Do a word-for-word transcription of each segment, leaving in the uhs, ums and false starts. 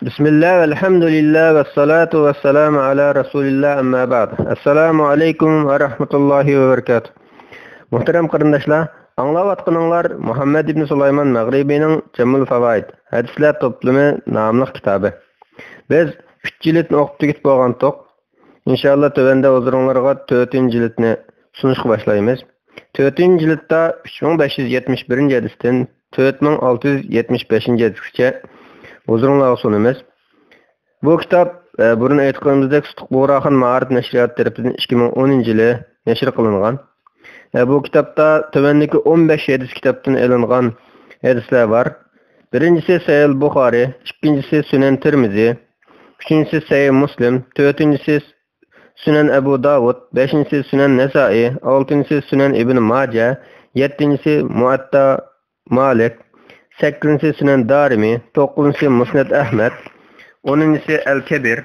بىسمىللا، ۋەلھەمدۇلىللا، ۋەسسالاتۇ ۋەسسالامۇ ئالا رەسۇلىللا، ئەمما بەئد. ئەسسالامۇ ئەلەيكۇم ۋە رەھمەتۇللاھى ۋە بەرىكاتۇھ. مۇھتەرەم قېرىنداشلار، ئاڭلاۋاتقىنىڭلار مۇھەممەد ئىبن سۇلايمان مەغرىبىنىڭ جەمۇل فاۋائىد، ھەدىسلەر توپلىمى ناملىق كىتابى. بىز ئۈچ جىلدنى ئوقۇپ تۈگىتىپ بولغانتۇق. ئىنشاللا تۆۋەندە ھۇزۇرۇڭلارغا تۆتىنچى جىلدنى سۇنۇشقا باشلايمىز. تۆتىنچى جىلدتا ئۈچ مىڭ بەش يۈز يەتمىش بىرىنچى ھەدىستىن تۆت مىڭ ئالتە يۈز يەتمىش بەشىنچى ھەدىسكىچە ھۇزۇرۇڭلارغا سۇنىمىز. بۇ كىتاب، ئە، بۇرۇن ئېيتقىنىمىزدەك، سۇتۇق بۇغراخان مائارىپ نەشرىياتى تەرىپىدىن ئىككى مىڭ ئونىنچى يىلى نەشر قىلىنغان. ئە، بۇ كىتابتا تۆۋەندىكى ئون بەش ھەدىس كىتابتىن ئېلىنغان ھەدىسلەر بار. بىرىنچىسى سەھىھ بۇخارى، ئىككىنچىسى سۈنەن تىرمىزى، ئۈچىنچىسى سەھىھ مۇسلىم، تۆتىنچىسى سۈنەن ئەبۇ داۋۇد، بەشىنچىسى سۈنەن نەسائىي، ئالتىنچىسى سۈنەن ئىبن ماجە، يەتتىنچىسى مۇئەتتا مالىك، سەككىزىنچىسى سۈنەن دارىمى، توققۇزىنچىسى مۇسنەد ئەھمەد، ئونىنچىسى ئەل كەبىر،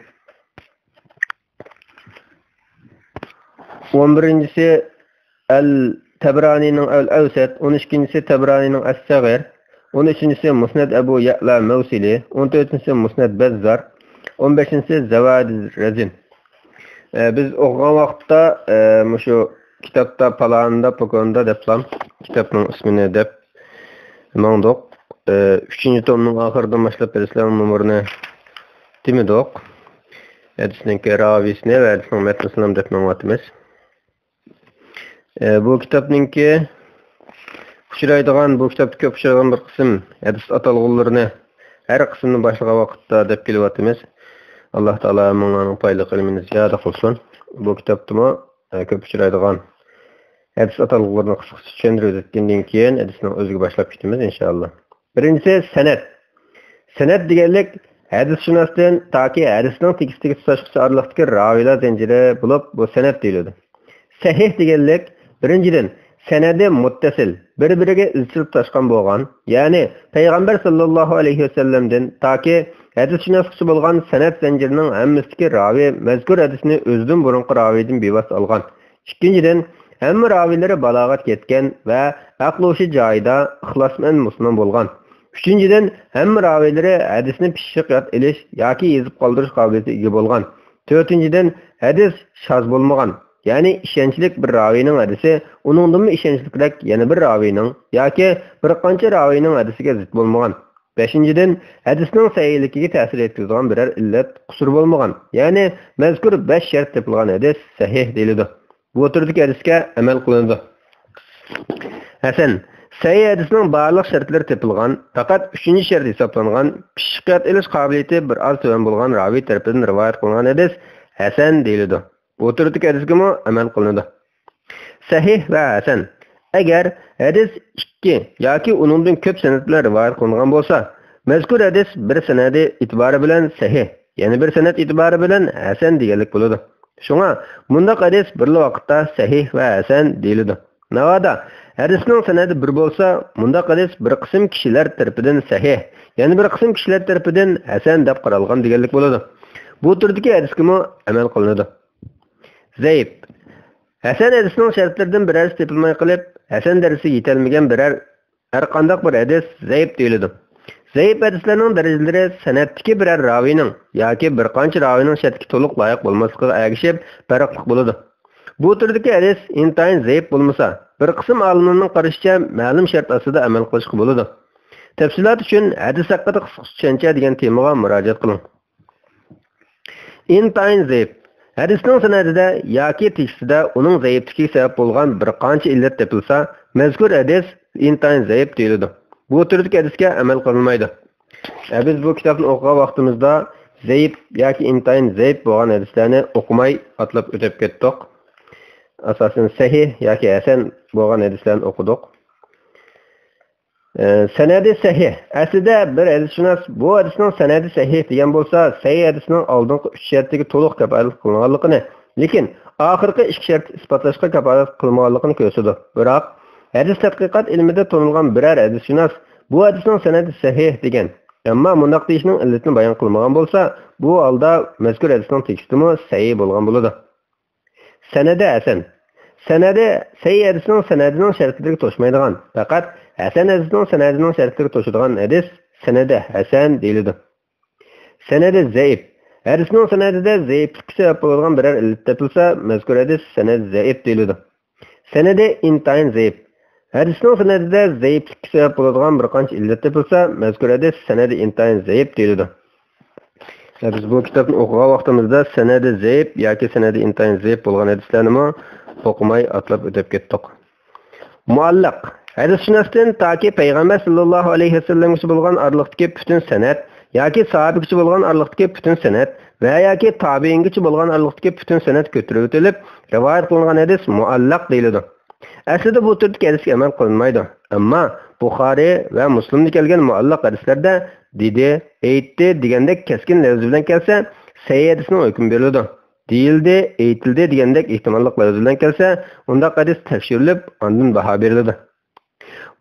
ئون بىرىنچىسى ئەل تەبرانىنىڭ ئەل ئەۋسەت، ئون ئىككىنچىسى تەبرانىنىڭ ئەس سەغىر، ئون ئۈچىنچىسى مۇسنەد ئەبۇ يەئلا مەۋسىلى، ئون تۆتىنچىسى مۇسنەد بەززار، ئون بەشىنچىسى زەۋائىد رەزىن. ئە، بىز ئوقۇغان ۋاقىتتا، ئە، مۇشۇ كىتابتا پالانىدا، پوكوندا دەپلا كىتابنىڭ ئىسمىنى دەپ ماڭدۇق. ئە، ئۈچىنچى تومنىڭ ئاخىرىدىن باشلاپ ھەدىسلەرنىڭ نومۇرىنى دېمىدۇق. ھەدىسنىڭكى راۋىسىنى ۋە ھەدىسنىڭ مەتنىسىنى دەپ ماڭىۋاتىمىز. ئە، بۇ كىتابنىڭكى ئۇچرايدىغان، بۇ كىتابتا كۆپ ئۇچرايدىغان بىر قىسىم ھەدىس ئاتالغۇلىرىنى ھەر قىسىمنى باشلىغان ۋاقىتتا دەپ كېلىۋاتىمىز. ئاللا تائالا ھەممىڭلارنىڭ پايدىلىق ئىلمىنى زىيادە قىلسۇن. بۇ كىتابتىمۇ، ئە، كۆپ ئۇچرايدىغان ھەدىس ئاتالغۇلىرىنى قىسقىچە چۈشەندۈرۈپ ئۆتكەندىن كېيىن، ھەدىسنىڭ ئۆزىگە باشلاپ كېتىمىز، ئىنشائاللا. بىرىنچىسى، سەنەد. سەنەد دېگەنلىك ھەدىسشۇناستىن تاكى ھەدىسنىڭ تېكىستىگە تۇتاشقۇچى ئارىلىقتىكى راۋىيلار زەنجىرى بولۇپ، بۇ سەنەد دېيىلىدۇ. سەھىھ دېگەنلىك، بىرىنچىدىن، سەنەدى مۇتتەسىل، بىر-بىرىگە ئىزچىل تۇتاشقان بولغان، يەنى پەيغەمبەر ساللاللاھۇ ئەلەيھى ۋەسەللەمدىن تاكى ھەدىسشۇناسقىچە بولغان سەنەد زەنجىرىنىڭ ھەممىسىدىكى راۋى مەزكۇر ھەدىسنى ئۆزىدىن بۇرۇنقى راۋىدىن بىۋاسىتە ئالغان. ئىككىنچىدىن، ھەممە راۋىلىرى بالاغەتكە يەتكەن ۋە ئەقلى ھوشى جايىدا، ئىخلاسمەن مۇسۇلمان بولغان. ئۈچىنچىدىن، ھەممە راۋىلىرى ھەدىسنى پىششىق ياد ئېلىش ياكى يېزىپ قالدۇرۇش قابىلىيىتىگە ئىگە بولغان. تۆتىنچىدىن، ھەدىس شاز بولمىغان، يەنى ئىشەنچلىك بىر راۋىنىڭ ھەدىسى ئۇنىڭدىنمۇ ئىشەنچلىكرەك يەنە بىر راۋىنىڭ ياكى بىر قانچە راۋىنىڭ ھەدىسىگە زىت بولمىغان. بەشىنچىدىن، ھەدىسنىڭ سەھىھلىكىگە تەسىر يەتكۈزىدىغان بىرەر ئىللەت، قۇسۇر بولمىغان، يەنى مەزكۇر بەش شەرت تېپىلغان ھەدىس سەھىھ دېيىلىدۇ. بۇ تۈردىكى ھەدىسكە ئەمەل قىلىنىدۇ. ھەسەن. سەھىھ ھەدىسنىڭ بارلىق شەرتلىرى تېپىلغان، پەقەت ئۈچىنچى شەرت ھېسابلانغان پىششىق ياد ئېلىش قابىلىيىتى بىر ئاز تۆۋەن بولغان راۋى تەرىپىدىن رىۋايەت قىلىنغان ھەدىس ھەسەن دېيىلىدۇ. بۇ تۈردىكى ھەدىسكىمۇ ئەمەل قىلىنىدۇ. سەھىھ ۋە ھەسەن. ئەگەر ھەدىس ئىككى ياكى ئۇنىڭدىن كۆپ سەنەد بىلەن رىۋايەت قىلىنغان بولسا، مەزكۇر ھەدىس بىر سەنەدى ئېتىبارى بىلەن سەھىھ، يەنە بىر سەنەد ئېتىبارى بىلەن ھەسەن دېگەنلىك بولىدۇ. شۇڭا مۇنداق ھەدىس بىرلا ۋاقىتتا سەھىھ ۋە ھەسەن دېيىلىدۇ. ناۋادا ھەدىسنىڭ سەنەدى بىر بولسا، مۇنداق ھەدىس بىر قىسىم كىشىلەر تەرىپىدىن سەھىھ، يەنە بىر قىسىم كىشىلەر تەرىپىدىن ھەسەن دەپ قارالغان دېگەنلىك بولىدۇ. بۇ تۈردىكى ھەدىسكىمۇ ئەمەل قىلىنىدۇ. زەئىپ. ھەسەن ھەدىسنىڭ شەرتلىرىدىن بىرەرسى تېپىلماي قېلىپ، ھەسەن دەرىجىسىگە يېتەلمىگەن بىرەر ھەرقانداق بىر ھەدىس زەئىپ دېيىلىدۇ. زەئىپ ھەدىسلەرنىڭ دەرىجىلىرى سەنەدتىكى بىرەر راۋىنىڭ ياكى بىر قانچە راۋىنىڭ شەرتكە تولۇق لايىق بولماسلىقىغا ئەگىشىپ پەرقلىق بولىدۇ. بۇ تۈردىكى ھەدىس ئىنتايىن زەئىپ بولمىسا، بىر قىسىم ئالىملارنىڭ قارىشىچە مەلۇم شەرت ئاستىدا ئەمەل قىلىشقا بولىدۇ. تەپسىلات ئۈچۈن ھەدىس ھەققىدە قىسقىچە چۈشەنچە دېگەن تېمىغا مۇراجىئەت قىلىڭ. ئىنتايىن زەئىپ. ھەدىسنىڭ سەنەدىدە ياكى تېكىستىدە ئۇنىڭ زەئىپلىكىگە سەۋەب بولغان بىر قانچە ئىللەت تېپىلسا، مەزكۇر ھەدىس ئىنتايىن زەئىپ دېيىلىدۇ. بۇ تۈردىكى ھەدىسكە ئەمەل قىلىنمايدۇ. ئە، بىز بۇ كىتابنى ئوقۇغان ۋاقتىمىزدا زەئىپ ياكى ئىنتايىن زەئىپ بولغان ھەدىسلەرنى ئوقۇماي ئاتلاپ ئۆتۈپ كەتتۇق. ئاساسەن سەھىھ ياكى ھەسەن بولغان ھەدىسلەرنى ئوقۇدۇق. ئە، سەنەدى سەھىھ. ئەسلىدە بىر ھەدىسشۇناس بۇ ھەدىسنىڭ سەنەدى سەھىھ دېگەن بولسا، سەھىھ ھەدىسنىڭ ئالدىنقى ئۈچ شەرتىگە تولۇق كاپالەتلىك قىلىنغانلىقىنى، لېكىن ئاخىرقى ئىككى شەرتنى ئىسپاتلاشقا كاپالەتلىك قىلمىغانلىقىنى كۆرسىتىدۇ. بىراق، ھەدىس تەتقىقات ئىلمىدە تونۇلغان بىرەر ھەدىسشۇناس بۇ ھەدىسنىڭ سەنەدى سەھىھ دېگەن، ئەمما مۇنداق دېيىشنىڭ ئىللىتىنى بايان قىلمىغان بولسا، بۇ ھالدا مەزكۇر ھەدىسنىڭ تېكىستىمۇ سەھىھ بولغان بولىدۇ. سەنەدى ھەسەن. سەنەدى سەھىھ ھەدىسنىڭ سەنەدىنىڭ شەرتلىرىگە توشمايدىغان، پەقەت ھەسەن ھەدىسنىڭ سەنەدىنىڭ شەرتلىرىگە توشىدىغان ھەدىس سەنەدى ھەسەن دېيىلىدۇ. سەنەدى زەئىپ. ھەدىسنىڭ سەنەدىدە زەئىپلىككە سەۋەب بولىدىغان بىرەر ئىللەت تېپىلسا، مەزكۇر ھەدىس سەنەدى زەئىپ دېيىلىدۇ. سەنەدى ئىنتايىن زەئىپ. ھەدىسنىڭ سەنەدىدە زەئىپلىككە سەۋەب بولىدىغان بىر قانچە ئىللەت تېپىلسا، مەزكۇر ھەدىس سەنەدى ئىنتايىن زەئىپ دېيىلىدۇ. ۋە بىز بۇ كىتابنى ئوقۇغان ۋاقتىمىزدا سەنەدى زەئىپ ياكى سەنەدى ئىنتايىن زەئىپ بولغان ھەدىسلەرنىمۇ ئوقۇماي ئاتلاپ ئۆتۈپ كەتتۇق. مۇئەللەق. ھەدىسشۇناستىن تاكى پەيغەمبەر ساللاللاھۇ ئەلەيھى ۋەسەللەمگىچە بولغان ئارىلىقتىكى پۈتۈن سەنەد ياكى ساھابىگىچە بولغان ئارىلىقتىكى پۈتۈن سەنەد ۋە ياكى تابىئىنگىچە بولغان ئارىلىقتىكى پۈتۈن سەنەد كۆتۈرۈۋېتىلىپ رىۋايەت قىلىنغان ھەدىس مۇئەللەق دېيىلىدۇ. ئەسلىدە بۇ تۈردىكى ھەدىسكە ئەمەل قىلىنمايدۇ. ئەمما بۇخارىي ۋە مۇسلىمدا كەلگەن مۇئەللەق ھەدىسلەردە دېدى، ئېيتتى دېگەندەك كەسكىن لەۋزى بىلەن كەلسە، سەھىھ ھەدىسنىڭ ھۆكمى بېرىلىدۇ. دېيىلدى، ئېيتىلدى دېگەندەك ئېھتىماللىق لەۋزى بىلەن كەلسە، ئۇنداق ھەدىس تەكشۈرۈلۈپ، ئاندىن باھا بېرىلىدۇ.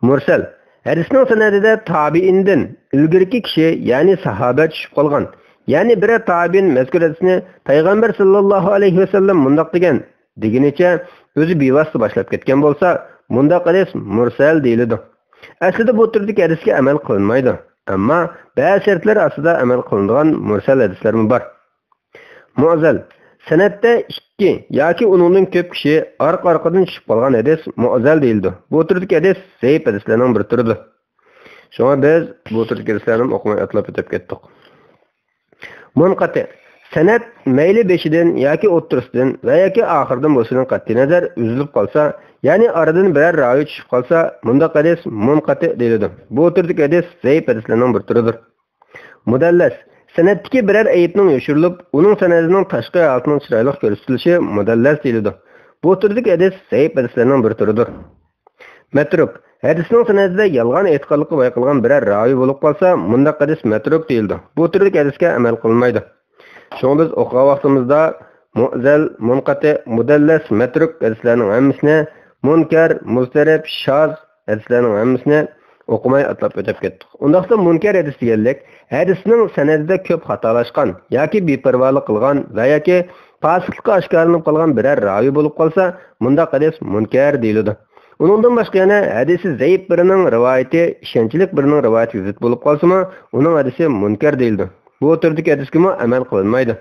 مۇرسەل. ھەدىسنىڭ سەنەدىدە تابىئىندىن ئىلگىرىكى كىشى، يەنى ساھابە چۈشۈپ قالغان، يەنى بىرەر تابىئىن مەزكۇر ھەدىسنى پەيغەمبەر ساللاللاھۇ ئەلەيھى ۋەسەللەم مۇنداق دېگەن دېگىنىچە ئۆزى بىۋاسىتە باشلاپ كەتكەن بولسا، مۇنداق ھەدىس مۇرسەل دېيىلىدۇ. ئەسلىدە بۇ تۈردىكى ھەدىسكە ئەمەل قىلىنمايدۇ. ئەمما بەزى شەرتلەر ئاستىدا ئەمەل قىلىنىدىغان مۇرسەل ھەدىسلەرمۇ بار. مۇئەززەل. سەنەدتە ئىككى ياكى ئۇنىڭدىن كۆپ كىشى ئارقا-ئارقىدىن چۈشۈپ قالغان ھەدىس مۇئەززەل دېيىلىدۇ. بۇ تۈردىكى ھەدىس زەئىپ ھەدىسلەرنىڭ بىر تۈرىدۇر. شۇڭا بىز بۇ تۈردىكى ھەدىسلەرنى ئوقۇماي ئاتلاپ ئۆتۈپ كەتتۇق. مۇنقەتىئ. سەنەد مەيلى بېشىدىن ياكى ئوتتۇرىسىدىن ۋە ياكى ئاخىرىدىن بولۇشىدىن قەتئىينەزەر ئۈزۈلۈپ قالسا، يەنى ئارىدىن بىرەر راۋى چۈشۈپ قالسا، مۇنداق ھەدىس مۇنقەتىئ دېيىلىدۇ. بۇ تۈردىكى ھەدىس زەئىپ ھەدىسلەرنىڭ بىر تۈرىدۇر. مۇدەللەس. سەنەدتىكى بىرەر ئەيىبنىڭ يوشۇرۇلۇپ، ئۇنىڭ سەنەدىنىڭ تاشقى ھالىتىنىڭ چىرايلىق كۆرسىتىلىشى مۇدەللەس دېيىلىدۇ. بۇ تۈردىكى ھەدىس زەئىپ ھەدىسلەرنىڭ بىر تۈرىدۇر. مەترۇك. ھەدىسنىڭ سەنەدىدە يالغان ئېتىقادلىققا بايان قىلغان بىرەر راۋى بولۇپ قالسا، مۇنداق ھەدىس مەترۇك دېيىلىدۇ. بۇ تۈردىكى ھەدىسكە ئەمەل قىلىنمايدۇ. شۇڭا بىز ئوقۇغان ۋاقتىمىزدا مۇئزەل، مۇنقەتىئ، مۇدەللەس، مەترۇك ھەدىسلەرنىڭ ھەممىسىنى، مۇنكەر، مۇزتەرىپ، شاز ھەدىسلەرنىڭ ھەممىسىنى ئوقۇماي ئاتلاپ ئۆتۈپ كەتتۇق. ئۇنداقتا مۇنكەر ھەدىس دېگەنلىك ھەدىسنىڭ سەنەدىدە كۆپ خاتالاشقان ياكى بىپەرۋالىق قىلغان ۋە ياكى پاسىقلىقى ئاشكارىلىنىپ قالغان بىرەر راۋى بولۇپ قالسا، مۇنداق ھەدىس مۇنكەر دېيىلىدۇ. ئۇنىڭدىن باشقا يەنە ھەدىسى زەئىپ بىرىنىڭ رىۋايىتى ئىشەنچلىك بىرىنىڭ رىۋايىتىگە زىت بولۇپ قالسىمۇ، ئۇنىڭ ھەدىسى مۇنكەر دېيىلىدۇ. بۇ تۈردىكى ھەدىسكىمۇ ئەمەل قىلىنمايدۇ.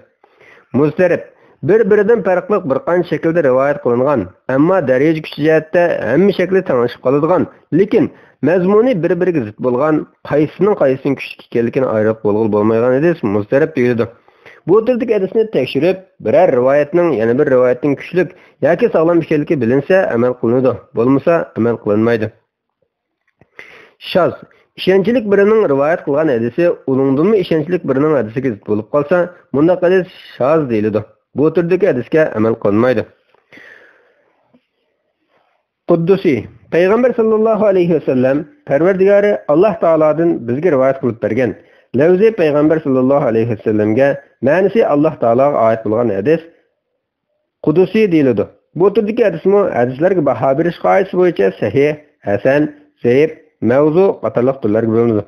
مۇزتەرىپ، بىر-بىرىدىن پەرقلىق بىر قانچە شەكىلدە رىۋايەت قىلىنغان، ئەمما دەرىجە كۈچى جەھەتتە ھەممە شەكلى تەڭلىشىپ قالىدىغان، لېكىن مەزمۇنى بىر-بىرىگە زىت بولغان، قايسىسىنىڭ قايسىسىدىن كۈچلۈك ئىكەنلىكىنى ئايرىپ بولغىلى بولمايدىغان ھەدىس مۇزتەرىپ دېيىلىدۇ. بۇ تۈردىكى ھەدىسنى تەكشۈرۈپ، بىرەر رىۋايەتنىڭ يەنە بىر رىۋايەتتىن كۈچلۈك ياكى ساغلام ئىكەنلىكى بىلىنسە ئەمەل قىلىنىدۇ، بولمىسا ئەمەل قىلىنمايدۇ. شاز، ئىشەنچلىك بىرىنىڭ رىۋايەت قىلغان ھەدىسى ئۇنىڭدىنمۇ ئىشەنچلىك بىرىنىڭ ھەدىسىگە زىت بولۇپ قالسا، مۇنداق ھەدىس شاز دېيىلىدۇ. بۇ تۈردىكى ھەدىسكە ئەمەل قىلىنمايدۇ. قۇددۇسى، پەيغەمبەر ساللاللاھۇ ئەلەيھى ۋەسەللەم، پەرۋەردىگارى ئاللاھ تائالادىن بىزگە رىۋايەت قىلىپ بەرگەن، لەۋزى پەيغەمبەر ساللاللاھۇ ئەلەيھى ۋەسەللەمگە، مەنىسى ئاللاھ تائالاغا ئائىت بولغان ھەدىس، قۇدۇسى دېيىلىدۇ. بۇ تۈردىكى ھەدىسمۇ ھەدىسلەرگە باھا بېرىش قائىدىسى بويىچە سەھىھ، ھەسەن، زەئىپ، مەۋزۇ قاتارلىق تۈرلەرگە بۆلۈنىدۇ.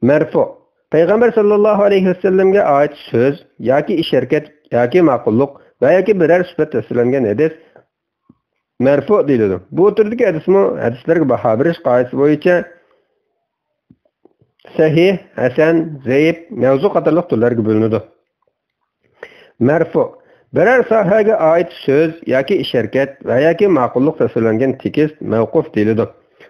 مەرفۇ. پەيغەمبەر ساللاللاھۇ ئەلەيھى ۋەسەللەمگە ئائىت سۆز ياكى ئىش ھەرىكەت ياكى ماقۇللۇق ۋە ياكى بىرەر سۈپەت تەسۋىرلەنگەن ھەدىس مەرفۇ دېيىلىدۇ. بۇ تۈردىكى ھەدىسمۇ ھەدىسلەرگە باھا بېرىش قائىدىسى بويىچە سەھىھ، ھەسەن، زەئىپ، مەۋزۇ قاتارلىق تۈرلەرگە بۆلۈنىدۇ. مەرفۇ. بىرەر ساھەگە ئائىت سۆز ياكى ئىش ھەرىكەت ۋە ياكى ماقۇللۇق تەسۋىرلەنگەن تېكىست مەۋقۇف دېيىلىدۇ.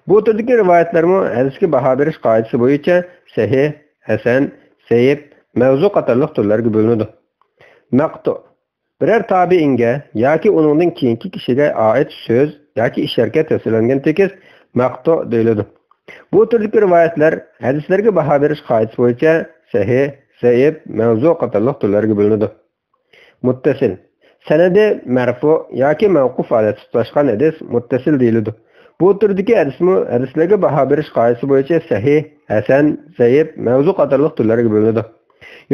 بۇ تۈردىكى رىۋايەتلەرمۇ ھەدىسكە باھا بېرىش قائىدىسى بويىچە سەھىھ، ھەسەن، زەئىپ، مەۋزۇ قاتارلىق تۈرلەرگە بۆلۈنىدۇ. مەقتۇ. بىرەر تابىئىنگە ياكى ئۇنىڭدىن كېيىنكى كىشىگە ئائىت سۆز ياكى ئىش ھەرىكەت تەسۋىرلەنگەن تېكىست مەقتۇ دېيىلىدۇ. بۇ تۈردىكى رىۋايەتلەر ھەدىسلەرگە باھا بېرىش قائىدىسى بويىچە سەھىھ، زەئىپ، مەۋزۇ قاتارلىق تۈرلەرگە بۆلۈنىدۇ. مۇتتەسىل. سەنىدى مەرفۇ ياكى مەۋقۇف ھالەتتە تۇتاشقان ھەدىس مۇتتەسىل دېيىلىدۇ. بۇ تۈردىكى ھەدىسمۇ ھەدىسلەرگە باھا بېرىش قائىدىسى بويىچە سەھىھ، ھەسەن، زەئىپ، مەۋزۇ قاتارلىق تۈرلەرگە بۆلۈنىدۇ.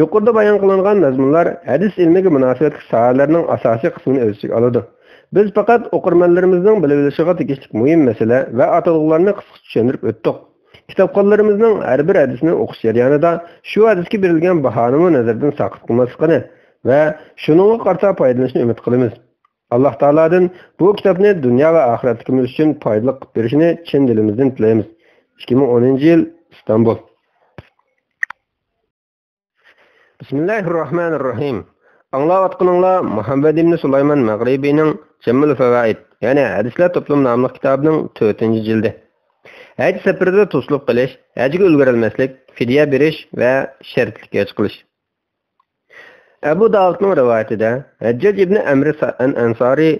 يۇقىرىدا بايان قىلىنغان مەزمۇنلار ھەدىس ئىلمىگە مۇناسىۋەتلىك ساھەلەرنىڭ ئاساسىي قىسمىنى ئۆز ئىچىگە ئالىدۇ. بىز پەقەت ئوقۇرمەنلىرىمىزنىڭ بىلىۋېلىشىغا تېگىشلىك مۇھىم مەسىلە ۋە ئاتالغۇلارنى قىسقىچە چۈشەندۈرۈپ ئۆتتۇق. كىتابخانلىرىمىزنىڭ ھەر بىر ھەدىسنى ئوقۇش جەريانىدا شۇ ھەدىسكە بېرىلگەن باھانىمۇ نەزەردىن ساقىت قىلماسلىقىنى ۋە شۇنىڭغا قارىتا پايدىلىنىشنى ئۈمىد قىلىمىز. ئاللاھ تائالادىن بۇ كىتابنى دۇنيا ۋە ئاخىرەتلىكىمىز ئۈچۈن پايدىلىق قىلىپ بېرىشىنى چىن دىلىمىزدىن تىلەيمىز. ئىككى مىڭ ئونىنچى يىل، ئىستانبۇل. بىسمىللاھىررەھمانىررەھىم. ئاڭلاۋاتقىنىڭلار مۇھەممەد ئىبنى سۇلايمان مەغرىبىنىڭ جەمئۇل فەۋائىد، يەنى ھەدىسلەر توپلىمى ناملىق كىتابىنىڭ تۆتىنچى جىلدى. ھەج سەپىرىدە توسۇلۇپ قېلىش، ھەجگە ئۈلگۈرەلمەسلىك، فىدىيە بېرىش ۋە شەرتلىك ھەج قىلىش. ئەبۇ داۋۇدنىڭ رىۋايىتىدە، ھەججاج ئىبنى ئەمر سا-، ئەن-، ئەنسارى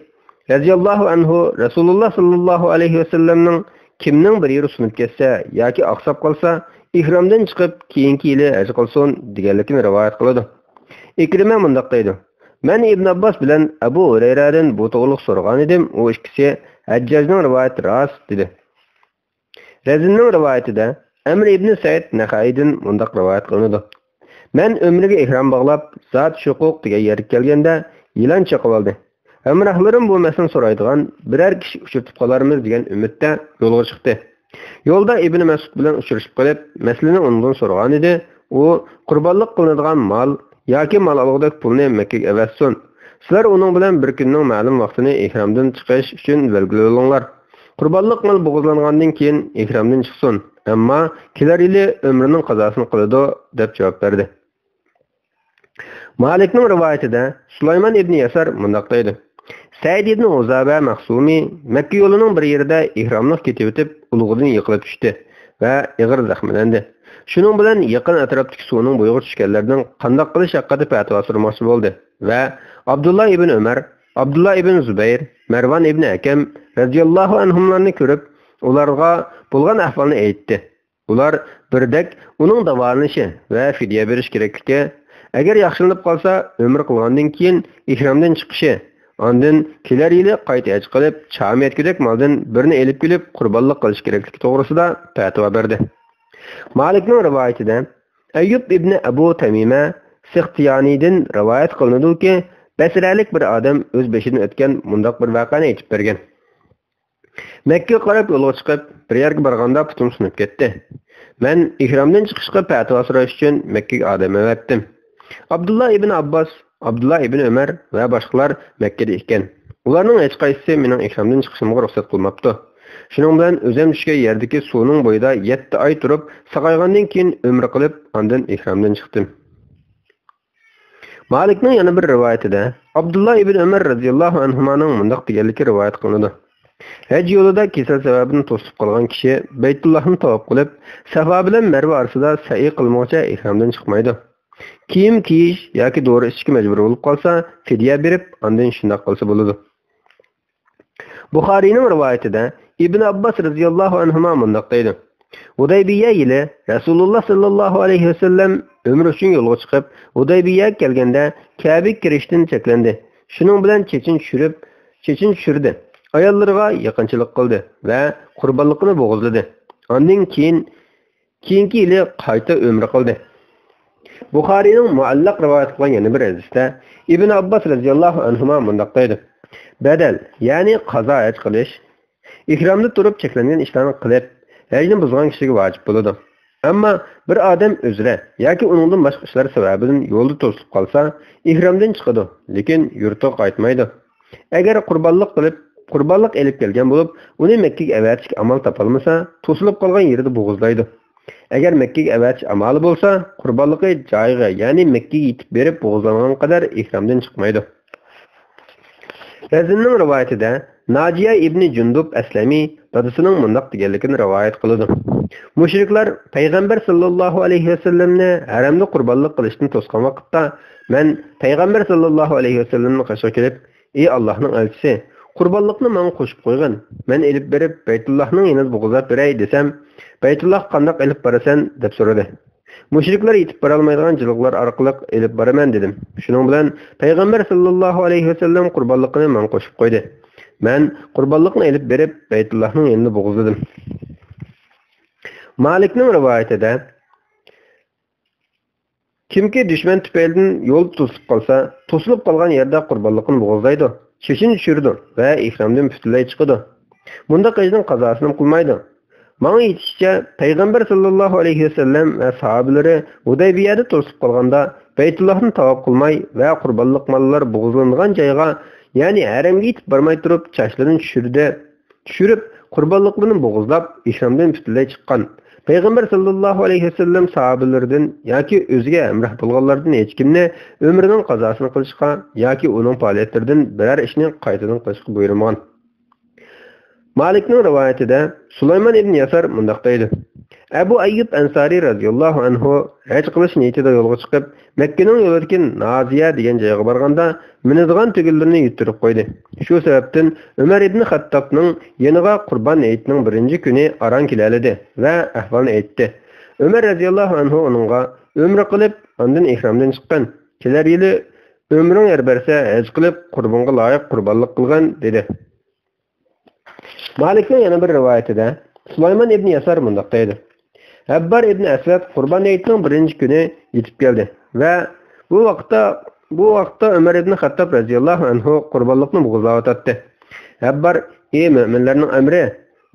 رەزىياللاھۇ ئەنھۇ رەسۇلۇللا ساللاللاھۇ ئەلەيھى ۋەسەللەمنىڭ «كىمنىڭ بىر يېرى سۇنۇپ كەتسە ياكى ئاقساپ قالسا، ئېھرامدىن چىقىپ، كېيىنكى يىلى ھەج قىلسۇن» دېگەنلىكىنى رىۋايەت قىلىدۇ. ئىكرىمە مۇنداق دەيدۇ، مەن ئىبن ئابباس بىلەن ئەبۇ ھۇرەيرەدىن بۇ توغرىلىق سورىغانىدىم، ئۇ ئىككىسى، «ھەججاجنىڭ رىۋايىتى راست» دېدى. رەزىننىڭ رىۋايىتىدە ئەمر ئىبنى سەئىد نەخەئىدىن مۇنداق رىۋايەت قىلىنىدۇ، مەن ئۆمرىگە ئېھرام باغلاپ، زات شۇقۇق دېگەن يەرگە كەلگەندە، يىلان چېقىۋالدى. ھەمراھلىرىم بۇ مەسىلىنى سورايدىغان بىرەر كىشى ئۇچرىتىپ قالارمىز دېگەن ئۈمىدتە يولغا چىقتى. يولدا ئىبنى مەسئۇد بىلەن ئۇچرىشىپ قېلىپ، مەسىلىنى ئۇنىڭدىن سورىغانىدى، ئۇ، «قۇربانلىق قىلىنىدىغان مال ياكى مال ئالغۇدەك پۇلنى مەككىگە ئەۋەتسۇن. سىلەر ئۇنىڭ بىلەن بىر كۈننىڭ مەلۇم ۋاقتىنى ئېھرامدىن چىقىش ئۈچۈن بەلگىلىۋېلىڭلار. قۇربانلىق مال بوغۇزلانغاندىن كېيىن ئېھرامدىن چىقسۇن، ئەمما كېلەر يىلى ئۆمرىنىڭ قازاسىنى قىلىدۇ» دەپ جاۋاب بەردى. مالىكنىڭ رىۋايىتىدە سۇلايمان ئىبنى يەسار مۇنداق دەيدۇ، سەئىد ئىبنى ئۇزابە مەخسۇمى مەككە يولىنىڭ بىر يېرىدە ئېھراملىق كېتىۋېتىپ، ئۇلۇغىدىن يىقىلىپ چۈشتى ۋە ئېغىر زەخىملەندى. شۇنىڭ بىلەن يېقىن ئەتراپتىكى سۇنىڭ بويىغا چۈشكەنلەردىن قانداق قىلىش ھەققىدە پەتىۋا سورىماقچى بولدى ۋە ئابدۇللا ئىبن ئۆمەر، ئابدۇللا ئىبن زۇبەير، مەرۋان ئىبن ھەكەم رەزىياللاھۇ ئەنھۇملارنى كۆرۈپ، ئۇلارغا بولغان ئەھۋالنى ئېيتتى. ئۇلار بىردەك ئۇنىڭ داۋالىنىشى ۋە فىدىيە بېرىش كېرەكلىكى، ئەگەر ياخشىلىنىپ قالسا، ئۆمرە قىلغاندىن كېيىن ئېھرامدىن چىقىشى، ئاندىن كېلەر يىلى قايتا ھەج قىلىپ، چامى يەتكۈدەك مالدىن بىرنى ئېلىپ كېلىپ، قۇربانلىق قىلىش كېرەكلىكى توغرىسىدا پەتىۋا بەردى. مالىكنىڭ رىۋايىتىدە، ئەييۇب ئىبنى ئەبۇ تەمىمە سىختىيانىدىن رىۋايەت قىلىنىدۇكى، بەسرەلىك بىر ئادەم ئۆز بېشىدىن ئۆتكەن مۇنداق بىر ۋەقەنى ئېيتىپ بەرگەن. مەككىگە قاراپ يولغا چىقىپ، بىر يەرگە بارغاندا پۇتۇم سۇنۇپ كەتتى. مەن ئېھرامدىن چىقىشقا پەتىۋا سوراش ئۈچۈن مەككىگە ئادەم ئەۋەتتىم. ئابدۇللا ئىبن ئابباس، ئابدۇللا ئىبن ئۆمەر ۋە باشقىلار مەككىدە ئىكەن. ئۇلارنىڭ ھېچقايسىسى مېنىڭ ئېھرامدىن چىقىشىمغا رۇخسەت قىلماپتۇ. شۇنىڭ بىلەن ئۆزۈم چۈشكەن يەردىكى سۇنىڭ بويىدا يەتتە ئاي تۇرۇپ، ساقايغاندىن كېيىن ئۆمرە قىلىپ، ئاندىن ئېھرامدىن چىقتىم. مالىكنىڭ يەنە بىر رىۋايىتىدە ئابدۇللا ئىبن ئۆمەر رەزىياللاھۇ ئەنھۇمانىڭ مۇنداق دېگەنلىكى رىۋايەت قىلىنىدۇ، ھەج يولىدا كېسەل سەۋەبىدىن توسۇلۇپ قالغان كىشى بەيتۇللاھنى تاۋاپ قىلىپ، سەفا بىلەن مەرۋە ئارىسىدا سەئي قىلمىغۇچە ئېھرامدىن چىقمايدۇ. كىيىم كىيىش ياكى دورا ئىچىشكە مەجبۇر بولۇپ قالسا، فىدىيە بېرىپ، ئاندىن شۇنداق قىلسا بولىدۇ. بۇخارىينىڭ رىۋايىتىدە ئىبن ئابباس رەزىياللاھۇ ئەنھۇما مۇنداق دەيدۇ، ھۇدەيبىيە يىلى رەسۇلۇللا ساللاللاھۇ ئەلەيھى ۋەسەللەم ئۆمرە ئۈچۈن يولغا چىقىپ، ھۇدەيبىيەگە كەلگەندە كەبىگە كىرىشتىن چەكلەندى. شۇنىڭ بىلەن چېچىنى چۈشۈرۈپ، چېچىنى چۈشۈردى. ئاياللىرىغا يېقىنچىلىق قىلدى ۋە قۇربانلىقىنى بوغۇزلىدى. ئاندىن كېيىن كېيىنكى يىلى قايتا ئۆمرە قىلدى. بۇخارىينىڭ مۇئەللەق رىۋايەت قىلغان يەنە بىر ھەدىسىدە ئىبن ئابباس رەزىياللاھۇ ئەنھۇما مۇنداق دەيدۇ، بەدەل، يەنى قازا ھەج قىلىش، ئېھرامدا تۇرۇپ چەكلەنگەن ئىشلارنى قىلىپ، ھەجنى بۇزغان كىشىگە ۋاجىپ بولىدۇ. ئەمما بىر ئادەم ئۆزرە ياكى ئۇنىڭدىن باشقا ئىشلار سەۋەبىدىن يولدا توسۇلۇپ قالسا، ئېھرامدىن چىقىدۇ، لېكىن يۇرتىغا قايتمايدۇ. ئەگەر قۇربانلىق قىلىپ، قۇربانلىق ئېلىپ كەلگەن بولۇپ، ئۇنى مەككىگە ئەۋەتىشكە ئامال تاپالمىسا، توسۇلۇپ قالغان يېرىدە بوغۇزلايدۇ. ئەگەر مەككىگە ئەۋەتىش ئامالى بولسا، قۇربانلىقى جايىغا، يەنى مەككىگە يېتىپ بېرىپ بوغۇزلانغان قەدەر ئېھرامدىن چىقمايدۇ. رەزىننىڭ رىۋايىتىدە ناجىيە ئىبنى جۇندۇب ئەسلەمى دادىسىنىڭ مۇنداق دېگەنلىكىنى رىۋايەت قىلىدۇ، مۇشرىكلار پەيغەمبەر ساللاللاھۇ ئەلەيھى ۋەسەللەمنى ھەرەمدە قۇربانلىق قىلىشتىن توسقان ۋاقىتتا، مەن پەيغەمبەر ساللاللاھۇ ئەلەيھى ۋەسەللەمنىڭ قېشىغا كېلىپ، ئى ئاللاھنىڭ ئەلچىسى، قۇربانلىقنى ماڭا قوشۇپ قويغىن، مەن ئېلىپ بېرىپ بەيتۇللاھنىڭ يېنىدا بوغۇزلاپ بېرەي دېسەم، بەيتۇللاھقا قانداق ئېلىپ بارىسەن؟ دەپ سورىدى. مۇشرىكلار يېتىپ بارالمايدىغان جىلغىلار ئارقىلىق ئېلىپ بارىمەن دېدىم. شۇنىڭ بىلەن پەيغەمبەر ساللاللاھۇ ئەلەيھى ۋەسەللەم قۇربانلىقىنى ماڭا قوشۇپ قويدى. مەن قۇربانلىقنى ئېلىپ بېرىپ بەيتۇللاھنىڭ يېنىدا بوغۇزلىدىم. مالىكنىڭ رىۋايىتىدە، كىمكى دۈشمەن تۈپەيلىدىن يولدا توسۇلۇپ قالسا، توسۇلۇپ قالغان يەردە قۇربانلىقىنى بوغۇزلايدۇ، چېچىنى چۈشۈرىدۇ ۋە ئېھرامدىن پۈتۈنلەي چىقىدۇ. مۇنداق ھەجنىڭ قازاسىنىمۇ قىلمايدۇ. ماڭا ئېيتىشىچە، پەيغەمبەر ساللاللاھۇ ئەلەيھى ۋەسەللەم ۋە ساھابىلىرى ھۇدەيبىيەدە توسۇلۇپ قالغاندا، بەيتۇللاھنى تاۋاپ قىلماي ۋە قۇربانلىق ماللار بوغۇزلانغان جايغا، يەنى ھەرەمگە يېتىپ بارماي تۇرۇپ، چاچلىرىنى چۈشۈردى. چۈشۈرۈپ، قۇربانلىقلىرىنى بوغۇزلاپ، ئېھرامدىن پۈتۈنلەي چىققان. پەيغەمبەر ساللاللاھۇ ئەلەيھى ۋەسەللەم ساھابىلىرىدىن ياكى ئۆزىگە ھەمراھ بولغانلاردىن ھېچكىمنى ئۆمرىنىڭ قازاسىنى قىلىشقا ياكى ئۇنىڭ پائالىيەتلىرىدىن بىرەر ئىشنى قايتىدىن قىلىشقا بۇيرۇمىغان. مالىكنىڭ رىۋايىتىدە سۇلايمان ئىبن ياسار مۇنداق دەيدۇ: ئەبۇ ئەييۇب ئەنسارى رەزىياللاھۇ ئەنھۇ ھەج قىلىش نىيىتىدە يولغا چىقىپ، مەككىنىڭ يولىدىكى نازىيە دېگەن جايغا بارغاندا، مىنىدىغان تۈگىلىرىنى يۈتتۈرۈپ قويدى. شۇ سەۋەبتىن ئۆمەر ئىبن خەتتابنىڭ يېنىغا قۇربان ھېيتنىڭ بىرىنچى كۈنى ئاران كېلەلىدى ۋە ئەھۋالنى ئېيتتى. ئۆمەر رەزىياللاھۇ ئەنھۇ ئۇنىڭغا، ئۆمرە قىلىپ، ئاندىن ئېھرامدىن چىققىن. كېلەر يىلى ئۆمرۈڭ يار بەرسە، ھەج قىلىپ، قۇربانغا لايىق قۇربانلىق قىلغىن، دېدى. مالىكنىڭ يەنە بىر رىۋايىتىدە سۇلايمان ئىبن ياسار مۇنداق دەيدۇ: ھەببار ئىبن ئەسۋەد قۇربان ھېيتنىڭ بىرىنچى كۈنى يېتىپ كەلدى ۋە بۇ ۋاقىتتا، بۇ ۋاقىتتا ئۆمەر ئىبن خەتتاب رەزىياللاھۇ ئەنھۇ قۇربانلىقنى بوغۇزلاۋاتاتتى. ھەببار: ئى مۆمىنلەرنىڭ ئەمىرى،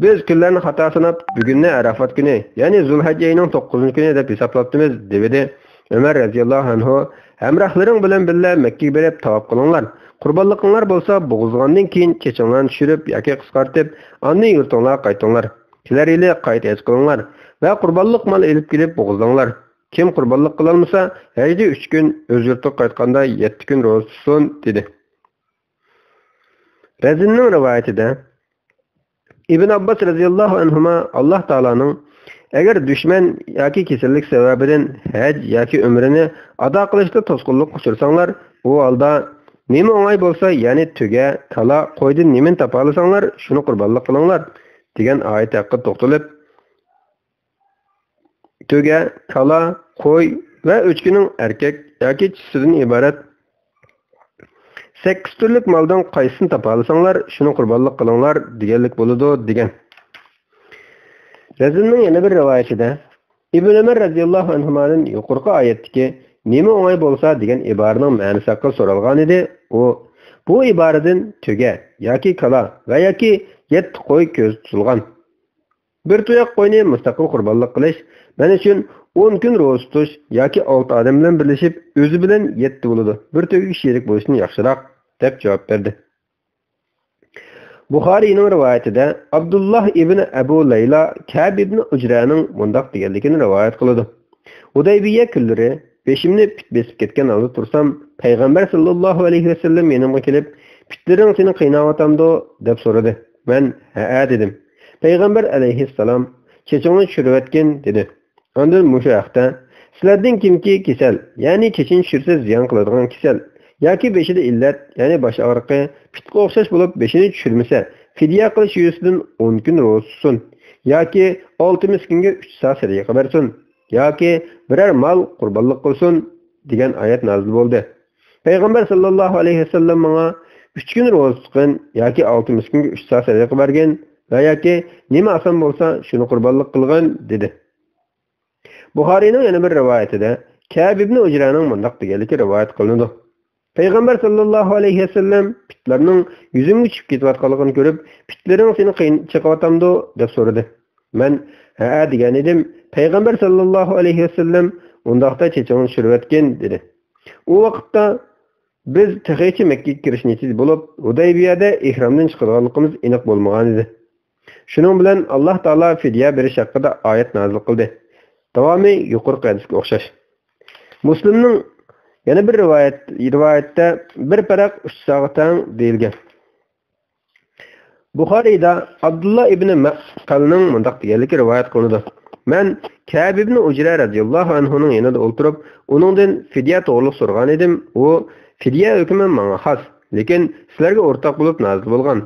بىز كۈنلەرنى خاتا ساناپ، بۈگۈننى ئەرەفات كۈنى، يەنى زۇلھەججە ئايىنىڭ توققۇزىنچى كۈنى دەپ ھېسابلاپتىمىز، دېۋىدى. ئۆمەر رەزىياللاھۇ ئەنھۇ: ھەمراھلىرىڭ بىلەن بىللە مەككىگە بېرىپ تاۋاپ قىلىڭلار. قۇربانلىقىڭلار بولسا بوغۇزلىغاندىن كېيىن چېچىڭلارنى چۈشۈرۈپ ياكى قىسقارتىپ، ئاندىن يۇرتۇڭلارغا قايتىڭلار. كېلەر يىلى قايتا ھەج قىلىڭلار ۋە قۇربانلىق مال ئېلىپ كېلىپ بوغۇزلاڭلار. كىم قۇربانلىق قىلالمىسا، ھەجدە ئۈچ كۈن، ئۆز يۇرتىغا قايتقاندا يەتتە كۈن روزا تۇتسۇن، دېدى. رەزىننىڭ رىۋايىتىدە ئىبن ئابباس رەزىياللاھۇ ئەنھۇما ئاللاھ تائالانىڭ، ئەگەر دۈشمەن ياكى كېسەللىك سەۋەبىدىن ھەج ياكى ئۆمرىنى ئادا قىلىشتا توسقۇنلۇققا ئۇچرىساڭلار، ئۇ ھالدا نېمە ئوڭاي بولسا، يەنى تۆگە، كالا، قويدىن نېمىنى تاپالىساڭلار، شۇنى قۇربانلىق قىلىڭلار، دېگەن ئايەت ھەققىدە توختىلىپ، تۆگە، كالا، قوي ۋە ئۆچكىنىڭ ئەركەك ياكى چىشىسىدىن ئىبارەت سەككىز تۈرلۈك مالدىن قايسىسىنى تاپالىساڭلار، شۇنى قۇربانلىق قىلىڭلار دېگەنلىك بولىدۇ، دېگەن. رەزىننىڭ يەنە بىر رىۋايىتىدە ئىبن ئۆمەر رەزىياللاھۇ ئەنھۇمادىن يۇقىرىقى ئايەتتىكى «نېمە ئوڭاي بولسا» دېگەن ئىبارىنىڭ مەنىسى ھەققىدە سورالغانىدى. ئۇ، بۇ ئىبارىدىن تۆگە ياكى كالا ۋە ياكى يەتتە قوي كۆزدە تۇتۇلغان. بىر تۇياق قوينى مۇستەقىل قۇربانلىق قىلىش مەن ئۈچۈن ئون كۈن روزا تۇتۇش ياكى ئالتە ئادەم بىلەن بىرلىشىپ ئۆزى بىلەن يەتتە بولىدۇ، بىر تۆگىگە شېرىك بولۇشتىن ياخشىراق، دەپ جاۋاب بەردى. بۇخارىينىڭ رىۋايىتىدە ئابدۇللاھ ئىبنى ئەبۇ لەيلا كەب ئىبنى ئۇجرەنىڭ مۇنداق دېگەنلىكىنى رىۋايەت قىلىدۇ: ھۇدەيبىيە كۈنلىرى بېشىمنى پىت بېسىپ كەتكەن ھالدا تۇرسام، پەيغەمبەر ساللاللاھۇ ئەلەيھى ۋەسەللەم يېنىمغا كېلىپ، پىتلىرىڭ سېنى قىيناۋاتامدۇ؟ دەپ سورىدى. مەن، ھەئە، دېدىم. پەيغەمبەر ئەلەيھىسسالام، چېچىڭنى چۈشۈرۈۋەتكىن، دېدى. ئاندىن مۇشۇ ھەقتە، سىلەردىن كىمكى كېسەل، يەنى چېچىنى چۈشۈرسە زىيان قىلىدىغان كېسەل، ياكى بېشىدا ئىللەت، يەنى باش ئاغرىقى، پىتقا ئوخشاش بولۇپ بېشىنى چۈشۈرمىسە، فىدىيە قىلىش يۈزىسىدىن ئون كۈن روزا تۇتسۇن، ياكى ئالتە مىسكىنگە ئۈچ سا سەدىقە بەرسۇن، ياكى بىرەر مال قۇربانلىق قىلسۇن، دېگەن ئايەت نازىل بولدى. پەيغەمبەر ساللاللاھۇ ئەلەيھى ۋەسەللەم ماڭا، ئۈچ كۈن روزا تۇتقىن ياكى ئالتە مىسكىنگە ئۈچ سا سەدىقە بەرگىن ۋە ياكى نېمە ئاسان بولسا، شۇنى قۇربانلىق قىلغىن، دېدى. بۇخارىينىڭ يەنە بىر رىۋايىتىدە كەب ئىبنى ئۇجرەنىڭ مۇنداق دېگەنلىكى رىۋايەت قىلىنىدۇ: پەيغەمبەر ساللاللاھۇ ئەلەيھى ۋەسەللەم پىتلارنىڭ يۈزۈمگە چۈشۈپ كېتىۋاتقانلىقىنى كۆرۈپ، پىتلىرىڭ سېنى قىيىن چېقىۋاتامدۇ؟ دەپ سورىدى. مەن، ھەئە، دېگەن ئىدىم. پەيغەمبەر ساللاللاھۇ ئەلەيھى ۋەسەللەم، ئۇنداقتا چېچىڭنى چۈشۈرۈۋەتكىن، دېدى. ئۇ ۋاقىتتا بىز تېخىچە مەككىگە كىرىش نىيىتىدە بولۇپ، ھۇدەيبىيەدە ئېھرامدىن چىقىدىغانلىقىمىز ئېنىق بولمىغانىدى. شۇنىڭ بىلەن ئاللاھ تائالا فىدىيە بېرىش ھەققىدە ئايەت نازىل قىلدى. داۋامى يۇقىرىقى ھەدىسكە ئوخشاش. مۇسلىمنىڭ يەنە بىر رىۋايەت، رىۋايەتتە بىر پەرەق ئۈچ ساغا تەڭ دېيىلگەن. بۇخارىيدا ئابدۇللا ئىبنى مەقەلنىڭ مۇنداق دېگەنلىكى رىۋايەت قىلىنىدۇ: مەن كەب ئىبنى ئۇجرە رەزىياللاھۇ ئەنھۇنىڭ يېنىدا ئولتۇرۇپ، ئۇنىڭدىن فىدىيە توغرىلىق سورىغانىدىم. ئۇ، فىدىيە ھۆكمى ماڭا خاس، لېكىن سىلەرگە ئورتاق بولۇپ نازىل بولغان.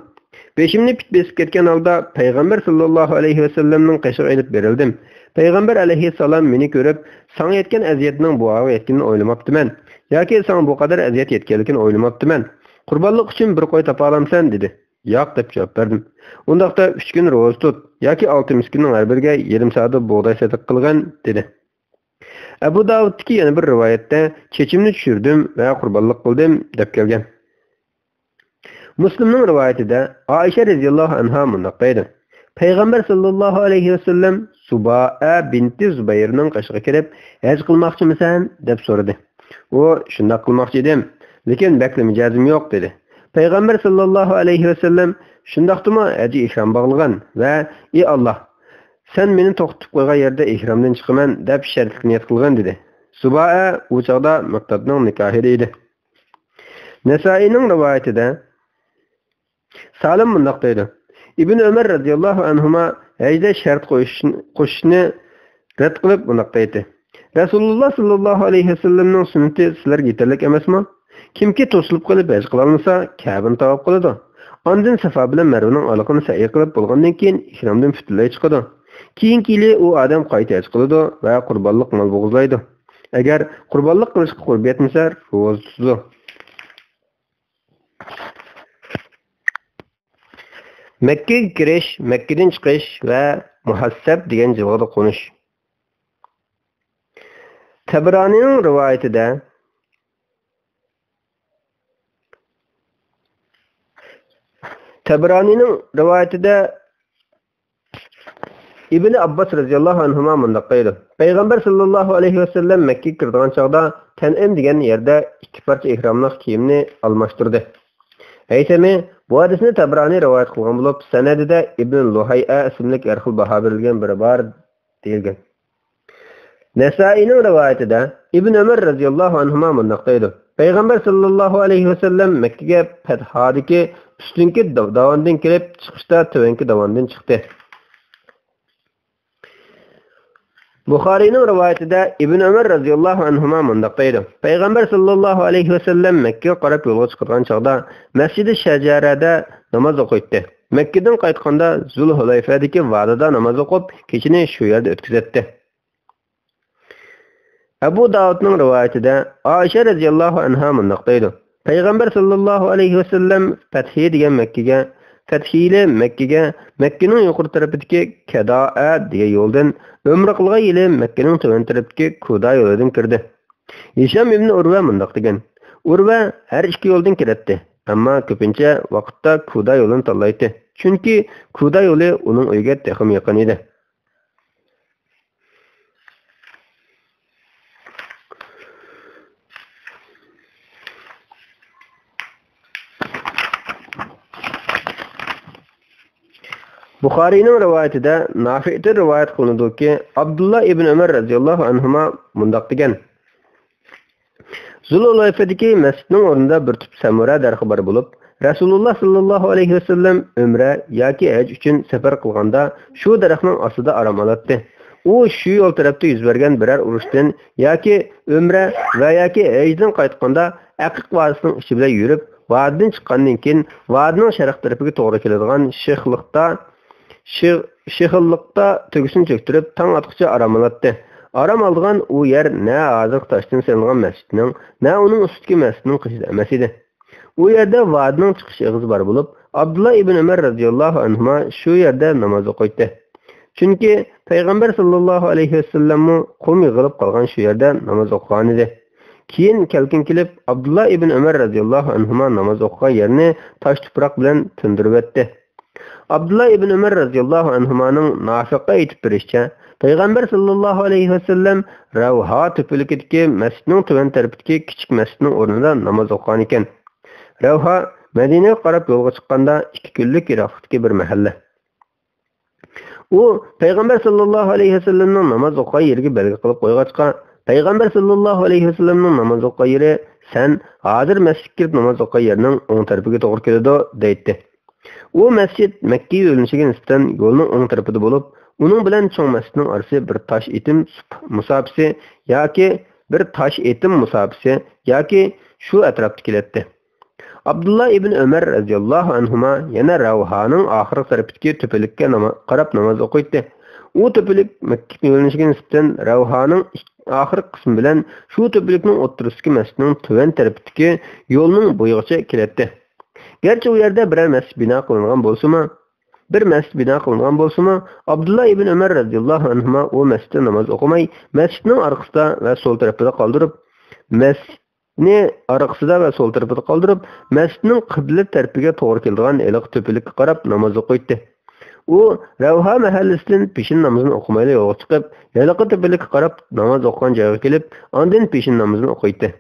بېشىمنى پىت بېسىپ كەتكەن ھالدا پەيغەمبەر ساللاللاھۇ ئەلەيھى ۋەسەللەمنىڭ قېشىغا ئېلىپ بېرىلدىم. پەيغەمبەر ئەلەيھىسسالام مېنى كۆرۈپ، ساڭا يەتكەن ئەزىيەتنىڭ بۇ ھالغا يەتكىنىنى ئويلىماپتىمەن ياكى ساڭا بۇ قەدەر ئەزىيەت يەتكەنلىكىنى ئويلىماپتىمەن. قۇربانلىق ئۈچۈن بىر قوي تاپالامسەن؟ دېدى. ياق، دەپ جاۋاب بەردىم. ئۇنداقتا ئۈچ كۈن روزا تۇت ياكى ئالتە مىسكىننىڭ ھەر بىرىگە يېرىم سادا بۇغداي سەدىقە قىلغىن، دېدى. ئەبۇ داۋۇدتىكى يەنە بىر رىۋايەتتە، چېچىمنى چۈشۈردۈم ۋە قۇربانلىق قىلدىم، دەپ كەلگەن. مۇسلىمنىڭ رىۋايىتىدە ئائىشە رەزىياللاھۇ ئەنھا مۇنداق دەيدۇ: پەيغەمبەر ساللاللاھۇ ئەلەيھى ۋەسەللەم سۇبائە بىنتى زۇبەيرنىڭ قېشىغا كىرىپ، ھەج قىلماقچىمىسەن؟ دەپ سورىدى. ئۇ، شۇنداق قىلماقچى ئىدىم، لېكىن بەكلا مىجەزىم يوق، دېدى. پەيغەمبەر ساللاللاھۇ ئەلەيھى ۋەسەللەم، شۇنداقتىمۇ ھەججى ئېھرام باغلىغان ۋە «ئى ئاللا، سەن مېنى توختىتىپ قويغان يەردە ئېھرامدىن چىقىمەن» دەپ شەرتلىك نىيەت قىلغان دېدى. زۇبائە ئۇ چاغدا مىقدادنىڭ نىكاھىدا ئىدى. نەسائىينىڭ رىۋايىتىدە سالىم مۇنداق دەيدۇ: ئىبن ئۆمەر رەزىياللاھۇ ئەنھۇما ھەجدە شەرت قوشۇش-، قوشۇشنى رەت قىلىپ مۇنداق دەيتتى: رەسۇلۇللا ساللاللاھۇ ئەلەيھى ۋەسەللەمنىڭ سۈننىتى سىلەرگە يېتەرلىك ئەمەسمۇ؟ كىمكى توسۇلۇپ قېلىپ ھەج قىلالمىسا، كەبىنى تاۋاپ قىلىدۇ. ئاندىن سافا بىلەن مەرۋىنىڭ ئارىلىقىنى سەئي قىلىپ بولغاندىن كېيىن ئېھرامدىن پۈتۈنلەي چىقىدۇ. كېيىنكى يىلى ئۇ ئادەم قايتا ھەج قىلىدۇ ۋە قۇربانلىق مال بوغۇزلايدۇ. ئەگەر قۇربانلىق قىلىشقا قۇربى يەتمىسە، روزا تۇتىدۇ. مەككىگە كىرىش، مەككىدىن چىقىش ۋە مۇھەسسەب دېگەن جىلغىدا قونۇش. تەبرانىنىڭ رىۋايىتىدە، تەبرانىنىڭ رىۋايىتىدە ئىبنى ئابباس رەزىياللاھۇ ئەنھۇما مۇنداق دەيدۇ: پەيغەمبەر ساللاللاھۇ ئەلەيھى ۋەسەللەم مەككىگە كىرىدىغان چاغدا تەنئىم دېگەن يەردە ئىككى پارچە ئېھراملىق كىيىمنى ئالماشتۇردى. ھەيسەمى بۇ ھەدىسنى تەبرانى رىۋايەت قىلغان بولۇپ، سەنەدىدە ئىبن لۇھەيئە ئىسىملىك ھەر خىل باھا بېرىلگەن بىرى بار دېيىلگەن. نەسائىينىڭ رىۋايىتىدە ئىبن ئۆمەر رەزىياللاھۇ ئەنھۇما مۇنداق دەيدۇ: پەيغەمبەر ساللاللاھۇ ئەلەيھى ۋەسەللەم مەككىگە پەتھادىكى ئۈستۈنكى داۋ-، داۋاندىن كىرىپ، چىقىشتا تۆۋەنكى داۋاندىن چىقتى. بۇخارىينىڭ رىۋايىتىدە ئىبن ئۆمەر رەزىياللاھۇ ئەنھۇما مۇنداق دەيدۇ: پەيغەمبەر ساللاللاھۇ ئەلەيھى ۋەسەللەم مەككىگە قاراپ يولغا چىقىدىغان چاغدا مەسچىدى شەجەرەدە ناماز ئوقۇيتتى. مەككىدىن قايتقاندا زۇل ھۇلەيفەدىكى ۋادىدا ناماز ئوقۇپ، كېچىنى شۇ يەردە ئۆتكۈزەتتى. ئەبۇ داۋۇدنىڭ رىۋايىتىدە ئائىشە رەزىياللاھۇ ئەنھا مۇنداق دەيدۇ: پەيغەمبەر ساللاللاھۇ ئەلەيھى ۋەسەللەم پەتھى دېگەن مەككىگە، پەتھى يىلى مەككىگە، مەككىنىڭ يۇقىرى تەرىپىدىكى كەدائە دېگەن يولدىن، ئۆمرە قىلغان يىلى مەككىنىڭ تۆۋەن تەرىپىدىكى كۇدا يولىدىن كىردى. ھىشام ئىبنى ئۇرۋە مۇنداق دېگەن: ئۇرۋە ھەر ئىككى يولدىن كىرەتتى، ئەمما كۆپىنچە ۋاقىتتا كۇدا يولىنى تاللايتتى، چۈنكى كۇدا يولى ئۇنىڭ ئۆيىگە تېخىمۇ يېقىن ئىدى. بۇخارىينىڭ رىۋايىتىدە نافىئتىن رىۋايەت قىلىنىدۇكى، ئابدۇللا ئىبن ئۆمەر رەزىياللاھۇ ئەنھۇما مۇنداق دېگەن: زۇلھۇلەيفەدىكى مەسچىتنىڭ ئورنىدا بىر تۈپ سەمۇرە دەرىخى بار بولۇپ، رەسۇلۇللا ساللاللاھۇ ئەلەيھى ۋەسەللەم ئۆمرە ياكى ھەج ئۈچۈن سەپەر قىلغاندا شۇ دەرەخنىڭ ئاستىدا ئارام ئالاتتى. ئۇ شۇ يول تەرەپتە يۈز بەرگەن بىرەر ئۇرۇشتىن ياكى ئۆمرە ۋە ياكى ھەجدىن قايتقاندا ئەقىق ۋادىسىنىڭ ئىچى بىلەن يۈرۈپ، ۋادىدىن چىققاندىن كېيىن ۋادىنىڭ شەرق تەرىپىگە توغرا كېلىدىغان شىخلىقتا، شىغ-، شىخىللىقتا تۆگىسىنى چۆكتۈرۈپ، تاڭ ئاتقۇچە ئارام ئالاتتى. ئارام ئالىدىغان ئۇ يەر نە ھازىرقى تاشتىن سېلىنغان مەسچىتنىڭ، نە ئۇنىڭ ئۈستىدىكى مەسچىتنىڭ قېشىدا ئەمەس ئىدى. ئۇ يەردە ۋادىنىڭ چىقىش ئېغىزى بار بولۇپ، ئابدۇللا ئىبن ئۆمەر رەزىياللاھۇ ئەنھۇما شۇ يەردە ناماز ئوقۇيتتى. چۈنكى پەيغەمبەر ساللاللاھۇ ئەلەيھى ۋەسەللەممۇ قۇم يىغىلىپ قالغان شۇ يەردە ناماز ئوقۇغانىدى. كېيىن كەلكۈن كېلىپ، ئابدۇللا ئىبن ئۆمەر رەزىياللاھۇ ئەنھۇما ناماز ئوقۇغان يەرنى تاش تۇپراق بىلەن تىندۇرۇۋەتتى. ئابدۇللا ئىبن ئۆمەر رەزىياللاھۇ ئەنھۇمانىڭ نافىققا ئېيتىپ بېرىشىچە، پەيغەمبەر ساللاللاھۇ ئەلەيھى ۋەسەللەم رەۋھا تۆپىلىكىدىكى مەسچىتنىڭ تۆۋەن تەرىپىدىكى كىچىك مەسچىتنىڭ ئورنىدا ناماز ئوقۇغانىكەن. رەۋھا مەدىنىگە قاراپ يولغا چىققاندا ئىككى كۈنلۈك يىراقلىقتىكى بىر مەھەللە. ئۇ پەيغەمبەر ساللاللاھۇ ئەلەيھى ۋەسەللەمنىڭ ناماز ئوقۇغان يېرىگە بەلگە قىلىپ قويغاچقا، پەيغەمبەر ساللاللاھۇ ئەلەيھى ۋەسەللەمنىڭ ناماز ئوقۇغان يېرى سەن ھازىر مەسچىتكە كىرىپ ناماز ئوقۇغان يەرنىڭ ئوڭ تەرىپىگە توغرا كېلىدۇ، دەيتتى. ئۇ مەسچىت مەككە يۆنىلىشىگە نىسبەتەن يولنىڭ ئوڭ تەرىپىدە بولۇپ، ئۇنىڭ بىلەن چوڭ مەسچىتنىڭ ئارىسى بىر تاش ئېتىم سۇپ-، مۇساپىسى ياكى بىر تاش ئېتىم مۇساپىسى ياكى شۇ ئەتراپتا كېلەتتى. ئابدۇللا ئىبن ئۆمەر رەزىياللاھۇ ئەنھۇما يەنە رەۋھانىڭ ئاخىرقى تەرىپىدىكى تۆپىلىككە ناما-، قاراپ ناماز ئوقۇيتتى. ئۇ تۆپىلىك مەككە يۆنىلىشىگە نىسبەتەن رەۋھانىڭ ئىك-، ئاخىرقى قىسمى بىلەن شۇ تۆپىلىكنىڭ ئوتتۇرىسىدىكى مەسچىتنىڭ تۆۋەن تەرىپىدىكى يولنىڭ بويىغىچە كېلەتتى. گەرچە ئۇ يەردە بىرەر مەسچىت بىنا قىلىنغان بولسىمۇ، بىر مەسچىت بىنا قىلىنغان بولسىمۇ، ئابدۇللا ئىبن ئۆمەر رەزىياللاھۇ ئەنھۇما ئۇ مەسچىتتە ناماز ئوقۇماي، مەسچىتنىڭ ئارقىسىدا ۋە سول تەرىپىدە قالدۇرۇپ، مەسچىتنى ئارقىسىدا ۋە سول تەرىپىدە قالدۇرۇپ، مەسچىتنىڭ قىبلە تەرىپىگە توغرا كېلىدىغان ھېلىقى تۆپىلىككە قاراپ ناماز ئوقۇيتتى. ئۇ رەۋھا مەھەللىسىدىن پېشىن نامىزىنى ئوقۇمايلا يولغا چىقىپ، ھېلىقى تۆپىلىككە قاراپ ناماز ئوقۇغان جايغا كېلىپ، ئاندىن پېشىن نامىزىنى ئوقۇيتتى.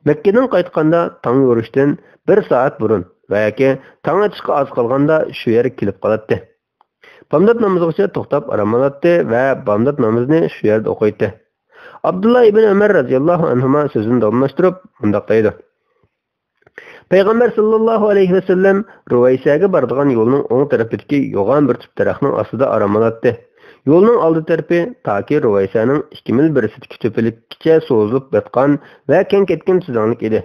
مەككىدىن قايتقاندا تاڭ يورۇشتىن بىر سائەت بۇرۇن، ۋە ياكى تاڭ ئېتىشقا ئاز قالغاندا شۇ يەرگە كېلىپ قالاتتى. بامدات نامىزىغىچە توختاپ ئارام ئالاتتى ۋە بامدات نامىزىنى شۇ يەردە ئوقۇيتتى. ئابدۇللا ئىبن ئۆمەر رەزىياللاھۇ ئەنھۇما سۆزىنى داۋاملاشتۇرۇپ مۇنداق دەيدۇ: پەيغەمبەر ساللاللاھۇ ئەلەيھى ۋەسەللەم رۇۋەيسەگە بارىدىغان يولنىڭ ئوڭ تەرىپىدىكى يوغان بىر تۈپ دەرەخنىڭ ئاستىدا ئارام ئالاتتى. يولنىڭ ئالدى تەرىپى تاكى رۇۋەيسەنىڭ ئىككى مىل بىرسىدىكى تۆپىلىككىچە سوزۇلۇپ ياتقان ۋە كەڭ كەتكەن تۈزلەڭلىك ئىدى.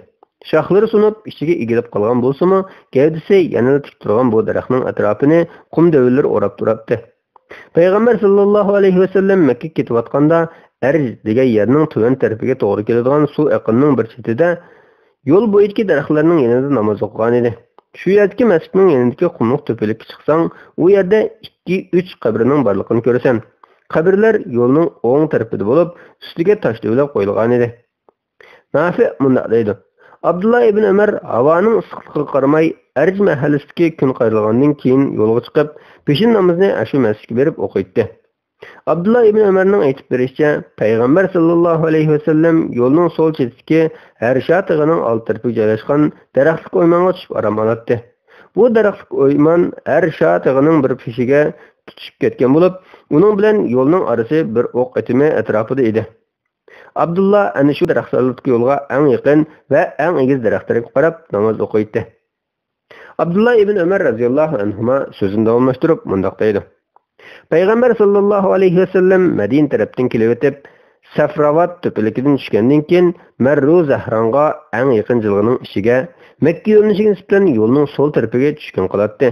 شاخلىرى سۇنۇپ، ئىچىگە ئېگىلىپ قالغان بولسىمۇ، گەۋدىسى يەنىلا تىك تۇرغان بۇ دەرەخنىڭ ئەتراپىنى قۇم دۆۋىلىرى ئوراپ تۇراتتى. پەيغەمبەر ساللاللاھۇ ئەلەيھى ۋەسەللەم مەككىگە كېتىۋاتقاندا، ئەرج دېگەن يەرنىڭ تۆۋەن تەرىپىگە توغرا كېلىدىغان سۇ ئېقىنىنىڭ بىر چېتىدە، يول بويىدىكى دەرەخلەرنىڭ يېنىدا ناماز ئوقۇغانىدى. شۇ يەردىكى مەسچىتنىڭ يېنىدىكى قۇملۇق تۆپىلىككە چىقساڭ، ئۇ يەردە ئىككى، ئۈچ قەبرىنىڭ بارلىقىنى كۆرىسەن. قەبرىلەر يولنىڭ ئوڭ تەرىپىدە بولۇپ، ئۈستىگە تاش دۆۋىلەپ قويۇلغانىدى. نافىئ مۇنداق دەيدۇ: ئابدۇللا ئىبن ئۆمەر ھاۋانىڭ ئىسسىقلىقىغا قارىماي، ئەرج مەھەللىسىدىكى كۈن قايرىلغاندىن كېيىن يولغا چىقىپ، پېشىن نامىزىنى ئاشۇ مەسچىتكە بېرىپ ئوقۇيتتى. ئابدۇللا ئىبن ئۆمەرنىڭ ئېيتىپ بېرىشىچە، پەيغەمبەر ساللاللاھۇ ئەلەيھى ۋەسەللەم يولنىڭ سول چېتىدىكى ھەرشا تېغىنىڭ ئالدى تەرىپىگە جايلاشقان دەرەخلىك ئويمانغا چۈشۈپ ئارام ئالاتتى. بۇ دەرەخلىك ئويمان ھەرشا تېغىنىڭ بىر پېشىگە تۇتىشىپ كەتكەن بولۇپ، ئۇنىڭ بىلەن يولنىڭ ئارىسى بىر ئوق ئېتىمى ئەتراپىدا ئىدى. ئابدۇللا ئەنە شۇ دەرەخلىكتىكى يولغا ئەڭ يېقىن ۋە ئەڭ ئېگىز دەرەخ تەرەپكە قاراپ ناماز ئوقۇيتتى. ئابدۇللا ئىبن ئۆمەر رەزىياللاھۇ ئەنھۇما سۆزىنى داۋاملاشتۇرۇپ مۇنداق دەيدۇ: پەيغەمبەر ساللاللاھۇ ئەلەيھى ۋەسەللەم مەدىنە تەرەپتىن كېلىۋېتىپ، سەفراۋات تۆپىلىكىدىن چۈشكەندىن كېيىن، مەررۇ زەھرانغا ئەڭ يېقىن جىلغىنىڭ ئىچىگە، مەككە يۆنىلىشى نىسبەتەن يولنىڭ سول تەرىپىگە چۈشكۈن قىلاتتى.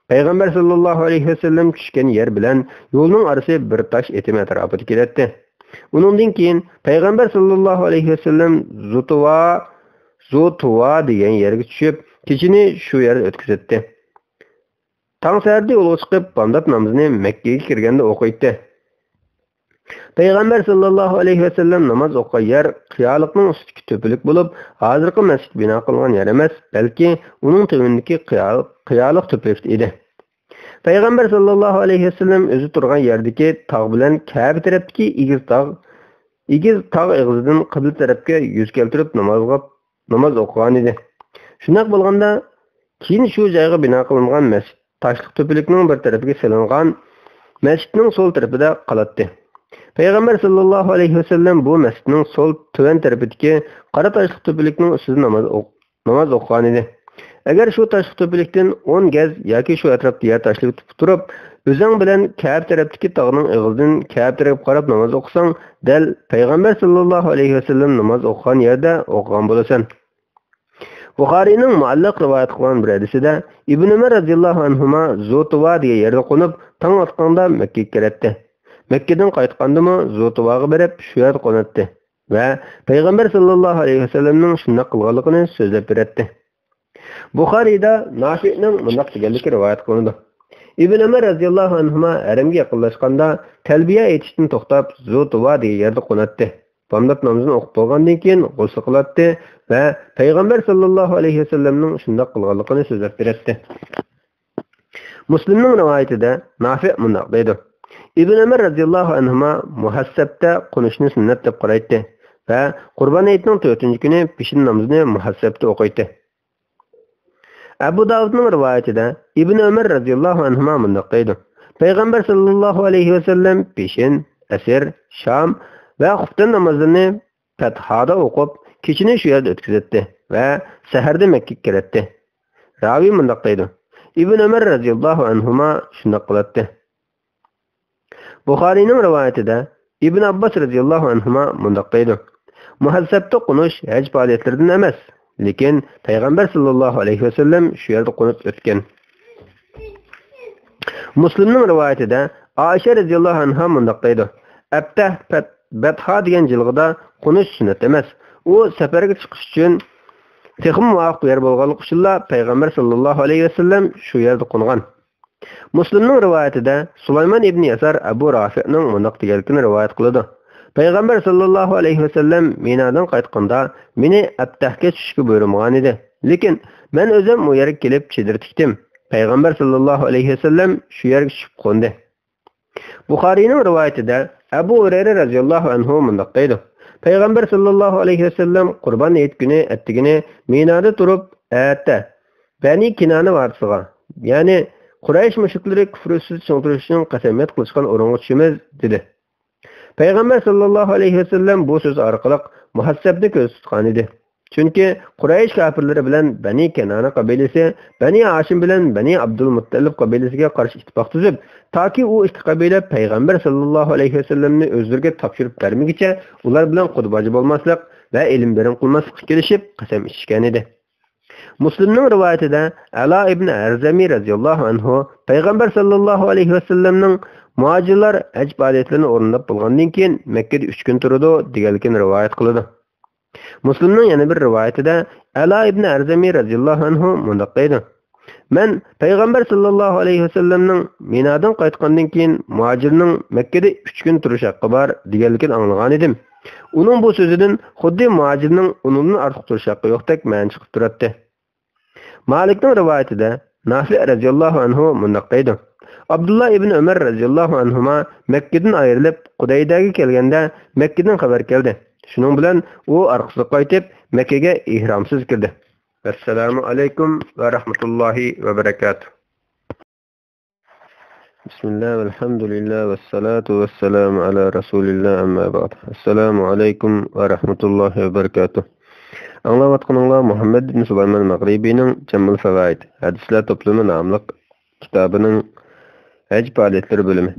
پەيغەمبەر ساللاللاھۇ ئەلەيھى ۋەسەللەم چۈشكەن يەر بىلەن يولنىڭ ئارىسى بىر تاش ئېتىمى ئەتراپىدا كېلەتتى. ئۇنىڭدىن كېيىن پەيغەمبەر ساللاللاھۇ ئەلەيھى ۋەسەللەم زۇتۇۋا، زۇتۇۋا دېگەن يەرگە چۈشۈپ، كېچىنى شۇ يەردە ئۆتكۈزەتتى. تاڭ سەھەردە يولغا چىقىپ، بامدات نامىزىنى مەككىگە كىرگەندە ئوقۇيتتى. پەيغەمبەر ساللاللاھۇ ئەلەيھى ۋەسەللەم ناماز ئوقۇغان يەر قىيالىقنىڭ ئۈستىدىكى تۆپىلىك بولۇپ، ھازىرقى مەسچىت بىنا قىلغان يەر ئەمەس، بەلكى ئۇنىڭ تۆۋىنىدىكى قىيا-، قىيالىق تۆپىلىك ئىدى. پەيغەمبەر ساللاللاھۇ ئەلەيھى ۋەسەللەم ئۆزى تۇرغان يەردىكى تاغ بىلەن كەبە تەرەپتىكى ئېگىز تاغ، ئېگىز تاغ ئېغىزىدىن قىبلە تەرەپكە يۈز كەلتۈرۈپ نامازغا، ناماز ئوقۇغانىدى. شۇنداق بولغاندا، كېيىن شۇ جايغا بىنا قىلىنغان مەسچىت تاشلىق تۆپىلىكنىڭ بىر تەرىپىگە سېلىنغان مەسچىتنىڭ سول تەرىپىدە قالاتتى. پەيغەمبەر ساللاللاھۇ ئەلەيھى ۋەسەللەم بۇ مەسچىتنىڭ سول تۆۋەن تەرىپىدىكى قارا تاشلىق تۆپىلىكنىڭ ئۈستىدە ناماز ئوق-، ناماز ئوقۇغانىدى. ئەگەر شۇ تاشلىق تۆپىلىكتىن ئون گەز ياكى شۇ ئەتراپتا يەر تاشلىۋېتىپ تۇرۇپ، ئۆزەڭ بىلەن كەبە تەرەپتىكى تاغنىڭ ئېغىزىدىن كەبە تەرەپكە قاراپ ناماز ئوقۇساڭ، دەل پەيغەمبەر ساللاللاھۇ ئەلەيھى ۋەسەللەم ناماز ئوقۇغان يەردە ئوقۇغان بولىسەن. بۇخارىينىڭ مۇئەللەق رىۋايەت قىلغان بىر ھەدىسىدە، ئىبن ئۆمەر رەزىياللاھۇ ئەنھۇما زۇتۇۋا دېگەن يەردە قونۇپ، تاڭ ئاتقاندا مەككىگە كىرەتتى. مەككىدىن قايتقاندىمۇ زۇتۇۋاغا بېرىپ، شۇ يەردە قوناتتى ۋە پەيغەمبەر ساللاللاھۇ ئەلەيھى ۋەسەللەمنىڭ شۇنداق قىلغانلىقىنى سۆزلەپ بېرەتتى. بۇخارىيدا نافىئنىڭ مۇنداق دېگەنلىكى رىۋايەت قىلىنىدۇ: ئىبن ئۆمەر رەزىياللاھۇ ئەنھۇما ھەرەمگە يېقىنلاشقاندا، تەلبىيە ئېيتىشتىن توختاپ، زۇتۇۋا دېگەن يەردە قوناتتى. بامدات نامىزىنى ئوقۇپ بولغاندىن كېيىن غۇسل قىلاتتى ۋە پەيغەمبەر ساللاللاھۇ ئەلەيھى ۋەسەللەمنىڭ شۇنداق قىلغانلىقىنى سۆزلەپ بېرەتتى. مۇسلىمنىڭ رىۋايىتىدە نافىئ مۇنداق دەيدۇ: ئىبن ئۆمەر رەزىياللاھۇ ئەنھۇما مۇھەسسەبتە قونۇشنى سۈننەت دەپ قارايتتى ۋە قۇربان ھېيتنىڭ تۆتىنچى كۈنى پېشىن نامىزىنى مۇھەسسەبتە ئوقۇيتتى. ئەبۇ داۋۇدنىڭ رىۋايىتىدە ئىبن ئۆمەر رەزىياللاھۇ ئەنھۇما مۇنداق دەيدۇ: پەيغەمبەر ساللاللاھۇ ئەلەيھى ۋەسەللەم پېشىن، ئەسىر، شام ۋە خۇپتەن نامازلىرىنى پەتھادا ئوقۇپ، كېچىنى شۇ يەردە ئۆتكۈزەتتى ۋە سەھەردە مەككىگە كىرەتتى. راۋى مۇنداق دەيدۇ: ئىبن ئۆمەر رەزىياللاھۇ ئەنھۇما شۇنداق قىلاتتى. بۇخارىينىڭ رىۋايىتىدە ئىبن ئابباس رەزىياللاھۇ ئەنھۇما مۇنداق دەيدۇ: مۇھەسسەبتە قونۇش ھەج پائالىيەتلىرىدىن ئەمەس، لېكىن پەيغەمبەر ساللاللاھۇ ئەلەيھى ۋەسەللەم شۇ يەردە قونۇپ ئۆتكەن. مۇسلىمنىڭ رىۋايىتىدە ئائىشە رەزىياللاھۇ ئەنھا مۇنداق دەيدۇ: ئەبتەھ پەت-، بەتھا دېگەن جىلغىدا قونۇش سۈننەت ئەمەس. ئۇ سەپەرگە چىقىش ئۈچۈن تېخىمۇ مۇۋاپىق يەر بولغانلىقى ئۈچۈنلا پەيغەمبەر ساللاللاھۇ ئەلەيھى ۋەسەللەم شۇ يەردە قونغان. مۇسلىمنىڭ رىۋايىتىدە سۇلايمان ئىبنى يەسار ئەبۇ رافىئنىڭ مۇنداق دېگەنلىكىنى رىۋايەت قىلىدۇ: پەيغەمبەر ساللاللاھۇ ئەلەيھى ۋەسەللەم مىنادىن قايتقاندا مېنى ئەبتەھكە چۈشۈشكە بۇيرۇمىغانىدى. لېكىن مەن ئۆزۈم ئۇ يەرگە كېلىپ چېدىر تىكتىم. پەيغەمبەر ساللاللاھۇ ئەلەيھى ۋەسەللەم شۇ يەرگە چۈشۈپ قوندى. بۇخارىينىڭ رىۋايىتىدە ئەبۇ ھۇرەيرە رەزىياللاھۇ ئەنھۇ مۇنداق دەيدۇ: پەيغەمبەر ساللاللاھۇ ئەلەيھى ۋەسەللەم قۇربان ھېيت كۈنى ئەتىگىنى مىنادا تۇرۇپ، ئەتە بەنى كىنانە ۋارىسىغا، يەنى قۇرەيش مۇشرىكلىرى كۇفرى ئۈستىدە چىڭ تۇرۇشىنىڭ قەسەمياد قىلىشقان ئورنىغا چۈشىمىز، دېدى. پەيغەمبەر ساللاللاھۇ ئەلەيھى ۋەسەللەم بۇ سۆز ئارقىلىق مۇھەسسەبنى كۆزدە تۇتقانىدى. چۈنكى قۇرەيش كاپىرلىرى بىلەن بەنى كەنانە قەبىلىسى بەنى ھاشىم بىلەن بەنى ئابدۇلمۇتتەلىپ قەبىلىسىگە قارشى ئىتتىپاق تۈزۈپ، تاكى ئۇ ئىككى قەبىلە پەيغەمبەر ساللاللاھۇ ئەلەيھى ۋەسەللەمنى ئۆزلىرىگە تاپشۇرۇپ بەرمىگىچە ئۇلار بىلەن قۇدا باجا بولماسلىق ۋە ئېلىم بېرىم قىلماسلىققا كېلىشىپ قەسەم ئىچىشكەنىدى. مۇسلىمنىڭ رىۋايىتىدە ئەلا ئىبن ھەرزەمى رەزىياللاھۇ ئەنھۇ پەيغەمبەر ساللاللاھۇ ئەلەيھى ۋەسەللەمنىڭ مۇھاجىرلار ھەج پائالىيەتلىرىنى ئورۇنداپ بولغاندىن كېيىن مەككىدە ئۈچ كۈن تۇرىدۇ دېگەنلىكىنى رىۋايەت قىلىدۇ. مۇسلىمنىڭ يەنە بىر رىۋايىتىدە ئەلا ئىبن ھەرزەمى رەزىياللاھۇ ئەنھۇ مۇنداق دەيدۇ: مەن پەيغەمبەر ساللاللاھۇ ئەلەيھى ۋەسەللەمنىڭ مىنادىن قايتقاندىن كېيىن مۇھاجىرنىڭ مەككىدە ئۈچ كۈن تۇرۇش ھەققى بار دېگەنلىكىنى ئاڭلىغانىدىم. ئۇنىڭ بۇ سۆزىدىن خۇددى مۇھاجىرنىڭ ئۇنىڭدىن ئارتۇق تۇرۇش ھەققى يوقتەك مەنە چىقىپ تۇراتتى. مالىكنىڭ رىۋايىتىدە نافىئ رەزىياللاھۇ ئەنھۇ مۇنداق دەيدۇ: ئابدۇللا ئىبن ئۆمەر رەزىياللاھۇ ئەنھۇما مەككىدىن ئايرىلىپ، قۇدەيدەگە كەلگەندە مەككىدىن خەۋەر كەلدى. شۇنىڭ بىلەن ئۇ ئارقىسىغا قايتىپ، مەككىگە ئېھرامسىز كىردى. ۋەسسالامۇ ئەلەيكۇم ۋە رەھمەتۇللاھى ۋە بەرەكاتۇھ. بىسمىللا، ۋەلھەمدۇلىللا، ۋەسسالاتۇ ۋەسسالامۇ ئەلا رەسۇلىللا، ئەمما بەئد. ئەسسالامۇ ئەلەيكۇم ۋە رەھمەتۇللاھى ۋە بەرىكاتۇھ. ئاڭلاۋاتقىنىڭلار مۇھەممەد ئىبن سۇلايمان مەغرىبىنىڭ جەمئۇل فەۋائىد، ھەدىسلەر توپلىمى ناملىق كىتابىنىڭ ھەج پائالىيەتلىرى بۆلۈمى.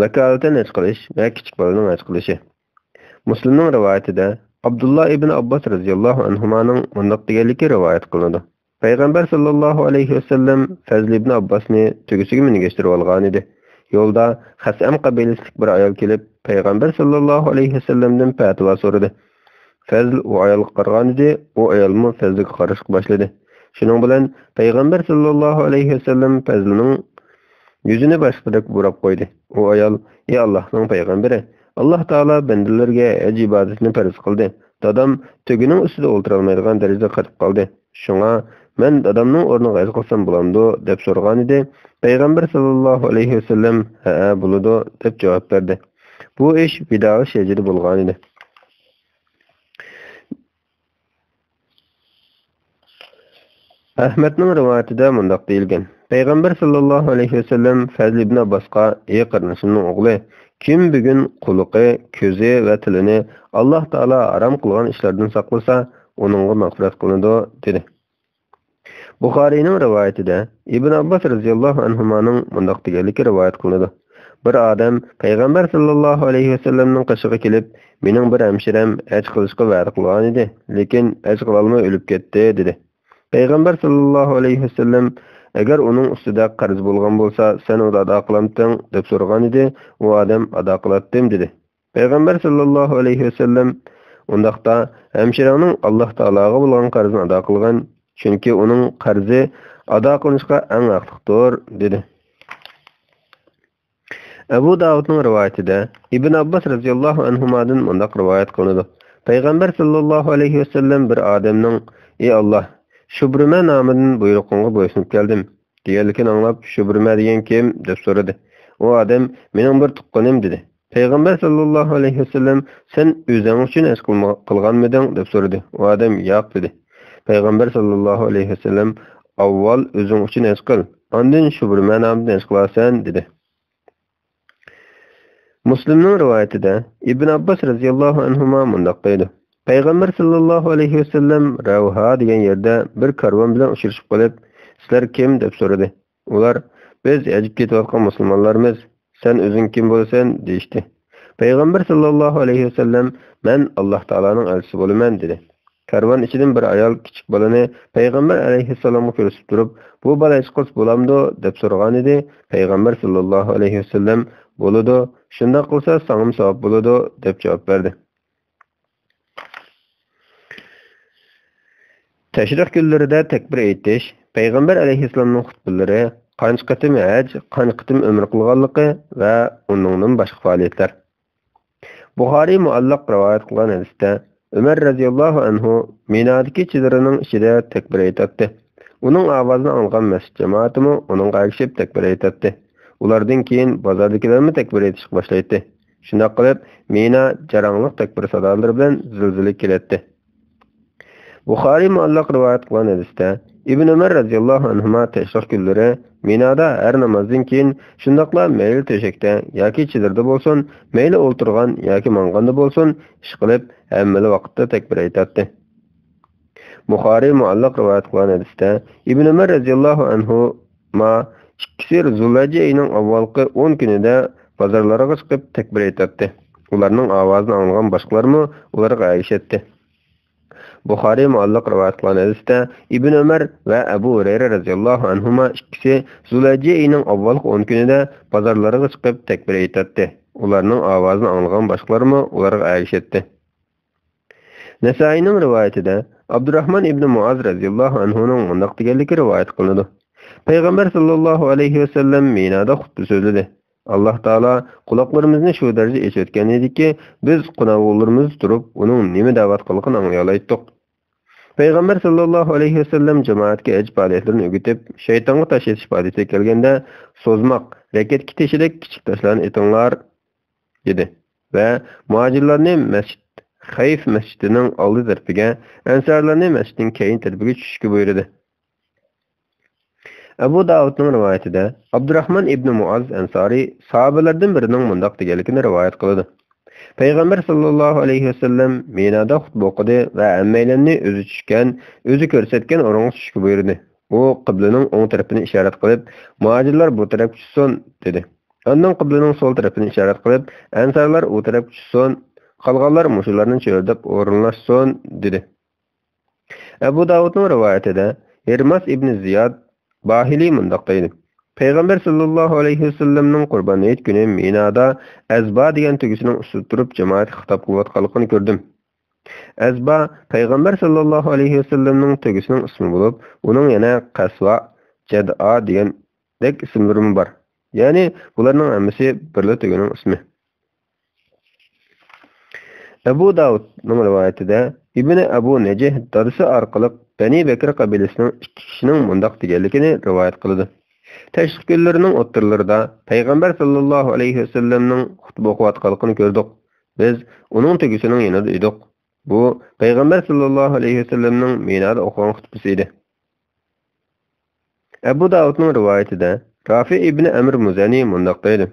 ۋاكالىتەن ھەج قىلىش ۋە كىچىك بالىنىڭ ھەج قىلىشى. مۇسلىمنىڭ رىۋايىتىدە ئابدۇللا ئىبن ئابباس رەزىياللاھۇ ئەنھۇمانىڭ مۇنداق دېگەنلىكى رىۋايەت قىلىنىدۇ: پەيغەمبەر ساللاللاھۇ ئەلەيھى ۋەسەللەم فەزل ئىبن ئابباسنى تۆگىسىگە مىنگەشتۈرۈۋالغانىدى. يولدا خەسئەم قەبىلىسىدىكى بىر ئايال كېلىپ، پەيغەمبەر ساللاللاھۇ ئەلەيھى ۋەسەللەمدىن پەتىۋا سورىدى. فەزل ئۇ ئايالغا قارىغانىدى، ئۇ ئايالمۇ فەزلگە قاراشقا باشلىدى. شۇنىڭ بىلەن پەيغەمبەر ساللاللاھۇ ئەلەيھى ۋەسەللەم فەزلنىڭ يۈزىنى باشقىدەك بۇراپ قويدى. ئۇ ئايال: ئى ئاللاھنىڭ پەيغەمبىرى، ئاللاھ تائالا بەندىلىرىگە ھەج ئىبادىتىنى پەرز قىلدى. دادام تۆگىنىڭ ئۈستىدە ئولتۇرالمايدىغان دەرىجىدە قېتىپ قالدى. شۇڭا مەن دادامنىڭ ئورنىغا ھەج قىلسام بولامدۇ؟ دەپ سورىغانىدى. پەيغەمبەر ساللاللاھۇ ئەلەيھى ۋەسەللەم ھەئە، بولىدۇ، دەپ جاۋاب بەردى. بۇ ئىش ۋىدائۇ ھەججىدە بولغانىدى. ئەھمەدنىڭ رىۋايىتىدە مۇنداق دېيىلگەن: پەيغەمبەر ساللاللاھۇ ئەلەيھى ۋەسەللەم فەزل ئىبن ئابباسقا: ئى قېرىندىشىمنىڭ ئوغلى، كىم بۈگۈن قۇلىقى، كۆزى ۋە تىلىنى ئاللاھ تائالا ھارام قىلغان ئىشلاردىن ساقلىسا، ئۇنىڭغا مەغپىرەت قىلىنىدۇ، دېدى. بۇخارىينىڭ رىۋايىتىدە ئىبن ئابباس رەزىياللاھۇ ئەنھۇمانىڭ مۇنداق دېگەنلىكى رىۋايەت قىلىنىدۇ: بىر ئادەم پەيغەمبەر ساللاللاھۇ ئەلەيھى ۋەسەللەمنىڭ قېشىغا كېلىپ، مېنىڭ بىر ھەمشىرەم ھەج قىلىشقا ۋەدە قىلغانىدى، لېكىن ھەج قىلالماي ئۆلۈپ كەتتى، دېدى. پەيغەمبەر ساللاللاھۇ ئەلەيھى ۋەسەللەم: ئەگەر ئۇنىڭ ئۈستىدە قەرز بولغان بولسا، سەن ئۇنى ئادا قىلامتىڭ؟ دەپ سورىغانىدى. ئۇ ئادەم: ئادا قىلاتتىم، دېدى. پەيغەمبەر ساللاللاھۇ ئەلەيھى ۋەسەللەم: ئۇنداقتا ھەمشىرەڭنىڭ ئاللاھ تائالاغا بولغان قەرزىنى ئادا قىلغىن، چۈنكى ئۇنىڭ قەرزى ئادا قىلىنىشقا ئەڭ ھەقلىقتۇر، دېدى. ئەبۇ داۋۇدنىڭ رىۋايىتىدە ئىبن ئابباس رەزىياللاھۇ ئەنھۇمادىن مۇنداق رىۋايەت قىلىنىدۇ: پەيغەمبەر ساللاللاھۇ ئەلەيھى ۋەسەللەم بىر ئادەمنىڭ: ئى ئاللاھ، شۇبرىمە نامىدىن بۇيرۇقۇڭغا بويسۇنۇپ كەلدىم، دېگەنلىكىنى ئاڭلاپ، شۇبرىمە دېگەن كىم؟ دەپ سورىدى. ئۇ ئادەم: مېنىڭ بىر تۇغقىنىم، دېدى. پەيغەمبەر ساللاللاھۇ ئەلەيھى ۋەسەللەم: سەن ئۆزۈڭ ئۈچۈن ھەج قىلما-، قىلغانمىدىڭ؟ دەپ سورىدى. ئۇ ئادەم: ياق، دېدى. پەيغەمبەر ساللاللاھۇ ئەلەيھى ۋەسەللەم: ئاۋۋال ئۆزۈڭ ئۈچۈن ھەج قىل، ئاندىن شۇبرىمە نامىدىن ھەج قىلارسەن، دېدى. مۇسلىمنىڭ رىۋايىتىدە ئىبن ئابباس رەزىياللاھۇ ئەنھۇما مۇنداق دەيدۇ: پەيغەمبەر ساللاللاھۇ ئەلەيھى ۋەسەللەم رەۋھا دېگەن يەردە بىر كارۋان بىلەن ئۇچرىشىپ قېلىپ، سىلەر كىم؟ دەپ سورىدى. ئۇلار: بىز ھەجگە كېتىۋاتقان مۇسۇلمانلارمىز، سەن ئۆزۈڭ كىم بولىسەن؟ دېيىشتى. پەيغەمبەر ساللاللاھۇ ئەلەيھى ۋەسەللەم: مەن ئاللاھ تائالانىڭ ئەلچىسى بولىمەن، دېدى. كارۋان ئىچىدىن بىر ئايال كىچىك بالىنى پەيغەمبەر ئەلەيھىسسالامغا كۆرسىتىپ تۇرۇپ، بۇ بالا ھەج قىلسا بولامدۇ؟ دەپ سورىغانىدى. پەيغەمبەر ساللاللاھۇ ئەلەيھى ۋەسەللەم: بولىدۇ، شۇنداق قىلسا ساڭىمۇ ساۋاب بولىدۇ، دەپ جاۋاب بەردى. تەشرىق كۈنلىرىدە تەكبىر ئېيتىش، پەيغەمبەر ئەلەيھىسسالامنىڭ خۇتبىلىرى، قانچە قېتىم ھەج، قانچە قېتىم ئۆمرە قىلغانلىقى ۋە ئۇنىڭدىن باشقا پائالىيەتلەر. بۇخارىي مۇئەللەق رىۋايەت قىلغان ھەدىستە، ئۆمەر رەزىياللاھۇ ئەنھۇ مىنادىكى چېدىرىنىڭ ئىچىدە تەكبىر ئېيتاتتى. ئۇنىڭ ئاۋازىنى ئاڭلىغان مەسچىت جامائىتىمۇ ئۇنىڭغا ئەگىشىپ تەكبىر ئېيتاتتى. ئۇلاردىن كېيىن بازاردىكىلەرمۇ تەكبىر ئېيتىشقا باشلايتتى. شۇنداق قىلىپ، مىنا جاراڭلىق تەكبىر سادالىرى بىلەن زىلزىلە كېلەتتى. بۇخارىي مۇئەللەق رىۋايەت قىلغان ھەدىستە، ئىبن ئۆمەر رەزىياللاھۇ ئەنھۇما تەشرىق كۈنلىرى مىنادا ھەر نامازدىن كېيىن، شۇنداقلا مەيلى تۆشەكتە ياكى چېدىردا بولسۇن، مەيلى ئولتۇرغان ياكى ماڭغاندا بولسۇن، ئىشقىلىپ ھەممىلا ۋاقىتتا تەكبىر ئېيتاتتى. بۇخارىي مۇئەللەق رىۋايەت قىلغان ھەدىستە، ئىبن ئۆمەر رەزىياللاھۇ ئەنھۇما ئىككىسى زۇلھەججە ئېيىنىڭ ئاۋۋالقى ئون كۈنىدە بازارلارغا چىقىپ تەكبىر ئېيتاتتى. ئۇلارنىڭ ئاۋازىنى ئاڭلىغان باشقىلارمۇ ئۇلارغا ئەگىشەتتى. بۇخارىي مۇئەللەق رىۋايەت قىلغان ھەدىستە، ئىبن ئۆمەر ۋە ئەبۇ ھۇرەيرە رەزىياللاھۇ ئەنھۇما ئىككىسى زۇلھەججە ئېيىنىڭ ئاۋۋالقى ئون كۈنىدە بازارلارغا چىقىپ تەكبىر ئېيتاتتى. ئۇلارنىڭ ئاۋازىنى ئاڭلىغان باشقىلارمۇ ئۇلارغا ئەگىشەتتى. نەسائىينىڭ رىۋايىتىدە ئابدۇراخمان ئىبنى مۇئاز رەزىياللاھۇ ئەنھۇنىڭ مۇنداق دېگەنلىكى رىۋايەت قىلىنىدۇ: پەيغەمبەر ساللاللاھۇ ئەلەيھى ۋەسەللەم مىنادا خۇتبە سۆزلىدى. ئاللاھ تائالا قۇلاقلىرىمىزنى شۇ دەرىجىدە ئېچىۋەتكەن ئىدىكى، بىز قوناغۇلىرىمىزدا تۇرۇپ، ئۇنىڭ نېمە دەۋاتقانلىقىنى ئاڭلىيالايتتۇق. پەيغەمبەر ساللاللاھۇ ئەلەيھى ۋەسەللەم جامائەتكە ھەج پائالىيەتلىرىنى ئۆگىتىپ، شەيتانغا تاش ئېتىش پائالىيىتىگە كەلگەندە، سوزماق، رەكەتكە تېشىدەك كىچىك تاشلارنى ئېتىڭلار، دېدى ۋە مۇھاجىرلارنى مەسچىت خەيف مەسچىتىنىڭ ئالدى تەرىپىگە، ئەنسارلارنى مەسچىتنىڭ كەينى تەرىپىگە چۈشۈشكە بۇيرۇدى. ئەبۇ داۋۇدنىڭ رىۋايىتىدە، ئابدۇراخمان ئىبنى مۇئاز ئەنسارى ساھابىلەردىن بىرىنىڭ مۇنداق دېگەنلىكىنى رىۋايەت قىلىدۇ: پەيغەمبەر ساللاللاھۇ ئەلەيھى ۋەسەللەم مىنادا خۇتبە ئوقۇدى ۋە ھەممەيلەننى ئۆزى چۈشكەن، ئۆزى كۆرسەتكەن ئورۇنغا چۈشۈشكە بۇيرۇدى. ئۇ قىبلىنىڭ ئوڭ تەرىپىنى ئىشارەت قىلىپ، مۇھاجىرلار بۇ تەرەپكە چۈشسۇن، دېدى. ئاندىن قىبلىنىڭ سول تەرىپىنى ئىشارەت قىلىپ، ئەنسارلار ئۇ تەرەپكە چۈشسۇن، قالغانلار مۇشۇلارنى چۆرىدەپ ئورۇنلاشسۇن، دېدى. ئەبۇ داۋۇدنىڭ رىۋايىتىدە ھىرماس ئىبنى زىياد باھىلى مۇنداق دەيدۇ: پەيغەمبەر ساللاللاھۇ ئەلەيھى ۋەسەللەمنىڭ قۇربان ھېيت كۈنى مىنادا ئەزبا دېگەن تۆگىسىنىڭ ئۈستىدە تۇرۇپ جامائەتكە خىتاب قىلىۋاتقانلىقىنى كۆردۈم. ئەزبا پەيغەمبەر ساللاللاھۇ ئەلەيھى ۋەسەللەمنىڭ تۆگىسىنىڭ ئىسمى بولۇپ، ئۇنىڭ يەنە قەسۋا، جەدئا دېگەندەك ئىسىملىرىمۇ بار. يەنى بۇلارنىڭ ھەممىسى بىرلا تۆگىنىڭ ئىسمى. ئەبۇ داۋۇدنىڭ رىۋايىتىدە ئىبنى ئەبۇ نەجىھ دادىسى ئارقىلىق بەنى بەكر قەبىلىسىنىڭ ئىككى كىشىنىڭ مۇنداق دېگەنلىكىنى رىۋايەت قىلىدۇ: تەشرىق كۈنلىرىنىڭ ئوتتۇرىلىرىدا پەيغەمبەر ساللاللاھۇ ئەلەيھى ۋەسەللەمنىڭ خۇتبە ئوقۇۋاتقانلىقىنى كۆردۇق. بىز ئۇنىڭ تۆگىسىنىڭ يېنىدا ئىدۇق. بۇ پەيغەمبەر ساللاللاھۇ ئەلەيھى ۋەسەللەمنىڭ مىنادا ئوقۇغان خۇتبىسى ئىدى. ئەبۇ داۋۇدنىڭ رىۋايىتىدە رافى ئىبنى ئەمر مۇزەنى مۇنداق دەيدۇ: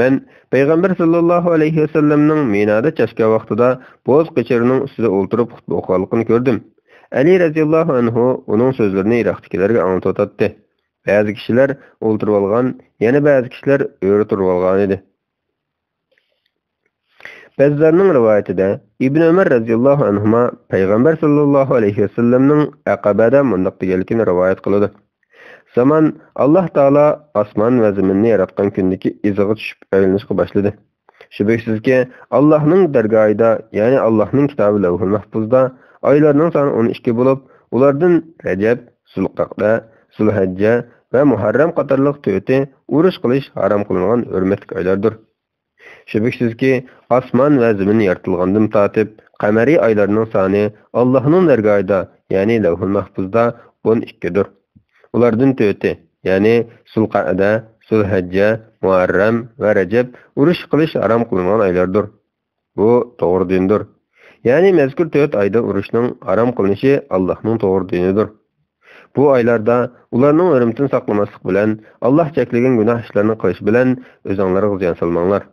مەن پەيغەمبەر ساللاللاھۇ ئەلەيھى ۋەسەللەمنىڭ مىنادا چاشكان ۋاقتىدا بوز قېچىرىنىڭ ئۈستىدە ئولتۇرۇپ خۇتبە ئوقۇغانلىقىنى كۆردۈم. ئەلى رەزىياللاھۇ ئەنھۇ ئۇنىڭ سۆزلىرىنى يىراقتىكىلەرگە ئاڭلىتىۋاتاتتى. بەزى كىشىلەر ئولتۇرۇۋالغان، يەنە بەزى كىشىلەر ئۆرە تۇرۇۋالغانىدى. بەززارنىڭ رىۋايىتىدە ئىبن ئۆمەر رەزىياللاھۇ ئەنھۇما پەيغەمبەر ساللاللاھۇ ئەلەيھى ۋەسەللەمنىڭ ئەقەبەدە مۇنداق دېگەنلىكىنى رىۋايەت قىلىدۇ: زامان ئاللاھ تائالا ئاسمان ۋە زېمىننى ياراتقان كۈندىكى ئىزىغا چۈشۈپ ئايلىنىشقا باشلىدى. شۈبھىسىزكى، ئاللاھنىڭ دەرگاھىدا، يەنى ئاللاھنىڭ كىتابى لەۋھۇل مەھپۇزدا ئايلارنىڭ سانى ئون ئىككى بولۇپ، ئۇلاردىن رەجەب، زۇلقەئدە، زۇلھەججە ۋە مۇھەررەم قاتارلىق تۆتى ئۇرۇش قىلىش ھارام قىلىنغان ھۆرمەتلىك ئايلاردۇر. شۈبھىسىزكى، ئاسمان ۋە زېمىن يارىتىلغاندىن تارتىپ، قەمەرىي ئايلارنىڭ سانى ئاللاھنىڭ دەرگاھىدا، يەنى لەۋھۇل مەھپۇزدا ئون ئىككىدۇر. ئۇلاردىن تۆتى، يەنى زۇلقەئدە، زۇلھەججە، مۇھەررەم ۋە رەجەب ئۇرۇش قىلىش ھارام قىلىنغان ئايلاردۇر. بۇ توغرا دىندۇر. يەنى مەزكۇر تۆت ئايدا ئۇرۇشنىڭ ھارام قىلىنىشى ئاللاھنىڭ توغرا دىنىدۇر. بۇ ئايلاردا ئۇلارنىڭ ھۆرمىتىنى ساقلىماسلىق بىلەن، ئاللاھ چەكلىگەن گۇناھ ئىشلارنى قىلىش بىلەن ئۆزۈڭلارغا زىيان سالماڭلار.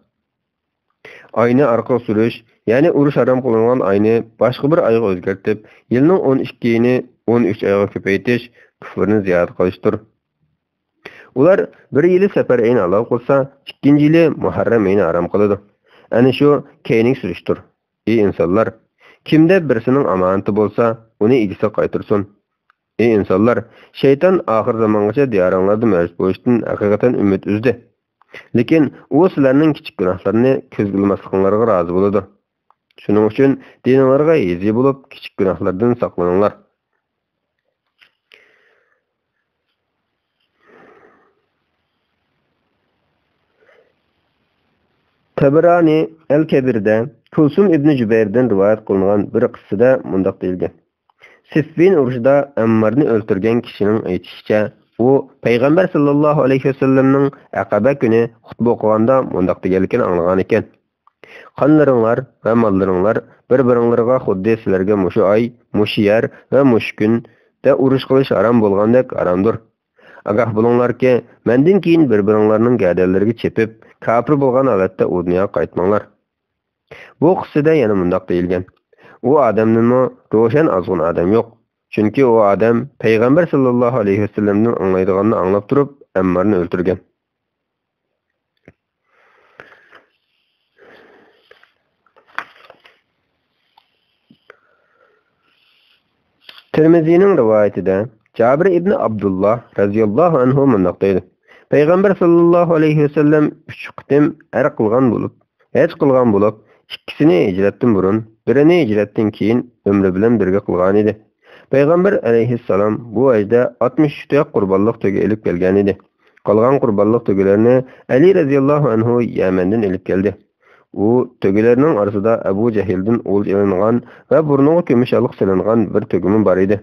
ئاينى ئارقىغا سۈرۈش، يەنى ئۇرۇش ھارام قىلىنغان ئاينى باشقا بىر ئايغا ئۆزگەرتىپ، يىلنىڭ ئون ئىككىنى ئون ئۈچ ئايغا كۆپەيتىش كۇفرنى زىيادە قىلىشتۇر. ئۇلار بىر يىلى سەپەر ئېيىنى ھالال قىلسا، ئىككىنچى يىلى مۇھەررەم ئېيىنى ھارام قىلىدۇ. ئەنە شۇ كەينىگە سۈرۈشتۇر. ئى ئىنسانلار! كىمدە بىرسىنىڭ ئامانىتى بولسا، ئۇنى ئىگىسىگە قايتۇرسۇن. ئى ئىنسانلار! شەيتان ئاخىر زامانغىچە دىيارىڭلاردا مەۋجۇت بولۇشتىن ھەقىقەتەن ئۈمىد ئۈزدى. لېكىن ئۇ سىلەرنىڭ كىچىك گۇناھلارنى كۆزگە ئىلماسلىقىڭلارغا رازى بولىدۇ. شۇنىڭ ئۈچۈن دىنىڭلارغا ھېزى بولۇپ، كىچىك گۇناھلاردىن ساقلىنىڭلار. تەبرانى ئەل كەبىردە كۇلسۇم ئىبنى جۈبەيردىن رىۋايەت قىلىنغان بىر قىسسىدە مۇنداق دېيىلگەن: سىففىن ئۇرۇشىدا ئەممارنى ئۆلتۈرگەن كىشىنىڭ ئېيتىشىچە، ئۇ پەيغەمبەر ساللاللاھۇ ئەلەيھى ۋەسەللەمنىڭ ئەقەبە كۈنى خۇتبە ئوقۇغاندا مۇنداق دېگەنلىكىنى ئاڭلىغانىكەن: قانلىرىڭلار ۋە ماللىرىڭلار بىر-بىرىڭلارغا خۇددى سىلەرگە مۇشۇ ئاي، مۇشۇ يەر ۋە مۇشۇ كۈن ھالەتتە ئۇرۇش قىلىش ھارام بولغاندەك ھارامدۇر. ئاگاھ بولۇڭلاركى، مەندىن كېيىن بىر-بىرىڭلارنىڭ گەدەنلىرىگە چېپىپ، كاپىر بولغان ھالەتتە ئۇ دۇنياغا قايتماڭلار. بۇ قىسسىدە يەنە مۇنداق دېيىلگەن: ئۇ ئادەمدىنمۇ روشەن ئازغۇن ئادەم يوق. چۈنكى ئۇ ئادەم پەيغەمبەر ساللاللاھۇ ئەلەيھى ۋەسەللەمدىن ئاڭلايدىغاننى ئاڭلاپ تۇرۇپ، ئەممارنى ئۆلتۈرگەن. تىرمىزىنىڭ رىۋايىتىدە جابىر ئىبنى ئابدۇللا رەزىياللاھۇ ئەنھۇ مۇنداق دەيدۇ: پەيغەمبەر ساللاللاھۇ ئەلەيھى ۋەسەللەم ئۈچ قېتىم ھەج قىلغان بولۇپ، ھەج قىلغان بولۇپ، ئىككىسىنى ھىجرەتتىن بۇرۇن، بىرىنى ھىجرەتتىن كېيىن ئۆمرە بىلەن بىرگە قىلغانىدى. پەيغەمبەر ئەلەيھىسسالام بۇ ھەجدە ئاتمىش ئۈچ تۈيە قۇربانلىق تۆگە ئېلىپ كەلگەنىدى. قالغان قۇربانلىق تۆگىلەرنى ئەلى رەزىياللاھۇ ئەنھۇ يەمەندىن ئېلىپ كەلدى. ئۇ تۆگىلەرنىڭ ئارىسىدا ئەبۇ جەھىلدىن ئۇل ئېلىنغان ۋە بۇرنىغا كۈمۈش ھالقا سېلىنغان بىر تۆگىمۇ بار ئىدى.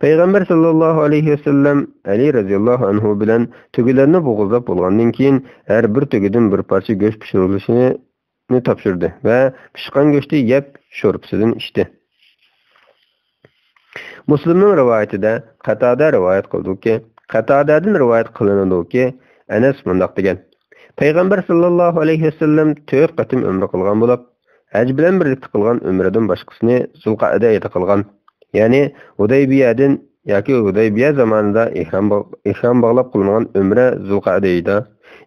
پەيغەمبەر ساللاللاھۇ ئەلەيھى ۋەسەللەم ئەلى رەزىياللاھۇ ئەنھۇ بىلەن تۆگىلەرنى بوغۇزلاپ بولغاندىن كېيىن، ھەر بىر تۆگىدىن بىر پارچە گۆش پىشۇرۇلۇشىنى تاپشۇردى ۋە پىشقان گۆشنى يەپ، شورپىسىدىن ئىچتى. مۇسلىمنىڭ رىۋايىتىدە قاتادە رىۋايەت قىلىدۇكى، قاتادەدىن رىۋايەت قىلىنىدۇكى، ئەنەس مۇنداق دېگەن: پەيغەمبەر ساللاللاھۇ ئەلەيھى ۋەسەللەم تۆت قېتىم ئۆمرە قىلغان بولۇپ، ھەج بىلەن بىرلىكتە قىلغان ئۆمرىدىن باشقىسىنى زۇلقەئىدە ئېيىدا قىلغان. يەنى ھۇدەيبىيەدىن ياكى ھۇدەيبىيە زامانىدا ئېھرام باغ-، ئېھرام باغلاپ قىلىنغان ئۆمرە زۇلقەئىدە ئېيىدا،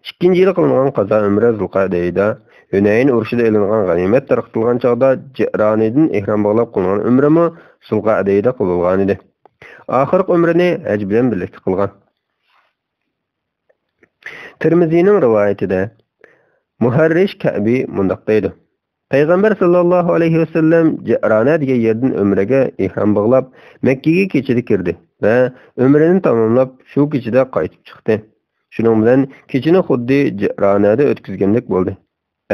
ئىككىنچى يىلى قىلىنغان قازا ئۆمرە زۇلقەئىدە ئېيىدا، ھۈنەيىن ئۇرۇشىدا ئېلىنغان غەنىيمەت تارقىتىلغان چاغدا جىئرانىدىن ئېھرام باغلاپ قىلىنغان ئۆمرىمۇ زۇلقەئىدە ئېيىدا قىلىنغانىدى. ئاخىرقى ئۆمرىنى ھەج بىلەن بىرلىكتە قىلغان. تىرمىزىنىڭ رىۋايىتىدە مۇھەررىش كەئبى مۇنداق دەيدۇ: پەيغەمبەر ساللاللاھۇ ئەلەيھى ۋەسەللەم جىئرانە دېگەن يەردىن ئۆمرىگە ئېھرام باغلاپ، مەككىگە كېچىدە كىردى ۋە ئۆمرىنى تاماملاپ، شۇ كېچىدە قايتىپ چىقتى. شۇنىڭ بىلەن كېچىنى خۇددى جىئرانەدە ئۆتكۈزگەندەك بولدى.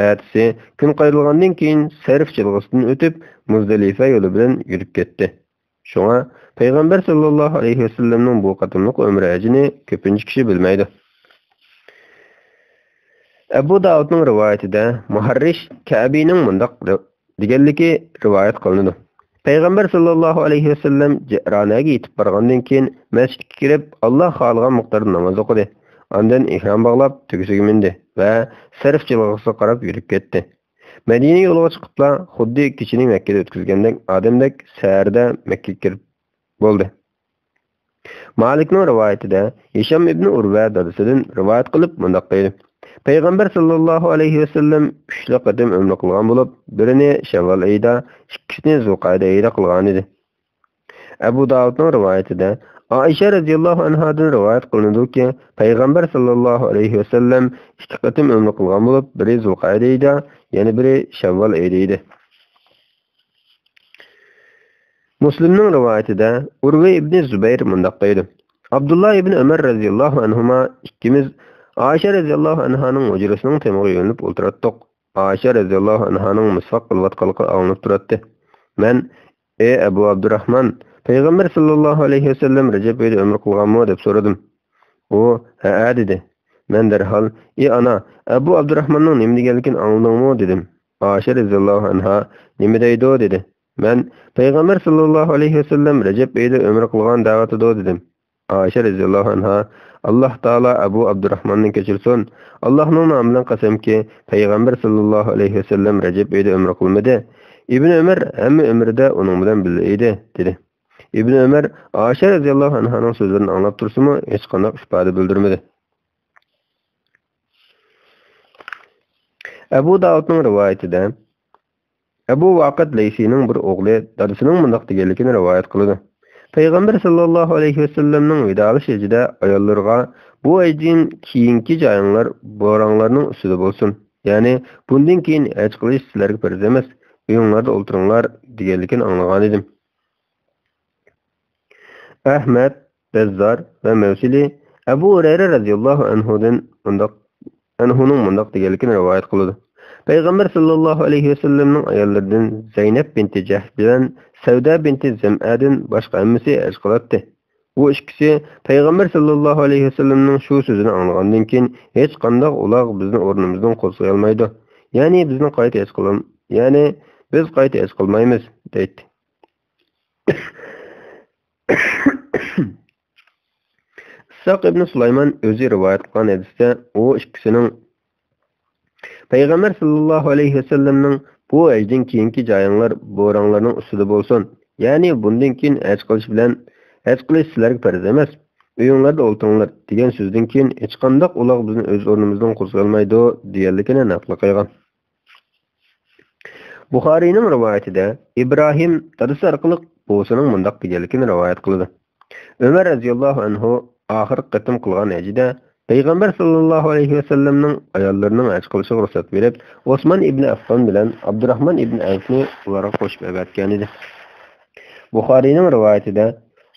ئەتىسى كۈن قايرىلغاندىن كېيىن سەرف جىلغىسىدىن ئۆتۈپ، مۇزدەلىفە يولى بىلەن يۈرۈپ كەتتى. شۇڭا پەيغەمبەر ساللاللاھۇ ئەلەيھى ۋەسەللەمنىڭ بۇ قېتىملىق ئۆمرە ھەجىنى كۆپىنچە كىشى بىلمەيدۇ. ئەبۇ داۋۇدنىڭ رىۋايىتىدە مۇھەررىش كەبىنىڭ مۇنداق دېگەنلىكى رىۋايەت قىلىنىدۇ: پەيغەمبەر ساللاللاھۇ ئەلەيھى ۋەسەللەم جىئرانەگە يېتىپ بارغاندىن كېيىن، مەسچىتكە كىرىپ، ئاللا خالىغان مىقداردا ناماز ئوقۇدى. ئاندىن ئېھرام باغلاپ، تۆگىسىگە مىندى ۋە سەرف جىلغىسىغا قاراپ يۈرۈپ كەتتى. مەدىنە يولىغا چىقىپلا، خۇددى كېچىنى مەككىدە ئۆتكۈزگەندەك ئادەمدەك سەھەردە مەككىگە كىرىپ بولدى. مالىكنىڭ رىۋايىتىدە ھىشام ئىبنى ئۇرۋە دادىسىدىن رىۋايەت قىلىپ مۇنداق دەيدۇ: پەيغەمبەر ساللاللاھۇ ئەلەيھى ۋەسەللەم ئۈچلا قېتىم ئۆمرە قىلغان بولۇپ، بىرىنى شەۋۋال ئېيىدا، ئىككىسىنى زۇلقەئىدە ئېيىدا قىلغانىدى. ئەبۇ داۋۇدنىڭ رىۋايىتىدە ئائىشە رەزىياللاھۇ ئەنھادىن رىۋايەت قىلىنىدۇكى، پەيغەمبەر ساللاللاھۇ ئەلەيھى ۋەسەللەم ئىككى قېتىم ئۆمرە قىلغان بولۇپ، بىرى زۇلقەئىدە ئېيىدا، يەنە بىرى شەۋۋال ئېيىدا ئىدى. مۇسلىمنىڭ رىۋايىتىدە ئۇرۋە ئىبنى زۇبەير مۇنداق دەيدۇ: ئابدۇللا ئىبنى ئۆمەر رەزىياللاھۇ ئەنھۇما ئىككىمىز ئائىشە رەزىياللاھۇ ئەنھانىڭ ھۇجرىسىنىڭ تېمىغا يۆلىنىپ ئولتۇراتتۇق. ئائىشە رەزىياللاھۇ ئەنھانىڭ مىسۋاك قىلىۋاتقانلىقى ئاڭلىنىپ تۇراتتى. مەن: «ئەي ئەبۇ ئابدۇراھمان، پەيغەمبەر ساللاللاھۇ ئەلەيھى ۋەسەللەم رەجەب ئېيىدا ئۆمرە قىلغانمۇ؟» دەپ سورىدىم. ئۇ: «ھەئە» دېدى. مەن دەرھال: «ئى ئانا، ئەبۇ ئابدۇراھماننىڭ نېمە دېگەنلىكىنى ئاڭلىدىڭمۇ؟» دېدىم. ئائىشە رەزىياللاھۇ ئەنھا: «نېمە دەيدۇ؟» دېدى. مەن: «پەيغەمبەر ساللاللاھۇ ئەلەيھى ۋەسەللەم رەجەب ئېيىدا ئۆمرە قىلغان دەۋاتىدۇ» دېدىم. ئائىشە رەزىياللاھۇ ئەنھا: «ئاللاھ تائالا ئەبۇ ئابدۇراھماننى كەچۈرسۇن، ئاللاھنىڭ نامى بىلەن قەسەمكى، پەيغەمبەر ساللاللاھۇ ئەلەيھى ۋەسەللەم رەجەب ئېيىدا ئۆمرە قىلمىدى. ئىبنى ئۆمەر ھەممە ئۆمرىدە ئۇنىڭ بىلەن بىللە ئىدى» دېدى. ئىبنى ئۆمەر ئائىشە رەزىياللاھۇ ئەنھانىڭ سۆزلىرىنى ئاڭلاپ تۇرسىمۇ، ھېچقانداق ئىپادە بىلدۈرمىدى. ئەبۇ داۋۇدنىڭ رىۋايىتىدە ئەبۇ ۋاقىد لەيسىنىڭ بىر ئوغلى دادىسىنىڭ مۇنداق دېگەنلىكىنى رىۋايەت قىلىدۇ: پەيغەمبەر ساللاللاھۇ ئەلەيھى ۋەسەللەمنىڭ ۋىدالىشىش ھېجىدە ئاياللىرىغا: «بۇ ھەجدىن كېيىنكى جايىڭلار بوراڭلارنىڭ ئۈستىدە بولسۇن، يەنى بۇندىن كېيىن ھەج قىلىش سىلەرگە پەرز ئەمەس، ئۆيۈڭلاردا ئولتۇرۇڭلار» دېگەنلىكىنى ئاڭلىغانىدىم. ئەھمەد، بەززار ۋە مەۋسىلى ئەبۇ ھۇرەيرە رەزىياللاھۇ ئەنھۇدىن مۇنداق، ئەنھۇنىڭ مۇنداق دېگەنلىكىنى رىۋايەت قىلىدۇ: پەيغەمبەر ساللاللاھۇ ئەلەيھى ۋەسەللەمنىڭ ئاياللىرىدىن زەينەپ بىنتى جەھش بىلەن سەۋدە بىنتى زەمئەدىن باشقا ھەممىسى ھەج قىلاتتى. بۇ ئىككىسى پەيغەمبەر ساللاللاھۇ ئەلەيھى ۋەسەللەمنىڭ شۇ سۆزىنى ئاڭلىغاندىن كېيىن ھېچقانداق ئۇلاغ بىزنى ئورنىمىزدىن قوزغىيالمايدۇ. يەنى بىزنى قايتا ھەج قىلىم-، يەنى بىز قايتا ھەج قىلمايمىز، دەيتتى. ئىسھاق ئىبنى سۇلايمان ئۆزى رىۋايەت قىلغان ھەدىستە ئۇ ئىككىسىنىڭ پەيغەمبەر ساللاللاھۇ ئەلەيھى ۋەسەللەمنىڭ بۇ ھەجدىن كېيىنكى جايىڭلار بوراڭلارنىڭ ئۈستىدە بولسۇن، يەنى بۇندىن كېيىن ھەج قىلىش بىلەن ھەج قىلىش سىلەرگە پەرز ئەمەس، ئۆيۈڭلاردا ئولتۇرۇڭلار دېگەن سۆزدىن كېيىن ھېچقانداق ئۇلاغ بىزنى ئۆز ئورنىمىزدىن قوزغىيالمايدۇ دېگەنلىكىنى نەقىل قىلغان. بۇخارىينىڭ رىۋايىتىدە ئىبراھىم دادىسى ئارقىلىق بوۋىسىنىڭ مۇنداق دېگەنلىكىنى رىۋايەت قىلىدۇ. ئۆمەر رەزىياللاھۇ ئەنھۇ ئاخىرقى قېتىم قىلغان ھەجىدە پەيغەمبەر ساللاللاھۇ ئەلەيھى ۋەسەللەمنىڭ ئاياللىرىنىڭ ھەج قىلىشىغا رۇخسەت بېرىپ، ئوسمان ئىبنى ئەففان بىلەن ئابدۇراھمان ئىبنى ئەۋفنى ئۇلارغا قوشۇپ ئەۋەتكەنىدى. بۇخارىينىڭ رىۋايىتىدە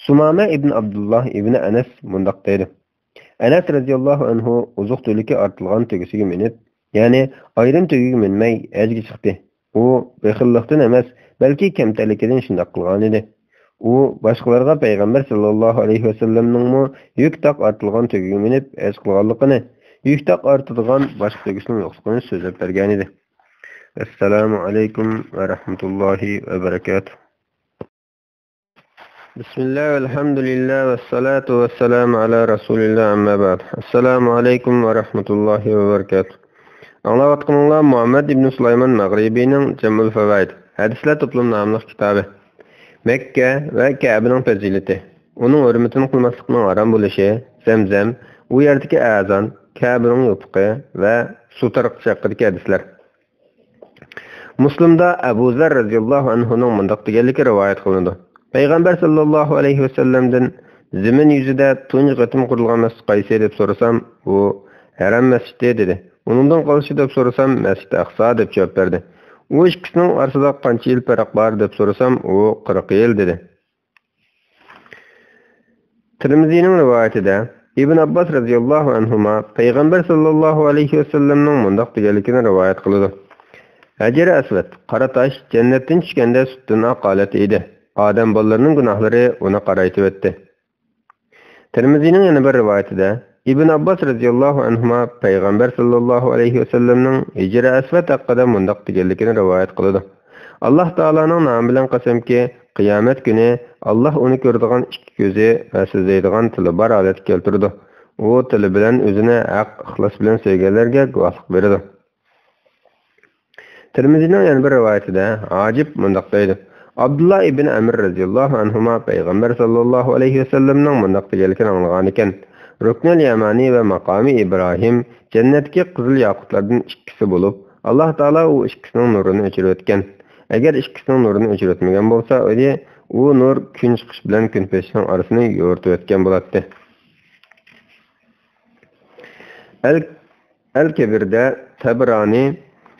سۇمامە ئىبن ئابدۇللاھ ئىبنى ئەنەس مۇنداق دەيدۇ. ئەنەس رەزىياللاھۇ ئەنھۇ ئوزۇق-تۈلۈكى ئارتىلغان تۆگىسىگە مىنىپ، يەنى ئايرىم تۆگىگە مىنمەي ھەجگە چىقتى. ئۇ بېخىللىقتىن ئەمەس، بەلكى كەمتەرلىكىدىن شۇنداق قىلغانىدى. ئۇ باشقىلارغا پەيغەمبەر ساللاللاھۇ ئەلەيھى ۋەسەللەمنىڭمۇ يۈك تاق ئارتىلغان تۆگىگە مىنىپ ھەج قىلغانلىقىنى، يۈك تاق ئارتىدىغان باشقا تۆگىسىنىڭ يوقلۇقىنى سۆزلەپ بەرگەنىدى. ئەسسالامۇ ئەلەيكۇم ۋە رەھمەتۇللاھى ۋە بەرەكاتۇھ. بىسمىللا، ۋەلھەمدۇلىللا، ۋەسسالاتۇ ۋەسسالامۇ ئالا رەسۇلىللا، ئەمما بەئد. ئەسسالامۇ ئەلەيكۇم ۋە رەھمەتۇللاھى ۋە بەرىكاتۇھ. ئاڭلاۋاتقىنىڭلار مۇھەممەد ئىبن سۇلايمان مەغرىبىنىڭ جەمئۇل فەۋائىد، ھەدىسلەر توپلىمى ناملىق كىتابى. مەككە ۋە كەبىنىڭ پەزىلىتى. ئۇنىڭ ھۆرمىتىنى قىلماسلىقنىڭ ھارام بولۇشى، زەمزەم، ئۇ يەردىكى ئەزان، كەبىنىڭ يوپۇقى ۋە سۇ تارقىتىش ھەققىدىكى ھەدىسلەر. مۇسلىمدا ئەبۇ زەر رەزىياللاھۇ ئەنھۇنىڭ مۇنداق دېگەنلىكى رىۋايەت قىلىنىدۇ. پەيغەمبەر ساللاللاھۇ ئەلەيھى ۋەسەللەمدىن زېمىن يۈزىدە تۇنجى قېتىم قۇرۇلغان مەسچىت قايسى دەپ سورىسام، ئۇ ھەرەم مەسچىتى دېدى. ئۇنىڭدىن قالسا دەپ سورىسام، مەسچىت ئەقسا دەپ جاۋاب بەردى. ئۇ ئىككىسىنىڭ ئارىسىدا قانچە يىل پەرق بار دەپ سورىسام، ئۇ قىرىق يىل دېدى. تىرمىزىنىڭ رىۋايىتىدە ئىبن ئابباس رەزىياللاھۇ ئەنھۇما پەيغەمبەر ساللاللاھۇ ئەلەيھى ۋەسەللەمنىڭ مۇنداق دېگەنلىكىنى رىۋايەت قىلىدۇ. ھەجىر ئەسۋەد، قارا تاش، جەننەتتىن چۈشكەندە سۈتتىن ئاق ھالەتتە ئىدى. ئادەم بالىلىرىنىڭ گۇناھلىرى ئۇنى قارايتىۋەتتى. تىرمىزىنىڭ يەنە بىر رىۋايىتىدە ئىبن ئابباس رەزىياللاھۇ ئەنھۇما پەيغەمبەر ساللاللاھۇ ئەلەيھى ۋەسەللەمنىڭ ھەجىر ئەسۋەد ھەققىدە مۇنداق دېگەنلىكىنى رىۋايەت قىلىدۇ. ئاللاھ تائالانىڭ نامى بىلەن قەسەمكى، قىيامەت كۈنى ئاللاھ ئۇنى كۆرىدىغان ئىككى كۆزى ۋە سۆزلەيدىغان تىلى بار ھالەتكە كەلتۈرىدۇ. ئۇ تىلى بىلەن ئۆزىنى ھەق ئىخلاس بىلەن سۆيگەنلەرگە گۇۋاھلىق بېرىدۇ. تىرمىزىنىڭ يەنە بىر رىۋايىتىدە ھاجىب مۇنداق دەيدۇ: ئابدۇللا ئىبن ئەمر رەزىياللاھۇ ئەنھۇما پەيغەمبەر ساللاللاھۇ ئەلەيھى ۋەسەللەمنىڭ مۇنداق دېگەنلىكىنى ئاڭلىغانىكەن: رۇكنۇل يەمانى ۋە ماقامى ئىبراھىم جەننەتتىكى قىزىل ياقۇتلاردىن ئىككىسى بولۇپ، ئاللاھ تائالا ئۇ ئىككىسىنىڭ نۇرىنى ئۆچۈرۈۋەتكەن. ئەگەر ئىككىسىنىڭ نۇرىنى ئۆچۈرۈۋەتمىگەن بولسا ئىدى، ئۇ نۇر كۈن چىقىش بىلەن كۈن پېتىشنىڭ ئارىسىنى يورۇتۇۋەتكەن بولاتتى. ئەل ئەل كەبىردە تەبرانى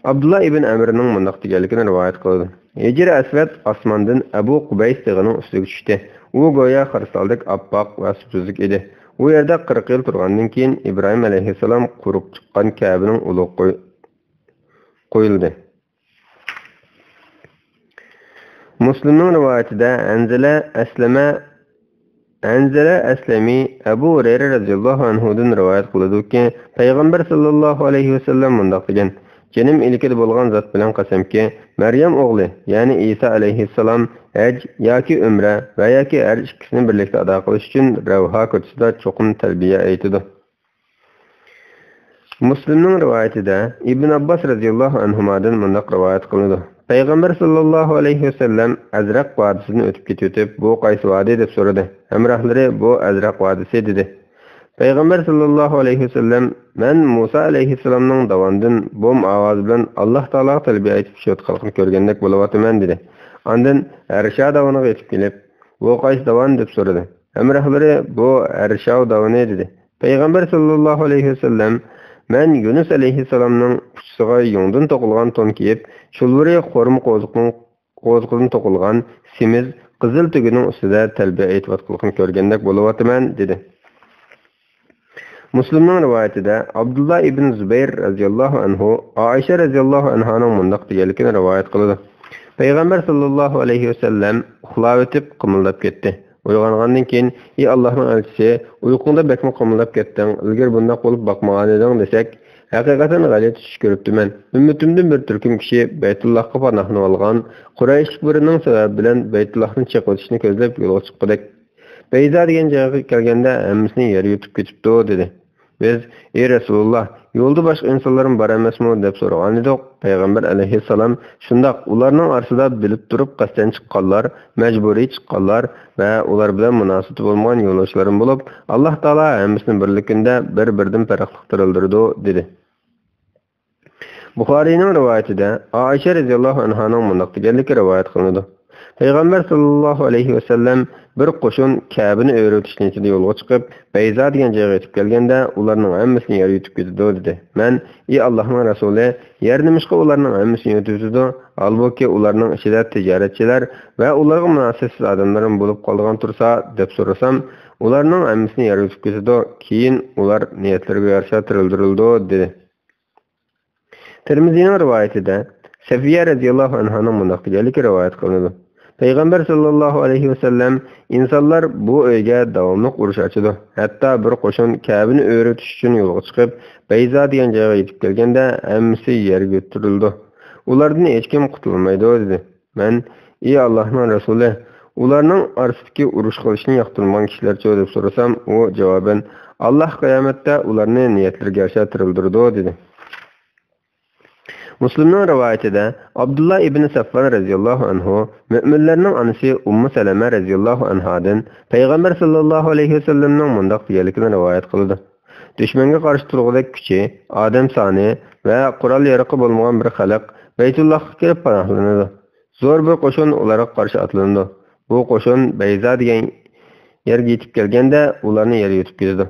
ئابدۇللا ئىبن ئەمرنىڭ مۇنداق دېگەنلىكىنى رىۋايەت قىلىدۇ. ھىجىر ئەسۋەد ئاسماندىن ئەبۇ قۇبەيس تېغىنىڭ ئۈستىگە چۈشتى. ئۇ گويا خىرىسالدەك ئاپئاق ۋە سۇپسۈزۈك ئىدى. ئۇ يەردە قىرىق يىل تۇرغاندىن كېيىن ئىبراھىم ئەلەيھىسسالام قۇرۇپ چىققان كەبىنىڭ ئۇلىغا قوي-، قويۇلدى. مۇسلىمنىڭ رىۋايىتىدە ھەنزىلە ئەسلەمە، ھەنزىلە ئەسلەمى ئەبۇ ھۇرەيرە رەزىياللاھۇ ئەنھۇدىن رىۋايەت قىلىدۇكى، پەيغەمبەر ساللاللاھۇ ئەلەيھى ۋەسەللەم مۇنداق دېگەن: جېنىم ئىلكىدە بولغان زات بىلەن قەسەمكى، مەريەم ئوغلى، يەنى ئىسا ئەلەيھىسسالام ھەج ياكى ئۆمرە ۋە ياكى ھەر ئىككىسىنى بىرلىكتە ئادا قىلىش ئۈچۈن رەۋھا كوچىسىدا چوقۇم تەلبىيە ئېيتىدۇ. مۇسلىمنىڭ رىۋايىتىدە ئىبن ئابباس رەزىياللاھۇ ئەنھۇمادىن مۇنداق رىۋايەت قىلىنىدۇ: پەيغەمبەر ساللاللاھۇ ئەلەيھى ۋەسەللەم ئەزرەق ۋادىسىدىن ئۆتۈپ كېتىۋېتىپ، بۇ قايسى ۋادى دەپ سورىدى. ھەمراھلىرى بۇ ئەزرەق ۋادىسى دېدى. پەيغەمبەر ساللاللاھۇ ئەلەيھى ۋەسەللەم مەن مۇسا ئەلەيھىسسالامنىڭ داۋاندىن بوم ئاۋازى بىلەن ئاللاھ تائالاغا تەلبىيە ئېيتىپ چۈشۈۋاتقانلىقىنى كۆرگەندەك بولۇۋاتىمەن دېدى. ئاندىن ھەرشا داۋىنىغا يېتىپ كېلىپ، بۇ قايسى داۋان دەپ سورىدى. ھەمراھلىرى بۇ ھەرشاۋ داۋىنى دېدى. پەيغەمبەر ساللاللاھۇ ئەلەيھى ۋەسەللەم مەن يۇنۇس ئەلەيھىسسالامنىڭ ئۇچىسىغا يۇڭدىن توقۇلغان تون كىيىپ، شۇلۋىرى خورما قوزۇقنىڭ، قوزۇقىدىن توقۇلغان سېمىز قىزىل تۆگىنىڭ ئۈستىدە تەلبىيە ئېيتىۋاتقانلىقىنى كۆرگەندەك بولۇۋاتىمەن دېدى. مۇسلىمنىڭ رىۋايىتىدە ئابدۇللا ئىبن زۇبەير رەزىياللاھۇ ئەنھۇ ئائىشە رەزىياللاھۇ ئەنھانىڭ مۇنداق دېگەنلىكىنى رىۋايەت قىلىدۇ: پەيغەمبەر ساللاللاھۇ ئەلەيھى ۋەسەللەم ئۇخلاۋېتىپ قىمىلداپ كەتتى. ئويغانغاندىن كېيىن، ئى ئاللاھنىڭ ئەلچىسى، ئۇيقۇڭدا بەكمۇ قىمىلداپ كەتتىڭ، ئىلگىرى بۇنداق بولۇپ باقمىغانىدىڭ دېسەك، ھەقىقەتەن غەلىتە چۈش كۆرۈپتىمەن. ئۈممىتىمدىن بىر تۈركۈم كىشى بەيتۇللاھقا پاناھلىنىۋالغان قۇرەيشلىك بىرىنىڭ سەۋەبى بىلەن بەيتۇللاھنى چېقىۋېتىشنى كۆزلەپ يولغا چىققۇدەك. بەيزا دېگەن جايغا كەلگەندە ھەممىسىنى يەر يۇتۇپ كېتىپتۇ، دېدى. بىز، ئى رەسۇلۇللا، يولدا باشقا ئىنسانلارمۇ بار ئەمەسمۇ؟ دەپ سورىغانىدۇق. پەيغەمبەر ئەلەيھىسسالام، شۇنداق، ئۇلارنىڭ ئارىسىدا بىلىپ تۇرۇپ قەستەن چىققانلار، مەجبۇرىي چىققانلار ۋە ئۇلار بىلەن مۇناسىۋىتى بولمىغان يولداشلىرىمۇ بولۇپ، ئاللاھ تائالا ھەممىسىنى بىرلىكىندە بىر-بىرىدىن پەرقلىق تىرىلدۈرىدۇ، دېدى. بۇخارىينىڭ رىۋايىتىدە ئائىشە رەزىياللاھۇ ئەنھانىڭ مۇنداق دېگەنلىكى رىۋايەت قىلىنىدۇ: پەيغەمبەر ساللاللاھۇ ئەلەيھى ۋەسەللەم بىر قوشۇن كەبىنى ئۆرۈۋېتىش نىيىتىدە يولغا چىقىپ، بەيزا دېگەن جايغا يېتىپ كەلگەندە، ئۇلارنىڭ ھەممىسىنى يەر يۇتۇپ كېتىدۇ، دېدى. مەن، ئى ئاللاھنىڭ رەسۇلى، يەر نېمىشقا ئۇلارنىڭ ھەممىسىنى يۇتۇۋېتىدۇ؟ ھالبۇكى، ئۇلارنىڭ ئىچىدە تىجارەتچىلەر ۋە ئۇلارغا مۇناسىۋەتسىز ئادەملەرمۇ بولۇپ قالىدىغان تۇرسا، دەپ سورىسام، ئۇلارنىڭ ھەممىسىنى يەر يۇتۇپ كېتىدۇ، كېيىن ئۇلار نىيەتلىرىگە يارىشا تىرىلدۈرۈلىدۇ، دېدى. تىرمىزىنىڭ رىۋايىتىدە سەفىيە رەزىياللاھۇ ئەنھانىڭ مۇنداق دېگەنلىكى رىۋايەت قىلىنىدۇ: پەيغەمبەر ساللاللاھۇ ئەلەيھى ۋەسەللەم، ئىنسانلار بۇ ئۆيگە داۋاملىق ئۇرۇش ئاچىدۇ. ھەتتا بىر قوشۇن كەبىنى ئۆرۈۋېتىش ئۈچۈن يولغا چىقىپ، بەيزا دېگەن جايغا يېتىپ كەلگەندە، ھەممىسى يەرگە يۆتتۈرۈلىدۇ. ئۇلاردىن ھېچكىم قۇتۇلمايدۇ، دېدى. مەن، ئى ئاللاھنىڭ رەسۇلى، ئۇلارنىڭ ئارىسىدىكى ئۇرۇش قىلىشنى ياقتۇرمىغان كىشىلەرچۇ؟ دەپ سورىسام، ئۇ جاۋابەن، ئاللاھ قىيامەتتە ئۇلارنى نىيەتلىرىگە يارىشا تىرىلدۈرىدۇ، دېدى. مۇسلىمنىڭ رىۋايىتىدە ئابدۇللا ئىبنى سەفۋان رەزىياللاھۇ ئەنھۇ مۆمىنلەرنىڭ ئانىسى ئۇممۇ سەلەمە رەزىياللاھۇ ئەنھادىن پەيغەمبەر ساللاللاھۇ ئەلەيھى ۋەسەللەمنىڭ مۇنداق دېگەنلىكىنى رىۋايەت قىلىدۇ: دۈشمەنگە قارشى تۇرغۇدەك كۈچى، ئادەم سانى ۋە قورال-يارىقى بولمىغان بىر خەلق بەيتۇللاھقا كىرىپ پاناھلىنىدۇ. زور بىر قوشۇن ئۇلارغا قارشى ئاتلىنىدۇ. بۇ قوشۇن بەيزا دېگەن يەرگە يېتىپ كەلگەندە، ئۇلارنى يەر يۇتۇپ كېتىدۇ.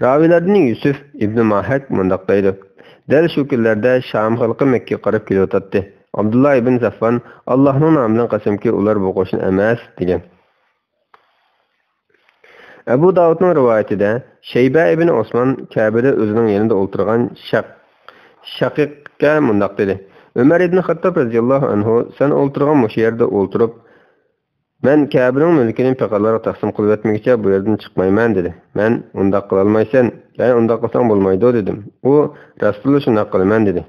راۋىيلاردىن يۈسۈف ئىبنى ماھەك مۇنداق دەيدۇ: دەل شۇ كۈنلەردە شام خەلقى مەككىگە قاراپ كېلىۋاتاتتى. ئابدۇللا ئىبن سەفۋان، ئاللاھنىڭ نامى بىلەن قەسەمكى، ئۇلار بۇ قوشۇن ئەمەس، دېگەن. ئەبۇ داۋۇدنىڭ رىۋايىتىدە شەيبە ئىبن ئوسمان كەبىدە ئۆزىنىڭ يېنىدا ئولتۇرغان شەق-، شەقىققە مۇنداق دېدى: ئۆمەر ئىبن خەتتاب رەزىياللاھۇ ئەنھۇ، سەن ئولتۇرغان مۇشۇ يەردە ئولتۇرۇپ، مەن كەبىنىڭ مۈلكىنى پېقىرلارغا تەقسىم قىلىۋەتمىگۈچە بۇ يەردىن چىقمايمەن، دېدى. مەن، ئۇنداق قىلالمايسەن، يەنى ئۇنداق قىلساڭ بولمايدۇ، دېدىم. ئۇ، راستتىنلا شۇنداق قىلىمەن، دېدى.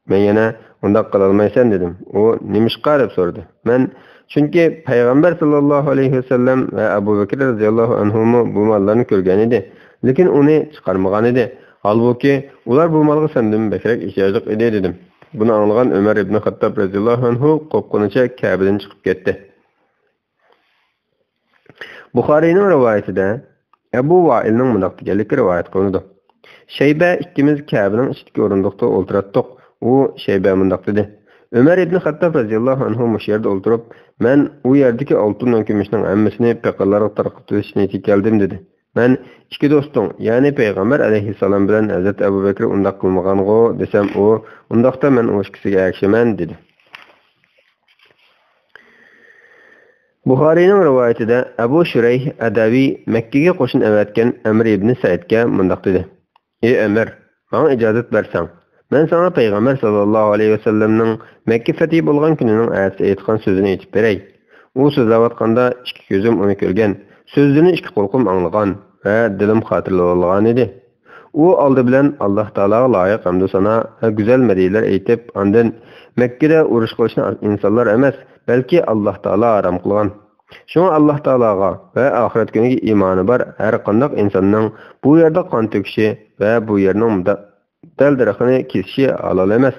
مەن يەنە، ئۇنداق قىلالمايسەن، دېدىم. ئۇ، نېمىشقا؟ دەپ سورىدى. مەن، چۈنكى پەيغەمبەر ساللاللاھۇ ئەلەيھى ۋەسەللەم ۋە ئەبۇ بەكرى رەزىياللاھۇ ئەنھۇمۇ بۇ ماللارنى كۆرگەنىدى، لېكىن ئۇنى چىقارمىغانىدى. ھالبۇكى، ئۇلار بۇ مالغا سەندىن بەكرەك ئېھتىياجلىق ئىدى، دېدىم. بۇنى ئاڭلىغان ئۆمەر ئىبنى خەتتاب رەزىياللاھۇ ئەنھۇ قوپقىنىچە كەبىدىن چىقىپ كەتتى. بۇخارىينىڭ رىۋايىتىدە ئەبۇ ۋائىلنىڭ مۇنداق دېگەنلىكى رىۋايەت قىلىنىدۇ: شەيبە ئىككىمىز كەبىنىڭ ئىچىدىكى ئورۇندۇقتا ئولتۇراتتۇق. ئۇ، شەيبە مۇنداق دېدى: ئۆمەر ئىبنى خەتتاب رەزىياللاھۇ ئەنھۇ مۇشۇ يەردە ئولتۇرۇپ، مەن ئۇ يەردىكى ئالتۇن ۋە كۈمۈشنىڭ ھەممىسىنى پېقىرلارغا تارقىتىۋېتىش نىيىتىگە كەلدىم، دېدى. مەن، ئىككى دوستۇڭ، يەنى پەيغەمبەر ئەلەيھىسسالام بىلەن ھەزرەت ئەبۇ بەكرى ئۇنداق قىلمىغانغۇ، دېسەم، ئۇ، ئۇنداقتا مەن ئۇ ئىككىسىگە ئەگىشىمەن، دېدى. بۇخارىينىڭ رىۋايىتىدە ئەبۇ شۇرەيھ ئەدەۋى مەككىگە قوشۇن ئەۋەتكەن ئەمر ئىبنى سەئىدكە مۇنداق دېدى: ئى ئەمر، ماڭا ئىجازەت بەرسەڭ، مەن ساڭا پەيغەمبەر ساللاللاھۇ ئەلەيھى ۋەسەللەمنىڭ مەككە فەتھى بولغان كۈنىنىڭ ئەتىسى ئېيتقان سۆزىنى ئېيتىپ بېرەي. ئۇ سۆزلەۋاتقاندا ئىككى كۆزۈم ئۇنى كۆرگەن، سۆزلىرىنى ئىككى قۇلىقىم ئاڭلىغان ۋە دىلىم خاتىرىلىۋالغانىدى. ئۇ ئالدى بىلەن ئاللاھ تائالاغا لايىق ھەمدۇ سانا ۋە گۈزەل مەدھىيەلەر ئېيتىپ، ئاندىن مەككىدە ئۇرۇش قىلىشنى ئىنسانلار ئەمەس، بەلكى ئاللاھ تائالا ھارام قىلغان. شۇڭا ئاللاھ تائالاغا ۋە ئاخىرەت كۈنىگە ئىمانى بار ھەر قانداق ئىنساننىڭ بۇ يەردە قان تۆكۈشى ۋە بۇ يەرنىڭ دە-، دەل دەرىخىنى كېسىشى ھالال ئەمەس.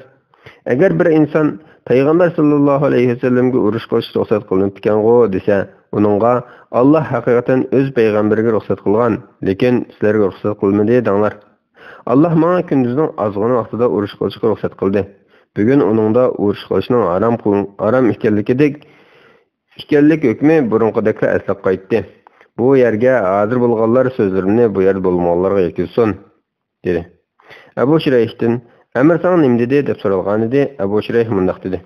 ئەگەر بىر ئىنسان پەيغەمبەر ساللاللاھۇ ئەلەيھى ۋەسەللەمگە ئۇرۇش قىلىش رۇخسەت قىلىنىپتىكەنغۇ دېسە، ئۇنىڭغا، ئاللاھ ھەقىقەتەن ئۆز پەيغەمبىرىگە رۇخسەت قىلغان، لېكىن سىلەرگە رۇخسەت قىلمىدى دەڭلار. ئاللاھ ماڭا كۈندۈزنىڭ ئازغىنە ۋاقتىدا ئۇرۇش قىلىشقا رۇخسەت قىلدى. بۈگۈن ئۇنىڭدا ئۇرۇش قىلىشنىڭ ھارام قىلىن-، ھارام ئىكەنلىكىدەك، ئىكەنلىك ھۆكمى بۇرۇنقىدەكلا ئەسلىگە قايتتى. بۇ يەرگە ھازىر بولغانلار سۆزلىرىنى بۇ يەردە بولمىغانلارغا يەتكۈزسۇن، دېدى. ئەبۇ شۇرەيھتىن، ئەمىر ساڭا نېمە دېدى؟ دەپ سورالغانىدى. ئەبۇ شۇرەيھ مۇنداق دېدى.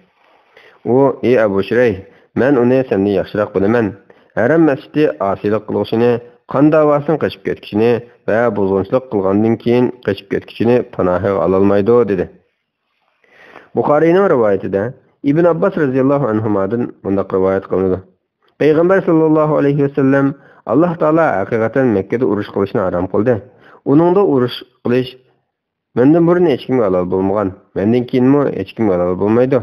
ئۇ، ئى ئەبۇ شۇرەيھ، مەن ئۇنى سەندىن ياخشىراق بىلىمەن. ھەرەم مەسچىتى ئاسىيلىق قىلغۇچىنى، قان داۋاسىدىن قېچىپ كەتكۈچىنى ۋە بۇزغۇنچىلىق قىلغاندىن كېيىن قېچىپ كەتكۈچىنى پاناھىغا ئالالمايدۇ، دېدى. بۇخارىينىڭ رىۋايىتىدە ئىبن ئابباس رەزىياللاھۇ ئەنھۇمادىن مۇنداق رىۋايەت قىلىنىدۇ. پەيغەمبەر ساللاللاھۇ ئەلەيھى ۋەسەللەم، ئاللاھ تائالا ھەقىقەتەن مەككىدە ئۇرۇش قىلىشنى ھارام قىلدى. ئۇنىڭدا ئۇرۇش قىلىش مەندىن بۇرۇن ھېچكىمگە ھالال بولمىغان، مەندىن كېيىنمۇ ھېچكىمگە ھالال بولمايدۇ.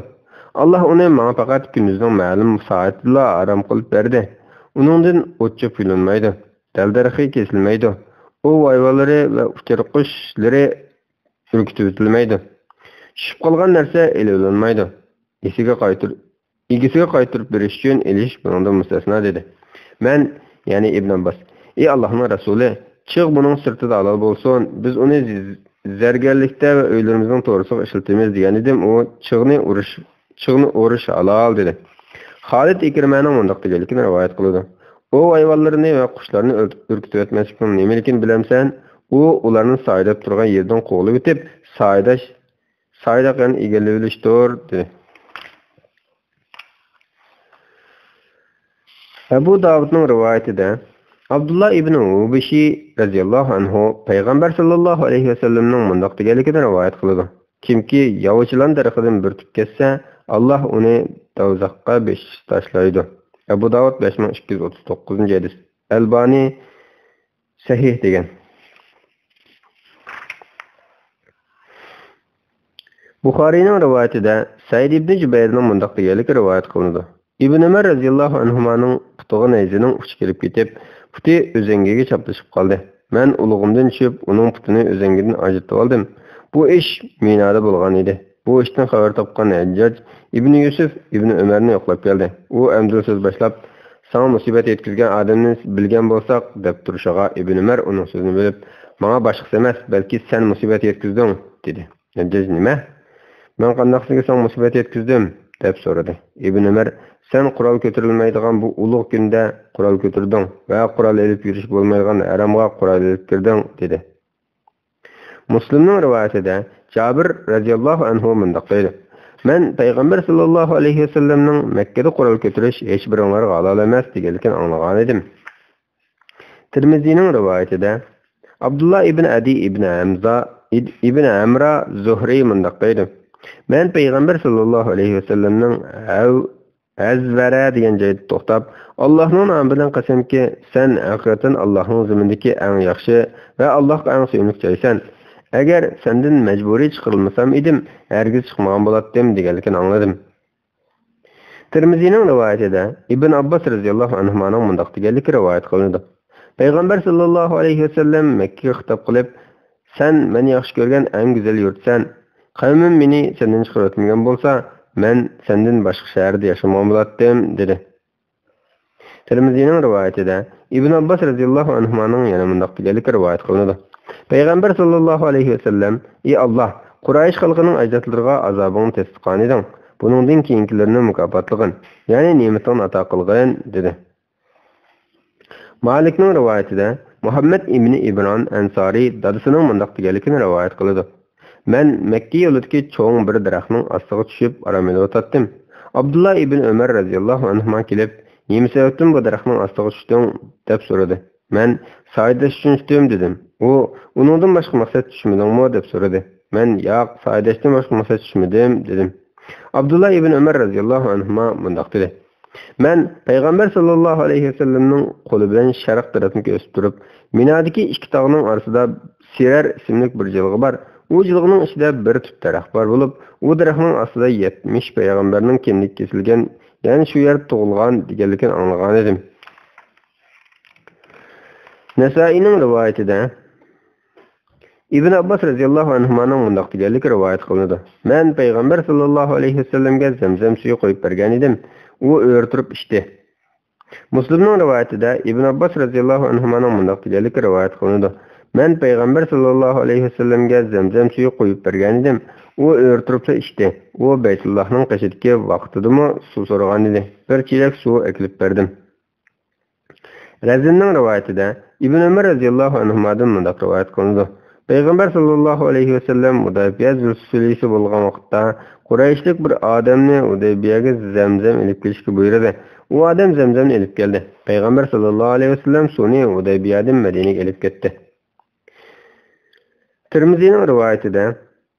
ئاللاھ ئۇنى ماڭا پەقەت كۈندۈزنىڭ مەلۇم سائىتىدىلا ھارام قىلىپ بەردى. ئۇنىڭدىن ئوت-چۆپ يۇلۇنمايدۇ، دەل-دەرىخى كېسىلمەيدۇ، ئوۋ ھايۋانلىرى ۋە ئۇچار قۇشلىرى ئۈركۈتۈۋېتىلمەيدۇ. چۈشۈپ قالغان نەرسە ئېلىۋېلىنمايدۇ. ئېسىگە قايتۇر-، ئىگىسىگە قايتۇرۇپ بېرىش ئۈچۈن ئېلىش بۇنىڭدىن مۇستەسنا، دېدى. مەن، يەنى ئىبن ئابباس، ئى ئاللاھنىڭ رەسۇلى، چىغ بۇنىڭ سىرتىدا ھالال بولسۇن، بىز ئۇنى ز-، زەرگەرلىكتە ۋە ئۆيلىرىمىزنىڭ تورۇسىغا ئىشلىتىمىز، دېگەنىدىم، ئۇ چىغنى ئۇرۇش، چىغنى ئۇرۇش ھالال، دېدى. خالىد ئىكرىمەنىڭ مۇنداق دېگەنلىكىنى رىۋايەت قىلىدۇ. ئوۋ ھايۋانلىرىنى ۋە قۇشلارنى ئۆل-، ئۈركۈتۈۋەتمەسلىكنىڭ نېمىلىكىنى بىلەمسەن؟ ئۇ ئۇلارنى سايىداپ تۇرغان يېرىدىن قوغلىۋېتىپ، سايىداش-، سايىداق يەرنى ئىگىلىۋېلىشتۇر، دېدى. ئەبۇ داۋۇدنىڭ رىۋايىتىدە، ئابدۇللا ئىبن ھۇبىشى رەزىياللاھۇ ئەنھۇ پەيغەمبەر ساللاللاھۇ ئەلەيھى ۋەسەللەمنىڭ مۇنداق دېگەنلىكىنى رىۋايەت قىلىدۇ: كىمكى ياۋا چىلان دەرىخىدىن بۆرتۈپ كەتسە، ئاللاھ ئۇنى دوزاخقا بېشى تاشلايدۇ. ئەبۇ داۋۇد بەش مىڭ ئىككى يۈز ئوتتۇز توققۇزىنچى ھەدىس. ئەلبانى سەھىھ دېگەن. بۇخارىينىڭ رىۋايىتىدە سەئىد ئىبنى جۇبەيرنىڭ مۇنداق دېگەنلىكى رىۋايەت قىلىنىدۇ: ئىبن ئۆمەر رەزىياللاھۇ ئەنھۇمانىڭ پۇتىغا نەيزىنىڭ ئۇچى كېلىپ كېتىپ، پۇتى ئۈزەڭگىگە چاپلىشىپ قالدى. مەن ئۇلىغىمدىن چۈشۈپ، ئۇنىڭ پۇتىنى ئۈزەڭگىدىن ئاجرىتىۋالدىم. بۇ ئىش مىنادا بولغان ئىدى. بۇ ئىشتىن خەۋەر تاپقان ھەججاج ئىبنى يۈسۈف ئىبنى ئۆمەرنى يوقلاپ كەلدى. ئۇ ئەمدىلا سۆز باشلاپ، «ساڭا مۇسىبەت يەتكۈزگەن ئادەمنى بىلگەن بولساق» دەپ تۇرۇشىغا، ئىبنى ئۆمەر ئۇنىڭ سۆزىنى بۆلۈپ، «ماڭا باشقىسى ئەمەس، بەلكى سەن مۇسىبەت يەتكۈزدۈڭ» دېدى. ھەججاج: «نېمە؟ مەن قانداقسىگە ساڭا مۇسىبەت يەتكۈزدۈم؟» دەپ سورىدى. ئىبنى ئۆمەر: «سەن قورال كۆتۈرۈلمەيدىغان بۇ ئۇلۇغ كۈندە قورال كۆتۈردۈڭ ۋە قورال ئېلىپ يۈرۈش بولمايدىغان ھەرەمغا قورال ئېلىپ كىردىڭ» دېدى. مۇسلىمنىڭ رىۋايىتىدە جابىر رەزىياللاھۇ ئەنھۇ مۇنداق دەيدۇ: «مەن پەيغەمبەر ساللاللاھۇ ئەلەيھى ۋەسەللەمنىڭ مەككىدە قورال كۆتۈرۈش ھېچبىرىڭلارغا ھالال ئەمەس دېگەنلىكىنى ئاڭلىغانىدىم.» تىرمىزىنىڭ رىۋايىتىدە ئابدۇللا ئىبن ئەدى ئىبن ھەمزا ئىد-، ئىبن ئەمرا زۇھرى مۇنداق دەيدۇ: «مەن پەيغەمبەر ساللاللاھۇ ئەلەيھى ۋەسەللەمنىڭ ھەۋ-، ھەزۋەرە دېگەن جايدا توختاپ، ئاللاھنىڭ نامى بىلەن قەسەمكى، سەن ھەقىقەتەن ئاللاھنىڭ زېمىنىدىكى ئەڭ ياخشى ۋە ئاللاھقا ئەڭ سۆيۈملۈك جايسەن. ئەگەر سەندىن مەجبۇرىي چىقىرىلمىسام ئىدىم، ھەرگىز چىقمىغان بولاتتىم» دېگەنلىكىنى ئاڭلىدىم. تىرمىزىنىڭ رىۋايىتىدە ئىبن ئابباس رەزىياللاھۇ ئەنھۇمانىڭ مۇنداق دېگەنلىكى رىۋايەت قىلىنىدۇ: پەيغەمبەر ساللاللاھۇ ئەلەيھى ۋەسەللەم مەككىگە خىتاب قىلىپ، «سەن مەن ياخشى كۆرگەن ئەڭ گۈزەل يۇرتسەن. قەۋمىم مېنى سەندىن چىقىرىۋەتمىگەن بولسا، مەن سەندىن باشقا شەھەردە ياشىمىغان بولاتتىم» دېدى. تىرمىزىنىڭ رىۋايىتىدە ئىبن ئابباس رەزىياللاھۇ ئەنھۇمانىڭ يەنە مۇنداق دېگەنلىكى رىۋايەت قىلىنىدۇ: پەيغەمبەر ساللاللاھۇ ئەلەيھى ۋەسەللەم: «ئى ئاللاھ، قۇرايىش خەلقىنىڭ ئەجدادلىرىغا ئازابىڭنى تەستىقلىغانىدىڭ، بۇنىڭدىن كېيىنكىلىرىنى مۇكاپاتلىغىن، يەنى نېمىتىڭنى ئاتا قىلغىن» دېدى. مالىكنىڭ رىۋايىتىدە مۇھەممەد ئىبنى ئىبران ئەنسارى دادىسىنىڭ مۇنداق دېگەنلىكىنى رىۋايەت قىلىدۇ: مەن مەككە يولىدىكى چوڭ بىر دەرەخنىڭ ئاستىغا چۈشۈپ ئارام ئېلىۋاتاتتىم. ئابدۇللا ئىبن ئۆمەر رەزىياللاھۇ ئەنھۇما كېلىپ، «نېمە سەۋەبتىن بۇ دەرەخنىڭ ئاستىغا چۈشتۈڭ؟» دەپ سورىدى. مەن، «سايىداش ئۈچۈن چۈشتۈم» دېدىم. ئۇ، «ئۇنىڭدىن باشقا مەقسەت چۈشمىدىڭمۇ؟» دەپ سورىدى. مەن، «ياق، سايىداشتىن باشقا مەقسەت چۈشمىدىم» دېدىم. ئابدۇللا ئىبن ئۆمەر رەزىياللاھۇ ئەنھۇما مۇنداق دېدى: مەن پەيغەمبەر ساللاللاھۇ ئەلەيھى ۋەسەللەمنىڭ قولى بىلەن شەرق تەرەپنى كۆرسىتىپ تۇرۇپ، مىنادىكى ئىككى تاغنىڭ ئارىسىدا سىرەر ئىسىملىك بىر جىلغا بار. ئۇ جىلغىنىڭ ئىچىدە بىر تۈپ دەرەخ بار بولۇپ، ئۇ دەرەخنىڭ ئاستىدا يەتمىش پەيغەمبەرنىڭ كىندىكى كېسىلگەن، يەنى شۇ يەردە تۇغۇلغان دېگەنلىكىنى ئاڭلىغانىدىم. نەسائىينىڭ رىۋايىتىدە ئىبن ئابباس رەزىياللاھۇ ئەنھۇمانىڭ مۇنداق دېگەنلىكى رىۋايەت قىلىنىدۇ: مەن پەيغەمبەر ساللاللاھۇ ئەلەيھى ۋەسەللەمگە زەمزەم سۈيى قۇيۇپ بەرگەن ئىدىم. ئۇ ئۆرە تۇرۇپ ئىچتى. مۇسلىمنىڭ رىۋايىتىدە ئىبن ئابباس رەزىياللاھۇ ئەنھۇمانىڭ مۇنداق دېگەنلىكى رىۋايەت قىلىنىدۇ: مەن پەيغەمبەر ساللاللاھۇ ئەلەيھى ۋەسەللەمگە زەمزەم سۈيى قۇيۇپ بەرگەن ئىدىم. ئۇ ئۆرە تۇرۇپلا ئىچتى. ئۇ بەيتۇللاھنىڭ قېشىدىكى ۋاقتىدىمۇ سۇ سورىغانىدى. بىر چېلەك سۇ ئەكېلىپ بەردىم. رەزىننىڭ رىۋايىتىدە ئىبن ئۆمەر رەزىياللاھۇ ئەنھۇمادىن مۇنداق رىۋايەت قىلىنىدۇ: پەيغەمبەر ساللاللاھۇ ئەلەيھى ۋەسەللەم ھۇدەيبىيە زۇلھۇلەيسە بولغان ۋاقىتتا، قۇرەيشلىك بىر ئادەمنى ھۇدەيبىيەگە زەمزەم ئېلىپ كېلىشكە بۇيرۇدى. ئۇ ئادەم زەمزەمنى ئېلىپ كەلدى. پەيغەمبەر ساللاللاھۇ ئەلەيھى ۋەسەللەم سۇنى ھۇدەيبىيەدىن مەدىنىگە ئېلىپ كەتتى. تىرمىزىنىڭ رىۋايىتىدە،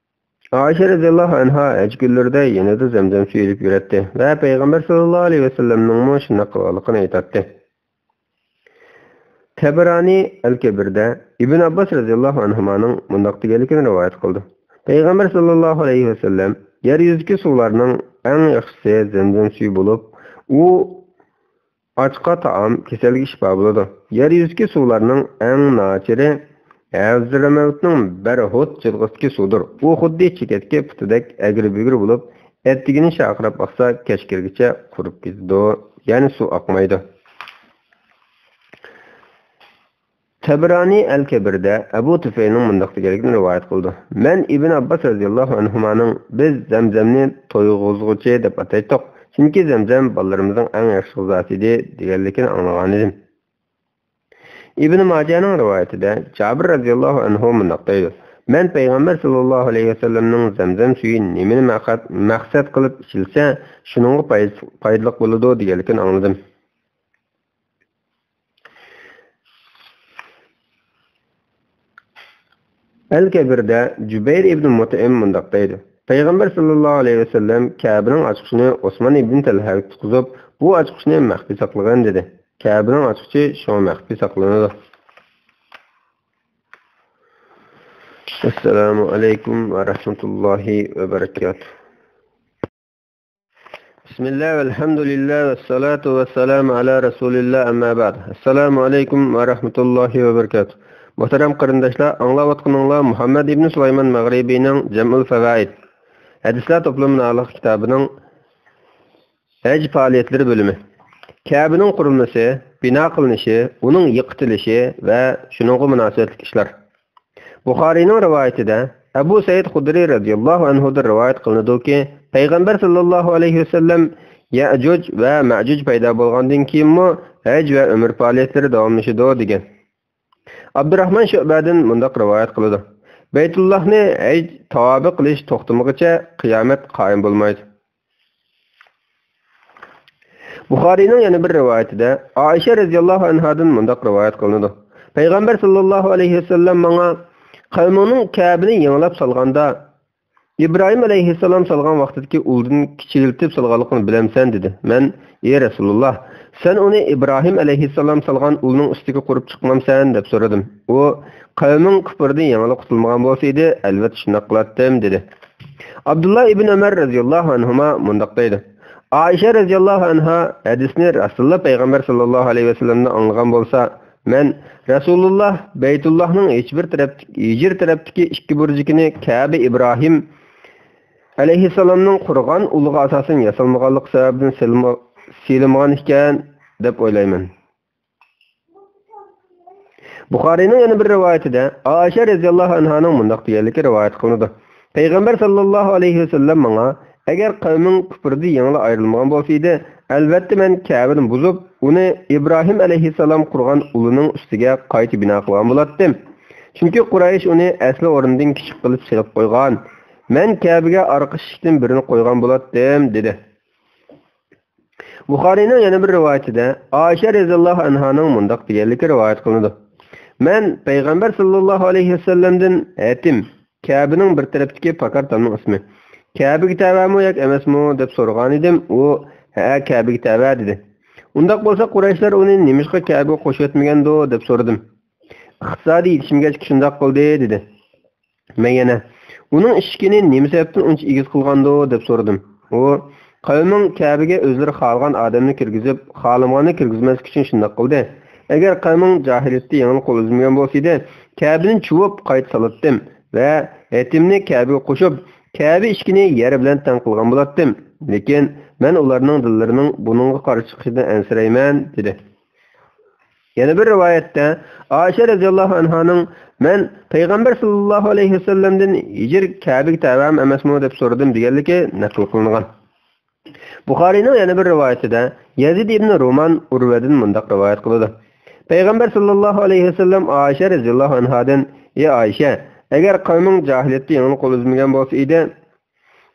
ئائىشە رەزىياللاھۇ ئەنھا ھەج كۈنلىرىدە يېنىدا زەمزەم سۈيى ئېلىپ يۈرەتتى ۋە پەيغەمبەر ساللاللاھۇ ئەلەيھى ۋەسەللەمنىڭمۇ شۇنداق قىلغانلىقىنى ئېيتاتتى. تەبەرانى ئەل-كەبىردە ئىبن ئابباس رەزىياللاھۇ ئەنھۇمانىڭ مۇنداق دېگەنلىكىنى رىۋايەت قىلدى: پەيغەمبەر ساللاللاھۇ ئەلەيھى ۋەسەللەم، يەر يۈزىدىكى سۇلارنىڭ ئەڭ ياخشىسى زەمزەم سۈيى بولۇپ، ئۇ ئاچقا تائام كېسەلگە شىپا بولىدۇ. يەر يۈزىدىكى سۇلارنىڭ ئەڭ ناچىرى ھەزرىمەۋتنىڭ بەرھۇت جىلغىسىدىكى سۇدۇر. ئۇ خۇددى چېكەتكە پۇتىدەك ئەگرى-بۈگرى بولۇپ، ئەتىگىنى شارقىراپ ئاقسا، كەچ كىرگىچە قۇرۇپ كېتىدۇ. يەنى سۇ ئاقمايدۇ. تەبرانى ئەل-كەبىردە ئەبۇ تۈفەيلنىڭ مۇنداق دېگەنلىكىنى رىۋايەت قىلىدۇ: مەن ئىبن ئابباس رەزىياللاھۇ ئەنھۇمانىڭ، بىز زەمزەمنى تويغۇزغۇچى دەپ ئاتايتتۇق، چۈنكى زەمزەم بالىلىرىمىزنىڭ ئەڭ ياخشى غىزاسى ئىدى، دېگەنلىكىنى ئاڭلىغانىدىم. ئىبن ماجەنىڭ رىۋايىتىدە جابىر رەزىياللاھۇ ئەنھۇ مۇنداق دەيدۇ: مەن پەيغەمبەر ساللاللاھۇ ئەلەيھى ۋەسەللەمنىڭ زەمزەم سۈيى نېمىنى مەقسەت، مەقسەت قىلىپ ئىچىلسە، شۇنىڭغا پايدىس-، پايدىلىق بولىدۇ، دېگەنلىكىنى ئاڭلىدىم. ئەل-كەبىردە جۈبەير ئىبن مۇتئىم مۇنداق دەيدۇ: پەيغەمبەر ساللاللاھۇ ئەلەيھى ۋەسەللەم كەبىنىڭ ئاچقۇچىنى ئوسمان ئىبن تەلھەگە تۇتقۇزۇپ، بۇ ئاچقۇچنى مەخپىي ساقلىغىن، دېدى. كەبىنىڭ ئاچقۇچى شۇڭا مەخپىي ساقلىنىدۇ. ئەسسالامۇ ئەلەيكۇم ۋە رەھمەتۇللاھى ۋە بەرىكاتۇھ. بىسمىللا، ۋەلھەمدۇلىللا، ۋەسسالاتۇ ۋەسسالامۇ ئەلا رەسۇلىللا، ئەمما بەئد. ئەسسالامۇ ئەلەيكۇم ۋە رەھمەتۇللاھى ۋە بەرىكاتۇھ. مۇھتەرەم قېرىنداشلار، ئاڭلاۋاتقىنىڭلار مۇھەممەد ئىبن سۇلايمان مەغرىبىينىڭ جەمئۇل فەۋائىد، ھەدىسلەر توپلىمى ناملىق كىتابىنىڭ ھەج پائالىيەتلىرى بۆلۈمى. كەبىنىڭ قۇرۇلمىسى، بىنا قىلىنىشى، ئۇنىڭ يىقىتىلىشى ۋە شۇنىڭغا مۇناسىۋەتلىك ئىشلار. بۇخارىينىڭ رىۋايىتىدە ئەبۇ سەئىد خۇدرىي رەزىياللاھۇ ئەنھۇدىن رىۋايەت قىلىنىدۇكى، پەيغەمبەر ساللاللاھۇ ئەلەيھى ۋەسەللەم يەئجۇج ۋە مەئجۇج پەيدا بولغاندىن كېيىنمۇ ھەج ۋە ئۆمرە پائالىيەتلىرى داۋاملىشىدۇ، دېگەن. ئابدۇراخمان شۇئبەدىن مۇنداق رىۋايەت قىلىدۇ: بەيتۇللاھنى ھەج تاۋابى قىلىش توختىمىغىچە قىيامەت قائىم بولمايدۇ. بۇخارىينىڭ يەنە بىر رىۋايىتىدە ئائىشە رەزىياللاھۇ ئەنھادىن مۇنداق رىۋايەت قىلىنىدۇ: پەيغەمبەر ساللاللاھۇ ئەلەيھى ۋەسەللەم ماڭا، قەۋمىڭنىڭ كەبىنى يېڭىلاپ سالغاندا، ئىبراھىم ئەلەيھىسسالام سالغان ۋاقتىدىكى ئۇلدىن كىچىكلىتىپ سالغانلىقىنى بىلەمسەن؟ دېدى. مەن، ئى رەسۇلۇللاھ، سەن ئۇنى ئىبراھىم ئەلەيھىسسالام سالغان ئۇلنىڭ ئۈستىگە قۇرۇپ چىقمامسەن؟ دەپ سورىدىم. ئۇ، قەۋمىڭ كۇپۇردىن يېڭىلا قۇتۇلمىغان بولسا ئىدى، ئەلۋەتتە شۇنداق قىلاتتىم، دېدى. ئابدۇللا ئىبن ئۆمەر رەزىياللاھۇ ئەنھۇما مۇنداق دەيدۇ: ئائىشە رەزىياللاھۇ ئەنھا ھەدىسنى رەسۇلۇللا پەيغەمبەر ساللاللاھۇ ئەلەيھى ۋەسەللەمدىن ئاڭلىغان بولسا، مەن رەسۇلۇللا بەيتۇللاھنىڭ ھىجىر تەرەپتىكى، ھىجىر تەرەپتىكى ئىككى بۇرجىكىنى كەبە ئىبراھىم ئەلەيھىسسالامنىڭ قۇرغان ئۇلىغا ئاساسەن ياسالمىغانلىقى سەۋەبىدىن سېلىنما-، سېلىنمىغان ئىكەن، دەپ ئويلايمەن. بۇخارىينىڭ يەنە بىر رىۋايىتىدە ئائىشە رەزىياللاھۇ ئەنھانىڭ مۇنداق دېگەنلىكى رىۋايەت قىلىنىدۇ: پەيغەمبەر ساللاللاھۇ ئەلەيھى ۋەسەللەم ماڭا، ئەگەر قەۋمىڭ كۇپرىدا يېڭىلا ئايرىلمىغان بولسا ئىدى، ئەلۋەتتە مەن كەبىنى بۇزۇپ، ئۇنى ئىبراھىم ئەلەيھىسسالام قۇرغان ئۇلىنىڭ ئۈستىگە قايتا بىنا قىلغان بولاتتىم. چۈنكى قۇرەيش ئۇنى ئەسلى ئورنىدىن كىچىك قىلىپ سېلىپ قويغان. مەن كەبىگە ئارقا ئىشىكتىن بىرىنى قويغان بولاتتىم، دېدى. بۇخارىينىڭ يەنە بىر رىۋايىتىدە ئائىشە رەزىياللاھۇ ئەنھانىڭ مۇنداق دېگەنلىكى رىۋايەت قىلىنىدۇ: مەن پەيغەمبەر ساللاللاھۇ ئەلەيھى ۋەسەللەمدىن ھەتىم، كەبىنىڭ بىر تەرىپىدىكى پاكار تامنىڭ ئىسمى، كەبىگە تەۋەمۇ ياكى ئەمەسمۇ دەپ سورىغانىدىم، ئۇ ھەئە، كەبىگە تەۋە دېدى. ئۇنداق بولسا قۇرەيشلەر ئۇنى نېمىشقا كەبىگە قوشۇۋەتمىگەندۇ دەپ سورىدىم. ئىقتىسادىي يېتىشمىگەچكە شۇنداق قىلدى دېدى. مەن يەنە، ئۇنىڭ ئىشىكىنى نېمە سەۋەبتىن ئۇنچە ئېگىز قىلغاندۇ دەپ سورىدىم. ئۇ، قەۋمىڭ كەبىگە ئۆزلىرى خالىغان ئادەمنى كىرگۈزۈپ، خالىمىغاننى كىرگۈزمەسلىك ئۈچۈن شۇنداق قىلدى. ئەگەر قەۋمىڭ جاھىلىيەتتە يېڭىلا قول ئۈزمىگەن بولسا ئىدى، كەبىنى چۇۋۇپ قايتا سالاتتىم ۋە ھەتىمنى كەبىگە قوشۇپ، كەبە ئىشىكىنى يەر بىلەن تەڭ قىلغان بولاتتىم. لېكىن مەن ئۇلارنىڭ دىللىرىنىڭ بۇنىڭغا قارشى چىقىشىدىن ئەنسىرەيمەن، دېدى. يەنە بىر رىۋايەتتە ئائىشە رەزىياللاھۇ ئەنھانىڭ، مەن پەيغەمبەر ساللاللاھۇ ئەلەيھى ۋەسەللەمدىن ھىجىر كەبىگە تەۋەمۇ ئەمەسمۇ دەپ سورىدىم دېگەنلىكى نەقىل قىلىنغان. بۇخارىينىڭ يەنە بىر رىۋايىتىدە يەزىد ئىبن رومان ئۇرۋەدىن مۇنداق رىۋايەت قىلىدۇ: پەيغەمبەر ساللاللاھۇ ئەلەيھى ۋەسەللەم ئائىشە رەزىياللاھۇ ئەنھادىن، ئى ئائىشە، ئەگەر قەۋمىڭ جاھىلىيەتتە يېڭىلا قول ئۈزمىگەن بولسا ئىدى،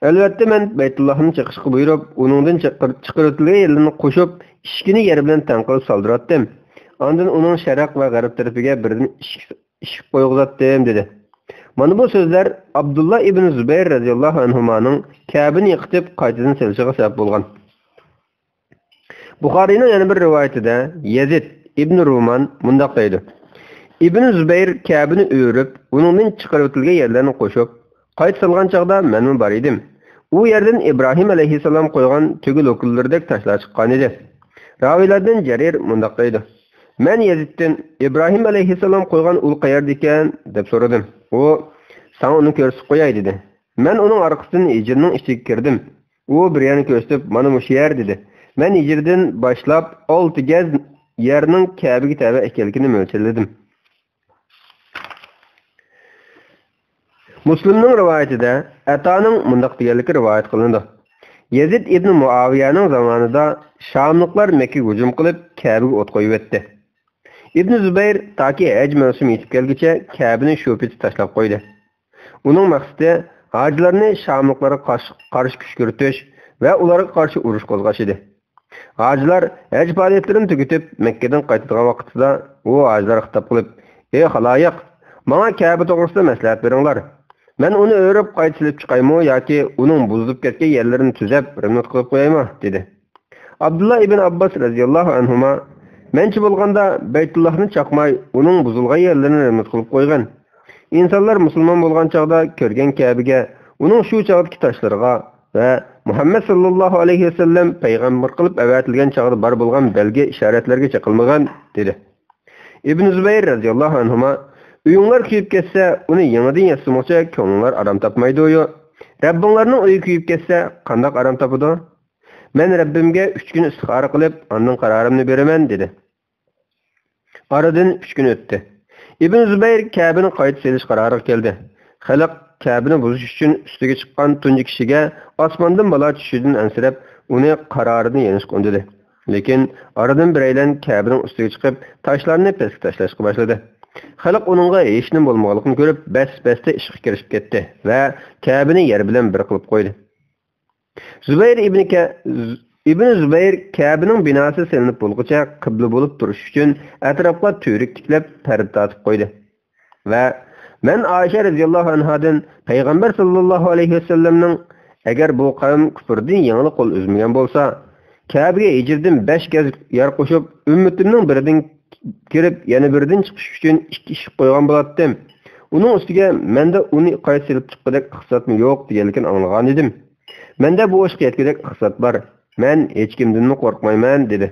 ئەلۋەتتە، مەن بەيتۇللاھنى چېقىشقا بۇيرۇپ، ئۇنىڭدىن چىقىر-، چىقىرىۋېتىلگەن يەرلىرىنى قوشۇپ، ئىشىكىنى يەر بىلەن تەڭ قىلىپ سالدۇراتتىم. ئاندىن ئۇنىڭ شەرق ۋە غەرب تەرىپىگە بىردىن ئىشىك، ئىشىك قويغۇزاتتىم، دېدى. مانا بۇ سۆزلەر ئابدۇللا ئىبن زۇبەير رەزىياللاھۇ ئەنھۇمانىڭ كەبىنى يىقىتىپ، قايتىدىن سېلىشىغا سەۋەب بولغان. بۇخارىينىڭ يەنە بىر رىۋايىتىدە يەزىد ئىبن رومان مۇنداق دەيدۇ: ئىبن زۇبەير كەبىنى ئۆرۈپ، ئۇنىڭدىن چىقىرىۋېتىلگەن يەرلەرنى قوشۇپ، قايتا سالغان چاغدا مەنمۇ بار ئىدىم. ئۇ يەردىن ئىبراھىم ئەلەيھىسسالام قويغان تۆگە لوكۇنلىرىدەك تاشلار چىققانىدى. راۋىيلاردىن جەرىر مۇنداق دەيدۇ: مەن يەزىدتىن، «ئىبراھىم ئەلەيھىسسالام قويغان ئۇل قەيەردىكەن؟» دەپ سورىدىم. ئۇ، «ساڭا ئۇنى كۆرسىتىپ قوياي» دېدى. مەن ئۇنىڭ ئارقىسىدىن ھىجرىنىڭ ئىچىگە كىردىم. ئۇ بىر يەرنى كۆرسىتىپ، «مانا مۇشۇ يەر» دېدى. مەن ھىجرىدىن باشلاپ ئالتە گەز يەرنىڭ كەبىگە تەۋە ئىكەنلىكىنى مۆلچەرلىدىم. مۇسلىمنىڭ رىۋايىتىدە ئەتانىڭ مۇنداق دېگەنلىكى رىۋايەت قىلىنىدۇ: يەزىد ئىبنى مۇئاۋىيەنىڭ زامانىدا شاملىقلار مەككىگە ھۇجۇم قىلىپ، كەبىگە ئوت قويۇۋەتتى. ئىبنى زۇبەير تاكى ھەج مەۋسۇمى يېتىپ كەلگۈچە كەبىنى شۇ پېتى تاشلاپ قويدى. ئۇنىڭ مەقسىتى ھاجىلارنى شاملىقلارغا قارشى، قارشى كۈشكۈرتۈش ۋە ئۇلارغا قارشى ئۇرۇش قوزغاش ئىدى. ھاجىلار ھەج پائالىيەتلىرىنى تۈگىتىپ، مەككىدىن قايتىدىغان ۋاقتىدا ئۇ ھاجىلارغا خىتاب قىلىپ، «ئەي خالايىق، ماڭا كەبە توغرىسىدا مەسلىھەت بېرىڭلار. مەن ئۇنى ئۆرۈپ قايتا سېلىپ چىقايمۇ ياكى ئۇنىڭ بۇزۇلۇپ كەتكەن يەرلىرىنى تۈزەپ، رېمونت قىلىپ قويايمۇ؟» دېدى. ئابدۇللا ئىبن ئابباس رەزىياللاھۇ ئەنھۇما، مەنچە بولغاندا بەيتۇللاھنى چاقماي، ئۇنىڭ بۇزۇلغان يەرلىرىنى رېمونت قىلىپ قويغىن. ئىنسانلار مۇسۇلمان بولغان چاغدا كۆرگەن كەبىگە ئۇنىڭ شۇ چاغدىكى تاشلىرىغا ۋە مۇھەممەد ساللاللاھۇ ئەلەيھى ۋەسەللەم پەيغەمبەر قىلىپ ئەۋەتىلگەن چاغدا بار بولغان بەلگە ئىشارەتلەرگە چېقىلمىغىن، دېدى. ئىبن زۇبەير رەزىياللاھۇ ئەنھۇما، ئۆيۈڭلار كۆيۈپ كەتسە، ئۇنى يېڭىدىن ياسىمىغۇچە كۆڭلۈڭلار ئارام تاپمايدۇ. رەببىڭلارنىڭ ئۆيى كۆيۈپ كەتسە، قانداق ئارام تاپىدۇ؟ مەن رەببىمگە ئۈچ كۈن ئىستىخارە قىلىپ، ئاندىن قارارىمنى بېرىمەن، دېدى. ئارىدىن ئۈچ كۈن ئۆتتى. ئىبن زۇبەير كەبىنى قايتا سېلىش قارارىغا كەلدى. خەلق كەبىنى بۇزۇش ئۈچۈن ئۈستىگە چىققان تۇنجى كىشىگە ئاسماندىن بالا چۈشۈشىدىن ئەنسىرەپ، ئۇنى قارارىدىن يېنىشقا ئۈندىدى. لېكىن ئارىدىن بىرەيلەن كەبىنىڭ ئۈستىگە چىقىپ، تاشلارنى پەسكە تاشلاشقا باشلىدى. خەلق ئۇنىڭغا ھېچنېمە بولمىغانلىقىنى كۆرۈپ، بەس-بەستە ئىشقا كىرىشىپ كەتتى ۋە كەبىنى يەر بىلەن بىر قىلىپ قويدى. زۇبەير ئىبنى كە-، ئىبنى زۇبەير كەبىنىڭ بىناسى سېلىنىپ بولغۇچە قىبلە بولۇپ تۇرۇش ئۈچۈن ئەتراپقا تۈۋرۈك تىكلەپ پەردە تارتىپ قويدى. ۋە مەن ئائىشە رەزىياللاھۇ ئەنھادىن پەيغەمبەر ساللاللاھۇ ئەلەيھى ۋەسەللەمنىڭ، ئەگەر بۇ قەۋم كۇپۇردىن يېڭىلا قول ئۈزمىگەن بولسا، كەبىگە ھىجرىدىن بەش گەز يەر قوشۇپ، ئۈممىتىمنىڭ بىرىدىن كىرىپ، يەنە بىرىدىن چىقىش ئۈچۈن ئىككى ئىشىك قويغان بولاتتىم. ئۇنىڭ ئۈستىگە مەندە ئۇنى قايتا سېلىپ چىققۇدەك ئىقتىسادمۇ يوق دېگەنلىكىنى ئاڭلىغانىدىم. مەندە بۇ ئىشقا يەتكۈدەك ئىقتىساد بار. مەن ھېچكىمدىنمۇ قورقمايمەن، دېدى.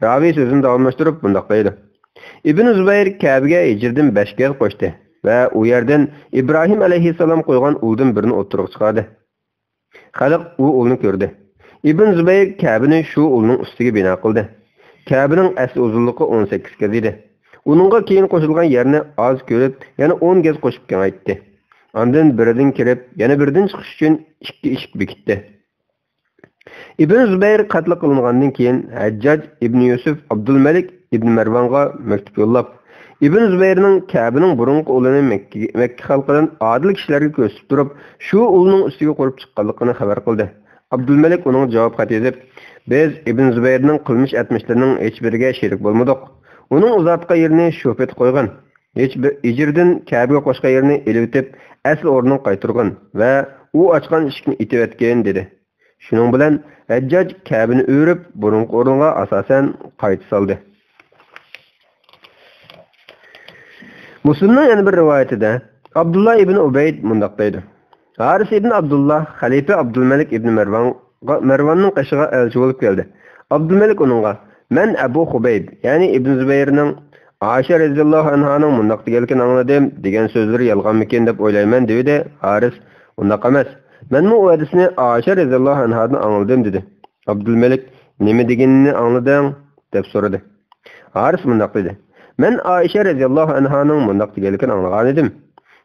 راۋى سۆزىنى داۋاملاشتۇرۇپ مۇنداق دەيدۇ: ئىبن زۇبەير كەبىگە ھىجرىدىن بەش گەز قوشتى ۋە ئۇ يەردىن ئىبراھىم ئەلەيھىسسالام قويغان ئۇلدىن بىرنى ئوتتۇرىغا چىقاردى. خەلق ئۇ ئۇلنى كۆردى. ئىبن زۇبەير كەبىنى شۇ ئۇلنىڭ ئۈستىگە بىنا قىلدى. كەبىنىڭ ئەسلى ئۇزۇنلۇقى ئون سەككىز گەز ئىدى. ئۇنىڭغا كېيىن قوشۇلغان يەرنى ئاز كۆرۈپ، يەنە ئون گەز قوشۇپ كېڭەيتتى. ئاندىن بىرىدىن كىرىپ، يەنە بىرىدىن چىقىش ئۈچۈن ئىككى ئىشىك بېكىتتى. ئىبن زۇبەير قەتل قىلىنغاندىن كېيىن، ھەججاج ئىبن يۈسۈف ئابدۇلمەلىك ئىبن مەرۋانغا مەكتۇپ يوللاپ، ئىبن زۇبەيرنىڭ كەبىنىڭ بۇرۇنقى ئۇلىنى مەككە، مەككە خەلقىدىن ئادىل كىشىلەرگە كۆرسىتىپ تۇرۇپ، شۇ ئۇلنىڭ ئۈستىگە قۇرۇپ چىققانلىقىنى خەۋەر قىلدى. ئابدۇلمەلىك ئۇنىڭغا جاۋاب خەت يېزىپ، «بىز ئىبن زۇبەيرنىڭ قىلمىش ئەتمىشلىرىنىڭ ھېچبىرىگە شېرىك بولمىدۇق. ئۇنىڭ ئۇزاتقان يېرىنى شۇ پېتى قويغىن. ھېچ بىر ھىجرىدىن كەبىگە قوشقان يېرىنى ئېلىۋېتىپ، ئەسلى ئورنىغا قايتۇرغىن ۋە ئۇ ئاچقان ئىشىكنى ئېتىۋەتكىن» دېدى. شۇنىڭ بىلەن ھەججاج كەبىنى ئۆرۈپ، بۇرۇنقى ئورنىغا ئاساسەن قايتا سالدى. مۇسلىمنىڭ يەنە بىر رىۋايىتىدە ئابدۇللا ئىبن ئۇبەيد مۇنداق دەيدۇ: ھارىس ئىبن ئابدۇللا خەلىپە ئابدۇلمەلىك ئىبن مەرۋانغا، مەرۋاننىڭ قېشىغا ئەلچى بولۇپ كەلدى. ئابدۇلمەلىك ئۇنىڭغا، «مەن ئەبۇ خۇبەيب، يەنى ئىبن زۇبەيرنىڭ ئائىشە رەزىياللاھۇ ئەنھانىڭ مۇنداق دېگەنلىكىنى ئاڭلىدىم، دېگەن سۆزلىرى يالغانمىكىن دەپ ئويلايمەن» دېۋىدى. ھارىس، «ئۇنداق ئەمەس، مەنمۇ ئۇ ھەدىسنى ئائىشە رەزىياللاھۇ ئەنھادىن ئاڭلىدىم» دېدى. ئابدۇلمەلىك، «نېمە دېگىنىنى ئاڭلىدىڭ؟» دەپ سورىدى. ھارىس مۇنداق دېدى، «مەن ئائىشە رەزىياللاھۇ ئەنھانىڭ مۇنداق دېگەنلىكىنى ئاڭلىغانىدىم.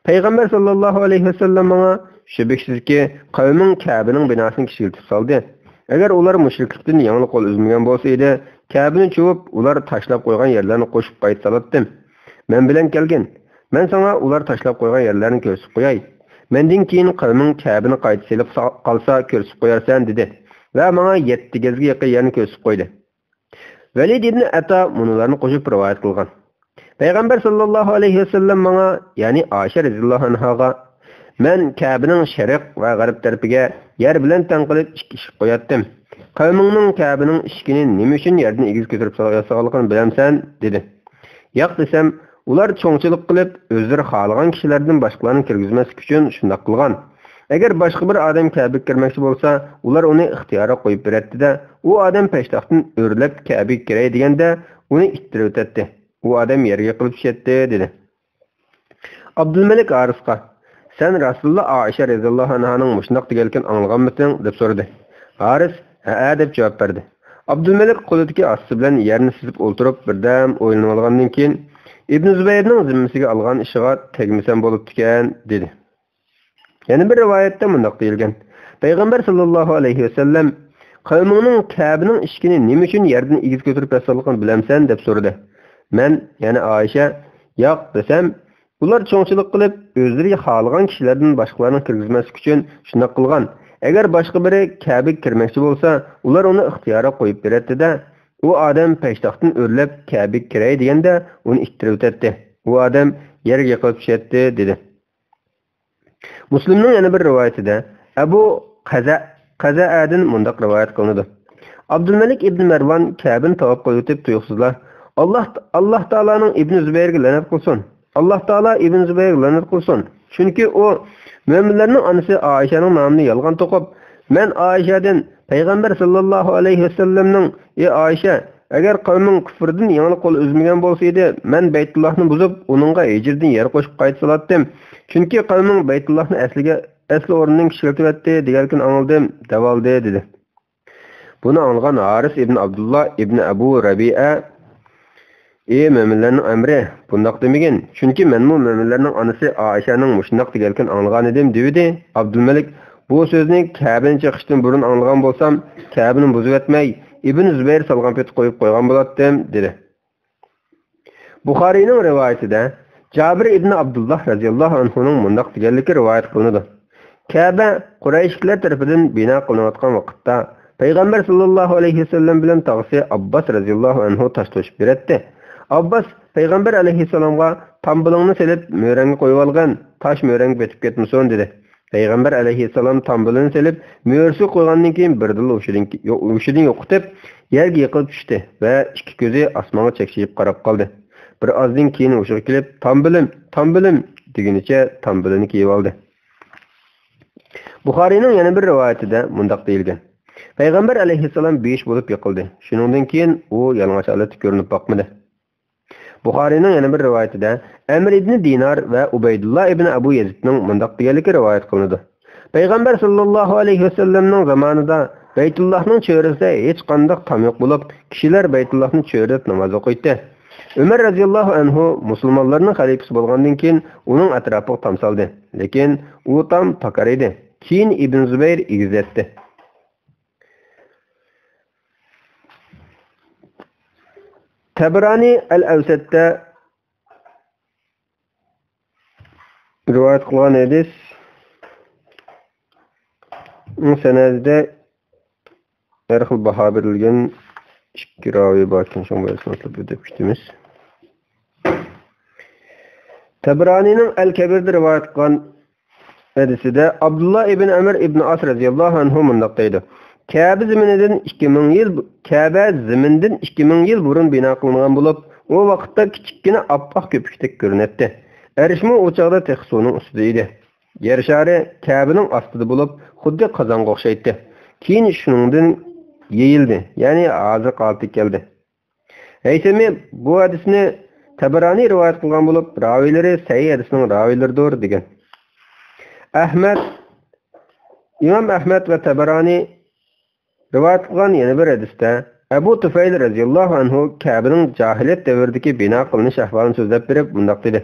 پەيغەمبەر ساللاللاھۇ ئەلەيھى ۋەسەللەم ماڭا، شۈبھىسىزكى، قەۋمىڭ كەبىنىڭ بىناسىنى كىشىلىتىپ سالدى. ئەگەر ئۇلار مۇشرىكلىقتىن يېڭىلا قول ئۈزمىگەن بولسا ئىدى، كەبىنى چۇۋۇپ، ئۇلار تاشلاپ قويغان يەرلەرنى قوشۇپ قايتا سالاتتىم. مەن بىلەن كەلگىن، مەن ساڭا ئۇلار تاشلاپ قويغان يەرلەرنى كۆرسىتىپ قوياي. مەندىن كېيىن قەۋمىڭ كەبىنى قايتا سېلىپ سا-، قالسا كۆرسىتىپ قويارسەن» دېدى ۋە ماڭا يەتتە گەزگە يېقىن يەرنى كۆرسىتىپ قويدى. ۋەلىد ئىبنى ئەتا مۇنۇلارنى قوشۇپ رىۋايەت قىلغان: پەيغەمبەر ساللاللاھۇ ئەلەيھى ۋەسەللەم ماڭا، يەنى ئائىشە رەزىياللاھۇ ئەنھاغا، مەن كەبىنىڭ شەرق ۋە غەرب تەرىپىگە يەر بىلەن تەڭ قىلىپ ئىككى ئىشىك قوياتتىم. قەۋمىڭنىڭ كەبىنىڭ ئىشىكىنى نېمە ئۈچۈن يەردىن ئېگىز كۆتۈرۈپ سال-، ياسىغانلىقىنى بىلەمسەن؟ دېدى. ياق دېسەم، ئۇلار چوڭچىلىق قىلىپ، ئۆزلىرى خالىغان كىشىلەردىن باشقىلارنى كىرگۈزمەسلىك ئۈچۈن شۇنداق قىلغان. ئەگەر باشقا بىر ئادەم كەبىگە كىرمەكچى بولسا، ئۇلار ئۇنى ئىختىيارغا قويۇپ بېرەتتى-دە، ئۇ ئادەم پەشتاقتىن ئۆرلەپ كەبىگە كىرەي دېگەندە، ئۇنى ئىتتىرىۋېتەتتى. ئۇ ئادەم يەرگە يىقىلىپ چۈشەتتى، دېدى. ئابدۇلمەلىك ھارىسقا، سەن راستتىنلا ئائىشە رەزىياللاھۇ ئەنھانىڭ مۇشۇنداق دېگەنلىكىنى ئاڭلىغانمىتىڭ؟ دەپ سورىدى. ھارىس، ھەئە، دەپ جاۋاب بەردى. ئابدۇلمەلىك قولىدىكى ھاسىسى بىلەن يەرنى سىزىپ ئولتۇرۇپ، بىردەم ئويلىنىۋالغاندىن كېيىن، ئىبنى زۇبەيرنىڭ زىممىسىگە ئالغان ئىشىغا تەگمىسەم بولۇپتىكەن، دېدى. يەنە بىر رىۋايەتتە مۇنداق دېيىلگەن، پەيغەمبەر ساللاللاھۇ ئەلەيھى ۋەسەللەم، قەۋمىڭنىڭ كەبىنىڭ ئىشىكىنى نېمە ئۈچۈن يەردىن ئېگىز كۆتۈرۈپ ياسىغانلىقىنى بىلەمسەن؟ دەپ سورىدى. مەن، يەنى ئائىشە، ياق دېسەم، ئۇلار چوڭچىلىق قىلىپ، ئۆزلىرى خالىغان كىشىلەردىن باشقىلارنى كىرگۈزمەسلىك ئۈچۈن شۇنداق قىلغان. ئەگەر باشقا بىرى كەبىگە كىرمەكچى بولسا، ئۇلار ئۇنى ئىختىيارغا قويۇپ بېرەتتى-دە، ئۇ ئادەم پەشتاقتىن ئۆرلەپ كەبىگە كىرەي دېگەندە، ئۇنى ئىتتىرىۋېتەتتى. ئۇ ئادەم يەرگە يىقىلىپ چۈشەتتى، دېدى. مۇسلىمنىڭ يەنە بىر رىۋايىتىدە ئەبۇ قەزە-، قەزەئەدىن مۇنداق رىۋايەت قىلىنىدۇ. ئابدۇلمەلىك ئىبنى مەرۋان كەبىنى تاۋاپ قىلىۋېتىپ تۇيۇقسىزلا، ئاللاھ، ئاللاھ تائالانىڭ ئىبنى زۇبەيرگە لەنەت قىلسۇن! ئاللاھ تائالا ئىبنى زۇبەيرگە لەنەت قىلسۇن! چۈنكى ئۇ مۆمىنلەرنىڭ ئانىسى ئائىشەنىڭ نامىنى يالغان توقۇپ، مەن ئائىشەدىن پەيغەمبەر ساللاللاھۇ ئەلەيھى ۋەسەللەمنىڭ، ئى ئائىشە، ئەگەر قەۋمىڭ كۇفردىن يېڭىلا قول ئۈزمىگەن بولسا ئىدى، مەن بەيتۇللاھنى بۇزۇپ، ئۇنىڭغا ھىجرىدىن يەر قوشۇپ قايتا سالاتتىم. چۈنكى قەۋمىڭ بەيتۇللاھنى ئەسلىگە، ئەسلى ئورنىدىن كىچىكلىتىۋەتتى، دېگەنلىكىنى ئاڭلىدىم، دەۋالدى، دېدى. بۇنى ئاڭلىغان ھارىس ئىبن ئابدۇللا ئىبن ئەبۇ رەبىئە، ئى مۆمىنلەرنىڭ ئەمرى، بۇنداق دېمىگىن، چۈنكى مەنمۇ مۆمىنلەرنىڭ ئانىسى ئائىشەنىڭ مۇشۇنداق دېگەنلىكىنى ئاڭلىغانىدىم، دېۋىدى. ئابدۇلمەلىك، بۇ سۆزنى كەبىنى چېقىشتىن بۇرۇن ئاڭلىغان بولسام، كەبىنى بۇزۇۋەتمەي، ئىبنى زۇبەير سالغان پېتى قويۇپ قويغان بولاتتىم، دېدى. بۇخارىينىڭ رىۋايىتىدە جابىر ئىبنى ئابدۇللا رەزىياللاھۇ ئەنھۇنىڭ مۇنداق دېگەنلىكى رىۋايەت قىلىنىدۇ. كەبە قۇرەيشلىكلەر تەرىپىدىن بىنا قىلىنىۋاتقان ۋاقىتتا، پەيغەمبەر ساللاللاھۇ ئەلەيھى ۋەسەللەم بىلەن تاغىسى ئابباس رەزىياللاھۇ ئەنھۇ تاش توشۇپ بېرەتتى. ئابباس پەيغەمبەر ئەلەيھىسسالامغا، تامبىلىڭنى سېلىپ، مۈرەڭگە قويۇۋالغىن، تاش مۈرەڭگە پېتىپ كەتمىسۇن، دېدى. پەيغەمبەر ئەلەيھىسسالام تامبىلىنى سېلىپ، مۈرىسىگە قويغاندىن كېيىن، بىردىنلا ھوشىدىن، ھوشىدىن يوقىتىپ، يەرگە يىقىلىپ چۈشتى ۋە ئىككى كۆزى ئاسمانغا چەكچىيىپ قاراپ قالدى. بىر ئازدىن كېيىن ھوشىغا كېلىپ، تامبىلىم، تامبىلىم دېگىنىچە تامبىلىنى كىيىۋالدى. بۇخارىينىڭ يەنە بىر رىۋايىتىدە مۇنداق دېيىلگەن، پەيغەمبەر ئەلەيھىسسالام بىھۇش بولۇپ يىقىلدى. شۇنىڭدىن كېيىن ئۇ يالىڭاچ ھالەتتە كۆرۈنۈپ باقمىدى. بۇخارىينىڭ يەنە بىر رىۋايىتىدە ئەمر ئىبنى دىنار ۋە ئۇبەيدۇللا ئىبنى ئەبۇ يەزىدنىڭ مۇنداق دېگەنلىكى رىۋايەت قىلىنىدۇ. پەيغەمبەر ساللاللاھۇ ئەلەيھى ۋەسەللەمنىڭ زامانىدا بەيتۇللاھنىڭ چۆرىسىدە ھېچقانداق تام يوق بولۇپ، كىشىلەر بەيتۇللاھنى چۆرىدەپ ناماز ئوقۇيتتى. ئۆمەر رەزىياللاھۇ ئەنھۇ مۇسۇلمانلارنىڭ خەلىپىسى بولغاندىن كېيىن ئۇنىڭ ئەتراپىغا تام سالدى. لېكىن ئۇ تام پاكار ئىدى. كېيىن ئىبن زۇبەير ئېگىزلەتتى. تەبرانى ئەل ئەۋسەتتە رىۋايەت قىلغان ھەدىس سەنەدىدە ھەر خىل باھا بېرىلگەن ئىككى راۋى بار ئىكەن، شۇڭا بۇ ھەدىسنى ئاتلاپ ئۆتۈپ كېتىمىز. تەبرانىنىڭ ئەل كەبىردە رىۋايەت قىلغان ھەدىسىدە ئابدۇللا ئىبن ئەمر ئىبن ئاس رەزىياللاھۇ ئەنھۇ مۇنداق دەيدۇ، كەبە زېمىنىدىن ئىككى مىڭ يىل، كەبە زېمىندىن ئىككى مىڭ يىل بۇرۇن بىنا قىلىنغان بولۇپ، ئۇ ۋاقىتتا كىچىككىنە ئاپئاق كۆپۈكتەك كۆرۈنەتتى. ئەرشمۇ ئۇ چاغدا تېخى سۇنىڭ ئۈستىدە ئىدى. يەر شارى كەبىنىڭ ئاستىدا بولۇپ، خۇددى قازانغا ئوخشايتتى. كېيىن شۇنىڭدىن يېيىلدى، يەنى ھازىرقى ھالىتىگە كەلدى. ھەيسەمى بۇ ھەدىسنى تەبرانى رىۋايەت قىلغان بولۇپ، راۋىلىرى سەھىھ ھەدىسنىڭ راۋىلىرىدۇر، دېگەن. ئەھمەد، ئىمام ئەھمەد ۋە تەبرانى رىۋايەت قىلغان يەنە بىر ھەدىستە، ئەبۇ تۇفەيل رەزىياللاھۇ ئەنھۇ كەبىنىڭ جاھىلىيەت دەۋرىدىكى بىنا قىلىنىش ئەھۋالىنى سۆزلەپ بېرىپ مۇنداق دېدى،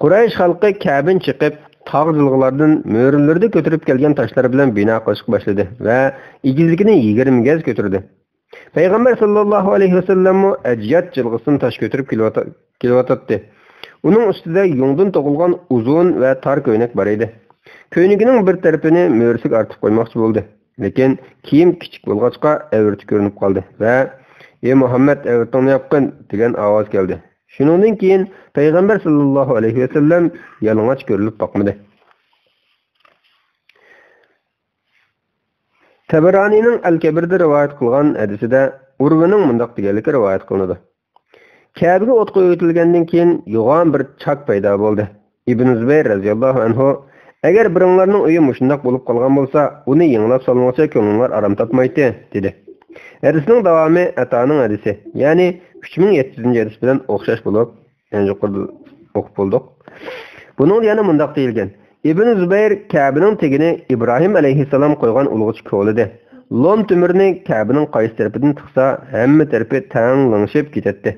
قۇرەيش خەلقى كەبىنى چېقىپ، تاغ جىلغىلاردىن مۈرىلىرىدە كۆتۈرۈپ كەلگەن تاشلار بىلەن بىنا قىلىشقا باشلىدى ۋە ئېگىزلىكىنى يىگىرمە گەز كۆتۈردى. پەيغەمبەر ساللاللاھۇ ئەلەيھى ۋەسەللەممۇ ئەجياد جىلغىسىدىن تاش كۆتۈرۈپ كېلىۋاتا-، كېلىۋاتاتتى. ئۇنىڭ ئۈستىدە يۇڭدىن توقۇلغان ئۇزۇن ۋە تار كۆينەك بار ئىدى. كۆينىكىنىڭ بىر تەرىپىنى مۈرىسىگە ئارتىپ قويماقچى بولدى. لېكىن كىيىم كىچىك بولغاچقا، ئەۋرىتى كۆرۈنۈپ قالدى ۋە، ئى مۇھەممەد، ئەۋرىتىڭنى ياپقىن، دېگەن ئاۋاز كەلدى. شۇنىڭدىن كېيىن پەيغەمبەر ساللاللاھۇ ئەلەيھى ۋەسەللەم يالىڭاچ كۆرۈلۈپ باقمىدى. تەبرانىنىڭ ئەل كەبىردە رىۋايەت قىلغان ھەدىسىدە ئۇرۋىنىڭ مۇنداق دېگەنلىكى رىۋايەت قىلىنىدۇ. كەبىگە ئوت قويۇۋېتىلگەندىن كېيىن يوغان بىر چاك پەيدا بولدى. ئىبن زۇبەير رەزىياللاھۇ ئەنھۇ ئەگەر بىرىڭلارنىڭ ئۆيى مۇشۇنداق بولۇپ قالغان بولسا، ئۇنى يېڭىلاپ سالمىغۇچە كۆڭلۈڭلار ئارام تاپمايتتى، دېدى. ھەدىسنىڭ داۋامى ئەتانىڭ ھەدىسى، يەنى ئۈچ مىڭ يەتتە يۈزىنچى ھەدىس بىلەن ئوخشاش بولۇپ، يەنە يۇقىرىدا ئوقۇپ بولدۇق. بۇنىڭدا يەنە مۇنداق دېيىلگەن: ئىبن زۇبەير كەبىنىڭ تېگىنى ئىبراھىم ئەلەيھىسسالام قويغان ئۇلىغىچە كولىدى. لوم تۆمۈرنى كەبىنىڭ قايسى تەرىپىدىن تىقسا، ھەممە تەرىپى تەڭ لىڭشىپ كېتەتتى.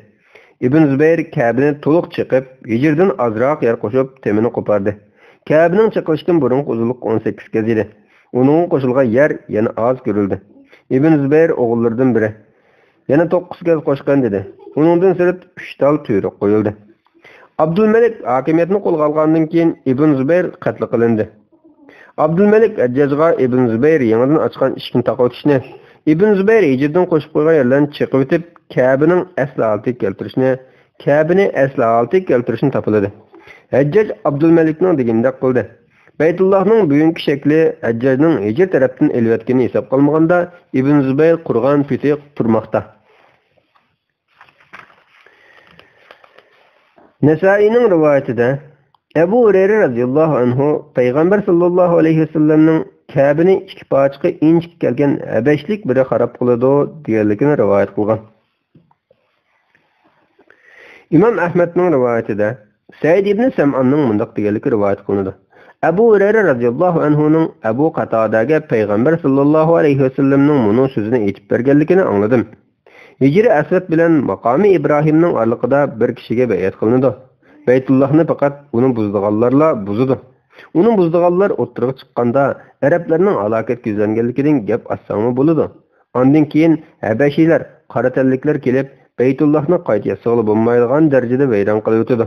ئىبن زۇبەير كەبىنى تولۇق چېقىپ، ھىجىردىن ئازراق يەر قوشۇپ، تېمىنى قوپاردى. كەبىنىڭ چېقىلىشتىن بۇرۇنقى ئۇزۇنلۇق ئون سەككىز گەز ئىدى. ئۇنىڭغا قوشۇلغان يەر يەنە ئاز كۆرۈلدى. ئىبن زۇبەير ئوغۇللىرىدىن بىرى. يەنە توققۇز گەز قوشقان، دېدى. ئۇنىڭدىن سىرت ئۈچ تال تۈۋرۈك قويۇلدى. ئابدۇلمەلىك ھاكىمىيەتنى قولغا ئالغاندىن كېيىن، ئىبن زۇبەير قەتل قىلىندى. ئابدۇلمەلىك ھەججاجغا ئىبن زۇبەير يېڭىدىن ئاچقان ئىشىكنى تاقىۋېتىشنى، ئىبن زۇبەير ھىجىردىن قوشۇپ قويغان يەرلەرنى چېقىۋېتىپ، كەبىنىڭ ئەسلى ھالىتىگە كەلتۈرۈشنى، كەبىنى ئەسلى ھالىتىگە كەلتۈرۈشنى تاپىلىدى. ھەججاج ئابدۇلمەلىكنىڭ دېگىنىدەك قىلدى. بەيتۇللاھنىڭ بۈگۈنكى شەكلى ھەججاجنىڭ ھىجىر تەرەپتىن ئېلىۋەتكىنىنى ھېسابقا ئالمىغاندا، ئىبن زۇبەير قۇرغان پېتى تۇرماقتا. نەسائىينىڭ رىۋايىتىدە، ئەبۇ ھۇرەيرە رەزىياللاھۇ ئەنھۇ پەيغەمبەر ساللاللاھۇ ئەلەيھى ۋەسەللەمنىڭ كەبىنى ئىككى پارچىغا ئىنچىكە كەلگەن ھەبەشلىك بىرى خاراب قىلىدۇ، دېگەنلىكىنى رىۋايەت قىلغان. ئىمام ئەھمەدنىڭ رىۋايىتىدە سەئىد ئىبنى سەمئاننىڭ مۇنداق دېگەنلىكى رىۋايەت قىلىنىدۇ. ئەبۇ ھۇرەيرە رەزىياللاھۇ ئەنھۇنىڭ ئەبۇ قاتادەگە پەيغەمبەر ساللاللاھۇ ئەلەيھى ۋەسەللەمنىڭ مۇنۇ سۆزىنى ئېيتىپ بەرگەنلىكىنى ئاڭلىدىم. ھىجرى ئەسۋەد بىلەن ماقامى ئىبراھىمنىڭ ئارىلىقىدا بىر كىشىگە بەيئەت قىلىنىدۇ. بەيتۇللاھنى پەقەت ئۇنى بۇزىدىغانلارلا بۇزىدۇ. ئۇنى بۇزىدىغانلار ئوتتۇرىغا چىققاندا، ئەرەبلەرنىڭ ھالاكەتكە يۈزلەنگەنلىكىدىن گەپ ئاچساڭمۇ بولىدۇ. ئاندىن كېيىن ھەبەشىيلەر، قارا تەنلىكلەر كېلىپ، بەيتۇللاھنى قايتا ياسىغىلى بولمايدىغان دەرىجىدە ۋەيران قىلىۋېتىدۇ.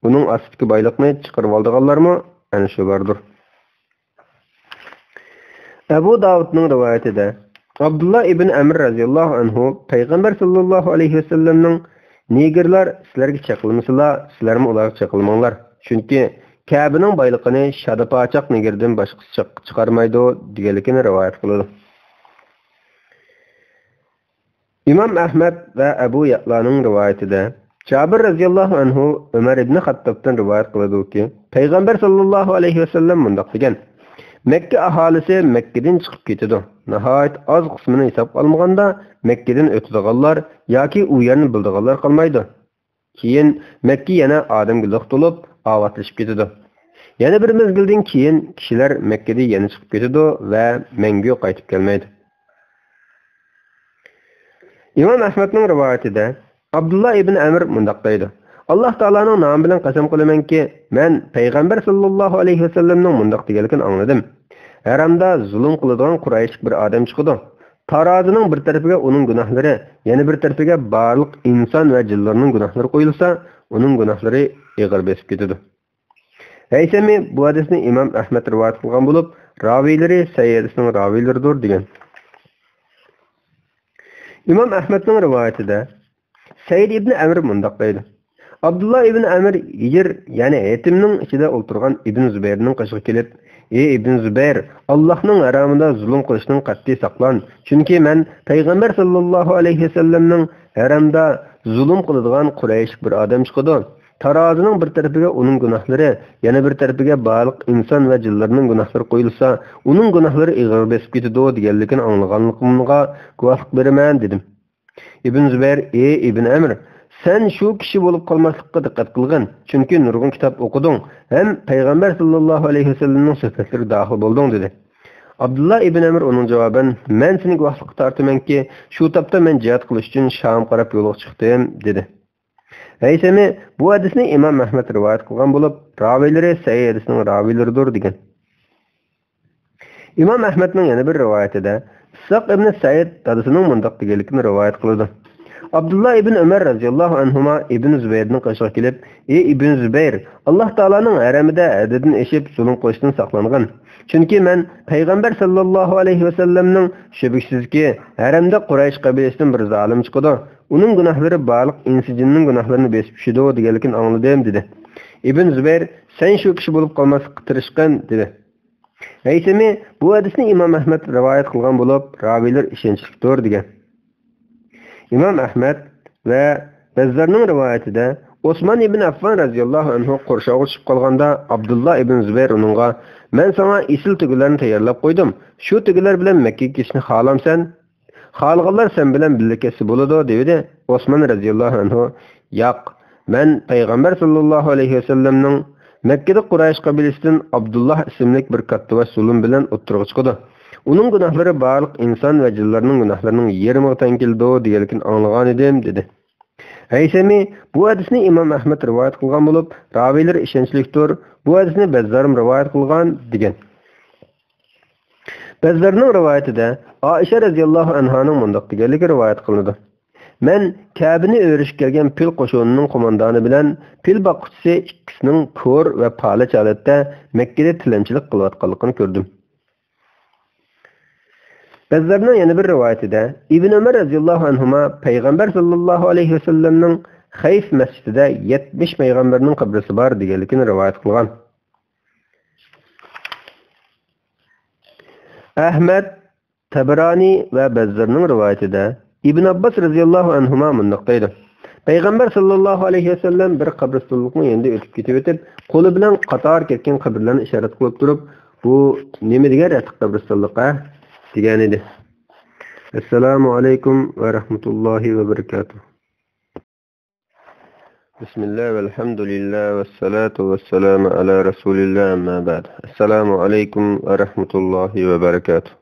ئۇنىڭ ئاستىدىكى بايلىقنى چىقىرىۋالىدىغانلارمۇ ئەنە شۇلاردۇر. ئەبۇ داۋۇدنىڭ رىۋايىتىدە، ئابدۇللا ئىبن ئەمر رەزىياللاھۇ ئەنھۇ پەيغەمبەر ساللاللاھۇ ئەلەيھى ۋەسەللەمنىڭ، نېگىرلار سىلەرگە چېقىلمىسىلا، سىلەرمۇ ئۇلارغا چېقىلماڭلار. چۈنكى كەبىنىڭ بايلىقىنى شادا پاچاق نېگىردىن باشقىسى چىق-، چىقارمايدۇ، دېگەنلىكىنى رىۋايەت قىلىدۇ. ئىمام ئەھمەد ۋە ئەبۇ يەئلانىڭ رىۋايىتىدە، جابىر رەزىياللاھۇ ئەنھۇ ئۆمەر ئىبنى خەتتابتىن رىۋايەت قىلىدۇكى، پەيغەمبەر ساللاللاھۇ ئەلەيھى ۋەسەللەم مۇنداق دېگەن: مەككە ئاھالىسى مەككىدىن چىقىپ كېتىدۇ. ناھايىتى ئاز قىسمىنى ھېسابقا ئالمىغاندا، مەككىدىن ئۆتىدىغانلار ياكى ئۇ يەرنى بىلىدىغانلار قالمايدۇ. كېيىن مەككە يەنە ئادەمگە لىق تولۇپ، ئاۋاتلىشىپ كېتىدۇ. يەنە بىر مەزگىلدىن كېيىن كىشىلەر مەككىدىن يەنە چىقىپ كېتىدۇ ۋە مەڭگۈ قايتىپ كەلمەيدۇ. ئىمام ئەھمەدنىڭ رىۋايىتىدە ئابدۇللا ئىبن ئەمر مۇنداق دەيدۇ: ئاللاھ تائالانىڭ نامى بىلەن قەسەم قىلىمەنكى، مەن پەيغەمبەر ساللاللاھۇ ئەلەيھى ۋەسەللەمنىڭ مۇنداق دېگەنلىكىنى ئاڭلىدىم: ھەرەمدە زۇلۇم قىلىدىغان قۇرەيشلىك بىر ئادەم چىقىدۇ. تارازىنىڭ بىر تەرىپىگە ئۇنىڭ گۇناھلىرى، يەنە بىر تەرىپىگە بارلىق ئىنسان ۋە جىنلارنىڭ گۇناھلىرى قويۇلسا، ئۇنىڭ گۇناھلىرى ئېغىر بېسىپ كېتىدۇ. ھەيسەمى بۇ ھەدىسنى ئىمام ئەھمەد رىۋايەت قىلغان بولۇپ، راۋىيلىرى سەھىھ ھەدىسنىڭ راۋىيلىرىدۇر، دېگەن. ئىمام ئەھمەدنىڭ رىۋايىتىدە سەئىد ئىبنى ئەمر مۇنداق دەيدۇ: ئابدۇللا ئىبن ئەمر ھىجر، يەنى ھېتىمنىڭ ئىچىدە ئولتۇرغان ئىبن زۇبەيرنىڭ قېشىغا كېلىپ، ئى ئىبن زۇبەير، ئاللاھنىڭ ھەرەمىدە زۇلۇم قىلىشتىن قەتئىي ساقلان، چۈنكى مەن پەيغەمبەر ساللاللاھۇ ئەلەيھى ۋەسەللەمنىڭ ھەرەمدە زۇلۇم قىلىدىغان قۇرەيشلىك بىر ئادەم چىقىدۇ. تارازىنىڭ بىر تەرىپىگە ئۇنىڭ گۇناھلىرى، يەنە بىر تەرىپىگە بارلىق ئىنسان ۋە جىنلارنىڭ گۇناھلىرى قويۇلسا، ئۇنىڭ گۇناھلىرى ئېغىر بېسىپ كېتىدۇ، دېگەنلىكىنى ئاڭلىغانلىقىمغا گۇۋاھلىق بېرىمەن، دېدىم. ئىبن زۇبەير: ئى ئىبن ئەمر، سەن شۇ كىشى بولۇپ قالماسلىققا دىققەت قىلغىن، چۈنكى نۇرغۇن كىتاب ئوقۇدۇڭ ھەم پەيغەمبەر ساللاللاھۇ ئەلەيھى ۋەسەللەمنىڭ سۆھبەتلىرىگە داخىل بولدۇڭ، دېدى. ئابدۇللا ئىبن ئەمر ئۇنىڭ جاۋابەن: مەن سېنى گۇۋاھلىققا تارتىمەنكى، شۇ تاپتا مەن جىھاد قىلىش ئۈچۈن شامغا قاراپ يولغا چىقتىم، دېدى. ھەيسەمى بۇ ھەدىسنى ئىمام ئەھمەد رىۋايەت قىلغان بولۇپ، راۋىيلىرى سەھىھ ھەدىسنىڭ راۋىيلىرىدۇر، دېگەن. ئىمام ئەھمەدنىڭ يەنە بىر رىۋايىتىدە، ئىسھاق ئىبنى سەئىد دادىسىنىڭ مۇنداق دېگەنلىكىنى رىۋايەت قىلىدۇ: ئابدۇللا ئىبن ئۆمەر رەزىياللاھۇ ئەنھۇما ئىبن زۇبەيرنىڭ قېشىغا كېلىپ، ئى ئىبن زۇبەير، ئاللاھ تائالانىڭ ھەرەمىدە ھەددىدىن ئېشىپ زۇلۇم قىلىشتىن ساقلانغىن. چۈنكى مەن پەيغەمبەر ساللاللاھۇ ئەلەيھى ۋەسەللەمنىڭ، شۈبھىسىزكى، ھەرەمدە قۇرەيش قەبىلىسىدىن بىر زالىم چىقىدۇ. ئۇنىڭ گۇناھلىرى بارلىق ئىنسى جىننىڭ گۇناھلىرىنى بېسىپ چۈشىدۇ، دېگەنلىكىنى ئاڭلىدىم، دېدى. ئىبن زۇبەير، سەن شۇ كىشى بولۇپ قالماسلىققا تىرىشقىن، دېدى. ھەيسەمى بۇ ھەدىسنى ئىمام ئەھمەد رىۋايەت قىلغان بولۇپ، راۋىيلىرى ئىشەنچلىكتۇر، دېگەن. ئىمام ئەھمەد ۋە بەززارنىڭ رىۋايىتىدە، ئوسمان ئىبن ئەففان رەزىياللاھۇ ئەنھۇ قورشاۋغا چۈشۈپ قالغاندا، ئابدۇللا ئىبن زۇبەير ئۇنىڭغا، مەن ساڭا ئېسىل تۆگىلەرنى تەييارلاپ قويدۇم، شۇ تۆگىلەر بىلەن مەككىگە كېتىشنى خالامسەن؟ خالىغانلار سەن بىلەن بىللە كەتسە بولىدۇ، دېۋىدى. ئوسمان رەزىياللاھۇ ئەنھۇ، ياق، مەن پەيغەمبەر ساللاللاھۇ ئەلەيھى ۋەسەللەمنىڭ مەككىدە قۇرەيش قەبىلىسىدىن ئابدۇللا ئىسىملىك بىر كاتتىباش زۇلۇم بىلەن ئوتتۇرىغا چىقىدۇ. ئۇنىڭ گۇناھلىرى بارلىق ئىنسان ۋە جىنلارنىڭ گۇناھلىرىنىڭ يېرىمىغا تەڭ كېلىدۇ، دېگەنلىكىنى ئاڭلىغانىدىم، دېدى. ھەيسەمى بۇ ھەدىسنى ئىمام ئەھمەد رىۋايەت قىلغان بولۇپ، راۋىيلىرى ئىشەنچلىكتۇر، بۇ ھەدىسنى بەززارمۇ رىۋايەت قىلغان، دېگەن. بەززارنىڭ رىۋايىتىدە ئائىشە رەزىياللاھۇ ئەنھانىڭ مۇنداق دېگەنلىكى رىۋايەت قىلىنىدۇ، مەن كەبىنى ئۆرۈشكە كەلگەن پىل قوشۇنىنىڭ قوماندانى بىلەن پىل باققۇچىسى ئىككىسىنىڭ كور ۋە پالەچ ھالەتتە مەككىدە تىلەمچىلىك قىلىۋاتقانلىقىنى كۆردۈم. بەززارنىڭ يەنە بىر رىۋايىتىدە، ئىبن ئۆمەر رەزىياللاھۇ ئەنھۇما پەيغەمبەر ساللاللاھۇ ئەلەيھى ۋەسەللەمنىڭ خەيف مەسچىتىدە يەتمىش پەيغەمبەرنىڭ قەبرىسى بار دېگەنلىكىنى رىۋايەت قىلغان. ئەھمەد، تەبرانى ۋە بەززارنىڭ رىۋايىتىدە، ئىبن ئابباس رەزىياللاھۇ ئەنھۇما مۇنداق دەيدۇ، پەيغەمبەر ساللاللاھۇ ئەلەيھى ۋەسەللەم بىر قەبرىستانلىقنىڭ يېنىدا ئۆتۈپ كېتىۋېتىپ، قولى بىلەن قاتار كەتكەن قەبرىلەرنى ئىشارەت قىلىپ تۇرۇپ، بۇ نېمە دېگەن رەتلىك قەبرىستانلىق ھە؟ دېگەنىدى. ئەسسالامۇ ئەلەيكۇم ۋە رەھمەتۇللاھى ۋە بەرىكاتۇھ. بىسمىللا ۋەلھەمدۇلىللا ۋەسسالاتۇ ۋەسسالامۇ ئەلا رەسۇلىللا، ئەمما بەئد. ئەسسالامۇ ئەلەيكۇم ۋە رەھمەتۇللاھى ۋە بەرىكاتۇھ.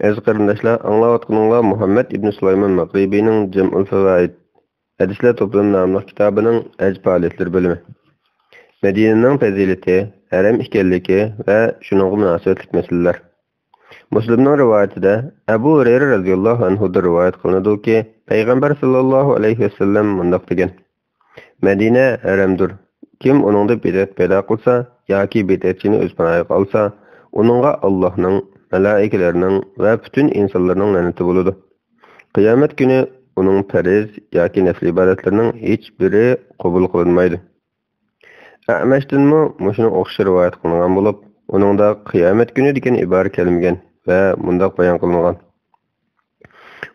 ئەزىز قېرىنداشلار، ئاڭلاۋاتقىنىڭلار مۇھەممەد ئىبن سۇلايمان مەغرىبىنىڭ جەمئۇل فەۋائىد، ھەدىسلەر توپلىمى ناملىق كىتابىنىڭ ھەج پائالىيەتلىرى بۆلۈمى. مەدىنىنىڭ پەزىلىتى، ھەرەم ئىكەنلىكى ۋە شۇنىڭغا مۇناسىۋەتلىك مەسىلىلەر. مۇسلىمنىڭ رىۋايىتىدە ئەبۇ ھۇرەيرە رەزىياللاھۇ ئەنھۇدىن رىۋايەت قىلىنىدۇكى، پەيغەمبەر ساللاللاھۇ ئەلەيھى ۋەسەللەم مۇنداق دېگەن، مەدىنە ھەرەمدۇر. كىم ئۇنىڭدا بىدئەت پەيدا قىلسا ياكى بىدئەتچىنى ئۆز پاناھىغا ئالسا، ئۇنىڭغا ئاللاھنىڭ، مەلائىكىلەرنىڭ ۋە پۈتۈن ئىنسانلارنىڭ لەنىتى بولىدۇ. قىيامەت كۈنى ئۇنىڭ پەرز ياكى نەپلى ئىبادەتلىرىنىڭ ھېچبىرى قوبۇل قىلىنمايدۇ. ئەمەشتىنمۇ مۇشۇنىڭغا ئوخشاش رىۋايەت قىلىنغان بولۇپ، ئۇنىڭدا قىيامەت كۈنى دېگەن ئىبارە كەلمىگەن ۋە مۇنداق بايان قىلىنغان،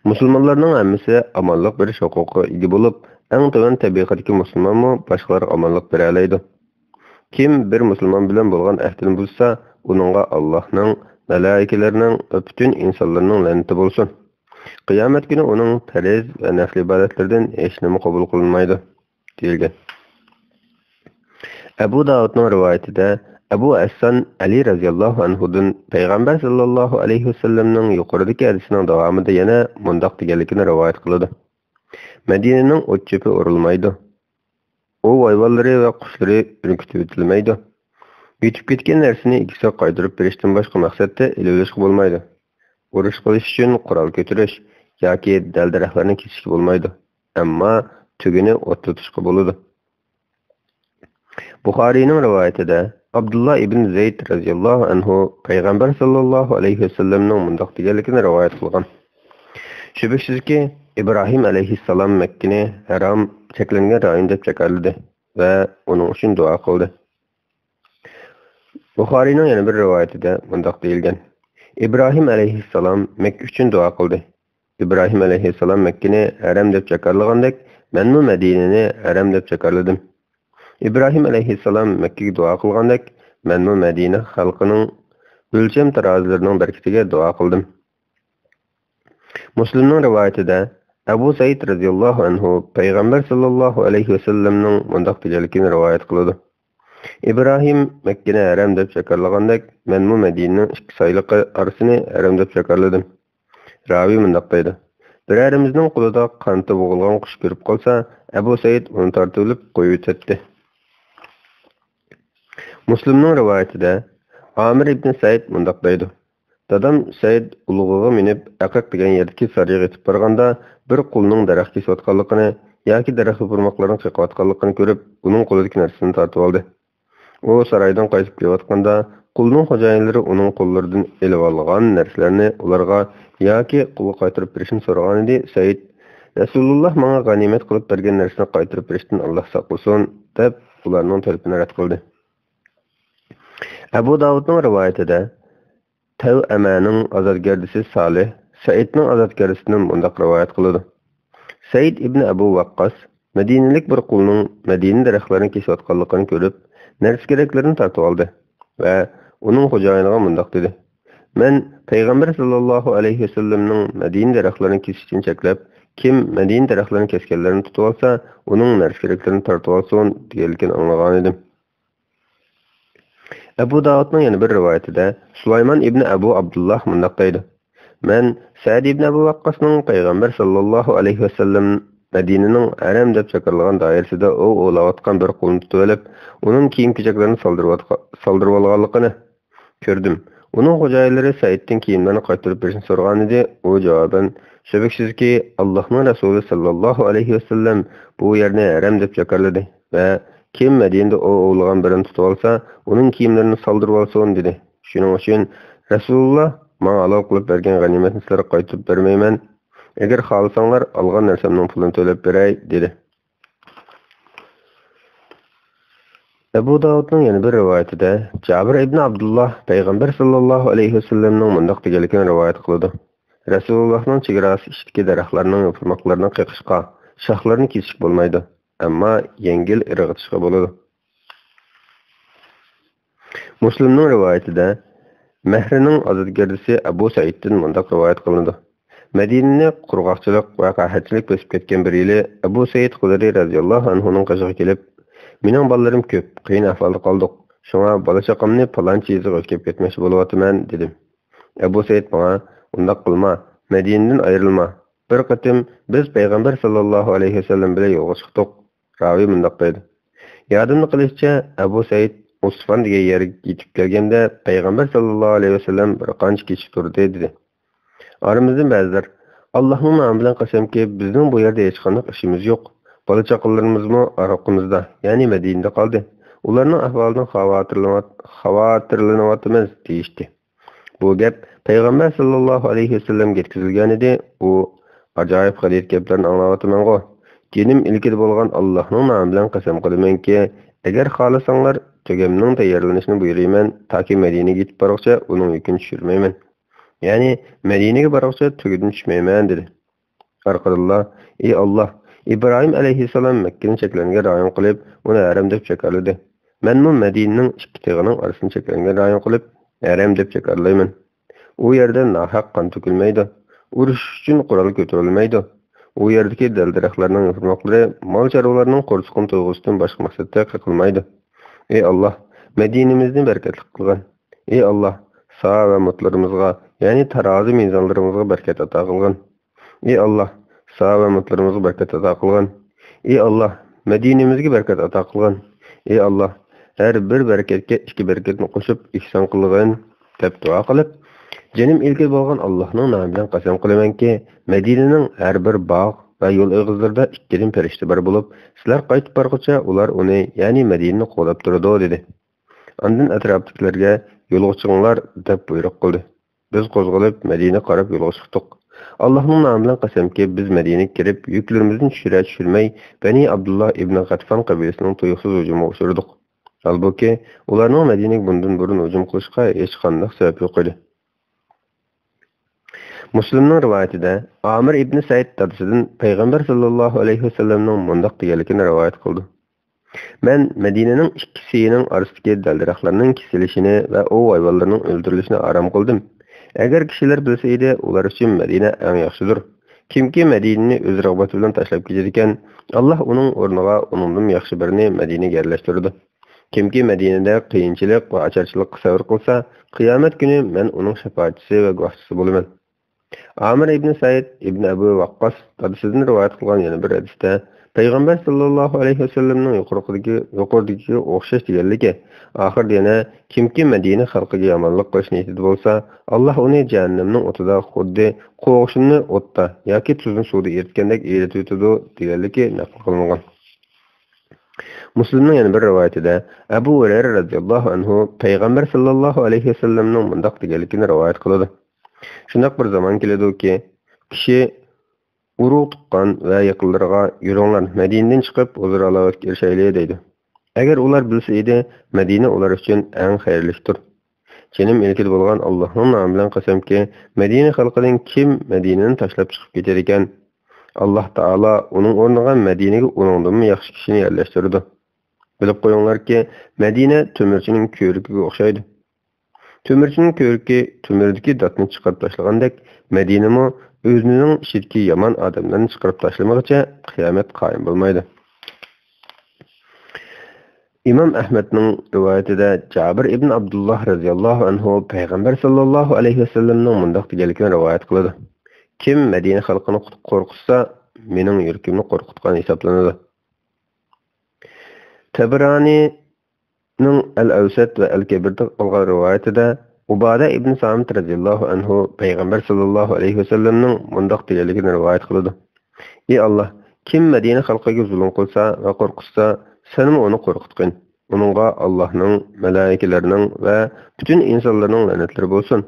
مۇسۇلمانلارنىڭ ھەممىسى ئامانلىق بېرىش ھوقۇقىغا ئىگە بولۇپ، ئەڭ تۆۋەن تەبىقىدىكى مۇسۇلمانمۇ باشقىلارغا ئامانلىق بېرەلەيدۇ. كىم بىر مۇسۇلمان بىلەن بولغان ئەھدىنى بۇزسا، ئۇنىڭغا ئاللاھنىڭ، مەلائىكىلەرنىڭ ۋە پۈتۈن ئىنسانلارنىڭ لەنىتى بولسۇن. قىيامەت كۈنى ئۇنىڭ پەرز ۋە نەپلى ئىبادەتلىرىدىن ھېچنېمە قوبۇل قىلىنمايدۇ، دېيىلگەن. ئەبۇ داۋۇدنىڭ رىۋايىتىدە ئەبۇ ھەسسان ئەلى رەزىياللاھۇ ئەنھۇدىن پەيغەمبەر ساللاللاھۇ ئەلەيھى ۋەسەللەمنىڭ يۇقىرىدىكى ھەدىسىنىڭ داۋامىدا يەنە مۇنداق دېگەنلىكىنى رىۋايەت قىلىدۇ، مەدىنىنىڭ ئوت-چۆپى ئورۇلمايدۇ. ئوۋ ھايۋانلىرى ۋە قۇشلىرى ئۈركۈتۈۋېتىلمەيدۇ. يىتىپ كەتكەن نەرسىنى ئىگىسىگە قايتۇرۇپ بېرىشتىن باشقا مەقسەتتە ئېلىۋېلىشقا بولمايدۇ. ئۇرۇش قىلىش ئۈچۈن قورال كۆتۈرۈش ياكى دەل-دەرەخلەرنى كېسىشكە بولمايدۇ. ئەمما تۈگىنى ئوتلىتىشقا بولىدۇ. بۇخارىينىڭ رىۋايىتىدە ئابدۇللا ئىبن زەيد رەزىياللاھۇ ئەنھۇ پەيغەمبەر ساللاللاھۇ ئەلەيھى ۋەسەللەمنىڭ مۇنداق دېگەنلىكىنى رىۋايەت قىلغان، شۈبھىسىزكى، ئىبراھىم ئەلەيھىسسالام مەككىنى ھەرام، چەكلەنگەن رايون دەپ جاكارلىدى ۋە ئۇنىڭ ئۈچۈن دۇئا قىلدى. بۇخارىينىڭ يەنە بىر رىۋايىتىدە مۇنداق دېيىلگەن، ئىبراھىم ئەلەيھىسسالام مەككە ئۈچۈن دۇئا قىلدى. ئىبراھىم ئەلەيھىسسالام مەككىنى ھەرەم دەپ جاكارلىغاندەك، مەنمۇ مەدىنىنى ھەرەم دەپ جاكارلىدىم. ئىبراھىم ئەلەيھىسسالام مەككىگە دۇئا قىلغاندەك، مەنمۇ مەدىنە خەلقىنىڭ ئۆلچەم تارازىلىرىنىڭ بەرىكىتىگە دۇئا قىلدىم. مۇسلىمنىڭ رىۋايىتىدە ئەبۇ سەئىد رەزىياللاھۇ ئەنھۇ پەيغەمبەر ساللاللاھۇ ئەلەيھى ۋەسەللەمنىڭ مۇنداق دېگەنلىكىنى رىۋايەت قىلىدۇ، ئىبراھىم مەككىنى ھەرەم دەپ جاكارلىغاندەك، مەنمۇ مەدىنىنىڭ ئىككى سايلىقى ئارىسىنى ھەرەم دەپ جاكارلىدىم. راۋى مۇنداق دەيدۇ، بىرەرىمىزنىڭ قولىدا قانىتى بوغۇلغان قۇش كۆرۈپ قالسا، ئەبۇ سەئىد ئۇنى تارتىۋېلىپ قويۇۋېتەتتى. مۇسلىمنىڭ رىۋايىتىدە ئامىر ئىبن سەئىد مۇنداق دەيدۇ، دادام سەئىد ئۇلىغىغا مىنىپ، ئەقىق دېگەن يەردىكى سارىيىغا يېتىپ بارغاندا، بىر قۇلنىڭ دەرەخ كېسىۋاتقانلىقىنى ياكى دەرەخ يوپۇرماقلىرىنى قېقىۋاتقانلىقىنى كۆرۈپ، ئۇنىڭ قولىدىكى نەرسىنى تارتىۋالدى. ئۇ سارايدىن قايتىپ كېلىۋاتقاندا، قۇلنىڭ خوجايىنلىرى ئۇنىڭ قوللىرىدىن ئېلىۋالغان نەرسىلەرنى ئۇلارغا ياكى قۇلغا قايتۇرۇپ بېرىشنى سورىغانىدى، سەئىد، رەسۇلۇللا ماڭا غەنىيمەت قىلىپ بەرگەن نەرسىنى قايتۇرۇپ بېرىشتىن ئاللا ساقلىسۇن، دەپ ئۇلارنىڭ تەلىپىنى رەت قىلدى. ئەبۇ داۋۇدنىڭ رىۋايىتىدە تەۋئەمەنىڭ ئازادگەردىسى سالىھ سەئىدنىڭ ئازادگەردىسىدىن مۇنداق رىۋايەت قىلىدۇ، سەئىد ئىبن ئەبۇ ۋەققاس مەدىنىلىك بىر قۇلنىڭ مەدىنە دەرەخلىرىنى كېسىۋاتقانلىقىنى كۆرۈپ، نەرسە-كېرەكلىرىنى تارتىۋالدى ۋە ئۇنىڭ خوجايىنىغا مۇنداق دېدى: «مەن پەيغەمبەر ساللاللاھۇ ئەلەيھى ۋەسەللەمنىڭ مەدىنە دەرەخلىرىنى كېسىشتىن چەكلەپ، كىم مەدىنە دەرەخلىرىنى كەسكەنلەرنى تۇتۇۋالسا، ئۇنىڭ نەرسە-كېرەكلىرىنى تارتىۋالسۇن» دېگەنلىكىنى ئاڭلىغانىدىم. ئەبۇ داۋۇتنىڭ يەنە بىر رىۋايىتىدە سۇلايمان ئىبنى ئەبۇ ئابدۇللاھ مۇنداق دەيدۇ: «مەن سەئد ئىبنى ئەبۇ ۋەققاسنىڭ پەيغەمبەر ساللاللاھۇ ئەلەيھى ۋەسەللەم مەدىنىنىڭ ھەرەم دەپ جاكارلىغان دائىرىسىدە ئوۋ ئوۋلاۋاتقان بىر قۇلنى تۇتۇۋېلىپ، ئۇنىڭ كىيىم-كېچەكلىرىنى سالدۇرۇۋاتقا-، سالدۇرۇۋالغانلىقىنى كۆردۈم. ئۇنىڭ خوجايىنلىرى سەئدتىن كىيىملەرنى قايتۇرۇپ بېرىشنى سورىغانىدى. ئۇ جاۋابەن: سۈزۈكسىزكى، ئاللاھنىڭ رەسۇلى ساللاللاھۇ ئەلەيھى ۋەسەللەم بۇ يەرنى ھەرەم دەپ جاكارلىدى ۋە كىم مەدىنىدە ئوۋ ئوۋلىغان بىرىنى تۇتۇۋالسا، ئۇنىڭ كىيىملىرىنى سالدۇرۇۋالسۇن، دېدى. شۇنىڭ ئۈچۈن رەسۇلۇللا ماڭا ھالال قىلىپ بەرگەن غەنىيمەتنى سىلەرگە قايتۇرۇپ بەرمەيمەن. ئەگەر خالىساڭلار، ئالغان نەرسەمنىڭ پۇلىنى تۆلەپ بېرەي، دېدى. ئەبۇ داۋۇدنىڭ يەنە بىر رىۋايىتىدە جابىر ئىبنى ئابدۇللا پەيغەمبەر ساللاللاھۇ ئەلەيھى ۋەسەللەمنىڭ مۇنداق دېگەنلىكىنى رىۋايەت قىلىدۇ: رەسۇلۇللاھنىڭ چېگراسى ئىچىدىكى دەرەخلەرنىڭ يوپۇرماقلىرىنى قېقىشقا، شاخلىرىنى كېسىشكە بولمايدۇ، ئەمما يەڭگىل ئىرغىتىشقا بولىدۇ. مۇسلىمنىڭ رىۋايىتىدە مەھرىنىڭ ئازادگەردىسى ئەبۇ سەئىدتىن مۇنداق رىۋايەت قىلىنىدۇ: مەدىنىنى قۇرغاقچىلىق ۋە قەھەتچىلىك بېسىپ كەتكەن بىر يىلى ئەبۇ سەئىد خۇدرى رەزىياللاھۇ ئەنھۇنىڭ قېشىغا كېلىپ، «مېنىڭ بالىلىرىم كۆپ، قىيىن ئەھۋالدا قالدۇق. شۇڭا بالا-چاقامنى پالانچى يېزىغا ئۆتكۈزۈپ كەتمەكچى بولۇۋاتىمەن» دېدىم. ئەبۇ سەئىد ماڭا: «ئۇنداق قىلما، مەدىنىدىن ئايرىلما. بىر قېتىم بىز پەيغەمبەر ساللاللاھۇ ئەلەيھى ۋەسەللەم بىلەن يولغا چىقتۇق.» راۋى مۇنداق دەيدۇ: يادىمدا قېلىشىچە، ئەبۇ سەئىد ئۇسفان دېگەن يەرگە يېتىپ كەلگەندە، پەيغەمبەر ساللاللاھۇ ئەلەيھى ۋەسەللەم بىر قانچە كېچە تۇردى، دېدى. ئارىمىزدىن بەزىلەر: «ئاللاھنىڭ نامى بىلەن قەسەمكى، بىزنىڭ بۇ يەردە ھېچقانداق ئىشىمىز يوق. بالا-چاقىلىرىمىزمۇ ئارقىمىزدا، يەنى مەدىنىدە قالدى. ئۇلارنىڭ ئەھۋالىدىن خاۋاتىرلىنىۋات-، خاۋاتىرلىنىۋاتىمىز» دېيىشتى. بۇ گەپ پەيغەمبەر ساللاللاھۇ ئەلەيھى ۋەسەللەمگە يەتكۈزۈلگەنىدى. ئۇ ئاجايىپ غەلىتە گەپلەرنى ئاڭلاۋاتىمەنغۇ؟ جېنىم ئىلكىدە بولغان ئاللاھنىڭ نامى بىلەن قەسەم قىلىمەنكى، ئەگەر خالىساڭلار، تۆگەمنىڭ تەييارلىنىشىنى بۇيرۇيمەن، تاكى مەدىنىگە يېتىپ بارغۇچە ئۇنىڭ يۈكىنى چۈشۈرمەيمەن. يەنى مەدىنىگە بارغۇچە تۆگىدىن چۈشمەيمەن، دېدى. ئارقىدىنلا، ئى ئاللاھ، ئىبراھىم ئەلەيھىسسالام مەككىنى چەكلەنگەن رايون قىلىپ، ئۇنى ھەرەم دەپ جاكارلىدى. مەنمۇ مەدىنىنىڭ ئىككى تېغىنىڭ ئارىسىنى چەكلەنگەن رايون قىلىپ، ھەرەم دەپ جاكارلايمەن. ئۇ يەردە ناھەق قان تۆكۈلمەيدۇ. ئۇرۇشۇش ئۈچۈن قورال كۆتۈرۈلمەيدۇ. ئۇ يەردىكى دەل-دەرەخلەرنىڭ يوپۇرماقلىرى مال-چارۋىلارنىڭ قورسىقىنى تويغۇزۇشتىن باشقا مەقسەتتە قېقىلمايدۇ. ئى ئاللاھ، مەدىنىمىزنى بەرىكەتلىك قىلغىن. ئى ئاللاھ، سائە ۋە مۇتلىرىمىزغا، يەنى تارازى مىزانلىرىمىزغا بەرىكەت ئاتا قىلغىن. ئى ئاللاھ، سائە ۋە مۇتلىرىمىزغا بەرىكەت ئاتا قىلغىن. ئى ئاللاھ، مەدىنىمىزگە بەرىكەت ئاتا قىلغىن. ئى ئاللاھ، ھەر بىر بەرىكەتكە ئىككى بەرىكەتنى قوشۇپ ئېھسان قىلغىن، دەپ دۇئا قىلىپ، جېنىم ئىلكىدە بولغان ئاللاھنىڭ نامى بىلەن قەسەم قىلىمەنكى، مەدىنىنىڭ ھەر بىر باغ ۋە يول ئېغىزلىرىدا ئىككىدىن پەرىشتە بار بولۇپ، سىلەر قايتىپ بارغۇچە ئۇلار ئۇنى، يەنى مەدىنىنى قوغلاپ تۇرىدۇ، دېدى. ئاندىن ئەتراپتىكىلەرگە: «يولغا چىقىڭلار» دەپ بۇيرۇق قىلدى. بىز قوزغىلىپ، مەدىنىگە قاراپ يولغا چىقتۇق. ئاللاھنىڭ نامى بىلەن قەسەمكى، بىز مەدىنىگە كىرىپ، يۈكلىرىمىزنى چۈشۈرە-چۈشۈرمەي، بەنى ئابدۇللا ئىبنى غەتفان قەبىلىسىنىڭ تۇيۇقسىز ھۇجۇمىغا ئۇچرىدۇق. ھالبۇكى، ئۇلارنىڭ مەدىنىگە بۇندىن بۇرۇن ھۇجۇم قىلىشقا ھېچقانداق سەۋەب يوق ئىدى. مۇسلىمنىڭ رىۋايىتىدە ئامىر ئىبنى سەئىد دادىسىدىن پەيغەمبەر ساللاللاھۇ ئەلەيھى ۋەسەللەمنىڭ مۇنداق دېگەنلىكىنى رىۋايەت قىلىدۇ: مەن مەدىنىنىڭ ئىككى سېيىنىڭ ئارىسىدىكى دەل-دەرەخلەرنىڭ كېسىلىشىنى ۋە ئوۋ ھايۋانلىرىنىڭ ئۆلتۈرۈلۈشىنى ھارام قىلدىم. ئەگەر كىشىلەر بىلسە ئىدى، ئۇلار ئۈچۈن مەدىنە ئەڭ ياخشىدۇر. كىمكى مەدىنىنى ئۆز رىغبىتى بىلەن تاشلاپ كېتىدىكەن، ئاللاھ ئۇنىڭ ئورنىغا ئۇنىڭدىن ياخشى بىرىنى مەدىنىگە يەرلەشتۈرىدۇ. كىمكى مەدىنىدە قىيىنچىلىق ۋە ئاچارچىلىققا سەۋر قىلسا، قىيامەت كۈنى مەن ئۇنىڭ شاپائەتچىسى ۋە گۇۋاھچىسى بولىمەن. ئامىر ئىبنى سەئىد ئىبنى ئەبۇ ۋەققاس دادىسىدىن رىۋايەت قىلغان يەنە بىر ھەدىستە، پەيغەمبەر ساللاللاھۇ ئەلەيھى ۋەسەللەمنىڭ يۇقىرىقىدىكى، يۇقىرىدىكىگە ئوخشاش دېگەنلىكى، ئاخىرىدا يەنە، كىمكى مەدىنە خەلقىگە يامانلىق قىلىش نىيىتىدە بولسا، ئاللاھ ئۇنى جەھەننەمنىڭ ئوتىدا خۇددى قوغۇشۇننى ئوتتا ياكى تۇزنى سۇدا ئېرىتكەندەك ئېرىتىۋېتىدۇ، دېگەنلىكى نەقىل قىلىنغان. مۇسلىمنىڭ يەنە بىر رىۋايىتىدە ئەبۇ ھۇرەيرە رەزىياللاھۇ ئەنھۇ پەيغەمبەر ساللاللاھۇ ئەلەيھى ۋەسەللەمنىڭ مۇنداق دېگەنلىكىنى رىۋايەت قىلىدۇ: شۇنداق بىر زامان كېلىدۇكى، كىشى ئۇرۇق تۇغقان ۋە يېقىنلىرىغا، «يۈرۈڭلار، مەدىنىدىن چىقىپ، ھۇزۇر-ھالاۋەتكە ئېرىشەيلى» دەيدۇ. ئەگەر ئۇلار بىلسە ئىدى، مەدىنە ئۇلار ئۈچۈن ئەڭ خەيرلىكتۇر. جېنىم ئىلكىدە بولغان ئاللاھنىڭ نامى بىلەن قەسەمكى، مەدىنە خەلقىدىن كىم مەدىنىنى تاشلاپ چىقىپ كېتىدىكەن؟ ئاللاھ تائالا ئۇنىڭ ئورنىغا مەدىنىگە ئۇنىڭدىنمۇ ياخشى كىشىنى يەرلەشتۈرىدۇ. بىلىپ قويۇڭلاركى، مەدىنە تۆمۈرچىنىڭ كۆۋرۈكىگە ئوخشايدۇ. تۆمۈرچىنىڭ كۆۋرۈكى تۆمۈردىكى داتنى چىقىرىپ تاشلىغاندەك، مەدىنىمۇ ئۆزىنىڭ ئىچىدىكى يامان ئادەملەرنى چىقىرىپ تاشلىمىغىچە قىيامەت قايىم بولمايدۇ. ئىمام ئەھمەدنىڭ رىۋايىتىدە جابىر ئىبن ئابدۇللاھ رەزىياللاھۇ ئەنھۇ پەيغەمبەر ساللاللاھۇ ئەلەيھى ۋەسەللەمنىڭ مۇنداق دېگەنلىكىنى رىۋايەت قىلىدۇ: «كىم مەدىنە خەلقىنى قورقۇتسا، مېنىڭ يۈرىكىمنى قورقۇتقان ھېسابلىنىدۇ.» تەبرانىنىڭ ئەل ئەۋسەت ۋە ئەل كەبىردە قىلغان رىۋايىتىدە ئۇبادە ئىبن سامىت رەزىياللاھۇ ئەنھۇ پەيغەمبەر ساللاللاھۇ ئەلەيھى ۋەسەللەمنىڭ مۇنداق دېگەنلىكىنى رىۋايەت قىلىدۇ: «ئى ئاللاھ، كىم مەدىنە خەلقىگە زۇلۇم قىلسا ۋە قورقۇتسا، سەنمۇ ئۇنى قورقۇتقىن. ئۇنىڭغا ئاللاھنىڭ، مەلائىكىلەرنىڭ ۋە پۈتۈن ئىنسانلارنىڭ لەنەتلىرى بولسۇن.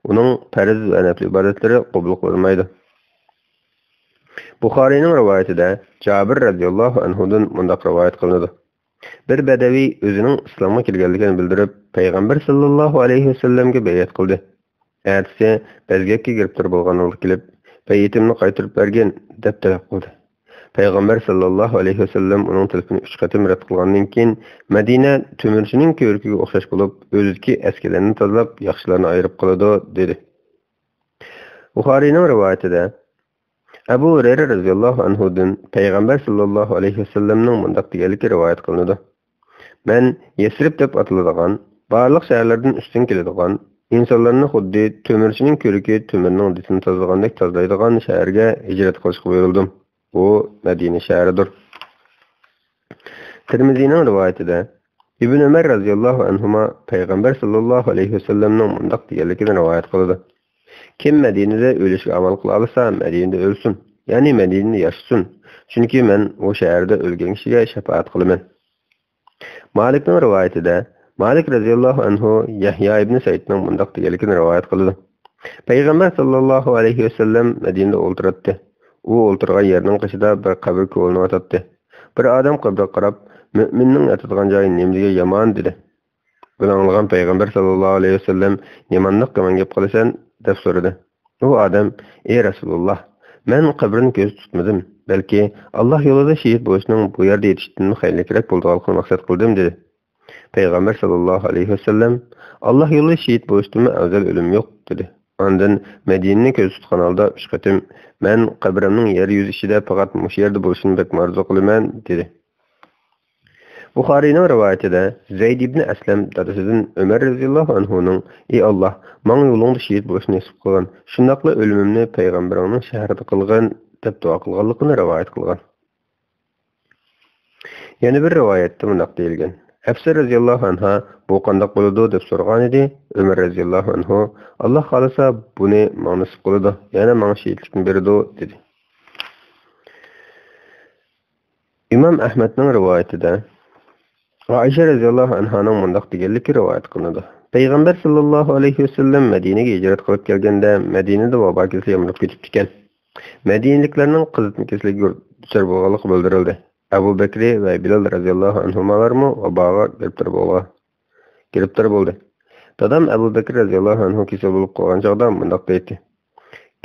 ئۇنىڭ پەرز ۋە نەپلى ئىبادەتلىرى قوبۇل قىلىنمايدۇ.» بۇخارىينىڭ رىۋايىتىدە جابىر رەزىياللاھۇ ئەنھۇدىن مۇنداق رىۋايەت قىلىنىدۇ: بىر بەدەۋى ئۆزىنىڭ ئىسلامغا كىرگەنلىكىنى بىلدۈرۈپ، پەيغەمبەر ساللاللاھۇ ئەلەيھى ۋەسەللەمگە بەيئەت قىلدى. ئەتىسى بەزگەككە گىرىپتار بولغانلىقى كېلىپ، بەيئىتىمنى قايتۇرۇپ بەرگىن، دەپ تەلەپ قىلدى. پەيغەمبەر ساللاللاھۇ ئەلەيھى ۋەسەللەم ئۇنىڭ تەلىپىنى ئۈچ قېتىم رەت قىلغاندىن كېيىن، مەدىنە تۆمۈرچىنىڭ كۆۋرۈكىگە ئوخشاش بولۇپ، ئۆزىدىكى ئەسكىلەرنى تازىلاپ، ياخشىلارنى ئايرىپ قىلىدۇ، دېدى. بۇخارىينىڭ رىۋايىتىدە، ئەبۇ ھۇرەيرە رەزىياللاھۇ ئەنھۇدىن پەيغەمبەر ساللاللاھۇ ئەلەيھى ۋەسەللەمنىڭ مۇنداق دېگەنلىكى رىۋايەت قىلىنىدۇ: «مەن يەسرىب دەپ ئاتىلىدىغان، بارلىق شەھەرلەردىن ئۈستۈن كېلىدىغان، ئىنسانلارنى خۇددى تۆمۈرچىنىڭ كۆۋرۈكى تۆمۈرنىڭ دىتىنى تازىلىغاندەك تازىلايدىغان شەھەرگە ھىجرەت قىلىشقا بۇيرۇلدۇم. ئۇ مەدىنە شەھىرىدۇر.» تىرمىزىنىڭ رىۋايىتىدە، ئىبن ئۆمەر رەزىياللاھۇ ئەنھۇما پەيغەمبەر ساللاللاھۇ ئەلەيھى ۋەسەللەمنىڭ مۇنداق دېگەنلىكىنى رىۋايەت قىلىدۇ: «كىم مەدىنىدە ئۆلۈشكە ئامال قىلالىسا، مەدىنىدە ئۆلسۇن، يەنى مەدىنىدە ياشىسۇن، چۈنكى مەن ئۇ شەھەردە ئۆلگەن كىشىگە شاپائەت قىلىمەن.» مالىكنىڭ رىۋايىتىدە، مالىك رەزىياللاھۇ ئەنھۇ يەھيا ئىبن سەئىدنىڭ مۇنداق دېگەنلىكىنى رىۋايەت قىلىدۇ: پەيغەمبەر ساللاللاھۇ ئەلەيھى ۋەسەللەم مەدىنىدە ئولتۇراتتى. ئۇ ئولتۇرغان يەرنىڭ قېشىدا بىر قەبرە كۆۋلىنىۋاتاتتى. بىر ئادەم قەبرىگە قاراپ، مۆمىننىڭ ياتىدىغان جايى نېمىدېگەن يامان، دېدى. بۇنى ئاڭلىغان پەيغەمبەر ساللاللاھۇ ئەلەيھى ۋەسەللەم، نېمانداق يامان گەپ قىلىسەن؟ دەپ سورىدى. ئۇ ئادەم، ئى رەسۇلاللاھ، مەن قەبرىنى كۆزدە تۇتمىدىم، بەلكى ئاللاھ يولىدا شېھىت بولۇشنىڭ بۇ يەردە يېتىشتىنمۇ خەيرلىكرەك بولىدىغانلىقىنى مەقسەت قىلدىم، دېدى. پەيغەمبەر ساللاللاھۇ ئەلەيھى ۋەسەللەم، ئاللاھ يولىدا شېھىت بولۇشتىنمۇ ئەۋزەل ئۆلۈم يوق، دېدى. ئاندىن مەدىنىنى كۆزدە تۇتقان ھالدا ئۈچ قېتىم، مەن قەبرەمنىڭ يەر يۈزى ئىچىدە پەقەت مۇشۇ يەردە بولۇشىنى بەكمۇ ئارزۇ قىلىمەن، دېدى. بۇخارىينىڭ رىۋايىتىدە زەيد ئىبنى ئەسلەم دادىسىدىن ئۆمەر رەزىياللاھۇ ئەنھۇنىڭ، ئى ئاللاھ، ماڭا يولۇڭدا شېھىت بولۇشنى نېسىپ قىلغىن، شۇنداقلا ئۆلۈمۈمنى پەيغەمبىرىڭنىڭ شەھىرىدە قىلغىن، دەپ دۇئا قىلغانلىقىنى رىۋايەت قىلغان. يەنە بىر رىۋايەتتە مۇنداق دېيىلگەن: ئەپسە رەزىياللاھۇ ئەنھا بۇ قانداق بولىدۇ دەپ سورىغانىدى، ئۆمەر رەزىياللاھۇ ئەنھۇ، ئاللاھ خالىسا بۇنى ماڭا نېسىپ قىلىدۇ، يەنى ماڭا شېھىتلىكنى بېرىدۇ، دېدى. ئىمام ئەھمەدنىڭ رىۋايىتىدە، ئائىشە رەزىياللاھۇ ئەنھانىڭ مۇنداق دېگەنلىكى رىۋايەت قىلىنىدۇ: پەيغەمبەر ساللاللاھۇ ئەلەيھى ۋەسەللەم مەدىنىگە ھىجرەت قىلىپ كەلگەندە، مەدىنىدە ۋابا كېسىلى يامراپ كېتىپتىكەن. مەدىنىلىكلەرنىڭ قىزىتما كېسىلىگە دۇچار بولغانلىقى بىلدۈرۈلدى. ئەبۇ بەكرى ۋە بىلال رەزىياللاھۇ ئەنھۇمالارمۇ ۋاباغا گىرىپتار بولغان. گىرىپتار بولدى. دادام ئەبۇ بەكرى رەزىياللاھۇ ئەنھۇ كېسەل بولۇپ قالغان چاغدا مۇنداق دەيتتى: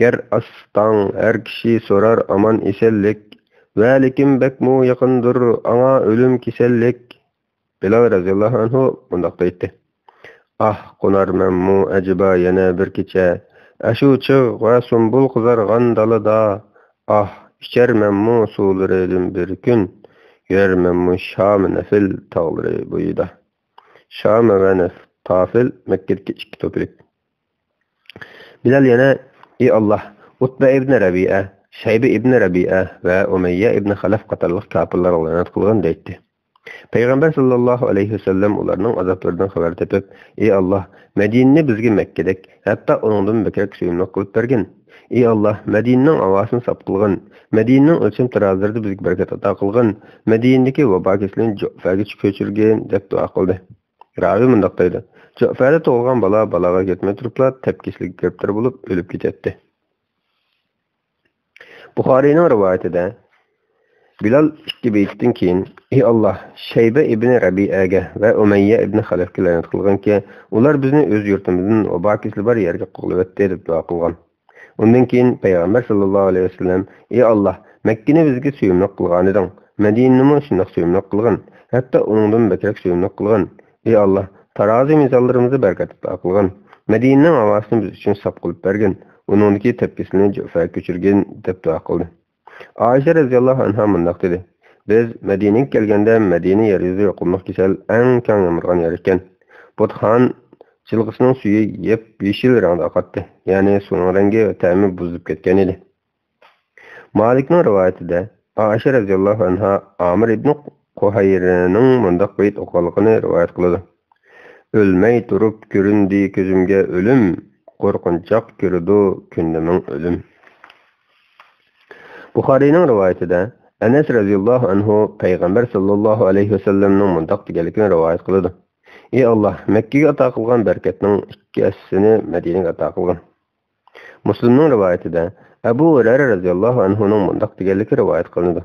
گەر ئاستاڭ ھەر كىشى سورار ئامان ئېسەنلىك، ۋەلىكىن بەكمۇ يېقىندۇر ئاڭا ئۆلۈم كېسەللىك. بىلال رەزىياللاھۇ ئەنھۇ مۇنداق دەيتتى: ئاھ، قونارمەنمۇ ئەجەبا يەنە بىر كېچە، ئاشۇ چىغ ۋە سۇمبۇل قىزارغان دالىدا؟ ئاھ، ئىچەرمەنمۇ سۇلىرىدىن بىر كۈن، يۈرەرمەنمۇ شام نەفىل تاغلىرى بويىدا؟ شام ۋە نەف-، تافىل مەككىدىكى ئىككى توپىلىك. بىلال يەنە: ئى ئاللاھ، ئۇتبە ئىبنى رەبىئە، شەيبە ئىبنى رەبىئە ۋە ئۇمەييە ئىبنى خەلەف قاتارلىق كاپىرلارغا لەنەت قىلغىن، دەيتتى. پەيغەمبەر ساللاللاھۇ ئەلەيھى ۋەسەللەم ئۇلارنىڭ ئازابلىرىدىن خەۋەر تېپىپ، ئى ئاللاھ، مەدىنىنى بىزگە مەككىدەك، ھەتتا ئۇنىڭدىن بەكرەك سۆيۈملۈك قىلىپ بەرگىن. ئى ئاللاھ، مەدىنىنىڭ ھاۋاسىنى ساپ قىلغىن، مەدىنىنىڭ ئۆلچەم تارازىلىرىدا بىزگە بەرىكەت ئاتا قىلغىن، مەدىنىدىكى ۋابا كېسىلىنى جۇئفەگە كۆچۈرگىن، دەپ دۇئا قىلدى. راۋى مۇنداق دەيدۇ: جۇئفەدە تۇغۇلغان بالا بالاغا يەتمەي تۇرۇپلا تەپ كېسىلىگە گىرىپتار بولۇپ ئۆلۈپ كېتەتتى. بۇخارىينىڭ رىۋايىتىدە، بىلال ئىككى بېيىتتىن كېيىن، ئى ئاللاھ، شەيبە ئىبنى رەبىئەگە ۋە ئۇمەييە ئىبنى خەلەفكە لەنەت قىلغىنكى، ئۇلار بىزنى ئۆز يۇرتىمىزدىن ۋابا كېسىلى بار يەرگە قوغلىۋەتتى، دەپ دۇئا قىلغان. ئۇندىن كېيىن پەيغەمبەر ساللاللاھۇ ئەلەيھى ۋەسەللەم: «ئى ئاللاھ، مەككىنى بىزگە سۆيۈملۈك قىلغانىدىڭ، مەدىنىنىمۇ شۇنداق سۆيۈملۈك قىلغىن، ھەتتا ئۇنىڭدىن بەكرەك سۆيۈملۈك قىلغىن. ئى ئاللاھ، تارازى مىزانلىرىمىزدا بەرىكەت ئاتا قىلغىن، مەدىنىنىڭ ھاۋاسىنى بىز ئۈچۈن ساپ قىلىپ بەرگىن، ئۇنىڭدىكى تەپكىسىنى جۇفا كۆچۈرگىن» دەپ دۇئا قىلدى. ئائىشە رەزىياللاھۇ ئەنھا مۇنداق دېدى: «بىز مەدىنىگە كەلگەندە، مەدىنە يەر يۈزىدە يۇقۇملۇق كېسەل ئەڭ كەڭ يامرىغان يەر ئىكەن. بۇتخان جىلغىسىنىڭ سۈيى يەپ-يېشىل رەڭدە ئاقاتتى، يەنى سۇنىڭ رەڭگى ۋە تەمى بۇزۇلۇپ كەتكەن ئىدى.» مالىكنىڭ رىۋايىتىدە ئائىشە رەزىياللاھۇ ئەنھا ئامىر ئىبنى قۇھەيرىنىڭ مۇنداق بەيت ئوقۇغانلىقىنى رىۋايەت قىلىدۇ: «ئۆلمەي تۇرۇپ كۆرۈندى كۆزۈمگە ئۆلۈم، قورقۇنچاق كۆرىدۇ كۈندە مىڭ ئۆلۈم.» بۇخارىينىڭ رىۋايىتىدە ئەنەس رەزىياللاھۇ ئەنھۇ پەيغەمبەر ساللاللاھۇ ئەلەيھى ۋەسەللەمنىڭ مۇنداق دېگەنلىكىنى رىۋايەت قىلىدۇ: «ئى ئاللاھ، مەككىگە ئاتا قىلغان بەرىكەتنىڭ ئىككى ھەسسىسىنى مەدىنىگە ئاتا قىلغىن.» مۇسلىمنىڭ رىۋايىتىدە ئەبۇ ھۇرەيرە رەزىياللاھۇ ئەنھۇنىڭ مۇنداق دېگەنلىكى رىۋايەت قىلىنىدۇ: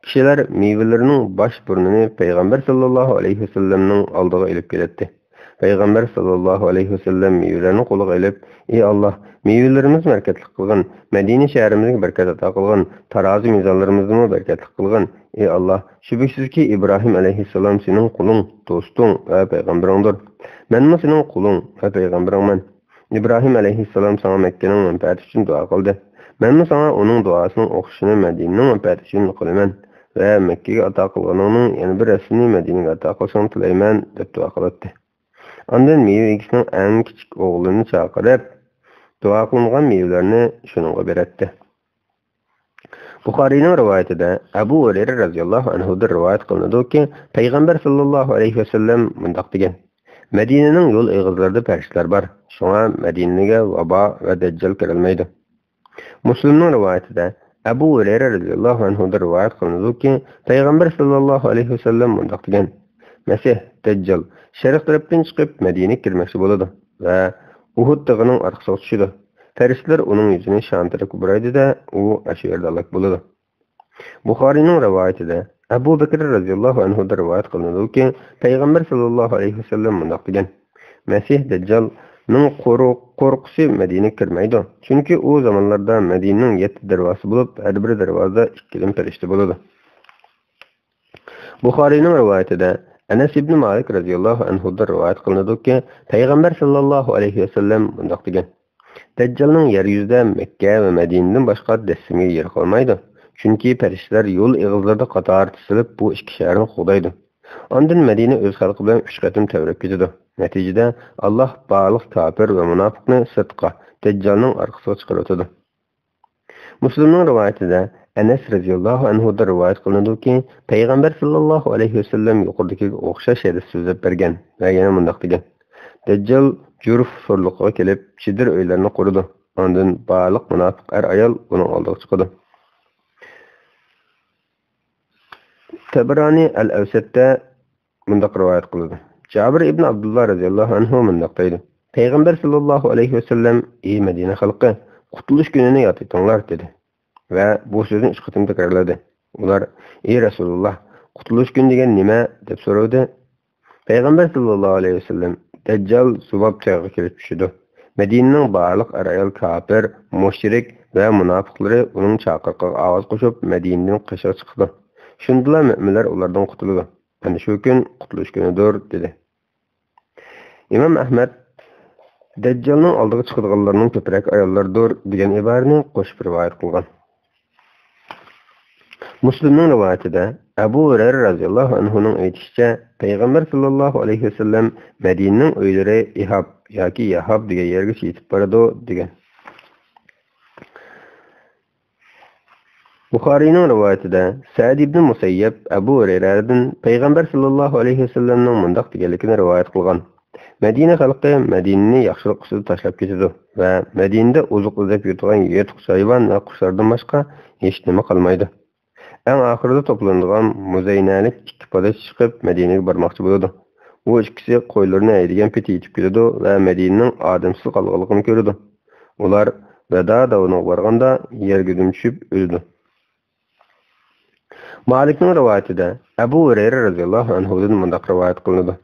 «كىشىلەر مېۋىلىرىنىڭ باش بۇرنىنى پەيغەمبەر ساللاللاھۇ ئەلەيھى ۋەسەللەمنىڭ ئالدىغا ئېلىپ كېلەتتى. پەيغەمبەر ساللاللاھۇ ئەلەيھى ۋەسەللەم مېۋىلەرنى قولىغا ئېلىپ، ئى ئاللاھ، مېۋىلىرىمىزنى بەرىكەتلىك قىلغىن، مەدىنە شەھىرىمىزگە بەرىكەت ئاتا قىلغىن، تارازى مىزانلىرىمىزنىمۇ بەرىكەتلىك قىلغىن. ئى ئاللاھ، شۈبھىسىزكى، ئىبراھىم ئەلەيھىسسالام سېنىڭ قۇلۇڭ، دوستۇڭ ۋە پەيغەمبىرىڭدۇر. مەنمۇ سېنىڭ قۇلۇڭ ۋە پەيغەمبىرىڭمەن. ئىبراھىم ئەلەيھىسسالام ساڭا مەككىنىڭ مەنپەئەتى ئۈچۈن دۇئا قىلدى. مەنمۇ ساڭا ئۇنىڭ دۇئاسىنىڭ ئوخشىشىنى مەدىنىنىڭ مەنپەئەتى ئۈچۈن قىلىمەن ۋە مەككىگە ئاتا قىلغىنىڭنىڭ يەنە بىر ھەسسىسىنى مەدىنىگە ئاتا قىلىشىڭنى تىلەيمەن» دەپ دۇئا قىلاتتى. ئاندىن مېۋە ئىگىسىنىڭ ئەڭ كىچىك ئوغلىنى چاقىرىپ، دۇئا قىلىنغان مېۋىلەرنى شۇنىڭغا بېرەتتى. بۇخارىينىڭ رىۋايىتىدە ئەبۇ ھۇرەيرە رەزىياللاھۇ ئەنھۇدىن رىۋايەت قىلىنىدۇكى، پەيغەمبەر ساللاللاھۇ ئەلەيھى ۋەسەللەم مۇنداق دېگەن: «مەدىنىنىڭ يول ئېغىزلىرىدا پەرىشتىلەر بار، شۇڭا مەدىنىگە ۋابا ۋە دەججال كىرەلمەيدۇ.» مۇسلىمنىڭ رىۋايىتىدە ئەبۇ ھۇرەيرە رەزىياللاھۇ ئەنھۇدىن رىۋايەت قىلىنىدۇكى، پەيغەمبەر ساللاللاھۇ ئەلەيھى ۋەسەللەم مۇنداق دېگەن: «مەسىھ، دەججال، شەرق تەرەپتىن چىقىپ مەدىنىگە كىرمەكچى بولىدۇ ۋە ئۇھۇد تېغىنىڭ ئارقىسىغا چۈشىدۇ. پەرىشتىلەر ئۇنىڭ يۈزىنى شام تەرەپكە بۇرايدۇ-دە، ئۇ ئاشۇ يەردە ھالاك بولىدۇ.» بۇخارىينىڭ رىۋايىتىدە ئەبۇ بەكرى رەزىياللاھۇ ئەنھۇدىن رىۋايەت قىلىنىدۇكى، پەيغەمبەر ساللاللاھۇ ئەلەيھى ۋەسەللەم مۇنداق دېگەن: «مەسىھ دەججالنىڭ قورۇ-، قورقۇسى مەدىنىگە كىرمەيدۇ، چۈنكى ئۇ زامانلاردا مەدىنىنىڭ يەتتە دەرۋازىسى بولۇپ، ھەر بىر دەرۋازىدا ئىككىدىن پەرىشتە بولىدۇ.» بۇخارىينىڭ رىۋايىتىدە ئەنەس ئىبنى مالىك رەزىياللاھۇ ئەنھۇدىن رىۋايەت قىلىنىدۇكى، پەيغەمبەر ساللاللاھۇ ئەلەيھى ۋەسەللەم مۇنداق دېگەن: «دەججالنىڭ يەر يۈزىدە مەككە ۋە مەدىنىدىن باشقا دەسسىمىگە يېرى قالمايدۇ، چۈنكى پەرىشتىلەر يول ئېغىزلىرىدا قاتار تىزىلىپ، بۇ ئىككى شەھەرنى قوغدايدۇ. ئاندىن مەدىنە ئۆز خەلقى بىلەن ئۈچ قېتىم تەۋرەپ كېتىدۇ. نەتىجىدە، ئاللاھ بارلىق كاپىر ۋە مۇناپىقنى سىرتقا، دەججالنىڭ ئارقىسىغا چىقىرىۋېتىدۇ.» مۇسلىمنىڭ رىۋايىتىدە ئەنەس رەزىياللاھۇ ئەنھۇدىن رىۋايەت قىلىنىدۇكى، پەيغەمبەر ساللاللاھۇ ئەلەيھى ۋەسەللەم يۇقىرىدىكىگە ئوخشاش ھەدىس سۆزلەپ بەرگەن ۋە يەنە مۇنداق دېگەن: «دەججال جۇرف سورلۇقىغا كېلىپ، چېدىر ئۆيلەرنى قۇرىدۇ. ئاندىن بارلىق مۇناپىق ئەر-ئايال ئۇنىڭ ئالدىغا چىقىدۇ.» تەبرانى ئەل-ئەۋسەتتە مۇنداق رىۋايەت قىلىدۇ. جابىر ئىبن ئابدۇللا رەزىياللاھۇ ئەنھۇ مۇنداق دەيدۇ: پەيغەمبەر ساللاللاھۇ ئەلەيھى ۋەسەللەم: «ئى مەدىنە خەلقى، قۇتۇلۇش كۈنىنى ياد ئېتىڭلار» دېدى ۋە بۇ سۆزنى ئۈچ قېتىم تەكرارلىدى. ئۇلار: «ئى رەسۇلۇللاھ، قۇتۇلۇش كۈنى دېگەن نېمە؟» دەپ سورىدى. پەيغەمبەر ساللاللاھۇ ئەلەيھى ۋەسەللەم: «دەججال زۇباب تېغىغا كېلىپ چۈشىدۇ. مەدىنىنىڭ بارلىق ئەر-ئايال كاپىر، مۇشرىك ۋە مۇناپىقلىرى ئۇنىڭ چاقىرىقىغا ئاۋاز قوشۇپ، مەدىنىدىن قېشىغا چىقىدۇ. شۇندىلا مۆمىنلەر ئۇلاردىن قۇتۇلىدۇ. ئەنە شۇ كۈن قۇتۇلۇش كۈنىدۇر» دېدى. ئىمام ئەھمەد دەججالنىڭ ئالدىغا چىقىدىغانلارنىڭ كۆپرەك ئاياللاردۇر دېگەن ئىبارىنى قوشۇپ رىۋايەت قىلغان. مۇسلىمنىڭ رىۋايىتىدە ئەبۇ ھۇرەيرە رەزىياللاھۇ ئەنھۇنىڭ ئېيتىشىچە، پەيغەمبەر ساللاللاھۇ ئەلەيھى ۋەسەللەم مەدىنىنىڭ ئۆيلىرى ئىھاب ياكى ياھاب دېگەن يەرگىچە يېتىپ بارىدۇ دېگەن. بۇخارىينىڭ رىۋايىتىدە سەئىد ئىبن مۇسەييەب ئەبۇ ھۇرەيرەدىن پەيغەمبەر ساللاللاھۇ ئەلەيھى ۋەسەللەمنىڭ مۇنداق دېگەنلىكىنى رىۋايەت قىلغان: مەدىنە خەلقى مەدىنىنى ياخشىلىق ئۈستىدە تاشلاپ كېتىدۇ ۋە مەدىنىدە ئوزۇق ئىزدەپ يۈرىدىغان يىرتقۇچ ھايۋان ۋە قۇشلاردىن باشقا ھېچنېمە قالمايدۇ. ئەڭ ئاخىرىدا توپلىنىدىغان مۇزەينەلىك ئىككى پاداچى چىقىپ مەدىنىگە بارماقچى بولىدۇ. ئۇ ئىككىسى قويلىرىنى ھەيدىگەن پېتى يېتىپ كېلىدۇ ۋە مەدىنىنىڭ ئادەمسىز قالغانلىقىنى كۆرىدۇ. ئۇلار ۋەدا داۋىنىغا بارغاندا يەرگە دۈم چۈشۈپ ئۆلىدۇ. مالىكنىڭ رىۋايىتىدە ئەبۇ ھۇرەيرە رەزىياللاھۇ ئەنھۇدىن مۇنداق رىۋايەت قىلىنىدۇ: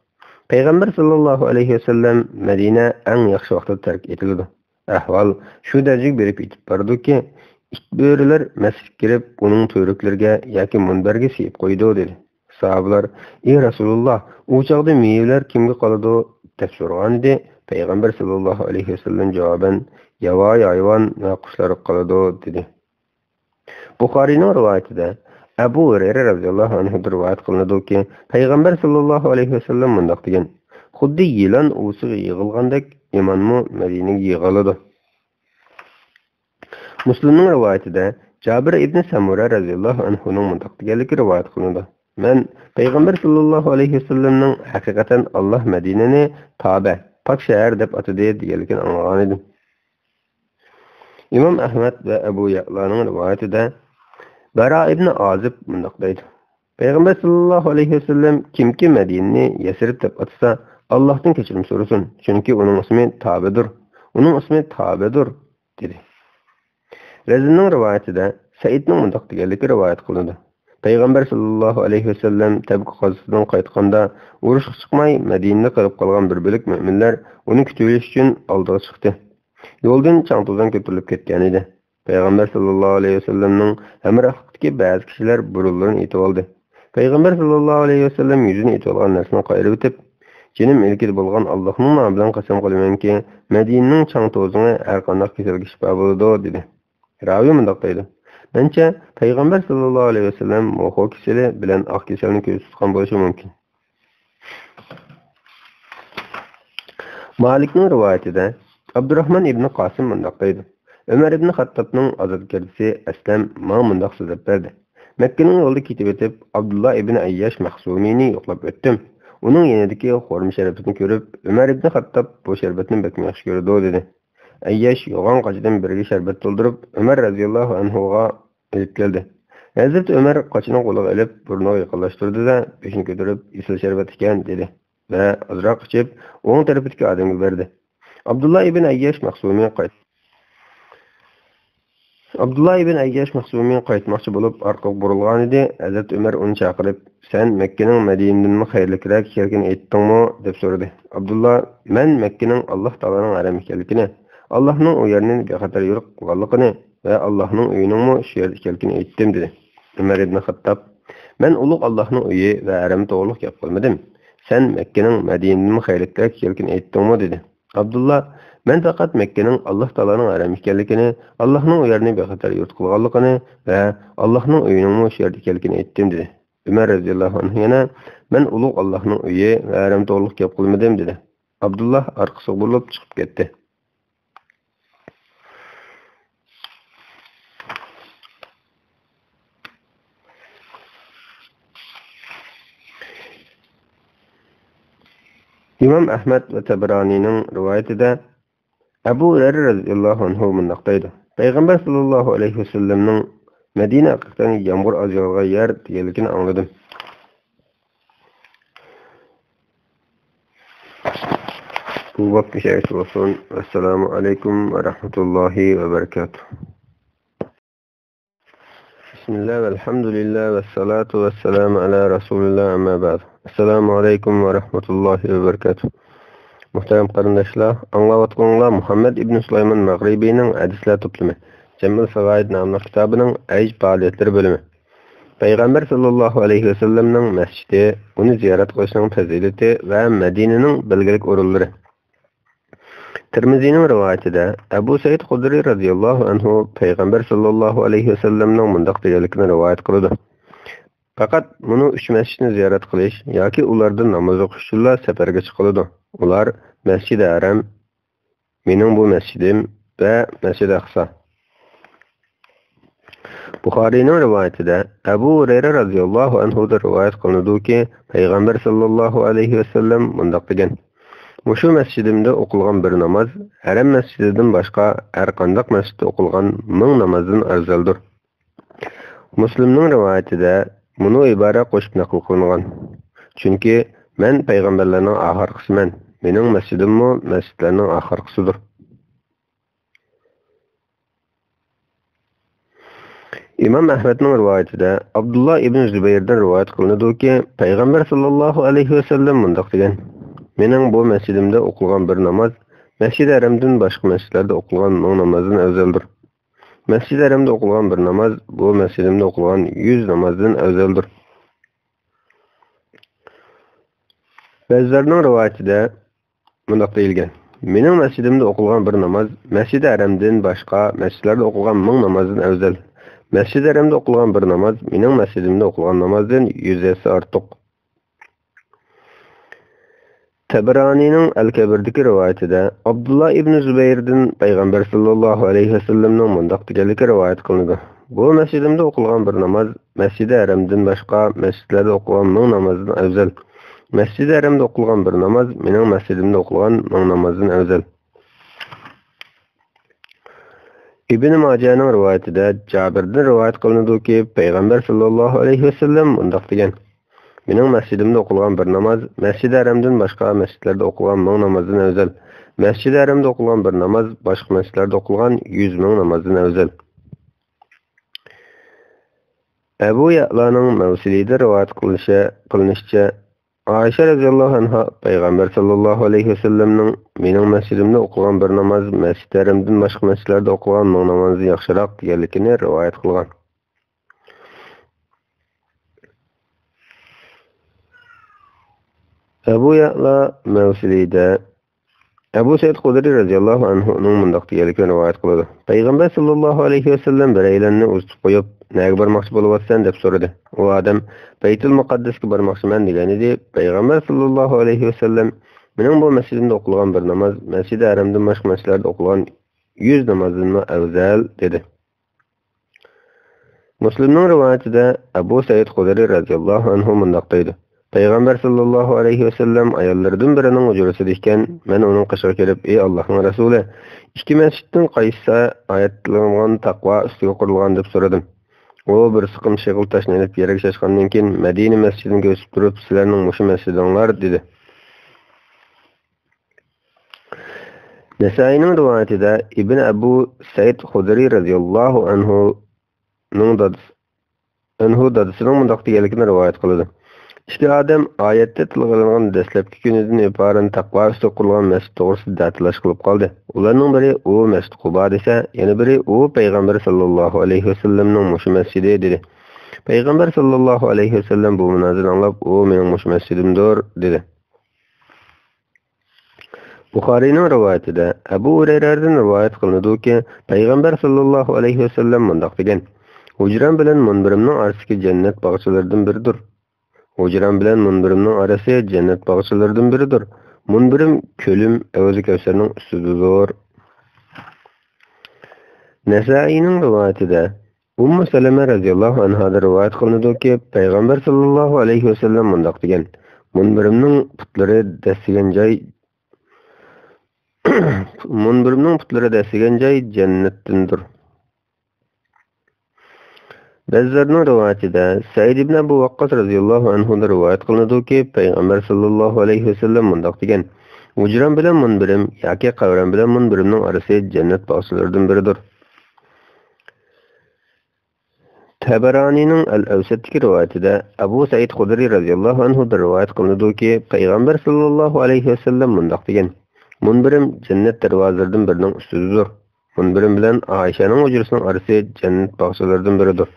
پەيغەمبەر ساللاللاھۇ ئەلەيھى ۋەسەللەم مەدىنە ئەڭ ياخشى ۋاقتىدا تەرك ئېتىلىدۇ. ئەھۋال شۇ دەرىجىگە بېرىپ يېتىپ بارىدۇكى، ئىت بۆرىلەر مەسچىتكە كىرىپ، ئۇنىڭ تۈۋرۈكلىرىگە ياكى مۇنبەرگە سىيىپ قويىدۇ، دېدى. ساھابىلار، ئى رەسۇلۇللا، ئۇ چاغدا مېۋىلەر كىمگە قالىدۇ؟ دەپ سورىغانىدى. پەيغەمبەر ساللاللاھۇ ئەلەيھى ۋەسەللەم جاۋابەن، ياۋايى ھايۋان ۋە قۇشلارغا قالىدۇ، دېدى. بۇخارىينىڭ رىۋايىتىدە ئەبۇ ھۇرەيرە رازىياللاھۇ ئەنھۇدىن رىۋايەت قىلىنىدۇكى، پەيغەمبەر ساللاللاھۇ ئەلەيھى ۋەسەللەم مۇنداق دېگەن، خۇددى يىلان ئۇۋىسىغا يىغىلغاندەك ئىمانمۇ مەدىنىگە يىغىلىدۇ. مۇسلىمنىڭ رىۋايىتىدە جابىر ئىبنى سەمۇرە رازىياللاھۇ ئەنھۇنىڭ مۇنداق دېگەنلىكى رىۋايەت قىلىنىدۇ، مەن پەيغەمبەر ساللاللاھۇ ئەلەيھى ۋەسەللەمنىڭ ھەقىقەتەن ئاللاھ مەدىنىنى تابە، پاك شەھەر دەپ ئاتىدى دېگەنلىكىنى ئاڭلىغانىدىم. ئىمام ئەھمەد ۋە ئەبۇ يەئلانىڭ رىۋايىتىدە بەرا ئىبنى ئازىب مۇنداق دەيدۇ، پەيغەمبەر ساللاللاھۇ ئەلەيھى ۋەسەللەم كىمكى مەدىنىنى يەسرىب دەپ ئاتىسا، ئاللاھتىن كەچۈرۈم سورىسۇن، چۈنكى ئۇنىڭ ئىسمى تابىدۇر، ئۇنىڭ ئىسمى تابىدۇر، دېدى. رەزىننىڭ رىۋايىتىدە سەئىدنىڭ مۇنداق دېگەنلىكى رىۋايەت قىلىنىدۇ، پەيغەمبەر ساللاللاھۇ ئەلەيھى ۋەسەللەم تەبۈك غازۋىسىدىن قايتقاندا، ئۇرۇشقا چىقماي مەدىنىدە قېلىپ قالغان بىر بۆلەك مۆمىنلەر ئۇنى كۈتۈۋېلىش ئۈچۈن ئالدىغا چىقتى. يولدىن چاڭ-توزان كۆتۈرۈلۈپ كەتكەنىدى. پەيغەمبەر ساللاللاھۇ ئەلەيھى ۋەسەللەمنىڭ ھەمراھلىقىدىكى بەزى كىشىلەر بۇرۇنلىرىنى ئېتىۋالدى. پەيغەمبەر ساللاللاھۇ ئەلەيھى ۋەسەللەم يۈزىنى ئېتىۋالغان نەرسىنى قايرىۋېتىپ، جېنىم ئىلكىدە بولغان ئاللاھنىڭ نامى بىلەن قەسەم قىلىمەنكى، مەدىنىنىڭ چاڭ-توزىڭى ھەرقانداق كېسەلگە شىپا بولىدۇ، دېدى. راۋى مۇنداق دەيدۇ، مەنچە پەيغەمبەر ساللاللاھۇ ئەلەيھى ۋەسەللەم موخو كېسىلى بىلەن ئاق كېسەلنى كۆزدە تۇتقان بولۇشى مۇمكىن. مالىكنىڭ رىۋايىتىدە ئابدۇراھمان ئىبنى قاسىم مۇنداق دەيدۇ، ئۆمەر ئىبنى خەتتابنىڭ ئازادگەردىسى ئەسلەم ماڭا مۇنداق سۆزلەپ بەردى، مەككىنىڭ يولىدا كېتىۋېتىپ، ئابدۇللا ئىبنى ئەيياش مەخزۇمىنى يوقلاپ ئۆتتۈم. ئۇنىڭ يېنىدىكى خورما شەربىتىنى كۆرۈپ، ئۆمەر ئىبنى خەتتاب بۇ شەربەتنى بەكمۇ ياخشى كۆرىدۇ، دېدى. ئەيياش يوغان قاچىدىن بىرگە شەربەت تولدۇرۇپ، ئۆمەر رەزىياللاھۇ ئەنھۇغا ئېلىپ كەلدى. ھەزرىتى ئۆمەر قاچىنى قولىغا ئېلىپ، بۇرنىغا يېقىنلاشتۇردى-دە، بېشىنى كۆتۈرۈپ، ئېسىل شەربەت ئىكەن، دېدى ۋە ئازراق ئىچىپ، ئوڭ تەرىپىدىكى ئادەمگە بەردى. ئابدۇللا ئىبن ئەيياش مەخزۇمى قايت-، ئابدۇللا ئىبن ئەيياش مەخزۇمى قايتماقچى بولۇپ، ئارقىغا بۇرۇلغانىدى، ھەزرىتى ئۆمەر ئۇنى چاقىرىپ، سەن مەككىنىڭ مەدىنىدىنمۇ خەيرلىكرەك ئىكەنلىكىنى ئېيتتىڭمۇ؟ دەپ سورىدى. ئابدۇللا، مەن مەككىنىڭ ئاللاھ تائالانىڭ ھەرەمى ئىكەنلىكىنى، ئاللاھنىڭ ئۇ يەرنى بىخەتەر يۇرت قىلغانلىقىنى ۋە ئاللاھنىڭ ئۆيىنىڭمۇ شۇ يەردە ئىكەنلىكىنى ئېيتتىم، دېدى. ئۆمەر ئىبنى خەتتاب، مەن ئۇلۇغ ئاللاھنىڭ ئۆيى ۋە ھەرەمى توغرۇلۇق گەپ قىلمىدىم. سەن مەككىنىڭ مەدىنىدىنمۇ خەيرلىكرەك ئىكەنلىكىنى ئېيتتىڭمۇ؟ دېدى. ئابدۇللا، مەن پەقەت مەككىنىڭ ئاللاھ تائالانىڭ ھەرەمى ئىكەنلىكىنى، ئاللاھنىڭ ئۇ يەرنى بىخەتەر يۇرت قىلغانلىقىنى ۋە ئاللاھنىڭ ئۆيىنىڭمۇ شۇ يەردە ئىكەنلىكىنى ئېيتتىم، دېدى. ئۆمەر رەزىياللاھۇ ئەنھۇ يەنە، مەن ئۇلۇغ ئاللاھنىڭ ئۆيى ۋە ھەرەم توغرۇلۇق گەپ قىلمىدىم، دېدى. ئابدۇللا ئارقىسىغا بۇرۇلۇپ چىقىپ كەتتى. ئىمام ئەھمەد ۋە تەبرانىنىڭ رىۋايىتىدە ئەبۇ ھۇرەيرە رەزىياللاھۇ ئەنھۇ مۇنداق دەيدۇ، پەيغەمبەر ساللاللاھۇ ئەلەيھى ۋەسەللەمنىڭ مەدىنە ھەقىقەتەن يامغۇر ئاز ياغىدىغان يەر دېگەنلىكىنى ئاڭلىدىم. بۇ باب مۇشۇ يەرگىچە بولسۇن. ۋەسسالامۇ ئەلەيكۇم ۋە رەھمەتۇللاھى ۋە بەرىكاتۇھ. بىسمىللا ۋەلھەمدۇلىللا ۋەسسالاتۇ ۋەسسالامۇ ئەلا رەسۇلىللا، ئەمما بەئد. ئەسسالامۇ ئەلەيكۇم ۋە رەھمەتۇللاھى ۋە بەرىكاتۇھ. مۇھتەرەم قېرىنداشلار، ئاڭلاۋاتقىنىڭلار مۇھەممەد ئىبن سۇلايمان مەغرىبىنىڭ ھەدىسلەر توپلىمى، جەمئۇل فاۋائىد ناملىق كىتابىنىڭ ھەج پائالىيەتلىرى بۆلۈمى. پەيغەمبەر ساللاللاھۇ ئەلەيھى ۋەسەللەمنىڭ مەسچىتى، ئۇنى زىيارەت قىلىشنىڭ پەزىلىتى ۋە مەدىنىنىڭ بەلگىلىك ئورۇنلىرى. تىرمىزىنىڭ رىۋايىتىدە ئەبۇ سەئىد خۇدرى رەزىياللاھۇ ئەنھۇ پەيغەمبەر ساللاللاھۇ ئەلەيھى ۋەسەللەمنىڭ مۇنداق دېگەنلىكىنى رىۋايەت قىلىدۇ، پەقەت مۇنۇ ئۈچ مەسچىتنى زىيارەت قىلىش ياكى ئۇلاردا ناماز ئوقۇش ئۈچۈنلا سەپەرگە چىقىلىدۇ. ئۇلار مەسجىدى ھەرەم، مېنىڭ بۇ مەسچىتىم ۋە مەسجىدى ئەقسا. بۇخارىينىڭ رىۋايىتىدە ئەبۇ ھۇرەيرە رەزىياللاھۇ ئەنھۇدىن رىۋايەت قىلىنىدۇكى، پەيغەمبەر ساللاللاھۇ ئەلەيھى ۋەسەللەم مۇنداق دېگەن، مۇشۇ مەسچىتىمدە ئوقۇلغان بىر ناماز ھەرەم مەسچىتىدىن باشقا ھەرقانداق مەسچىتتە ئوقۇلغان مىڭ نامازدىن ئەۋزەلدۇر. مۇسلىمنىڭ رىۋايىتىدە مۇنۇ ئىبارە قوشۇپ نەقىل قىلىنغان، چۈنكى مەن پەيغەمبەرلەرنىڭ ئاخىرقىسىمەن، مېنىڭ مەسچىتىممۇ مەسچىتلەرنىڭ ئاخىرقىسىدۇر. ئىمام ئەھمەدنىڭ رىۋايىتىدە ئابدۇللا ئىبن زۇبەيردىن رىۋايەت قىلىنىدۇكى، پەيغەمبەر ساللاللاھۇ ئەلەيھى ۋەسەللەم مۇنداق دېگەن، مېنىڭ بۇ مەسچىتىمدە ئوقۇلغان بىر ناماز مەسجىدى ھەرەمدىن باشقا مەسجىدلەردە ئوقۇلغان مىڭ نامازدىن ئەۋزەلدۇر. مەسجىدى ھەرەمدە ئوقۇلغان بىر ناماز بۇ مەسچىتىمدە ئوقۇلغان يۈز نامازدىن ئەۋزەلدۇر. بەزىلەرنىڭ رىۋايىتىدە مۇنداق دېيىلگەن: مېنىڭ مەسچىتىمدە ئوقۇلغان بىر ناماز مەسجىدى ھەرەمدىن باشقا مەسچىتلەردە ئوقۇلغان مىڭ نامازدىن ئەۋزەل. مەسجىدى ھەرەمدە ئوقۇلغان بىر ناماز مېنىڭ مەسچىتىمدە ئوقۇلغان نامازدىن يۈز ھەسسە ئارتۇق. تەبەرانىنىڭ ئەل-كەبىردىكى رىۋايىتىدە ئابدۇللا ئىبنى زۇبەيردىن پەيغەمبەر ساللاللاھۇ ئەلەيھى ۋەسەللەمنىڭ مۇنداق دېگەنلىكى رىۋايەت قىلىنىدۇ: بۇ مەسچىتىمدە ئوقۇلغان بىر ناماز مەسجىدى ھەرەمدىن باشقا مەسچىتلەردە ئوقۇلغان مىڭ نامازدىن ئەۋزەل. مەسجىدى ھەرەمدە ئوقۇلغان بىر ناماز مېنىڭ مەسچىتىمدە ئوقۇلغان مىڭ نامازدىن ئەۋزەل. ئىبن ماجەنىڭ رىۋايىتىدە جابىردىن رىۋايەت قىلىنىدۇكى، پەيغەمبەر ساللاللاھۇ ئەلەيھى ۋەسەللەم مۇنداق دېگەن: مېنىڭ مەسچىتىمدە ئوقۇلغان بىر ناماز مەسچىدى ھەرەمدىن باشقا مەسچىتلەردە ئوقۇلغان مىڭ نامازدىن ئەۋزەل. مەسچىدى ھەرەمدە ئوقۇلغان بىر ناماز باشقا مەسچىتلەردە ئوقۇلغان يۈز مىڭ نامازدىن ئەۋزەل. ئەبۇ يەئلانىڭ مەۋسىلىدە رىۋايەت قىلىنىشى، قىلىنىشىچە، ئائىشە رەزىياللاھۇ ئەنھا پەيغەمبەر ساللاللاھۇ ئەلەيھى ۋەسەللەمنىڭ مېنىڭ مەسچىتىمدە ئوقۇلغان بىر ناماز مەسچىدى ھەرەمدىن باشقا مەسچىتلەردە ئوقۇلغان مىڭ نامازدىن ياخشىراق دېگەنلىكىنى رىۋايەت قىلغان. ئەبۇ يەئلا مەۋسىلىدە ئەبۇ سەئىد خۇدرى رەزىياللاھۇ ئەنھۇنىڭ مۇنداق دېگەنلىكىنى رىۋايەت قىلىدۇ: پەيغەمبەر ساللاللاھۇ ئەلەيھى ۋەسەللەم بىرەيلەننى ئۇزىتىپ قويۇپ، نەگە بارماقچى بولۇۋاتىسەن؟ دەپ سورىدى. ئۇ ئادەم، بەيتۇل مۇقەددەسكە بارماقچىمەن، دېگەنىدى. پەيغەمبەر ساللاللاھۇ ئەلەيھى ۋەسەللەم، مېنىڭ بۇ مەسچىتىمدە ئوقۇلغان بىر ناماز مەسچىدى ھەرەمدىن باشقا مەسچىتلەردە ئوقۇلغان يۈز نامازدىنمۇ ئەۋزەل، دېدى. مۇسلىمنىڭ رىۋايىتىدە ئەبۇ سەئىد خۇدرى رەزىياللاھۇ ئەنھۇ مۇنداق دەيدۇ: پەيغەمبەر ساللاللاھۇ ئەلەيھى ۋەسەللەم ئاياللىرىدىن بىرىنىڭ ھۇجرىسىدا ئىكەن، مەن ئۇنىڭ قېشىغا كېلىپ، ئى ئاللاھنىڭ رەسۇلى، ئىككى مەسچىتتىن قايسىسى ئايەتلەنگەن تەقۋا ئۈستىگە قۇرۇلغان؟ دەپ سورىدىم. ئۇ بىر سىقىم شېغىل تاشنى ئېلىپ يەرگە چاچقاندىن كېيىن، مەدىنە مەسچىتىنى كۆرسىتىپ تۇرۇپ، سىلەرنىڭ مۇشۇ مەسچىتىڭلار، دېدى. نەسائىينىڭ رىۋايىتىدە ئىبن ئەبۇ سەئىد خۇدرى رەزىياللاھۇ ئەنھۇنىڭ دادىسى، ئەنھۇ دادىسىنىڭ مۇنداق دېگەنلىكىنى رىۋايەت قىلىدۇ: ئىككى ئادەم ئايەتتە تىلغا ئېلىنغان دەسلەپكى كۈنىدىن ئېتىبارەن تەقۋا ئۈستىگە قۇرۇلغان مەسچىت توغرىسىدا دەتالاش قىلىپ قالدى. ئۇلارنىڭ بىرى ئۇ مەسچىت قۇبا دېسە، يەنە بىرى ئۇ پەيغەمبەر ساللاللاھۇ ئەلەيھى ۋەسەللەمنىڭ مۇشۇ مەسچىتى دېدى. پەيغەمبەر ساللاللاھۇ ئەلەيھى ۋەسەللەم بۇ مۇنازىرىنى ئاڭلاپ، ئۇ مېنىڭ مۇشۇ مەسچىتىمدۇر، دېدى. بۇخارىينىڭ رىۋايىتىدە ئەبۇ ھۇرەيرەدىن رىۋايەت قىلىنىدۇكى، پەيغەمبەر ساللاللاھۇ ئەلەيھى ۋەسەللەم مۇنداق دېگەن: ھۇجرام بىلەن مۇنبىرىمنىڭ ئارىسىدىكى جەننەت باغچىلىرىدىن بىرىدۇر. ھۇجرام بىلەن مۇنبىرىمنىڭ ئارىسى جەننەت باغچىلىرىدىن بىرىدۇر. مۇنبىرىم كۆلۈم ھەۋزى كەۋسەرنىڭ ئۈستىدىدۇر. نەسائىينىڭ رىۋايىتىدە ئۇممۇ سەلەمە رەزىياللاھۇ ئەنھادىن رىۋايەت قىلىنىدۇكى، پەيغەمبەر ساللاللاھۇ ئەلەيھى ۋەسەللەم مۇنداق دېگەن: مۇنبىرىمنىڭ پۇتلىرى دەسسىگەن جاي، مۇنبىرىمنىڭ پۇتلىرى دەسسىگەن جاي جەننەتتىندۇر. بەزىلەرنىڭ رىۋايىتىدە سەئىد ئىبن ئەبۇ ۋەققاس رەزىياللاھۇ ئەنھۇدىن رىۋايەت قىلىنىدۇكى، پەيغەمبەر ساللاللاھۇ ئەلەيھى ۋەسەللەم مۇنداق دېگەن: ھۇجرام بىلەن مۇنبىرىم ياكى قەبرەم بىلەن مۇنبىرىمنىڭ ئارىسى جەننەت باغچىلىرىدىن بىرىدۇر. تەبەرانىنىڭ ئەل-ئەۋسەتتىكى رىۋايىتىدە ئەبۇ سەئىد خۇدرى رەزىياللاھۇ ئەنھۇدىن رىۋايەت قىلىنىدۇكى، پەيغەمبەر ساللاللاھۇ ئەلەيھى ۋەسەللەم مۇنداق دېگەن: مۇنبىرىم جەننەت دەرۋازىلىرىدىن بىرىنىڭ ئۈستىدىدۇر. مۇنبىرىم بىلەن ئائىشەنىڭ ھۇجرىسىنىڭ ئارىسى جەننەت باغچىلىرىدىن بىرىدۇر.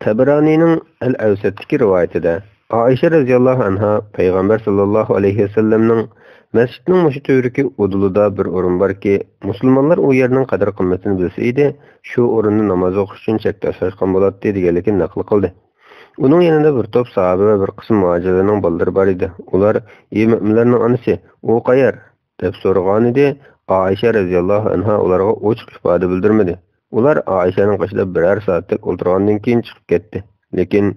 تەبەرانىنىڭ ئەل-ئەۋسەتتىكى رىۋايىتىدە ئائىشە رەزىياللاھۇ ئەنھا پەيغەمبەر ساللاللاھۇ ئەلەيھى ۋەسەللەمنىڭ، مەسچىتنىڭ مۇشۇ تۈۋرۈكى ئۇدۇلىدا بىر ئورۇن باركى، مۇسۇلمانلار ئۇ يەرنىڭ قەدىر-قىممىتىنى بىلسە ئىدى، شۇ ئورۇندا ناماز ئوقۇش ئۈچۈن چەك تاشلاشقان بولاتتى، دېگەنلىكىنى نەقىل قىلدى. ئۇنىڭ يېنىدا بىر توپ ساھابە ۋە بىر قىسىم مۇھاجىرلارنىڭ بالىلىرى بار ئىدى. ئۇلار: ئى مۆمىنلەرنىڭ ئانىسى، ئۇ قەيەر؟ دەپ سورىغانىدى. ئائىشە رەزىياللاھۇ ئەنھا ئۇلارغا ئوچۇق ئىپادە بىلدۈرمىدى. ئۇلار ئائىشەنىڭ قېشىدا بىرەر سائەتتەك ئولتۇرغاندىن كېيىن چىقىپ كەتتى. لېكىن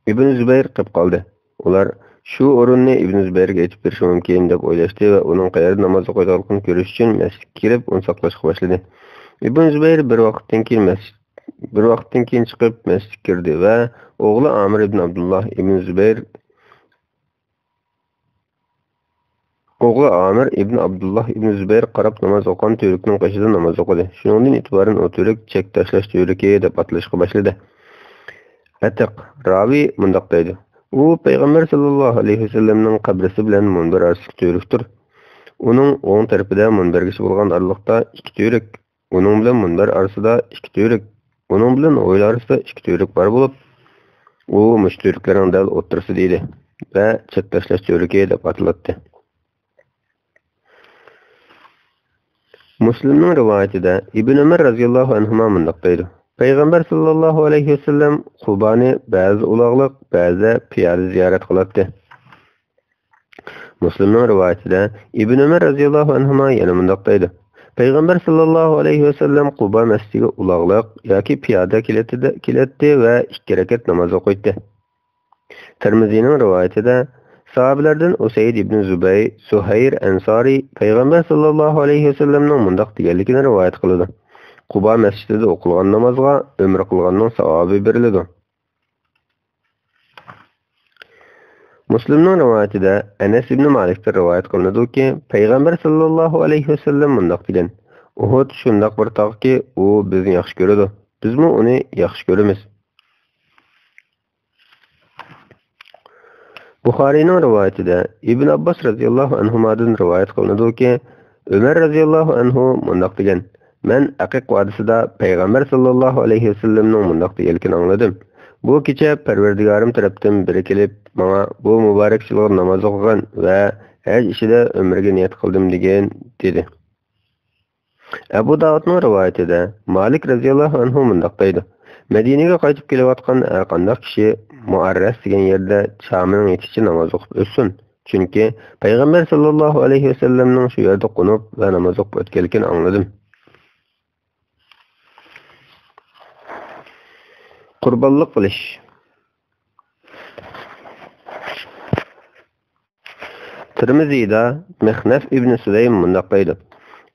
ئىبن زۇبەير قېلىپ قالدى. ئۇلار شۇ ئورۇننى ئىبن زۇبەيرگە ئېيتىپ بېرىشى مۇمكىن دەپ ئويلاشتى ۋە ئۇنىڭ قەيەردە ناماز ئوقۇيدىغانلىقىنى كۆرۈش ئۈچۈن مەسچىتكە كىرىپ ئۇنى ساقلاشقا باشلىدى. ئىبن زۇبەير بىر ۋاقىتتىن كېيىن مەسچىت، بىر ۋاقىتتىن كېيىن چىقىپ مەسچىتكە كىردى ۋە ئوغلى ئامىر ئىبن ئابدۇللا ئىبن زۇبەير ئوغلى ئامىر ئىبن ئابدۇللا ئىبن زۇبەير قاراپ ناماز ئوقۇغان تۈۋرۈكنىڭ قېشىدا ناماز ئوقۇدى. شۇنىڭدىن ئېتىبارەن ئۇ تۈۋرۈك چەك تاشلاش تۈۋرۈكى دەپ ئاتىلىشقا باشلىدى. ئەتىق راۋى مۇنداق دەيدۇ: ئۇ پەيغەمبەر ساللاللاھۇ ئەلەيھى ۋەسەللەمنىڭ قەبرىسى بىلەن مۇنبەر ئارىسىدىكى تۈۋرۈكتۇر. ئۇنىڭ ئوڭ تەرىپىدە مۇنبەرگىچە بولغان ئارىلىقتا ئىككى تۈۋرۈك، ئۇنىڭ بىلەن مۇنبەر ئارىسىدا ئىككى تۈۋرۈك، ئۇنىڭ بىلەن ھويلا ئارىسىدا ئىككى تۈۋرۈك بار بولۇپ، ئۇ مۇشۇ تۈۋرۈكلەرنىڭ دەل ئوتتۇرىسىدا ئىدى ۋە چەت تاشلاش تۈۋرۈكى دەپ ئاتىلاتتى. مۇسلىمنىڭ رىۋايىتىدە ئىبن ئۆمەر رەزىياللاھۇ ئەنھۇما مۇنداق دەيدۇ: پەيغەمبەر ساللاللاھۇ ئەلەيھى ۋەسەللەم قۇبانى بەزىدە ئۇلاغلىق، بەزىدە پىيادە زىيارەت قىلاتتى. مۇسلىمنىڭ رىۋايىتىدە ئىبن ئۆمەر رەزىياللاھۇ ئەنھۇما يەنە مۇنداق دەيدۇ: پەيغەمبەر ساللاللاھۇ ئەلەيھى ۋەسەللەم قۇبا مەسچىتىگە ئۇلاغلىق ياكى پىيادە كېلەتتى، كېلەتتى ۋە ئىككى رەكەت ناماز ئوقۇيتتى. تىرمىزىنىڭ رىۋايىتىدە، ساھابىلەردىن ئۇسەيد ئىبن زۇبەي، زۇھەير ئەنسارى پەيغەمبەر ساللاللاھۇ ئەلەيھى ۋەسەللەمنىڭ مۇنداق دېگەنلىكىنى رىۋايەت قىلىدۇ: قۇبا مەسچىتىدە ئوقۇلغان نامازغا ئۆمرە قىلغاننىڭ ساۋابى بېرىلىدۇ. مۇسلىمنىڭ رىۋايىتىدە ئەنەس ئىبن مالىكتىن رىۋايەت قىلىنىدۇكى، پەيغەمبەر ساللاللاھۇ ئەلەيھى ۋەسەللەم مۇنداق دېگەن: ئۇھۇد شۇنداق بىر تاغكى، ئۇ بىزنى ياخشى كۆرىدۇ، بىزمۇ ئۇنى ياخشى كۆرىمىز. بۇخارىينىڭ رىۋايىتىدە ئىبن ئابباس رەزىياللاھۇ ئەنھۇمادىن رىۋايەت قىلىنىدۇكى، ئۆمەر رەزىياللاھۇ ئەنھۇ مۇنداق دېگەن: مەن ئەقىق ۋادىسىدا پەيغەمبەر ساللاللاھۇ ئەلەيھى ۋەسەللەمنىڭ مۇنداق دېگەنلىكىنى ئاڭلىدىم: بۇ كېچە پەرۋەردىگارىم تەرەپتىن بىرى كېلىپ، ماڭا بۇ مۇبارەك جىلغا ناماز ئوقۇغىن ۋە ھەج ئىچىدە ئۆمرىگە نىيەت قىلدىم دېگىن، دېدى. ئەبۇ داۋۇدنىڭ رىۋايىتىدە مالىك رەزىياللاھۇ ئەنھۇ مۇنداق دەيدۇ: مەدىنىگە قايتىپ كېلىۋاتقان ھەرقانداق كىشى مۇئەررەس دېگەن يەردە چامىنىڭ يېتىشىچە ناماز ئوقۇپ ئۆتسۇن، چۈنكى پەيغەمبەر ساللاللاھۇ ئەلەيھى ۋەسەللەمنىڭ شۇ يەردە قونۇپ ۋە ناماز ئوقۇپ ئۆتكەنلىكىنى ئاڭلىدىم. قۇربانلىق قىلىش. تىرمىزىدا مىخنەف ئىبنى سۇلەيم مۇنداق دەيدۇ: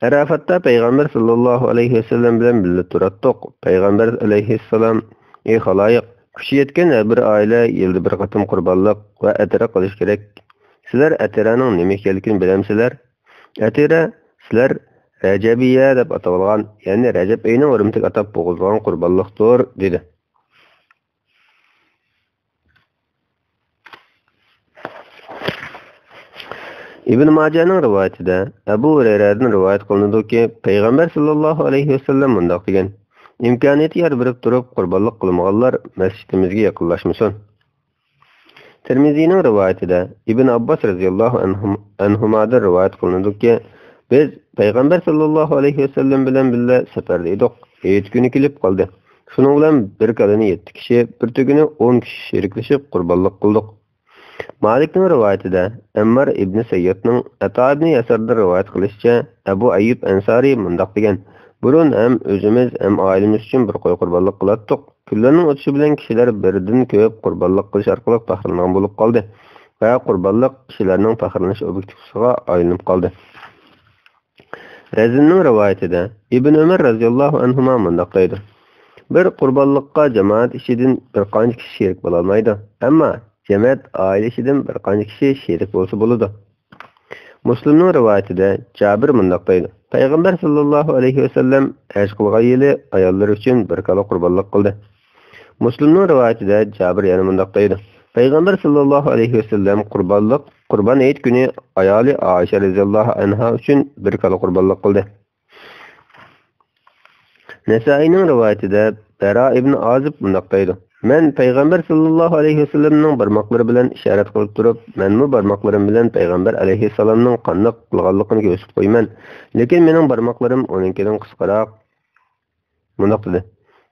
ئەرەفاتتا پەيغەمبەر ساللاللاھۇ ئەلەيھى ۋەسەللەم بىلەن بىللە تۇراتتۇق. پەيغەمبەر ئەلەيھىسسالام: ئى خالايىق، كۈچى يەتكەن ھەر بىر ئائىلە يىلدا بىر قېتىم قۇربانلىق ۋە ئەتىرە قىلىش كېرەك. سىلەر ئەتىرەنىڭ نېمە ئىكەنلىكىنى بىلەمسىلەر؟ ئەتىرە سىلەر رەجەبىيە دەپ ئاتىۋالغان، يەنى رەجەب ئېيىنىڭ ھۆرمىتىگە ئاتاپ بوغۇزلىغان قۇربانلىقتۇر، دېدى. ئىبن ماجەنىڭ رىۋايىتىدە ئەبۇ ھۇرەيرەدىن رىۋايەت قىلىنىدۇكى، پەيغەمبەر ساللاللاھۇ ئەلەيھى ۋەسەللەم مۇنداق دېگەن: ئىمكانىيىتى يار بېرىپ تۇرۇپ قۇربانلىق قىلمىغانلار مەسچىتىمىزگە يېقىنلاشمىسۇن. تىرمىزىنىڭ رىۋايىتىدە ئىبن ئابباس رەزىياللاھۇ ئەنھۇم-، ئەنھۇمادىن رىۋايەت قىلىنىدۇكى، بىز پەيغەمبەر ساللاللاھۇ ئەلەيھى ۋەسەللەم بىلەن بىللە سەپەردە ئىدۇق. ھېيت كۈنى كېلىپ قالدى. شۇنىڭ بىلەن بىر كالىنى يەتتە كىشى، بىر تۆگىنى ئون كىشى شېرىكلىشىپ قۇربانلىق قىلدۇق. مالىكنىڭ رىۋايىتىدە ئەممار ئىبنى سەييادنىڭ ئەتا ئىبنى ياساردىن رىۋايەت قىلىشىچە، ئەبۇ ئەييۇب ئەنسارى مۇنداق دېگەن: بۇرۇن ھەم ئۆزىمىز، ھەم ئائىلىمىز ئۈچۈن بىر قوي قۇربانلىق قىلاتتۇق. كۈنلەرنىڭ ئۆتۈشى بىلەن كىشىلەر بىردىن كۆپ قۇربانلىق قىلىش ئارقىلىق پەخىرلىنىدىغان بولۇپ قالدى ۋە قۇربانلىق كىشىلەرنىڭ پەخىرلىنىش ئوبيېكتىغا ئايلىنىپ قالدى. رەزىننىڭ رىۋايىتىدە ئىبن ئۆمەر رەزىياللاھۇ ئەنھۇما مۇنداق دەيدۇ: بىر قۇربانلىققا جامائەت ئىچىدىن بىر قانچە كىشى شېرىك بولالمايدۇ، ئەمما جەمەت ئائىلە ئىچىدىن بىر قانچە كىشى شېرىك بولسا بولىدۇ. مۇسلىمنىڭ رىۋايىتىدە جابىر مۇنداق دەيدۇ: پەيغەمبەر ساللاللاھۇ ئەلەيھى ۋەسەللەم ھەج قىلغان يىلى ئاياللىرى ئۈچۈن بىر كالا قۇربانلىق قىلدى. مۇسلىمنىڭ رىۋايىتىدە جابىر يەنە مۇنداق دەيدۇ: پەيغەمبەر ساللاللاھۇ ئەلەيھى ۋەسەللەم قۇربانلىق، قۇربان ھېيت كۈنى ئايالى ئائىشە رەزىياللاھۇ ئەنھا ئۈچۈن بىر كالا قۇربانلىق قىلدى. نەسائىينىڭ رىۋايىتىدە بەرا ئىبن ئازىب مۇنداق دەيدۇ: مەن پەيغەمبەر ساللاللاھۇ ئەلەيھى ۋەسەللەمنىڭ بارماقلىرى بىلەن ئىشارەت قىلىپ تۇرۇپ، مەنمۇ بارماقلىرىم بىلەن پەيغەمبەر ئەلەيھىسسالامنىڭ قانداق قىلغانلىقىنى كۆرسىتىپ قويىمەن، لېكىن مېنىڭ بارماقلىرىم ئۇنىڭكىدىن قىسقىراق. مۇنداق دېدى: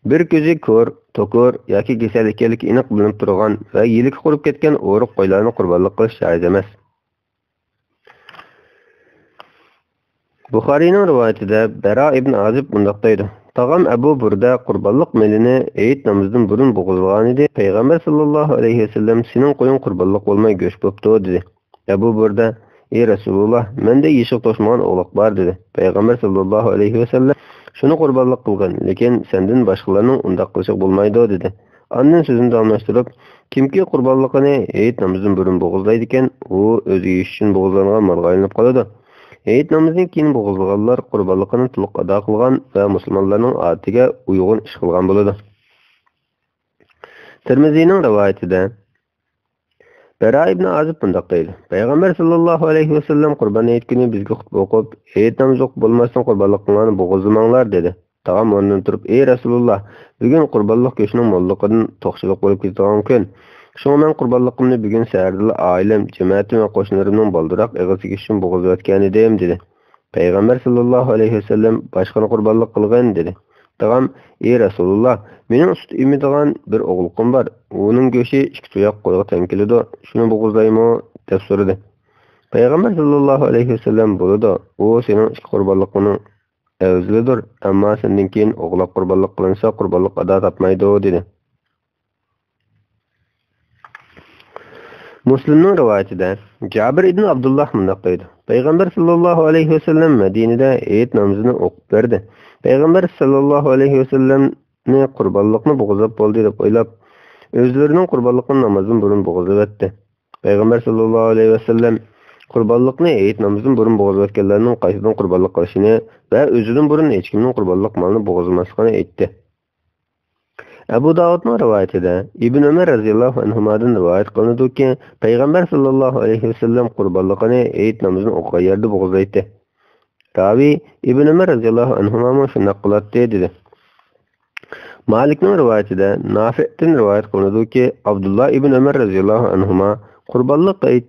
بىر كۆزى كور، توكۇر ياكى كېسەل ئىكەنلىكى ئېنىق بىلىنىپ تۇرغان ۋە يىلىكى قۇرۇپ كەتكەن ئورۇق قويلارنى قۇربانلىق قىلىش جائىز ئەمەس. بۇخارىينىڭ رىۋايىتىدە بەرا ئىبن ئازىب مۇنداق دەيدۇ: تاغام ئەبۇ بۇردە قۇربانلىق مېلىنى ھېيت نامىزىدىن بۇرۇن بوغۇزلىغانىدى، پەيغەمبەر ساللاللاھۇ ئەلەيھى ۋەسەللەم: سېنىڭ قويۇڭ قۇربانلىق بولماي گۆش بوپتۇ، دېدى. ئەبۇ بۇردە: ئى رەسۇلۇللا، مەندە يېشىغا توشمىغان ئوغلاق بار، دېدى. پەيغەمبەر ساللاللاھۇ ئەلەيھى ۋەسەللەم: شۇنى قۇربانلىق قىلغىن، لېكىن سەندىن باشقىلارنىڭ ئۇنداق قىلىشىغا بولمايدۇ، دېدى. ئاندىن سۆزىنى داۋاملاشتۇرۇپ، كىمكى قۇربانلىقىنى ھېيت نامىزىدىن بۇرۇن بوغۇزلايدىكەن، ئۇ ئۆزى يېيىش ئۈچۈن بوغۇزلانغان مالغا ئايلىنىپ قالىدۇ. ھېيت نامىزىدىن كېيىن بوغۇزلىغانلار قۇربانلىقىنى تولۇق ئادا قىلغان ۋە مۇسۇلمانلارنىڭ ئادىتىگە ئۇيغۇن ئىش قىلغان بولىدۇ. تىرمىزىنىڭ رىۋايىتىدە، بەرا ئىبنى ئازىب مۇنداق دەيدۇ: پەيغەمبەر ساللاللاھۇ ئەلەيھى ۋەسەللەم قۇربان ھېيت كۈنى بىزگە خۇتبە ئوقۇپ، ھېيت نامىزى ئوقۇپ بولماستىن قۇربانلىق قىلغاننى بوغۇزلىماڭلار دېدى. تاغام ئورنىدىن تۇرۇپ: ئى رەسۇلۇللا، بۈگۈن قۇربانلىق گۆشىنىڭ موللۇقىدىن توقچىلىق بولۇپ كېتىدىغان كۈن. شۇڭا مەن قۇربانلىقىمنى بۈگۈن سەھەردىلا ئائىلەم، جەمەتىم ۋە قوشنىلىرىمنىڭ بالدۇرراق ئېغىز تېگىشى ئۈچۈن بوغۇزلىۋەتكەنىدىم دېدى. پەيغەمبەر ساللاللاھۇ ئەلەيھى ۋەسەللەم باشقىنى قۇربانلىق قىلغىن دېدى. تاغام: ئى رەسۇلۇللا، مېنىڭ سۈت ئېمىدىغان بىر ئوغلىقىم بار. ئۇنىڭ گۆشى ئىككى تۇياق قويغا تەڭ كېلىدۇ. شۇنى بوغۇزلايمۇ؟ دەپ سورىدى. پەيغەمبەر ساللاللاھۇ ئەلەيھى ۋەسەللەم: بولىدۇ، ئۇ سېنىڭ ئىككى قۇربانلىقىڭنىڭ ئەۋزىلىدۇر، ئەمما سەندىن كېيىن ئوغلاق قۇربانلىق قىلىنسا، قۇربانلىق ئادا تاپمايدۇ دېدى. مۇسلىمنىڭ رىۋايىتىدە جابىر ئىبن ئابدۇللاھ مۇنداق دەيدۇ: پەيغەمبەر ساللاللاھۇ ئەلەيھى ۋەسەللەم مەدىنىدە ھېيت نامىزىنى ئوقۇپ بەردى. پەيغەمبەر ساللاللاھۇ ئەلەيھى ۋەسەللەمنى قۇربانلىقنى بوغۇزلاپ بولدى دەپ ئويلاپ، ئۆزلىرىنىڭ قۇربانلىقىنى نامازدىن بۇرۇن بوغۇزلىۋەتتى. پەيغەمبەر ساللاللاھۇ ئەلەيھى ۋەسەللەم قۇربانلىقنى ھېيت نامىزىدىن بۇرۇن بوغۇزلىۋەتكەنلەرنىڭ قايتىدىن قۇربانلىق قىلىشىنى ۋە ئۆزىدىن بۇرۇن ھېچكىمنىڭ قۇربانلىق مالىنى بوغۇزلىماسلىقىنى ئېيتتى. ئەبۇ داۋۇدنىڭ رىۋايىتىدە ئىبن ئۆمەر رەزىياللاھۇ ئەنھۇمادىن رىۋايەت قىلىنىدۇكى، پەيغەمبەر ساللاللاھۇ ئەلەيھى ۋەسەللەم قۇربانلىقىنى ھېيت نامىزىنى ئوقۇغان يەردە بوغۇزلايتتى. راۋى ئىبن ئۆمەر رەزىياللاھۇ ئەنھۇمامۇ شۇنداق قىلاتتى دېدى. مالىكنىڭ رىۋايىتىدە نافىئتىن رىۋايەت قىلىنىدۇكى، ئابدۇللا ئىبن ئۆمەر رەزىياللاھۇ ئەنھۇما قۇربانلىق ھېيت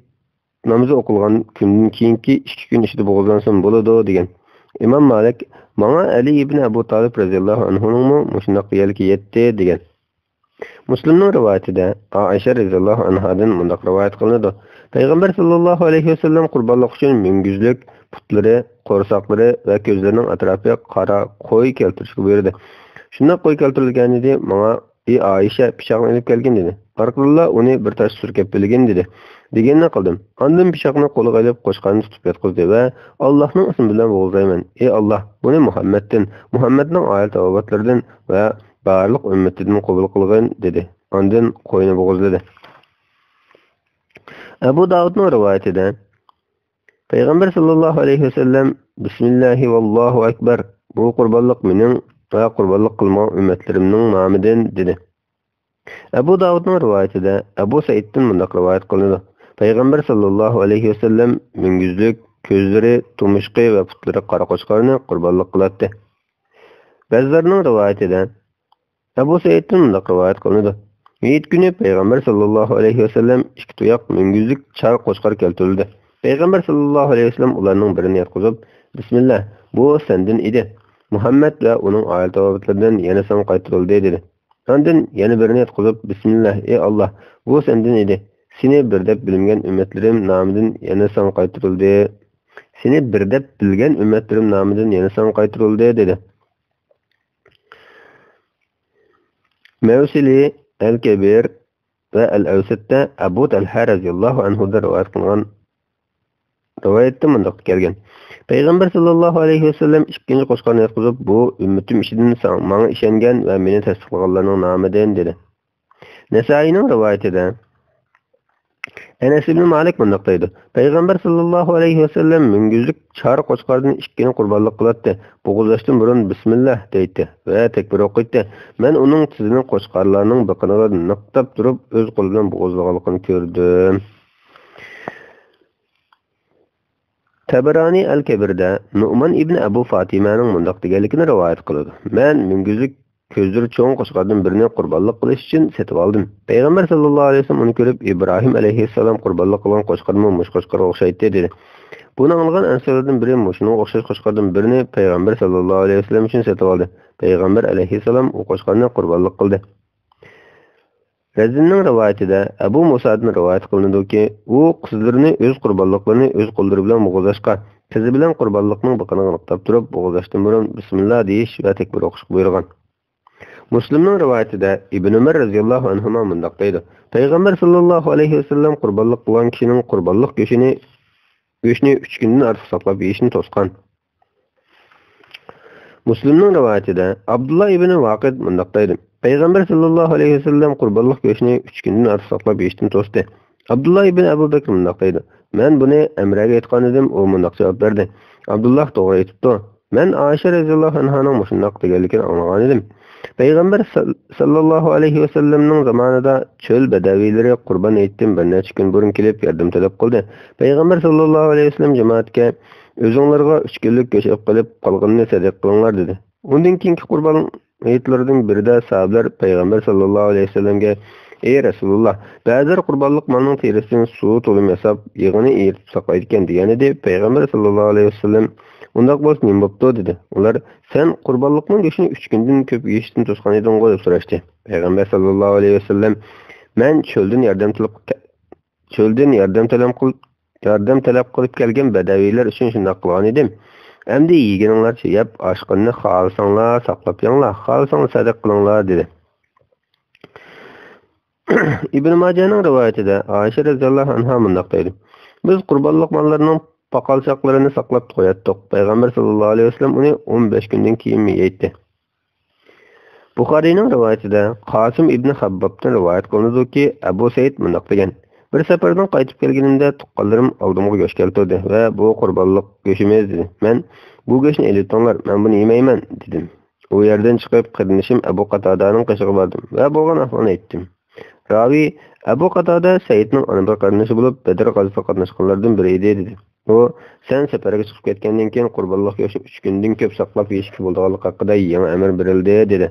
نامىزى ئوقۇلغان كۈندىن كېيىنكى ئىككى كۈن ئىچىدە بوغۇزلانسىمۇ بولىدۇ دېگەن. ئىمام مالىك ماڭا ئەلى ئىبن ئەبۇ تالىپ رەزىياللاھۇ ئەنھۇنىڭمۇ مۇشۇنداق ھېكايىتى يەتتى دېگەن. مۇسلىمنىڭ رىۋايىتىدە ئائىشە رەزىياللاھۇ ئەنھادىن مۇنداق رىۋايەت قىلىنىدۇ: پەيغەمبەر ساللاللاھۇ ئەلەيھى ۋەسەللەم قۇربانلىق ئۈچۈن مۈڭگۈزلۈك، پۇتلىرى، قورساقلىرى ۋە كۆزلىرىنىڭ ئەتراپى قارا قوي كەلتۈرۈشكە بۇيرۇدى. شۇنداق قوي كەلتۈرۈلگەنىدى، ماڭا ئى ئائىشە، پىچاقنى ئېلىپ كەلگىن دېدى. ئارقىدىنلا ئۇنى بىر تاشقا سۈركەپ بېلىگىن دېدى. دېگىنىنى قىلدىم. ئاندىن پىچاقنى قولىغا ئېلىپ قوچقارنى تۇتۇپ ياتقۇزدى ۋە ئاللاھنىڭ ئىسمى بىلەن بوغۇزلايمەن، ئى ئاللاھ، بۇنى مۇھەممەدتىن، مۇھەممەدنىڭ ئائىلە تاۋابىئاتلىرىدىن ۋە بارلىق ئۈممىتىدىن قوبۇل قىلغىن دېدى. ئاندىن قوينى بوغۇزلىدى. ئەبۇ داۋۇدنىڭ رىۋايىتىدە پەيغەمبەر ساللاللاھۇ ئەلەيھى ۋەسەللەم بىسمىللاھى ۋاللاھۇ ئەكبەر، بۇ قۇربانلىق مېنىڭ ۋە قۇربانلىق قىلمىغان ئۈممەتلىرىمنىڭ نامىدىن دېدى. ئەبۇ داۋۇدنىڭ رىۋايىتىدە ئەبۇ سەئىدتىن مۇنداق رىۋايەت قىلىنىدۇ: پەيغەمبەر ساللاللاھۇ ئەلەيھى ۋەسەللەم مۈڭگۈزلۈك، كۆزلىرى، تۇمشۇقى ۋە پۇتلىرى قارا قوچقارنى قۇربانلىق قىلاتتى. بەزىلەرنىڭ رىۋايىتىدە ئەبۇ سەئىدتىن مۇنداق رىۋايەت قىلىنىدۇ: ھېيت كۈنى پەيغەمبەر ساللاللاھۇ ئەلەيھى ۋەسەللەم ئىككى تۇياق مۈڭگۈزلۈك چار قوچقار كەلتۈرۈلدى. پەيغەمبەر ساللاللاھۇ ئەلەيھى ۋەسەللەم ئۇلارنىڭ بىرىنى ياتقۇزۇپ، بىسمىللا، بۇ سەندىن ئىدى. مۇھەممەد ۋە ئۇنىڭ ئائىلە تاۋابىئاتلىرىدىن يەنە ساڭا قايتۇرۇلدى، دېدى. ئاندىن يەنە بىرىنى ياتقۇزۇپ، بىسمىللا، ئى ئاللاھ، بۇ سەندىن ئىدى. سېنى بىر دەپ بىلمىگەن ئۈممەتلىرىم نامىدىن يەنە ساڭا قايتۇرۇلدى. سېنى بىر دەپ بىلگەن ئۈممەتلىرىم نامىدىن يەنە ساڭا قايتۇرۇلدى، دېدى. مەۋسىلى، ئەل كەبىر ۋە ئەل ئەۋسەتتە ئەبۇ تەلھە رەزىياللاھۇ ئەنھۇدىن رىۋايەت قىلغان رىۋايەتتە مۇنداق كەلگەن: پەيغەمبەر ساللاللاھۇ ئەلەيھى ۋەسەللەم ئىككىنچى قوچقارنى ياتقۇزۇپ، بۇ ئۈممىتىم ئىچىدىن ساڭ-، ماڭا ئىشەنگەن ۋە مېنى تەستىقلىغانلارنىڭ نامىدىن، دېدى. نەسائىينىڭ رىۋايىتىدە ئەنەس ئىبنى مالىك مۇنداق دەيدۇ: پەيغەمبەر ساللاللاھۇ ئەلەيھى ۋەسەللەم مۈڭگۈزلۈك چار قوچقاردىن ئىككىنى قۇربانلىق قىلاتتى. بوغۇزلاشتىن بۇرۇن بىسمىللا دەيتتى ۋە تەكبىر ئوقۇيتتى. مەن ئۇنىڭ تىزىنى قوچقارلارنىڭ بېقىنىغا نىقتاپ تۇرۇپ، ئۆز قولى بىلەن بوغۇزلىغانلىقىنى كۆردۈم. تەبەرانى ئەل كەبىردە نۇئمان ئىبنى ئەبۇ فاتىمەنىڭ مۇنداق دېگەنلىكىنى رىۋايەت قىلىدۇ: مەن مۈڭگۈزلۈك كۆزلىرى چوڭ قوچقاردىن بىرنى قۇربانلىق قىلىش ئۈچۈن سېتىۋالدىم. پەيغەمبەر ساللاللاھۇ ئەلەيھى ۋەسەللەم ئۇنى كۆرۈپ، ئىبراھىم ئەلەيھىسسالام قۇربانلىق قىلغان قوچقارمۇ مۇشۇ قوچقارغا ئوخشايتتى، دېدى. بۇنى ئاڭلىغان ئەنسارلاردىن بىرى مۇشۇنىڭغا ئوخشاش قوچقاردىن بىرنى پەيغەمبەر ساللاللاھۇ ئەلەيھى ۋەسەللەم ئۈچۈن سېتىۋالدى. پەيغەمبەر ئەلەيھىسسالام ئۇ قوچقارنى قۇربانلىق قىلدى. رەزىننىڭ رىۋايىتىدە ئەبۇ مۇسادىن رىۋايەت قىلىنىدۇكى، ئۇ قىزلىرىنى ئۆز قۇربانلىقلىرىنى ئۆز قوللىرى بىلەن بوغۇزلاشقا، قىزى بىلەن قۇربانلىقنىڭ بېقىنىغا نىقتاپ تۇرۇپ، بوغۇزلاشتىن بۇرۇن بىسمىللا دېيىش ۋە تەكبىر ئوقۇشقا بۇيرۇغان. مۇسلىمنىڭ رىۋايىتىدە ئىبن ئۆمەر رەزىياللاھۇ ئەنھۇما مۇنداق دەيدۇ: پەيغەمبەر ساللاللاھۇ ئەلەيھى ۋەسەللەم قۇربانلىق قىلغان كىشىنىڭ قۇربانلىق گۆشىنى، گۆشنى ئۈچ كۈندىن ئارتۇق ساقلاپ يېيىشنى توسقان. مۇسلىمنىڭ رىۋايىتىدە ئابدۇللا ئىبنى ۋاقىد مۇنداق دەيدۇ: پەيغەمبەر ساللاللاھۇ ئەلەيھى ۋەسەللەم قۇربانلىق گۆشىنى ئۈچ كۈندىن ئارتۇق ساقلاپ يېيىشتىن توستى. ئابدۇللا ئىبنى ئەبۇ بەكر مۇنداق دەيدۇ: مەن بۇنى ئەمرەگە ئېيتقانىدىم، ئۇ مۇنداق جاۋاب بەردى: ئابدۇللا توغرا ئېيتىپتۇ. مەن ئائىشە رەزىياللاھۇ ئەنھانىڭ مۇشۇنداق دېگەنلىكىنى ئاڭلىغانىدىم. پەيغەمبەر سال-، ساللاللاھۇ ئەلەيھى ۋەسەللەمنىڭ زامانىدا چۆل بەدەۋىيلىرى قۇربان ھېيتتىن بىر نەچچە كۈن بۇرۇن كېلىپ ياردەم تەلەپ قىلدى. پەيغەمبەر ساللاللاھۇ ئەلەيھى ۋەسەللەم جامائەتكە، «ئۆزۈڭلارغا ئۈچ كۈنلۈك گۆش ئېلىپ قېلىپ، قالغىنىنى سەدىقە قىلىڭلار» دېدى. ئۇندىن كېيىنكى قۇربان ھېيتلىرىدىن بىرىدە ساھابىلەر پەيغەمبەر ساللاللاھۇ ئەلەيھى ۋەسەللەمگە، «ئەي رەسۇلۇللاھ، بەزىلەر قۇربانلىق مالنىڭ تېرىسىدىن سۇ تولۇم ياساپ، يېغىنى ئېرىتىپ ساقلايدىكەن» دېگەنىدى. پەيغەمبەر ساللاللاھۇ ئەلەيھى ۋەسەللەم، «ئۇنداق بولسا نېمە بوپتۇ؟» دېدى. ئۇلار، «سەن قۇربانلىقنىڭ گۆشىنى ئۈچ كۈندىن كۆپ يېيىشتىن توسقان ئىدىڭغۇ؟» دەپ سوراشتى. پەيغەمبەر ساللاللاھۇ ئەلەيھى ۋەسەللەم، «مەن چۆلدىن ياردەم تەلەپ قىلىپ كە-، چۆلدىن ياردەم تەلەپ قىلىپ، ياردەم تەلەپ قىلىپ كەلگەن بەدەۋىيلەر ئۈچۈن شۇنداق قىلغان ئىدىم. ئەمدى يېگىنىڭلارچە يەپ، ئاشقىنىنى خالىساڭلار ساقلاپ يەڭلار، خالىساڭلار سەدىقە قىلىڭلار» دېدى. ئىبن ماجەنىڭ رىۋايىتىدە ئائىشە رەزىياللاھۇ ئەنھا مۇنداق دەيدۇ: «بىز قۇربانلىق ماللىرىنىڭ پاقالچاقلىرىنى ساقلاپ قوياتتۇق. پەيغەمبەر ساللاللاھۇ ئەلەيھى ۋەسەللەم ئۇنى ئون بەش كۈندىن كېيىنمۇ يەيتتى.» بۇخارىينىڭ رىۋايىتىدە قاسىم ئىبنى خەببابتىن رىۋايەت قىلىنىدۇكى، ئەبۇ سەئىد مۇنداق دېگەن: «بىر سەپەردىن قايتىپ كەلگىنىمدە تۇغقانلىرىم ئالدىمغا گۆش كەلتۈردى ۋە بۇ قۇربانلىق گۆشىمىز دېدى. مەن، بۇ گۆشنى ئېلىۋېتىڭلار، مەن بۇنى يېمەيمەن دېدىم. ئۇ يەردىن چىقىپ قېرىندىشىم ئەبۇ قاتادانىڭ قېشىغا باردىم ۋە بولغان ئەھۋالنى ئېيتتىم.» راۋى، ئەبۇ قاتادا سەئىدنىڭ ئانا بىر قېرىندىشى بولۇپ، بەدر غازىسىغا قاتناشقانلاردىن بىرى ئىدى دېدى. ئۇ، «سەن سەپەرگە چىقىپ كەتكەندىن كېيىن قۇربانلىق گۆشنى ئۈچ كۈندىن كۆپ ساقلاپ يېيىشكە بولىدىغانلىقى ھەققىدە يېڭى ئەمىر بېرىلدى» دېدى.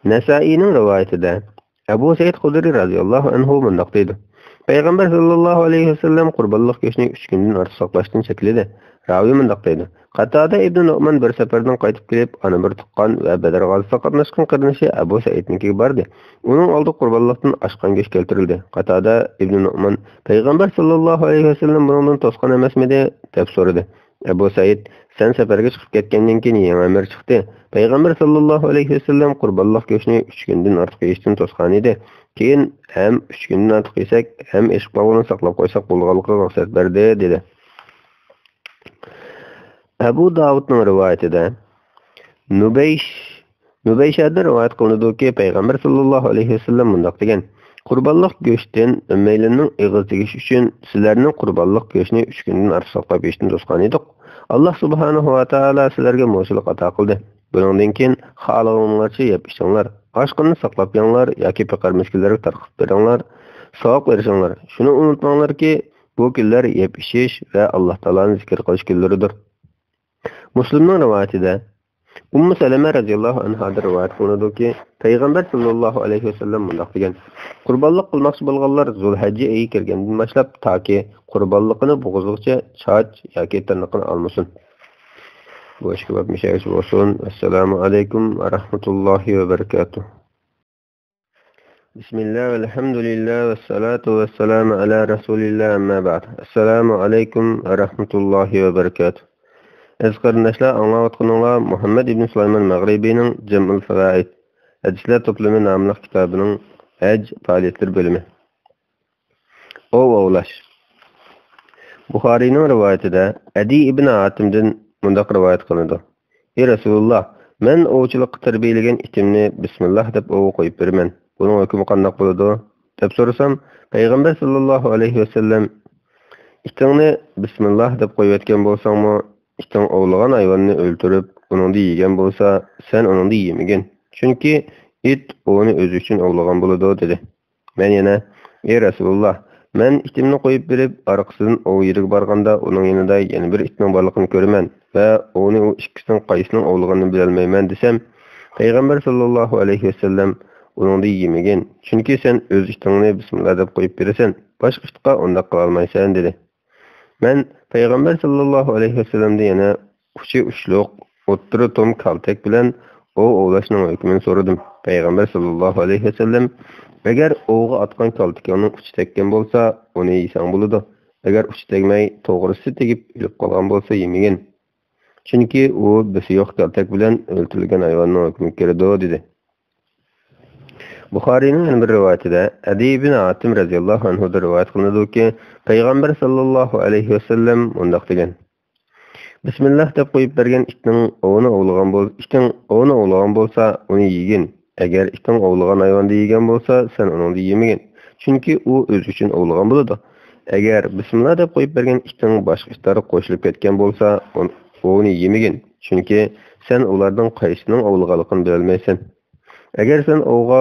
نەسائىينىڭ رىۋايىتىدە ئەبۇ سەئىد خۇدرى رەزىياللاھۇ ئەنھۇ مۇنداق دەيدۇ: «پەيغەمبەر ساللاللاھۇ ئەلەيھى ۋەسەللەم قۇربانلىق گۆشنى ئۈچ كۈندىن ئارتۇق ساقلاشتىن چەكلىدى.» راۋى مۇنداق دەيدۇ: «قاتادە ئىبنى نۇئمان بىر سەپەردىن قايتىپ كېلىپ، ئانا بىر تۇغقان ۋە بەدر غازىسىغا قاتناشقان قېرىندىشى ئەبۇ سەئىدنىڭكىگە باردى. ئۇنىڭ ئالدىغا قۇربانلىقتىن ئاشقان گۆش كەلتۈرۈلدى. قاتادە ئىبنى نۇئمان، پەيغەمبەر ساللاللاھۇ ئەلەيھى ۋەسەللەم بۇنىڭدىن توسقان ئەمەسمىدى؟» دەپ سورىدى. ئەبۇ سەئىد، «سەن سەپەرگە چىقىپ كەتكەندىن كېيىن يېڭى ئەمىر چىقتى. پەيغەمبەر ساللاللاھۇ ئەلەيھى ۋەسەللەم قۇربانلىق گۆشنى ئۈچ كۈندىن ئارتۇق يېيىشتىن توسقان ئىدى. كېيىن ھەم ئۈچ كۈندىن ئارتۇق يېسەك، ھەم ئېشىپ قالغىنىنى ساقلاپ قويساق بولىدىغانلىقىغا رۇخسەت بەردى» دېدى. ئەبۇ داۋۇدنىڭ رىۋايىتىدە نۇبەيش، نۇبەيشەدىن رىۋايەت قىلىنىدۇكى، پەيغەمبەر ساللاللاھۇ ئەلەيھى ۋەسەللەم مۇنداق دېگەن: «قۇربانلىق گۆشتىن ھەممەيلەننىڭ ئېغىز تېگىشى ئۈچۈن سىلەرنى قۇربانلىق گۆشنى ئۈچ كۈندىن ئارتۇق ساقلاپ يېيىشتىن توسقان ئىدۇق. ئاللاھ سۇبھانەھۇ ۋە تائالا سىلەرگە مولچىلىق ئاتا قىلدى. بۇنىڭدىن كېيىن خالىغىنىڭلارچە يەپ ئىچىڭلار. ئاشقىنىنى ساقلاپ يەڭلار ياكى پېقىر مىسكىنلەرگە تارقىتىپ بېرىڭلار، ساۋاق بېرىشىڭلار. شۇنى ئۇنتۇماڭلاركى، بۇ كۈنلەر يەپ ئىچىش ۋە ئاللاھ تائالانى زىكىر قىلىش كۈنلىرىدۇر.» مۇسلىمنىڭ رىۋايىتىدە ئۇممۇ سەلەمە رەزىياللاھۇ ئەنھادىن رىۋايەت قىلىنىدۇكى، پەيغەمبەر ساللاللاھۇ ئەلەيھى ۋەسەللەم مۇنداق دېگەن: «قۇربانلىق قىلماقچى بولغانلار زۇلھەججە ئېيى كىرگەندىن باشلاپ تاكى قۇربانلىقىنى بوغۇزىغىچە چاچ ياكى تىرنىقىنى ئالمىسۇن.» بۇ ئىشكە بەك مۇشەگىچە بولسۇن. ئەسسالامۇ ئەلەيكۇم ۋە رەھمەتۇللاھى ۋە بەرىكاتۇھ. بىسمىللا، ۋەلھەمدۇلىللا، ۋەسسالاتۇ ۋەسسالامۇ ئەلا رەسۇلىللا، ئەمما بەئد. ئەسسالامۇ ئەلەيكۇم ۋە رەھمەتۇللاھى ۋە بەرىكاتۇھ. ئەزىز قېرىنداشلار، ئاڭلاۋاتقىنىڭلار مۇھەممەد ئىبن سۇلايمان مەغرىبىنىڭ جەمئۇل فەۋائىد، ھەدىسلەر توپلىمى ناملىق كىتابىنىڭ ھەج پائالىيەتلىرى بۆلۈمى. ئوۋ ئوۋلاش. بۇخارىينىڭ رىۋايىتىدە ئەدى ئىبن ھاتىمدىن مۇنداق رىۋايەت قىلىنىدۇ: «ئى رەسۇلۇللا، مەن ئوۋچىلىققا تەربىيەلىگەن ئىتىمنى بىسمىللا دەپ ئوۋغا قويۇپ بېرىمەن. بۇنىڭ ھۆكمى قانداق بولىدۇ؟» دەپ سورىسام، پەيغەمبەر ساللاللاھۇ ئەلەيھى ۋەسەللەم، «ئىتىڭنى بىسمىللا دەپ قويۇۋەتكەن بولساڭمۇ، ئىتىڭ ئوۋلىغان ھايۋاننى ئۆلتۈرۈپ، ئۇنىڭدىن يېگەن بولسا، سەن ئۇنىڭدىن يېمىگىن. چۈنكى ئىت ئوۋنى ئۆزى ئۈچۈن ئوۋلىغان بولىدۇ» دېدى. مەن يەنە، «ئى رەسۇلۇللا، مەن ئىتىمنى قويۇپ بېرىپ، ئارقىسىدىن ئوۋ يېرىگە بارغاندا، ئۇنىڭ يېنىدا يەنە بىر ئىتنىڭ بارلىقىنى كۆرىمەن ۋە ئوۋنى ئۇ ئىككىسىنىڭ قايسىنىڭ ئوۋلىغىنىنى بىلەلمەيمەن» دېسەم، پەيغەمبەر ساللاللاھۇ ئەلەيھى ۋەسەللەم، «ئۇنىڭدىن يېمىگىن، چۈنكى سەن ئۆز ئىتىڭنى بىسمىللا دەپ قويۇپ بېرىسەن، باشقا ئىتقا ئۇنداق قىلالمايسەن» دېدى. مەن پەيغەمبەر ساللاللاھۇ ئەلەيھى ۋەسەللەمدىن يەنە ئۇچى ئۇچلۇق، ئوتتۇرا توم كالتەك بىلەن ئوۋ ئوۋلاشنىڭ ھۆكمىنى سورىدىم. پەيغەمبەر ساللاللاھۇ ئەلەيھى ۋەسەللەم، «ئەگەر ئوۋغا ئاتقان كالتىكىڭنىڭ ئۇچى تەگكەن بولسا، ئۇنى يېسەڭ بولىدۇ. ئەگەر ئۇچى تەگمەي، توغرىسى تېگىپ ئۆلۈپ قالغان بولسا، يېمىگىن. چۈنكى ئۇ بىسى يوق كالتەك بىلەن ئۆلتۈرۈلگەن ھايۋاننىڭ ھۆكمىگە كىرىدۇ» دېدى. بۇخارىينىڭ يەنە بىر رىۋايىتىدە ئەدى ئىبن ھاتىم رەزىياللاھۇ ئەنھۇدىن رىۋايەت قىلىنىدۇكى، پەيغەمبەر ساللاللاھۇ ئەلەيھى ۋەسەللەم مۇنداق دېگەن: «بىسمىللا دەپ قويۇپ بەرگەن ئىتنىڭ ئوۋىنى ئوۋلىغان بول-، ئىتىڭ ئوۋىنى ئوۋلىغان بولسا، ئۇنى يېگىن. ئەگەر ئىتىڭ ئوۋلىغان ھايۋاندىن يېگەن بولسا، سەن ئۇنىڭدىن يېمىگىن. چۈنكى ئۇ ئۆزى ئۈچۈن ئوۋلىغان بولىدۇ. ئەگەر بىسمىللا دەپ قويۇپ بەرگەن ئىتىڭ باشقا ئىتلارغا قوشۇلۇپ كەتكەن بولسا، ئۇن-، ئۇنى يېمىگىن. چۈنكى سەن ئۇلاردىن قايسىنىڭ ئوۋلىغانلىقىنى بىلەلمەيسەن. ئەگەر سەن ئوۋغا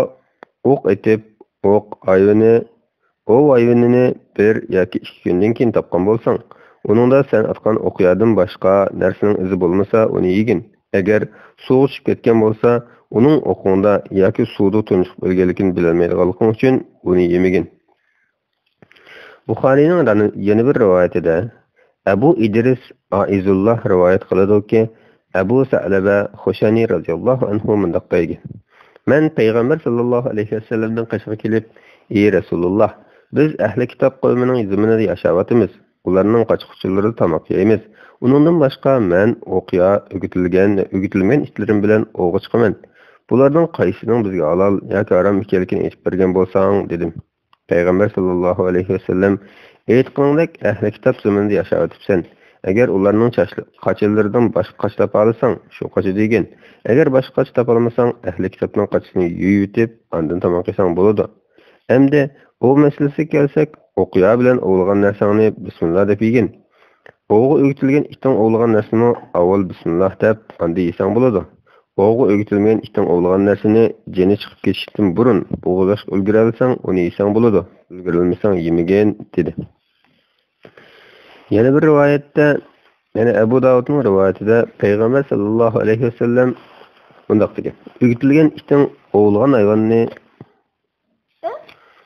ئوق ئېتىپ، ئوق ھايۋىنى، ئوۋ ھايۋىنىنى بىر ياكى ئىككى كۈندىن كېيىن تاپقان بولساڭ، ئۇنىڭدا سەن ئاتقان ئوقيادىن باشقا نەرسىنىڭ ئىزى بولمىسا، ئۇنى يېگىن. ئەگەر سۇغا چۈشۈپ كەتكەن بولسا، ئۇنىڭ ئوقۇڭدا ياكى سۇدا تۇنجۇقۇپ ئۆلگەنلىكىنى بىلەلمەيدىغانلىقىڭ ئۈچۈن ئۇنى يېمىگىن. بۇخارىينىڭ ران-، يەنە بىر رىۋايىتىدە ئەبۇ ئىدرىس ئائىزۇللا رىۋايەت قىلىدۇكى، ئەبۇ سەلەبە خۇشانى رازىياللاھۇ ئەنھۇ مۇنداق دەيدۇ: مەن پەيغەمبەر ساللاللاھۇ ئەلەيھى ۋەسەللەمنىڭ قېشىغا كېلىپ، ئى رەسۇلۇللاھ، بىز ئەھلى كىتاب قەۋمىنىڭ زېمىنىدا ياشاۋاتىمىز. ئۇلارنىڭ قاچا-قۇچىلىرىدا تاماق يەيمىز. ئۇنىڭدىن باشقا مەن ئوقيا، ئۆگىتىلگەن ۋە ئۆگىتىلمىگەن ئىتلىرىم بىلەن ئوۋغا چىقىمەن. بۇلاردىن قايسىنىڭ بىزگە ھالال ياكى ھارام ئىكەنلىكىنى ئېيتىپ بەرگەن بولساڭ، دېدىم. پەيغەمبەر ساللاللاھۇ ئەلەيھى ۋەسەللەم، ئېيتقىنىڭدەك ئەھلى كىتاب زېمىنىدا ياشاۋېتىپسەن. ئەگەر ئۇلارنىڭ چاچ-، قاچىلىرىدىن باشقا قاچا تاپالىساڭ، شۇ قاچىدا يېگىن. ئەگەر باشقا قاچا تاپالمىساڭ، ئەھلى كىتابنىڭ قاچىسىنى يۇيۇۋېتىپ، ئاندىن تاماق يېسەڭ بولىدۇ. ئەمدى ئوۋ مەسىلىسىگە كەلسەك، ئوقيا بىلەن ئوۋلىغان نەرسەڭنى بىسمىللا دەپ يېگىن. ئوۋغا ئۆگىتىلگەن ئىتىڭ ئوۋلىغان نەرسىنىمۇ ئاۋۋال بىسمىللا دەپ، ئاندىن يېسەڭ بولىدۇ. ئوۋغا ئۆگىتىلمىگەن ئىتىڭ ئوۋلىغان نەرسىنى جېنى چىقىپ كېتىشتىن بۇرۇن بوغۇزلاشقا ئۈلگۈرەلىسەڭ، ئۇنى يېسەڭ بولىدۇ. ئۈلگۈرەلمىسەڭ، يېمىگىن، دېدى. يەنە بىر رىۋايەتتە، يەنە ئەبۇ داۋۇدنىڭ رىۋايىتىدە پەيغەمبەر ساللاللاھۇ ئەلەيھى ۋەسەللەم مۇنداق دېگەن: ئۆگىتىلگەن ئىتىڭ ئوۋلىغان ھايۋاننى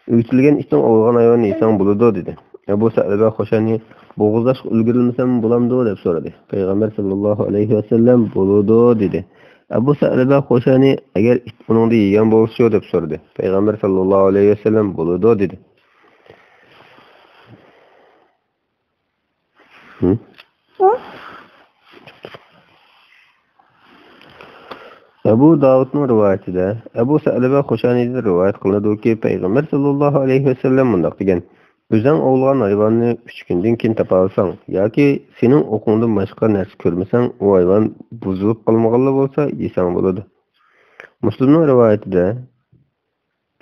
ئۆگىتىلگەن ئىتىڭ ئوۋلىغان ھايۋاننى يېسەڭ بولىدۇ، دېدى. ئەبۇ سەلەبە خۇشانى، بوغۇزلاشقا ئۈلگۈرەلمىسەم بولامدۇ؟ دەپ سورىدى. پەيغەمبەر ساللاللاھۇ ئەلەيھى ۋەسەللەم، بولىدۇ، دېدى. ئەبۇ سەلەبە خۇشانى، ئەگەر ئىت ئۇنىڭدا يېگەن بولسىچۇ؟ دەپ سورىدى. پەيغەمبەر ساللاللاھۇ ئەلەيھى ۋەسەللەم، بولىدۇ، دېدى. ئەبۇ داۋۇدنىڭ رىۋايىتىدە، ئەبۇ سەلەبە خۇشانىدىن رىۋايەت قىلىنىدۇكى، پەيغەمبەر ساللاللاھۇ ئەلەيھى ۋەسەللەم مۇنداق دېگەن: ئۆزۈڭ ئوۋلىغان ھايۋاننى ئۈچ كۈندىن كېيىن تاپالىساڭ ياكى سېنىڭ ئوقۇڭدىن باشقا نەرسە كۆرمىسەڭ، ئۇ ھايۋان بۇزۇلۇپ قالمىغانلا بولسا يېسەڭ بولىدۇ. مۇسلىمنىڭ رىۋايىتىدە،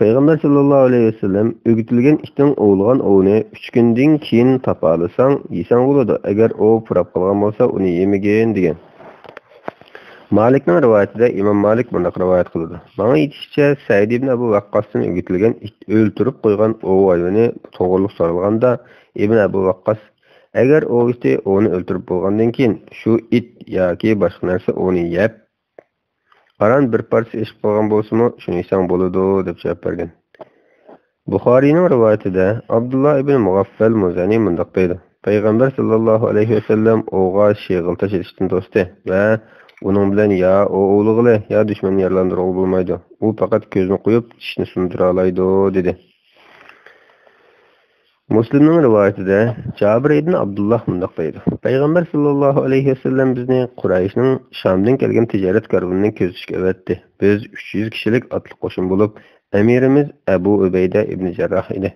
پەيغەمبەر ساللاللاھۇ ئەلەيھى ۋەسەللەم، ئۆگىتىلگەن ئىتىڭ ئوۋلىغان ئوۋنى ئۈچ كۈندىن كېيىن تاپالىساڭ، يېسەڭ بولىدۇ، ئەگەر ئوۋ پۇراپ قالغان بولسا، ئۇنى يېمىگىن، دېگەن. مالىكنىڭ رىۋايىتىدە ئىمام مالىك مۇنداق رىۋايەت قىلىدۇ: ماڭا يېتىشىچە، سەئىد ئىبن ئەبۇ ۋەققاستىن ئۆگىتىلگەن ئىت ئۆلتۈرۈپ قويغان ئوۋ ھايۋىنى توغرىلىق سورالغاندا، ئىبن ئەبۇ ۋەققاس، ئەگەر ئوۋ ئىتى ئوۋنى ئۆلتۈرۈپ بولغاندىن كېيىن، شۇ ئىت ياكى باشقا نەرسە ئوۋنى يەپ، ئاران بىر پارچە ئېشىپ قالغان بولسىمۇ، شۇنى يېسەڭ بولىدۇ، دەپ جاۋاب بەرگەن. بۇخارىينىڭ رىۋايىتىدە ئابدۇللا ئىبن مۇغەففەل مۇزەنى مۇنداق دەيدۇ: پەيغەمبەر ساللاللاھۇ ئەلەيھى ۋەسەللەم ئوۋغا شېغىل تاشلىتىشتىن توستى ۋە ئۇنىڭ بىلەن يا ئوۋ ئوۋلىغىلى، يا دۈشمەننى يارىلاندۇرغىلى بولمايدۇ. ئۇ پەقەت كۆزنى قويۇپ، چىشنى سۇندۇرالايدۇ، دېدى. مۇسلىمنىڭ رىۋايىتىدە جابىر ئىبن ئابدۇللاھ مۇنداق دەيدۇ: پەيغەمبەر ساللاللاھۇ ئەلەيھى ۋەسەللەم بىزنى قۇرەيشنىڭ شامدىن كەلگەن تىجارەت كارۋىنىنى كۆزىتىشكە ئەۋەتتى. بىز ئۈچ يۈز كىشىلىك ئاتلىق قوشۇن بولۇپ، ئەمىرىمىز ئەبۇ ئۇبەيدە ئىبن جەرراھ ئىدى.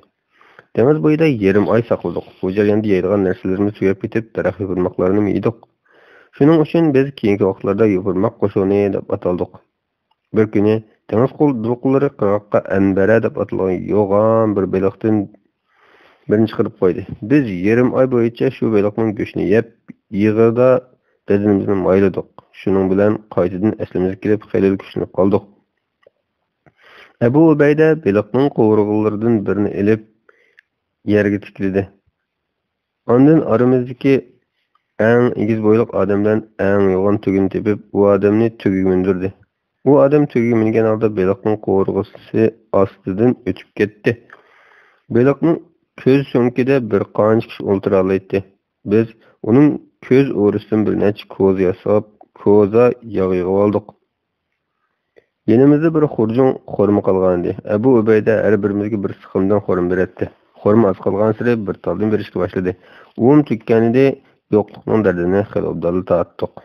دېڭىز بويىدا يېرىم ئاي ساقلىدۇق. بۇ جەرياندا يەيدىغان نەرسىلىرىمىز تۈگەپ كېتىپ، دەرەخ يوپۇرماقلىرىنىمۇ يېدۇق. شۇنىڭ ئۈچۈن بىز كېيىنكى ۋاقىتلاردا يوپۇرماق قوشۇنى دەپ ئاتالدۇق. بىر كۈنى دېڭىز قول-، دولقۇنلىرى قىرغاققا ئەنبەرە دەپ ئاتالغان يوغان بىر بېلىقتىن بىرنى چىقىرىپ قويدى. بىز يېرىم ئاي بويىچە شۇ بېلىقنىڭ گۆشىنى يەپ، يىغىدا بەدىنىمىزنى مايلىدۇق. شۇنىڭ بىلەن قايتىدىن ئەسلىمىزگە كېلىپ، خېلىلا كۈچلىنىپ قالدۇق. ئەبۇ ئۇبەيدە بېلىقنىڭ قوۋۇرغىلىرىدىن بىرنى ئېلىپ، يەرگە تىكلىدى. ئاندىن ئارىمىزدىكى ئەڭ ئېگىز بويلۇق ئادەم بىلەن ئەڭ يوغان تۆگىنى تېپىپ، ئۇ ئادەمنى تۆگىگە مىندۈردى. ئۇ ئادەم تۆگىگە مىنگەن ھالدا بېلىقنىڭ قوۋۇرغىسى ئاستىدىن ئۆتۈپ كەتتى. بېلىقنىڭ كۆز سۆڭىكىدە بىر قانچە كىشى ئولتۇرالايتتى. بىز ئۇنىڭ كۆز ئورىسىدىن بىر نەچچە كوزا ياساپ، كوزا ياغ يىغىۋالدۇق. يېنىمىزدا بىر خۇرجۇن خورما قالغانىدى. ئەبۇ ئۇبەيدە ھەر بىرىمىزگە بىر سىقىمدىن خورما بېرەتتى. خورما ئاز قالغانسېرى بىر تالدىن بېرىشكە باشلىدى. ئۇمۇ تۈگىگەنىدى، يوقلۇقنىڭ دەردىنى خېلى ئوبدانلا تارتتۇق.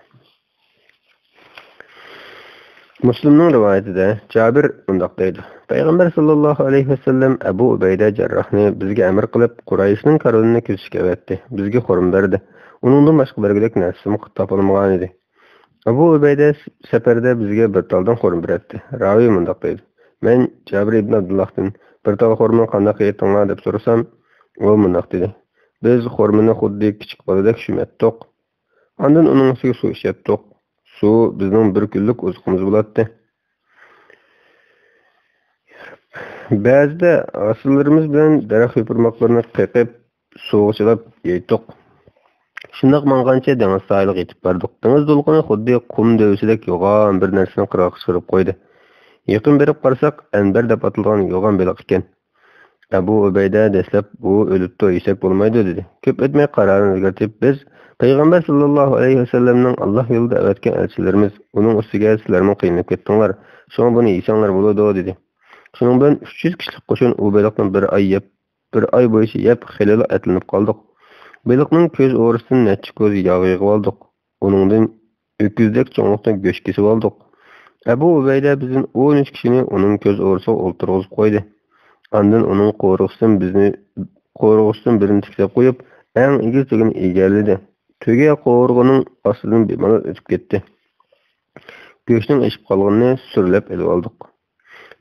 مۇسلىمنىڭ رىۋايىتىدە جابىر مۇنداق دەيدۇ: پەيغەمبەر ساللاللاھۇ ئەلەيھى ۋەسەللەم ئەبۇ ئۇبەيدە جەرراھنى بىزگە ئەمىر قىلىپ، قۇرەيشنىڭ كارۋىنىنى كۆزىتىشكە ئەۋەتتى. بىزگە خورما بەردى. ئۇنىڭدىن باشقا بەرگۈدەك نەرسىمۇ تاپالمىغانىدى. ئەبۇ ئۇبەيدە سەپەردە بىزگە بىر تالدىن خورما بېرەتتى. راۋى مۇنداق دەيدۇ: مەن جابىر ئىبن ئابدۇللاھتىن، بىر تال خورمىنى قانداق يەيتتىڭلار؟ دەپ سورىسام، ئۇ مۇنداق دېدى: بىز خورمىنى خۇددى كىچىك بالىدەك شۈمەتتۇق. ئاندىن ئۇنىڭ ئۈستىگە سۇ ئىچەتتۇق. سۇ بىزنىڭ بىر كۈنلۈك ئوزۇقىمىز بولاتتى. بەزىدە ھاسىللىرىمىز بىلەن دەرەخ يوپۇرماقلىرىنى قېقىپ، سۇغا چىلاپ يەيتتۇق. شۇنداق ماڭغانچە دېڭىز ساھىلىغا يېتىپ باردۇق. دېڭىز دولقۇنى خۇددى قۇم دۆۋىسىدەك يوغان بىر نەرسىنى قىرغاققا چىقىرىپ قويدى. يېقىن بېرىپ قارىساق، ئەنبەر دەپ ئاتىلىدىغان يوغان بېلىق ئىكەن. ئەبۇ ئۇبەيدە دەسلەپ، «بۇ ئۆلۈپتۇ، يېسەك بولمايدۇ» دېدى. كۆپ ئۆتمەي قارارىنى ئۆزگەرتىپ، «بىز پەيغەمبەر ساللاللاھۇ ئەلەيھى ۋەسەللەمنىڭ ئاللاھ يولىدا ئەۋەتكەن ئەلچىلىرىمىز، ئۇنىڭ ئۈستىگە سىلەرمۇ قىينىلىپ كەتتىڭلار، شۇڭا بۇنى يېسەڭلار بولىدۇ» دېدى. شۇنىڭ بىلەن ئۈچ يۈز كىشىلىك قوشۇن ئۇ بېلىقنى بىر ئاي يەپ، بىر ئاي بويىچە يەپ، خېلىلا ئەتلىنىپ قالدۇق. بېلىقنىڭ كۆز ئورىسىدىن نەچچە كوزا ياغ يىغىۋالدۇق. ئۇنىڭدىن ئۆكۈزدەك چوڭلۇقتا گۆش كېسىۋالدۇق. ئەبۇ ئۇبەيدە بىزدىن ئون ئۈچ كىشىنى ئۇنىڭ كۆز ئورىسىغا ئولتۇرغۇزۇپ قويدى. ئاندىن ئۇنىڭ قورۇغىسىدىن بىزنى، قورۇغىسىدىن بىرنى تىكلەپ قويۇپ، ئەڭ ئېگىز تۆگىنى ئىگىلىدى. تۆگە قورۇغىنىڭ ئاستىدىن بىمالال ئۆتۈپ كەتتى. گۆشنىڭ ئېشىپ قالغىنىنى سۈرىلەپ ئېلىۋالدۇق.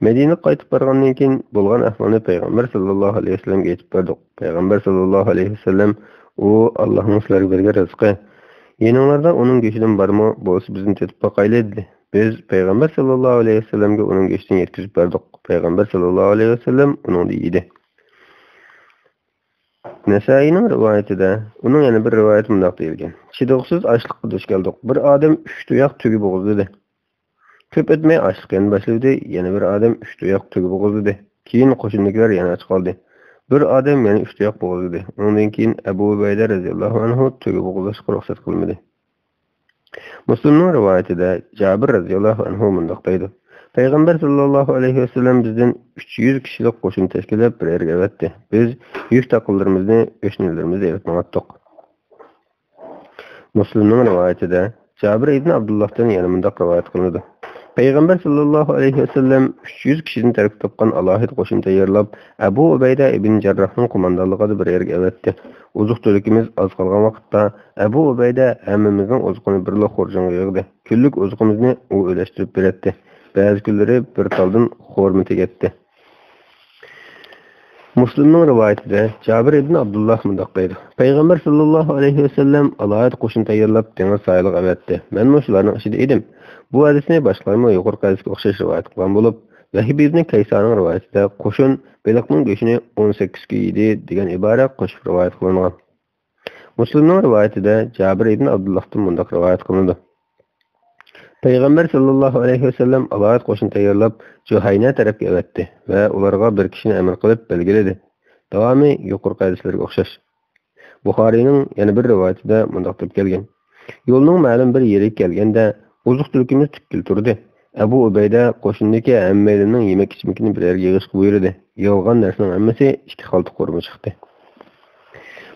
مەدىنىگە قايتىپ بارغاندىن كېيىن بولغان ئەھۋالنى پەيغەمبەر ساللاللاھۇ ئەلەيھى ۋەسەللەمگە ئېيتىپ بەردۇق. پەيغەمبەر ساللاللاھۇ ئەلەيھى ۋەسەللەم، «ئۇ ئاللاھنىڭ سىلەرگە بەرگەن رىزقى. يېنىڭلاردا ئۇنىڭ گۆشىدىن بارمۇ؟ بولسا بىزنى تېتىپ باقايلى» دېدى. بىز پەيغەمبەر ساللاللاھۇ ئەلەيھى ۋەسەللەمگە ئۇنىڭ گۆشىدىن يەتكۈزۈپ بەردۇق. پەيغەمبەر ساللاللاھۇ ئەلەيھى ۋەسەللەم ئۇنىڭدىن يېدى. نەسائىينىڭ رىۋايىتىدە، ئۇنىڭ يەنە بىر رىۋايىتى مۇنداق دېيىلگەن: «چىدىغۇسىز ئاچلىققا دۇچ كەلدۇق. بىر ئادەم ئۈچ تۇياق تۆگە بوغۇزلىدى.» كۆپ ئۆتمەي ئاچلىق يەنە باشلىدى، يەنە بىر ئادەم ئۈچ تۇياق تۆگە بوغۇزلىدى. كېيىن قوشۇندىكىلەر يەنە ئاچ قالدى. بىر ئادەم يەنە ئۈچ تۇياق بوغۇزلىدى. ئۇنىڭدىن كېيىن ئەبۇ ئۇبەيدە رەزىياللاھۇ ئەنھۇ تۆگە بوغۇزلاشقا رۇخسەت قىلمىدى. مۇسلىمنىڭ رىۋايىتىدە جابىر رەزىياللاھۇ ئەنھۇ مۇنداق دەيدۇ: «پەيغەمبەر ساللاللاھۇ ئەلەيھى ۋەسەللەم بىزدىن ئۈچ يۈز كىشىلىك قوشۇن تەشكىللەپ بىر يەرگە ئەۋەتتى. بىز يۈك تاقىملىرىمىزنى، ئۆشنىلىرىمىزنى ئېلىپ ماڭاتتۇق.» مۇسلىمنىڭ رىۋايىتىدە جابىر ئىبن ئابدۇللاھتىن يەنە مۇنداق رىۋايەت قىلىنىدۇ: پەيغەمبەر ساللاللاھۇ ئەلەيھى ۋەسەللەم ئۈچ يۈز كىشىدىن تەركىب تاپقان ئالاھىدە قوشۇن تەييارلاپ، ئەبۇ ئۇبەيدە ئىبن جەرراھنىڭ قوماندانلىقىدا بىر يەرگە ئەۋەتتى. ئوزۇق-تۈلۈكىمىز ئاز قالغان ۋاقىتتا، ئەبۇ ئۇبەيدە ھەممىمىزنىڭ ئوزۇقىنى بىرلا خورجۇنغا يىغدى. كۈنلۈك ئوزۇقىمىزنى ئۇ ئۆلەشتۈرۈپ بېرەتتى. بەزى كۈنلىرى بىر تالدىن خورما تېگەتتى. مۇسلىمنىڭ رىۋايىتىدە جابىر ئىبن ئابدۇللاھ مۇنداق دەيدۇ: پەيغەمبەر ساللاللاھۇ ئەلەيھى ۋەسەللەم ئالاھىدە قوشۇن تەييارلاپ، دېڭىز ساھىلىغا ئەۋەتتى. مەنمۇ شۇلارنىڭ ئىچىدە ئىدىم. بۇ ھەدىسنى باشقىلارمۇ يۇقىرىقى ھەدىسكە ئوخشاش رىۋايەت قىلغان بولۇپ، ۋەھبى ئىبن كەيسانىڭ رىۋايىتىدە قوشۇن بېلىقنىڭ گۆشىنى ئون سەككىز كۈن يېدى دېگەن ئىبارە قوشۇپ رىۋايەت قىلىنغان. مۇسلىمنىڭ رىۋايىتىدە جابىر ئىبن ئابدۇللاھتىن مۇنداق رىۋايەت قىلىنىدۇ: پەيغەمبەر ساللاللاھۇ ئەلەيھى ۋەسەللەم ئالاھىدە قوشۇن تەييارلاپ، جۇھەينە تەرەپكە ئەۋەتتى ۋە ئۇلارغا بىر كىشىنى ئەمىر قىلىپ بەلگىلىدى. داۋامى يۇقىرىقى ھەدىسلەرگە ئوخشاش. بۇخارىينىڭ يەنە بىر رىۋايىتىدە مۇنداق دەپ كەلگەن: يولنىڭ مەلۇم بىر يېرىگە كەلگەندە، ئوزۇق-تۈلۈكىمىز تۈپكىلى تۇردى. ئەبۇ ئۇبەيدە قوشۇندىكى ھەممەيلەننىڭ يېمەك-ئىچمىكىنى بىر يەرگە يىغىشقا بۇيرۇدى. يىغىلغان نەرسىنىڭ ھەممىسى ئىككى خالتا خورما چىقتى.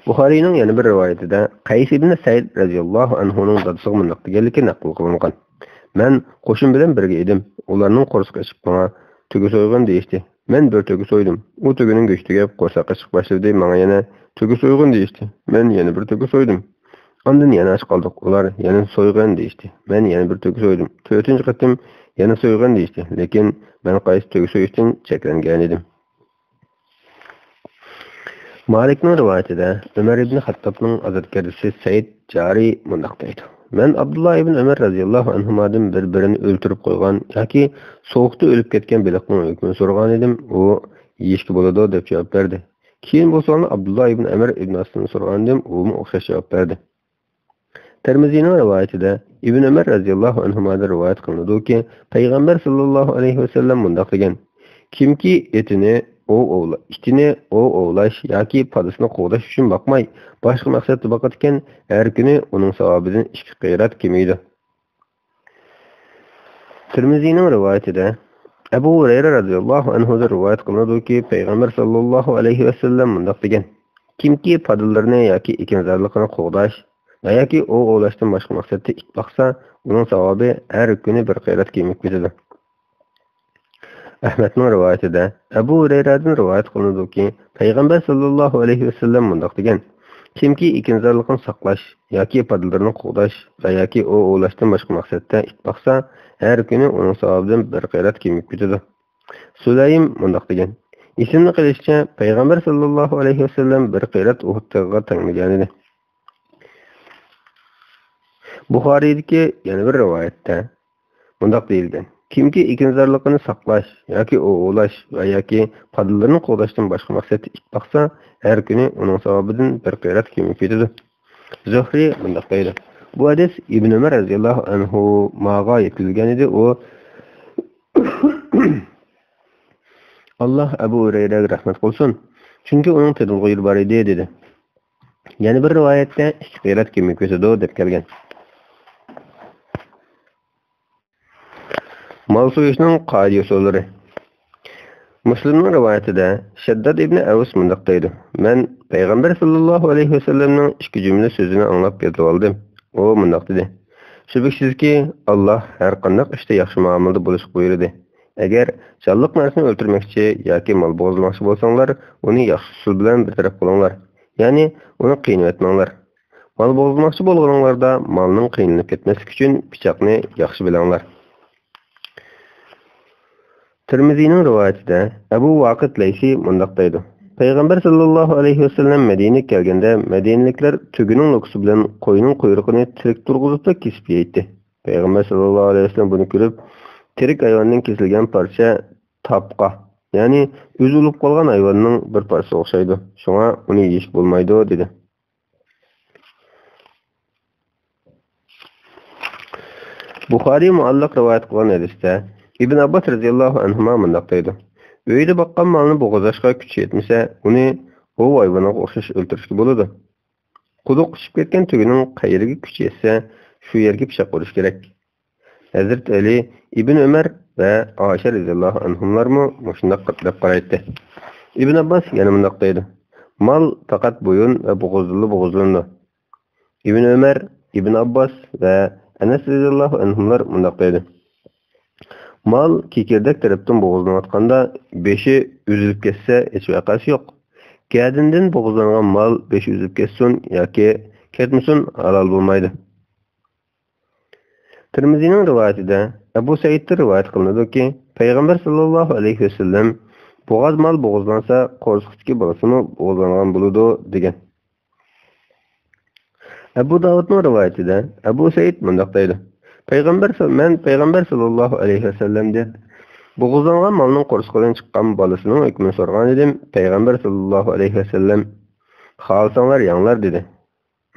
بۇخارىينىڭ يەنە بىر رىۋايىتىدە قەيس ئىبن سەئىد رەزىياللاھۇ ئەنھۇنىڭ دادىسىغا مۇنداق دېگەنلىكى نەقىل قىلىنغان: مەن قوشۇن بىلەن بىرگە ئىدىم. ئۇلارنىڭ قورسىقى ئېچىپ ماڭا، «تۆگە سويغىن» دېيىشتى. مەن بىر تۆگە سويدۇم. ئۇ تۆگىنىڭ گۆشى تۈگەپ، قورساق ئېچىشقا باشلىدى. ماڭا يەنە، «تۆگە سويغىن» دېيىشتى. مەن يەنە بىر تۆگە سويدۇم. ئاندىن يەنە ئاچ قالدۇق. ئۇلار، «يەنە سويغىن» دېيىشتى. مەن يەنە بىر تۆگە سويدۇم. تۆتىنچى قېتىم، «يەنە سويغىن» دېيىشتى. لېكىن مەن قايسى تۆگە سويۇشتىن چەكلەنگەنىدىم. مالىكنىڭ رىۋايىتىدە ئۆمەر ئىبن خەتتابنىڭ ئازادگەردىسى سەئىد جارى مۇنداق دەيدۇ: مەن ئابدۇللا ئىبن ئۆمەر رەزىياللاھۇ ئەنھۇمادىن بىر-بىرىنى ئۆلتۈرۈپ قويغان ياكى سوغۇقتا ئۆلۈپ كەتكەن بېلىقنىڭ ھۆكمىنى سورىغانىدىم، ئۇ، «يېيىشكە بولىدۇ» دەپ جاۋاب بەردى. كېيىن بولسا ئابدۇللا ئىبن ئەمر ئىبن ئاستىن سورىغانىدىم، ئۇمۇ ئوخشاش جاۋاب بەردى. تىرمىزىنىڭ رىۋايىتىدە ئىبن ئۆمەر رەزىياللاھۇ ئەنھۇمادىن رىۋايەت قىلىنىدۇكى، پەيغەمبەر ساللاللاھۇ ئەلەيھى ۋەسەللەم مۇنداق دېگەن: كىمكى ئېتىنى ئوۋ ئوۋلا-، ئىتىنى ئوۋ ئوۋلاش ياكى پادىسىنى قوغداش ئۈچۈن باقماي، باشقا مەقسەتتە باقىدىكەن، ھەر كۈنى ئۇنىڭ ساۋابىدىن ئىككى قىرات كېمىيىدۇ. تىرمىزىنىڭ رىۋايىتىدە ئەبۇ ھۇرەيرە رەزىياللاھۇ ئەنھۇدىن رىۋايەت قىلىنىدۇكى، پەيغەمبەر ساللاللاھۇ ئەلەيھى ۋەسەللەم مۇنداق دېگەن: كىمكى پادىلىرىنى ياكى ئېكىنزارلىقىنى قوغداش ۋە ياكى ئوۋ ئوۋلاشتىن باشقا مەقسەتتە ئىت باقسا، ئۇنىڭ ساۋابى ھەر كۈنى بىر قىرات كېمىيىپ كېتىدۇ. ئەھمەدنىڭ رىۋايىتىدە ئەبۇ ھۇرەيرەدىن رىۋايەت قىلىنىدۇكى، پەيغەمبەر ساللاللاھۇ ئەلەيھى ۋەسەللەم مۇنداق دېگەن: كىمكى ئېكىنزارلىقنى ساقلاش ياكى پادىلىرىنى قوغداش ۋە ياكى ئوۋ ئوۋلاشتىن باشقا مەقسەتتە ئىت باقسا، ھەر كۈنى ئۇنىڭ ساۋابىدىن بىر قىرات كېمىيىپ كېتىدۇ. سۇلەيم مۇنداق دېگەن: ئېسىمدە قېلىشىچە، پەيغەمبەر ساللاللاھۇ ئەلەيھى ۋەسەللەم بىر قىرات ئۇھۇد تېغىغا تەڭلىگەنىدى. بۇخارىيدىكى يەنە بىر رىۋايەتتە مۇنداق دېيىلگەن: كىمكى ئېكىنزارلىقىنى ساقلاش ياكى ئوۋلاش ۋە ياكى پادىلىرىنى قوغداشتىن باشقا مەقسەتتە ئىت باقسا، ھەر كۈنى ئۇنىڭ ساۋابىدىن بىر قىرات كېمىيىپ كېتىدۇ. زۇھرى مۇنداق دەيدۇ: بۇ ھەدىس ئىبن ئۆمەر رەزىياللاھۇ ئەنھۇماغا يەتكۈزۈلگەن ئىدى. ئۇ، ئاللاھ ئەبۇ ھۇرەيرەگە رەھمەت قىلسۇن، چۈنكى ئۇنىڭ تېرىلغۇ يېرى بار ئىدى، دېدى. يەنە بىر رىۋايەتتە ئىككى قىرات كېمىيىپ كېتىدۇ، دەپ كەلگەن. مال سويۇشنىڭ قائىدە-ئۇسۇللىرى. مۇسلىمنىڭ رىۋايىتىدە شەدداد ئىبنى ئەۋس مۇنداق دەيدۇ: مەن پەيغەمبەر ساللاللاھۇ ئەلەيھى ۋەسەللەمنىڭ ئىككى جۈملە سۆزىنى ئاڭلاپ يادلىۋالدىم. ئۇ مۇنداق دېدى: شۈبھىسىزكى، ئاللاھ ھەر قانداق ئىشتا ياخشى مۇئامىلىدە بولۇشقا بۇيرۇدى. ئەگەر جانلىق نەرسىنى ئۆلتۈرمەكچى ياكى مال بوغۇزلىماقچى بولساڭلار، ئۇنى ياخشى ئۇسۇل بىلەن بىر تەرەپ قىلىڭلار. يەنى ئۇنى قىينىۋەتمەڭلار. مال بوغۇزلىماقچى بولغىنىڭلاردا مالنىڭ قىينىلىپ كەتمەسلىكى ئۈچۈن پىچاقنى ياخشى بىلىڭلار. تىرمىزىنىڭ رىۋايىتىدە ئەبۇ ۋاقىد لەيسى مۇنداق دەيدۇ: پەيغەمبەر ساللاللاھۇ ئەلەيھى ۋەسەللەم مەدىنىگە كەلگەندە، مەدىنىلىكلەر تۆگىنىڭ لوكىسى بىلەن قوينىڭ قۇيرۇقىنى تىرىك تۇرغۇزۇپلا كېسىپ يەيتتى. پەيغەمبەر ساللاللاھۇ ئەلەيھى ۋەسەللەم بۇنى كۆرۈپ، تىرىك ھايۋاندىن كېسىلگەن پارچە تاپقا، يەنى ئۆزى ئۆلۈپ قالغان ھايۋاننىڭ بىر پارچىسىغا ئوخشايدۇ، شۇڭا ئۇنى يېيىشكە بولمايدۇ، دېدى. بۇخارىي مۇئەللەق رىۋايەت قىلغان ھەدىستە ئىبن ئابباس رەزىياللاھۇ ئەنھۇما مۇنداق دەيدۇ: ئۆيدە باققان مالنى بوغۇزلاشقا كۈچى يەتمىسە، ئۇنى ئوۋ ھايۋانىغا ئوخشاش ئۆلتۈرۈشكە بولىدۇ. قۇدۇق ئىچىپ كەتكەن تۆگىنىڭ قەيىرىگە كۈچى يەتسە، شۇ يەرگە پىچاق ئۇرۇش كېرەك. ھەزرىتى ئەلى، ئىبن ئۆمەر ۋە ئائىشە رەزىياللاھۇ ئەنھۇملارمۇ مۇشۇنداق دەپ قارايتتى. ئىبن ئابباس يەنە مۇنداق دەيدۇ: مال پەقەت بويۇن ۋە بوغۇزدىنلا بوغۇزلىنىدۇ. ئىبن ئۆمەر، ئىبن ئابباس ۋە ئەنەس رەزىياللاھۇ ئەنھۇملار مۇنداق دەيدۇ: مال كېكىردەك تەرەپتىن بوغۇزلىنىۋاتقاندا، بېشى ئۈزۈلۈپ كەتسە، ھېچ ۋەقەسى يوق. گەدىنىدىن بوغۇزلانغان مال بېشى ئۈزۈلۈپ كەتسۇن ياكى كەتمىسۇن، ھالال بولمايدۇ. تىرمىزىنىڭ رىۋايىتىدە ئەبۇ سەئىدتىن رىۋايەت قىلىنىدۇكى، پەيغەمبەر ساللاللاھۇ ئەلەيھى ۋەسەللەم: بوغاز مال بوغۇزلانسا، قورسىقىدىكى بالىسىمۇ بوغۇزلانغان بولىدۇ، دېگەن. ئەبۇ داۋۇدنىڭ رىۋايىتىدە ئەبۇ سەئىد مۇنداق دەيدۇ: پەيغەمبەر سا-، مەن پەيغەمبەر ساللاللاھۇ ئەلەيھى ۋەسەللەمدىن بوغۇزلانغان مالنىڭ قورسىقىدىن چىققان بالىسىنىڭ ھۆكمىنى سورىغان ئىدىم. پەيغەمبەر ساللاللاھۇ ئەلەيھى ۋەسەللەم: خالىساڭلار يەڭلار، دېدى.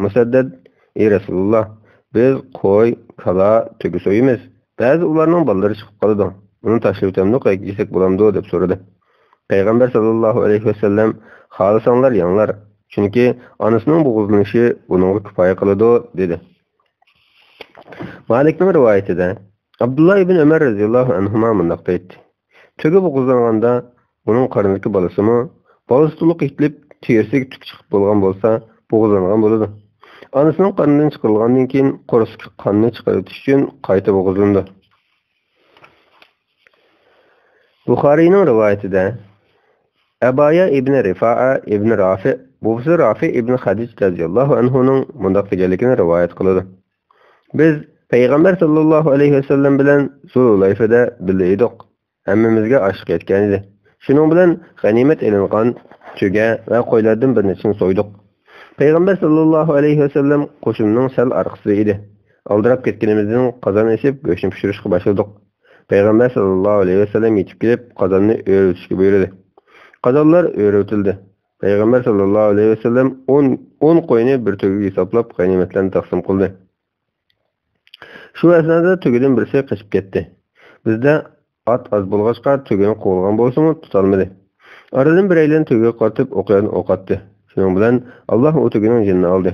مۇسەددەد: ئى رەسۇلاللا، بىز قوي، كالا، تۆگە سويىمىز. بەزى ئۇلارنىڭ بالىلىرى چىقىپ قالىدۇ. ئۇنى تاشلىۋېتەمدۇق ياكى يېسەك بولامدۇ؟ دەپ سورىدى. پەيغەمبەر ساللاللاھۇ ئەلەيھى ۋەسەللەم: خالىساڭلار يەڭلار، چۈنكى ئانىسىنىڭ بوغۇزلىنىشى بۇنىڭغا كۇپايە قىلىدۇ، دېدى. مالىكنىڭ رىۋايىتىدە ئابدۇللا ئىبن ئۆمەر رەزىياللاھۇ ئەنھۇما مۇنداق دەيتتى: تۆگە بوغۇزلانغاندا، ئۇنىڭ قارنىدىكى بالىسىمۇ، بالىسى تولۇق يېتىلىپ، تېرىسىگە تۈك چىقىپ بولغان بولسا، بوغۇزلانغان بولىدۇ. ئانىسىنىڭ قارنىدىن چىقىرىلغاندىن كېيىن، قورسىقى قاننى چىقىرىۋېتىش ئۈچۈن قايتا بوغۇزلىنىدۇ. بۇخارىينىڭ رىۋايىتىدە ئەبايا ئىبنى رىفائە ئىبنى رافىئ، بوۋىسى رافىئ ئىبنى خەدىج رەزىياللاھۇ ئەنھۇنىڭ مۇنداق دېگەنلىكىنى رىۋايەت قىلىدۇ: بىز پەيغەمبەر ساللاللاھۇ ئەلەيھى ۋەسەللەم بىلەن زۇلھۇلەيفىدە بىللە ئىدۇق. ھەممىمىزگە ئاشلىق يەتكەنىدى. شۇنىڭ بىلەن غەنىيمەت ئېلىنغان تۆگە ۋە قويلاردىن بىر نەچچىنى سويدۇق. پەيغەمبەر ساللاللاھۇ ئەلەيھى ۋەسەللەم قوشۇننىڭ سەل ئارقىسىدا ئىدى. ئالدىراپ كەتكىنىمىزدىن قازان ئېچىپ، گۆشنى پىشۇرۇشقا باشلىدۇق. پەيغەمبەر ساللاللاھۇ ئەلەيھى ۋەسەللەم يېتىپ كېلىپ، قازاننى ئۆرۈۋېتىشكە بۇيرۇدى. قازانلار ئۆرۈۋېتىلدى. پەيغەمبەر ساللاللاھۇ ئەلەيھى ۋەسەللەم ئون، ئون قوينى بىر تۆگىگە ھېسابلاپ، غەنىيمەتلەرنى تەقسىم قىلدى. شۇ ئەسنادا تۆگىدىن بىرسى قېچىپ كەتتى. بىزدە ئات ئاز بولغاچقا، تۆگىنى قوغلىغان بولسىمۇ، تۇتالمىدى. ئارىدىن بىرەيلەن تۆگىگە قارىتىپ ئوقيادىن ئوق ئاتتى. شۇنىڭ بىلەن ئاللاھ ئۇ تۆگىنىڭ جېنىنى ئالدى.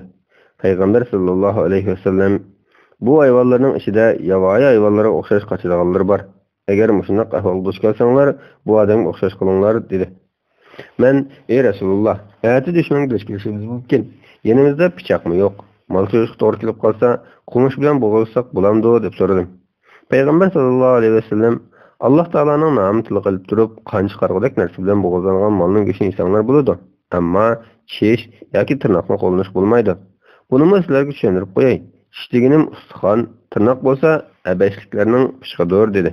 پەيغەمبەر ساللاللاھۇ ئەلەيھى ۋەسەللەم: بۇ ھايۋانلارنىڭ ئىچىدە ياۋايى ھايۋانلارغا ئوخشاش قاچىدىغانلىرى بار. ئەگەر مۇشۇنداق ئەھۋالغا دۇچ كەلسەڭلار، بۇ ئادەمگە ئوخشاش قىلىڭلار، دېدى. مەن: ئى رەسۇلاللا، ئەتە دۈشمەنگە دۇچ كېلىشىمىز مۇمكىن. يېنىمىزدا پىچاقمۇ يوق. مال سويۇشقا توغرا كېلىپ قالسا، قومۇش بىلەن بوغۇزلىساق بولامدۇ؟ دەپ سورىدىم. پەيغەمبەر ساللاللاھۇ ئەلەيھى ۋەسەللەم: ئاللاھ تائالانىڭ نامىنى تىلغا ئېلىپ تۇرۇپ، قان چىقارغۇدەك نەرسە بىلەن بوغۇزلانغان مالنىڭ گۆشىنى يېسەڭلار بولىدۇ. ئەمما چىش ياكى تىرناقنى قوللىنىشقا بولمايدۇ. بۇنىمۇ سىلەرگە چۈشەندۈرۈپ قوياي. چىش دېگىنىم ئۇستىخان، تىرناق بولسا ئەبەشلىكلەرنىڭ پىشىقىدۇر، دېدى.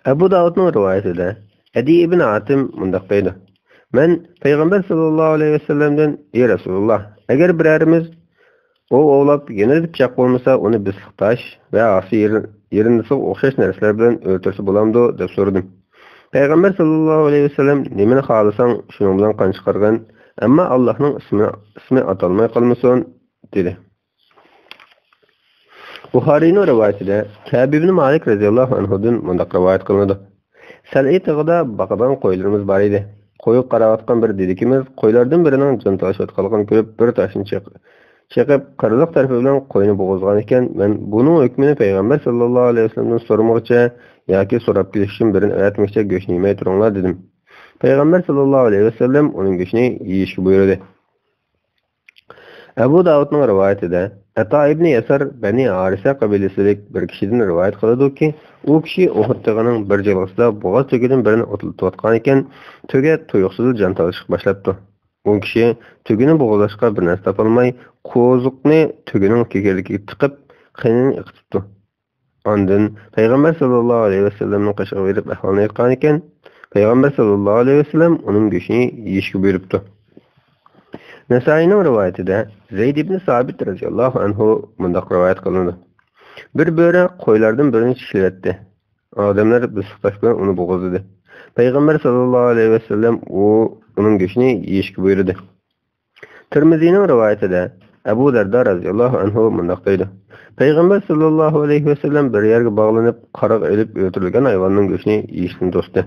ئەبۇ داۋۇدنىڭ رىۋايىتىدە ئەدى ئىبن ھاتىم مۇنداق دەيدۇ: مەن پەيغەمبەر ساللاللاھۇ ئەلەيھى ۋەسەللەمدىن: ئى رەسۇلاللا، ئەگەر بىرەرىمىز ئوۋ ئوۋلاپ، يەنە پىچاق بولمىسا، ئۇنى بېسىق تاش ۋە ھاسا يېرىندىسىغا ئوخشاش نەرسىلەر بىلەن ئۆلتۈرسە بولامدۇ؟ دەپ سورىدىم. پەيغەمبەر ساللاللاھۇ ئەلەيھى ۋەسەللەم، نېمىنى خالىساڭ، شۇنىڭ بىلەن قان چىقارغىن، ئەمما ئاللاھنىڭ ئىسمى، ئىسمى ئاتالماي قالمىسۇن، دېدى. بۇخارىينىڭ رىۋايىتىدە، كەبى ئىبنى مالىك رەزىياللاھۇ ئەنھۇدىن مۇنداق رىۋايەت قىلىنىدۇ: سەلئى تېغىدا باقىدىغان قويلىرىمىز بار ئىدى. قويغا قاراۋاتقان بىر دېدىكىمىز قويلاردىن بىرىنىڭ جان تالىشىۋاتقانلىقىنى كۆرۈپ، بىر تاشنى چېق-، چېقىپ، قىرلىق تەرىپى بىلەن قوينى بوغۇزلىغان ئىكەن. مەن بۇنىڭ ھۆكمىنى پەيغەمبەر ساللاللاھۇ ئەلەيھى ۋەسەللەمدىن سورىمىغۇچە ياكى سوراپ كېلىش ئۈچۈن بىرىنى ئەۋەتمىگۈچە گۆشنى يېمەي تۇرۇڭلار، دېدىم. پەيغەمبەر ساللاللاھۇ ئەلەيھى ۋەسەللەم ئۇنىڭ گۆشىنى يېيىشكە بۇيرۇدى. ئەبۇ داۋۇدنىڭ رىۋايىتىدە، ئەتا ئىبنى يەسار بەنى ھارىسە قەبىلىسىدىكى بىر كىشىدىن رىۋايەت قىلىدۇكى، ئۇ كىشى ئۇھۇد تېغىنىڭ بىر جىلغىسىدا بوغاز تۆگىدىن بىرىنى ئوتلىتىۋاتقانىكەن، تۆگە تۇيۇقسىزلا جان تالىشىشقا باشلاپتۇ. ئۇ كىشى تۆگىنى بوغۇزلاشقا بىر نەرسە تاپالماي، قوزۇقنى تۆگىنىڭ كېكىردىكىگە تىقىپ، قېنىنى ئېقىتىپتۇ. ئاندىن پەيغەمبەر ساللاللاھۇ ئەلەيھى ۋەسەللەمنىڭ قېشىغا بېرىپ ئەھۋالنى ئېيتقانىكەن، پەيغەمبەر ساللاللاھۇ ئەلەيھى ۋەسەللەم ئۇنىڭ گۆشىنى يېيىشكە بۇيرۇپتۇ. نەسائىينىڭ رىۋايىتىدە زەيد ئىبنى سابىت رەزىياللاھۇ ئەنھۇ مۇنداق رىۋايەت قىلىنىدۇ: بىر بۆرە قويلاردىن بىرىنى چىشلىۋەتتى. ئادەملەر بېسىق تاش بىلەن ئۇنى بوغۇزلىدى. پەيغەمبەر ساللاللاھۇ ئەلەيھى ۋەسەللەم ئۇ، ئۇنىڭ گۆشىنى يېيىشكە بۇيرۇدى. تىرمىزىنىڭ رىۋايىتىدە ئەبۇ دەردە رەزىياللاھۇ ئەنھۇ مۇنداق دەيدۇ: پەيغەمبەر ساللاللاھۇ ئەلەيھى ۋەسەللەم بىر يەرگە باغلىنىپ، قاراغا ئېلىپ ئۆلتۈرۈلگەن ھايۋاننىڭ گۆشىنى يېيىشتىن توستى.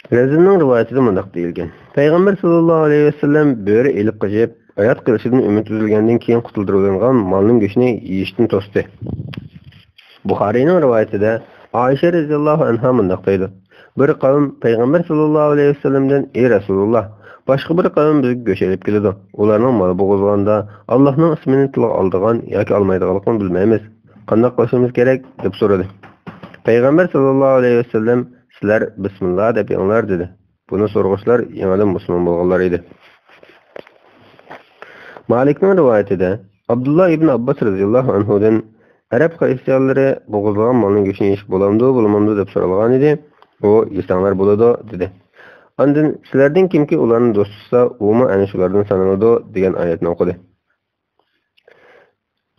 رەزىننىڭ رىۋايىتىدە مۇنداق دېيىلگەن: پەيغەمبەر ساللاللاھۇ ئەلەيھى ۋەسەللەم بۆرە ئېلىپ قېچىپ، ھايات قېلىشىدىن ئۈمىد ئۈزۈلگەندىن كېيىن قۇتۇلدۇرۇلغان مالنىڭ گۆشىنى يېيىشتىن توستى. بۇخارىينىڭ رىۋايىتىدە ئائىشە رەزىياللاھۇ ئەنھا مۇنداق دەيدۇ: بىر قەۋم پەيغەمبەر ساللاللاھۇ ئەلەيھى ۋەسەللەمدىن، ئى رەسۇلۇللا، باشقا بىر قەۋم بىزگە گۆش ئېلىپ كېلىدۇ. ئۇلارنىڭ مال بوغۇزلىغاندا ئاللاھنىڭ ئىسمىنى تىلغا ئالىدىغان ياكى ئالمايدىغانلىقىنى بىلمەيمىز. قانداق قىلىشىمىز كېرەك؟ دەپ سورىدى. پەيغەمبەر ساللاللاھۇ ئەلەيھى ۋەسەللەم، سىلەر بىسمىللا دەپ يەڭلار، دېدى. بۇنى سورىغۇچىلار يېڭىدىن مۇسۇلمان بولغانلار ئىدى. مالىكنىڭ رىۋايىتىدە ئابدۇللا ئىبن ئابباس رەزىياللاھۇ ئەنھۇدىن، ئەرەب خىرىستىيانلىرى بوغۇزلىغان مالنىڭ گۆشىنى يېيىشكە بولامدۇ، بولمامدۇ دەپ سورالغان ئىدى. ئۇ، يېسەڭلار بولىدۇ، دېدى. ئاندىن، سىلەردىن كىمكى ئۇلارنى دوست تۇتسا، ئۇمۇ ئەنە شۇلاردىن سانىلىدۇ، دېگەن ئايەتنى ئوقۇدى.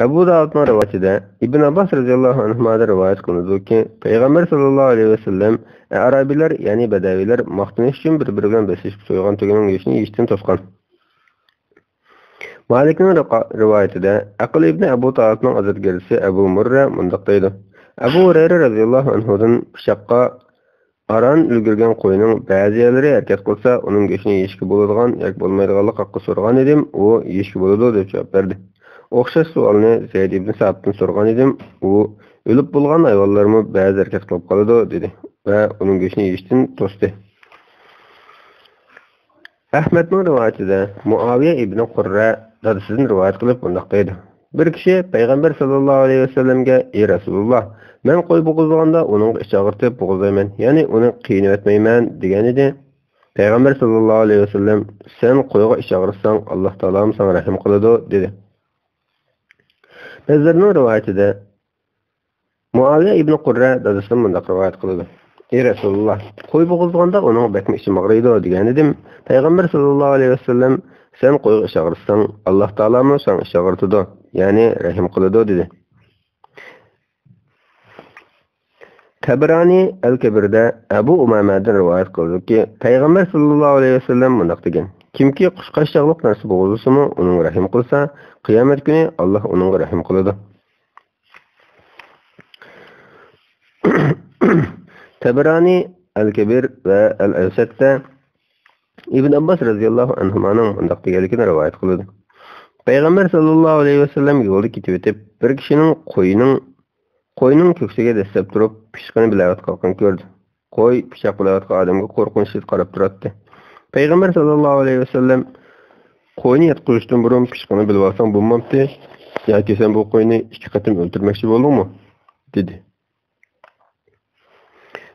ئەبۇ داۋۇدنىڭ رىۋايىتىدە ئىبن ئابباس رەزىياللاھۇ ئەنھۇمادىن رىۋايەت قىلىنىدۇكى، پەيغەمبەر ساللاللاھۇ ئەلەيھى ۋەسەللەم ئەرابىيلار، يەنى بەدەۋىيلەر ماختىنىش ئۈچۈن بىر-بىرى بىلەن بېسىشىپ سويغان تۆگىنىڭ گۆشىنى يېيىشتىن توسقان. مالىكنىڭ رىقا-، رىۋايىتىدە ئەقىل ئىبنى ئەبۇ تالىپنىڭ ئازادىگەرچىسى ئەبۇ مۇررە مۇنداق دەيدۇ: ئەبۇ ھۇرەيرە رەزىياللاھۇ ئەنھۇدىن پىچاققا ئاران ئۈلگۈرگەن قوينىڭ بەزى يەرلىرى ھەرىكەت قىلسا، ئۇنىڭ گۆشىنى يېيىشكە بولىدىغان ياكى بولمايدىغانلىقى ھەققىدە سورىغان ئىدىم، ئۇ يېيىشكە بولىدۇ دەپ جاۋاب بەردى. ئوخشاش سوئالنى زەيد ئىبنى سابىتتىن سورىغان ئىدىم، ئۇ ئۆلۈپ بولغان ھايۋانلارمۇ بەزى ھەرىكەت قىلىپ قالىدۇ دېدى ۋە ئۇنىڭ گۆشىنى يېيىشتىن توستى. ئەھمەدنىڭ رىۋايىتىدە مۇئاۋىيە ئىبنى قۇررە دادىسىدىن رىۋايەت قىلىپ مۇنداق دەيدۇ: بىر كىشى پەيغەمبەر ساللاللاھۇ ئەلەيھى ۋەسەللەمگە، ئى رەسۇلۇللا، مەن قوي بوغۇزلىغاندا ئۇنىڭغا ئىچ ئاغرىتىپ بوغۇزلايمەن، يەنى ئۇنى قىينىۋەتمەيمەن، دېگەنىدى. پەيغەمبەر ساللاللاھۇ ئەلەيھى ۋەسەللەم، سەن قويغا ئىچ ئاغرىتساڭ، ئاللا تائالامۇ ساڭا رەھىم قىلىدۇ، دېدى. بەززارنىڭ رىۋايىتىدە مۇئاۋىيە ئىبنى قۇررە دادىسىدىن مۇنداق رىۋايەت قىلىدۇ: ئى رەسۇلۇللا، قوي بوغۇزلىغاندا ئۇنىڭ بەكمۇ ئىچىم ئاغرىيدۇ، دېگەنىدىم. پەيغەمبەر ساللاللاھۇ ئەلەيھى ۋەسەللەم، سەن قويغا ئىچ ئاغرىتساڭ، ئاللا تائالامۇ ساڭا ئىچ ئاغرىتىدۇ، يەنى رەھىم قىلىدۇ، دېدى. تەبرانى ئەل كەبىردە ئەبۇ ئۇمامەدىن رىۋايەت قىلدىكى، پەيغەمبەر ساللاللاھۇ ئەلەيھى ۋەسەللەم مۇنداق دېگەن: كىمكى قۇشقاچ چاغلىق نەرسە بوغۇزلىسىمۇ، ئۇنىڭغا رەھىم قىلسا، قىيامەت كۈنى ئاللا ئۇنىڭغا رەھىم قىلىدۇ. تەبرانى ئەل كەبىر ۋە ئەل ئەۋسەتتە ئىبن ئابباس رەزىياللاھۇ ئەنھۇمانىڭ مۇنداق دېگەنلىكىنى رىۋايەت قىلىدۇ: پەيغەمبەر ساللاللاھۇ ئەلەيھى ۋەسەللەم يولدا كېتىۋېتىپ، بىر كىشىنىڭ قوينىڭ، قوينىڭ كۆكسىگە دەسسەپ تۇرۇپ، پىچىقىنى بىلەۋاتقانلىقىنى كۆردى. قوي پىچاق بىلەۋاتقان ئادەمگە قورقۇنچلىق قاراپ تۇراتتى. پەيغەمبەر ساللاللاھۇ ئەلەيھى ۋەسەللەم، قوينى ياتقۇزۇشتىن بۇرۇن پىچىقىنى بىلىۋالساڭ بولمامتى؟ ياكى سەن بۇ قوينى ئىككى قېتىم ئۆلتۈرمەكچى بولدۇڭمۇ؟ دېدى.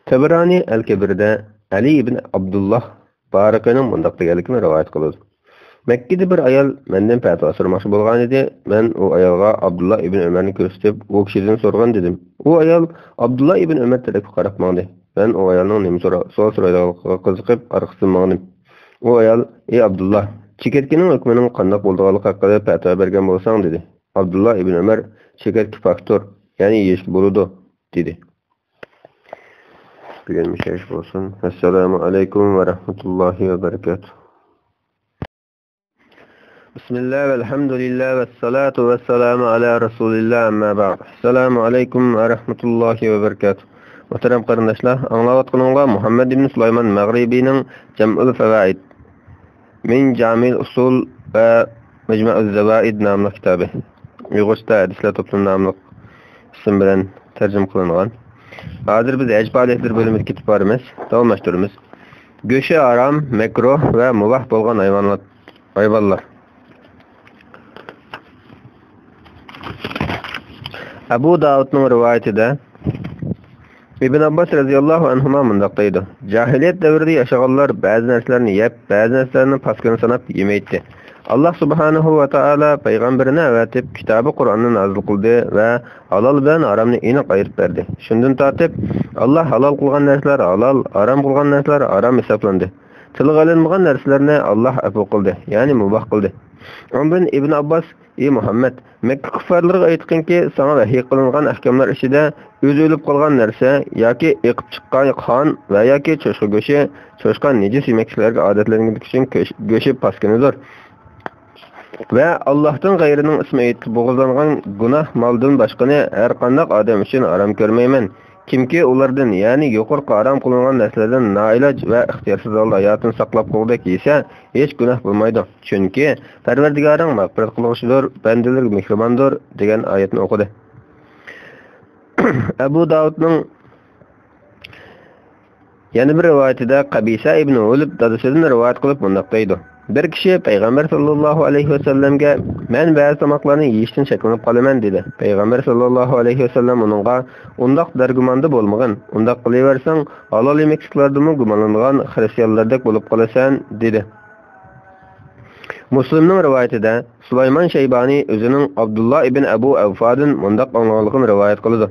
تەبرانى ئەل كەبىردە ئەلى ئىبن ئابدۇللاھ بارىقىنىڭ مۇنداق دېگەنلىكىنى رىۋايەت قىلىدۇ: مەككىدە بىر ئايال مەندىن پەتىۋا سورىماقچى بولغانىدى، مەن ئۇ ئايالغا ئابدۇللاھ ئىبن ئۆمەرنى كۆرسىتىپ، ئۇ كىشىدىن سورىغىن دېدىم. ئۇ ئايال ئابدۇللاھ ئىبن ئۆمەر تەرەپكە قاراپ ماڭدى. مەن ئۇ ئايالنىڭ نېمە سورا-، سوئال سورايدىغانلىقىغا قىزىقىپ، ئارقىسىدىن ماڭدىم. ئۇ ئايال، ئى ئابدۇللاھ، چېكەتكىنىڭ ھۆكمىنىڭ قانداق بولىدىغانلىقى ھەققىدە پەتىۋا بەرگەن بولساڭ، دېدى. ئابدۇللا ئىبن ئۆمەر، چېكەتكە پاكتۇر، يەنى يېيىشكە بولىدۇ، دېدى. بۈگۈن مۇشۇ يەرگىچە بولسۇن. ئەسسالامۇ ئەلەيكۇم ۋە رەھمەتۇللاھى ۋە بەرىكاتۇھ. بىسمىللا ۋەلھەمدۇلىللا ۋەسسالاتۇ ۋەسسالامۇ ئەلا رەسۇلىللا، ئەمما بەئد. ئەسسالامۇ ئەلەيكۇم ۋە رەھمەتۇللاھى ۋە بەرىكاتۇھ. مۇھتەرەم قېرىنداشلار، ئاڭلاۋاتقىنىڭلار مۇھەممەد ئىبن سۇلايمان مەغرىبىنىڭ جەمئۇل فەۋائىد، مىن جامىل ئۇسۇل ۋە مەجمەئۇز زەۋائىد ناملىق كىتابى. ئۇيغۇرچىدا ھەدىسلەر توپلىمى ناملىق ئىسىم بىلەن تەرجىمە قىلىنغان. ھازىر بىز ھەج پائالىيەتلىرى بۆلۈمىگە كېتىپ بارىمىز. داۋاملاشتۇرىمىز. گۆشى ھارام، مەكرۇھ ۋە مۇباھ بولغان ھايۋانلار. ھايۋانلار. ئەبۇ داۋۇدنىڭ رىۋايىتىدە ئىبن ئابباس رەزىياللاھۇ ئەنھۇما مۇنداق دەيدۇ: جاھىلىيەت دەۋرىدە ياشىغانلار بەزى نەرسىلەرنى يەپ، بەزى نەرسىلەرنى پاسكىنا ساناپ يېمەيتتى. ئاللاھ سۇبھانەھۇ ۋە تائالا پەيغەمبىرىنى ئەۋەتىپ، كىتابى قۇرئاننى نازىل قىلدى ۋە ھالال بىلەن ھارامنى ئېنىق ئايرىپ بەردى. شۇندىن تارتىپ، ئاللاھ ھالال قىلغان نەرسىلەر ھالال، ھارام قىلغان نەرسىلەر ھارام ھېسابلاندى. تىلغا ئېلىنمىغان نەرسىلەرنى ئاللاھ ئەپۇ قىلدى، يەنى مۇباھ قىلدى. ئاندىن ئىبن ئابباس: ئى مۇھەممەد، مەككە كۇففارلىرىغا ئېيتقىنكى، ساڭا ۋەھىي قىلىنغان ئەھكاملار ئىچىدە ئۆزى ئۆلۈپ قالغان نەرسە ياكى ئېقىپ چىققان قان ۋە ياكى چوشقا گۆشى، چوشقا نىجىس يېمەكلىكلەرگە ئادەتلەنگەنلىكى ئۈچۈن گۆش-، گۆشى پاسكىنىدۇر. ۋە ئاللاھتىن غەيرىنىڭ ئىسمى ئېيتىلىپ بوغۇزلانغان گۇناھ مالدىن باشقىنى ھەرقانداق ئادەم ئۈچۈن ھارام كۆرمەيمەن. كىمكى ئۇلاردىن، يەنى يۇقىرىقى ھارام قىلىنغان نەرسىلەردىن نائىلاج ۋە ئىختىيارسىز ھالدا ھاياتىنى ساقلاپ قالغۇدەك يېسە، ھېچ گۇناھ بولمايدۇ. چۈنكى پەرۋەردىگارىڭ مەغپىرەت قىلغۇچىدۇر، بەندىلىرىگە مېھرىباندۇر، دېگەن ئايەتنى ئوقۇدى. ئەبۇ داۋۇدنىڭ يەنە بىر رىۋايىتىدە قەبىسە ئىبنى ھۇلب دادىسىدىن رىۋايەت قىلىپ مۇنداق دەيدۇ: بىر كىشى پەيغەمبەر ساللاللاھۇ ئەلەيھى ۋەسەللەمگە، مەن بەزى تاماقلارنى يېيىشتىن چەكلىنىپ قالىمەن، دېدى. پەيغەمبەر ساللاللاھۇ ئەلەيھى ۋەسەللەم ئۇنىڭغا، ئۇنداق بەرگۇماندا بولمىغىن، ئۇنداق قىلىۋەرسەڭ، ھالال يېمەكلىكلەردىنمۇ گۇمانلىنىدىغان خىرىستىيانلاردەك بولۇپ قالىسەن، دېدى. مۇسلىمنىڭ رىۋايىتىدە سۇلايمان شەيبانى ئۆزىنىڭ ئابدۇللا ئىبن ئەبۇ ئەۋفادىن مۇنداق ئاڭلىغانلىقىنى رىۋايەت قىلىدۇ: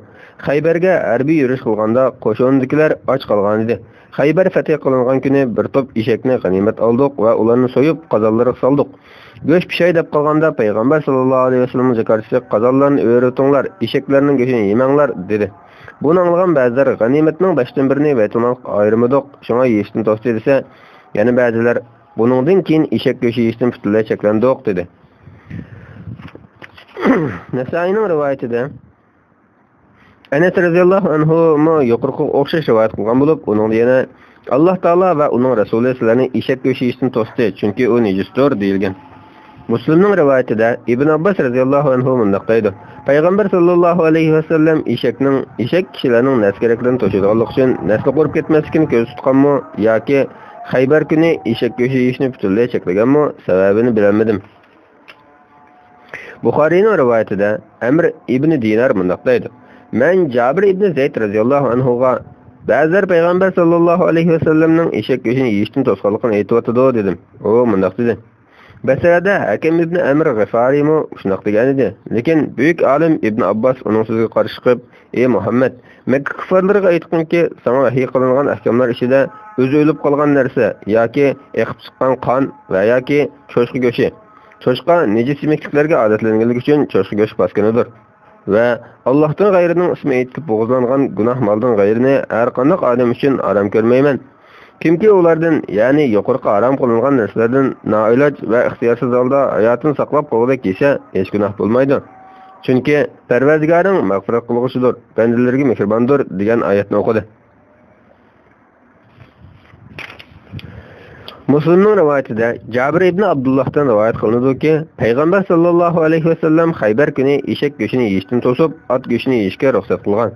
خەيبەرگە ھەربىي يۈرۈش قىلغاندا قوشۇندىكىلەر ئاچ قالغانىدى. خەيبەر فەتھى قىلىنغان كۈنى بىر توپ ئېشەكنى غەنىيمەت ئالدۇق ۋە ئۇلارنى سويۇپ، قازانلارغا سالدۇق. گۆش پىشاي دەپ قالغاندا پەيغەمبەر ساللاللاھۇ ئەلەيھى ۋەسەللەمنىڭ زاكارچىسى، قازانلارنى ئۆرۈتۈڭلار، ئېشەكلەرنىڭ گۆشىنى يېمەڭلار، دېدى. بۇنى ئاڭلىغان بەزىلەر، غەنىيمەتنىڭ بەشتىن بىرىنى بەيتۇلمالغا ئايرىمىدۇق، شۇڭا يېيىشتىن توستى، دېسە، يەنە بەزىلەر، بۇنىڭدىن كېيىن ئېشەك گۆشى يېيىشتىن پۈتۈنلەي چەكلەندۇق، دېدى. نەسائىينىڭ رىۋايىتىدە ئەنەس رەزىياللاھۇ ئەنھۇمۇ يۇقىرىقىغا ئوخشاش رىۋايەت قىلغان بولۇپ، ئۇنىڭدا يەنە، ئاللاھ تائالا ۋە ئۇنىڭ رەسۇلى سىلەرنى ئېشەك گۆشى يېيىشتىن توستى، چۈنكى ئۇ نىجىستۇر، دېيىلگەن. مۇسلىمنىڭ رىۋايىتىدە ئىبن ئابباس رەزىياللاھۇ ئەنھۇ مۇنداق دەيدۇ: پەيغەمبەر ساللاللاھۇ ئەلەيھى ۋەسەللەم ئېشەكنىڭ، ئېشەك كىشىلەرنىڭ نەرسە-كېرەكلىرىنى توشۇيدىغانلىقى ئۈچۈن نەسلى قۇرۇپ كەتمەسلىكىنى كۆزدە تۇتقانمۇ ياكى خەيبەر كۈنى ئېشەك گۆشى يېيىشنى پۈتۈنلەي چەكلىگەنمۇ، سەۋەبىنى بىلەلمىدىم. بۇخارىينىڭ رىۋايىتىدە ئەمر ئىبنى دىنار مۇنداق دەيدۇ: مەن جابىر ئىبنى زەيد رەزىياللاھۇ ئەنھۇغا، بەزىلەر پەيغەمبەر ساللاللاھۇ ئەلەيھى ۋەسەللەمنىڭ ئېشەك گۆشىنى يېيىشتىن توسقانلىقىنى ئېيتىۋاتىدۇ، دېدىم. ئۇ مۇنداق دېدى: بەسرەدە ھەكىم ئىبنى ئەمر غىفارىيمۇ شۇنداق دېگەنىدى. لېكىن بۈيۈك ئالىم ئىبنى ئابباس ئۇنىڭ سۆزىگە قارشى چىقىپ، ئى مۇھەممەد، مەككە كۇففارلىرىغا ئېيتقىنكى، ساڭا ۋەھىي قىلىنغان ئەھكاملار ئىچىدە ئۆزى ئۆلۈپ قالغان نەرسە ياكى ئېقىپ چىققان قان ۋە ياكى چوشقا گۆشى، چوشقا نىجىس يېمەكلىكلەرگە ئادەتلەنگەنلىكى ئۈچۈن چوشقا گۆشى پاسكىنىدۇر. ۋە ئاللاھتىن غەيرىنىڭ ئىسمى ئېيتىلىپ بوغۇزلانغان گۇناھ مالدىن غەيرىنى ھەرقانداق ئادەم ئۈچۈن ھارام كۆرمەيمەن. كىمكى ئۇلاردىن، يەنى يۇقىرىقى ھارام قىلىنغان نەرسىلەردىن نائىلاج ۋە ئىختىيارسىز ھالدا ھاياتىنى ساقلاپ قالغۇدەك يېسە، ھېچ گۇناھ بولمايدۇ. چۈنكى پەرۋەردىگارىڭ مەغپىرەت قىلغۇچىدۇر، بەندىلىرىگە مېھرىباندۇر، دېگەن ئايەتنى ئوقۇدى. مۇسلىمنىڭ رىۋايىتىدە جابىر ئىبنى ئابدۇللاھتىن رىۋايەت قىلىنىدۇكى، پەيغەمبەر ساللاللاھۇ ئەلەيھى ۋەسەللەم خەيبەر كۈنى ئېشەك گۆشىنى يېيىشتىن توسۇپ، ئات گۆشىنى يېيىشكە رۇخسەت قىلغان.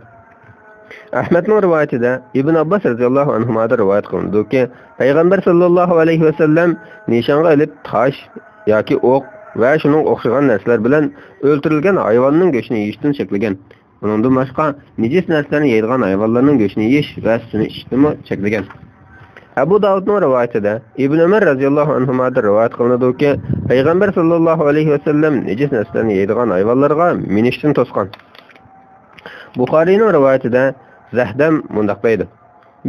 ئەھمەدنىڭ رىۋايىتىدە ئىبن ئابباس رەزىياللاھۇ ئەنھۇمادىن رىۋايەت قىلىنىدۇكى، پەيغەمبەر ساللاللاھۇ ئەلەيھى ۋەسەللەم نىشانغا ئېلىپ تاش ياكى ئوق ۋە شۇنىڭغا ئوخشىغان نەرسىلەر بىلەن ئۆلتۈرۈلگەن ھايۋاننىڭ گۆشىنى يېيىشتىن چەكلىگەن. ئۇنىڭدىن باشقا، نىجىس نەرسىلەرنى يەيدىغان ھايۋانلارنىڭ گۆشىنى يېيىش ۋە سۈتىنى ئىچىشنىمۇ چەكلىگەن. ئەبۇ داۋۇدنىڭ رىۋايىتىدە، ئىبن ئۆمەر رەزىياللاھۇ ئەنھۇمادىن رىۋايەت قىلىنىدۇكى، پەيغەمبەر ساللاللاھۇ ئەلەيھى ۋەسەللەم نىجىس نەرسىلەرنى يەيدىغان ھايۋانلارغا مىنىشتىن توسقان. بۇخارىينىڭ رىۋايىتىدە زەھدەم مۇنداق دەيدۇ: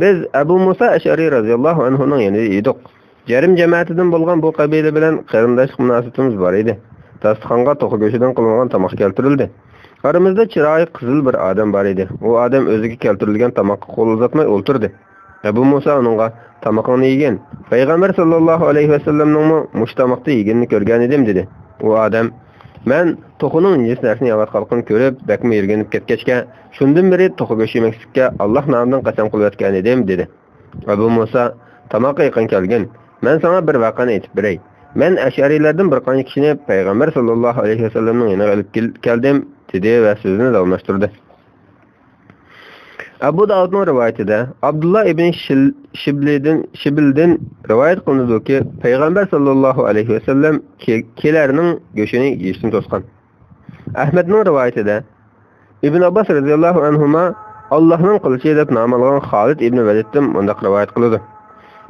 بىز ئەبۇ مۇسا ئەشئەرى رەزىياللاھۇ ئەنھۇنىڭ يېنىدا ئىدۇق. جەرم جەمەتىدىن بولغان بۇ قەبىلە بىلەن قېرىنداشلىق مۇناسىۋىتىمىز بار ئىدى. داستىخانغا توخۇ گۆشىدىن قىلىنغان تاماق كەلتۈرۈلدى. ئارىمىزدا چىرايى قىزىل بىر ئادەم بار ئىدى. ئۇ ئادەم ئۆزىگە كەلتۈرۈلگەن تاماققا قول ئۇزاتماي ئولتۇردى. ئەبۇ مۇسا ئۇنىڭغا، «تامىقىڭنى يېگىن. پەيغەمبەر ساللاللاھۇ ئەلەيھى ۋەسەللەمنىڭمۇ مۇشۇ تاماقتا يېگىنىنى كۆرگەنىدىم» دېدى. ئۇ ئادەم، «مەن توخۇنىڭ نىجىس نەرسىنى يەۋاتقانلىقىنى كۆرۈپ، بەكمۇ يىرگىنىپ كەتكەچكە، شۇندىن بېرى توخۇ گۆشى يېمەكلىككە ئاللاھ نامىدىن قەسەم قىلىۋەتكەنىدىم» دېدى. ئەبۇ مۇسا، «تاماققا يېقىن كەلگىن. مەن ساڭا بىر ۋەقەنى ئېيتىپ بېرەي. مەن ئەشئەرىيلەردىن بىر قانچە كىشىنى پەيغەمبەر ساللاللاھۇ ئەلەيھى ۋەسەللەمنىڭ يېنىغا ئېلىپ كېل-، كەلدىم» دېدى ۋە سۆزىنى داۋاملاشتۇردى. ئەبۇ داۋۇدنىڭ رىۋايىتىدە ئابدۇللا ئىبنى شىل-، شىبلىدىن، شىبلدىن رىۋايەت قىلىنىدۇكى، پەيغەمبەر ساللاللاھۇ ئەلەيھى ۋەسەللەم كى-، كىلەرنىڭ گۆشىنى يېيىشتىن توسقان. ئەھمەدنىڭ رىۋايىتىدە ئىبن ئابباس رەزىياللاھۇ ئەنھۇما ئاللاھنىڭ قىلىچى دەپ نام ئالغان خالىد ئىبن ۋەلىدتىن مۇنداق رىۋايەت قىلىدۇ.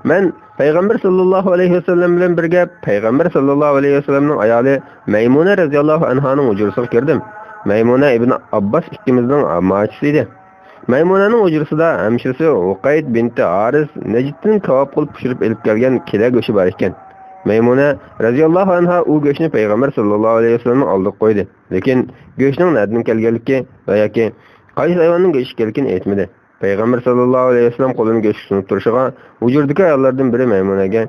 مەن پەيغەمبەر ساللاللاھۇ ئەلەيھى ۋەسەللەم بىلەن بىرگە پەيغەمبەر ساللاللاھۇ ئەلەيھى ۋەسەللەمنىڭ ئايالى مەيمۇنە رەزىياللاھۇ ئەنھانىڭ ھۇجرىسىغا كىردىم. مەيمۇنە ئىبن ئابباس ئىككىمىزنىڭ ئاممىچىسى ئىدى. مەيمۇنەنىڭ ھۇجرىسىدا ھەمشىرىسى ھۇقەيت بىنتى ھارىس نەجدتىن كاۋاپ قىلىپ پىشۇرۇپ ئېلىپ كەلگەن كىلە گۆشى بار ئىكەن. مەيمۇنە رەزىياللاھۇ ئەنھا ئۇ گۆشنى پەيغەمبەر ساللاللاھۇ ئەلەيھى ۋەسەللەمنىڭ ئالدىغا قويدى. لېكىن گۆشنىڭ نەدىن كەلگەنلىكى ۋە ياكى قايسى ھايۋاننىڭ گۆشى ئىكەنلىكىنى ئېيتمىدى. پەيغەمبەر ساللاللاھۇ ئەلەيھى ۋەسەللەم قولىنى گۆشكە سۇنۇپ تۇرۇشىغا، ھۇجرىدىكى ئاياللاردىن بىرى مەيمۇنەگە،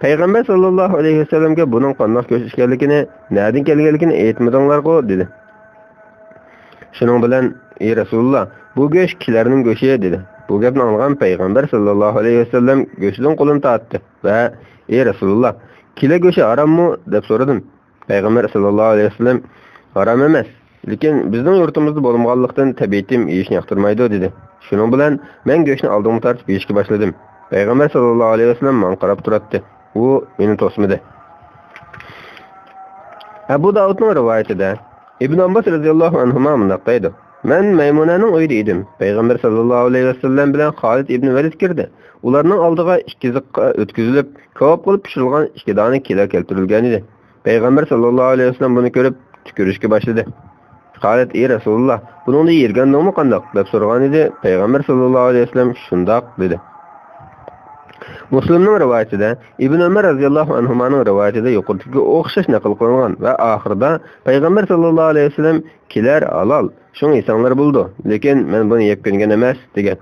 «پەيغەمبەر ساللاللاھۇ ئەلەيھى ۋەسەللەمگە بۇنىڭ قانداق گۆش ئىكەنلىكىنى، نەدىن كەلگەنلىكىنى ئېيتمىدىڭلارغۇ؟» دېدى. شۇنىڭ بىلەن، «ئى رەسۇلۇللا، بۇ گۆش كىلەرنىڭ گۆشى» دېدى. بۇ گەپنى ئاڭلىغان پەيغەمبەر ساللاللاھۇ ئەلەيھى ۋەسەللەم گۆشىدىن قولىنى تارتتى ۋە، «ئى رەسۇلۇللا، كىلە گۆشى ھاراممۇ؟» دەپ سورىدىم. پەيغەمبەر ساللاللاھۇ ئەلەيھى ۋەسەللەم، «ھارام ئەمەس، لېكىن بىزنىڭ يۇرتىمىزدا بولمىغانلىقتىن، تەبىئىتىم يېيىشنى ياقتۇرمايدۇ» دېدى. شۇنىڭ بىلەن مەن گۆشنى ئالدىمغا تارتىپ يېيىشكە باشلىدىم. پەيغەمبەر ساللاللاھۇ ئەلەيھى ۋەسەللەم ماڭا قاراپ تۇراتتى. ئۇ مېنى توسمىدى. ئەبۇ داۋۇدنىڭ رىۋايىتىدە ئىبن ئابباس رەزىياللاھۇ ئەنھۇما مۇنداق دەيدۇ، مەن مەيمۇنەنىڭ ئۆيىدە ئىدىم. پەيغەمبەر ساللاللاھۇ ئەلەيھى ۋەسەللەم بىلەن خالىد ئىبن ۋەلىد كىردى. ئۇلارنىڭ ئالدىغا ئىككى زىققا ئۆتكۈزۈلۈپ، كاۋاپ قىلىپ پىشۇرۇلغان ئىككى دانە كىلە كەلتۈرۈلگەنىدى. پەيغەمبەر ساللاللاھۇ ئەلەيھى ۋەسەللەم بۇنى كۆرۈپ، تۈكۈرۈشكە باشلىدى. خالىد، «ئى رەسۇلۇللا، بۇنىڭدا يىرگەندىڭمۇ قانداق؟» دەپ سورىغانىدى. پەيغەمبەر ساللاللاھۇ ئەلەيھى ۋەسەللەم، «شۇنداق» دېدى. مۇسلىمنىڭ رىۋايىتىدە، ئىبن ئۆمەر رەزىياللاھۇ ئەنھۇمانىڭ رىۋايىتىدە يۇقىرىدىكىگە ئوخشاش نەقىل قىلىنغان ۋە ئاخىرىدا پەيغەمبەر ساللاللاھۇ ئەلەيھى ۋەسەللەم، «كىلەر ھالال، شۇڭا يېسەڭلار بولىدۇ، لېكىن مەن بۇنى يەپ كۆنگەن ئەمەس» دېگەن.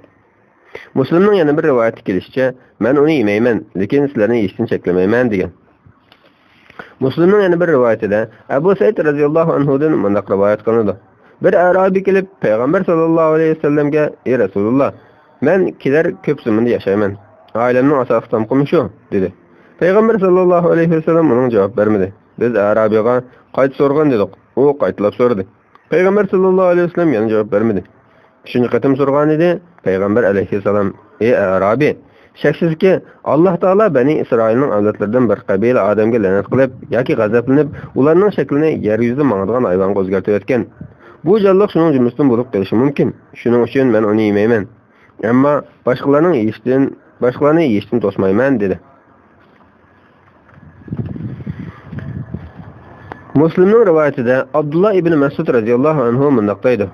مۇسلىمنىڭ يەنە بىر رىۋايەتتە كېلىشىچە، «مەن ئۇنى يېمەيمەن، لېكىن سىلەرنى يېيىشتىن چەكلىمەيمەن» دېگەن. مۇسلىمنىڭ يەنە بىر رىۋايىتىدە، ئەبۇ سەئىد رەزىياللاھۇ ئەنھۇدىن مۇنداق رىۋايەت قىلىنىدۇ، بىر ئەرابىي كېلىپ، پەيغەمبەر ساللاللاھۇ ئەلەيھى ۋەسەللەمگە، «ئى رەسۇلۇللا، مەن كىلەر كۆپ زېمىندا ياشايمەن. ئائىلەمنىڭ ئاساسلىق تامىقى مۇشۇ» دېدى. پەيغەمبەر ساللاللاھۇ ئەلەيھى ۋەسەللەم ئۇنىڭغا جاۋاب بەرمىدى. بىز ئەرابىيغا قايتا سورىغىن دېدۇق. ئۇ قايتىلاپ سورىدى. پەيغەمبەر ساللاللاھۇ ئەلەيھى ۋەسەللەم يەنە جاۋاب بەرمىدى. ئۈچىنچى قېتىم سورىغانىدى، پەيغەمبەر ئەلەيھىسسالام، «ئى ئەرابىي، شەكسىزكى، ئاللاھ تائالا بەنى ئىسرائىلنىڭ ئەۋلادلىرىدىن بىر قەبىلە ئادەمگە لەنەت قىلىپ ياكى غەزەپلىنىپ، ئۇلارنىڭ شەكلىنى يەر يۈزىدە ماڭىدىغان ھايۋانغا ئۆزگەرتىۋەتكەن. بۇ جانلىق شۇنىڭ جۈملىسىدىن بولۇپ قېلىشى مۇمكىن. شۇنىڭ ئۈچۈن مەن ئۇنى يېمەيمەن. ئەمما باشقىلارنىڭ يېيىشتىن، باشقىلارنى يېيىشتىن توسمايمەن» دېدى. مۇسلىمنىڭ رىۋايىتىدە ئابدۇللا ئىبنى مەسئۇد رەزىياللاھۇ ئەنھۇ مۇنداق دەيدۇ،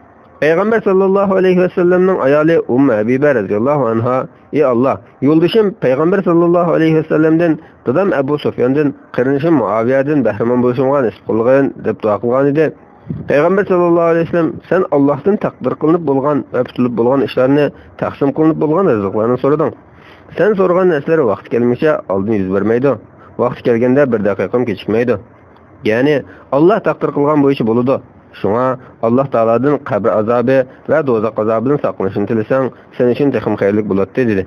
پەيغەمبەر ساللاللاھۇ ئەلەيھى ۋەسەللەمنىڭ ئايالى ئۇممۇ ھەبىبە رەزىياللاھۇ ئەنھا، «ئى ئاللاھ، يولدىشىم پەيغەمبەر ساللاللاھۇ ئەلەيھى ۋەسەللەمدىن، دادام ئەبۇ سۇفياندىن، قېرىندىشىم مۇئاۋىيەدىن بەھرىمەن بولۇشۇمغا نېسىپ قىلغىن» دەپ دۇئا قىلغانىدى. پەيغەمبەر ساللاللاھۇ ئەلەيھى ۋەسەللەم، سەن ئاللاھتىن تەقدىر قىلىنىپ بولغان ۋە پۈتۈلۈپ بولغان ئىشلارنى، تەقسىم قىلىنىپ بولغان رىزىقلارنى سورىدىڭ. سەن سورىغان نەرسىلەر ۋاقتى كەلمىگىچە ئالدىن يۈز بەرمەيدۇ. ۋاقتى كەلگەندە بىر دەقىقىمۇ كېچىكمەيدۇ. يەنى، ئاللاھ تەقدىر قىلغان بويىچە بولىدۇ. شۇڭا، ئاللاھ تائالادىن قەبرە ئازابى ۋە دوزاخ ئازابىدىن ساقلىنىشنى تىلىسەڭ، سەن ئۈچۈن تېخىمۇ خەيرلىك بولاتتى، دېدى.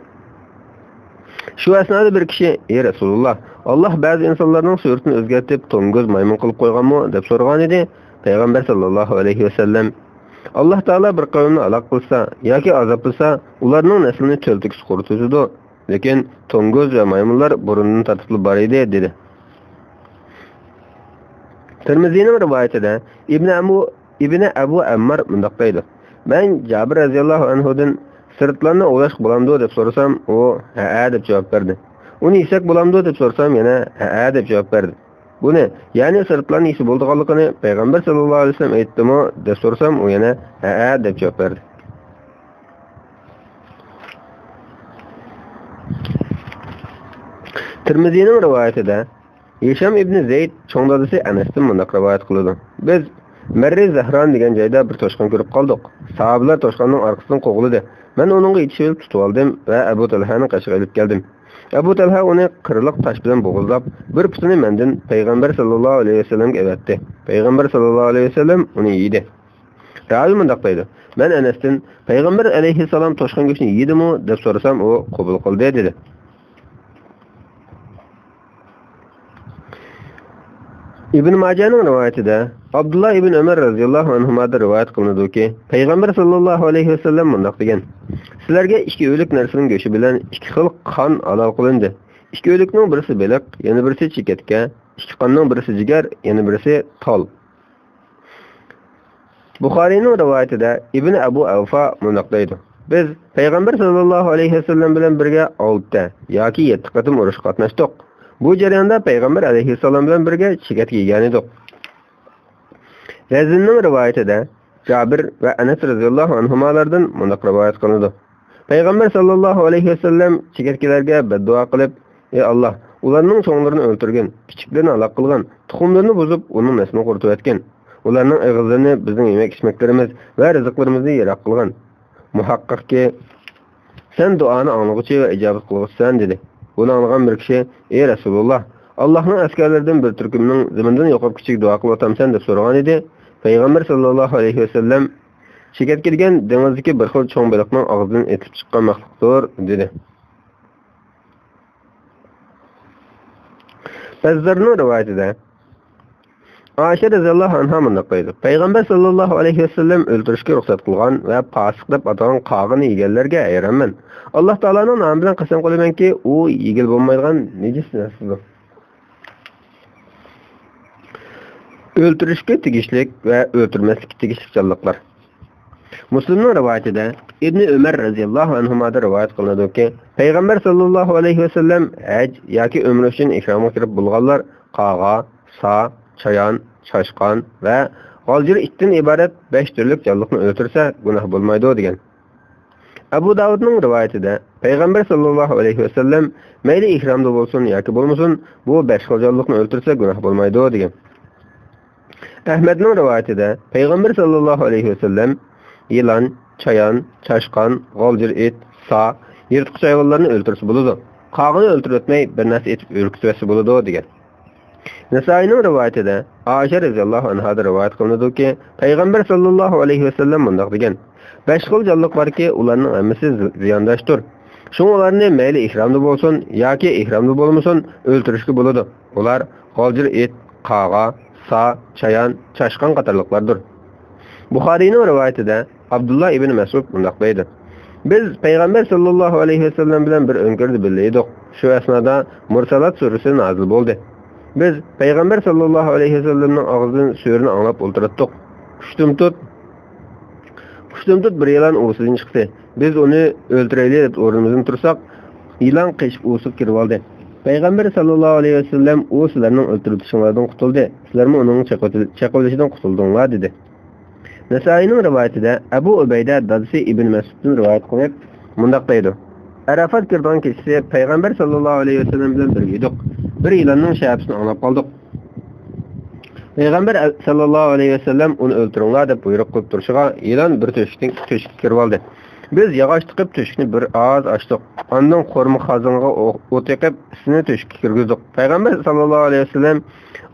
شۇ ئەسنادا بىر كىشى، «ئى رەسۇلۇللاھ، ئاللاھ بەزى ئىنسانلارنىڭ سۈرىتىنى ئۆزگەرتىپ، توڭگۇز، مايمۇن قىلىپ قويغانمۇ؟» دەپ سورىغانىدى. پەيغەمبەر ساللاللاھۇ ئەلەيھى ۋەسەللەم، «ئاللاھ تائالا بىر قەۋمنى ھالاك قىلسا ياكى ئازابلىسا، ئۇلارنىڭ نەسلىنى تۆلتۈكىسى قۇرۇتۇۋېتىدۇ، لېكىن توڭگۇز ۋە مايمۇنلار بۇرۇندىن تارتىپلا بار ئىدى» دېدى. تىرمىزىنىڭ رىۋايىتىدە ئىبنى ئەمۇ، ئىبنى ئەبۇ ئەممار مۇنداق دەيدۇ، مەن جابىر رەزىياللاھۇ ئەنھۇدىن، «سىرتلارنى ئوۋلاشقا بولامدۇ؟» دەپ سورىسام، ئۇ، «ھەئە» دەپ جاۋاب بەردى. «ئۇنى يېسەك بولامدۇ؟» دەپ سورىسام، يەنە، «ھەئە» دەپ جاۋاب بەردى. بۇنى، يەنى سىرتلارنى يېسە بولىدىغانلىقىنى پەيغەمبەر ساللاللاھۇ ئەلەيھى ۋەسەللەم ئېيتتىمۇ دەپ سورىسام، ئۇ يەنە، «ھەئە» دەپ جاۋاب بەردى. تىرمىزىنىڭ رىۋايىتىدە، ھىشام ئىبنى زەيد چوڭ دادىسى ئەنەستىن مۇنداق رىۋايەت قىلىدۇ: بىز مەررى زەھران دېگەن جايدا بىر توشقان كۆرۈپ قالدۇق. ساھابىلەر توشقاننىڭ ئارقىسىدىن قوغلىدى. مەن ئۇنىڭغا يېتىشىۋېلىپ تۇتۇۋالدىم ۋە ئەبۇ تەلھەنى قېشىغا ئېلىپ كەلدىم. ئەبۇ تەلھە ئۇنى قىرلىق تاش بىلەن بوغۇزلاپ، بىر پۇتىنى مەندىن پەيغەمبەر ساللاللاھۇ ئەلەيھى ۋەسەللەمگە ئەۋەتتى. پەيغەمبەر ساللاللاھۇ ئەلەيھى ۋەسەللەم ئۇنى يېدى. راۋى مۇنداق دەيدۇ: مەن ئەنەستىن، پەيغەمبەر ئەلەيھىسسالام توشقان گۆشىنى يېدىمۇ؟ دەپ سورىسام، ئۇ قوبۇل قىلدى، دېدى. ئىبن ماجەنىڭ رىۋايىتىدە، ئابدۇللا ئىبن ئۆمەر رەزىياللاھۇ ئەنھۇمادىن رىۋايەت قىلىنىدۇكى، پەيغەمبەر ساللاللاھۇ ئەلەيھى ۋەسەللەم مۇنداق دېگەن: سىلەرگە ئىككى ئۆلۈك نەرسىنىڭ گۆشى بىلەن ئىككى خىل قان ھالال قىلىندى. ئىككى ئۆلۈكنىڭ بىرسى بېلىق، يەنە بىرسى چېكەتكە، ئىككى قاننىڭ بىرسى جىگەر، يەنە بىرسى تال. بۇخارىينىڭ رىۋايىتىدە ئىبن ئەبۇ ئەۋفا مۇنداق دەيدۇ: بىز پەيغەمبەر ساللاللاھۇ ئەلەيھى ۋەسەللەم بىلەن بىرگە ئالتە ياكى يەتتە قېتىم ئۇرۇشقا قاتناشتۇق. بۇ جەرياندا پەيغەمبەر ئەلەيھىسسالام بىلەن بىرگە چېكەتكە يېگەنىدۇق. رەزىننىڭ رىۋايىتىدە جابىر ۋە ئەنەس رەزىياللاھۇ ئەنھۇمالاردىن مۇنداق رىۋايەت قىلىنىدۇ: پەيغەمبەر ساللاللاھۇ ئەلەيھى ۋەسەللەم چېكەتكىلەرگە بەددۇئا قىلىپ، ئى ئاللاھ، ئۇلارنىڭ چوڭلىرىنى ئۆلتۈرگىن، كىچىكلىرىنى ھالاك قىلغىن، تۇخۇملىرىنى بۇزۇپ، ئۇنىڭ نەسلىنى قۇرۇتۇۋەتكىن. ئۇلارنىڭ ئېغىزلىرىنى بىزنىڭ يېمەك-ئىچمەكلىرىمىز ۋە رىزىقلىرىمىزدىن يىراق قىلغىن. مۇھەققەقكى، سەن دۇئانى ئاڭلىغۇچى ۋە ئىجابەت قىلغۇچىسەن، دېدى. بۇنى ئاڭلىغان بىر كىشى، ئى رەسۇلۇللاھ، ئاللاھنىڭ ئەسكەرلىرىدىن بىر تۈركۈمنىڭ زېمىندىن يوقاپ كېتىشىگە دۇئا قىلىۋاتامسەن؟ دەپ سورىغانىدى. پەيغەمبەر ساللاللاھۇ ئەلەيھى ۋەسەللەم، چېكەتكە دېگەن دېڭىزدىكى بىر خىل چوڭ بېلىقنىڭ ئاغزىدىن ئېتىلىپ چىققان مەخلۇقتۇر، دېدى. بەززارنىڭ رىۋايىتىدە، ئائىشە رەزىياللاھۇ ئەنھا مۇنداق دەيدۇ: پەيغەمبەر ساللاللاھۇ ئەلەيھى ۋەسەللەم ئۆلتۈرۈشكە رۇخسەت قىلغان ۋە پاسىق دەپ ئاتىغان قاغىنى يېگەنلەرگە ھەيرانمەن. ئاللاھ تائالانىڭ نامى بىلەن قەسەم قىلىمەنكى، ئۇ يېگىلى بولمايدىغان نىجىس نەرسىدۇر. ئۆلتۈرۈشكە تېگىشلىك ۋە ئۆلتۈرمەسلىككە تېگىشلىك جانلىقلار. مۇسلىمنىڭ رىۋايىتىدە، ئىبنى ئۆمەر رەزىياللاھۇ ئەنھۇمادىن رىۋايەت قىلىنىدۇكى، پەيغەمبەر ساللاللاھۇ ئەلەيھى ۋەسەللەم، ھەج ياكى ئۆمرە ئۈچۈن ئېھرامغا كىرىپ بولغانلار قاغا، سا، چايان، چاشقان ۋە غالجىر ئىتتىن ئىبارەت بەش تۈرلۈك جانلىقنى ئۆلتۈرسە، گۇناھ بولمايدۇ، دېگەن. ئەبۇ داۋۇدنىڭ رىۋايىتىدە، پەيغەمبەر ساللاللاھۇ ئەلەيھى ۋەسەللەم مەيلى ئېھرامدا بولسۇن ياكى بولمىسۇن، بۇ بەش خىل جانلىقنى ئۆلتۈرسە گۇناھ بولمايدۇ، دېگەن. ئەھمەدنىڭ رىۋايىتىدە، پەيغەمبەر ساللاللاھۇ ئەلەيھى ۋەسەللەم يىلان، چايان، چاشقان، غالجىر ئىت، سا، يىرتقۇچ ھايۋانلارنى ئۆلتۈرسە بولىدۇ. قاغىنى ئۆلتۈرۈۋەتمەي، بىر نەرسە ئېتىپ ئۆركۈتۈۋەتسە بولىدۇ، دېگەن. نەسائىينىڭ رىۋايىتىدە، ئائىشە رەزىياللاھۇ ئەنھادىن رىۋايەت قىلىنىدۇكى، پەيغەمبەر ساللاللاھۇ ئەلەيھى ۋەسەللەم مۇنداق دېگەن: بەش خىل جانلىق باركى، ئۇلارنىڭ ھەممىسى زى-، زىيانداشتۇر. شۇڭا ئۇلارنى مەيلى ئېھرامدا بولسۇن ياكى ئېھرامدا بولمىسۇن، ئۆلتۈرۈشكە بولىدۇ. ئۇلار غالجىر ئىت، قاغا، سا، چايان، چاشقان قاتارلىقلاردۇر. بۇخارىينىڭ رىۋايىتىدە ئابدۇللا ئىبن مەسئۇد مۇنداق دەيدۇ: بىز پەيغەمبەر ساللاللاھۇ ئەلەيھى ۋەسەللەم بىلەن بىر ئۆڭكۈردە بىللە ئىدۇق. شۇ ئەسنادا مۇرسالات سۈرىسى نازىل بولدى. بىز پەيغەمبەر ساللاللاھۇ ئەلەيھى ۋەسەللەمنىڭ ئاغزىدىن سۈرىنى ئاڭلاپ ئولتۇراتتۇق. ئۇشتۇمتۇت، ئۇشتۇمتۇت بىر يىلان ئۇۋىسىدىن چىقتى. بىز ئۇنى ئۆلتۈرەيلى دەپ ئورنىمىزدىن تۇرساق، يىلان قېچىپ ئۇۋىسىغا كىرىۋالدى. پەيغەمبەر ساللاللاھۇ ئەلەيھى ۋەسەللەم، ئۇ سىلەرنىڭ ئۆلتۈرۈلۈشۈڭلاردىن قۇتۇلدى، سىلەرمۇ ئۇنىڭ چېقىۋېتىل-، چېقىۋېلىشىدىن قۇتۇلدۇڭلار، دېدى. نەسائىينىڭ رىۋايىتىدە ئەبۇ ئۇبەيدە دادىسى ئىبن مەسئۇدتىن رىۋايەت قىلىپ مۇنداق دەيدۇ: ئەرەفات كىرىدىغان كېچىسى پەيغەمبەر ساللاللاھۇ ئەلەيھى ۋەسەللەم بىلەن بىرگە ئىدۇق. بىر يىلاننىڭ شەپىسىنى ئاڭلاپ قالدۇق. پەيغەمبەر ئە-، ساللاللاھۇ ئەلەيھى ۋەسەللەم ئۇنى ئۆلتۈرۈڭلار دەپ بۇيرۇق قىلىپ تۇرۇشىغا يىلان بىر تۆشۈكتىن، تۆشۈككە كىرىۋالدى. بىز ياغاچ تىقىپ تۆشۈكنى بىر ئاز ئاچتۇق. ئاندىن خورما قازىنىغا ئو-، ئوت يېقىپ، ئىسسىنى تۆشۈككە كىرگۈزدۇق. پەيغەمبەر ساللاللاھۇ ئەلەيھى ۋەسەللەم،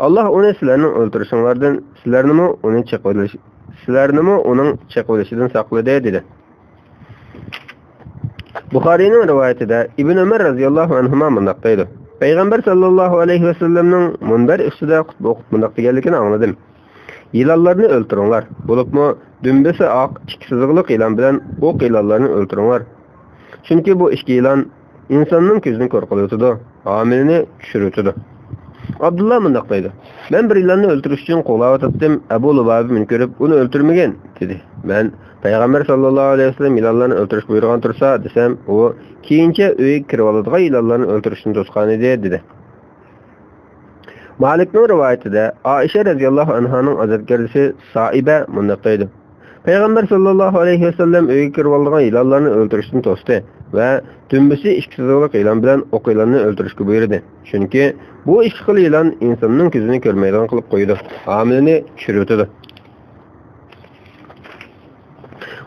ئاللاھ ئۇنى سىلەرنىڭ ئۆلتۈرۈشۈڭلاردىن، سىلەرنىمۇ ئۇنى چېقىۋېلىش-، سىلەرنىمۇ ئۇنىڭ چېقىۋېلىشىدىن ساقلىدى، دېدى. بۇخارىينىڭ رىۋايىتىدە ئىبن ئۆمەر رەزىياللاھۇ ئەنھۇما مۇنداق دەيدۇ: پەيغەمبەر ساللاللاھۇ ئەلەيھى ۋەسەللەمنىڭ مۇنبەر ئۈستىدە خۇتبە ئوقۇپ مۇنداق دېگەنلىكىنى ئاڭلىدىم: يىلانلارنى ئۆلتۈرۈڭلار، بولۇپمۇ دۈمبىسى ئاق ئىككى سىزىقلىق يىلان بىلەن ئوق يىلانلارنى ئۆلتۈرۈڭلار. چۈنكى بۇ ئىككى يىلان ئىنساننىڭ كۆزىنى كور قىلىۋېتىدۇ، ھامىلىنى چۈشۈرۈۋېتىدۇ. ئابدۇللا مۇنداق دەيدۇ: مەن بىر يىلاننى ئۆلتۈرۈش ئۈچۈن قوغلاۋاتاتتىم، ئەبۇ لۇبابە مېنى كۆرۈپ، ئۇنى ئۆلتۈرمىگىن، دېدى. مەن پەيغەمبەر ساللاللاھۇ ئەلەيھى ۋەسەللەم يىلانلارنى ئۆلتۈرۈش بۇيرۇغان تۇرسا، دېسەم، ئۇ كېيىنچە ئۆيگە كىرىۋالىدىغان يىلانلارنى ئۆلتۈرۈشنى توسقانىدى، دېدى. مالىكنىڭ رىۋايىتىدە ئائىشە رەزىياللاھۇ ئەنھانىڭ ئازادگەرچىسى سائىبە مۇنداق دەيدۇ: پەيغەمبەر ساللاللاھۇ ئەلەيھى ۋەسەللەم ئۆيگە كىرىۋالىدىغان يىلانلارنى ئۆلتۈرۈشتىن توستى ۋە دۈمبىسى ئىككى سىزىقلىق يىلان بىلەن ئوق يىلاننى ئۆلتۈرۈشكە بۇيرۇدى. چۈنكى بۇ ئىككى خىل يىلان ئىنساننىڭ كۆزىنى كۆرمەيدىغان قىلىپ قويىدۇ، ھامىلىنى چۈشۈرۈۋېتىدۇ.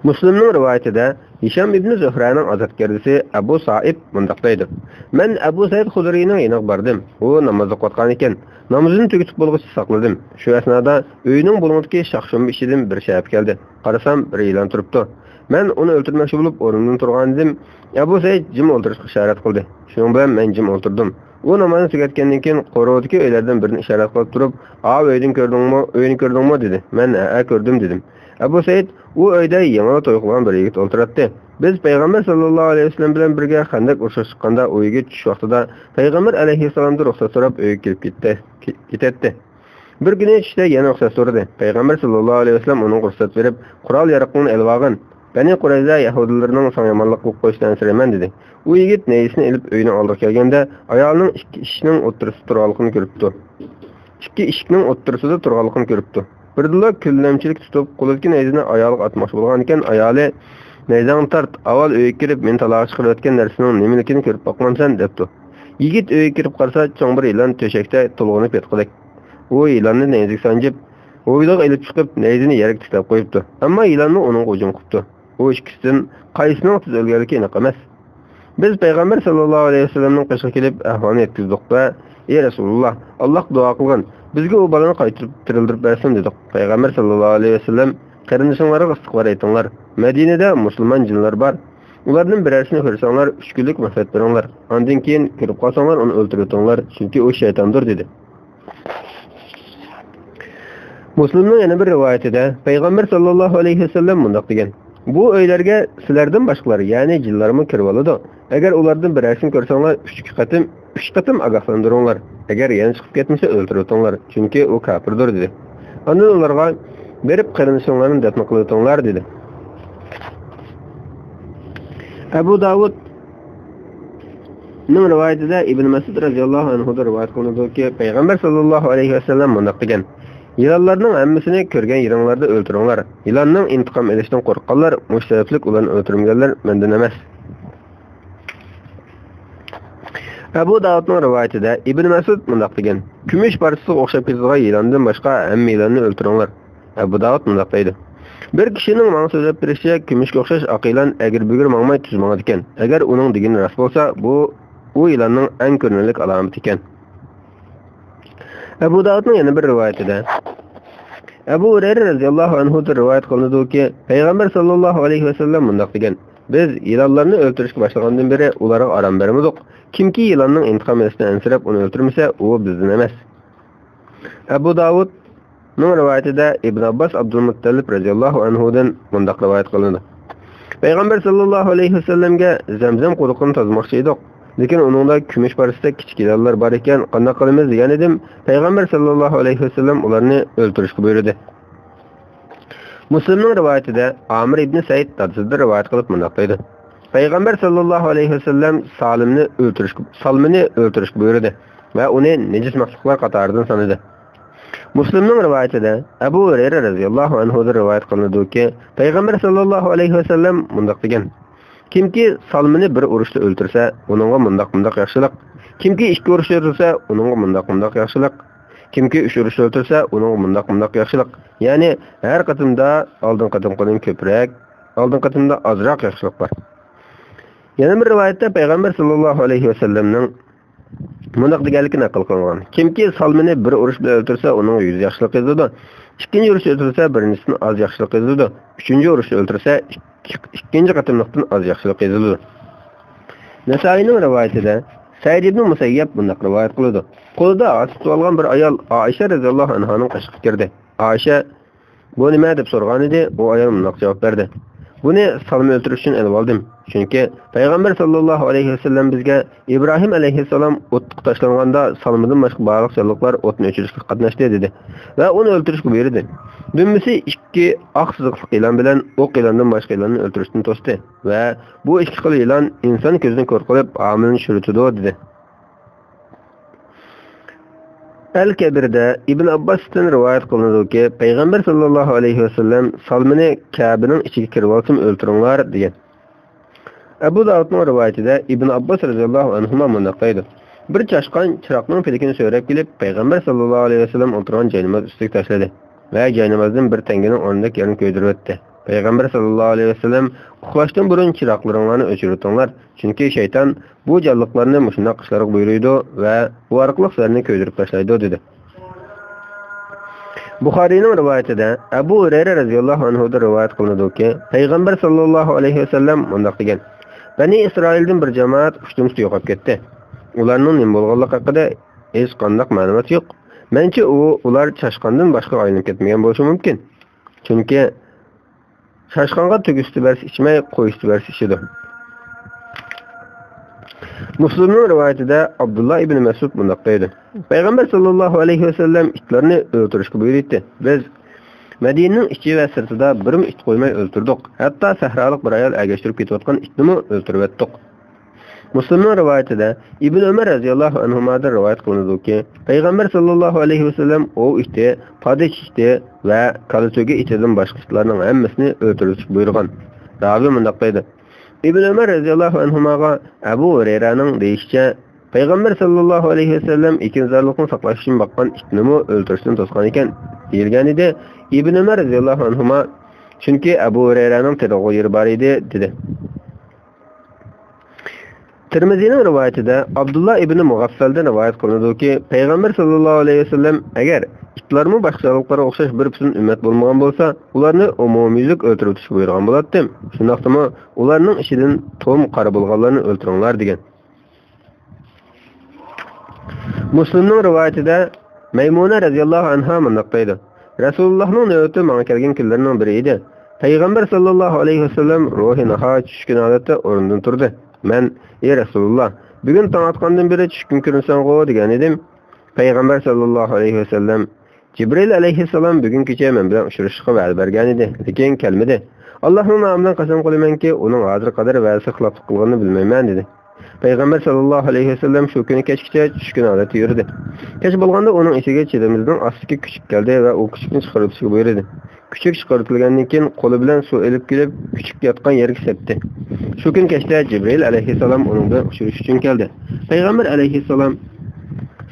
مۇسلىمنىڭ رىۋايىتىدە، ھىشام ئىبنى زۆھرەنىڭ ئازادگەردىسى ئەبۇ سائىب مۇنداق دەيدۇ: مەن ئەبۇ سەئىد خۇدرىينىڭ يېنىغا باردىم. ئۇ ناماز ئوقۇۋاتقانىكەن. نامىزىنى تۈگىتىپ بولغۇچە ساقلىدىم. شۇ ئەسنادا ئۆينىڭ بۇلۇڭىدىكى شاخشۇمبا ئىچىدىن بىر شەپە كەلدى. قارىسام، بىر يىلان تۇرۇپتۇ. مەن ئۇنى ئۆلتۈرمەكچى بولۇپ ئورنۇمدىن تۇرغانىدىم. ئەبۇ سەئىد جىم ئولتۇرۇشقا ئىشارەت قىلدى. شۇنىڭ بىلەن مەن جىم ئولتۇردۇم. ئۇ نامازنى تۈگەتكەندىن كېيىن قورۇدىكى ئۆيلەردىن بىرىنى ئىشارەت قىلىپ تۇرۇپ، «ئاۋۇ ئۆيدىن كۆردۈڭمۇ؟ ئۆينى كۆردۈڭمۇ؟» دېدى. مەن، «ھەئە، كۆردۈم» دېدىم. ئەبۇ سەئىد، «ئۇ ئۆيدە يېڭىلا توي قىلغان بىر يىگىت ئولتۇراتتى. بىز پەيغەمبەر ساللاللاھۇ ئەلەيھى ۋەسەللەم بىلەن بىرگە خەندەك ئۇرۇشقا چىققاندا، ئۇ يىگىت چۈش ۋاقتىدا پەيغەمبەر ئەلەيھىسسالامدىن رۇخسەت سوراپ ئۆيگە كىرىپ كېتتى، كېتەتتى. بىر كۈنى چۈشتە يەنە رۇخسەت سورىدى. پەيغەمبەر ساللاللاھۇ ئەلەيھى ۋەسەللەم ئۇنىڭغا رۇخسەت بېرىپ، قورال-ياراغىڭنى ئېلىۋالغىن. بەنى قۇرەيزە يەھۇدىيلىرىنىڭ ساڭا يامانلىق قىلىپ قويۇشىدىن ئەنسىرەيمەن» دېدى. ئۇ يىگىت نەيزىسىنى ئېلىپ ئۆينىڭ ئالدىغا كەلگەندە، ئايالىنىڭ ئىككى ئىشىكنىڭ ئوتتۇرىسىدا تۇرغانلىقىنى كۆرۈپتۇ. ئىككى ئىشىكنىڭ ئوتتۇرىسىدا تۇرغانلىقىنى كۆرۈپتۇ. بىردىنلا كۈنلەمچىلىك تۇتۇپ، قولىدىكى نەيزىنى ئايالىغا ئاتماقچى بولغانىكەن، ئايالى، «نەيزەڭنى تارت، ئاۋۋال ئۆيگە كىرىپ، مېنى تالاغا چىقىرىۋەتكەن نەرسىنىڭ نېمىلىكىنى كۆرۈپ باقمامسەن؟» دەپتۇ. يىگىت ئۆيگە كىرىپ قارىسا، چوڭ بىر يىلان تۆشەكتە تولغىنىپ ياتقۇدەك. ئۇ يىلاننى نەيزىگە سانجىپ، ھويلىغا ئېلىپ چىقىپ، نەيزىنى يەرگە تىكلەپ قويۇپتۇ. ئەمما يىلانمۇ ئۇنىڭغا ھۇجۇم قىپتۇ. ئۇ ئىككىسىدىن قايسىنىڭ تېز ئۆلگەنلىكى ئېنىق ئەمەس. بىز پەيغەمبەر ساللاللاھۇ ئەلەيھى ۋەسەللەمنىڭ قېشىغا كېلىپ ئەھۋالنى يەتكۈزدۇق ۋە، «ئى رەسۇلۇللاھ، ئاللاھقا دۇئا قىلغىن، بىزگە ئۇ بالىنى قايتۇرۇپ تىرىلدۈرۈپ بەرسۇن» دېدۇق. پەيغەمبەر ساللاللاھۇ ئەلەيھى ۋەسەللەم، «قېرىندىشىڭلارغا ئىستىغپار ئېيتىڭلار. مەدىنىدە مۇسۇلمان جىنلار بار. ئۇلاردىن بىرەرسىنى كۆرسەڭلار، ئۈچ كۈنلۈك مۆھلەت بېرىڭلار. ئاندىن كېيىن كۆرۈپ قالساڭلار، ئۇنى ئۆلتۈرۈۋېتىڭلار، چۈنكى ئۇ شەيتاندۇر» دېدى. مۇسلىمنىڭ يەنە بىر رىۋايىتىدە، پەيغەمبەر ساللاللاھۇ ئەلەيھى ۋەسەللەم مۇنداق دېگەن: «بۇ ئۆيلەرگە سىلەردىن باشقىلار، يەنى جىنلارمۇ كىرىۋالىدۇ. ئەگەر ئۇلاردىن بىرەرسىنى كۆرسەڭلار، ئۈچ قېتىم، ئۈچ قېتىم ئاگاھلاندۇرۇڭلار. ئەگەر يەنە چىقىپ كەتمىسە، ئۆلتۈرۈۋېتىڭلار، چۈنكى ئۇ كاپىردۇر» دېدى. ئاندىن ئۇلارغا، «بېرىپ قېرىندىشىڭلارنى دەپنە قىلىۋېتىڭلار» دېدى. ئەبۇ داۋۇد نىڭ رىۋايىتىدە ئىبن مەسئۇد رەزىياللاھۇ ئەنھۇدىن رىۋايەت قىلىنىدۇكى، پەيغەمبەر ساللاللاھۇ ئەلەيھى ۋەسەللەم مۇنداق دېگەن: «يىلانلارنىڭ ھەممىسىنى كۆرگەن يېرىڭلاردا ئۆلتۈرۈڭلار. يىلاننىڭ ئىنتىقام ئېلىشىدىن قورققانلار، مۇشۇ سەۋەبلىك ئۇلارنى ئۆلتۈرمىگەنلەر مەندىن ئەمەس.» ئەبۇ داۋۇدنىڭ رىۋايىتىدە ئىبن مەسئۇد مۇنداق دېگەن: «كۈمۈش پارچىسىغا ئوخشاپ كېتىدىغان يىلاندىن باشقا ھەممە يىلاننى ئۆلتۈرۈڭلار.» ئەبۇ داۋۇد مۇنداق دەيدۇ: «بىر كىشىنىڭ ماڭا سۆزلەپ بېرىشىچە، كۈمۈشكە ئوخشاش ئاق يىلان ئەگرى-بۈگرى ماڭماي تۈز ماڭىدىكەن. ئەگەر ئۇنىڭ دېگىنى راست بولسا، بۇ ئۇ يىلاننىڭ ئەڭ كۆرۈنەرلىك ئالامىتى ئىكەن.» ئەبۇ داۋۇدنىڭ يەنە بىر رىۋايىتىدە، ئەبۇ ھۇرەيرە رەزىياللاھۇ ئەنھۇدىن رىۋايەت قىلىنىدۇكى، پەيغەمبەر ساللاللاھۇ ئەلەيھى ۋەسەللەم مۇنداق دېگەن: «بىز يىلانلارنى ئۆلتۈرۈشكە باشلىغاندىن بېرى ئۇلارغا ئارام بەرمىدۇق. كىمكى يىلاننىڭ ئىنتىقام ئېلىشتىن ئەنسىرەپ ئۇنى ئۆلتۈرمىسە، ئۇ بىزدىن ئەمەس.» ئەبۇ داۋۇدنىڭ رىۋايىتىدە ئىبن ئابباس ئابدۇلمۇتتەلىپ رەزىياللاھۇ ئەنھۇدىن مۇنداق رىۋايەت قىلىنىدۇ: پەيغەمبەر ساللاللاھۇ ئەلەيھى ۋەسەللەمگە زەمزەم قۇدۇقىنى تازىماقچى ئىدۇق، لېكىن ئۇنىڭدا كۈمۈش پارچىسىدەك كىچىك يىلانلار بار ئىكەن، قانداق قىلىمىز دېگەنىدىم، پەيغەمبەر ساللاللاھۇ ئەلەيھى ۋەسەللەم ئۇلارنى ئۆلتۈرۈشكە بۇيرۇدى. مۇسلىمنىڭ رىۋايىتىدە ئامىر ئىبنى سەئىد دادىسىدىن رىۋايەت قىلىپ مۇنداق دەيدۇ: پەيغەمبەر ساللاللاھۇ ئەلەيھى ۋەسەللەم سالىمنى ئۆلتۈرۈشكە، سالمىنى ئۆلتۈرۈشكە بۇيرۇدى ۋە ئۇنى نىجىس مەخلۇقلار قاتارىدىن سانىدى. مۇسلىمنىڭ رىۋايىتىدە ئەبۇ ھۇرەيرە رەزىياللاھۇ ئەنھۇدىن رىۋايەت قىلىنىدۇكى، پەيغەمبەر ساللاللاھۇ ئەلەيھى ۋەسەللەم مۇنداق دېگەن: كىمكى سالمىنى بىر ئۇرۇشتا ئۆلتۈرسە، ئۇنىڭغا مۇنداق مۇنداق ياخشىلىق. كىمكى ئىككى ئۇرۇشتا ئۆلتۈرسە، ئۇنىڭغا مۇنداق مۇنداق ياخشىلىق. كىمكى ئۈچ ئۇرۇشتا ئۆلتۈرسە، ئۇنىڭغا مۇنداق مۇنداق ياخشىلىق. يەنى ھەر قېتىمدا ئالدىنقى قېتىمقىدىن كۆپرەك، ئالدىنقى قېتىمدا ئازراق ياخشىلىق بار. يەنە بىر رىۋايەتتە پەيغەمبەر ساللاللاھۇ ئەلەيھى ۋەسەللەمنىڭ مۇنداق دېگەنلىكى نەقىل قىلىنغان: كىمكى سالمىنى بىر ئۇرۇش بىلەن ئۆلتۈرسە، ئۇنىڭغا يۈز ياخشىلىق يېزىلىدۇ. ئىككىنچى ئۇرۇشتا ئۆلتۈرسە، بىرىنچىسىدىن ئاز ياخشىلىق يېزىلىدۇ. ئۈچىنچى ئۇرۇشتا ئۆلتۈرسە، ئىك-، ئىككىنچى قېتىملىقتىن ئاز ياخشىلىق يېزىلىدۇ. نەسائىينىڭ رىۋايىتىدە سەئىد ئىبنى مۇسەييەب مۇنداق رىۋايەت قىلىدۇ: قولىدا ھاسا تۇتۇۋالغان بىر ئايال ئائىشە رەزىياللاھۇ ئەنھانىڭ قېشىغا كىردى. ئائىشە، «بۇ نېمە؟» دەپ سورىغانىدى، ئۇ ئايال مۇنداق جاۋاب بەردى: «بۇنى سالما ئۆلتۈرۈش ئۈچۈن ئېلىۋالدىم. چۈنكى پەيغەمبەر ساللاللاھۇ ئەلەيھى ۋەسەللەم بىزگە ئىبراھىم ئەلەيھىسسالام ئوتقا تاشلانغاندا سالمىدىن باشقا بارلىق جانلىقلار ئوتنى ئۆچۈرۈشكە قاتناشتى» دېدى ۋە ئۇنى ئۆلتۈرۈشكە بۇيرۇدى. دۈمبىسى ئىككى ئاق سىزىقلىق يىلان بىلەن ئوق يىلاندىن باشقا يىلاننى ئۆلتۈرۈشتىن توستى ۋە بۇ ئىككى خىل يىلان ئىنسان كۆزىنى كور قىلىپ ھامىلىنى چۈشۈرۈۋېتىدۇ دېدى. ئەل كەبىردە ئىبن ئابباستىن رىۋايەت قىلىنىدۇكى، پەيغەمبەر ساللاللاھۇ ئەلەيھى ۋەسەللەم سالمىنى كەبىنىڭ ئىچىگە كىرىۋالسىمۇ ئۆلتۈرۈڭلار دېگەن. ئەبۇ داۋۇدنىڭ رىۋايىتىدە ئىبن ئابباس رەزىياللاھۇ ئەنھۇما مۇنداق دەيدۇ: بىر چاشقان چىراغنىڭ پىلىكىنى سۆرەپ كېلىپ، پەيغەمبەر ساللاللاھۇ ئەلەيھى ۋەسەللەم ئولتۇرغان جايناماز ئۈستىگە تاشلىدى ۋە جاينامازدىن بىر تەڭگىنىڭ ئورنىدەك يەرنى كۆيدۈرۈۋەتتى. پەيغەمبەر ساللاللاھۇ ئەلەيھى ۋەسەللەم، ئۇخلاشتىن بۇرۇن چىراغلىرىڭلارنى ئۆچۈرۈۋېتىڭلار، چۈنكى شەيتان بۇ جانلىقلارنى مۇشۇنداق ئىشلارغا بۇيرۇيدۇ ۋە بۇ ئارقىلىق سىلەرنى كۆيدۈرۈپ تاشلايدۇ، دېدى. بۇخارىينىڭ رىۋايىتىدە ئەبۇ ھۇرەيرە رەزىياللاھۇ ئەنھۇدىن رىۋايەت قىلىنىدۇكى، پەيغەمبەر ساللاللاھۇ ئەلەيھى ۋەسەللەم مۇنداق دېگەن: بەنى ئىسرائىلدىن بىر جامائەت ئۇچتىن-ئۇچتى يوقاپ كەتتى. ئۇلارنىڭ نېمە بولغانلىقى ھەققىدە ھېچقانداق مەلۇمات يوق. مەنچە ئۇ، ئۇلار چاشقاندىن باشقىغا ئايلىنىپ كەتمىگەن بولۇشى مۇمكىن. چۈنكى چاشقانغا تۆگە سۈتى بەرسە ئىچمەي، قوي سۈتى بەرسە ئىچىدۇ. مۇسلىمنىڭ رىۋايىتىدە ئابدۇللا ئىبنى مەسئۇد مۇنداق دەيدۇ: پەيغەمبەر ساللاللاھۇ ئەلەيھى ۋەسەللەم ئىتلارنى ئۆلتۈرۈشكە بۇيرۇيتتى. بىز مەدىنىنىڭ ئىچى ۋە سىرتىدا بىرمۇ ئىت قويماي ئۆلتۈردۇق. ھەتتا سەھرالىق بىر ئايال ئەگەشتۈرۈپ كېتىۋاتقان ئىتنىمۇ ئۆلتۈرۈۋەتتۇق. مۇسلىمنىڭ رىۋايىتىدە ئىبن ئۆمەر رەزىياللاھۇ ئەنھۇمادىن رىۋايەت قىلىنىدۇكى، پەيغەمبەر ساللاللاھۇ ئەلەيھى ۋەسەللەم ئوۋ ئىتى، پادىچ ئىتى ۋە كالا تۆگە ئىتىدىن باشقا ئىتلارنىڭ ھەممىسىنى ئۆلتۈرۈشكە بۇيرۇغان. راۋى مۇنداق دەيدۇ: ئىبن ئۆمەر رەزىياللاھۇ ئەنھۇماغا ئەبۇ ھۇرەيرەنىڭ دېيىشىچە، پەيغەمبەر ساللاللاھۇ ئەلەيھى ۋەسەللەم ئېكىنزارلىقنى ساقلاش ئۈچۈن باققان ئىتنىمۇ ئۆلتۈرۈشتىن توسقان ئىكەن، دېيىلگەنىدى. ئىبن ئۆمەر رەزىياللاھۇ ئەنھۇما، چۈنكى ئەبۇ ھۇرەيرەنىڭ تېرىلغۇ يېرى بار ئىدى، دېدى. تىرمىزىنىڭ رىۋايىتىدە ئابدۇللا ئىبنى مۇغەففەلدىن رىۋايەت قىلىنىدۇكى، پەيغەمبەر ساللاللاھۇ ئەلەيھى ۋەسەللەم، ئەگەر ئىتلارمۇ باشقا جانلىقلارغا ئوخشاش بىر پۈتۈن ئۈممەت بولمىغان بولسا، ئۇلارنى ئومۇميۈزلۈك ئۆلتۈرۈۋېتىشكە بۇيرۇغان بولاتتىم. شۇنداقتىمۇ ئۇلارنىڭ ئىچىدىن توم قارا بولغانلارنى ئۆلتۈرۈڭلار، دېگەن. مۇسلىمنىڭ رىۋايىتىدە مەيمۇنە رەزىياللاھۇ ئەنھا مۇنداق دەيدۇ: رەسۇلۇللاھنىڭ نۆۋىتى ماڭا كەلگەن كۈنلەرنىڭ بىرى ئىدى. پەيغەمبەر ساللاللاھۇ ئەلەيھى ۋەسەللەم روھى ناھايىتى چۈشكۈن ھالەتتە ئورنىدىن تۇردى. مەن، ئى رەسۇلۇللاھ، بۈگۈن تاڭ ئاتقاندىن بېرى چۈشكۈن كۆرۈنسەڭغۇ، دېگەنىدىم. پەيغەمبەر ساللاللاھۇ ئەلەيھى ۋەسەللەم، جىبرىئىل ئەلەيھىسسالام بۈگۈن كېچە مەن بىلەن ئۇچرىشىشقا ۋەدە بەرگەنىدى، لېكىن كەلمىدى. ئاللاھنىڭ نامى بىلەن قەسەم قىلىمەنكى، ئۇنىڭ ھازىرغا قەدەر ۋەدىسىگە خىلاپلىق قىلغىنىنى بىلمەيمەن، دېدى. پەيغەمبەر ساللاللاھۇ ئەلەيھى ۋەسەللەم شۇ كۈنى كەچكىچە چۈشكۈن ھالەتتە يۈردى. كەچ بولغاندا ئۇنىڭ ئېسىگە چىلىمىزنىڭ ئاستىدىكى كۈچۈك كەلدى ۋە ئۇ كۈچۈكنى چىقىرىۋېتىشكە بۇيرۇدى. كۈچۈك چىقىرىۋېتىلگەندىن كېيىن، قولى بىلەن سۇ ئېلىپ كېلىپ، كۈچۈك ياتقان يەرگە سەپتى. شۇ كۈنى كەچتە جىبرىئىل ئەلەيھىسسالام ئۇنىڭ بىلەن ئۇچرىشىش ئۈچۈن كەلدى. پەيغەمبەر ئەلەيھىسسالام،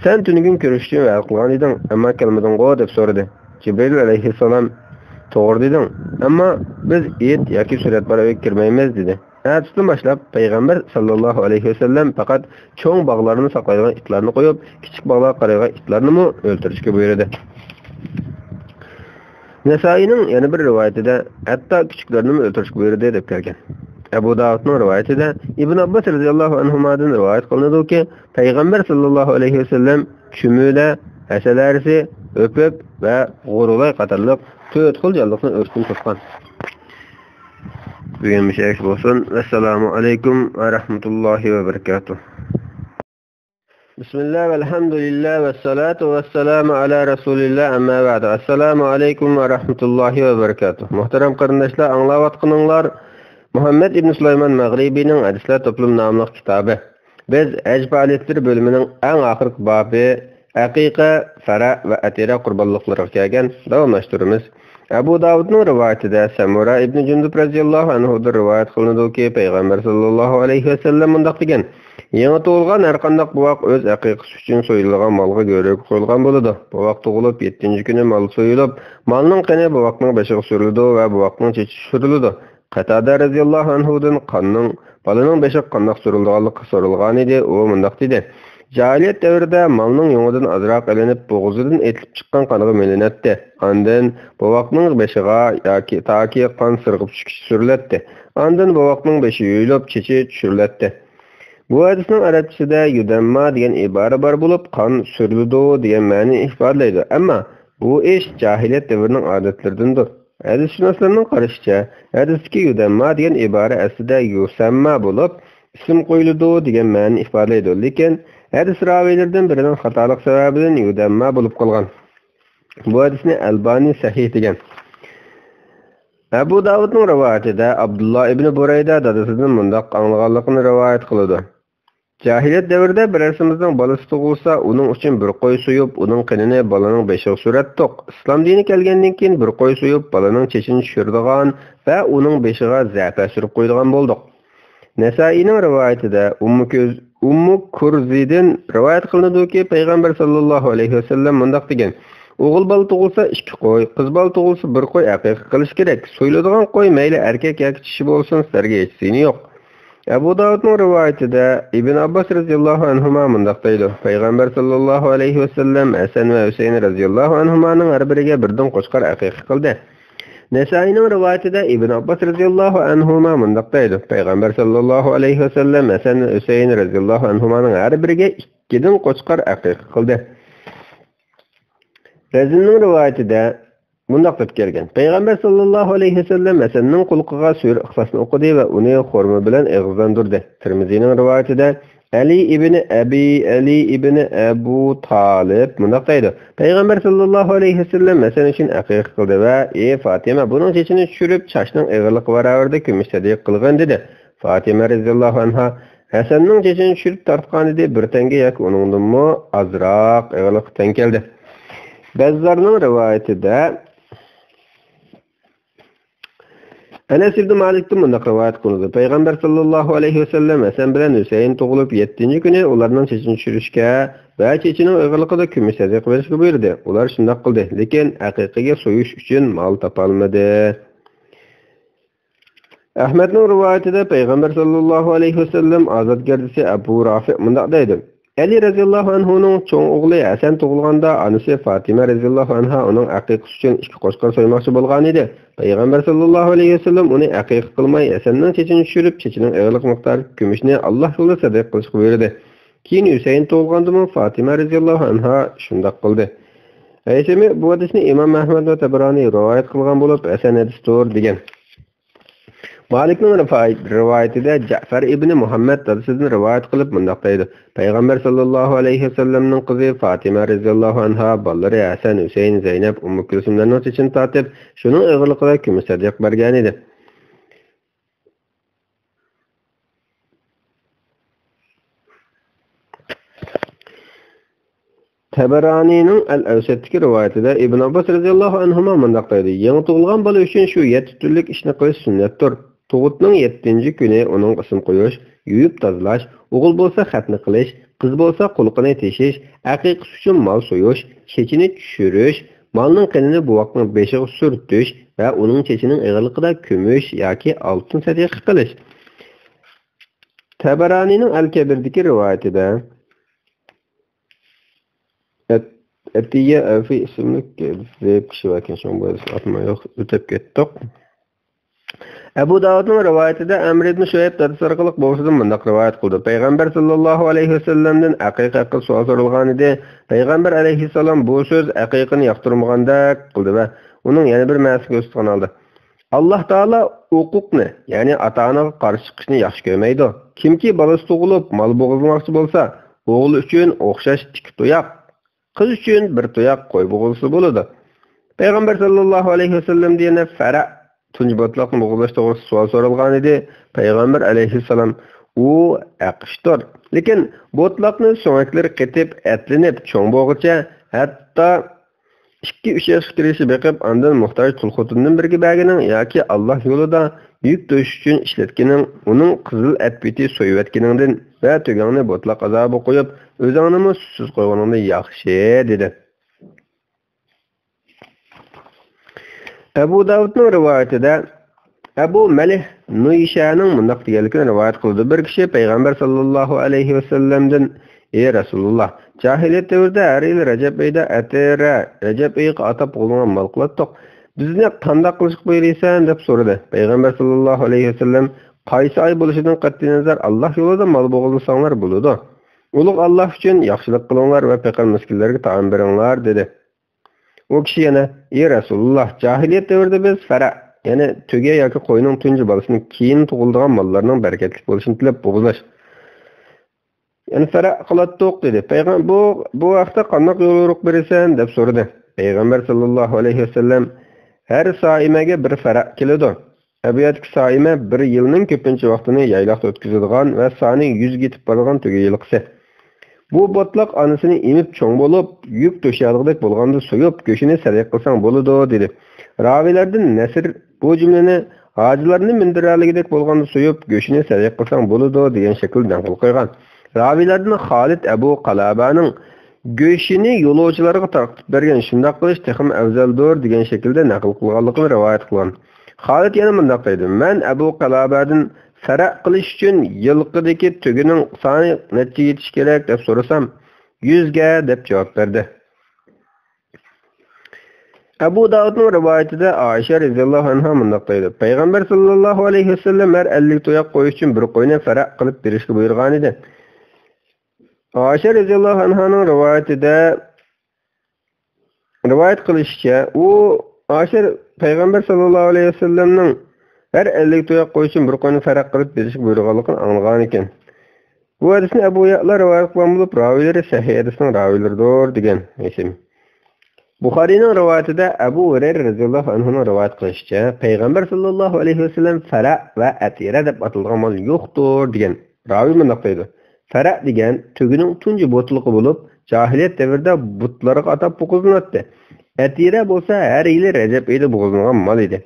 سەن تۈنۈگۈن كۆرۈشۈش ئۈچۈن ۋەدە قىلغان ئىدىڭ، ئەمما كەلمىدىڭغۇ؟ دەپ سورىدى. جىبرىئىل ئەلەيھىسسالام، توغرا دېدىڭ، ئەمما بىز ئىت ياكى سۈرەت بار ئۆيگە كىرمەيمىز، دېدى. ئەتىسىدىن باشلاپ پەيغەمبەر ساللاللاھۇ ئەلەيھى ۋەسەللەم پەقەت چوڭ باغلارنى ساقلايدىغان ئىتلارنى قويۇپ، كىچىك باغلارغا قارايدىغان ئىتلارنىمۇ ئۆلتۈرۈشكە بۇيرۇدى. نەسائىينىڭ يەنە بىر رىۋايىتىدە، ھەتتا كۈچۈكلەرنىمۇ ئۆلتۈرۈشكە بۇيرۇدى، دەپ كەلگەن. ئەبۇ داۋۇدنىڭ رىۋايىتىدە ئىبن ئابباس رەزىياللاھۇ ئەنھۇمادىن رىۋايەت قىلىنىدۇكى، پەيغەمبەر ساللاللاھۇ ئەلەيھى ۋەسەللەم چۈمۈلە، ھەسەل ھەرىسى، ئۆپۈپ ۋە غۇرۇلاي قاتارلىق تۆت خىل جانلىقنى ئۆلتۈرۈشتىن توسقان. بۈگۈن مۇشۇ يەرگىچە بولسۇن. ۋەسسالامۇ ئەلەيكۇم ۋە رەھمەتۇللاھى ۋە بەرىكاتۇھ. بىسمىللا، ۋەلھەمدۇلىللا، ۋەسسالاتۇ ۋەسسالامۇ ئەلا رەسۇلىللا، ئەمما بەئد. ئەسسالامۇ ئەلەيكۇم ۋە رەھمەتۇللاھى ۋە بەرىكاتۇھ. مۇھتەرەم قېرىنداشلار، ئاڭلاۋاتقىنىڭلار مۇھەممەد ئىبن سۇلايمان مەغرىبىنىڭ ھەدىسلەر توپلىمى ناملىق كىتابى. بىز ھەج پائالىيەتلىرى بۆلۈمىنىڭ ئەڭ ئاخىرقى بابى، ئەقىقە، فەرە ۋە ئەتىرە قۇربانلىقلىرىغا كەلگەن، داۋاملاشتۇرىمىز. ئەبۇ داۋۇدنىڭ رىۋايىتىدە سەمۇرا ئىبنى جۇندۇب رەزىياللاھۇ ئەنھۇدىن رىۋايەت قىلىنىدۇكى، پەيغەمبەر ساللاللاھۇ ئەلەيھى ۋەسەللەم مۇنداق دېگەن: يېڭى تۇغۇلغان ھەرقانداق بوۋاق ئۆز ئەقىقىسى ئۈچۈن سويۇلىدىغان مالغا گۆرۈگە قويۇلغان بولىدۇ. بوۋاق تۇغۇلۇپ يەتتىنچى كۈنى مال سويۇلۇپ، مالنىڭ قېنى بوۋاقنىڭ بېشىغا سۈرۈلىدۇ ۋە بوۋاقنىڭ چېچى چۈشۈرۈلىدۇ. قەتادە رەزىياللاھۇ ئەنھۇدىن قاننىڭ بالىنىڭ بېشىغا قانداق سۈرۈلىدىغانلىقى سورالغانىدى، ئۇ مۇنداق دېدى: جاھىلىيەت دەۋرىدە مالنىڭ يۇڭىدىن ئازراق ئېلىنىپ، بوغۇزىدىن ئېتىلىپ چىققان قانغا مىلىنەتتى. ئاندىن بوۋاقنىڭ بېشىغا ياكى تاكى قان سىرغىپ چۈشكىچە سۈرۈلەتتى. ئاندىن بوۋاقنىڭ بېشى يۇيۇلۇپ، چېچى چۈشۈرۈلەتتى. بۇ ھەدىسنىڭ ئەرەبچىسىدە يۇدەمما دېگەن ئىبارە بار بولۇپ، قان سۈرۈلىدۇ دېگەن مەنىنى ئىپادىلەيدۇ. ئەمما بۇ ئىش جاھىلىيەت دەۋرىنىڭ ئادەتلىرىدىندۇر. ھەدىسشۇناسلارنىڭ قارىشىچە، ھەدىستىكى يۇدەمما دېگەن ئىبارە ئەسلىدە يۇسەمما بولۇپ، ئىسىم قويۇلىدۇ دېگەن مەنىنى ئىپادىلەيدۇ. لېكىن ھەدىس راۋىيلىرىدىن بىرىنىڭ خاتالىق سەۋەبىدىن يۇدەمما بولۇپ قالغان. بۇ ھەدىسنى ئەلبانى سەھىھ دېگەن. ئەبۇ داۋۇدنىڭ رىۋايىتىدە ئابدۇللا ئىبنى بۇرەيدە دادىسىدىن مۇنداق ئاڭلىغانلىقىنى رىۋايەت قىلىدۇ. جاھىلىيەت دەۋرىدە بىرەرسىمىزنىڭ بالىسى تۇغۇلسا، ئۇنىڭ ئۈچۈن بىر قوي سويۇپ، ئۇنىڭ قېنىنى بالىنىڭ بېشىغا سۈرەتتۇق. ئىسلام دىنى كەلگەندىن كېيىن بىر قوي سويۇپ، بالىنىڭ چېچىنى چۈشۈرىدىغان ۋە ئۇنىڭ بېشىغا زەپەر سۈرۈپ قويىدىغان بولدۇق. نەسائىينىڭ رىۋايىتىدە ئۇممۇ كۆز-، ئۇممۇ كۇرزىدىن رىۋايەت قىلىنىدۇكى، پەيغەمبەر ساللاللاھۇ ئەلەيھى ۋەسەللەم مۇنداق دېگەن: «ئوغۇل بالا تۇغۇلسا ئىككى قوي، قىز بالا تۇغۇلسا بىر قوي ئەقىقە قىلىش كېرەك. سويۇلىدىغان قوي مەيلى ئەركەك ياكى چىشى بولسۇن، سىلەرگە ھېچ زىيىنى يوق.» ئەبۇ داۋۇدنىڭ رىۋايىتىدە، ئىبن ئابباس رەزىياللاھۇ ئەنھۇما مۇنداق دەيدۇ: پەيغەمبەر ساللاللاھۇ ئەلەيھى ۋەسەللەم ھەسەن ۋە ھۈسەيىن رەزىياللاھۇ ئەنھۇمانىڭ ھەر بىرىگە بىردىن قوچقار ئەقىقە قىلدى. نەسائىينىڭ رىۋايىتىدە ئىبن ئابباس رەزىياللاھۇ ئەنھۇما مۇنداق دەيدۇ: پەيغەمبەر ساللاللاھۇ ئەلەيھى ۋەسەللەم ھەسەن ۋە ھۈسەيىن رەزىياللاھۇ ئەنھۇمانىڭ ھەر بىرىگە ئىككىدىن قوچقار ئەقىقە قىلدى. رەزىننىڭ رىۋايىتىدە مۇنداق دەپ كەلگەن: پەيغەمبەر ساللاللاھۇ ئەلەيھى ۋەسەللەم ھەسەننىڭ قۇلىقىغا سۈرە ئىخلاسنى ئوقۇدى ۋە ئۇنى خورما بىلەن ئېغىزلاندۇردى. تىرمىزىنىڭ رىۋايىتىدە ئەلى ئىبنى ئەبى، ئەلى ئىبنى ئەبۇ تالىپ مۇنداق دەيدۇ: پەيغەمبەر ساللاللاھۇ ئەلەيھى ۋەسەللەم ھەسەن ئۈچۈن ئەقىقە قىلدى ۋە، ئى فاتىمە، بۇنىڭ چېچىنى چۈشۈرۈپ، چاچنىڭ ئېغىرلىقى باراۋىرىدە كۈمۈش سەدىقە قىلغىن، دېدى. فاتىمە رەزىياللاھۇ ئەنھا ھەسەننىڭ چېچىنى چۈشۈرۈپ تارتقانىدى، بىر تەڭگە ياكى ئۇنىڭدىنمۇ ئازراق ئېغىرلىققا تەڭ كەلدى. بەززارنىڭ رىۋايىتىدە ئەنەس ئىبنى مالىكتىن مۇنداق رىۋايەت قىلىنىدۇ: پەيغەمبەر ساللاللاھۇ ئەلەيھى ۋەسەللەم ھەسەن بىلەن ھۈسەيىن تۇغۇلۇپ، يەتتىنچى كۈنى ئۇلارنىڭ چېچىنى چۈشۈرۈشكە ۋە چېچىنىڭ ئېغىرلىقىدا كۈمۈش سەدىقە بېرىشكە بۇيرۇدى. ئۇلار شۇنداق قىلدى، لېكىن ئەقىقىگە سويۇش ئۈچۈن مال تاپالمىدى. ئەھمەدنىڭ رىۋايىتىدە پەيغەمبەر ساللاللاھۇ ئەلەيھى ۋەسەللەم ئازادگەردىسى ئەبۇ رافىئ مۇنداق دەيدۇ: ئەلى رەزىياللاھۇ ئەنھۇنىڭ چوڭ ئوغلى ھەسەن تۇغۇلغاندا، ئانىسى فاتىمە رەزىياللاھۇ ئەنھا ئۇنىڭ ئەقىقىسى ئۈچۈن ئىككى قوچقار سويماقچى بولغانىدى. پەيغەمبەر ساللاللاھۇ ئەلەيھى ۋەسەللەم ئۇنى ئەقىقە قىلماي، ھەسەننىڭ چېچىنى چۈشۈرۈپ، چېچىنىڭ ئېغىرلىقى مىقدارىدىكى كۈمۈشنى ئاللاھ يولىدا سەدىقە قىلىشقا بۇيرۇدى. كېيىن ھۈسەيىن تۇغۇلغاندىمۇ فاتىمە رەزىياللاھۇ ئەنھا شۇنداق قىلدى. ھەيسىمى بۇ ھەدىسنى ئىمام ئەھمەد ۋە تەبرانىي رىۋايەت قىلغان بولۇپ، ھەسەن ھەدىستۇر، دېگەن. مالىكنىڭ رىۋايىتىدە جەئفەر ئىبنى مۇھەممەد دادىسىدىن رىۋايەت قىلىپ مۇنداق دەيدۇ: پەيغەمبەر ساللاللاھۇ ئەلەيھى ۋەسەللەمنىڭ قىزى فاتىمە رەزىياللاھۇ ئەنھا بالىلىرى ھەسەن، ھۈسەيىن، زەينەپ، ئۇممۇ كۇلسۇملارنىڭ چېچىنى تارتىپ، شۇنىڭ ئېغىرلىقىدا كۈمۈش سەدىقە بەرگەنىدى. تەبەرانىنىڭ ئەل ئەۋسەتتىكى رىۋايىتىدە ئىبن ئابباس رەزىياللاھۇ ئەنھۇما مۇنداق دەيدۇ: يېڭى تۇغۇلغان بالا ئۈچۈن شۇ يەتتە تۈرلۈك ئىشنى قىلىش سۈننەتتۇر. تۇغۇتنىڭ يەتتىنچى كۈنى ئۇنىڭغا ئىسىم قويۇش، يۇيۇپ تازىلاش، ئوغۇل بولسا خەتنە قىلىش، قىز بولسا قۇلىقىنى تېشىش، ئەقىقىسى ئۈچۈن مال سويۇش، چېچىنى چۈشۈرۈش، مالنىڭ قېنىنى بوۋاقنىڭ بېشىغا سۈرتۈش ۋە ئۇنىڭ چېچىنىڭ ئېغىرلىقىدا كۈمۈش ياكى ئالتۇن سەدىقە قىلىش. تەبەرانىنىڭ ئەل كەبىردىكى رىۋايىتىدە ئەت-، ئەتىيە ئەفى ئىسىملىك زەئىپ كىشى باركەن، شۇڭا بۇ ھەدىسنى ئاتىماي يوق، ئۆتۈپ كەتتۇق. ئەبۇ داۋۇدنىڭ رىۋايىتىدە ئەمر ئىبن شۇئەيب دادىسى ئارقىلىق بوۋىسىدىن مۇنداق رىۋايەت قىلدى: پەيغەمبەر ساللاللاھۇ ئەلەيھى ۋەسەللەمدىن ئەقىقە ھەققىدە سوئال سورالغانىدى. پەيغەمبەر ئەلەيھىسسالام بۇ سۆز ئەقىقىنى ياقتۇرمىغاندەك قىلدى ۋە ئۇنىڭ يەنە بىر مەنىسىنى كۆرسىتىدىغان ھالدا، ئاللاھ تائالا ئوقۇقنى، يەنى ئاتا-ئانىغا قارشى چىقىشنى ياخشى كۆرمەيدۇ. كىمكى بالىسى تۇغۇلۇپ، مال بوغۇزلىماقچى بولسا، ئوغلى ئۈچۈن ئوخشاش ئىككى تۇياق، قىز ئۈچۈن بىر تۇياق قوي بوغۇزلىسا بولىدۇ. پەيغەمبەر ساللاللاھۇ ئەلەيھى ۋەسەللەمدە يەنە فەرە، تۇنجى بوتىلاقنى بوغۇزلاش توغرىسىدا سوئال سورالغانىدى. پەيغەمبەر ئەلەيھىسسالام: ئۇ ھەق ئىشتۇر. لېكىن بوتىلاقنى سۆڭەكلىرى قېتىپ، ئەتلىنىپ، چوڭ بولغۇچە، ھەتتا ئىككى-ئۈچ ياشقا كىرگۈچە بېقىپ، ئاندىن موھتاج تۇل خوتۇندىن بىرىگە بەرگىنىڭ ياكى ئاللاھ يولىدا يۈك توشۇش ئۈچۈن ئىشلەتكىنىڭ، ئۇنىڭ قىزىل ئەتبىتى سويۇۋەتكىنىڭدىن ۋە تۆگەڭنى بوتىلاق ئازابىغا قويۇپ، ئۆزۈڭنىمۇ سۈتسىز قويغىنىڭدىن ياخشى، دېدى. ئەبۇ داۋۇدنىڭ رىۋايىتىدە ئەبۇ مەلىھ نۇيشەنىڭ مۇنداق دېگەنلىكىنى رىۋايەت قىلىدۇ: بىر كىشى پەيغەمبەر ساللاللاھۇ ئەلەيھى ۋەسەللەمدىن: ئى رەسۇلۇللاھ، جاھىلىيەت دەۋرىدە ھەر يىل رەجەب ئېيىدا ئەتىرە، رەجەب ئېيىغا ئاتاپ بوغۇزلانغان مال قىلاتتۇق. بىزنى قانداق قىلىشقا بۇيرۇيسەن؟ دەپ سورىدى. پەيغەمبەر ساللاللاھۇ ئەلەيھى ۋەسەللەم: قايسى ئاي بولۇشىدىن قەتئىينەزەر، ئاللاھ يولىدا مال بوغۇزلىساڭلار بولىدۇ. ئۇلۇغ ئاللاھ ئۈچۈن ياخشىلىق قىلىڭلار ۋە پېقىر مىسكىنلەرگە تائام بېرىڭلار، دېدى. ئۇ كىشى يەنە: ئى رەسۇلۇللاھ، جاھىلىيەت دەۋرىدە بىز فەرە، يەنى تۆگە ياكى قوينىڭ تۇنجى بالىسىنى كېيىن تۇغۇلىدىغان ماللارنىڭ بەرىكەتلىك بولۇشىنى تىلەپ بوغۇزلاش، يەنى فەرە قىلاتتۇق، دېدى. پەيغەم-، بۇ، بۇ ھەقتە قانداق يوليورۇق بېرىسەن؟ دەپ سورىدى. پەيغەمبەر ساللاللاھۇ ئەلەيھى ۋەسەللەم: ھەر سائىمەگە بىر فەرە كېلىدۇ. ئەبۇ ياتىك سائىمە بىر يىلنىڭ كۆپىنچە ۋاقتىنى يايلاقتا ئۆتكۈزىدىغان ۋە سانى يۈزگە يېتىپ بارىدىغان تۆگە يىلقىسى. بۇ بوتلۇق ئانىسىنى ئېمىپ چوڭ بولۇپ، يۈك توشۇيدىغۇدەك بولغاندا سويۇپ، گۆشىنى سەدىقە قىلساڭ بولىدۇ، دېدى. راۋىيلەردىن نەسر بۇ جۈملىنى ھاجىلارنى مىندۈرەلىگۈدەك بولغاندا سويۇپ، گۆشىنى سەدىقە قىلساڭ بولىدۇ، دېگەن شەكىلدە نەقىل قىلغان. راۋىيلەردىن خالىد ئەبۇ قالابەنىڭ گۆشىنى يولۇچىلارغا تارقىتىپ بەرگەن، شۇنداق قىلىش تېخىمۇ ئەۋزەلدۇر، دېگەن شەكىلدە نەقىل قىلغانلىقىنى رىۋايەت قىلغان. خالىد يەنە مۇنداق دەيدۇ، مەن ئەبۇ قالابەدىن فەرەق قىلىش ئۈچۈن يىلقىدىكى تۆگىنىڭ سانى نەچچە يېتىشى كېرەك دەپ سورىسام، يۈزگە دەپ جاۋاب بەردى. ئەبۇ داۋۇدنىڭ رىۋايىتىدە ئائىشە رەزىياللاھۇ ئەنھا مۇنداق دەيدۇ، پەيغەمبەر ساللاللاھۇ ئەلەيھى ۋەسەللەم ھەر ئەللىك تۇياق قويۇش ئۈچۈن بىر قوينى فەرەق قىلىپ بېرىشكە بۇيرۇغانىدى. ئائىشە رەزىياللاھۇ ئەنھانىڭ رىۋايىتىدە رىۋايەت قىلىشىچە، ئۇ ئاشىر پەيغەمبەر ساللاللاھۇ ئەلەيھى ۋەسەللەمنىڭ ھەر ئەللىك تۇياق قويۇشتىن بىر قوينى فەرەق قىلىپ بېرىشكە بۇيرۇغانلىقىنى ئاڭلىغانىكەن. بۇ ھەدىسنى ئەبۇ يەئلا رىۋايەت قىلغان بولۇپ، راۋىيلىرى سەھىھ ھەدىسنىڭ راۋىيلىرىدۇر، دېگەن ھېسىم. بۇخارىينىڭ رىۋايىتىدە ئەبۇ ھۇرەيرە رەزىياللاھۇ ئەنھۇنىڭ رىۋايەت قىلىشىچە، پەيغەمبەر ساللاللاھۇ ئەلەيھى ۋەسەللەم فەرە ۋە ئەتىرە دەپ ئاتىلىدىغان مال يوقتۇر، دېگەن. راۋىي مۇنداق دەيدۇ، فەرە دېگەن تۆگىنىڭ تۇنجى بوتىلىقى بولۇپ، جاھىلىيەت دەۋرىدە بۇتلارغا ئاتاپ بوغۇزلىناتتى. ئەتىرە بولسا ھەر يىلى رەجەپ ئېيىدا بوغۇزلىنىدىغان مال ئىدى.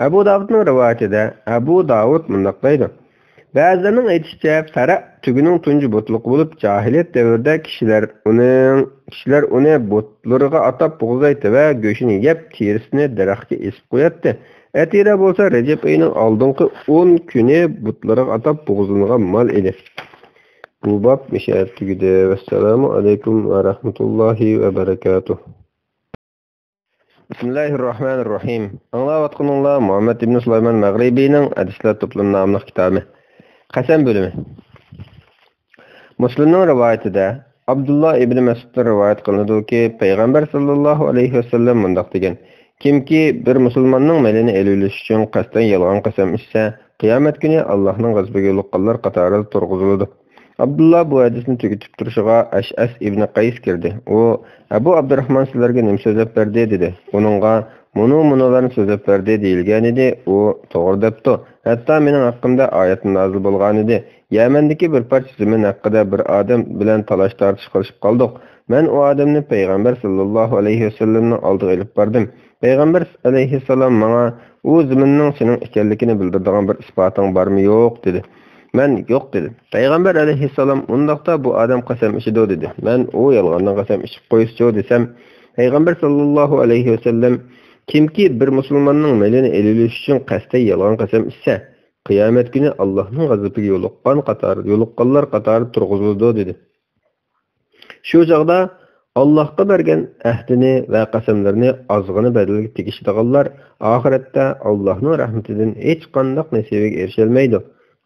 ئەبۇ داۋۇدنىڭ رىۋايىتىدە ئەبۇ داۋۇد مۇنداق دەيدۇ، بەزىلەرنىڭ ئېيتىشىچە، فەرە تۆگىنىڭ تۇنجى بوتىلىقى بولۇپ، جاھىلىيەت دەۋرىدە كىشىلەر ئۇنىڭ، كىشىلەر ئۇنى بۇتلىرىغا ئاتاپ بوغۇزلايتتى ۋە گۆشىنى يەپ، تېرىسىنى دەرەخكە ئېسىپ قوياتتى. ئەتىرە بولسا رەجەپ ئېيىنىڭ ئالدىنقى ئون كۈنى بۇتلىرىغا ئاتاپ بوغۇزلىنىدىغان مال ئىدى. بۇ باب مۇشۇ يەردە تۈگىدى. ۋەسسالامۇ ئەلەيكۇم ۋە رەھمەتۇللاھى ۋە بەرەكاتۇھ. بىسمىللاھىررەھمانىررەھىم. ئاڭلاۋاتقىنىڭلار مۇھەممەد ئىبنى سۇلايمان مەغرىبىنىڭ ھەدىسلەر توپلىمى ناملىق كىتابى. قەسەم بۆلۈمى. مۇسلىمنىڭ رىۋايىتىدە، ئابدۇللا ئىبنى مەسئۇدتىن رىۋايەت قىلىنىدۇكى، پەيغەمبەر ساللاللاھۇ ئەلەيھى ۋەسەللەم مۇنداق دېگەن، كىمكى بىر مۇسۇلماننىڭ مېلىنى ئېلىۋېلىش ئۈچۈن قەستەن يالغان قەسەم ئىچسە، قىيامەت كۈنى ئاللاھنىڭ غەزىپىگە يولۇققانلار قاتارىدا تۇرغۇزۇلىدۇ. ئابدۇللا بۇ ھەدىسنى تۈگىتىپ تۇرۇشىغا ئەشئەس ئىبنى قەيس كىردى. ئۇ، ئەبۇ ئابدۇراخمان سىلەرگە نېمە سۆزلەپ بەردى؟ دېدى. ئۇنىڭغا، مۇنۇ، مۇنۇلارنى سۆزلەپ بەردى، دېيىلگەنىدى. ئۇ، توغرا دەپتۇ. ھەتتا مېنىڭ ھەققىمدە ئايەتمۇ نازىل بولغانىدى. يەمەندىكى بىر پارچە زېمىن ھەققىدە بىر ئادەم بىلەن تالاش-تارتىش قىلىشىپ قالدۇق. مەن ئۇ ئادەمنى پەيغەمبەر ساللاللاھۇ ئەلەيھى ۋەسەللەمنىڭ ئالدىغا ئېلىپ باردىم. پەيغەمبەر ئەلەيھىسسالام ماڭا، ئۇ زېمىننىڭ سېنىڭ ئىكەنلىكىنى بىلدۈرىدىغان بىر ئىسپاتىڭ بارمۇ يوق؟ دېدى. مەن، يوق، دېدىم. پەيغەمبەر ئەلەيھىسسالام، ئۇنداقتا بۇ ئادەم قەسەم ئىچىدۇ، دېدى. مەن، ئۇ يالغاندىن قەسەم ئىچىپ قويسىچۇ، دېسەم، پەيغەمبەر ساللاللاھۇ ئەلەيھى ۋەسەللەم، كىمكى بىر مۇسۇلماننىڭ مېلىنى ئېلىۋېلىش ئۈچۈن قەستەن يالغان قەسەم ئىچسە، قىيامەت كۈنى ئاللاھنىڭ غەزىپىگە يولۇققان قاتار-، يولۇققانلار قاتارىدا تۇرغۇزۇلىدۇ، دېدى. شۇ چاغدا ئاللاھقا بەرگەن ئەھدىنى ۋە قەسەملىرىنى ئازغىنە بەدەلگە تېگىشىدىغانلار ئاخىرەتتە ئاللاھنىڭ رەھمىتىدىن ھېچقانداق نېسىۋىگە ئېرىشەلمەيدۇ.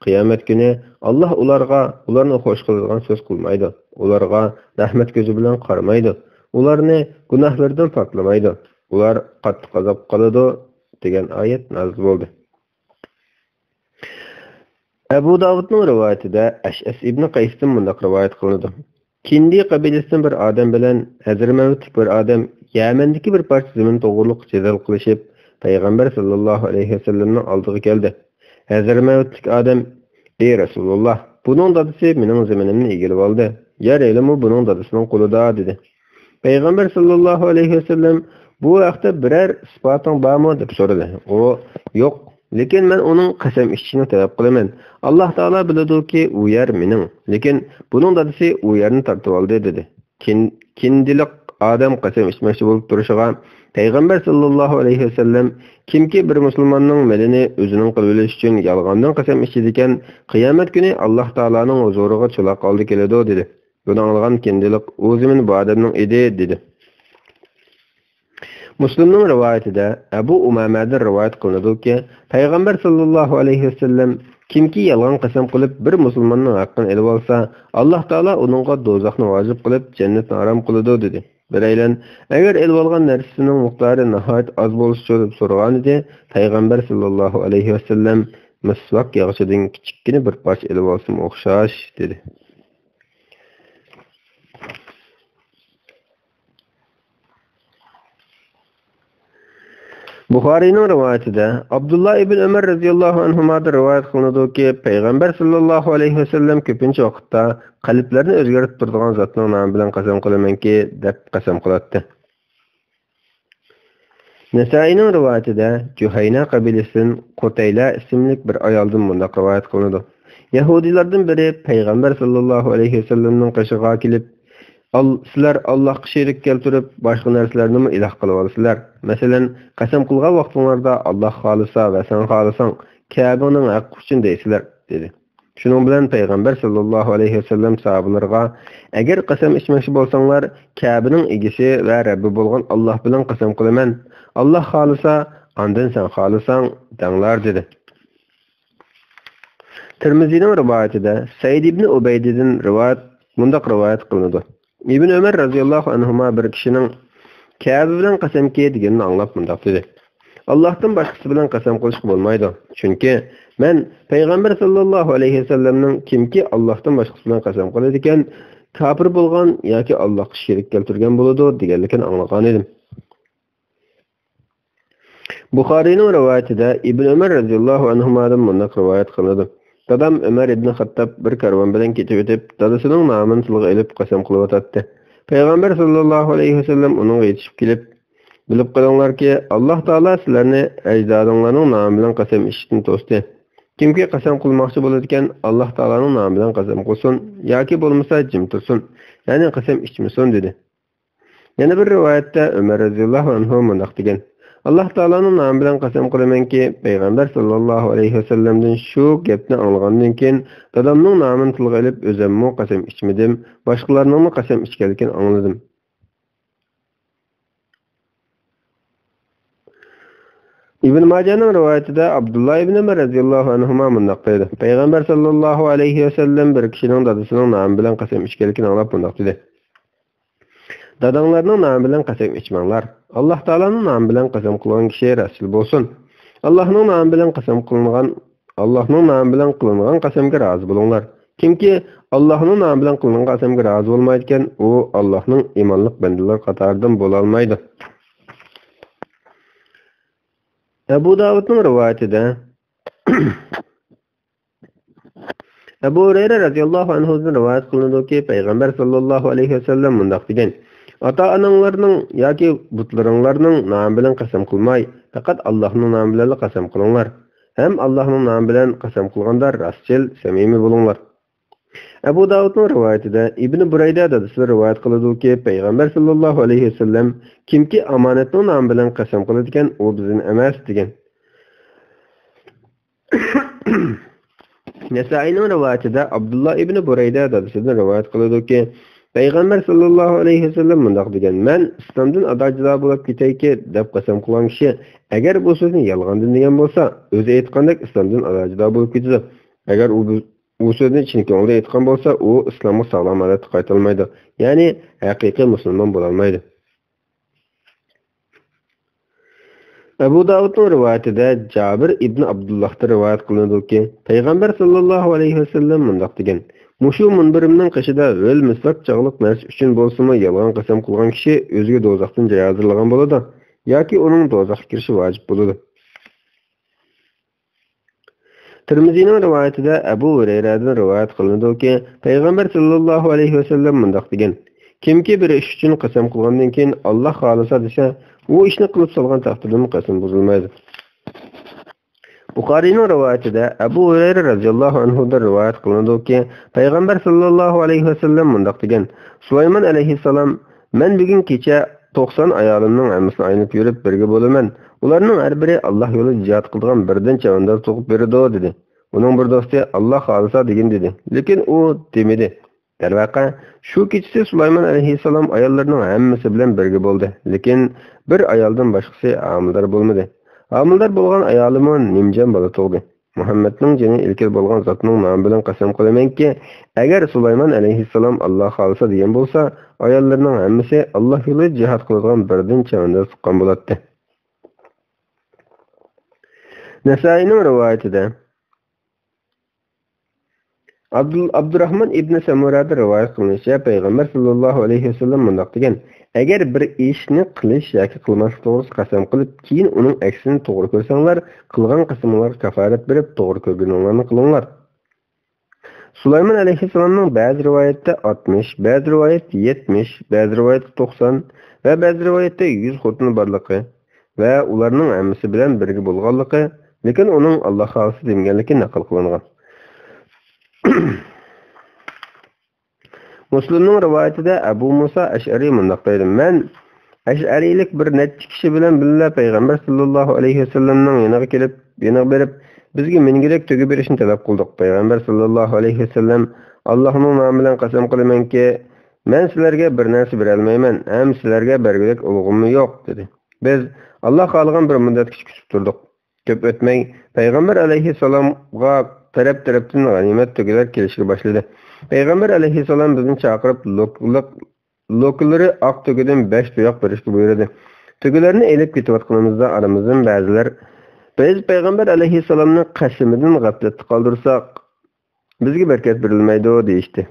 قىيامەت كۈنى ئاللاھ ئۇلارغا، ئۇلارنى خوش قىلىدىغان سۆز قىلمايدۇ. ئۇلارغا رەھمەت كۆزى بىلەن قارىمايدۇ. ئۇلارنى گۇناھلىرىدىن پاكلىمايدۇ. ئۇلار قاتتىق ئازابقا قالىدۇ، دېگەن ئايەت نازىل بولدى. ئەبۇ داۋۇدنىڭ رىۋايىتىدە ئەشئەس ئىبنى قەيستىن مۇنداق رىۋايەت قىلىنىدۇ. كىندى قەبىلىسىدىن بىر ئادەم بىلەن ھەزرىمەۋتلىك بىر ئادەم يەمەندىكى بىر پارچە زېمىن توغرۇلۇق جېدەل قىلىشىپ، پەيغەمبەر ساللاللاھۇ ئەلەيھى ۋەسەللەمنىڭ ئالدىغا كەلدى. ھەزرىمەۋتلىك ئادەم، ئى رەسۇلۇللاھ، بۇنىڭ دادىسى مېنىڭ زېمىنىمنى ئىگىلىۋالدى. يەر ھېلىمۇ بۇنىڭ دادىسىنىڭ قولىدا، دېدى. پەيغەمبەر ساللاللاھۇ ئەلەيھى ۋەسەللەم، بۇ ھەقتە بىرەر ئىسپاتىڭ بارمۇ؟ دەپ سورىدى. ئۇ، يوق، لېكىن مەن ئۇنىڭ قەسەم ئىچىشىنى تەلەپ قىلىمەن. ئاللاھ تائالا بىلىدۇكى، ئۇ يەر مېنىڭ. لېكىن بۇنىڭ دادىسى ئۇ يەرنى تارتىۋالدى، دېدى. كىن-، كىندىلىق ئادەم قەسەم ئىچمەكچى بولۇپ تۇرۇشىغا، پەيغەمبەر ساللاللاھۇ ئەلەيھى ۋەسەللەم، كىمكى بىر مۇسۇلماننىڭ مېلىنى ئۆزىنىڭ قىلىۋېلىش ئۈچۈن يالغاندىن قەسەم ئىچىدىكەن، قىيامەت كۈنى ئاللاھ تائالانىڭ ھۇزۇرىغا چولاق ھالدا كېلىدۇ، دېدى. بۇنى ئاڭلىغان كىندىلىق، ئۇ زېمىن بۇ ئادەمنىڭ ئىدى، دېدى. مۇسلىمنىڭ رىۋايىتىدە ئەبۇ ئۇمامەدىن رىۋايەت قىلىنىدۇكى، پەيغەمبەر ساللاللاھۇ ئەلەيھى ۋەسەللەم، كىمكى يالغان قەسەم قىلىپ بىر مۇسۇلماننىڭ ھەققىنى ئېلىۋالسا، ئاللاھ تائالا ئۇنىڭغا دوزاخنى ۋاجىپ قىلىپ، جەننەتنى ھارام قىلىدۇ، دېدى. بىرەيلەن، ئەگەر ئېلىۋالغان نەرسىسىنىڭ مىقدارى ناھايىتى ئاز بولسىچۇ؟ دەپ سورىغانىدى، پەيغەمبەر ساللاللاھۇ ئەلەيھى ۋەسەللەم، مىسۋاك ياغىچىدىن كىچىككىنە بىر پارچە ئېلىۋالسىمۇ ئوخشاش، دېدى. بۇخارىينىڭ رىۋايىتىدە ئابدۇللا ئىبن ئۆمەر رەزىياللاھۇ ئەنھۇمادىن رىۋايەت قىلىنىدۇكى، پەيغەمبەر ساللاللاھۇ ئەلەيھى ۋەسەللەم كۆپىنچە ۋاقىتتا قەلبلەرنى ئۆزگەرتىپ تۇرىدىغان زاتنىڭ نامى بىلەن قەسەم قىلىمەنكى، دەپ قەسەم قىلاتتى. نەسائىينىڭ رىۋايىتىدە جۇھەينە قەبىلىسىدىن قۇتەيلە ئىسىملىك بىر ئايالدىن مۇنداق رىۋايەت قىلىنىدۇ: يەھۇدىيلاردىن بىرى پەيغەمبەر ساللاللاھۇ ئەلەيھى ۋەسەللەمنىڭ قېشىغا كېلىپ، ئال-، سىلەر ئاللاھقا شېرىك كەلتۈرۈپ، باشقا نەرسىلەرنىمۇ ئىلاھ قىلىۋالىسىلەر. مەسىلەن، قەسەم قىلغان ۋاقتىڭلاردا، «ئاللاھ خالىسا ۋە سەن خالىساڭ، كەبىڭنىڭ ھەققى ئۈچۈن» دەيسىلەر، دېدى. شۇنىڭ بىلەن پەيغەمبەر ساللاللاھۇ ئەلەيھى ۋەسەللەم ساھابىلىرىغا، «ئەگەر قەسەم ئىچمەكچى بولساڭلار، كەبىنىڭ ئىگىسى ۋە رەببى بولغان ئاللاھ بىلەن قەسەم قىلىمەن. ئاللاھ خالىسا، ئاندىن سەن خالىساڭ، دەڭلار» دېدى. تىرمىزىنىڭ رىۋايىتىدە سەئىد ئىبنى ئۇبەيدىدىن رىۋايەت، مۇنداق رىۋايەت قىلىنىدۇ: ئىبن ئۆمەر رەزىياللاھۇ ئەنھۇما بىر كىشىنىڭ «كەبە بىلەن قەسەمكى» دېگىنىنى ئاڭلاپ مۇنداق دېدى: «ئاللاھتىن باشقىسى بىلەن قەسەم قىلىشقا بولمايدۇ. چۈنكى مەن پەيغەمبەر ساللاللاھۇ ئەلەيھى ۋەسەللەمنىڭ، كىمكى ئاللاھتىن باشقىسى بىلەن قەسەم قىلىدىكەن، كاپىر بولغان ياكى ئاللاھقا شېرىك كەلتۈرگەن بولىدۇ» دېگەنلىكىنى ئاڭلىغانىدىم. بۇخارىينىڭ رىۋايىتىدە ئىبن ئۆمەر رەزىياللاھۇ ئەنھۇمادىن مۇنداق رىۋايەت قىلىنىدۇ: دادام ئۆمەر ئىبن خەتتاب بىر كارۋان بىلەن كېتىۋېتىپ، دادىسىنىڭ نامىنى تىلغا ئېلىپ قەسەم قىلىۋاتاتتى. پەيغەمبەر ساللاللاھۇ ئەلەيھى ۋەسەللەم ئۇنىڭغا يېتىشىپ كېلىپ، «بىلىپ قېلىڭلاركى، ئاللاھ تائالا سىلەرنى ئەجدادىڭلارنىڭ نامى بىلەن قەسەم ئىچىشتىن توستى. كىمكى قەسەم قىلماقچى بولىدىكەن، ئاللاھ تائالانىڭ نامى بىلەن قەسەم قىلسۇن ياكى بولمىسا جىم تۇرسۇن، يەنى قەسەم ئىچمىسۇن» دېدى. يەنە بىر رىۋايەتتە ئۆمەر رەزىياللاھۇ ئەنھۇ مۇنداق دېگەن: «ئاللاھ تائالانىڭ نامى بىلەن قەسەم قىلىمەنكى، پەيغەمبەر ساللاللاھۇ ئەلەيھى ۋەسەللەمدىن شۇ گەپنى ئاڭلىغاندىن كېيىن، دادامنىڭ نامىنى تىلغا ئېلىپ، ئۆزۈممۇ قەسەم ئىچمىدىم، باشقىلارنىڭمۇ قەسەم ئىچكەنلىكىنى ئاڭلىدىم.» ئىبن ماجەنىڭ رىۋايىتىدە ئابدۇللا ئىبن ئۆمەر رەزىياللاھۇ ئەنھۇما مۇنداق دەيدۇ: پەيغەمبەر ساللاللاھۇ ئەلەيھى ۋەسەللەم بىر كىشىنىڭ دادىسىنىڭ نامى بىلەن قەسەم ئىچكەنلىكىنى ئاڭلاپ مۇنداق دېدى: داداڭلارنىڭ نامى بىلەن قەسەم ئىچمەڭلار. ئاللاھ تائالانىڭ نامى بىلەن قەسەم قىلغان كىشى راستچىل بولسۇن. ئاللاھنىڭ نامى بىلەن قەسەم قىلىنغان، ئاللاھنىڭ نامى بىلەن قىلىنغان قەسەمگە رازى بولۇڭلار. كىمكى ئاللاھنىڭ نامى بىلەن قىلىنغان قەسەمگە رازى بولمايدىكەن، ئۇ ئاللاھنىڭ ئىمانلىق بەندىلىرى قاتارىدىن بولالمايدۇ. ئەبۇ داۋۇدنىڭ رىۋايىتىدە ئەبۇ ھۇرەيرە رەزىياللاھۇ ئەنھۇدىن رىۋايەت قىلىنىدۇكى، پەيغەمبەر ساللاللاھۇ ئەلەيھى ۋەسەللەم مۇنداق دېگەن: ئاتا-ئاناڭلارنىڭ ياكى بۇتلىرىڭلارنىڭ نامى بىلەن قەسەم قىلماي، پەقەت ئاللاھنىڭ نامى بىلەنلا قەسەم قىلىڭلار. ھەم ئاللاھنىڭ نامى بىلەن قەسەم قىلغاندا راستچىل، سەمىمىي بولۇڭلار. ئەبۇ داۋۇدنىڭ رىۋايىتىدە ئىبنى بۇرەيدە دادىسىدىن رىۋايەت قىلىدۇكى، پەيغەمبەر ساللاللاھۇ ئەلەيھى ۋەسەللەم: كىمكى ئامانەتنىڭ نامى بىلەن قەسەم قىلىدىكەن، ئۇ بىزدىن ئەمەس، دېگەن. نەسائىينىڭ رىۋايىتىدە ئابدۇللا ئىبنى بۇرەيدە دادىسىدىن رىۋايەت قىلىدۇكى، پەيغەمبەر ساللاللاھۇ ئەلەيھى ۋەسەللەم مۇنداق دېگەن: مەن ئىسلامدىن ئادا جۇدا بولۇپ كېتەيكى، دەپ قەسەم قىلغان كىشى، ئەگەر بۇ سۆزنى يالغاندىن دېگەن بولسا، ئۆزى ئېيتقاندەك ئىسلامدىن ئادا جۇدا بولۇپ كېتىدۇ. ئەگەر ئۇ بۇ، ئۇ سۆزنى چىن كۆڭلىدە ئېيتقان بولسا، ئۇ ئىسلامغا ساغلام ھالەتتە قايتالمايدۇ، يەنى ھەقىقىي مۇسۇلمان بولالمايدۇ. ئەبۇ داۋۇدنىڭ رىۋايىتىدە جابىر ئىبنى ئابدۇللاھتىن رىۋايەت قىلىنىدۇكى، پەيغەمبەر ساللاللاھۇ ئەلەيھى ۋەسەللەم مۇنداق دېگەن: مۇشۇ مۇنبىرىمنىڭ قېشىدا ھۆل مىسۋاك چاغلىق نەرسە ئۈچۈن بولسىمۇ يالغان قەسەم قىلغان كىشى ئۆزىگە دوزاختىن جاي ھازىرلىغان بولىدۇ ياكى ئۇنىڭ دوزاخقا كىرىشى ۋاجىپ بولىدۇ. تىرمىزىنىڭ رىۋايىتىدە ئەبۇ ھۇرەيرەدىن رىۋايەت قىلىنىدۇكى، پەيغەمبەر ساللاللاھۇ ئەلەيھى ۋەسەللەم مۇنداق دېگەن: كىمكى بىر ئىش ئۈچۈن قەسەم قىلغاندىن كېيىن، «ئاللاھ خالىسا» دېسە، ئۇ ئىشنى قىلىپ سالغان تەقدىردىمۇ قەسىمى بۇزۇلمايدۇ. بۇخارىينىڭ رىۋايىتىدە ئەبۇ ھۇرەيرە رەزىياللاھۇ ئەنھۇدىن رىۋايەت قىلىنىدۇكى، پەيغەمبەر ساللاللاھۇ ئەلەيھى ۋەسەللەم مۇنداق دېگەن: سۇلايمان ئەلەيھىسسالام، «مەن بۈگۈن كېچە توقسان ئايالىمنىڭ ھەممىسىنى ئايلىنىپ يۈرۈپ بىرگە بولىمەن. ئۇلارنىڭ ھەر بىرى ئاللاھ يولىدا جىھاد قىلىدىغان بىردىن چەۋەنداز تۇغۇپ بېرىدۇ» دېدى. ئۇنىڭ بىر دوستى «ئاللاھ خالىسا» دېگىن دېدى. لېكىن ئۇ دېمىدى. دەرۋەقە، شۇ كېچىسى سۇلايمان ئەلەيھىسسالام ئاياللىرىنىڭ ھەممىسى بىلەن بىرگە بولدى. لېكىن بىر ئايالدىن باشقىسى ھامىلىدار بولمىدى. ھامىلىدار بولغان ئايالىمۇ نىمجان بالا تۇغدى. مۇھەممەدنىڭ جېنى ئىلكىدە بولغان زاتنىڭ نامى بىلەن قەسەم قىلىمەنكى، ئەگەر سۇلايمان ئەلەيھىسسالام «ئاللاھ خالىسا» دېگەن بولسا، ئاياللىرىنىڭ ھەممىسى ئاللاھ يولىدا جىھاد قىلىدىغان بىردىن چەۋەنداز تۇغقان بولاتتى. نەسائىينىڭ رىۋايىتىدە ئابدۇل-، ئابدۇراخمان ئىبنى سەمۇرەدىن رىۋايەت قىلىنىشىچە، پەيغەمبەر ساللاللاھۇ ئەلەيھى ۋەسەللەم مۇنداق دېگەن: «ئەگەر بىر ئىشنى قىلىش ياكى قىلماسلىق توغرىسىدا قەسەم قىلىپ، كېيىن ئۇنىڭ ئەكسىنى توغرا كۆرسەڭلار، قىلغان قەسىمىڭلارغا كاپپارەت بېرىپ، توغرا كۆرگىنىڭلارنى قىلىڭلار.» سۇلايمان ئەلەيھىسسالامنىڭ بەزى رىۋايەتتە ئاتمىش، بەزى رىۋايەتتە يەتمىش، بەزى رىۋايەتتە توقسان ۋە بەزى رىۋايەتتە يۈز خوتۇنى بارلىقى ۋە ئۇلارنىڭ ھەممىسى بىلەن بىرگە بولغانلىقى، لېكىن ئۇنىڭ ئاللا خالىسا دېمىگەنلىكى نەقىل قىلىنغان. مۇسلىمنىڭ رىۋايىتىدە ئەبۇ مۇسا ئەشئەرى مۇنداق دەيدۇ: مەن ئەشئەرىيلىك بىر نەچچە كىشى بىلەن بىللە پەيغەمبەر ساللاللاھۇ ئەلەيھى ۋەسەللەمنىڭ يېنىغا كېلىپ، يېنىغا بېرىپ، بىزگە مىنگۈدەك تۆگە بېرىشنى تەلەپ قىلدۇق. پەيغەمبەر ساللاللاھۇ ئەلەيھى ۋەسەللەم: «ئاللاھنىڭ نامى بىلەن قەسەم قىلىمەنكى، مەن سىلەرگە بىر نەرسە بېرەلمەيمەن ھەم سىلەرگە بەرگۈدەك ئۇلۇغۇممۇ يوق» دېدى. بىز ئاللا خالىغان بىر مۇددەتكىچە كۈتۈپ تۇردۇق. كۆپ ئۆتمەي، پەيغەمبەر ئەلەيھىسسالامغا تەرەپ-تەرەپتىن غەنىيمەت تۆگىلەر كېلىشكە باشلىدى. پەيغەمبەر ئەلەيھىسسالام بىزنى چاقىرىپ، لوكلۇق، لوكىلىرى ئاق تۆگىدىن بەش تۇياق بېرىشكە بۇيرۇدى. تۆگىلەرنى ئېلىپ كېتىۋاتقىنىمىزدا ئارىمىزدىن بەزىلەر: «بىز پەيغەمبەر ئەلەيھىسسالامنى قەسىمىدىن غەپلەتتە قالدۇرساق، بىزگە بەرىكەت بېرىلمەيدۇ» دېيىشتى.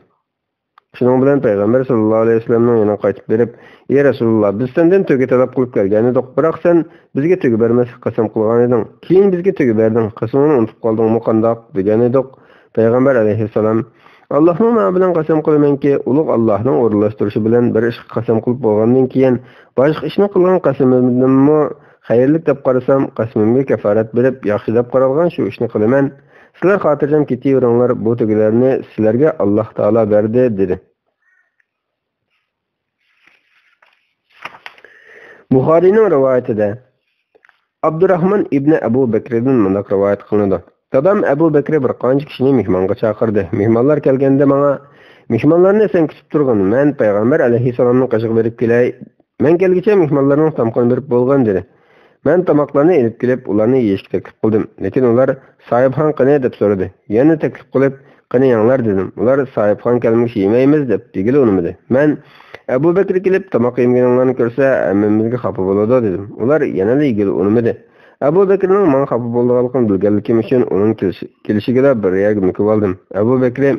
شۇنىڭ بىلەن پەيغەمبەر ساللاللاھۇ ئەلەيھى ۋەسەللەمنىڭ يېنىغا قايتىپ بېرىپ، «ئى رەسۇلاللا، بىز سەندىن تۆگە تەلەپ قىلىپ كەلگەنىدۇق، بىراق سەن بىزگە تۆگە بەرمەسلىك قەسەم قىلغانىدىڭ، كېيىن بىزگە تۆگە بەردىڭ، قەسىمىڭنى ئۇنتۇپ قالدىڭمۇ قانداق؟» دېگەنىدۇق. پەيغەمبەر ئەلەيھىسسالام: «ئاللاھنىڭ نامى بىلەن قەسەم قىلىمەنكى، ئۇلۇغ ئاللاھنىڭ ئورۇنلاشتۇرۇشى بىلەن بىر ئىشقا قەسەم قىلىپ بولغاندىن كېيىن، باشقا ئىشنى قىلغان قەسىمىمنىمۇ خەيرلىك دەپ قارىسام، قەسىمىمگە كاپپارەت بېرىپ، ياخشى دەپ قارالغان شۇ ئىشنى قىلىمەن. سىلەر خاتىرجەم كېتىۋېرىڭلار، بۇ تۆگىلەرنى سىلەرگە ئاللاھ تائالا بەردى» دېدى. بۇخارىينىڭ رىۋايىتىدە ئابدۇراخمان ئىبنى ئەبۇ بەكرىدىن مۇنداق رىۋايەت قىلىنىدۇ: دادام ئەبۇ بەكرى بىر قانچە كىشىنى مېھمانغا چاقىردى. مېھمانلار كەلگەندە ماڭا، «مېھمانلارنى سەن كۈتۈپ تۇرغىن، مەن پەيغەمبەر ئەلەيھىسسالامنىڭ قېشىغا بېرىپ كېلەي.» مەن كەلگۈچە مېھمانلارنىڭ تامىقىنى بېرىپ بولغىن، دېدى. مەن تاماقلارنى ئېلىپ كېلىپ، ئۇلارنى يېيىشكە تەكلىپ قىلدىم. لېكىن ئۇلار، «ساھىبخان قېنى؟» دەپ سورىدى. يەنە تەكلىپ قىلىپ، «قېنى يەڭلار» دېدىم. ئۇلار، «ساھىبخان كەلمىگۈچە يېمەيمىز» دەپ دېگىلى ئۇنىمىدى. مەن، «ئەبۇ بەكرى كېلىپ تاماق يېمىگىنىڭلارنى كۆرسە، ھەممىمىزگە خاپا بولىدۇ» دېدىم. ئۇلار يەنىلا يېگىلى ئۇنىمىدى. ئەبۇ بەكرىنىڭ ماڭا خاپا بولىدىغانلىقىنى بىلگەنلىكىم ئۈچۈن ئۇنىڭ كېلىش-، كېلىشىگىلا بىر يەرگە مۆكۈۋالدىم. ئەبۇ بەكرى،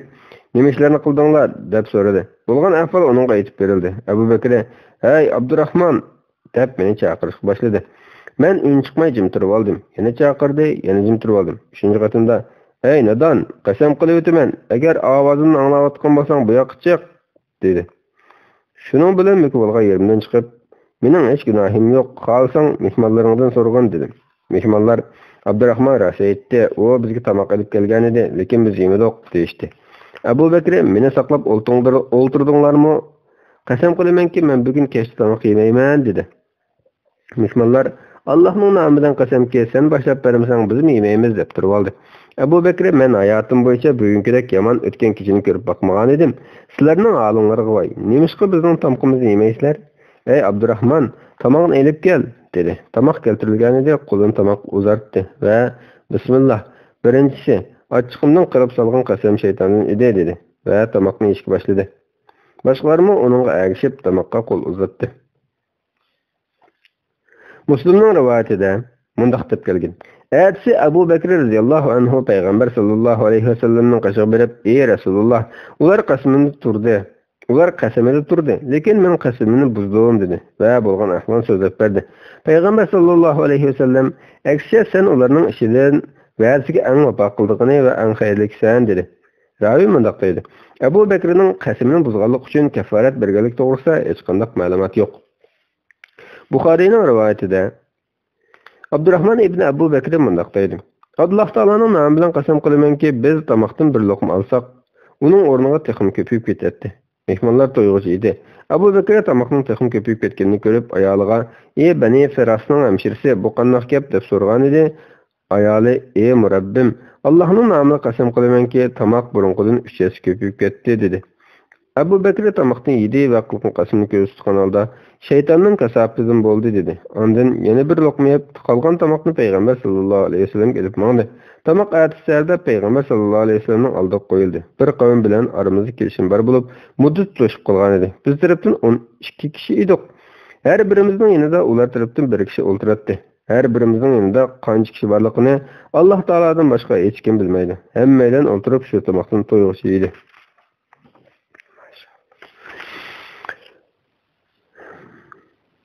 «نېمە ئىشلارنى قىلدىڭلار؟» دەپ سورىدى. بولغان ئەھۋال ئۇنىڭغا ئېيتىپ بېرىلدى. ئەبۇ بەكرى، «ھەي، ئابدۇراخمان!» دەپ مېنى چاقىرىشقا باشلىدى. مەن ئۈن چىقماي جىم تۇرۇۋالدىم. يەنە چاقىردى، يەنە جىم تۇرۇۋالدىم. ئۈچىنچى قېتىمدا، «ھەي، نادان، قەسەم قىلىۋېتىمەن، ئەگەر ئاۋازىمنى ئاڭلاۋاتقان بولساڭ، بۇ ياققا چىق!» دېدى. شۇنىڭ بىلەن مۆكۈپ ئالغان يېرىمدىن چىقىپ، «مېنىڭ ھېچ گۇناھىم يوق، خالىساڭ مېھمانلىرىڭدىن سورىغىن» دېدىم. مېھمانلار، «ئابدۇراخمان راست ئېيتتى، ئۇ بىزگە تاماق ئېلىپ كەلگەنىدى، لېكىن بىز يېمىدۇق» دېيىشتى. ئەبۇ بەكرى، «مېنى ساقلاپ ئولتۇڭدۇر-، ئولتۇردۇڭلارمۇ؟ قەسەم قىلىمەنكى، مەن بۈگۈن كەچتە تاماق يېمەيمەن» دېدى. مېھمانلار، «ئاللاھنىڭ نامى بىلەن قەسەمكى، سەن باشلاپ بەرمىسەڭ بىزمۇ يېمەيمىز» دەپ تۇرۇۋالدى. ئەبۇ بەكرى، «مەن ھاياتىم بويىچە بۈگۈنكىدەك يامان ئۆتكەن كېچىنى كۆرۈپ باقمىغانىدىم. سىلەرنىڭ ھالىڭلارغا ۋاي، نېمىشقا بىزنىڭ تامىقىمىزنى يېمەيسىلەر؟ ئەي ئابدۇراخمان، تاماقنى ئېلىپ كەل» دېدى. تاماق كەلتۈرۈلگەنىدى، قولىدىن تاماق ئۇزارتتى ۋە، «بىسمىللا، بىرىنچىسى، ئاچچىقىمدىن قىرىپ سالغان قەسەم شەيتاندىن ئىدى» دېدى ۋە تاماقنى يېيىشكە باشلىدى. باشقىلارمۇ ئۇنىڭغا ئەگىشىپ تاماققا قول ئۇزاتتى. مۇسلىمنىڭ رىۋايىتىدە مۇنداق دەپ كەلگەن: ئەتىسى ئەبۇ بەكرى رەزىياللاھۇ ئەنھۇ پەيغەمبەر ساللاللاھۇ ئەلەيھى ۋەسەللەمنىڭ قېشىغا بېرىپ، ئى رەسۇلاللا، ئۇلار قەسىمىدە تۇردى. ئۇلار قەسىمىدە تۇردى، لېكىن مەن قەسىمىمنى بۇزدۇم، دېدى ۋە بولغان ئەھۋالنى سۆزلەپ بەردى. پەيغەمبەر ساللاللاھۇ ئەلەيھى ۋەسەللەم، ئەكسىچە سەن ئۇلارنىڭ ئىچىدىن ۋەدىسىگە ئەڭ ۋاپا قىلىدىغىنى ۋە ئەڭ خەيرلىكىسەن، دېدى. راۋى مۇنداق دەيدۇ: ئەبۇ بەكرىنىڭ قەسىمىنى بۇزغانلىق ئۈچۈن كەففارەت بەرگەنلىك توغرىسىدا ھېچقانداق مەلۇمات يوق. بۇخارىينىڭ رىۋايىتىدە، ئابدۇراخمان ئىبنى ئەبۇ بەكرى مۇنداق دەيدۇ: ئاللاھ تائالانىڭ نامى بىلەن قەسەم قىلىمەنكى، بىز تاماقتىن بىر لوقما ئالساق، ئۇنىڭ ئورنىغا تېخىمۇ كۆپىيىپ كېتەتتى. مېھمانلار تويغۇچى ئىدى. ئەبۇ بەكرى تاماقنىڭ تېخىمۇ كۆپىيىپ كەتكىنىنى كۆرۈپ، ئايالىغا، ئى بەنى فىراسنىڭ ھەمشىرىسى، بۇ قانداق گەپ؟ دەپ سورىغانىدى. ئايالى، ئى مۇرەببىم، ئاللاھنىڭ نامى بىلەن قەسەم قىلىمەنكى، تاماق بۇرۇنقىدىن ئۈچ ھەسسە كۆپىيىپ كەتتى، دېدى. ئەبۇ بەكرى تاماقنى يېدى ۋە قىلغان قەسىمىنى كۆرسىتىۋاتقان ھالدا، شەيتاننىڭ كاساپىتىدىن بولدى، دېدى. ئاندىن يەنە بىر لوقما يەپ، قالغان تاماقنى پەيغەمبەر ساللاللاھۇ ئەلەيھى ۋەسەللەمگە ئېلىپ ماڭدى. تاماق ئەتىسى سەھەردە پەيغەمبەر ساللاللاھۇ ئەلەيھى ۋەسەللەمنىڭ ئالدىغا قويۇلدى. بىر قەۋم بىلەن ئارىمىزدا كېلىشىم بار بولۇپ، مۇددىتى توشۇپ قالغانىدى. بىز تەرەپتىن ئون ئىككى كىشى ئىدۇق. ھەر بىرىمىزنىڭ يېنىدا ئۇلار تەرەپتىن بىر كىشى ئولتۇراتتى. ھەر بىرىمىزنىڭ يېنىدا قانچە كىشى بارلىقىنى ئاللاھ تائالادىن باشقا ھېچكىم بىلمەيدۇ. ھەممەيلەن ئولتۇرۇپ شۇ تاماقتىن تويغۇچى ئىدى.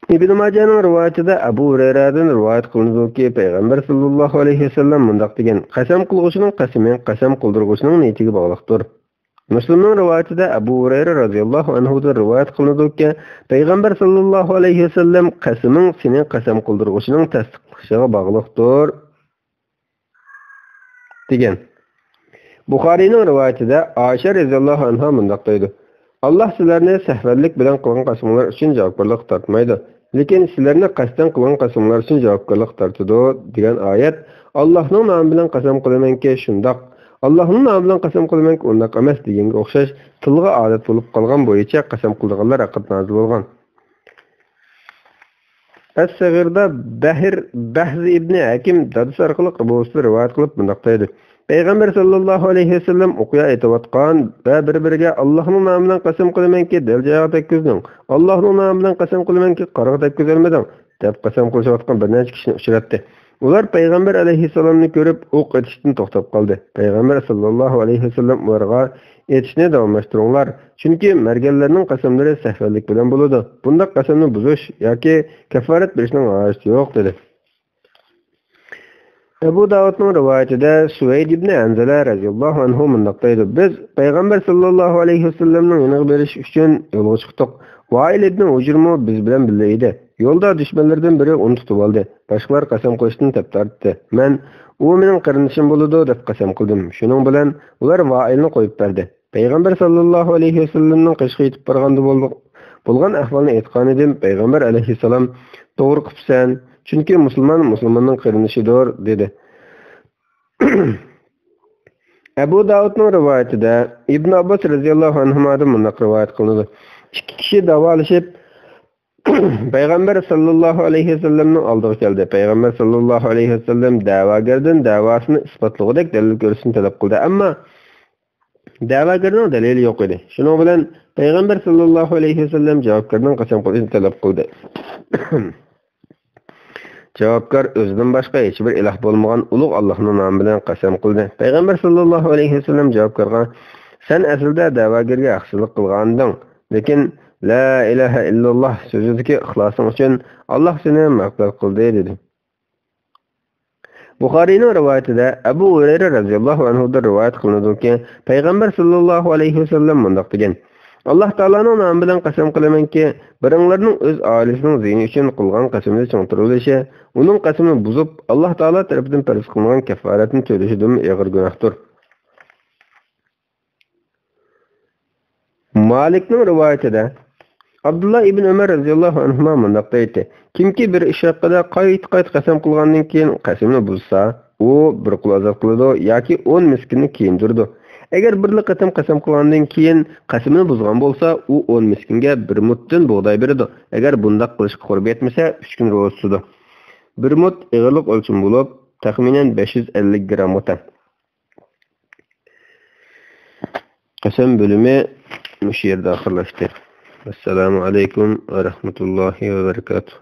ئىبن ماجانىڭ رىۋايىتىدە ئەبۇ ھۇرەيرەدىن رىۋايەت قىلىنىدۇكى، پەيغەمبەر ساللاللاھۇ ئەلەيھى ۋەسەللەم مۇنداق دېگەن: «قەسەم قىلغۇچىنىڭ قەسىمى قەسەم قىلدۇرغۇچىنىڭ نىيىتىگە باغلىقتۇر.» مۇسلىمنىڭ رىۋايىتىدە ئەبۇ ھۇرەيرە رازىياللاھۇ ئەنھۇدىن رىۋايەت قىلىنىدۇكى، پەيغەمبەر ساللاللاھۇ ئەلەيھى ۋەسەللەم: «قەسىمىڭ سېنى قەسەم قىلدۇرغۇچىنىڭ تەستىقلىشىغا باغلىقتۇر» دېگەن. بۇخارىينىڭ رىۋايىتىدە ئائىشە رەزىياللاھۇ ئەنھا مۇنداق دەيدۇ: «ئاللاھ سىلەرنى سەھۋەنلىك بىلەن قىلغان قەسىمىڭلار ئۈچۈن جاۋابكارلىققا تارتمايدۇ، لېكىن سىلەرنى قەستەن قىلغان قەسىمىڭلار ئۈچۈن جاۋابكارلىققا تارتىدۇ» دېگەن ئايەت، «ئاللاھنىڭ نامى بىلەن قەسەم قىلىمەنكى، شۇنداق، ئاللاھنىڭ نامى بىلەن قەسەم قىلىمەنكى، ئۇنداق ئەمەس» دېگەنگە ئوخشاش تىلغا ئادەت بولۇپ قالغان بويىچە قەسەم قىلىدىغانلار ھەققىدە نازىل بولغان. ئەس-سەغىردا بەھر، بەھز ئىبنى ھەكىم دادىسى ئارقىلىق ئەبۇ ھۇرەيرە رىۋايەت قىلىپ مۇنداق دەيدۇ: پەيغەمبەر ساللاللاھۇ ئەلەيھى ۋەسەللەم ئوقيا ئېتىۋاتقان ۋە بىر-بىرىگە «ئاللاھنىڭ نامى بىلەن قەسەم قىلىمەنكى، دەل جايىغا تەگكۈزدۈڭ، ئاللاھنىڭ نامى بىلەن قەسەم قىلىمەنكى، قارىغا تەگكۈزەلمىدىڭ» دەپ قەسەم قىلىشىۋاتقان بىر نەچچە كىشىنى ئۇچراتتى. ئۇلار پەيغەمبەر ئەلەيھىسسالامنى كۆرۈپ ئوق ئېتىشتىن توختاپ قالدى. پەيغەمبەر ساللاللاھۇ ئەلەيھى ۋەسەللەم ئۇلارغا: «ئېتىشنى داۋاملاشتۇرۇڭلار، چۈنكى مەرگەنلەرنىڭ قەسەملىرى سەھۋەنلىك بىلەن بولىدۇ. بۇنداق قەسەمنى بۇزۇش ياكى كەففارەت بېرىشنىڭ ھاجىتى يوق» دېدى. ئەبۇ داۋۇدنىڭ رىۋايىتىدە سۇۋەيد ئىبنى ھەنزەلە رەزىياللاھۇ ئەنھۇ مۇنداق دەيدۇ: «بىز پەيغەمبەر ساللاللاھۇ ئەلەيھى ۋەسەللەمنىڭ يېنىغا بېرىش ئۈچۈن يولغا چىقتۇق. ۋائىل ئىبنى ھۇجرمۇ بىز بىلەن بىللە ئىدى. يولدا دۈشمەنلىرىدىن بىرى ئۇنى تۇتۇۋالدى. باشقىلار قەسەم قىلىشتىن تەپ تارتتى. مەن، ئۇ مېنىڭ قېرىندىشىم بولىدۇ، دەپ قەسەم قىلدىم. شۇنىڭ بىلەن ئۇلار ۋائىلنى قويۇپ بەردى. پەيغەمبەر ساللاللاھۇ ئەلەيھى ۋەسەللەمنىڭ قېشىغا يېتىپ بارغاندا بولدۇق، بولغان ئەھۋالنى ئېيتقانىدىم. پەيغەمبەر ئەلەيھىسسالام: تۇغرا قىپسەن، چۈنكى مۇسۇلمان مۇسۇلماننىڭ قېرىندىشىدۇر» دېدى. ئەبۇ داۋۇدنىڭ رىۋايىتىدە ئىبن ئابباس رەزىياللاھۇ ئەنھۇمادىن مۇنداق رىۋايەت قىلىنىدۇ: ئىككى كىشى داۋالىشىپ، پەيغەمبەر ساللاللاھۇ ئەلەيھى ۋەسەللەمنىڭ ئالدىغا كەلدى. پەيغەمبەر ساللاللاھۇ ئەلەيھى ۋەسەللەم دەۋاگەردىن دەۋاسىنى ئىسپاتلىغۇدەك دەلىل كۆرسىتىشنى تەلەپ قىلدى. ئەمما دەۋاگەرنىڭ دەلىلى يوق ئىدى. شۇنىڭ بىلەن پەيغەمبەر ساللاللاھۇ ئەلەيھى ۋەسەللەم جاۋابكارنىڭ قەسەم قىلىشنى تەلەپ قىلدى. جاۋابكار ئۆزىدىن باشقا ھېچبىر ئىلاھ بولمىغان ئۇلۇغ ئاللاھنىڭ نامى بىلەن قەسەم قىلدى. پەيغەمبەر ساللاللاھۇ ئەلەيھى ۋەسەللەم جاۋابكارغا: «سەن ئەسلىدە دەۋاگەرگە ھەقسىزلىق قىلغانىدىڭ، لېكىن لا ئىلاھە ئىللاللاھ سۆزىدىكى ئىخلاسىڭ ئۈچۈن ئاللاھ سېنى مەغپىرەت قىلدى» دېدى. بۇخارىينىڭ رىۋايىتىدە ئەبۇ ھۇرەيرە رەزىياللاھۇ ئەنھۇدىن رىۋايەت قىلىنىدۇكى، پەيغەمبەر ساللاللاھۇ ئەلەيھى ۋەسەللەم مۇنداق دېگەن: «ئاللاھ تائالانىڭ نامى بىلەن قەسەم قىلىمەنكى، بىرىڭلارنىڭ ئۆز ئائىلىسىنىڭ زىيىنى ئۈچۈن قىلغان قەسىمىدە چىڭ تۇرۇۋېلىشى، ئۇنىڭ قەسىمىنى بۇزۇپ، ئاللاھ تائالا تەرىپىدىن پەرز قىلىنغان كەففارەتنى تۆلىشىدىنمۇ ئېغىر گۇناھتۇر.» مالىكنىڭ رىۋايىتىدە ئابدۇللا ئىبن ئۆمەر رەزىياللاھۇ ئەنھۇما مۇنداق دەيتتى: «كىمكى بىر ئىش ھەققىدە قايتا-قايتا قەسەم قىلغاندىن كېيىن قەسىمىنى بۇزسا، ئۇ بىر قۇل ئازاد قىلىدۇ ياكى ئون مىسكىننى كىيىندۈرىدۇ. ئەگەر بىرلا قېتىم قەسەم قىلغاندىن كېيىن قەسىمىنى بۇزغان بولسا، ئۇ ئون مىسكىنگە بىر مۇتتىن بۇغداي بېرىدۇ. ئەگەر بۇنداق قىلىشقا قۇربى يەتمىسە، ئۈچ كۈن روزا تۇتىدۇ. بىر مۇت ئېغىرلىق ئۆلچىمى بولۇپ، تەخمىنەن بەش يۈز ئەللىك گرامغا تەڭ.» قەسەم بۆلۈمى مۇشۇ يەردە ئاخىرلاشتى. ئەسسالامۇ ئەلەيكۇم ۋە رەھمەتۇللاھى ۋە بەرىكاتۇھ.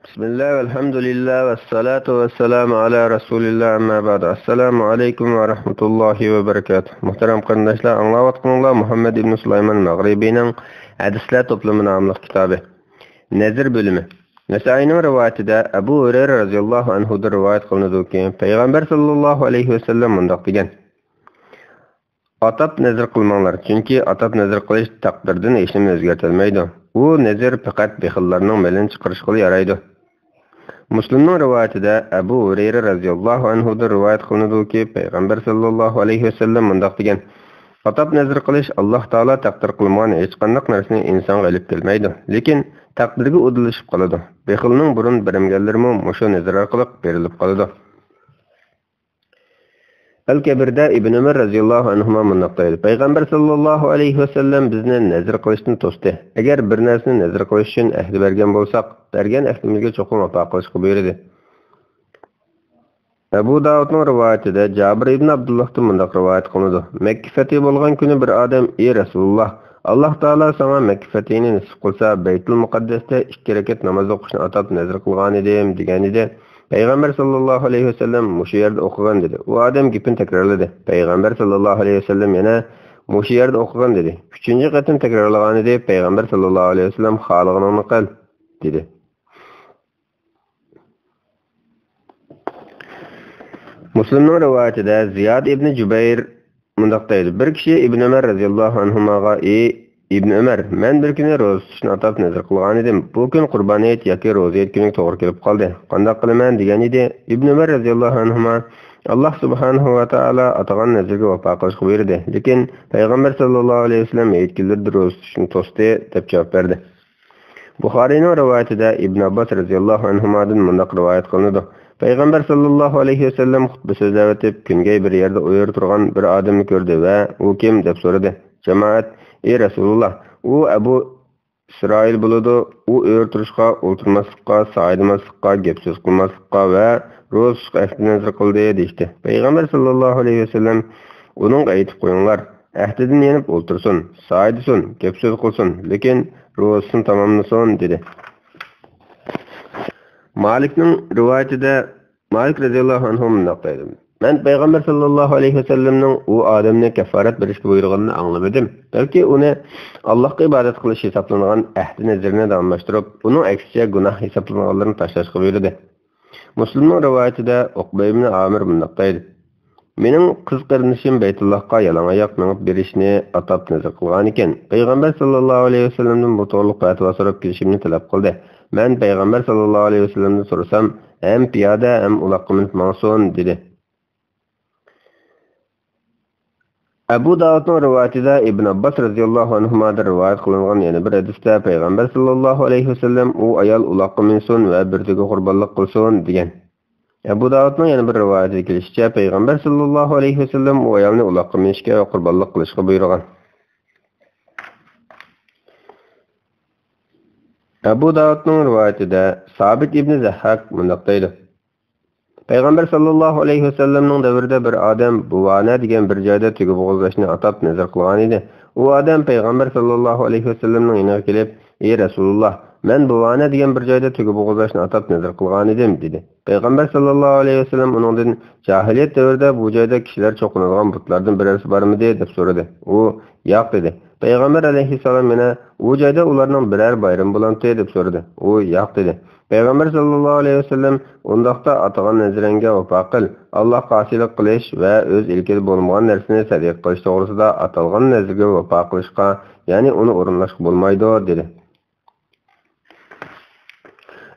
بىسمىللا ۋەلھەمدۇلىللا ۋەسسالاتۇ ۋەسسالامۇ ئەلا رەسۇلىللا، ئەمما بەئد. ئەسسالامۇ ئەلەيكۇم ۋە رەھمەتۇللاھى ۋە بەرىكاتۇھ. مۇھتەرەم قېرىنداشلار، ئاڭلاۋاتقىنىڭلار مۇھەممەد ئىبن سۇلايمان مەغرىبىنىڭ ھەدىسلەر توپلىمى ناملىق كىتابى. نەزىر بۆلۈمى. نەسائىينىڭ رىۋايىتىدە ئەبۇ ھۇرەيرە رازىياللاھۇ ئەنھۇدىن رىۋايەت قىلىنىدۇكى، پەيغەمبەر ساللاللاھۇ ئەلەيھى ۋەسەللەم مۇنداق دېگەن: «ئاتاپ نەزىر قىلماڭلار، چۈنكى ئاتاپ نەزىر قىلىش تەقدىردىن ھېچنېمە ئۆزگەرتەلمەيدۇ. ئۇ نەزىر پەقەت بېخىللارنىڭ مېلىنى چىقىرىشقىلا يارايدۇ.» مۇسلىمنىڭ رىۋايىتىدە ئەبۇ ھۇرەيرە رازىياللاھۇ ئەنھۇدىن رىۋايەت قىلىنىدۇكى، پەيغەمبەر ساللاللاھۇ ئەلەيھى ۋەسەللەم مۇنداق دېگەن: «ئاتاپ نەزىر قىلىش ئاللاھ تائالا تەقدىر قىلمىغان ھېچقانداق نەرسىنى ئىنسانغا ئېلىپ كەلمەيدۇ، لېكىن تەقدىرگە ئۇدۇللىشىپ قالىدۇ. بېخىلنىڭ بۇرۇن بېرىمىگەنلىرىمۇ مۇشۇ نەزىر ئارقىلىق بېرىلىپ قالىدۇ.» ئەل كەبىردە ئىبن ئۆمەر رازىياللاھۇ ئەنھۇما مۇنداق دەيدۇ: پەيغەمبەر ساللاللاھۇ ئەلەيھى ۋەسەللەم بىزنى نەزىر قىلىشتىن توستى. ئەگەر بىر نەرسىنى نەزىر قىلىش ئۈچۈن ئەھدە بەرگەن بولساق، بەرگەن ئەھدىمىزگە چوقۇم ۋاپا قىلىشقا بۇيرۇدى. ئەبۇ داۋۇدنىڭ رىۋايىتىدە جابىر ئىبن ئابدۇللاھتىن مۇنداق رىۋايەت قىلىنىدۇ: مەككە فەتھى بولغان كۈنى بىر ئادەم: «ئى رەسۇلۇللاھ، «ئاللاھ تائالا ساڭا مەككە پەتھىنى نېسىپ قىلسا، بەيتۇل مۇقەددەستە ئىككى رەكەت ناماز ئوقۇشنى ئاتاپ نەزىر قىلغانىدىم» دېگەنىدى. پەيغەمبەر ساللاللاھۇ ئەلەيھى ۋەسەللەم مۇشۇ يەردە ئوقۇغىن دېدى. ئۇ ئادەم گېپىنى تەكرارلىدى. پەيغەمبەر ساللاللاھۇ ئەلەيھى ۋەسەللەم يەنە مۇشۇ يەردە ئوقۇغىن دېدى. ئۈچىنچى قېتىم تەكرارلىغانىدى. پەيغەمبەر ساللاللاھۇ ئەلەيھى ۋەسەللەم خالىغىنىڭنى قىل دېدى. مۇسلىمنىڭ رىۋايىتىدە زىياد ئىبنى جۇبەير مۇنداق دەيدۇ: بىر كىشى ئىبن ئۆمەر رەزىياللاھۇ ئەنھۇماغا: «ئى ئىبن ئۆمەر، مەن بىر كۈنى روزا تۇتۇشنى ئاتاپ نەزىر قىلغانىدىم. بۇ كۈن قۇربان ھېيت ياكى روزا ھېيت كۈنىگە توغرا كېلىپ قالدى. قانداق قىلىمەن؟» دېگەن ئىدى. ئىبن ئۆمەر رەزىياللاھۇ ئەنھۇما: «ئاللاھ سۇبھانەھۇ ۋە تائالا ئاتىغان نەزىرگە ۋاپا قىلىشقا بۇيرۇدى، لېكىن پەيغەمبەر ساللاللاھۇ ئەلەيھى ۋەسەللەم ھېيت كۈنلىرىدە روزا تۇتۇشنى توستى» دەپ جاۋاب بەردى. بۇخارىينىڭ رىۋايىتىدە ئىبن ئابباس رەزىياللاھۇ ئەنھۇمادىن مۇنداق رىۋايەت قىلىنىدۇ: پەيغەمبەر ساللاللاھۇ ئەلەيھى ۋەسەللەم خۇتبە سۆزلەۋېتىپ، كۈنگەي بىر يەردە ئويۇرا تۇرغان بىر ئادەمنى كۆردى ۋە: «ئۇ كىم؟» دەپ سورىدى. جامائەت: «ئى رەسۇلۇللاھ، ئۇ ئەبۇ ئىسرائىل بولىدۇ. ئۇ ئۆرە تۇرۇشقا، ئولتۇرماسلىققا، سايىدىماسلىققا، گەپ سۆز قىلماسلىققا ۋە روزا تۇتۇشقا ئەھدى نەزىر قىلدى» دېيىشتى. پەيغەمبەر ساللاللاھۇ ئەلەيھى ۋەسەللەم: «ئۇنىڭغا ئېيتىپ قويۇڭلار، ئەھدىدىن يېنىپ ئولتۇرسۇن، سايىدىسۇن، گەپ سۆز قىلسۇن، لېكىن روزىسىنى تاماملىسۇن» دېدى. مالىكنىڭ رىۋايىتىدە مالىك رەزىياللاھۇ ئەنھۇ مۇنداق دەيدۇ: مەن پەيغەمبەر ساللاللاھۇ ئەلەيھى ۋەسەللەمنىڭ ئۇ ئادەمنى كەففارەت بېرىشكە بۇيرۇغىنىنى ئاڭلىمىدىم. بەلكى ئۇنى ئاللاھقا ئىبادەت قىلىش ھېسابلانغان ئەھدى نەزىرىنى داۋاملاشتۇرۇپ، ئۇنىڭ ئەكسىچە گۇناھ ھېسابلانغانلىرىنى تاشلاشقا بۇيرۇدى. مۇسلىمنىڭ رىۋايىتىدە ئۇقبە ئىبنى ئامىر مۇنداق دەيدۇ: مېنىڭ قىز قېرىندىشىم بەيتۇللاھقا يالاڭ ئاياق مېڭىپ بېرىشنى ئاتاپ نەزىر قىلغانىكەن. پەيغەمبەر ساللاللاھۇ ئەلەيھى ۋەسەللەمدىن بۇ توغرىلىق پەتىۋا سوراپ كېلىشىمنى تەلەپ قىلدى. مەن پەيغەمبەر ساللاللاھۇ ئەلەيھى ۋەسەللەمدىن سورىسام، ھەم پىيادە، ھەم ئۇلاققا مىنىپ ماڭسۇن، دېدى. ئەبۇ داۋۇدنىڭ رىۋايىتىدە ئىبن ئابباس رەزىياللاھۇ ئەنھۇمادىن رىۋايەت قىلىنغان يەنە بىر ھەدىستە پەيغەمبەر ساللاللاھۇ ئەلەيھى ۋەسەللەم: «ئۇ ئايال ئۇلاققا مىنسۇن ۋە بىر تۆگە قۇربانلىق قىلسۇن» دېگەن. ئەبۇ داۋۇدنىڭ يەنە بىر رىۋايىتىدە كېلىشىچە، پەيغەمبەر ساللاللاھۇ ئەلەيھى ۋەسەللەم ئۇ ئايالنى ئۇلاققا مىنىشكە ۋە قۇربانلىق قىلىشقا بۇيرۇغان. ئەبۇ داۋۇدنىڭ رىۋايىتىدە سابىت ئىبنى زەھھاك مۇنداق دەيدۇ: پەيغەمبەر ساللاللاھۇ ئەلەيھى ۋەسەللەمنىڭ دەۋرىدە بىر ئادەم بۇۋانە دېگەن بىر جايدا تۆگە بوغۇزلاشنى ئاتاپ نەزىر قىلغان ئىدى. ئۇ ئادەم پەيغەمبەر ساللاللاھۇ ئەلەيھى ۋەسەللەمنىڭ يېنىغا كېلىپ، ئى رەسۇلۇللاھ، مەن بۇۋانە دېگەن بىر جايدا تۆگە بوغۇزلاشنى ئاتاپ نەزىر قىلغان ئىدىم، دېدى. پەيغەمبەر ساللاللاھۇ ئەلەيھى ۋەسەللەم ئۇنىڭدىن، جاھىلىيەت دەۋرىدە بۇ جايدا كىشىلەر چوقۇنىدىغان بۇتلاردىن بىرەرسى بارمىدى؟ دەپ سورىدى. ئۇ، ياق، دېدى. پەيغەمبەر ئەلەيھىسسالام يەنە، ئۇ جايدا ئۇلارنىڭ بىرەر بايرىمى بولامتى؟ دەپ سورىدى. ئۇ، ياق، دېدى. پەيغەمبەر ساللاللاھۇ ئەلەيھى ۋەسەللەم، ئۇنداقتا ئاتىغان نەزىرىڭگە ۋاپا قىل. ئاللاھقا ئاسىيلىق قىلىش ۋە ئۆز ئىلكىدە بولمىغان نەرسىنى سەدىقە قىلىش توغرىسىدا ئاتالغان نەزىرگە ۋاپا قىلىشقا، يەنى ئۇنى ئورۇنلاشقا بولمايدۇ، دېدى.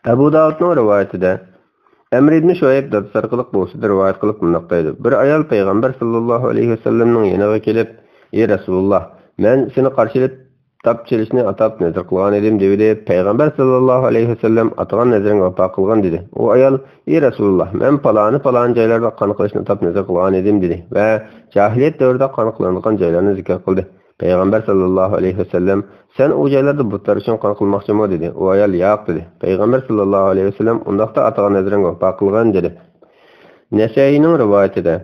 ئەبۇ داۋۇدنىڭ رىۋايىتىدە، ئەمر ئىبنى شۇئەيب دادىسى ئارقىلىق بۇ سۆزنى رىۋايەت قىلىپ مۇنداق دەيدۇ: بىر ئايال پەيغەمبەر ساللاللاھۇ ئەلەيھى ۋەسەللەمنىڭ يېنىغا كېلىپ، ئى رەسۇلۇللاھ، مەن سېنى قارشى ئېلىپ، تاپ چېلىشنى ئاتاپ نەزىر قىلغان ئىدىم، دېۋىدى. پەيغەمبەر ساللاللاھۇ ئەلەيھى ۋەسەللەم، ئاتىغان نەزىرىڭگە ۋاپا قىلغىن، دېدى. ئۇ ئايال، ئى رەسۇلۇللاھ، مەن پالانى پالانى جايلاردا قان قىلىشنى ئاتاپ نەزىر قىلغان ئىدىم، دېدى ۋە جاھىلىيەت دەۋرىدە قان قىلىنىدىغان جايلارنى زىكىر قىلدى. پەيغەمبەر ساللاللاھۇ ئەلەيھى ۋەسەللەم، سەن ئۇ جايلاردا بۇتلار ئۈچۈن قان قىلماقچىمۇ؟ دېدى. ئۇ ئايال، ياق، دېدى. پەيغەمبەر ساللاللاھۇ ئەلەيھى ۋەسەللەم، ئۇنداقتا ئاتىغان نەزىرىڭگە ۋاپا قىلغىن، دېدى. نەسەئىنىڭ رىۋايىتىدە،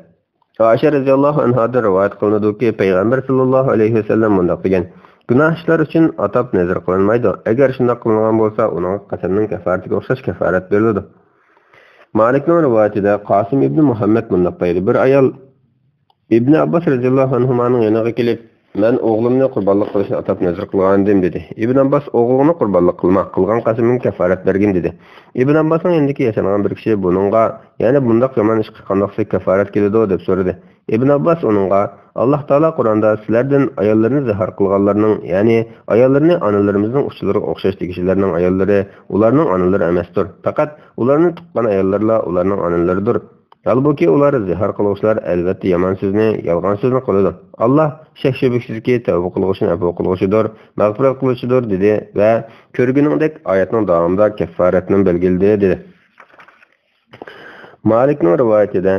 ئائىشە رەزىياللاھۇ ئەنھادىن رىۋايەت قىلىنىدۇكى، پەيغەمبەر ساللاللاھۇ ئەلەيھى ۋەسەللەم مۇنداق دېگەن: گۇناھ ئىشلار ئۈچۈن ئاتاپ نەزىر قىلىنمايدۇ. ئەگەر شۇنداق قىلىنغان بولسا، ئۇنىڭغا قەسەمنىڭ كەففارىتىگە ئوخشاش كەففارەت بېرىلىدۇ. مالىكنىڭ رىۋايىتىدە قاسىم ئىبنى مۇھەممەد مۇنداق دەيدۇ: بىر ئايال ئىبنى ئابباس رەزىياللاھۇ ئەنھۇمانىڭ يېنىغا كېلىپ، مەن ئوغلۇمنى قۇربانلىق قىلىشنى ئاتاپ نەزىر قىلغانىدىم، دېدى. ئىبن ئابباس، ئوغلۇڭنى قۇربانلىق قىلما، قىلغان قەسىمىڭگە كەففارەت بەرگىن، دېدى. ئىبن ئابباسنىڭ يېنىدىكى ياشانغان بىر كىشى بۇنىڭغا، يەنى بۇنداق يامان ئىشقا قانداقسى كەففارەت كېلىدۇ؟ دەپ سورىدى. ئىبن ئابباس ئۇنىڭغا، ئاللاھ تائالا قۇرئاندا سىلەردىن ئاياللىرىنى زىھار قىلغانلارنىڭ، يەنى ئاياللىرىنى ئانىلىرىمىزنىڭ ئۇچىلىرىغا ئوخشاش دېگۈچىلەرنىڭ ئاياللىرى، ئۇلارنىڭ ئانىلىرى ئەمەستۇر. پەقەت ئۇلارنى تۇغقان ئاياللىرىلا ئۇلارنىڭ ئانىلىرىدۇر. ھالبۇكى، ئۇلار زىھار قىلغۇچىلار ئەلۋەتتە يامان سۆزنى، يالغان سۆزنى قىلىدۇ. ئاللاھ شەك-شۈبھىسىزكى، تەۋبە قىلغۇچىنى ئەپۇ قىلغۇچىدۇر، مەغپىرەت قىلغۇچىدۇر، دېدى ۋە كۆرگىنىڭدەك ئايەتنىڭ داۋامىدا كەففارەتنى بەلگىلىدى، دېدى. مالىكنىڭ رىۋايىتىدە،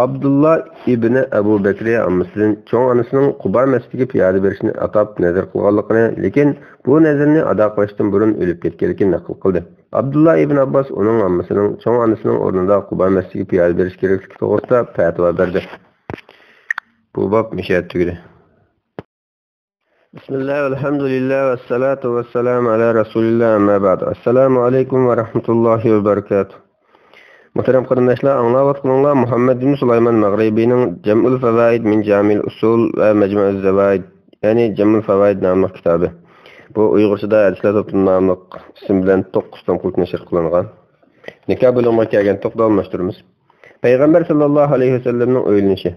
ئابدۇللا ئىبنى ئەبۇ بەكرى ئاممىسىدىن چوڭ ئانىسىنىڭ قۇبا مەسچىتىگە پىيادە بېرىشنى ئاتاپ نەزىر قىلغانلىقىنى، لېكىن بۇ نەزىرنى ئادا قىلىشتىن بۇرۇن ئۆلۈپ كەتكەنلىكىنى نەقىل قىلدى. ئابدۇللا ئىبن ئابباس ئۇنىڭ ئاممىسىنىڭ چوڭ ئانىسىنىڭ ئورنىدا قۇبا مەسچىتىگە پىيادە بېرىش كېرەكلىكى توغرىسىدا پەتىۋا بەردى. بۇ باب مۇشۇ يەردە تۈگىدى. بىسمىللا، ۋەلھەمدۇلىللا، ۋەسسالاتۇ ۋەسسالامۇ ئەلا رەسۇلىللا، ئەمما بەئد. ئەسسالامۇ ئەلەيكۇم ۋە رەھمەتۇللاھى ۋە بەرىكاتۇھ. مۇھتەرەم قېرىنداشلار، ئاڭلاۋاتقىنىڭلار مۇھەممەد ئىبن سۇلايمان مەغرىبىنىڭ جەمئۇل فەۋائىد مىن جامىل ئۇسۇل ۋە مەجمۇئۇز زەۋائىد، يەنى جەمئۇل فەۋائىد ناملىق كىتابى. بۇ ئۇيغۇرچىدا ھەدىسلەر توپلىمى ناملىق ئىسىم بىلەن توققۇز توم قىلىپ نەشر قىلىنغان. نىكاھ بۆلۈمىگە كەلگەنتۇق، داۋاملاشتۇرىمىز. پەيغەمبەر ساللاللاھۇ ئەلەيھى ۋەسەللەمنىڭ ئۆيلىنىشى.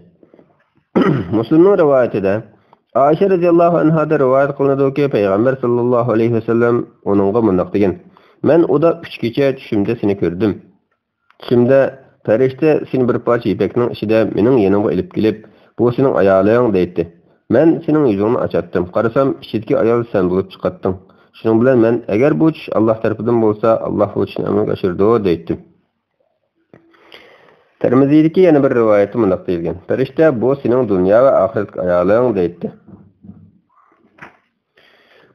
مۇسلىمنىڭ رىۋايىتىدە، ئائىشە رەزىياللاھۇ ئەنھادىن رىۋايەت قىلىنىدۇكى، پەيغەمبەر ساللاللاھۇ ئەلەيھى ۋەسەللەم ئۇنىڭغا مۇنداق دېگەن: «مەن ئۇدا ئۈچ كېچە چۈشۈمدە سېنى كۆردۈم. چۈشۈمدە پەرىشتە سېنى بىر پارچە يىپەكنىڭ ئىچىدە مېنىڭ يېنىمغا ئېلىپ كېلىپ، بۇ سېنىڭ ئايالىڭ، دەيتتى. مەن سېنىڭ يۈزۈڭنى ئاچاتتىم. قارىسام، ئىچىدىكى ئايال سەن بولۇپ چىقاتتىڭ. شۇنىڭ بىلەن مەن، ئەگەر بۇ چۈش ئاللاھ تەرىپىدىن بولسا، ئاللاھ بۇ چۈشنى ئەمەلگە ئاشۇرىدۇ، دەيتتىم.» تىرمىزىدىكى يەنە بىر رىۋايەتتە مۇنداق دېيىلگەن: «پەرىشتە، بۇ سېنىڭ دۇنيا ۋە ئاخىرەتتىكى ئايالىڭ، دەيتتى.»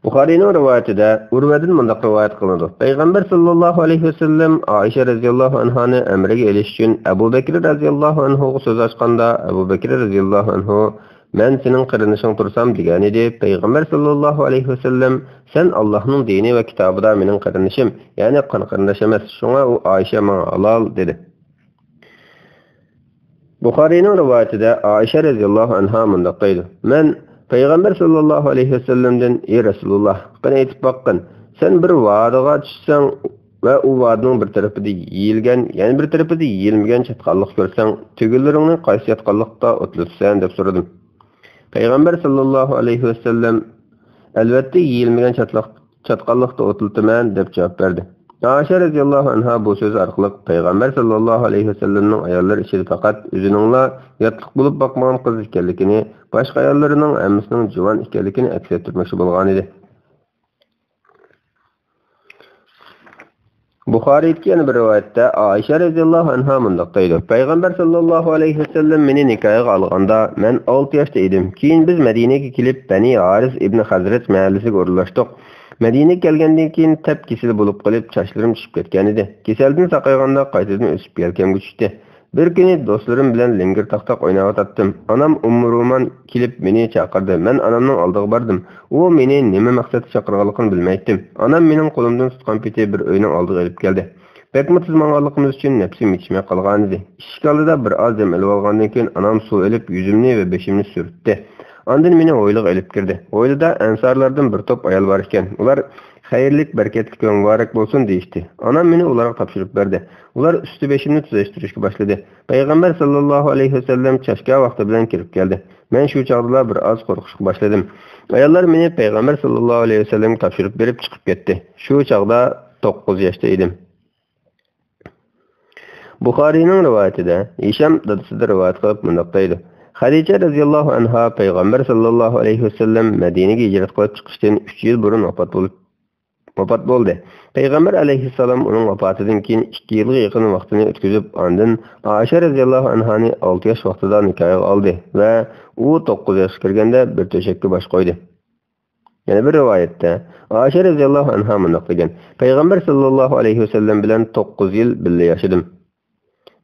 بۇخارىينىڭ رىۋايىتىدە ئۇرۋەدىن مۇنداق رىۋايەت قىلىنىدۇ: پەيغەمبەر ساللاللاھۇ ئەلەيھى ۋەسەللەم ئائىشە رەزىياللاھۇ ئەنھانى ئەمرىگە ئېلىش ئۈچۈن ئەبۇ بەكرى رەزىياللاھۇ ئەنھۇغا سۆز ئاچقاندا، ئەبۇ بەكرى رەزىياللاھۇ ئەنھۇ، «مەن سېنىڭ قېرىندىشىڭ تۇرسام» دېگەنىدى. پەيغەمبەر ساللاللاھۇ ئەلەيھى ۋەسەللەم، «سەن ئاللاھنىڭ دىنى ۋە كىتابىدا مېنىڭ قېرىندىشىم، يەنى قان قېرىنداش ئەمەس، شۇڭا ئۇ ئائىشە ماڭا ھالال» دېدى. بۇخارىينىڭ رىۋايىتىدە ئائىشە رەزىياللاھۇ ئەنھا مۇنداق دەيدۇ: «مەن پەيغەمبەر ساللاللاھۇ ئەلەيھى ۋەسەللەمدىن، ئى رەسۇلۇللاھ، قېنى ئېيتىپ باققىن، سەن بىر ۋادىغا چۈشسەڭ ۋە ئۇ ۋادىنىڭ بىر تەرىپىدە يېيىلگەن، يەنە بىر تەرىپىدە يېيىلمىگەن چاتقاللىق كۆرسەڭ، تۈگۈنلىرىڭنى قايسى چاتقاللىقتا ئوتلىتىسەن؟» دەپ سورىدىم. پەيغەمبەر ساللاللاھۇ ئەلەيھى ۋەسەللەم، «ئەلۋەتتە، يېيىلمىگەن چاتلىق-، چاتقاللىقتا ئوتلىتىمەن» دەپ جاۋاب بەردى. ئائىشە رەزىياللاھۇ ئەنھا بۇ سۆزى ئارقىلىق پەيغەمبەر ساللاللاھۇ ئەلەيھى ۋەسەللەمنىڭ ئاياللىرى ئىچىدە پەقەت ئۆزىنىڭلا ياتلىق بولۇپ باقمىغان قىز ئىكەنلىكىنى، باشقا ئاياللىرىنىڭ ھەممىسىنىڭ جۇۋان ئىكەنلىكىنى ئەكس ئەتتۈرمەكچى بولغانىدى. بۇخارىيدىكى يەنە بىر رىۋايەتتە ئائىشە رەزىياللاھۇ ئەنھا مۇنداق دەيدۇ: پەيغەمبەر ساللاللاھۇ ئەلەيھى ۋەسەللەم مېنى نىكاھىغا ئالغاندا، مەن ئالتە ياشتا ئىدىم. كېيىن بىز مەدىنىگە كېلىپ، بەنى ھارىس ئىبنى خەزرەج مەھەللىسىگە ئورۇنلاشتۇق. مەدىنىگە كەلگەندىن كېيىن تەپ كېسىلى بولۇپ قېلىپ، چاچلىرىم چۈشۈپ كەتكەنىدى. كېسەلدىن ساقايغاندا قايتىدىن ئۆسۈپ يەلكەمگە چۈشتى. بىر كۈنى دوستلىرىم بىلەن لىڭگىر تاختاق ئويناۋاتاتتىم. ئانام ئۇممۇ رومان كېلىپ مېنى چاقىردى. مەن ئانامنىڭ ئالدىغا باردىم. ئۇ مېنى نېمە مەقسەتتە چاقىرغانلىقىنى بىلمەيتتىم. ئانام مېنىڭ قولۇمدىن تۇتقان پېتى بىر ئۆينىڭ ئالدىغا ئېلىپ كەلدى. بەكمۇ تېز ماڭغانلىقىمىز ئۈچۈن نەپسىم يېتىشمەي قالغانىدى. ئىشىك ئالدىدا بىر ئاز دەم ئېلىۋالغاندىن كېيىن، ئانام سۇ ئېلىپ، يۈزۈمنى ۋە بېشىمنى سۈرتتى. ئاندىن مېنى ھويلىغا ئېلىپ كىردى. ھويلىدا ئەنسارلاردىن بىر توپ ئايال بار ئىكەن. ئۇلار، «خەيرلىك، بەرىكەتلىك ۋە مۇبارەك بولسۇن» دېيىشتى. ئانام مېنى ئۇلارغا تاپشۇرۇپ بەردى. ئۇلار ئۈستى بېشىمنى تۈزەشتۈرۈشكە باشلىدى. پەيغەمبەر ساللاللاھۇ ئەلەيھى ۋەسەللەم چاشكا ۋاقتى بىلەن كىرىپ كەلدى. مەن شۇ چاغدىلا بىر ئاز قورقۇشقا باشلىدىم. ئاياللار مېنى پەيغەمبەر ساللاللاھۇ ئەلەيھى ۋەسەللەمگە تاپشۇرۇپ بېرىپ چىقىپ كەتتى. شۇ چاغدا توققۇز ياشتا ئىدىم. بۇخارىينىڭ رىۋايىتىدە، ھىشام دادىسىدىن رىۋايەت قىلىپ مۇنداق دەيدۇ: خەدىچە رەزىياللاھۇ ئەنھا پەيغەمبەر ساللاللاھۇ ئەلەيھى ۋەسەللەم مەدىنىگە ھىجرەت قىلىپ چىقىشتىن ئۈچ يىل بۇرۇن ۋاپات بولۇپ، ۋاپات بولدى. پەيغەمبەر ئەلەيھىسسالام ئۇنىڭ ۋاپاتىدىن كېيىن ئىككى يىلغا يېقىن ۋاقتىنى ئۆتكۈزۈپ، ئاندىن ئائىشە رەزىياللاھۇ ئەنھانى ئالتە ياش ۋاقتىدا نىكاھىغا ئالدى ۋە ئۇ توققۇز ياشقا كىرگەندە بىر تۆشەككە باش قويدى. يەنە بىر رىۋايەتتە، ئائىشە رەزىياللاھۇ ئەنھا مۇنداق دېگەن: پەيغەمبەر ساللاللاھۇ ئەلەيھى ۋەسەللەم بىلەن توققۇز يىل بىللە ياشىدىم.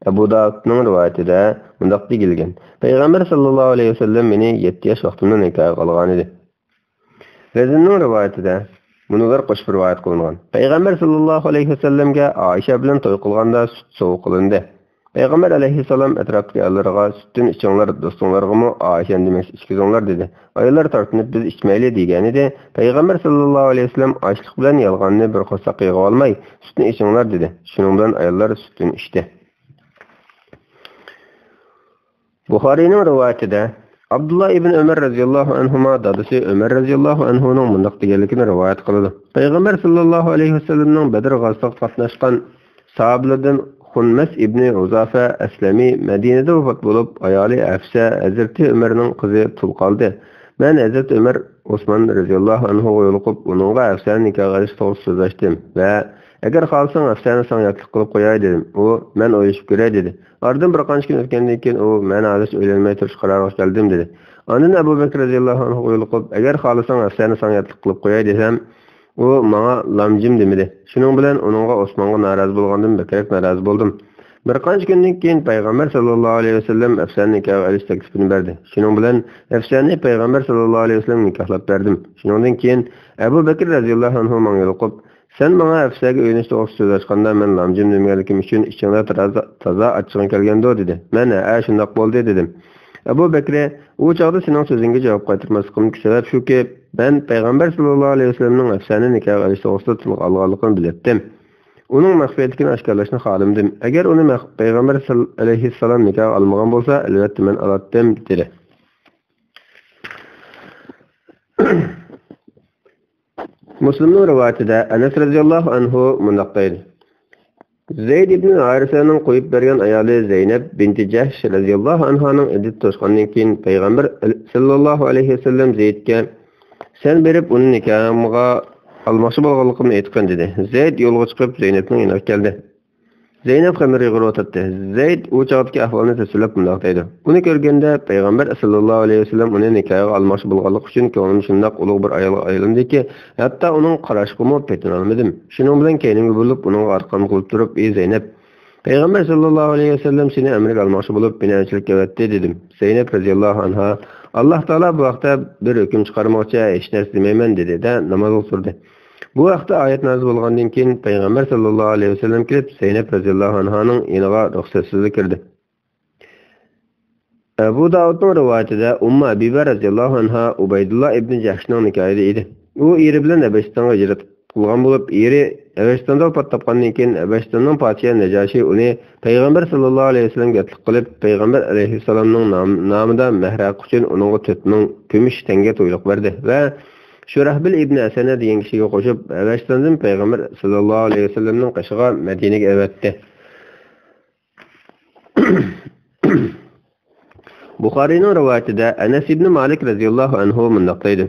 ئەبۇ داۋۇدنىڭ رىۋايىتىدە مۇنداق دېيىلگەن: پەيغەمبەر ساللاللاھۇ ئەلەيھى ۋەسەللەم مېنى يەتتە ياش ۋاقتىمدا نىكاھقا ئالغانىدى. رەزىننىڭ رىۋايىتىدە مۇنۇلار قوشۇپ رىۋايەت قىلىنغان: پەيغەمبەر ساللاللاھۇ ئەلەيھى ۋەسەللەمگە ئائىشە بىلەن توي قىلغاندا سۈت سوۋغا قىلىندى. پەيغەمبەر ئەلەيھىسسالام ئەتراپتىكى ئاياللارغا، «سۈتتىن ئىچىڭلار، دوستۇڭلارغىمۇ ئائىشەنى دېمەكچە ئىچكۈزۈڭلار» دېدى. ئاياللار تارتىنىپ، «بىز ئىچمەيلى» دېگەنىدى. پەيغەمبەر ساللاللاھۇ ئەلەيھى ۋەسەللەم ئاچلىق بىلەن يالغاننى بىر قورساققا يىغىۋالماي، «سۈتنى ئىچىڭلار» دېدى. شۇنىڭ بىلەن ئاياللار سۈتتىن ئىچتى. بۇخارىينىڭ رىۋايىتىدە ئابدۇللا ئىبن ئۆمەر رەزىياللاھۇ ئەنھۇما دادىسى ئۆمەر رەزىياللاھۇ ئەنھۇنىڭ مۇنداق دېگەنلىكىنى رىۋايەت قىلىدۇ: پەيغەمبەر ساللاللاھۇ ئەلەيھى ۋەسەللەمنىڭ بەدر غازىسىغا قاتناشقان ساھابىلىرىدىن خۇنمەس ئىبنى ھۇزافە ئەسلەمى مەدىنىدە ۋاپات بولۇپ، ئايالى ھەفسە ھەزرىتى ئۆمەرنىڭ قىزى تۇل قالدى. مەن ھەزرىتى ئۆمەر، ئوسمان رەزىياللاھۇ ئەنھۇغا يولۇقۇپ، ئۇنىڭغا ھەفسەنى نىكاھقا ئېلىش توغرىسىدا سۆزلەشتىم ۋە «ئەگەر خالىساڭ، ھەفسەنى ساڭا ياتلىق قىلىپ قوياي» دېدىم. ئۇ، «مەن ئويلىشىپ كۆرەي» دېدى. ئارىدىن بىر قانچە كۈن ئۆتكەندىن كېيىن ئۇ، «مەن ھازىرچە ئۆيلەنمەي تۇرۇش قارارىغا كەلدىم» دېدى. ئاندىن ئەبۇ بەكرى رەزىياللاھۇ ئەنھۇغا يولۇقۇپ، «ئەگەر خالىساڭ، ھەفسەنى ساڭا ياتلىق قىلىپ قوياي» دېسەم، ئۇ ماڭا لامجىم دېمىدى. شۇنىڭ بىلەن ئۇنىڭغا ئوسمانغا نارازى بولغاندىن بەكرەك نارازى بولدۇم. بىر قانچە كۈندىن كېيىن پەيغەمبەر ساللاللاھۇ ئەلەيھى ۋەسەللەم ھەفسەنى نىكاھقا ئېلىش تەكلىپىنى بەردى. شۇنىڭ بىلەن ھەفسەنى پەيغەمبەر ساللاللاھۇ ئەلەيھى ۋەسەللەم نىكاھلاپ بەردىم. شۇنىڭدىن كېيىن ئەبۇ بەكرى رەزىياللاھۇ ئەنھۇ ماڭا يولۇقۇپ، «سەن ماڭا ھەفسەگە ئۆيلىنىش توغرىسىدا سۆز ئاچقاندا، مەن لام-جىم دېمىگەنلىكىم ئۈچۈن ئىچىڭدە تازا، تازا ئاچچىقىڭ كەلگەندۇ؟» دېدى. مەن، «ھەئە، شۇنداق بولدى» دېدىم. ئەبۇ بەكرى، «ئۇ چاغدا سېنىڭ سۆزۈڭگە جاۋاب قايتۇرماسلىقىمدىكى سەۋەب شۇكى، مەن پەيغەمبەر ساللاللاھۇ ئەلەيھى ۋەسەللەمنىڭ ھەفسەنى نىكاھقا ئېلىش توغرىسىدا تىلغا ئالغانلىقىنى بىلەتتىم. ئۇنىڭ مەخپىيەتلىكىنى ئاشكارىلاشنى خالىمىدىم. ئەگەر ئۇنى مەخ-، پەيغەمبەر سال-، ئەلەيھىسسالام نىكاھقا ئالمىغان بولسا، ئەلۋەتتە مەن ئالاتتىم» دېدى. مۇسلىمنىڭ رىۋايىتىدە ئەنەس رەزىياللاھۇ ئەنھۇ مۇنداق دەيدۇ: زەيد ئىبن ھارىسەنىڭ قويۇپ بەرگەن ئايالى زەينەپ بىنتى جەھش رەزىياللاھۇ ئەنھانىڭ ئىددىتى توشقاندىن كېيىن، پەيغەمبەر ساللاللاھۇ ئەلەيھى ۋەسەللەم زەيدكە، «سەن بېرىپ ئۇنى نىكاھىمغا ئالماقچى بولغانلىقىمنى ئېيتقىن» دېدى. زەيد يولغا چىقىپ زەينەپنىڭ يېنىغا كەلدى. زەينەپ خېمىر يىغىۋاتاتتى. زەيد ئۇ چاغدىكى ئەھۋالنى تەسۋىرلەپ مۇنداق دەيدۇ: ئۇنى كۆرگەندە، پەيغەمبەر ساللاللاھۇ ئەلەيھى ۋەسەللەم ئۇنى نىكاھىغا ئالماقچى بولغانلىقى ئۈچۈن كۆڭلۈم شۇنداق ئۇلۇغ بىر ئايالغا ئايلاندىكى، ھەتتا ئۇنىڭ قاراشقىمۇ پېتىنالمىدىم. شۇنىڭ بىلەن كەينىمگە بۇرۇلۇپ، ئۇنىڭغا ئارقامنى قىلىپ تۇرۇپ، «ئى زەينەپ، پەيغەمبەر ساللاللاھۇ ئەلەيھى ۋەسەللەم سېنى ئەمرىگە ئالماقچى بولۇپ، مېنى ئەلچىلىككە ئەۋەتتى» دېدىم. زەينەپ رەزىياللاھۇ ئەنھا، «ئاللاھ تائالا بۇ ھەقتە بىر ھۆكۈم چىقارمىغۇچە ھېچ نەرسە دېمەيمەن» دېدى-دە، نامازغا تۇردى. بۇ ھەقتە ئايەت نازىل بولغاندىن كېيىن، پەيغەمبەر ساللاللاھۇ ئەلەيھى ۋەسەللەم كېلىپ، زەينەپ رەزىياللاھۇ ئەنھانىڭ يېنىغا رۇخسەتسىزلا كىردى. ئەبۇ داۋۇدنىڭ رىۋايىتىدە ئۇممۇ ھەبىبە رەزىياللاھۇ ئەنھا ئۇبەيدۇللا ئىبنى جەھشنىڭ نىكاھىدا ئىدى. ئۇ ئېرى بىلەن ھەبەشىستانغا ھىجرەت قىلغان بولۇپ، ئېرى ھەبەشىستاندا ۋاپات تاپقاندىن كېيىن، ھەبەشىستاننىڭ پادىشاھى نەجاشى ئۇنى پەيغەمبەر ساللاللاھۇ ئەلەيھى ۋەسەللەمگە ئەتلىك قىلىپ، پەيغەمبەر ئەلەيھىسسالامنىڭ نام-، نامىدا مەھرە ھەققى ئۈچۈن ئۇنىڭغا تۆت مىڭ كۈمۈش تەڭگە تويلۇق بەردى ۋە شۇرەھبىل ئىبنى ئەسەنە دېگەن كىشىگە قوشۇپ، ھەبەشىستاندىن پەيغەمبەر ساللاللاھۇ ئەلەيھى ۋەسەللەمنىڭ قېشىغا مەدىنىگە ئەۋەتتى. بۇخارىينىڭ رىۋايىتىدە ئەنەس ئىبنى مالىك رەزىياللاھۇ ئەنھۇ مۇنداق دەيدۇ: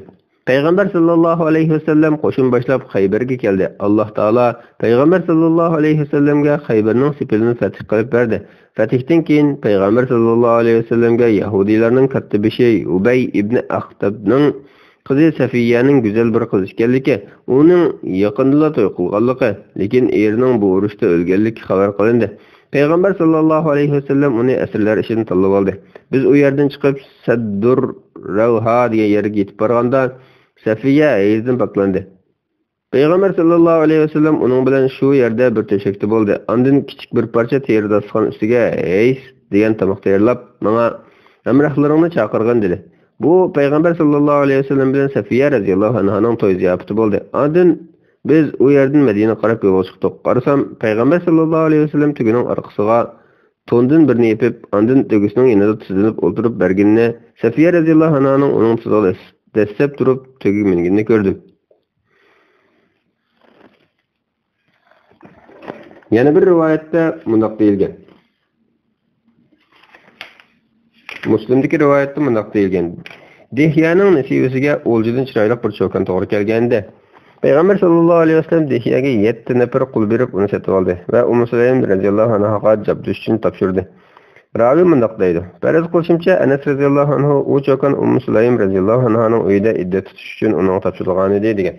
پەيغەمبەر ساللاللاھۇ ئەلەيھى ۋەسەللەم قوشۇن باشلاپ خەيبەرگە كەلدى. ئاللاھ تائالا پەيغەمبەر ساللاللاھۇ ئەلەيھى ۋەسەللەمگە خەيبەرنىڭ سېپىلىنى فەتھ قىلىپ بەردى. فەتھتىن كېيىن پەيغەمبەر ساللاللاھۇ ئەلەيھى ۋەسەللەمگە يەھۇدىيلارنىڭ كاتتىبېشى ئۇبەي ئىبنى ئەختەبنىڭ قىزى سەفىيەنىڭ گۈزەل بىر قىز ئىكەنلىكى، ئۇنىڭ يېقىندىلا توي قىلغانلىقى، لېكىن ئېرىنىڭ بۇ ئۇرۇشتا ئۆلگەنلىكى خەۋەر قىلىندى. پەيغەمبەر ساللاللاھۇ ئەلەيھى ۋەسەللەم ئۇنى ئەسىرلەر ئىچىدىن تاللىۋالدى. بىز ئۇ يەردىن چىقىپ، سەددۇر رەۋھا دېگەن يەرگە يېتىپ بارغاندا، سەفىيە ھەيزدىن پاكلاندى. پەيغەمبەر ساللاللاھۇ ئەلەيھى ۋەسەللەم ئۇنىڭ بىلەن شۇ يەردە بىر تۆشەكتە بولدى. ئاندىن كىچىك بىر پارچە تېرە داستىخان ئۈستىگە ھەيس دېگەن تاماق تەييارلاپ، ماڭا ھەمراھلىرىڭنى چاقىرغىن دېدى. بۇ پەيغەمبەر ساللاللاھۇ ئەلەيھى ۋەسەللەم بىلەن سەفىيە رەزىياللاھۇ ئەنھانىڭ توي زىياپىتى بولدى. ئاندىن بىز ئۇ يەردىن مەدىنىگە قاراپ يولغا چىقتۇق. قارىسام، پەيغەمبەر ساللاللاھۇ ئەلەيھى ۋەسەللەم تۆگىنىڭ ئارقىسىغا توندىن بىرنى يېپىپ، ئاندىن تۆگىسىنىڭ يېنىدا تىزلىنىپ ئولتۇرۇپ بەرگىنىنى، سەفىيە رەزىياللاھۇ ئەنھانىڭ ئۇنىڭ تىزىغا دەس-، دەسسەپ تۇرۇپ تۆگىگە مىنگىنىنى كۆردۈم. يەنە بىر رىۋايەتتە مۇنداق دېيىلگەن. مۇسلىمدىكى رىۋايەتتە مۇنداق دېيىلگەن: دىھيەنىڭ نېسىۋىسىگە ئولجىدىن چىرايلىق بىر چوكان توغرا كەلگەنىدى. پەيغەمبەر ساللاللاھۇ ئەلەيھى ۋەسەللەم دىھيەگە يەتتە نەپەر قۇل بېرىپ، ئۇنى سېتىۋالدى ۋە ئۇممۇ سۇلەيم رەزىياللاھۇ ئەنھاغا جابدۇش ئۈچۈن تاپشۇردى. راۋى مۇنداق دەيدۇ: پەرەز قىلىشىمچە، ئەنەس رەزىياللاھۇ ئەنھۇ ئۇ چوكان ئۇممۇ سۇلەيم رەزىياللاھۇ ئەنھانىڭ ئۆيىدە ئىددەت تۇتۇش ئۈچۈن ئۇنىڭغا تاپشۇرۇلغانىدى، دېگەن.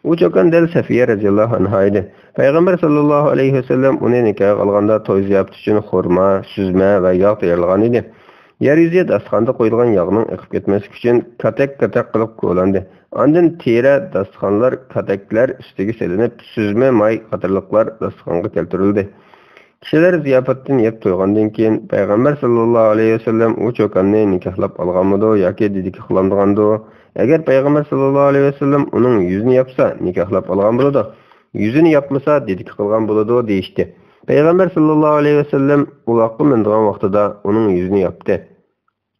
ئۇ چوكان دەل سەفىيە رەزىياللاھۇ ئەنھا ئىدى. پەيغەمبەر ساللاللاھۇ ئەلەيھى ۋەسەللەم ئۇنى نىكاھقا ئالغاندا توي زىياپىتى ئۈچۈن خورما، سۈزمە ۋە ياغ تەييارلىغانىدى. يەر يۈزى داستىخاندا قويۇلغان ياغنىڭ ئېقىپ كەتمەسلىكى ئۈچۈن كاتەك-كاتەك قىلىپ كولاندى. ئاندىن تېرە داستىخانلار كاتەكلەر ئۈستىگە سېلىنىپ، سۈزمە، ماي قاتارلىقلار داستىخانغا كەلتۈرۈلدى. كىشىلەر زىياپەتتىن يەپ تويغاندىن كېيىن، پەيغەمبەر ساللاللاھۇ ئەلەيھى ۋەسەللەم ئۇ چوكاننى نىكاھلاپ ئالغانمىدۇ ياكى دېدىكى قىلامدىغاندۇ؟ ئەگەر پەيغەمبەر ساللاللاھۇ ئەلەيھى ۋەسەللەم ئۇنىڭ يۈزىنى ياپسا، نىكاھلاپ ئالغان بولىدۇ. يۈزىنى ياپمىسا، دېدىكى قىلغان بولىدۇ، دېيىشتى. پەيغەمبەر ساللاللاھۇ ئەلەيھى ۋەسەللەم ئۇلاققا مىنىدىغان ۋاقتىدا ئۇنىڭ يۈزىنى ياپتى.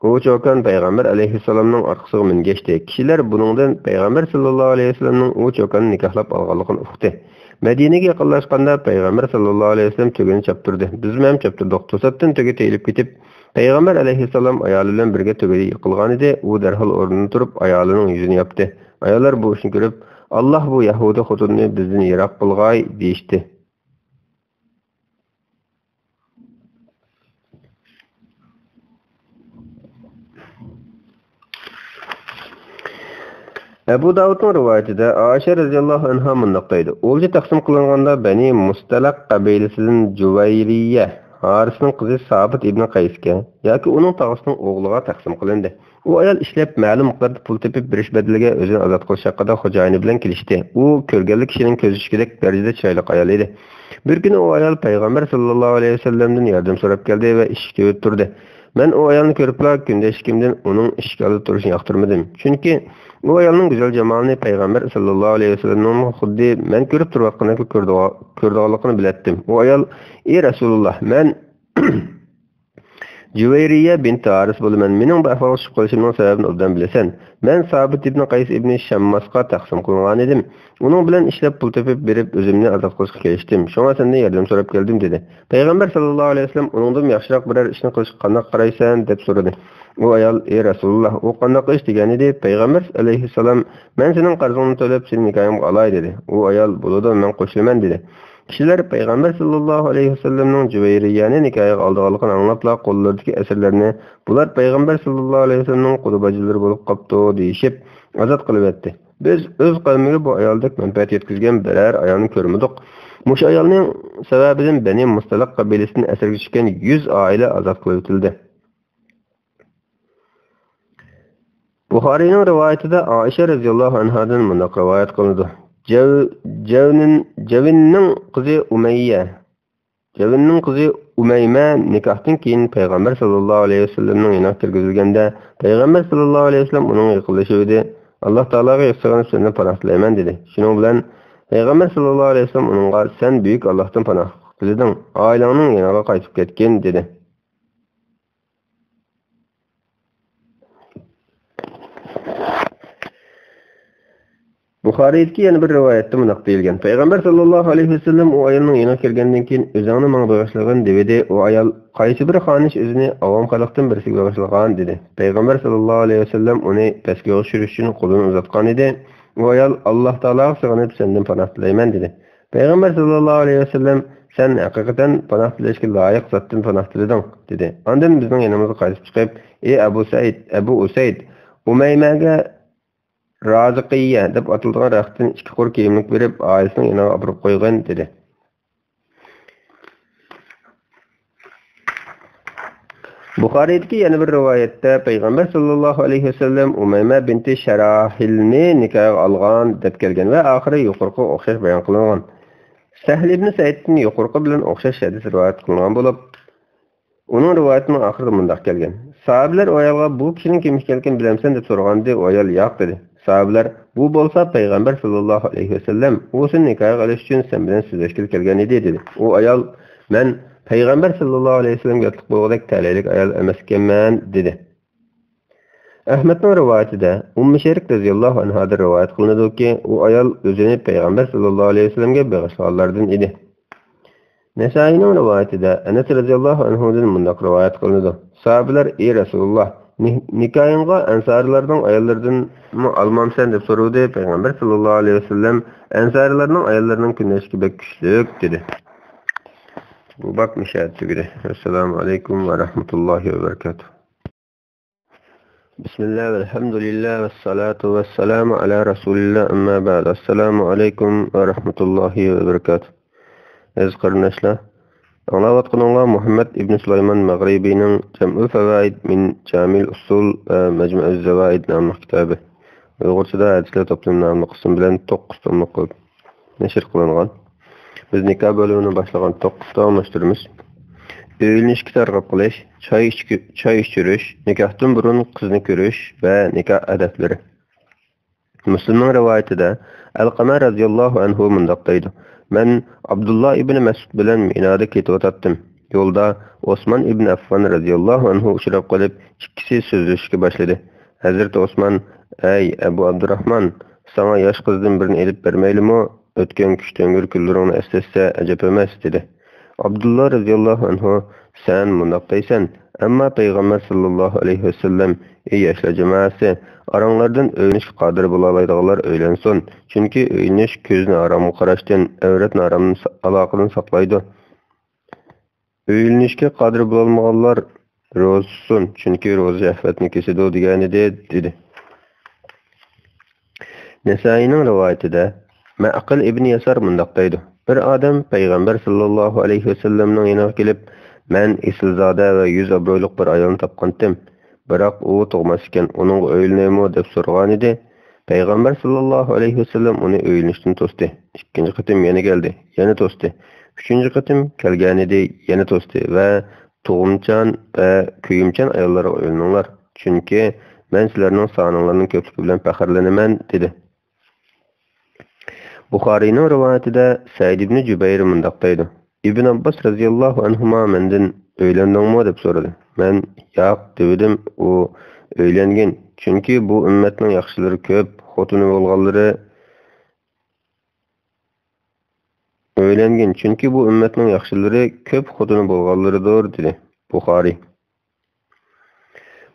ئۇ چوكان پەيغەمبەر ئەلەيھىسسالامنىڭ ئارقىسىغا مىنگەچتى. كىشىلەر بۇنىڭدىن پەيغەمبەر ساللاللاھۇ ئەلەيھى ۋەسەللەمنىڭ ئۇ چوكاننى نىكاھلاپ ئالغانلىقىنى ئۇقتى. مەدىنىگە يېقىنلاشقاندا پەيغەمبەر ساللاللاھۇ ئەلەيھى ۋەسەللەم تۆگىنى چاپتۇردى. بىزمۇ ھەم چاپتۇردۇق. توساتتىن تۆگە تېيىلىپ كېتىپ، پەيغەمبەر ئەلەيھىسسالام ئايالى بىلەن بىرگە تۆگىدە يىقىلغانىدى. ئۇ دەرھال ئورنىدىن تۇرۇپ، ئايالىنىڭ يۈزىنى ياپتى. ئاياللار بۇ ئىشنى كۆرۈپ، «ئاللاھ بۇ يەھۇدىي خوتۇننى بىزدىن يىراق قىلغاي» دېيىشتى. ئەبۇ داۋۇدنىڭ رىۋايىتىدە ئائىشە رەزىياللاھۇ ئەنھا مۇنداق دەيدۇ: ئولجا تەقسىم قىلىنغاندا بەنى مۇستەلەق قەبىلىسىدىن جۇۋەيرىيە ھارىسنىڭ قىزى سابىت ئىبنى قەيسكە ياكى ئۇنىڭ تاغىسىنىڭ ئوغلىغا تەقسىم قىلىندى. ئۇ ئايال ئىشلەپ، مەلۇم مىقداردا پۇل تېپىپ بېرىش بەدىلىگە ئۆزىنى ئازاد قىلىش ھەققىدە خوجايىنى بىلەن كېلىشتى. ئۇ كۆرگەنلا كىشىنىڭ كۆزى چۈشكۈدەك دەرىجىدە چىرايلىق ئايال ئىدى. بىر كۈنى ئۇ ئايال پەيغەمبەر ساللاللاھۇ ئەلەيھى ۋەسەللەمدىن ياردەم سوراپ كەلدى ۋە ئىشىك تۈۋىدە تۇردى. مەن ئۇ ئايالنى كۆرۈپلا، كۈندەشلىكىمدىن ئۇنىڭ ئىشىك ئالدىدا تۇرۇشىنى ياقتۇرمىدىم. چۈنكى ئۇ ئايالنىڭ گۈزەل جامالىنى پەيغەمبەر ساللاللاھۇ ئەلەيھى ۋەسەللەمنىڭمۇ خۇددى مەن كۆرۈپ تۇرۇۋاتقىنىدەك كۆرىدىغا-، كۆرىدىغانلىقىنى بىلەتتىم. ئۇ ئايال، ئى رەسۇلۇللا، مەن جۇۋەيرىيە بىنتى ھارىس بولىمەن. مېنىڭ بۇ ئەھۋالغا چۈشۈپ قېلىشىمنىڭ سەۋەبىنى ئوبدان بىلىسەن. مەن سابىت ئىبنى قەيس ئىبنى شەمماسقا تەقسىم قىلىنغان ئىدىم. ئۇنىڭ بىلەن ئىشلەپ پۇل تېپىپ بېرىپ، ئۆزۈمنى ئازاد قىلىشقا كېلىشتىم. شۇڭا سەندىن ياردەم سوراپ كەلدىم، دېدى. پەيغەمبەر ساللاللاھۇ ئەلەيھى ۋەسەللەم ئۇنىڭدىنمۇ ياخشىراق بىرەر ئىشنى قىلىشقا قانداق قارايسەن؟ دەپ سورىدى. ئۇ ئايال، ئى رەسۇلۇللا، ئۇ قانداق ئىش؟ دېگەنىدى. پەيغەمبەر ئەلەيھىسسالام، مەن سېنىڭ قەرزىڭنى تۆلەپ، سېنى نىكاھىمغا ئالاي، دېدى. ئۇ ئايال، بولىدۇ، مەن قوشۇلىمەن، دېدى. كىشىلەر پەيغەمبەر ساللاللاھۇ ئەلەيھى ۋەسەللەمنىڭ جۇۋەيرىيەنى نىكاھىغا ئالىدىغانلىقىنى ئاڭلاپلا، قوللىرىدىكى ئەسىرلەرنى، بۇلار پەيغەمبەر ساللاللاھۇ ئەلەيھى ۋەسەللەمنىڭ قۇدا باجىلىرى بولۇپ قاپتۇ، دېيىشىپ، ئازاد قىلىۋەتتى. بىز ئۆز قەۋمىگە بۇ ئايالدەك مەنپەئەت يەتكۈزگەن بىرەر ئايالنى كۆرمىدۇق. مۇشۇ ئايالنىڭ سەۋەبىدىن بەنى مۇستەلىق قەبىلىسىدىن ئەسىرگە چۈشكەن يۈز ئائىلە ئازاد قىلىۋېتىلدى. بۇخارىينىڭ رىۋايىتىدە ئائىشە رەزىياللاھۇ ئەنھادىن مۇنداق رىۋايەت قىلىنىدۇ. جەۋ-، جەۋنىن-، جەۋىننىڭ قىزى ئۇمەييە، جەۋىننىڭ قىزى ئۇمەيمە نىكاھتىن كېيىن پەيغەمبەر ساللاللاھۇ ئەلەيھى ۋەسەللەمنىڭ يېنىغا كىرگۈزۈلگەندە، پەيغەمبەر ساللاللاھۇ ئەلەيھى ۋەسەللەم ئۇنىڭغا يېقىنلىشىۋىدى، ئاللاھ تائالاغا سىغىنىپ سەندىن پاناھ تىلەيمەن، دېدى. شۇنىڭ بىلەن پەيغەمبەر ساللاللاھۇ ئەلەيھى ۋەسەللەم ئۇنىڭغا، سەن بۈيۈك ئاللاھتىن پاناھ تىلىدىڭ، ئائىلەڭنىڭ يېنىغا قايتىپ كەتكىن، دېدى. بۇخارىيدىكى يەنە بىر رىۋايەتتە مۇنداق دېيىلگەن، پەيغەمبەر ساللاللاھۇ ئەلەيھى ۋەسەللەم ئۇ ئايالنىڭ يېنىغا كىرگەندىن كېيىن، ئۆزۈڭنى ماڭا بېغىشلىغىن، دېۋىدى. ئۇ ئايال، قايسى بىر خانىش ئۆزىنى ئاۋام خەلقتىن بىرسىگە بېغىشلىغان، دېدى. پەيغەمبەر ساللاللاھۇ ئەلەيھى ۋەسەللەم ئۇنى پەسكە چۈشۈرۈش ئۈچۈن قولىنى ئۇزاتقان ئىدى. ئۇ ئايال، ئاللاھ تائالاغا سىغىنىپ سەندىن پاناھ تىلەيمەن، دېدى. پەيغەمبەر ساللاللاھۇ ئەلەيھى ۋەسەللەم، سەن ھەقىقەتەن پاناھ تىلەشكە لايىق زاتتىن پاناھ تىلىدىڭ، دېدى. ئاندىن بىزنىڭ يېنىمىزغا قايتىپ چىقىپ، ئى ئەبۇ سەئىد، ئەبۇ ئۇسەيد، ئۇمەيمەگە رازىقىيە دەپ ئاتىلىدىغان رەختتىن ئىككى قۇر كىيىملىك بېرىپ، ئائىلىسىنىڭ يېنىغا ئاپىرىپ قويغىن، دېدى. بۇخارىيدىكى يەنە بىر رىۋايەتتە، پەيغەمبەر ساللاللاھۇ ئەلەيھى ۋەسەللەم ئۇمەيمە بىنتى شەراھىلنى نىكاھىغا ئالغان دەپ كەلگەن ۋە ئاخىرى يۇقىرىقىغا ئوخشاش بايان قىلىنغان. سەھل ئىبنى سەئىدتىن يۇقىرىقى بىلەن ئوخشاش ھەدىس رىۋايەت قىلىنغان بولۇپ، ئۇنىڭ رىۋايىتىنىڭ ئاخىرىدا مۇنداق كەلگەن، ساھابىلەر ئۇ ئايالغا، بۇ كىشىنىڭ كىم ئىكەنلىكىنى بىلەمسەن؟ دەپ سورىغانىدى، ئۇ ئايال، ياق، دېدى. ساھابىلەر، بۇ بولسا پەيغەمبەر ساللاللاھۇ ئەلەيھى ۋەسەللەم، ئۇ سېنى نىكاھقا ئېلىش ئۈچۈن سەن بىلەن سۆزلەشكىلى كەلگەن ئىدى، دېدى. ئۇ ئايال، مەن پەيغەمبەر ساللاللاھۇ ئەلەيھى ۋەسەللەمگە ئاتلىق بولغۇدەك تەلەيلىك ئايال ئەمەس ئىكەنمەن، دېدى. ئەھمەدنىڭ رىۋايىتىدە، ئۇممۇ شەرىك رەزىياللاھۇ ئەنھادىن رىۋايەت قىلىنىدۇكى، ئۇ ئايال ئۆزىنى پەيغەمبەر ساللاللاھۇ ئەلەيھى ۋەسەللەمگە بېغىشلىغانلاردىن ئىدى. نەسائىينىڭ رىۋايىتىدە ئەنەس رەزىياللاھۇ ئەنھۇدىن مۇنداق رىۋايەت قىلىنىدۇ، ساھابىلەر، ئى رەسۇلۇللا، نى-، نىكاھىڭغا ئەنسارىيلارنىڭ ئاياللىرىدىنمۇ ئالمامسەن؟ دەپ سورىدى. پەيغەمبەر ساللاللاھۇ ئەلەيھى ۋەسەللەم، ئەنسارىيلارنىڭ ئاياللىرىنىڭ كۈندەشلىكى بەك كۈچلۈك، دېدى. بۇ باب مۇشۇ يەردە تۈگىدى. ئەسسالامۇ ئەلەيكۇم ۋە رەھمەتۇللاھى ۋە بەرىكاتۇھ. بىسمىللا، ۋەلھەمدۇلىللا، ۋەسسالاتۇ ۋەسسالامۇ ئەلا رەسۇلىللا، ئەمما بەئد. ئەسسالامۇ ئەلەيكۇم ۋە رەھمەتۇللاھى ۋە بەرىكاتۇھ. ئەزىز قېرىنداشلار، ئاڭلاۋاتقىنىڭلار مۇھەممەد ئىبن سۇلايمان مەغرىبىنىڭ جەمئۇل فەۋائىد مىن جامىل ئۇسۇل ۋە مەجمۇئىز زەۋائىد ناملىق كىتابى. ئۇيغۇرچىدا ھەدىسلەر توپلىمى ناملىق قىسىم بىلەن توققۇز توملۇق قىلىپ نەشر قىلىنغان. بىز نىكاھ بۆلۈمىنى باشلىغان توققۇز داۋاملاشتۇرىمىز. ئۆيلىنىشكە تەرغىب قىلىش، چاي ئىچكۈ-، چاي ئىچۈرۈش، نىكاھتىن بۇرۇن قىزنى كۆرۈش ۋە نىكاھ ئادەپلىرى. مۇسلىمنىڭ رىۋايىتىدە، ئەلقەمە رەزىياللاھۇ ئەنھۇ مۇنداق دەيدۇ، مەن ئابدۇللا ئىبنى مەسئۇد بىلەن مىنادا كېتىۋاتاتتىم. يولدا ئوسمان ئىبنى ئەففان رەزىياللاھۇ ئەنھۇ ئۇچراپ قېلىپ، ئىككىسى سۆزلىشىشكە باشلىدى. ھەزرىتى ئوسمان، ئەي ئەبۇ ئابدۇراھمان، ساڭا ياش قىزدىن بىرنى ئېلىپ بەرمەيلىمۇ؟ ئۆتكەن كۈچتەڭگۈر كۈنلىرىڭنى ئەسلەتسە ئەجەب ئەمەس، دېدى. ئابدۇللا رەزىياللاھۇ ئەنھۇ، سەن مۇنداق دەيسەن، ئەمما پەيغەمبەر ساللاللاھۇ ئەلەيھى ۋەسەللەم، ئى ياشلار جامائەسى، ئاراڭلاردىن ئۆيلىنىشكە قادىر بولالايدىغانلار ئۆيلەنسۇن، چۈنكى ئۆيلىنىش كۆزنى ھارامغا قاراشتىن، ئەۋرەتنى ھارام سا-، ئالاقىدىن ساقلايدۇ. ئۆيلىنىشكە قادىر بولالمىغانلار روزا تۇتسۇن، چۈنكى روزا شەھۋەتنى كېسىدۇ، دېگەنىدى، دېدى. نەسائىينىڭ رىۋايىتىدە مەئقىل ئىبنى يەسار مۇنداق دەيدۇ، بىر ئادەم پەيغەمبەر ساللاللاھۇ ئەلەيھى ۋەسەللەمنىڭ يېنىغا كېلىپ، مەن ئېسىلزادە ۋە يۈز ئابرۇيلۇق بىر ئايالنى تاپقانتىم. بىراق ئۇ تۇغماس ئىكەن، ئۇنىڭغا ئۆيلىنەيمۇ؟» دەپ سورىغانىدى. پەيغەمبەر ساللاللاھۇ ئەلەيھى ۋەسەللەم ئۇنى ئۆيلىنىشتىن توستى. ئىككىنچى قېتىم يەنە كەلدى، يەنە توستى. ئۈچىنچى قېتىم كەلگەنىدى، يەنە توستى ۋە «تۇغۇمچان ۋە كۆيۈمچان ئاياللارغا ئۆيلىنىڭلار، چۈنكى مەن سىلەرنىڭ سانىڭلارنىڭ كۆپلۈكى بىلەن پەخىرلىنىمەن» دېدى. بۇخارىينىڭ رىۋايىتىدە سەئىد ئىبنى جۇبەير مۇنداق دەيدۇ: «ئىبن ئابباس رەزىياللاھۇ ئەنھۇما مەندىن ئۆيلەندىڭمۇ دەپ سورىدى. مەن ياق دېۋىدىم. ئۇ ئۆيلەنگىن، چۈنكى بۇ ئۈممەتنىڭ ياخشىلىرى كۆپ، خوتۇنى بولغانلىرى، ئۆيلەنگىن، چۈنكى بۇ ئۈممەتنىڭ ياخشىلىرى كۆپ، خوتۇنى بولغانلىرىدۇر» دېدى. بۇخارىي.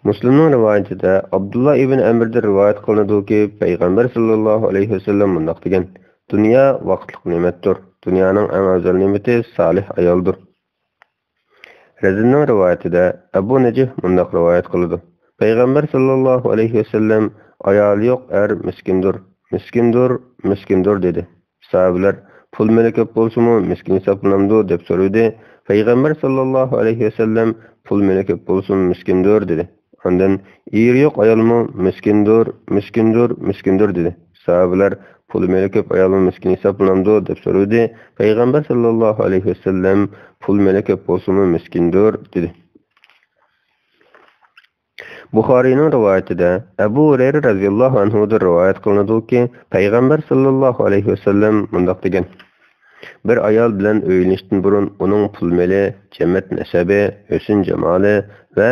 مۇسلىمنىڭ رىۋايىتىدە ئابدۇللا ئىبن ئەمردىن رىۋايەت قىلىنىدۇكى، پەيغەمبەر ساللاللاھۇ ئەلەيھى ۋەسەللەم مۇنداق دېگەن: «دۇنيا ۋاقىتلىق نېمەتتۇر. دۇنيانىڭ ئەڭ ئەۋزەل نېمىتى سالىھ ئايالدۇر.» رەزىننىڭ رىۋايىتىدە ئەبۇ نەجىھ مۇنداق رىۋايەت قىلىدۇ: پەيغەمبەر ساللاللاھۇ ئەلەيھى ۋەسەللەم: «ئايالى يوق ئەر مىسكىندۇر، مىسكىندۇر، مىسكىندۇر» دېدى. ساھابىلەر: «پۇل مېلى كۆپ بولسىمۇ مىسكىن ھېسابلىنامدۇ؟» دەپ سورىدى. پەيغەمبەر ساللاللاھۇ ئەلەيھى ۋەسەللەم: «پۇل مېلى كۆپ بولسىمۇ مىسكىندۇر» دېدى. ئاندىن: «ئېرى يوق ئايالمۇ مىسكىندۇر، مىسكىندۇر، مىسكىندۇر» دېدى. ساھابىلەر: «پۇل مېلى كۆپ ئايالمۇ مىسكىن ھېسابلىنامدۇ؟» دەپ سورىدى. پەيغەمبەر ساللاللاھۇ ئەلەيھى ۋەسەللەم: «پۇل مېلى كۆپ بولسىمۇ مىسكىندۇر» دېدى. بۇخارىينىڭ رىۋايىتىدە ئەبۇ ھۇرەيرە رەزىياللاھۇ ئەنھۇدىن رىۋايەت قىلىنىدۇكى، پەيغەمبەر ساللاللاھۇ ئەلەيھى ۋەسەللەم مۇنداق دېگەن: «بىر ئايال بىلەن ئۆيلىنىشتىن بۇرۇن ئۇنىڭ پۇل مېلى، جەمەت نەسەبى، ھۆسن جامالى ۋە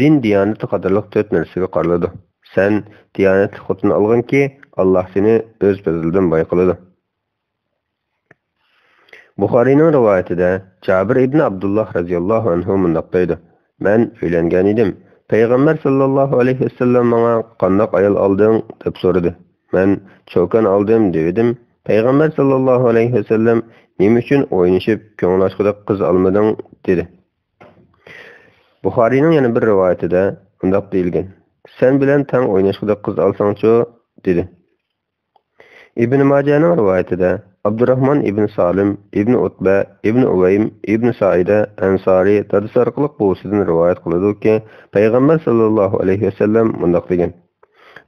دىن دىيانىتى قاتارلىق تۆت نەرسىگە قارىلىدۇ. سەن دىيانەتلىك خوتۇن ئالغىنكى، ئاللاھ سېنى ئۆز پەزلىدىن باي قىلىدۇ.» بۇخارىينىڭ رىۋايىتىدە جابىر ئىبنى ئابدۇللاھ رەزىياللاھۇ ئەنھۇ مۇنداق دەيدۇ: «مەن ئۆيلەنگەن ئىدىم. پەيغەمبەر ساللاللاھۇ ئەلەيھى ۋەسەللەم ماڭا، قانداق ئايال ئالدىڭ؟ دەپ سورىدى. مەن چوكان ئالدىم دېۋىدىم. پەيغەمبەر ساللاللاھۇ ئەلەيھى ۋەسەللەم، نېمە ئۈچۈن ئوينىشىپ، كۆڭۈل ئاچقۇدەك قىز ئالمىدىڭ؟» دېدى. بۇخارىينىڭ يەنە بىر رىۋايىتىدە مۇنداق دېيىلگەن: «سەن بىلەن تەڭ ئويناشقۇدەك قىز ئالساڭچۇ؟» دېدى. ئىبن ماجەنىڭ رىۋايىتىدە ئابدۇراھمان ئىبن سالىم، ئىبن ئۇتبە، ئىبن ئۇۋەيم، ئىبن سائىدە ئەنسارى دادىسى ئارقىلىق بوۋىسىدىن رىۋايەت قىلىدۇكى، پەيغەمبەر ساللاللاھۇ ئەلەيھى ۋەسەللەم مۇنداق دېگەن: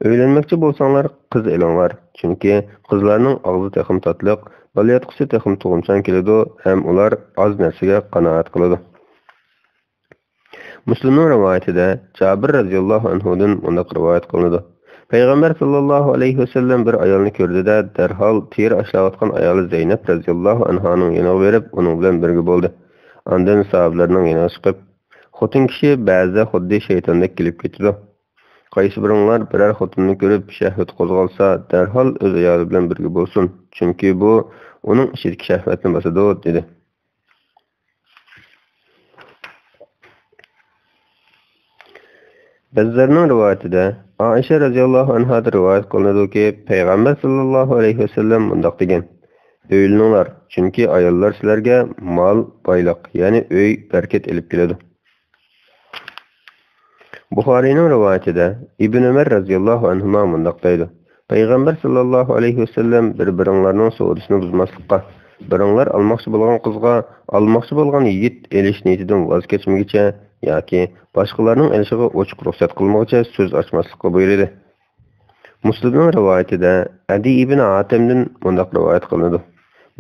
«ئۆيلەنمەكچى بولساڭلار، قىز ئېلىڭلار، چۈنكى قىزلارنىڭ ئاغزى تېخىمۇ تاتلىق، بالىياتقۇسى تېخىمۇ تۇغۇمچان كېلىدۇ ھەم ئۇلار ئاز نەرسىگە قانائەت قىلىدۇ.» مۇسلىمنىڭ رىۋايىتىدە جابىر رەزىياللاھۇ ئەنھۇدىن مۇنداق رىۋايەت قىلىنىدۇ: پەيغەمبەر ساللاللاھۇ ئەلەيھى ۋەسەللەم بىر ئايالنى كۆردى-دە، دەرھال تېرە ئاشلاۋاتقان ئايالى زەينەپ رەزىياللاھۇ ئەنھانىڭ يېنىغا بېرىپ، ئۇنىڭ بىلەن بىرگە بولدى. ئاندىن ساھابىلەرنىڭ يېنىغا چىقىپ: «خوتۇن كىشى بەزىدە خۇددى شەيتاندەك كېلىپ كېتىدۇ. قايسى بىرىڭلار بىرەر خوتۇننى كۆرۈپ شەھۋىتى قوزغالسا، دەرھال ئۆز ئايالى بىلەن بىرگە بولسۇن، چۈنكى بۇ ئۇنىڭ ئىچىدىكى شەھۋەتنى باسىدۇ» دېدى. بەززارنىڭ رىۋايىتىدە، ئائىشە رەزىياللاھۇ ئەنھادىن رىۋايەت قىلىنىدۇكى، پەيغەمبەر ساللاللاھۇ ئەلەيھى ۋەسەللەم مۇنداق دېگەن: «ئۆيلىنىڭلار، چۈنكى ئاياللار سىلەرگە مال، بايلىق، يەنى ئۆي، بەرىكەت ئېلىپ كېلىدۇ.» بۇخارىينىڭ رىۋايىتىدە ئىبن ئۆمەر رەزىياللاھۇ ئەنھۇما مۇنداق دەيدۇ: پەيغەمبەر ساللاللاھۇ ئەلەيھى ۋەسەللەم بىر-بىرىڭلارنىڭ سودىسىنى بۇزماسلىققا، بىرىڭلار ئالماقچى بولغان قىزغا ئالماقچى بولغان يىگىت ئېلىش نىيىتىدىن ۋاز كەچمىگىچە ياكى باشقىلارنىڭ ئېلىشىغا ئوچۇق رۇخسەت قىلمىغۇچە سۆز ئاچماسلىققا بۇيرۇدى. مۇسلىمنىڭ رىۋايىتىدە ئەدى ئىبن ھاتەمدىن مۇنداق رىۋايەت قىلىنىدۇ: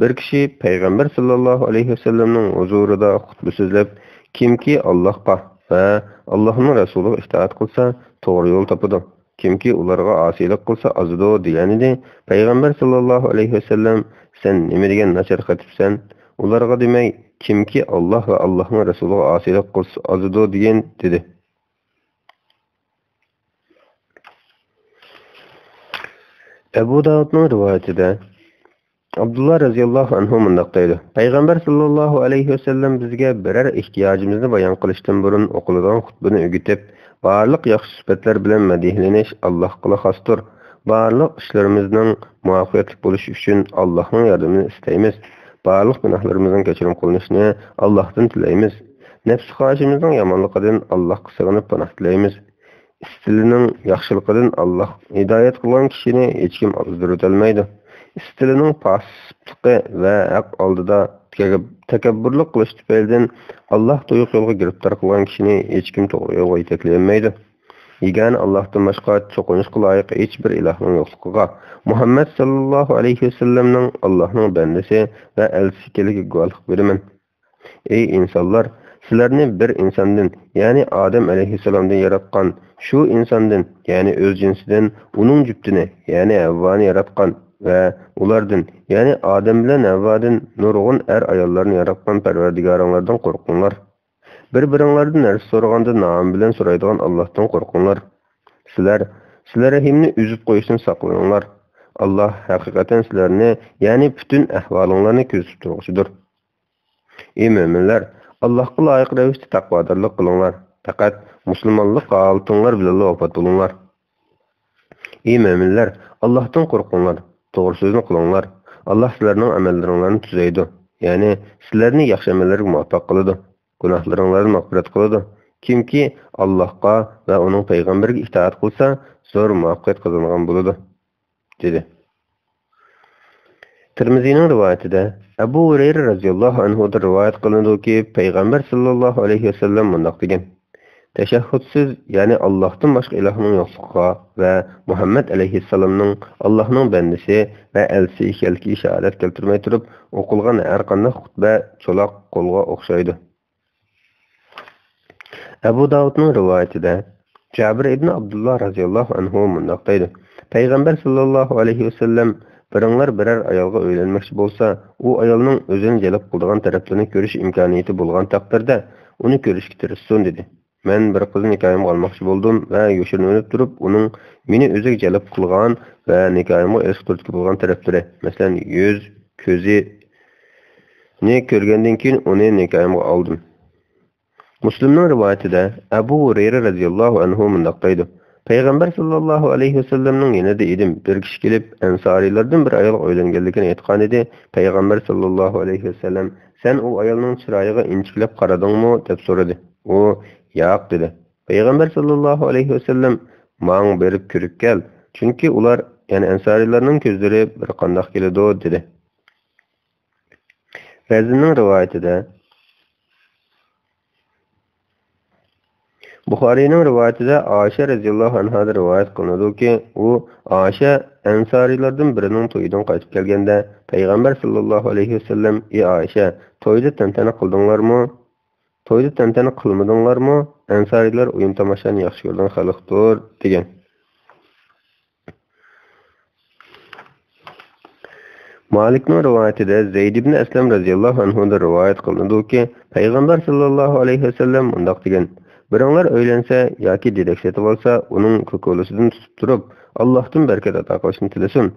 بىر كىشى پەيغەمبەر ساللاللاھۇ ئەلەيھى ۋەسەللەمنىڭ ھۇزۇرىدا خۇتبە سۆزلەپ، «كىمكى ئاللاھقا ۋە ئاللاھنىڭ رەسۇلىغا ئىتائەت قىلسا، توغرا يول تاپىدۇ. كىمكى ئۇلارغا ئاسىيلىق قىلسا، ئازىدۇ» دېگەنىدى. پەيغەمبەر ساللاللاھۇ ئەلەيھى ۋەسەللەم: «سەن نېمە دېگەن ناچار خەتىپسەن؟ ئۇلارغا دېمەي، كىمكى ئاللاھ ۋە ئاللاھنىڭ رەسۇلىغا ئاسىيلىق قىلسا، ئازىدۇ» دېگىن، دېدى. ئەبۇ داۋۇدنىڭ رىۋايىتىدە ئابدۇللا رەزىياللاھۇ ئەنھۇ مۇنداق دەيدۇ: پەيغەمبەر ساللاللاھۇ ئەلەيھى ۋەسەللەم بىزگە بىرەر ئېھتىياجىمىزنى بايان قىلىشتىن بۇرۇن ئوقۇلىدىغان خۇتبىنى ئۆگىتىپ، بارلىق ياخشى سۈپەتلەر بىلەن مەدھىيەلىنىش ئاللاھقىلا خاستۇر. بارلىق ئىشلىرىمىزنىڭ مۇۋەپپەقىيەتلىك بولۇشى ئۈچۈن ئاللاھنىڭ ياردىمىنى ئىستەيمىز. بارلىق گۇناھلىرىمىزنىڭ كەچۈرۈم قىلىنىشىنى ئاللاھتىن تىلەيمىز. نەپسى خاھىشىمىزنىڭ يامانلىقىدىن ئاللاھقا سېغىنىپ پاناھ تىلەيمىز. ئىستىلىنىڭ ياخشىلىقىدىن ئاللاھ ھىدايەت قىلغان كىشىنى ھېچكىم ئازدۇرۇۋېتەلمەيدۇ. ئىستىلىنىڭ پاسىقلىقى ۋە ھەق ئالدىدا تەكەببۇرلۇق قىلىش تۈپەيلىدىن ئاللاھ تۇيۇق يولغا گىرىپتار قىلغان كىشىنى ھېچكىم توغرا يولغا يېتەكلىيەلمەيدۇ. يېگانە ئاللاھتىن باشقا چوقۇنۇشقا لايىق ھېچبىر ئىلاھنىڭ يوقلۇقىغا، مۇھەممەد ساللاللاھۇ ئەلەيھى ۋەسەللەمنىڭ ئاللاھنىڭ بەندىسى ۋە ئەلچىسى ئىكەنلىكىگە گۇۋاھلىق بېرىمەن. ئەي ئىنسانلار! سىلەرنى بىر ئىنساندىن، يەنى ئادەم ئەلەيھىسسالامدىن ياراتقان، شۇ ئىنساندىن، يەنى ئۆز جىنسىدىن ئۇنىڭ جۈپتىنى، يەنى ھەۋۋانى ياراتقان ۋە ئۇلاردىن، يەنى ئادەم بىلەن ھەۋۋادىن نۇرغۇن ئەر-ئاياللارنى ياراتقان پەرۋەردىگارىڭلاردىن قورقۇڭلار. بىر-بىرىڭلاردىن نەرسە سورىغاندا نامى بىلەن سورايدىغان ئاللاھتىن قورقۇڭلار. سىلەر، سىلەر رەھىمنى ئۈزۈپ قويۇشتىن ساقلىنىڭلار. ئاللاھ ھەقىقەتەن سىلەرنى، يەنى پۈتۈن ئەھۋالىڭلارنى كۆزىتىپ تۇرغۇچىدۇر. ئى مۆمىنلەر! ئاللاھقا لايىق رەۋىشتە تەقۋادارلىق قىلىڭلار. پەقەت مۇسۇلمانلىق ھالىتىڭلار بىلەنلا ۋاپات بولۇڭلار. ئى مۆمىنلەر! ئاللاھتىن قورقۇڭلار، توغرا سۆزنى قىلىڭلار. ئاللاھ سىلەرنىڭ ئەمەللىرىڭلارنى تۈزەيدۇ، يەنى سىلەرنى ياخشى ئەمەللەرگە مۇۋەپپەق قىلىدۇ، گۇناھلىرىڭلارنى مەغپىرەت قىلىدۇ. كىمكى ئاللاھقا ۋە ئۇنىڭ پەيغەمبىرىگە ئىتائەت قىلسا، زور مۇۋەپپەقىيەت قازانغان بولىدۇ، دېدى. تىرمىزىنىڭ رىۋايىتىدە، ئەبۇ ھۇرەيرە رەزىياللاھۇ ئەنھۇدىن رىۋايەت قىلىنىدۇكى، پەيغەمبەر ساللاللاھۇ ئەلەيھى ۋەسەللەم مۇنداق دېگەن: تەشەھھۇدسىز، يەنى ئاللاھتىن باشقا ئىلاھنىڭ يوقلۇقىغا ۋە مۇھەممەد ئەلەيھىسسالامنىڭ ئاللاھنىڭ بەندىسى ۋە ئەلچىسى ئىكەنلىكىگە شاھادەت كەلتۈرمەي تۇرۇپ ئوقۇلغان ھەر قانداق خۇتبە چولاق قولغا ئوخشايدۇ. ئەبۇ داۋۇدنىڭ رىۋايىتىدە، جابىر ئىبنى ئابدۇللا رەزىياللاھۇ ئەنھۇ مۇنداق دەيدۇ: پەيغەمبەر ساللاللاھۇ ئەلەيھى ۋەسەللەم، بىرىڭلار بىرەر ئايالغا ئۆيلەنمەكچى بولسا، ئۇ ئايالنىڭ ئۆزىنى جەلپ قىلىدىغان تەرەپلىرىنى كۆرۈش ئىمكانىيىتى بولغان تەقدىردە، ئۇنى كۆرۈشكە تىرىشسۇن، دېدى. مەن بىر قىزنى نىكاھىمغا ئالماقچى بولدۇم ۋە يوشۇرۇنۇپ تۇرۇپ، ئۇنىڭ مېنى ئۆزىگە جەلپ قىلغان ۋە نىكاھىمغا ئېلىش تۈرتكە بولغان تەرەپلىرى، مەسىلەن، يۈز، كۆزى، نى كۆرگەندىن كېيىن ئۇنى نىكاھىمغا ئالدىم. مۇسلىمنىڭ رىۋايىتىدە ئەبۇ ھۇرەيرە رەزىياللاھۇ ئەنھۇ مۇنداق دەيدۇ: پەيغەمبەر ساللاللاھۇ ئەلەيھى ۋەسەللەمنىڭ يېنىدا ئىدىم. بىر كىشى كېلىپ، ئەنسارىيلاردىن بىر ئايالغا ئۆيلەنگەنلىكىنى ئېيتقانىدى. پەيغەمبەر ساللاللاھۇ ئەلەيھى ۋەسەللەم، سەن ئۇ ئايالنىڭ چىرايىغا ئىنچىكىلەپ قارىدىڭمۇ؟ دەپ سورىدى. ئۇ، ياق، دېدى. پەيغەمبەر ساللاللاھۇ ئەلەيھى ۋەسەللەم، ماڭا بېرىپ كۆرۈپ كەل، چۈنكى ئۇلار، يەنى ئەنسارىيلارنىڭ كۆزلىرى بىر قانداق كېلىدۇ، دېدى. رەزىننىڭ رىۋايىتىدە، بۇخارىينىڭ رىۋايىتىدە ئائىشە رەزىياللاھۇ ئەنھادىن رىۋايەت قىلىنىدۇكى، ئۇ، ئائىشە، ئەنسارىيلاردىن بىرىنىڭ تويىدىن قايتىپ كەلگەندە، پەيغەمبەر ساللاللاھۇ ئەلەيھى ۋەسەللەم، ئى ئائىشە، تويدا تەنتەنە قىلدىڭلارمۇ؟ تويدا تەنتەنە قىلمىدىڭلارمۇ؟ ئەنسارىيلار ئويۇن تاماشانى ياخشى كۆرىدىغان خەلقتۇر، دېگەن. مالىكنىڭ رىۋايىتىدە زەيد ئىبنى ئەسلەم رەزىياللاھۇ ئەنھۇدىن رىۋايەت قىلىنىدۇكى، پەيغەمبەر ساللاللاھۇ ئەلەيھى ۋەسەللەم مۇنداق دېگەن: بىرىڭلار ئۆيلەنسە ياكى دېرەك سېتىۋالسا، ئۇنىڭ كوكۇلىسىدىن تۇتۇپ تۇرۇپ، ئاللاھتىن بەرىكەت ئاتا قىلىشنى تىلىسۇن.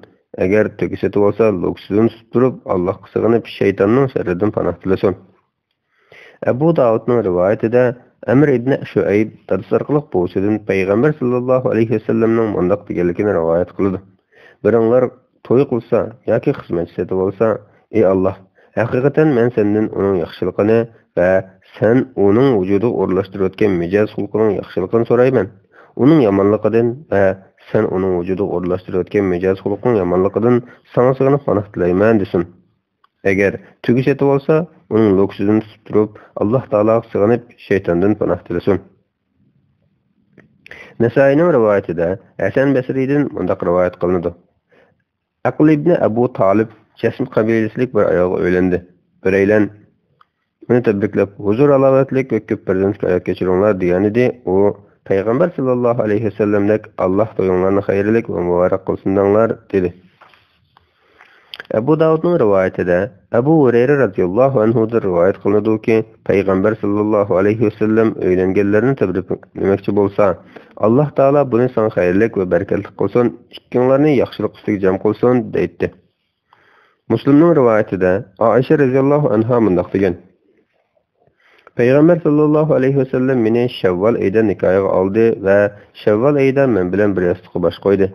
ئەگەر تۆگە سېتىۋالسا، لوكىسىدىن تۇتۇپ تۇرۇپ، ئاللاھقا سىغىنىپ، شەيتاننىڭ شەررىدىن پاناھ تىلىسۇن. ئەبۇ داۋۇدنىڭ رىۋايىتىدە ئەمر ئىبنى شۇئەيب دادىسى ئارقىلىق بوۋىسىدىن پەيغەمبەر ساللاللاھۇ ئەلەيھى ۋەسەللەمنىڭ مۇنداق دېگەنلىكىنى رىۋايەت قىلىدۇ: بىرىڭلار توي قىلسا ياكى خىزمەتچى سېتىۋالسا، ئى ئاللاھ، ھەقىقەتەن مەن سەندىن ئۇنىڭ ياخشىلىقىنى ۋە سەن ئۇنىڭ ۋۇجۇدىغا ئورۇنلاشتۇرۇۋەتكەن مىجەز خۇلقىنىڭ ياخشىلىقىنى سورايمەن. ئۇنىڭ يامانلىقىدىن ۋە سەن ئۇنىڭ ۋۇجۇدىغا ئورۇنلاشتۇرۇۋەتكەن مىجەز خۇلقىنىڭ يامانلىقىدىن ساڭا سىغىنىپ پاناھ تىلەيمەن، دېسۇن. ئەگەر تۆگە سېتىۋالسا، ئۇنىڭ لوكىسىدىن تۇتۇپ تۇرۇپ، ئاللاھ تائالاغا سىغىنىپ، شەيتاندىن پاناھ تىلىسۇن. نەسائىينىڭ رىۋايىتىدە ھەسەن بەسرىدىن مۇنداق رىۋايەت قىلىنىدۇ: ئەقىل ئىبنى ئەبۇ تالىپ جەسم قەبىلىسىلىك بىر ئايالغا ئۆيلەندى. بىرەيلەن ئۇنى تەبرىكلەپ، ھۇزۇر-ھالاۋەتلىك ۋە كۆپ پەرزەنتلىك ھايات كەچۈرۈڭلار، دېگەنىدى. ئۇ، پەيغەمبەر ساللاللاھۇ ئەلەيھى ۋەسەللەمدەك، ئاللاھ تويۇڭلارنى خەيرلىك ۋە مۇبارەك قىلسۇن دەڭلار، دېدى. ئەبۇ داۋۇدنىڭ رىۋايىتىدە ئەبۇ ھۇرەيرە رەزىياللاھۇ ئەنھۇدىن رىۋايەت قىلىنىدۇكى، پەيغەمبەر ساللاللاھۇ ئەلەيھى ۋەسەللەم ئۆيلەنگەنلەرنى تەبرىكلىمەكچى بولسا، ئاللاھ تائالا بۇنى ساڭا خەيرلىك ۋە بەرىكەتلىك قىلسۇن، ئىككىڭلارنى ياخشىلىق ئۈستىگە جەم قىلسۇن، دەيتتى. مۇسلىمنىڭ رىۋايىتىدە ئائىشە رەزىياللاھۇ ئەنھا مۇنداق دېگەن: پەيغەمبەر ساللاللاھۇ ئەلەيھى ۋەسەللەم مېنى شەۋۋال ئېيىدا نىكاھىغا ئالدى ۋە شەۋۋال ئېيىدا مەن بىلەن بىر ياستۇققا باش قويدى.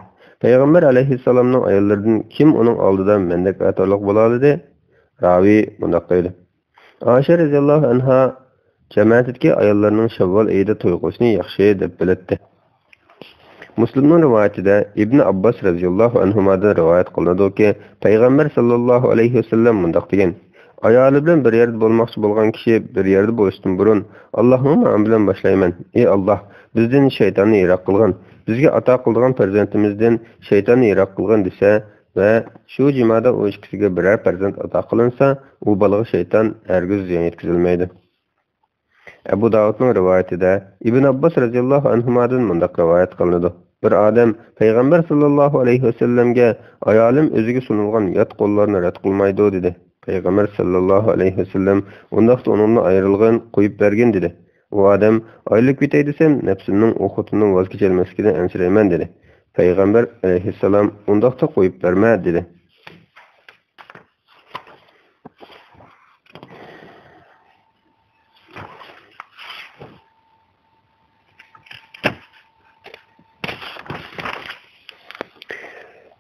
پەيغەمبەر ئەلەيھىسسالامنىڭ ئاياللىرىدىن كىم ئۇنىڭ ئالدىدا مەندەك ئەتالىق بولالىدى؟ راۋى مۇنداق دەيدۇ: ئائىشە رەزىياللاھۇ ئەنھا جەمەتىدىكى ئاياللارنىڭ شەۋۋال ئېيىدا توي قىلىشىنى ياخشى دەپ بىلەتتى. مۇسلىمنىڭ رىۋايىتىدە ئىبنى ئابباس رەزىياللاھۇ ئەنھۇمادىن رىۋايەت قىلىنىدۇكى، پەيغەمبەر ساللاللاھۇ ئەلەيھى ۋەسەللەم مۇنداق دېگەن: ئايالى بىلەن بىر يەردە بولماقچى بولغان كىشى بىر يەردە بولۇشتىن بۇرۇن، ئاللاھنىڭ نامى بىلەن باشلايمەن. ئى ئاللاھ، بىزدىن شەيتاننى يىراق قىلغىن، بىزگە ئاتا قىلىدىغان پەرزەنتىمىزدىن شەيتاننى يىراق قىلغىن دېسە ۋە شۇ جۇمادا ئۇ ئىككىسىگە بىرەر پەرزەنت ئاتا قىلىنسا، ئۇ بالىغا شەيتان ھەرگىز زىيان يەتكۈزەلمەيدۇ. ئەبۇ داۋۇدنىڭ رىۋايىتىدە ئىبن ئابباس رەزىياللاھۇ ئەنھۇمادىن مۇنداق رىۋايەت قىلىنىدۇ: بىر ئادەم پەيغەمبەر ساللاللاھۇ ئەلەيھى ۋەسەللەمگە، ئايالىم ئۆزىگە سۇنۇلغان يات قوللارنى رەت قىلمايدۇ، دېدى. پەيغەمبەر ساللاللاھۇ ئەلەيھى ۋەسەللەم، ئۇنداقتا ئۇنىڭدىن ئايرىلغىن، قويۇپ بەرگىن، دېدى. ئۇ ئادەم، ئايرىلىپ كېتەي دېسەم، نەپسىمنىڭ ئۇ خوتۇندىن ۋاز كېچەلمەسلىكىدىن ئەنسىرەيمەن، دېدى. پەيغەمبەر ئەلەيھىسسالام، ئۇنداقتا قويۇپ بەرمە، دېدى.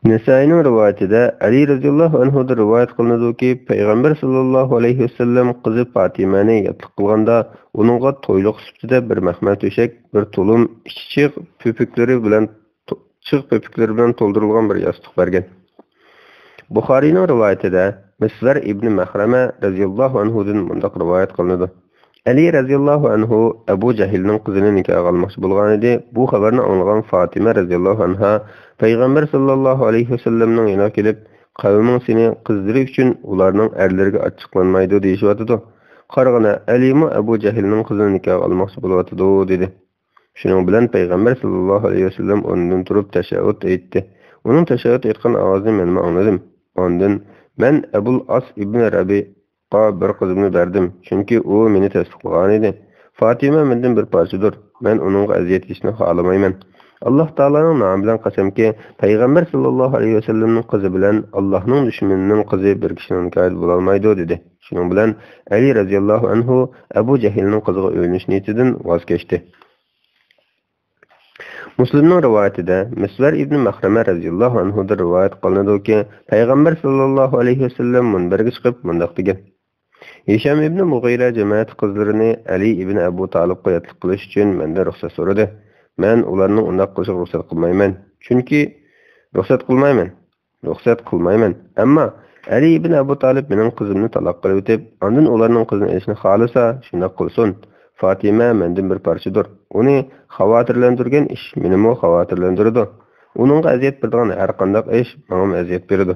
نەسائىينىڭ رىۋايىتىدە ئەلى رەزىياللاھۇ ئەنھۇدىن رىۋايەت قىلىنىدۇكى، پەيغەمبەر ساللاللاھۇ ئەلەيھى ۋەسەللەم قىزى پاتىمەنى ياتلىق قىلغاندا، ئۇنىڭغا تويلۇق سۈپىتىدە بىر مەخمەل تۆشەك، بىر تۇلۇم ئىچى چىغ پۆپۈكلىرى بىلەن تو-، چىغ پۆپۈكلىرى بىلەن تولدۇرۇلغان بىر ياستۇق بەرگەن. بۇخارىينىڭ رىۋايىتىدە مىسۋەر ئىبنى مەخرەمە رەزىياللاھۇ ئەنھۇدىن مۇنداق رىۋايەت قىلىنىدۇ: ئەلى رەزىياللاھۇ ئەنھۇ ئەبۇ جەھىلنىڭ قىزىنى نىكاھقا ئالماقچى بولغانىدى. بۇ خەۋەرنى ئاڭلىغان فاتىمە رەزىياللاھۇ ئەنھا پەيغەمبەر ساللاللاھۇ ئەلەيھى ۋەسەللەمنىڭ يېنىغا كېلىپ، قەۋمىڭ سېنى قىزلىرى ئۈچۈن ئۇلارنىڭ ئەرلىرىگە ئاچچىقلانمايدۇ دېيىشىۋاتىدۇ. قارىغىنا، ئەلىمۇ ئەبۇ جەھىلنىڭ قىزىنى نىكاھقا ئالماقچى بولۇۋاتىدۇ، دېدى. شۇنىڭ بىلەن پەيغەمبەر ساللاللاھۇ ئەلەيھى ۋەسەللەم ئورنىدىن تۇرۇپ تەشەھھۇد ئېيتتى. ئۇنىڭ تەشەھھۇد ئېيتقان ئاۋازىنى مەنمۇ ئاڭلىدىم. ئاندىن، مەن ئەبۇل ئاس ئىبنى رەبىئغا بىر قىزىمنى بەردىم، چۈنكى ئۇ مېنى تەستىقلىغانىدى. فاتىمە مەندىن بىر پارچىدۇر. مەن ئۇنىڭغا ئەزىيەت يېتىشنى خالىمايمەن. ئاللاھ تائالانىڭ نامى بىلەن قەسەمكى، پەيغەمبەر ساللاللاھۇ ئەلەيھى ۋەسەللەمنىڭ قىزى بىلەن ئاللاھنىڭ دۈشمىنىنىڭ قىزى بىر كىشىنىڭ نىكاھىدا بولالمايدۇ، دېدى. شۇنىڭ بىلەن ئەلى رەزىياللاھۇ ئەنھۇ ئەبۇ جەھىلنىڭ قىزىغا ئۆيلىنىش نىيىتىدىن ۋاز كەچتى. مۇسلىمنىڭ رىۋايىتىدە مىسۋەر ئىبنى مەخرەمە رەزىياللاھۇ ئەنھۇدىن رىۋايەت قىلىنىدۇكى، پەيغەمبەر ساللاللاھۇ ئەلەيھى ۋەسەللەم مۇنبەرگە چىقىپ مۇنداق دېگەن: ھىشام ئىبنى مۇغىرە جەمەتى قىزلىرىنى ئەلى ئىبنى ئەبۇ تالىپقا ياتلىق قىلىش ئۈچۈن مەندىن رۇخسەت سورىدى. مەن ئۇلارنىڭ ئۇنداق قىلىشىغا رۇخسەت قىلمايمەن. چۈنكى رۇخسەت قىلمايمەن. رۇخسەت قىلمايمەن. ئەمما ئەلى ئىبن ئەبۇ تالىپ مېنىڭ قىزىمنى تالاق قىلىۋېتىپ، ئاندىن ئۇلارنىڭ قىزىنى ئېلىشنى خالىسا، شۇنداق قىلسۇن. فاتىمە مەندىن بىر پارچىدۇر. ئۇنى خاۋاتىرلەندۈرگەن ئىش مېنىمۇ خاۋاتىرلەندۈرىدۇ. ئۇنىڭغا ئەزىيەت بېرىدىغان ھەر قانداق ئىش ماڭىمۇ ئەزىيەت بېرىدۇ.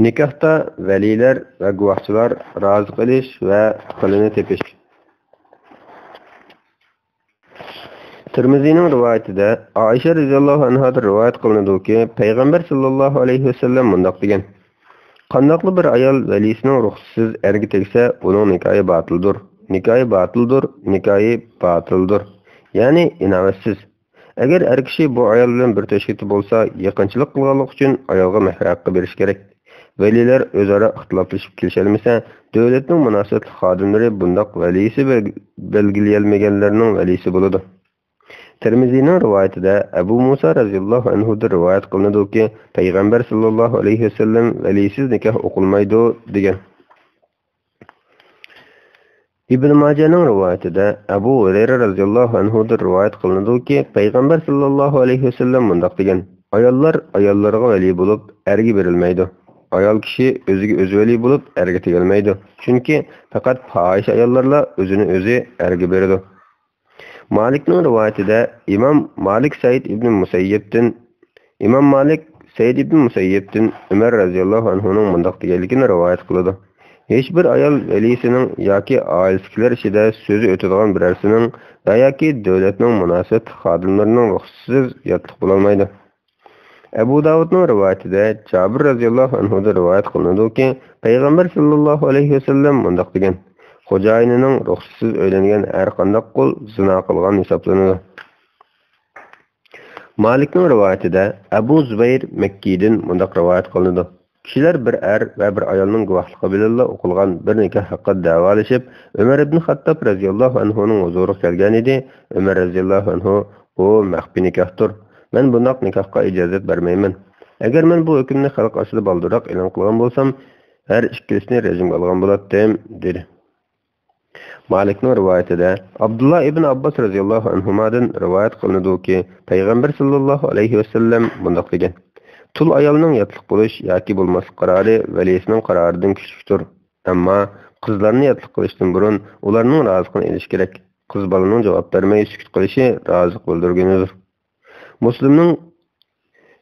نىكاھتا ۋەلىيلەر ۋە گۇۋاھچىلار رازى قىلىش ۋە پۇلىنى تېپىش. تىرمىزىنىڭ رىۋايىتىدە ئائىشە رەزىياللاھۇ ئەنھادىن رىۋايەت قىلىنىدۇكى، پەيغەمبەر ساللاللاھۇ ئەلەيھى ۋەسەللەم مۇنداق دېگەن: قانداقلا بىر ئايال ۋەلىسىنىڭ رۇخسىتىسىز ئەرگە تەگسە، ئۇنىڭ نىكاھى باتىلدۇر، نىكاھى باتىلدۇر، نىكاھى باتىلدۇر. يەنى ئىناۋەتسىز. ئەگەر ئەر كىشى بۇ ئايال بىلەن بىر تۆشەكتە بولسا، يېقىنچىلىق قىلغانلىقى ئۈچۈن ئايالغا مەھرە ھەققى بېرىشى كېرەك. ۋەلىيلەر ئۆزئارا ئىختىلاپلىشىپ كېلىشەلمىسە، دۆلەتنىڭ مۇناسىۋەتلىك خادىملىرى بۇنداق ۋەلىسى بەل-، بەلگىلىيەلمىگەنلەرنىڭ ۋەلىسى بولىدۇ. تىرمىزىنىڭ رىۋايىتىدە ئەبۇ مۇسا رەزىياللاھۇ ئەنھۇدىن رىۋايەت قىلىنىدۇكى، پەيغەمبەر ساللاللاھۇ ئەلەيھى ۋەسەللەم ۋەلىسىز نىكاھ ئوقۇلمايدۇ، دېگەن. ئىبن ماجەنىڭ رىۋايىتىدە ئەبۇ ھۇرەيرە رەزىياللاھۇ ئەنھۇدىن رىۋايەت قىلىنىدۇكى، پەيغەمبەر ساللاللاھۇ ئەلەيھى ۋەسەللەم مۇنداق دېگەن: ئاياللار ئاياللىرىغا ۋەلىي بولۇپ، ئەرگە بېرىلمەيدۇ. ئايال كىشى ئۆزىگە ئۆزى ۋەلىي بولۇپ، ئەرگە تېگەلمەيدۇ. چۈنكى پەقەت پاھىشە ئاياللارلا ئۆزىنى ئۆزى ئەرگە بېرىدۇ. مالىكنىڭ رىۋايىتىدە ئىمام مالىك سەئىد ئىبنى مۇسەييىبتىن، ئىمام مالىك سەئىد ئىبنى مۇسەييىبتىن ئۆمەر رەزىياللاھۇ ئەنھۇنىڭ مۇنداق دېگەنلىكىنى رىۋايەت قىلىدۇ: ھېچبىر ئايال ۋەلىسىنىڭ ياكى ئائىلىسىدىكىلەر ئىچىدە سۆزى ئۆتىدىغان بىرەرسىنىڭ ۋە ياكى دۆلەتنىڭ مۇناسىۋەتلىك خادىملىرىنىڭ رۇخسىتىسىز ياتلىق بولالمايدۇ. ئەبۇ داۋۇدنىڭ رىۋايىتىدە جابىر رەزىياللاھۇ ئەنھۇدىن رىۋايەت قىلىنىدۇكى، پەيغەمبەر ساللاللاھۇ ئەلەيھى ۋەسەللەم مۇنداق دېگەن: خوجايىنىنىڭ رۇخسىتىسىز ئۆيلەنگەن ھەر قانداق قۇل زىنا قىلغان ھېسابلىنىدۇ. مالىكنىڭ رىۋايىتىدە ئەبۇ زۇبەير مەككىدىن مۇنداق رىۋايەت قىلىنىدۇ: كىشىلەر بىر ئەر ۋە بىر ئايالنىڭ گۇۋاھلىقى بىلەنلا ئوقۇلغان بىر نىكاھ ھەققىدە دەۋالىشىپ، ئۆمەر ئىبن خەتتاب رەزىياللاھۇ ئەنھۇنىڭ ھۇزۇرىغا كەلگەنىدى. ئۆمەر رەزىياللاھۇ ئەنھۇ: بۇ مەخپىي نىكاھتۇر. مەن بۇنداق نىكاھقا ئىجازەت بەرمەيمەن. ئەگەر مەن بۇ ھۆكۈمنى خەلق ئارىسىدا بالدۇرراق ئېلان قىلغان بولسام، ھەر ئىككىلىسىنى رەجىمگە ئالغان بولاتتىم، دېدى. مالىكنىڭ رىۋايىتىدە ئابدۇللا ئىبن ئابباس رەزىياللاھۇ ئەنھۇمادىن رىۋايەت قىلىنىدۇكى، پەيغەمبەر ساللاللاھۇ ئەلەيھى ۋەسەللەم مۇنداق دېگەن: تۇل ئايالنىڭ ياتلىق بولۇش ياكى بولماسلىق قارارى ۋەلىسىنىڭ قارارىدىن كۈچلۈكتۇر. ئەمما قىزلارنى ياتلىق قىلىشتىن بۇرۇن ئۇلارنىڭ رازىلىقىنى ئېلىش كېرەك. قىز بالىنىڭ جاۋاب بەرمەي سۈكۈت قىلىشى رازىلىق بىلدۈرگىنىدۇر. مۇسلىمنىڭ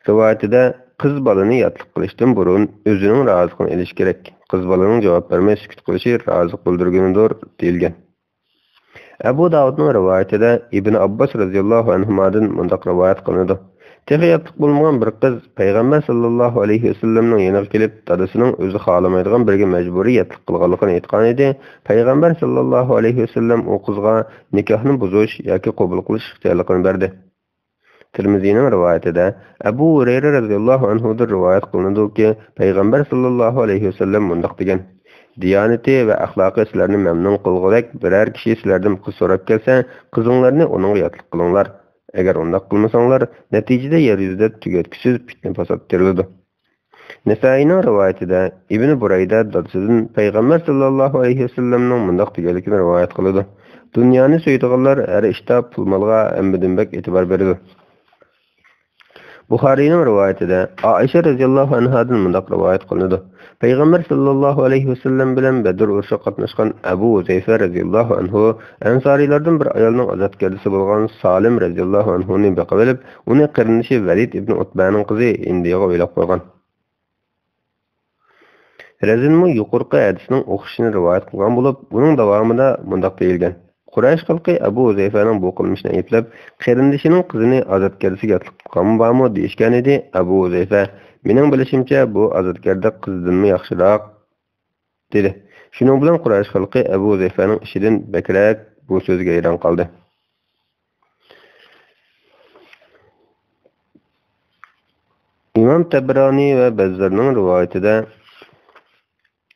رىۋايىتىدە قىز بالىنى ياتلىق قىلىشتىن بۇرۇن ئۆزىنىڭ رازىلىقىنى ئېلىشى كېرەك. قىز بالىنىڭ جاۋاب بەرمەي سۈكۈت قىلىشى رازىلىق بىلدۈرگىنىدۇر دېيىلگەن. ئەبۇ داۋۇدنىڭ رىۋايىتىدە ئىبن ئابباس رەزىياللاھۇ ئەنھۇمادىن مۇنداق رىۋايەت قىلىنىدۇ: تېخى ياتلىق بولمىغان بىر قىز پەيغەمبەر ساللاللاھۇ ئەلەيھى ۋەسەللەمنىڭ يېنىغا كېلىپ، دادىسىنىڭ ئۆزى خالىمايدىغان بىرىگە مەجبۇرىي ياتلىق قىلغانلىقىنى ئېيتقانىدى. پەيغەمبەر ساللاللاھۇ ئەلەيھى ۋەسەللەم ئۇ قىزغا نىكاھنى بۇزۇش ياكى قوبۇل قىلىش ئىختىيارلىقىنى بەردى. تىرمىزىنىڭ رىۋايىتىدە ئەبۇ ھۇرەيرە رەزىياللاھۇ ئەنھۇدىن رىۋايەت قىلىنىدۇكى، پەيغەمبەر ساللاللاھۇ ئەلەيھى ۋەسەللەم مۇنداق دېگەن: دىيانىتى ۋە ئەخلاقى سىلەرنى مەمنۇن قىلغۇدەك بىرەر كىشى سىلەردىن قىز سوراپ كەلسە، قىزىڭلارنى ئۇنىڭغا ياتلىق قىلىڭلار. ئەگەر ئۇنداق قىلمىساڭلار، نەتىجىدە يەر يۈزىدە تۈگەتكۈسىز پىتنە-پاسات تېرىلىدۇ. نەسائىينىڭ رىۋايىتىدە ئىبنى بۇرەيدە دادىسىدىن پەيغەمبەر ساللاللاھۇ ئەلەيھى ۋەسەللەمنىڭ مۇنداق دېگەنلىكىنى رىۋايەت قىلىدۇ: دۇنيانى سۆيىدىغانلار ھەر ئىشتا پۇل-مالغا ھەممىدىن بەك ئېتىبار بېرىدۇ. بۇخارىينىڭ رىۋايىتىدە ئائىشە رەزىياللاھۇ ئەنھادىن مۇنداق رىۋايەت قىلىنىدۇ: پەيغەمبەر ساللاللاھۇ ئەلەيھى ۋەسەللەم بىلەن بەدر ئۇرۇشىغا قاتناشقان ئەبۇ ھۇزەيفە رەزىياللاھۇ ئەنھۇ ئەنسارىيلاردىن بىر ئايالنىڭ ئازادگەردىسى بولغان سالىم رەزىياللاھۇ ئەنھۇنى بېقىۋېلىپ، ئۇنى قېرىندىشى ۋەلىد ئىبنى ئۇتبەنىڭ قىزى ھىندىيەگە ئويلاپ قويغان. رەزىنمۇ يۇقىرىقى ھەدىسنىڭ ئوخشىشىنى رىۋايەت قىلغان بولۇپ، بۇنىڭ داۋامىدا مۇنداق دېيىلگەن: قۇرەيش خەلقى ئەبۇ ھۇزەيفەنىڭ بۇ قىلمىشىنى ئەيىبلەپ، قېرىندىشىنىڭ قىزىنى ئازادگەردىسىگە ياتلىق قىلغانمۇ بارمۇ دېيىشكەنىدى. ئەبۇ ھۇزەيفە: مېنىڭ بىلىشىمچە، بۇ ئازادگەردە قىزدىنمۇ ياخشىراق، دېدى. شۇنىڭ بىلەن قۇرەيش خەلقى ئەبۇ ھۇزەيفەنىڭ ئىشىدىن بەكرەك بۇ سۆزگە ھەيران قالدى. ئىمام تەبرانى ۋە بەززارنىڭ رىۋايىتىدە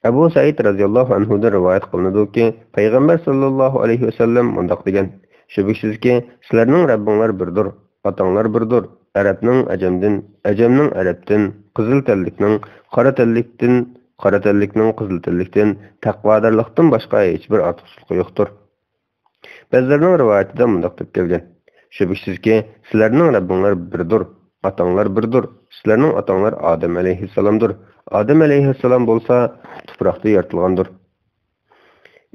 ئەبۇ سەئىد رەزىياللاھۇ ئەنھۇدىن رىۋايەت قىلىنىدۇكى، پەيغەمبەر ساللاللاھۇ ئەلەيھى ۋەسەللەم مۇنداق دېگەن: شۈبھىسىزكى، سىلەرنىڭ رەببىڭلار بىردۇر، ئاتاڭلار بىردۇر. ئەرەبنىڭ ئەجەمدىن، ئەجەمنىڭ ئەرەبتىن، قىزىل تەنلىكنىڭ قارا تەنلىكتىن، قارا تەنلىكنىڭ قىزىل تەنلىكتىن تەقۋادارلىقتىن باشقا ھېچبىر ئارتۇقچىلىقى يوقتۇر. بەزىلەرنىڭ رىۋايىتىدە مۇنداق دەپ كەلگەن: شۈبھىسىزكى، سىلەرنىڭ رەببىڭلار بىردۇر، ئاتاڭلار بىردۇر، سىلەرنىڭ ئاتاڭلار ئادەم ئەلەيھىسسالامدۇر، ئادەم ئەلەيھىسسالام بولسا تۇپراقتا يارىتىلغاندۇر.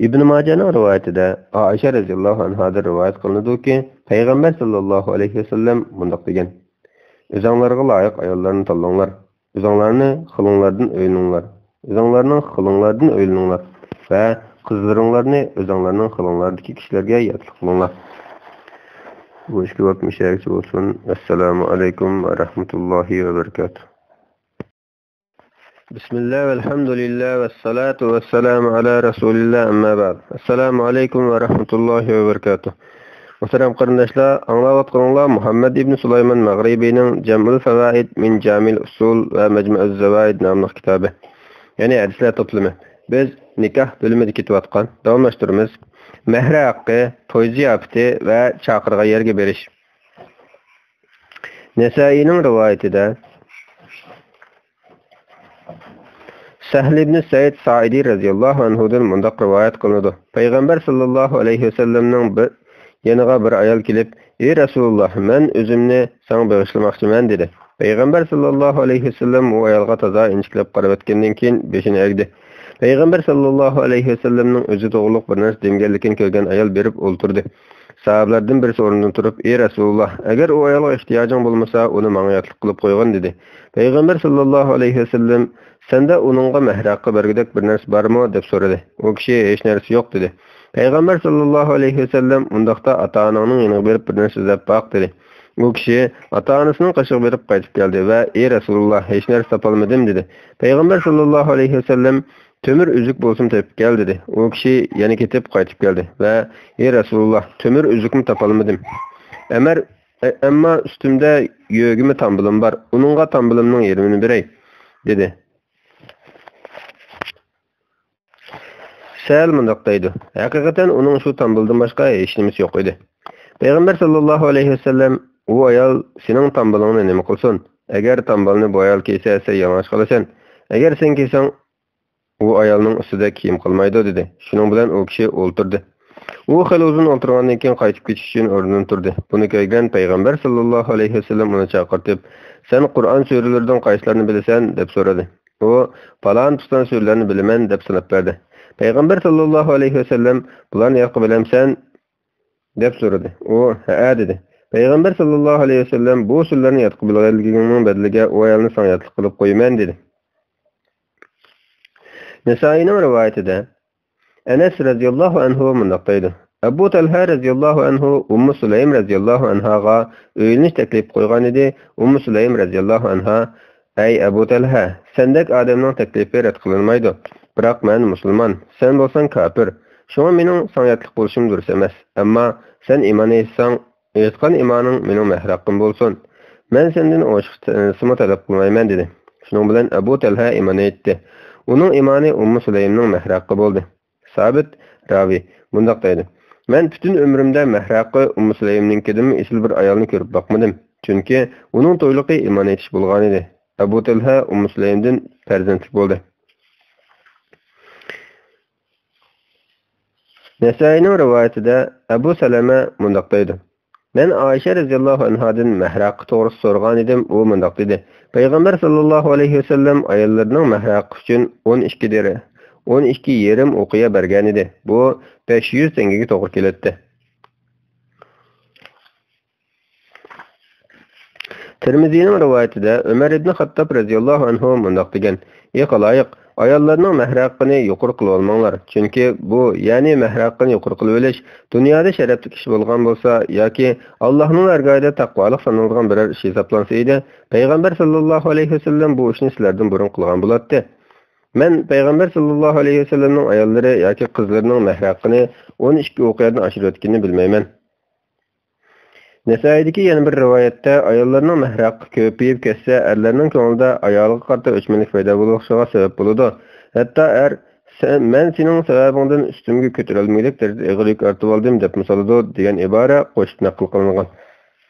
ئىبن ماجەنىڭ رىۋايىتىدە ئائىشە رەزىياللاھۇ ئەنھادىن رىۋايەت قىلىنىدۇكى، پەيغەمبەر ساللاللاھۇ ئەلەيھى ۋەسەللەم مۇنداق دېگەن: ئۆزەڭلارغا لايىق ئاياللارنى تاللاڭلار. ئۆزەڭلارنى خىلىڭلاردىن ئۆيلىنىڭلار. ئۆزەڭلارنىڭ خىلىڭلاردىن ئۆيلىنىڭلار ۋە قىزلىرىڭلارنى ئۆزەڭلارنىڭ خىلىڭلاردىكى كىشىلەرگە ياتلىق قىلىڭلار. بۇ ئىككى باب مۇشۇ يەرگىچە بولسۇن. ئەسسالامۇ ئەلەيكۇم ۋە رەھمەتۇللاھى ۋە بەرىكاتۇھ. بىسمىللا ۋەلھەمدۇلىللا ۋەسسالاتۇ ۋەسسالامۇ ئالا رەسۇلىللا، ئەمما بەئد. ئەسسالامۇ ئەلەيكۇم ۋە رەھمەتۇللاھى ۋە بەرىكاتۇھ. مۇھتەرەم قېرىنداشلار، ئاڭلاۋاتقىنىڭلار مۇھەممەد ئىبن سۇلايمان مەغرىبىنىڭ جەمئۇل فەۋائىد مىن جامىل ئۇسۇل ۋە مەجمەئۇز زەۋائىد ناملىق كىتابى، يەنى ھەدىسلەر توپلىمى. بىز نىكاھ بۆلۈمىدە كېتىۋاتقان، داۋاملاشتۇرىمىز. مەھرە ھەققى، توي زىياپىتى ۋە چاقىرغان يەرگە بېرىش. نەسائىينىڭ رىۋايىتىدە سەھل ئىبنى سەئىد سائىدى رەزىياللاھۇ ئەنھۇدىن مۇنداق رىۋايەت قىلىنىدۇ: پەيغەمبەر ساللاللاھۇ ئەلەيھى ۋەسەللەمنىڭ بىر يېنىغا بىر ئايال كېلىپ، ئى رەسۇلۇللاھ، مەن ئۆزۈمنى ساڭا بېغىشلىماقچىمەن، دېدى. پەيغەمبەر ساللاللاھۇ ئەلەيھى ۋەسەللەم ئۇ ئايالغا تازا ئىنچىكىلەپ قاراۋەتكەندىن كېيىن بېشىنى ئەگدى. پەيغەمبەر ساللاللاھۇ ئەلەيھى ۋەسەللەمنىڭ ئۆزى توغرۇلۇق بىر نەرسە دېمىگەنلىكىنى كۆرگەن ئايال بېرىپ ئولتۇردى. ساھابىلەردىن بىرسى ئورنىدىن تۇرۇپ، ئى رەسۇلۇللاھ، ئەگەر ئۇ ئايالغا ئېھتىياجىڭ بولمىسا، ئۇنى ماڭا ياتلىق قىلىپ قويغىن، دېدى. پەيغەمبەر ساللاللاھۇ ئەلەيھى ۋەسەللەم، سەندە ئۇنىڭغا مەھرە ھەققى بەرگۈدەك بىر نەرسە بارمۇ؟ دەپ سورىدى. ئۇ كىشى، ھېچ نەرسە يوق، دېدى. پەيغەمبەر ساللاللاھۇ ئەلەيھى ۋەسەللەم، ئۇنداقتا ئاتا-ئاناڭنىڭ يېنىغا بېرىپ بىر نەرسە ئىزدەپ باق، دېدى. ئۇ كىشى ئاتا-ئانىسىنىڭ قېشىغا بېرىپ قايتىپ كەلدى ۋە، ئى رەسۇلۇللاھ، ھېچ نەرسە تاپالمىدىم، دېدى. پەيغەمبەر ساللاللاھۇ ئەلەيھى ۋەسەللەم، تۆمۈر ئۈزۈك بولسىمۇ تېپىپ كەل، دېدى. ئۇ كىشى يەنە كېتىپ قايتىپ كەلدى ۋە، ئى رەسۇلۇللاھ، تۆمۈر ئۈزۈكمۇ تاپالمىدىم. ئەمەر، ئەمما ئۈستۈمدە يۆگىمە تامبىلىم بار، ئۇنىڭغا تامبىلىمنىڭ يېرىمىنى بېرەي، دېدى. سەھل مۇنداق دەيدۇ، ھەقىقەتەن ئۇنىڭ شۇ تامبىلدىن باشقا ھېچ نېمىسى يوق ئىدى. پەيغەمبەر ساللاللاھۇ ئەلەيھى ۋەسەللەم، ئۇ ئايال سېنىڭ تامبىلىڭنى نېمە قىلسۇن؟ ئەگەر تامبىلنى بۇ ئايال كىيسە، سەن يالىڭاچ قالىسەن. ئەگەر سەن كىيسەڭ، ئۇ ئايالنىڭ ئۈستىدە كىيىم قالمايدۇ، دېدى. شۇنىڭ بىلەن ئۇ كىشى ئولتۇردى. ئۇ خېلى ئۇزۇن ئولتۇرغاندىن كېيىن قايتىپ كېتىش ئۈچۈن ئورنىدىن تۇردى. بۇنى كۆرگەن پەيغەمبەر ساللاللاھۇ ئەلەيھى ۋەسەللەم ئۇنى چاقىرتىپ، «سەن قۇرئان سۈرىلىرىدىن قايسىلارنى بىلىسەن؟» دەپ سورىدى. ئۇ، «پالان-پۇستان سۈرىلەرنى بىلىمەن» دەپ سۆزلەپ بەردى. پەيغەمبەر ساللاللاھۇ ئەلەيھى ۋەسەللەم، «بۇلارنى يادقا بىلەمسەن؟» دەپ سورىدى. ئۇ، «ھەئە» دېدى. پەيغەمبەر ساللاللاھۇ ئەلەيھى ۋەسەللەم، «بۇ سۈرىلەرنى يادقا بىلگەنلىكىڭنىڭ بەدىلىگە ئۇ ئايالنى ساڭا ياتلىق قىلىپ قويىمەن» دېدى. نەسائىينىڭ رىۋايىتىدە ئەنەس رەزىياللاھۇ ئەنھۇ مۇنداق دەيدۇ، ئەبۇ تەلھە رەزىياللاھۇ ئەنھۇ ئۇممۇ سۇلەيم رەزىياللاھۇ ئەنھاغا ئۆيلىنىش تەكلىپى قويغانىدى. ئۇممۇ سۇلەيم رەزىياللاھۇ ئەنھا، «ئەي ئەبۇ تەلھە، سەندەك ئادەمنىڭ تەكلىپى رەت قىلىنمايدۇ. بىراق مەن مۇسۇلمان، سەن بولساڭ كاپىر. شۇڭا مېنىڭ ساڭا ياتلىق بولۇشۇم دۇرۇس ئەمەس. ئەمما سەن ئىمان ئېيتساڭ، ئېيتقان ئىمانىڭ مېنىڭ مەھرى ھەققىم بولسۇن. مەن سەندىن ئوشۇق تىلسىمۇ تەلەپ قىلمايمەن» دېدى. شۇنىڭ بىلەن ئەبۇ تەلھە ئىمان ئېيتتى. ئۇنىڭ ئىمانى ئۇممۇ سۇلەيمنىڭ مەھرى ھەققى بولدى. سابىت راۋى مۇنداق دەيدۇ، مەن پۈتۈن ئۆمرۈمدە مەھرى ھەققى ئۇممۇ سۇلەيمنىڭكىدىنمۇ ئېسىل بىر ئايالنى كۆرۈپ باقمىدىم. چۈنكى ئۇنىڭ تويلۇقى ئىمان ئېيتىش بولغانىدى. ئەبۇ تەلھە ئۇممۇ سۇلەيمدىن پەرزەنتلىك بولدى. نەسائىينىڭ رىۋايىتىدە ئەبۇ سەلەمە مۇنداق دەيدۇ، مەن ئائىشە رەزىياللاھۇ ئەنھادىن مەھرى ھەققى توغرىسىدا سورىغانىدىم، ئۇ مۇنداق دېدى، پەيغەمبەر ساللاللاھۇ ئەلەيھى ۋەسەللەم ئاياللىرىنىڭ مەھرى ھەققى ئۈچۈن ئون ئىككى دىر-، ئون ئىككى يېرىم ئوقىيە بەرگەنىدى. بۇ بەش يۈز تەڭگىگە توغرا كېلەتتى. تىرمىزىنىڭ رىۋايىتىدە ئۆمەر ئىبنى خاتتاب رەزىياللاھۇ ئەنھۇ مۇنداق دېگەن، ئى خالايىق، ئاياللارنىڭ مەھرى ھەققىنى يۇقىرى قىلىۋالماڭلار، چۈنكى بۇ، يەنى مەھرى ھەققىنى يۇقىرى قىلىۋېلىش دۇنيادا شەرەپلىك ئىش بولغان بولسا ياكى ئاللاھنىڭ دەرگاھىدا تەقۋالىق سانىلىدىغان بىرەر ئىش ھېسابلانسا ئىدى، پەيغەمبەر ساللاللاھۇ ئەلەيھى ۋەسەللەم بۇ ئىشنى سىلەردىن بۇرۇن قىلغان بولاتتى. مەن پەيغەمبەر ساللاللاھۇ ئەلەيھى ۋەسەللەمنىڭ ئاياللىرى ياكى قىزلىرىنىڭ مەھرى ھەققىنى ئون ئىككى ئوقىيەدىن ئاشۇرۇۋەتكىنىنى بىلمەيمەن. نەسائىيدىكى يەنە بىر رىۋايەتتە ئاياللارنىڭ مەھرى ھەققى كۆپىيىپ كەتسە، ئەرلەرنىڭ كۆڭلىدە ئايالىغا قارىتا ئۆچمەنلىك پەيدا بولۇشىغا سەۋەب بولىدۇ. ھەتتا ئەر، سەن، مەن سېنىڭ سەۋەبىڭدىن ئۈستۈمگە كۆتۈرەلمىگۈدەك دەرىجىدە ئېغىر يۈك ئارتىۋالدىم، دەپمۇ سالىدۇ، دېگەن ئىبارە قوشۇپ نەقىل قىلىنغان.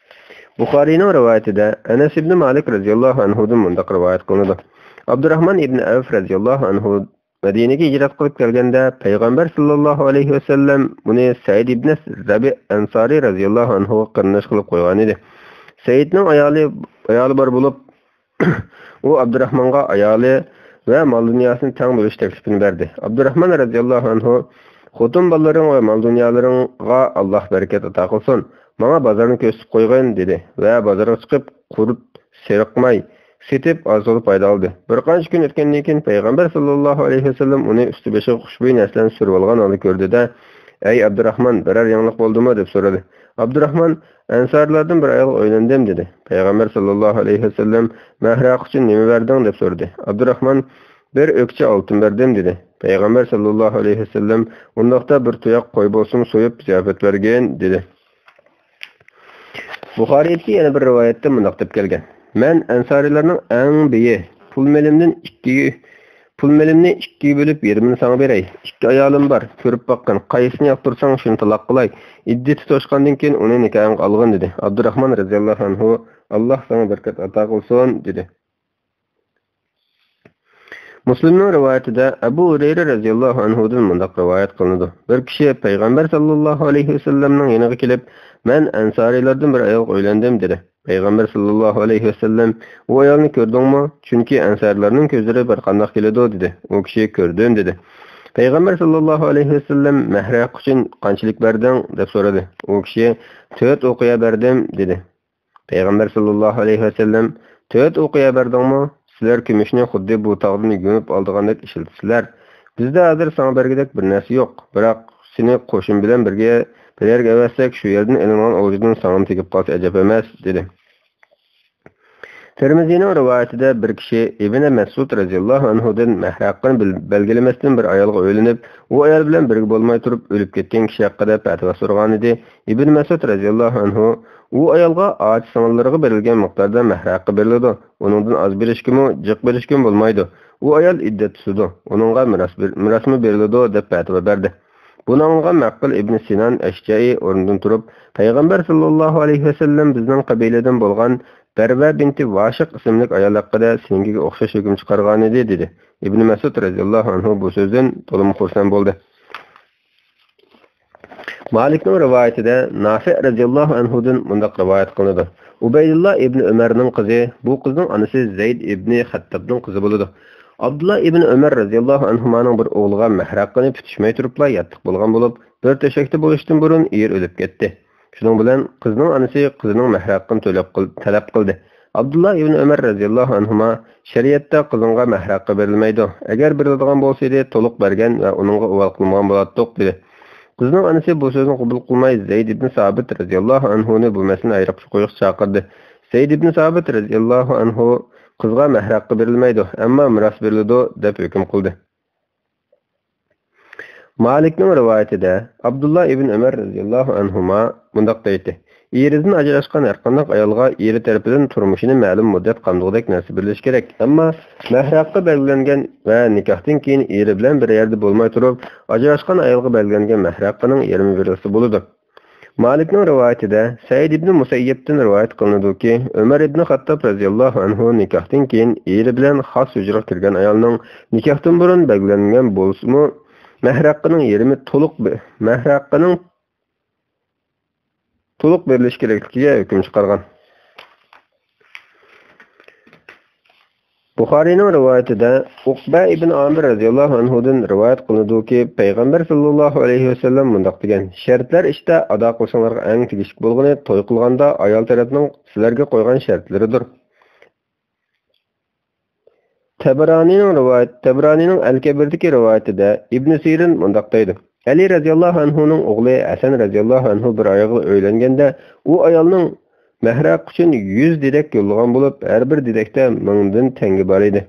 بۇخارىينىڭ رىۋايىتىدە ئەنەس ئىبنى مالىك رەزىياللاھۇ ئەنھۇدىن مۇنداق رىۋايەت قىلىنىدۇ. ئابدۇراھمان ئىبنى ئەۋف رەزىياللاھۇ ئەنھۇ مەدىنىگە ھىجرەت قىلىپ كەلگەندە، پەيغەمبەر ساللاللاھۇ ئەلەيھى ۋەسەللەم ئۇنى سەئىد ئىبنى رەبىئ ئەنسارى رەزىياللاھۇ ئەنھۇغا قېرىنداش قىلىپ قويغانىدى. سەئىدنىڭ ئايالى، ئايالى بار بولۇپ، ئۇ ئابدۇراھمانغا ئايالى ۋە مال-دۇنياسىنى تەڭ بۆلۈش تەكلىپىنى بەردى. ئابدۇراھمان رەزىياللاھۇ ئەنھۇ، «خوتۇن بالىلىرىڭ ۋە مال-دۇنيالىرىڭغا ئاللاھ بەرىكەت ئاتا قىلسۇن، ماڭا بازارنى كۆرسىتىپ قويغىن» دېدى ۋە بازارغا چىقىپ، قۇرت، سېرىق ماي سېتىپ، ئاز-تولا پايدا ئالدى. بىر قانچە كۈن ئۆتكەندىن كېيىن پەيغەمبەر ساللاللاھۇ ئەلەيھى ۋەسەللەم ئۇنى ئۈستى-بېشىغا خۇشبۇي نەرسىلەرنى سۈرۈۋالغان ھالدا كۆردى-دە، «ئەي ئابدۇراھمان، بىرەر يېڭىلىق بولدىمۇ؟» دەپ سورىدى. ئابدۇراھمان، «ئەنسارىيلاردىن بىر ئايالغا ئۆيلەندىم» دېدى. پەيغەمبەر ساللاللاھۇ ئەلەيھى ۋەسەللەم، «مەھرى ھەققى ئۈچۈن نېمە بەردىڭ؟» دەپ سورىدى. ئابدۇراھمان، «بىر ئۆكچە ئالتۇن بەردىم» دېدى. پەيغەمبەر ساللاللاھۇ ئەلەيھى ۋەسەللەم، «ئۇنداقتا بىر تۇياق قوي بولسىمۇ سويۇپ زىياپەت بەرگىن» دېدى. بۇخارىيدىكى يەنە بىر رىۋايەتتە مۇنداق دەپ كەلگەن، مەن ئەنسارىيلارنىڭ ئەڭ بېيى، پۇل مېلىمدىن ئىككى، پۇل مېلىمنى ئىككىگە بۆلۈپ يېرىمىنى ساڭا بېرەي. ئىككى ئايالىم بار، كۆرۈپ باققىن، قايسىسىنى ياقتۇرساڭ شۇنى تالاق قىلاي. ئىددىتى توشقاندىن كېيىن ئۇنى نىكاھىڭغا ئالغىن دېدى. ئابدۇراھمان رەزىياللاھۇ ئەنھۇ، ئاللاھ ساڭا بەرىكەت ئاتا قىلسۇن دېدى. مۇسلىمنىڭ رىۋايىتىدە ئەبۇ ھۇرەيرە رەزىياللاھۇ ئەنھۇدىن مۇنداق رىۋايەت قىلىنىدۇ، بىر كىشى پەيغەمبەر ساللاللاھۇ ئەلەيھى ۋەسەللەمنىڭ يېنىغا كېلىپ، مەن ئەنسارىيلاردىن بىر ئايالغا ئۆيلەندىم دېدى. پەيغەمبەر ساللاللاھۇ ئەلەيھى ۋەسەللەم، ئۇ ئايالنى كۆردۈڭمۇ؟ چۈنكى ئەنسارىيلارنىڭ كۆزلىرى بىر قانداق كېلىدۇ دېدى. ئۇ كىشى كۆردۈم دېدى. پەيغەمبەر ساللاللاھۇ ئەلەيھى ۋەسەللەم، مەھرى ھەققى ئۈچۈن قانچىلىك بەردىڭ دەپ سورىدى. ئۇ كىشى، تۆت ئوقىيە بەردىم دېدى. پەيغەمبەر ساللاللاھۇ ئەلەيھى ۋەسەللەم، تۆت ئوقىيە بەردىڭمۇ؟ سىلەر كۈمۈشنى خۇددى بۇ تاغدىن يۇمۇپ ئالىدىغاندەك ئىشلىتىسىلەر. بىزدە ھازىر ساڭا بەرگۈدەك بىر نەرسە يوق، بىراق سېنى قوشۇن بىلەن بىرگە بىر يەرگە ئەۋەتسەك، شۇ يەردىن ئېلىنغان ئولجىدىن ساڭىمۇ تېگىپ قالسا ئەجەب ئەمەس، دېدى. تىرمىزىنىڭ رىۋايىتىدە بىر كىشى ئىبنى مەسئۇد رەزىياللاھۇ ئەنھۇدىن مەھرى ھەققىنى بىل-، بەلگىلىمەستىن بىر ئايالغا ئۆيلىنىپ، ئۇ ئايال بىلەن بىرگە بولماي تۇرۇپ ئۆلۈپ كەتكەن كىشى ھەققىدە پەتىۋا سورىغانىدى. ئىبن مەسئۇد رەزىياللاھۇ ئەنھۇ، ئۇ ئايالغا ئاچا-سىڭىللىرىغا بېرىلگەن مىقداردا مەھرى ھەققى بېرىلىدۇ. ئۇنىڭدىن ئاز بېرىشكىمۇ، جىق بېرىشكىمۇ بولمايدۇ. ئۇ ئايال ئىددەت تۇتىدۇ. ئۇنىڭغا مىراس بېر-، مىراسمۇ بېرىلىدۇ، دەپ پەتىۋا بەردى. بۇنى ئاڭلىغان مەقىل ئىبن سىنان ئەشجەئى ئورنىدىن تۇرۇپ، پەيغەمبەر ساللاللاھۇ ئەلەيھى ۋەسەللەم بىزنىڭ قەبىلىدىن بولغان بەرۋە بىنتى ۋاشىق ئىسىملىك ئايال ھەققىدە سېنىڭكىگە ئوخشاش ھۆكۈم چىقارغانىدى، دېدى. ئىبنى مەسئۇد رەزىياللاھۇ ئەنھۇ بۇ سۆزدىن تولىمۇ خۇرسەن بولدى. مالىكنىڭ رىۋايىتىدە نافىئ رەزىياللاھۇ ئەنھۇدىن مۇنداق رىۋايەت قىلىنىدۇ: ئۇبەيدۇللا ئىبنى ئۆمەرنىڭ قىزى، بۇ قىزنىڭ ئانىسى زەيد ئىبنى خەتتابنىڭ قىزى بولىدۇ. ئابدۇللا ئىبنى ئۆمەر رەزىياللاھۇ ئەنھۇمانىڭ بىر ئوغلىغا مەھرە ھەققىنى پۈتۈشمەي تۇرۇپلا ياتلىق بولغان بولۇپ، بىر تۆشەكتە بولۇشتىن بۇرۇن ئېرى ئۆلۈپ كەتتى. شۇنىڭ بىلەن قىزنىڭ ئانىسى قىزىنىڭ مەھرە ھەققىنى تۆلەپ قىل-، تەلەپ قىلدى. ئابدۇللا ئىبنى ئۆمەر رەزىياللاھۇ ئەنھۇما، شەرىئەتتە قىزىڭغا مەھرە ھەققى بېرىلمەيدۇ. ئەگەر بېرىلىدىغان بولسىدى، تولۇق بەرگەن ۋە ئۇنىڭغا ئۇۋال قىلمىغان بولاتتۇق، دېدى. قىزنىڭ ئانىسى بۇ سۆزنى قوبۇل قىلماي، زەيد ئىبنى سابىت رەزىياللاھۇ ئەنھۇنى بۇ مەسىلىنى ئايرىقچە قويۇشقا چاقىردى. زەيد ئىبنى سابىت رەزىياللاھۇ ئەنھۇ قىزغا مەھرە ھەققى بېرىلمەيدۇ، ئەمما مىراس بېرىلىدۇ، دەپ ھۆكۈم قىلدى. مالىكنىڭ رىۋايىتىدە ئابدۇللا ئىبن ئۆمەر رەزىياللاھۇ ئەنھۇما مۇنداق دەيتتى: ئېرىدىن ئاجراشقان ھەرقانداق ئايالغا ئېرى تەرىپىدىن تۇرمۇشىنى مەلۇم مۇددەت قامدىغۇدەك نەرسە بېرىلىشى كېرەك. ئەمما مەھرە ھەققى بەلگىلەنگەن ۋە نىكاھتىن كېيىن ئېرى بىلەن بىر يەردە بولماي تۇرۇپ، ئاجراشقان ئايالغا بەلگىلەنگەن مەھرە ھەققىنىڭ يېرىمى بېرىلسە بولىدۇ. مالىكنىڭ رىۋايىتىدە سەئىد ئىبنى مۇسەييەبتىن رىۋايەت قىلىنىدۇكى، ئۆمەر ئىبنى خەتتاب رەزىياللاھۇ ئەنھۇ نىكاھتىن كېيىن ئېرى بىلەن خاس ھۇجرىغا كىرگەن ئايالنىڭ نىكاھتىن بۇرۇن بەلگىلەنگەن بولسىمۇ، مەھرە ھەققىنىڭ يېرىمى تولۇق بې-، مەھرە ھەققىنىڭ تولۇق بېرىلىشى كېرەكلىكىگە ھۆكۈم چىقارغان. بۇخارىينىڭ رىۋايىتىدە ئۇقبە ئىبن ئامىر رەزىياللاھۇ ئەنھۇدىن رىۋايەت قىلىنىدۇكى، پەيغەمبەر ساللاللاھۇ ئەلەيھى ۋەسەللەم مۇنداق دېگەن: شەرتلەر ئىچىدە ئادا قىلىشىڭلارغا ئەڭ تېگىشلىك بولغىنى توي قىلغاندا ئايال تەرەپنىڭ سىلەرگە قويغان شەرتلىرىدۇر. تەبرانىنىڭ رىۋايەت، تەبرانىنىڭ ئەل-كەبىردىكى رىۋايىتىدە ئىبنى سىرىن مۇنداق دەيدۇ: ئەلى رەزىياللاھۇ ئەنھۇنىڭ ئوغلى ھەسەن رەزىياللاھۇ ئەنھۇ بىر ئايالغا ئۆيلەنگەندە، ئۇ ئايالنىڭ مەھرە ھەققى ئۈچۈن يۈز دېدەك يوللىغان بولۇپ، ھەر بىر دېدەكتە مىڭدىن تەڭگە بار ئىدى.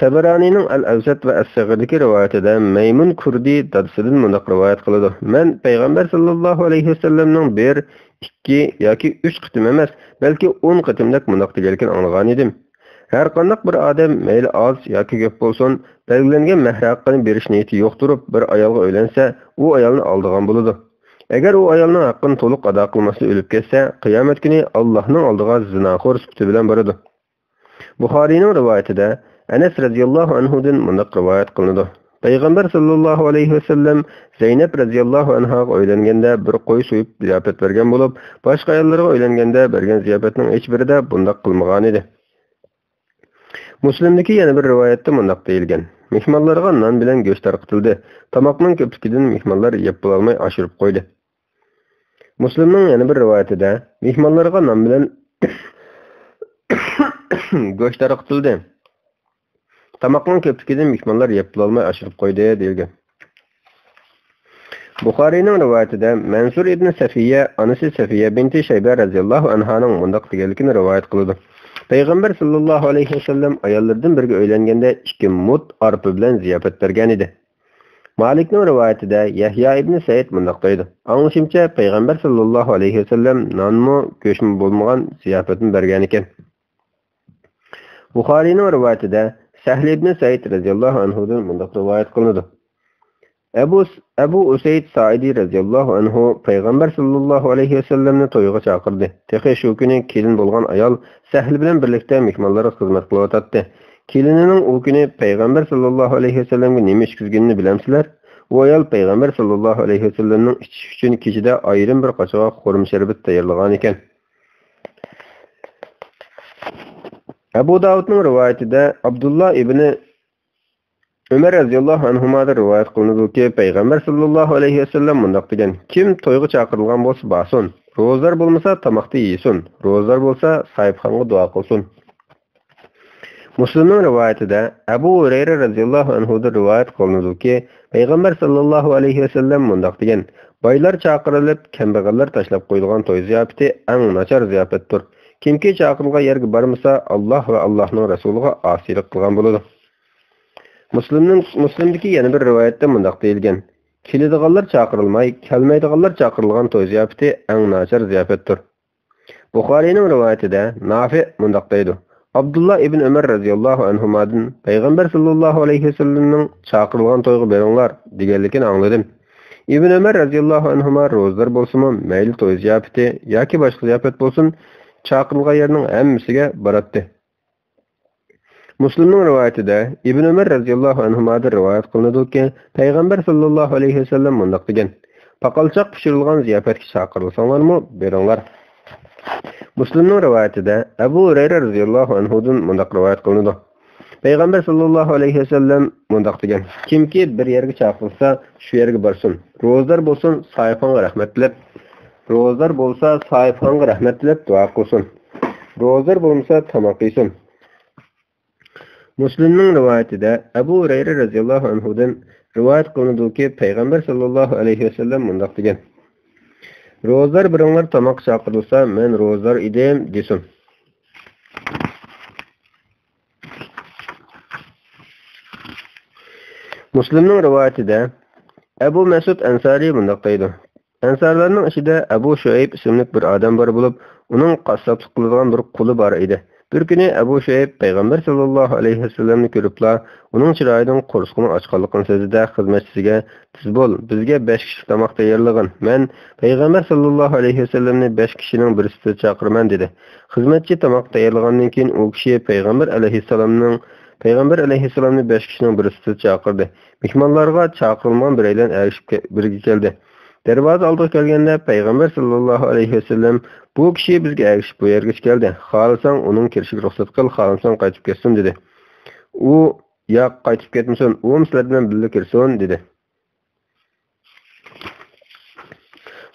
تەبرانىنىڭ ئەل-ئەۋسەت ۋە ئەس-سەغىردىكى رىۋايىتىدە مەيمۇن كۇردى دادىسىدىن مۇنداق رىۋايەت قىلىدۇ: مەن پەيغەمبەر ساللاللاھۇ ئەلەيھى ۋەسەللەمنىڭ بىر، ئىككى ياكى ئۈچ قېتىم ئەمەس، بەلكى ئون قېتىمدەك مۇنداق دېگەنلىكىنى ئاڭلىغانىدىم: ھەرقانداق بىر ئادەم، مەيلى ئاز ياكى كۆپ بولسۇن، بەلگىلەنگەن مەھرە ھەققىنى بېرىش نىيىتى يوق تۇرۇپ، بىر ئايالغا ئۆيلەنسە، ئۇ ئايالنى ئالدىغان بولىدۇ. ئەگەر ئۇ ئايالنىڭ ھەققىنى تولۇق ئادا قىلماستىن ئۆلۈپ كەتسە، قىيامەت كۈنى ئاللاھنىڭ ئالدىغا زىناخور سۈپىتى بىلەن بارىدۇ. بۇخارىينىڭ رىۋايىتىدە ئەنەس رەزىياللاھۇ ئەنھۇدىن مۇنداق رىۋايەت قىلىنىدۇ: پەيغەمبەر ساللاللاھۇ ئەلەيھى ۋەسەللەم زەينەپ رەزىياللاھۇ ئەنھاغا ئۆيلەنگەندە بىر قوي سويۇپ زىياپەت بەرگەن بولۇپ، باشقا ئاياللارغا ئۆيلەنگەندە بەرگەن زىياپەتنىڭ ھېچبىرىدە بۇنداق قىلمىغانىدى. مۇسلىمدىكى يەنە بىر رىۋايەتتە مۇنداق دېيىلگەن: مېھمانلارغا نان بىلەن گۆش تارقىتىلدى. تاماقنىڭ كۆپلۈكىدىن مېھمانلار يەپ بولالماي ئاشۇرۇپ قويدى. مۇسلىمنىڭ يەنە بىر رىۋايىتىدە، مېھمانلارغا نان بىلەن گۆش تارقىتىلدى. تاماقنىڭ كۆپلۈكىدىن مېھمانلار يەپ بولالماي ئاشۇرۇپ قويدى، دېيىلگەن. بۇخارىينىڭ رىۋايىتىدە مەنسۇر ئىبنى سەفىيە، ئانىسى سەفىيە بىنتى شەيبە رەزىياللاھۇ ئەنھانىڭ مۇنداق دېگەنلىكىنى رىۋايەت قىلىدۇ: پەيغەمبەر ساللاللاھۇ ئەلەيھى ۋەسەللەم ئاياللىرىدىن بىرىگە ئۆيلەنگەندە ئىككى مۇت ئارپا بىلەن زىياپەت بەرگەنىدى. مالىكنىڭ رىۋايىتىدە يەھيا ئىبنى سەئىد مۇنداق دەيدۇ: ئاڭلىشىمچە، پەيغەمبەر ساللاللاھۇ ئەلەيھى ۋەسەللەم نانمۇ، گۆشمۇ بولمىغان زىياپەتنى بەرگەنىكەن. بۇخارىينىڭ رىۋايىتىدە سەھلى ئىبنى سەئىد رەزىياللاھۇ ئەنھۇدىن مۇنداق رىۋايەت قىلىنىدۇ: ئەبۇ، ئەبۇ ئۇسەيد سائىدى رەزىياللاھۇ ئەنھۇ پەيغەمبەر ساللاللاھۇ ئەلەيھى ۋەسەللەمنى تويغا چاقىردى. تېخى شۇ كۈنى كېلىن بولغان ئايال سەھلى بىلەن بىرلىكتە مېھمانلارغا خىزمەت قىلىۋاتاتتى. كېلىنىنىڭ ئۇ كۈنى پەيغەمبەر ساللاللاھۇ ئەلەيھى ۋەسەللەمگە نېمە ئىچكۈزگىنىنى بىلەمسىلەر؟ ئۇ ئايال پەيغەمبەر ساللاللاھۇ ئەلەيھى ۋەسەللەمنىڭ ئىچىش ئۈچۈن كېچىدە ئايرىم بىر قاچىغا خورما شەربىتى تەييارلىغانىكەن. ئەبۇ داۋۇدنىڭ رىۋايىتىدە ئابدۇللا ئىبنى ئۆمەر رەزىياللاھۇ ئەنھۇمادىن رىۋايەت قىلىنىدۇكى، پەيغەمبەر ساللاللاھۇ ئەلەيھى ۋەسەللەم مۇنداق دېگەن: كىم تويغا چاقىرىلغان بولسا بارسۇن، روزىدار بولمىسا تاماقتا يېسۇن، روزىدار بولسا ساھىبخانغا دۇئا قىلسۇن. مۇسلىمنىڭ رىۋايىتىدە ئەبۇ ھۇرەيرە رەزىياللاھۇ ئەنھۇدىن رىۋايەت قىلىنىدۇكى، پەيغەمبەر ساللاللاھۇ ئەلەيھى ۋەسەللەم مۇنداق دېگەن: بايلار چاقىرىلىپ، كەمبەغەللەر تاشلاپ قويىدىغان توي زىياپىتى ئەڭ ناچار زىياپەتتۇر. كىمكى چاقىرىلغان يەرگە بارمىسا، ئاللاھ ۋە ئاللاھنىڭ رەسۇلىغا ئاسىيلىق قىلغان بولىدۇ. مۇسلىمنىڭ، مۇسلىمدىكى يەنە بىر رىۋايەتتە مۇنداق دېيىلگەن: كېلىدىغانلار چاقىرىلماي، كەلمەيدىغانلار چاقىرىلغان توي زىياپىتى ئەڭ ناچار زىياپەتتۇر. بۇخارىينىڭ رىۋايىتىدە نافىئ مۇنداق دەيدۇ: ئابدۇللا ئىبن ئۆمەر رەزىياللاھۇ ئەنھۇمادىن پەيغەمبەر ساللاللاھۇ ئەلەيھى ۋەسەللەمنىڭ چاقىرىلغان تويغا بېرىڭلار دېگەنلىكىنى ئاڭلىدىم. ئىبن ئۆمەر رەزىياللاھۇ ئەنھۇما روزىدار بولسىمۇ، مەيلى توي زىياپىتى ياكى باشقا زىياپەت بولسۇن، چاقىرىلغان يەرنىڭ ھەممىسىگە باراتتى. مۇسلىمنىڭ رىۋايىتىدە ئىبن ئۆمەر رەزىياللاھۇ ئەنھۇمادىن رىۋايەت قىلىنىدۇكى، پەيغەمبەر ساللاللاھۇ ئەلەيھى ۋەسەللەم مۇنداق دېگەن: «پاقالچاق پىشۇرۇلغان زىياپەتكە چاقىرىلساڭلارمۇ، بېرىڭلار.» مۇسلىمنىڭ رىۋايىتىدە ئەبۇ ھۇرەيرە رەزىياللاھۇ ئەنھۇدىن مۇنداق رىۋايەت قىلىنىدۇ: پەيغەمبەر ساللاللاھۇ ئەلەيھى ۋەسەللەم مۇنداق دېگەن: «كىمكى بىر يەرگە چاقىرىلسا، شۇ يەرگە بارسۇن. روزىدار بولسۇن، ساھىبخانغا رەھمەت تىلەپ، روزىدار بولسا، ساھىبخانغا رەھمەت تىلەپ دۇئا قىلسۇن. روزىدار بولمىسا، تاماق يېسۇن.» مۇسلىمنىڭ رىۋايىتىدە ئەبۇ ھۇرەيرە رەزىياللاھۇ ئەنھۇدىن رىۋايەت قىلىنىدۇكى، پەيغەمبەر ساللاللاھۇ ئەلەيھى ۋەسەللەم مۇنداق دېگەن: «روزىدار بىرىڭلار تاماققا چاقىرىلسا، مەن روزىدار ئىدىم، دېسۇن.» مۇسلىمنىڭ رىۋايىتىدە ئەبۇ مەسئۇد ئەنسارىي مۇنداق دەيدۇ: ئەنسارلارنىڭ ئىچىدە ئەبۇ شۇئەيب ئىسىملىك بىر ئادەم بار بولۇپ، ئۇنىڭ قاسساپلىق قىلىدىغان بىر قۇلى بار ئىدى. بىر كۈنى ئەبۇ شۇئەيب پەيغەمبەر ساللاللاھۇ ئەلەيھى ۋەسەللەمنى كۆرۈپلا، ئۇنىڭ چىرايىدىن قورسىقىنىڭ ئاچقانلىقىنى سەزدى-دە، خىزمەتچىسىگە: «تېز بول، بىزگە بەش كىشىلىك تاماق تەييارلىغىن. مەن پەيغەمبەر ساللاللاھۇ ئەلەيھى ۋەسەللەمنى بەش كىشىنىڭ بىرى سۈپىتىدە چاقىرىمەن» دېدى. خىزمەتچى تاماق تەييارلىغاندىن كېيىن، ئۇ كىشى پەيغەمبەر ئەلەيھىسسالامنىڭ، پەيغەمبەر ئەلەيھىسسالامنى بەش كىشىنىڭ بىرى سۈپىتىدە چاقىردى. مېھمانلارغا چاقىرىلمىغان بىرەيلەن ئەگىشىپ كە-، بىرگە كەلدى. دەرۋازا ئالدىغا كەلگەندە، پەيغەمبەر ساللاللاھۇ ئەلەيھى ۋەسەللەم: «بۇ كىشى بىزگە ئەگىشىپ بۇ يەرگىچە كەلدى. خالىساڭ ئۇنىڭ كىرىشىگە رۇخسەت قىل، خالىمىساڭ قايتىپ كەتسۇن» دېدى. ئۇ: «ياق، قايتىپ كەتمىسۇن، ئۇمۇ سىلەر بىلەن بىللە كىرسۇن» دېدى.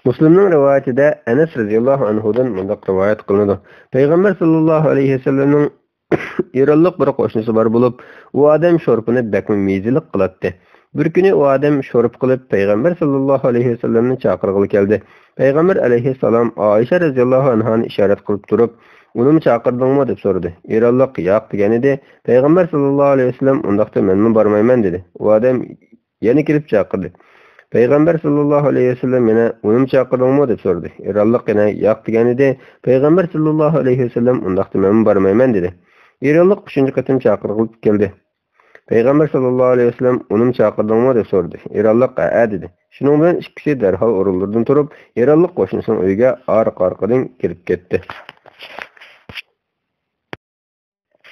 مۇسلىمنىڭ رىۋايىتىدە ئەنەس رەزىياللاھۇ ئەنھۇدىن مۇنداق رىۋايەت قىلىنىدۇ: پەيغەمبەر ساللاللاھۇ ئەلەيھى ۋەسەللەمنىڭ ئىرانلىق بىر قوشنىسى بار بولۇپ، ئۇ ئادەم شورپىنى بەكمۇ مېزىلىك قىلاتتى. بىر كۈنى ئۇ ئادەم شورپا قىلىپ، پەيغەمبەر ساللاللاھۇ ئەلەيھى ۋەسەللەمنى چاقىرغىلى كەلدى. پەيغەمبەر ئەلەيھىسسالام ئائىشە رەزىياللاھۇ ئەنھانى ئىشارەت قىلىپ تۇرۇپ، «ئۇنىمۇ چاقىردىڭمۇ؟» دەپ سورىدى. ئىرانلىق «ياق» دېگەنىدى. پەيغەمبەر ساللاللاھۇ ئەلەيھى ۋەسەللەم: «ئۇنداقتا مەنمۇ بارمايمەن» دېدى. ئۇ ئادەم يەنە كېلىپ چاقىردى. پەيغەمبەر ساللاللاھۇ ئەلەيھى ۋەسەللەم يەنە: «ئۇنىمۇ چاقىردىڭمۇ؟» دەپ سورىدى. ئىرانلىق يەنە «ياق» دېگەنىدى. پەيغەمبەر ساللاللاھۇ ئەلەيھى ۋەسەللەم: «ئۇنداقتا مەنمۇ بارمايمەن» دېدى. ئىرانلىق ئۈچىنچى قېتىم چاقىرغىلى كەلدى. پەيغەمبەر ساللاللاھۇ ئەلەيھى ۋەسەللەم: «ئۇنىمۇ چاقىردىڭمۇ؟» دەپ سورىدى. ئىرانلىق: «ھەئە» دېدى. شۇنىڭ بىلەن ئىككىسى دەرھال ئورۇنلىرىدىن تۇرۇپ، ئىرانلىق قوشنىسىنىڭ ئۆيىگە ئارقا-ئارقىدىن كىرىپ كەتتى.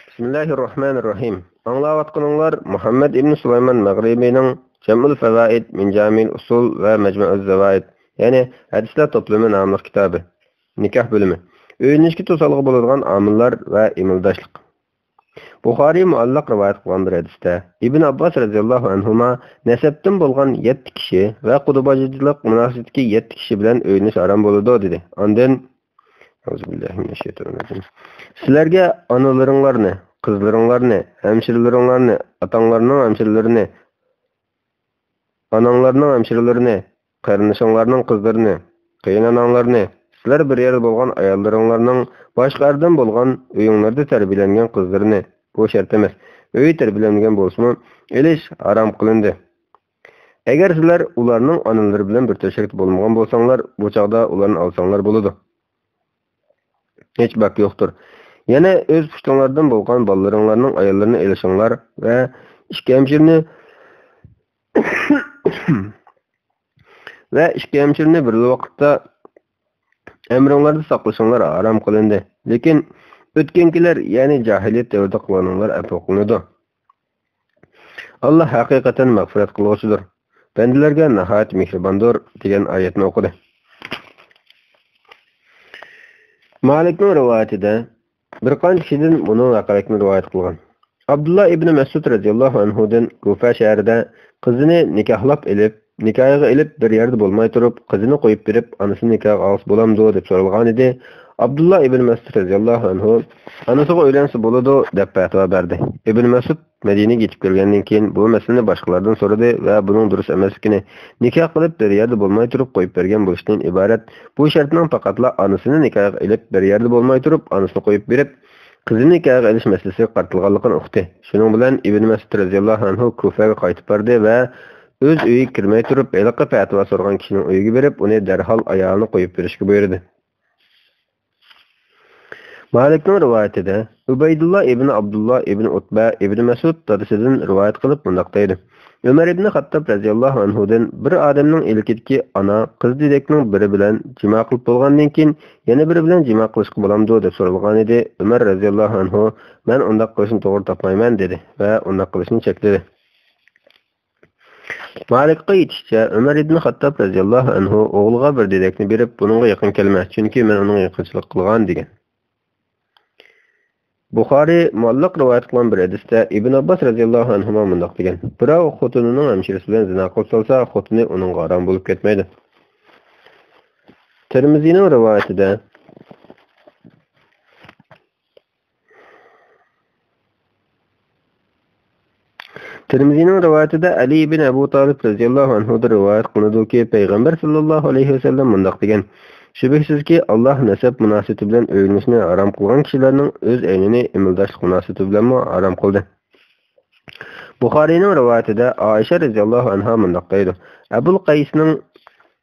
بىسمىللاھىررەھمانىررەھىم. ئاڭلاۋاتقىنىڭلار مۇھەممەد ئىبن سۇلايمان مەغرىبىنىڭ جەمئۇل فەۋائىد مىن جامىئىل ئۇسۇل ۋە مەجمەئۇز زەۋائىد، يەنى ھەدىسلەر توپلىمى ناملىق كىتابى. نىكاھ بۆلۈمى. ئۆيلىنىشكە توسالغۇ بولىدىغان ئامىللار ۋە ئىمىلداشلىق. بۇخارىي مۇئەللەق رىۋايەت قىلغان بىر ھەدىستە، ئىبن ئابباس رەزىياللاھۇ ئەنھۇما نەسەبتىن بولغان يەتتە كىشى ۋە قۇدا باجىجىلىق مۇناسىۋىتىدىكى يەتتە كىشى بىلەن ئۆيلىنىش ھارام بولىدۇ، دېدى. ئاندىن، ئەئۇزۇ بىللاھى مىنەششەيتانىررەجىم. سىلەرگە ئانىلىرىڭلارنى، قىزلىرىڭلارنى، ھەمشىرىلىرىڭلارنى، ئاتاڭلارنىڭ ھەمشىرىلىرىنى، ئاناڭلارنىڭ ھەمشىرىلىرىنى، قېرىندىشىڭلارنىڭ قىزلىرىنى، قېيىنئاناڭلارنى، سىلەر بىر يەردە بولغان ئاياللىرىڭلارنىڭ باشقا ئەردىن بولغان ئۆيۈڭلاردا تەربىيەلەنگەن قىزلىرىنى، بۇ شەرت ئەمەس، ئۆيى تەربىيەلەنمىگەن بولسىمۇ، ئېلىش ھارام قىلىندى. ئەگەر سىلەر ئۇلارنىڭ ئانىلىرى بىلەن بىر تۆشەكتە بولمىغان بولساڭلار، بۇ چاغدا ئۇلارنى ئالساڭلار بولىدۇ. ھېچ باك يوقتۇر. يەنە ئۆز پۇشتۇڭلاردىن بولغان بالىلىرىڭلارنىڭ ئاياللىرىنى ئېلىشىڭلار ۋە ئىككى ھەمشىرىنى ۋە ئىككى ھەمشىرىنى بىرلا ۋاقىتتا ئەمرىڭلاردا ساقلىشىڭلار ھارام قىلىندى. لېكىن ئۆتكەنكىلەر، يەنى جاھىلىيەت دەۋرىدە قىلغىنىڭلار ئەپۇ قىلىنىدۇ. ئاللا ھەقىقەتەن مەغپىرەت قىلغۇچىدۇر، بەندىلەرگە ناھايىتى مېھرىباندۇر، دېگەن ئايەتنى ئوقۇدى. مالىكنىڭ رىۋايىتىدە بىر قانچە كىشىدىن بۇنىڭ ھەققىدە رىۋايەت قىلغان. ئابدۇللا ئىبنى مەسئۇد رەزىياللاھۇ ئەنھۇدىن كۇفە شەھىرىدە قىزىنى نىكاھلاپ ئېلىپ، نىكاھىغا ئېلىپ بىر يەردە بولماي تۇرۇپ، قىزىنى قويۇپ بېرىپ، ئانىسىنى نىكاھقا ئالسا بولامدۇ دەپ سورالغانىدى. ئابدۇللا ئىبنى مەسئۇد رەزىياللاھۇ ئەنھۇ ئانىسىغا ئۆيلەنسە بولىدۇ دەپ پەتىۋا بەردى. ئىبنى مەسئۇد مەدىنىگە يېتىپ كەلگەندىن كېيىن بۇ مەسىلىنى باشقىلاردىن سورىدى ۋە بۇنىڭ دۇرۇس ئەمەسلىكىنى، نىكاھ قىلىپ بىر يەردە بولماي تۇرۇپ قويۇپ بەرگەن بولۇشتىن ئىبارەت. بۇ شەرتنىڭ پەقەتلا ئانىسىنى نىكاھقا ئېلىپ بىر يەردە بولماي تۇرۇپ ئانىسىنى قويۇپ بېرىپ، قىزىنى نىكاھقا ئېلىش مەسىلىسىگە قارىتىلغانلىقىنى ئۇقتى. شۇنىڭ بىلەن ئىبنى مەسئۇد رەزىياللاھۇ ئەنھۇ كۇفەگە قايتىپ باردى ۋە ئۆز ئۆيىگە كىرمەي تۇرۇپ ھېلىقى پەتىۋا سورىغان كىشىنىڭ ئۆيىگە بېرىپ ئۇنى دەرھال ئايالىنى قويۇپ بېرىشكە بۇيرۇدى. مالىكنىڭ رىۋايىتىدە ئۇبەيدۇللا ئىبنى ئابدۇللا ئىبنى ئۇتبە ئىبنى مەسئۇد دادىسىدىن رىۋايەت قىلىپ مۇنداق دەيدۇ: ئۆمەر ئىبنى خاتتاب رەزىياللاھۇ ئەنھۇدىن بىر ئادەمنىڭ ئىلكىدىكى ئانا قىز دېدەكنىڭ بىرى بىلەن جىما قىلىپ بولغاندىن كېيىن يەنە بىرى بىلەن جىما قىلىشقا بولامدۇ دەپ سورالغانىدى. ئۆمەر رەزىياللاھۇ ئەنھۇ مەن ئۇنداق قىلىشنى توغرا تاپمايمەن دېدى ۋە ئۇنداق قىلىشنى چەكلىدى. مالىكقا ئېيتىشىچە، ئۆمەر ئىبنى خاتتاب رەزىياللاھۇ ئەنھۇ ئوغلىغا بىر دېدەكنى بېرىپ، بۇنىڭغا يېقىن كەلمە، چۈنكى مەن ئۇنىڭغا يېقىنچىلىق قىلغان دېگەن. بۇخارىي مۇئەللەق رىۋايەت قىلغان بىر ھەدىستە ئىبن ئابباس رەزىياللاھۇ ئەنھۇما مۇنداق دېگەن: بىراۋ خوتۇنىنىڭ ھەمشىرىسى بىلەن زىنا قىلىپ سالسا، خوتۇنى ئۇنىڭغا ھارام بولۇپ كەتمەيدۇ. تىرمىزىنىڭ رىۋايىتىدە، تىرمىزىنىڭ رىۋايىتىدە ئەلى ئىبن ئەبۇ تالىپ رەزىياللاھۇ ئەنھۇدىن رىۋايەت قىلىنىدۇكى، پەيغەمبەر ساللاللاھۇ ئەلەيھى ۋەسەللەم مۇنداق دېگەن: شۈبھىسىزكى، ئاللاھ نەسەب مۇناسىۋىتى بىلەن ئۆيلىنىشنى ھارام قىلغان كىشىلەرنىڭ ئۆز ئەينىنى ئىمىلداشلىق مۇناسىۋىتى بىلەنمۇ ھارام قىلدى. بۇخارىينىڭ رىۋايىتىدە ئائىشە رەزىياللاھۇ ئەنھا مۇنداق دەيدۇ: ئەبۇل قەيسنىڭ،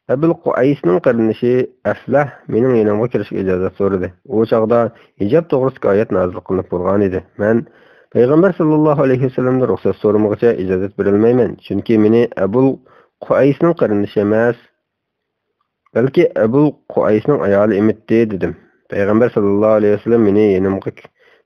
ئەبۇل قۇئەيسنىڭ قېرىندىشى ئەفلەھ مېنىڭ يېنىمغا كىرىشكە ئىجازەت سورىدى. ئۇ چاغدا ھىجاب توغرىسىدىكى ئايەت نازىل قىلىنىپ بولغانىدى. مەن پەيغەمبەر ساللاللاھۇ ئەلەيھى ۋەسەللەمدىن رۇخسەت سورىمىغۇچە ئىجازەت بېرەلمەيمەن، چۈنكى مېنى ئەبۇل قۇئەيسنىڭ قېرىندىشى ئەمەس، بەلكى ئەبۇل قۇئەيسنىڭ ئايالى ئېمىتتى، دېدىم. پەيغەمبەر ساللاللاھۇ ئەلەيھى ۋەسەللەم مېنى يېنىمغا،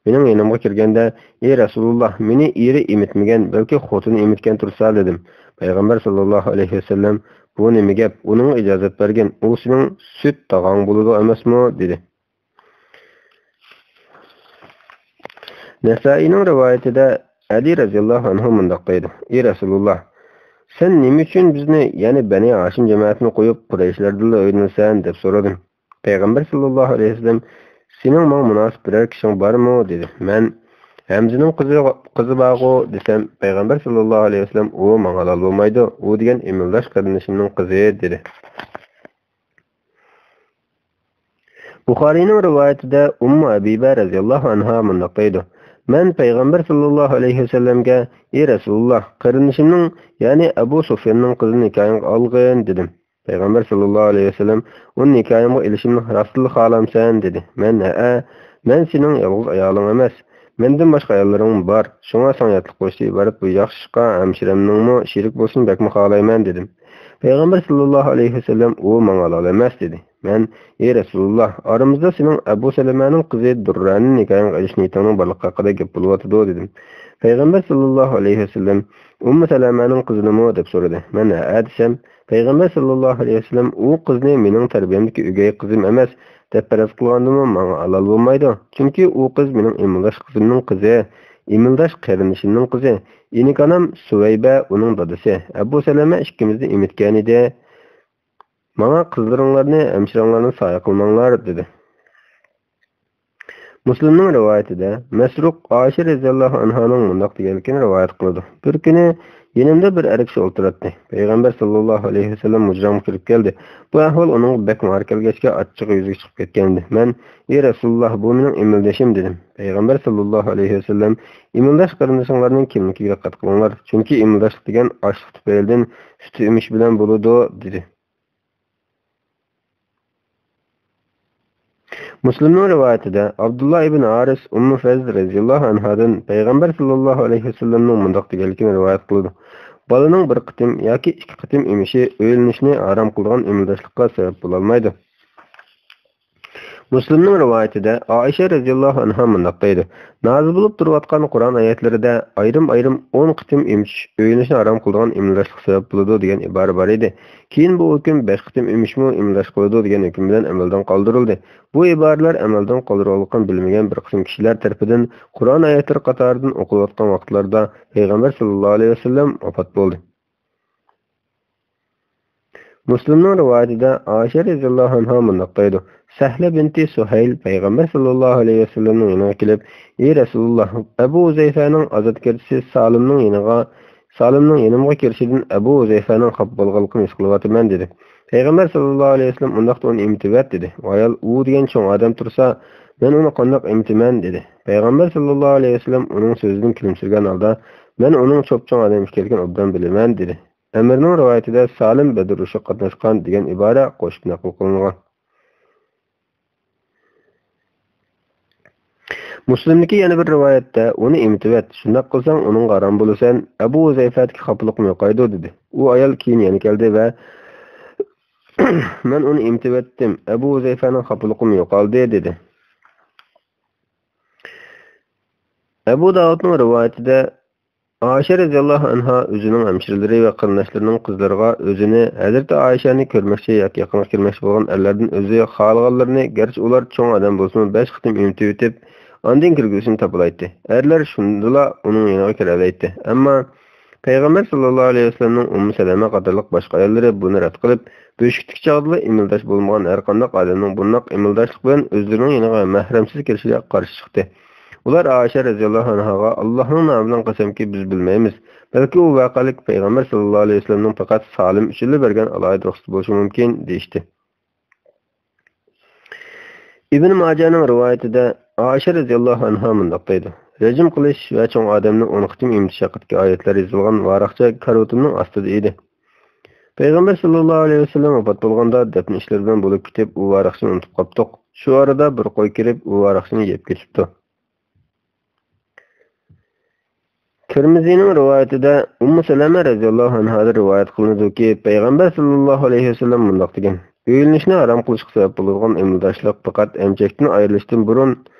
مېنىڭ يېنىمغا كىرگەندە، ئى رەسۇلۇللاھ، مېنى ئېرى ئېمىتمىگەن، بەلكى خوتۇنى ئېمىتكەن تۇرسا، دېدىم. پەيغەمبەر ساللاللاھۇ ئەلەيھى ۋەسەللەم، بۇ نېمە گەپ؟ ئۇنىڭغا ئىجازەت بەرگىن، ئۇ سېنىڭ سۈت تاغاڭ بولىدۇ ئەمەسمۇ؟ دېدى. نەسائىينىڭ رىۋايىتىدە ئەلى رەزىياللاھۇ ئەنھۇ مۇنداق دەيدۇ: ئى رەسۇلۇللاھ، سەن نېمە ئۈچۈن بىزنى، يەنى بەنى ھاشىم جەمەتىنى قويۇپ، قۇرەيشلەردىنلا ئۆيلىنىسەن؟ دەپ سورىدىم. پەيغەمبەر ساللاللاھۇ ئەلەيھى ۋەسەللەم، سېنىڭ ماڭا مۇناسىپ بىرەر كىشىڭ بارمۇ؟ دېدى. مەن، ھەمزىنىڭ قىزى، قىزى بارغۇ، دېسەم، پەيغەمبەر ساللاللاھۇ ئەلەيھى ۋەسەللەم، ئۇ ماڭا ھالال بولمايدۇ، ئۇ دېگەن ئىمىلداش قېرىندىشىمنىڭ قىزى، دېدى. بۇخارىينىڭ رىۋايىتىدە ئۇممۇ ھەبىبە رەزىياللاھۇ ئەنھا مۇنداق دەيدۇ: مەن پەيغەمبەر ساللاللاھۇ ئەلەيھى ۋەسەللەمگە، ئى رەسۇلۇللاھ، قېرىندىشىمنىڭ، يەنى ئەبۇ سۇفياننىڭ قىزىنى نىكاھىڭغا ئالغىن، دېدىم. پەيغەمبەر ساللاللاھۇ ئەلەيھى ۋەسەللەم ئۇنى نىكاھىمغا ئېلىشىمنى راستتىنلا خالامسەن؟ دېدى. مەن، ھەئە، مەن سېنىڭ يالغۇز ئايالىڭ ئەمەس. مەندىن باشقا ئاياللىرىڭمۇ بار. شۇڭا ساڭا ياتلىق بولۇشتىن ئىبارەت بۇ ياخشى ئىشقا ھەمشىرەمنىڭمۇ شېرىك بولۇشىنى بەكمۇ خالايمەن، دېدىم. پەيغەمبەر ساللاللاھۇ ئەلەيھى ۋەسەللەم، ئۇ ماڭا ھالال ئەمەس، دېدى. مەن، ئى رەسۇلۇللاھ، ئارىمىزدا سېنىڭ ئەبۇ سەلەمەنىڭ قىزى دۇررانى نىكاھىڭغا ئېلىش نىيىتىڭنىڭ بارلىقى ھەققىدە گەپ بولۇۋاتىدۇ، دېدىم. پەيغەمبەر ساللاللاھۇ ئەلەيھى ۋەسەللەم، ئۇممۇ سەلەمەنىڭ قىزىنىمۇ؟ دەپ سورىدى. مەن، ھەئە، دېسەم، پەيغەمبەر ساللاللاھۇ ئەلەيھى ۋەسەللەم، ئۇ قىزنى مېنىڭ تەربىيەمدىكى ئۆگەي قىزىم ئەمەس، دەپ پەرەز قىلغاندىمۇ ماڭا ھالال بولمايدۇ. چۈنكى ئۇ قىز مېنىڭ ئىمىلداش قىزىمنىڭ قىزى، ئىمىلداش قېرىندىشىمنىڭ قىزى. ئىنىكانام سۇۋەيبە ئۇنىڭ دادىسى. ئەبۇ سەلەمە ئىككىمىزنى ئېمىتكەنىدى. ماڭا قىزلىرىڭلارنى، ھەمشىرەڭلارنى سايە قىلماڭلار، دېدى. مۇسلىمنىڭ رىۋايىتىدە مەسرۇق ئائىشە رەزىياللاھۇ ئەنھانىڭ مۇنداق دېگەنلىكىنى رىۋايەت قىلىدۇ: بىر كۈنى يېنىمدا بىر ئەر كىشى ئولتۇراتتى. پەيغەمبەر ساللاللاھۇ ئەلەيھى ۋەسەللەم ھۇجرامغا كىرىپ كەلدى. بۇ ئەھۋال ئۇنىڭغا بەك مارا كەلگەچكە، ئاچچىقى يۈزىگە چىقىپ كەتكەنىدى. مەن، ئى رەسۇلۇللاھ، بۇ مېنىڭ ئىمىلدىشىم، دېدىم. پەيغەمبەر ساللاللاھۇ ئەلەيھى ۋەسەللەم، ئىمىلداش قېرىندىشىڭلارنىڭ كىملىكىگە دىققەت قىلىڭلار، چۈنكى ئىمىلداشلىق دېگەن ئاشلىق تۈپەيلىدىن سۈت ئېمىش بىلەن بولىدۇ، دېدى. مۇسلىمنىڭ رىۋايىتىدە ئابدۇللا ئىبن ھارىس ئۇممۇ فەز رەزىياللاھۇ ئەنھادىن پەيغەمبەر ساللاللاھۇ ئەلەيھى ۋەسەللەمنىڭ مۇنداق دېگەنلىكىنى رىۋايەت قىلىدۇ: بالىنىڭ بىر قېتىم ياكى ئىككى قېتىم ئېمىشى ئۆيلىنىشنى ھارام قىلىدىغان ئىمىلداشلىققا سەۋەب بولالمايدۇ. مۇسلىمنىڭ رىۋايىتىدە ئائىشە رەزىياللاھۇ ئەنھا مۇنداق دەيدۇ: نازىل بولۇپ تۇرۇۋاتقان قۇرئان ئايەتلىرىدە ئايرىم-ئايرىم ئون قېتىم ئېمىتىش، ئۆيلىنىشنى ھارام قىلىدىغان ئىمىلداشلىق سەۋەب بولىدۇ، دېگەن ئىبارە بار ئىدى. كېيىن بۇ ھۆكۈم بەش قېتىم ئېمىشمۇ ئىمىلداش قىلىدۇ، دېگەن ھۆكۈم بىلەن ئەمەلدىن قالدۇرۇلدى. بۇ ئىبارىلەر ئەمەلدىن قالدۇرۇلغانلىقىنى بىلمىگەن بىر قىسىم كىشىلەر تەرىپىدىن قۇرئان ئايەتلىرى قاتارىدىن ئوقۇلۇۋاتقان ۋاقىتلاردا پەيغەمبەر ساللاللاھۇ ئەلەيھى ۋەسەللەم ۋاپات بولدى. مۇسلىمنىڭ رىۋايىتىدە ئائىشە رەزىياللاھۇ ئەنھا مۇنداق دەيدۇ: سەھلە بىنتى سۇھەيل پەيغەمبەر ساللاللاھۇ ئەلەيھى ۋەسەللەمنىڭ يېنىغا كېلىپ، ئى رەسۇلۇللاھ، ئەبۇ ھۇزەيفەنىڭ ئازادكارچىسى سالىمنىڭ يېنىغا، سالىمنىڭ يېنىمغا كىرىشىدىن ئەبۇ ھۇزەيفەنىڭ خاپا بولغانلىقىنى ھېس قىلىۋاتىمەن، دېدى. پەيغەمبەر ساللاللاھۇ ئەلەيھى ۋەسەللەم، ئۇنداقتا ئۇنى ئېمىتىۋەت، دېدى. ئۇ ئايال، ئۇ دېگەن چوڭ ئادەم تۇرسا، مەن ئۇنى قانداق ئېمىتىمەن؟ دېدى. پەيغەمبەر ساللاللاھۇ ئەلەيھى ۋەسەللەم ئۇنىڭ سۆزىدىن كۈلۈمسىرىگەن ھالدا، مەن ئۇنىڭ چوپچوڭ ئادەم ئىكەنلىكىنى ئوبدان بىلىمەن، دېدى. ئەمىرنىڭ رىۋايىتىدە سالىم بەدر ئۇرۇشىغا قاتناشقان دېگەن ئىبارە قوشۇپ نەقىل قىلىنغان. مۇسلىمدىكى يەنە بىر رىۋايەتتە، «ئۇنى ئېمىتىۋەت، شۇنداق قىلساڭ ئۇنىڭغا ھارام بولىسەن، ئەبۇ ھۇزەيفەدىكى خاپىلىقىم يوقايدۇ» دېدى. ئۇ ئايال كېيىن يەنە كەلدى ۋە، «مەن ئۇنى ئېمىتىۋەتتىم، ئەبۇ ھۇزەيفەنىڭ خاپىلىقىمۇ يوقالدى» دېدى. ئەبۇ داۋۇدنىڭ رىۋايىتىدە، ئائىشە رەزىياللاھۇ ئەنھا ئۆزىنىڭ ھەمشىرىلىرى ۋە قېرىنداشلىرىنىڭ قىزلىرىغا ئۆزىنى ھەزرىتى ئائىشەنى كۆرمەكچى ياكى يېقىنغا كىرمەكچى بولغان ئەرلەردىن ئۆزى خالىغانلىرىنى، گەرچە ئۇلار چوڭ ئادەم بولسىمۇ، بەش قېتىم ئېمىتىۋېتىپ، ئاندىن كىرگۈزۈشنى تاپىلايتتى. ئەرلەر شۇندىلا ئۇنىڭ يېنىغا كىرەلەيتتى. ئەمما پەيغەمبەر ساللاللاھۇ ئەلەيھى ۋەسەللەمنىڭ ئۇممۇ سەلەمە قاتارلىق باشقا ئاياللىرى بۇنى رەت قىلىپ، بۆشۈكتىكى چاغدىلا ئىمىلداش بولمىغان ھەرقانداق ئادەمنىڭ بۇنداق ئىمىلداشلىق بىلەن ئۆزلىرىنىڭ يېنىغا مەھرەمسىز كىرىشىگە قارشى چىقتى. ئۇلار ئائىشە رەزىياللاھۇ ئەنھاغا، «ئاللاھنىڭ نامى بىلەن قەسەمكى، بىز بىلمەيمىز. بەلكى ئۇ ۋەقەلىك پەيغەمبەر ساللاللاھۇ ئەلەيھى ۋەسەللەمنىڭ پەقەت سالىم ئۈچۈنلا بەرگەن ئالاھىدە رۇخسىتى بولۇشى مۇمكىن» دېيىشتى. ئىبن ماجەنىڭ رىۋايىتىدە، ئائىشە رەزىياللاھۇ ئەنھا مۇنداق دەيدۇ: «رەجىم قىلىش ۋە چوڭ ئادەمنى ئون قېتىم ئېمىتىش ھەققىدىكى ئايەتلەر يېزىلغان ۋاراقچە كارىۋىتىمنىڭ ئاستىدا ئىدى. پەيغەمبەر ساللاللاھۇ ئەلەيھى ۋەسەللەم ۋاپات بولغاندا، دەپنە ئىشلىرى بىلەن بولۇپ كېتىپ، ئۇ ۋاراقچىنى ئۇنتۇپ قاپتۇق. شۇ ئارىدا بىر قوي كىرىپ، ئۇ ۋاراقچىنى يەپ كېتىپتۇ.» تىرمىزىنىڭ رىۋايىتىدە، ئۇممۇ سەلەمە رەزىياللاھۇ ئەنھادىن رىۋايەت قىلىنىدۇكى، پەيغەمبەر ساللاللاھۇ ئەلەيھى ۋەسەللەم مۇنداق دېگەن: «ئۆيلىنىشنى ھارام قىلىشقا سەۋەب بولىدىغان ئىمىلداشلىق پەقەت ئەمچەكتىن ئايرىلىشتىن بۇرۇن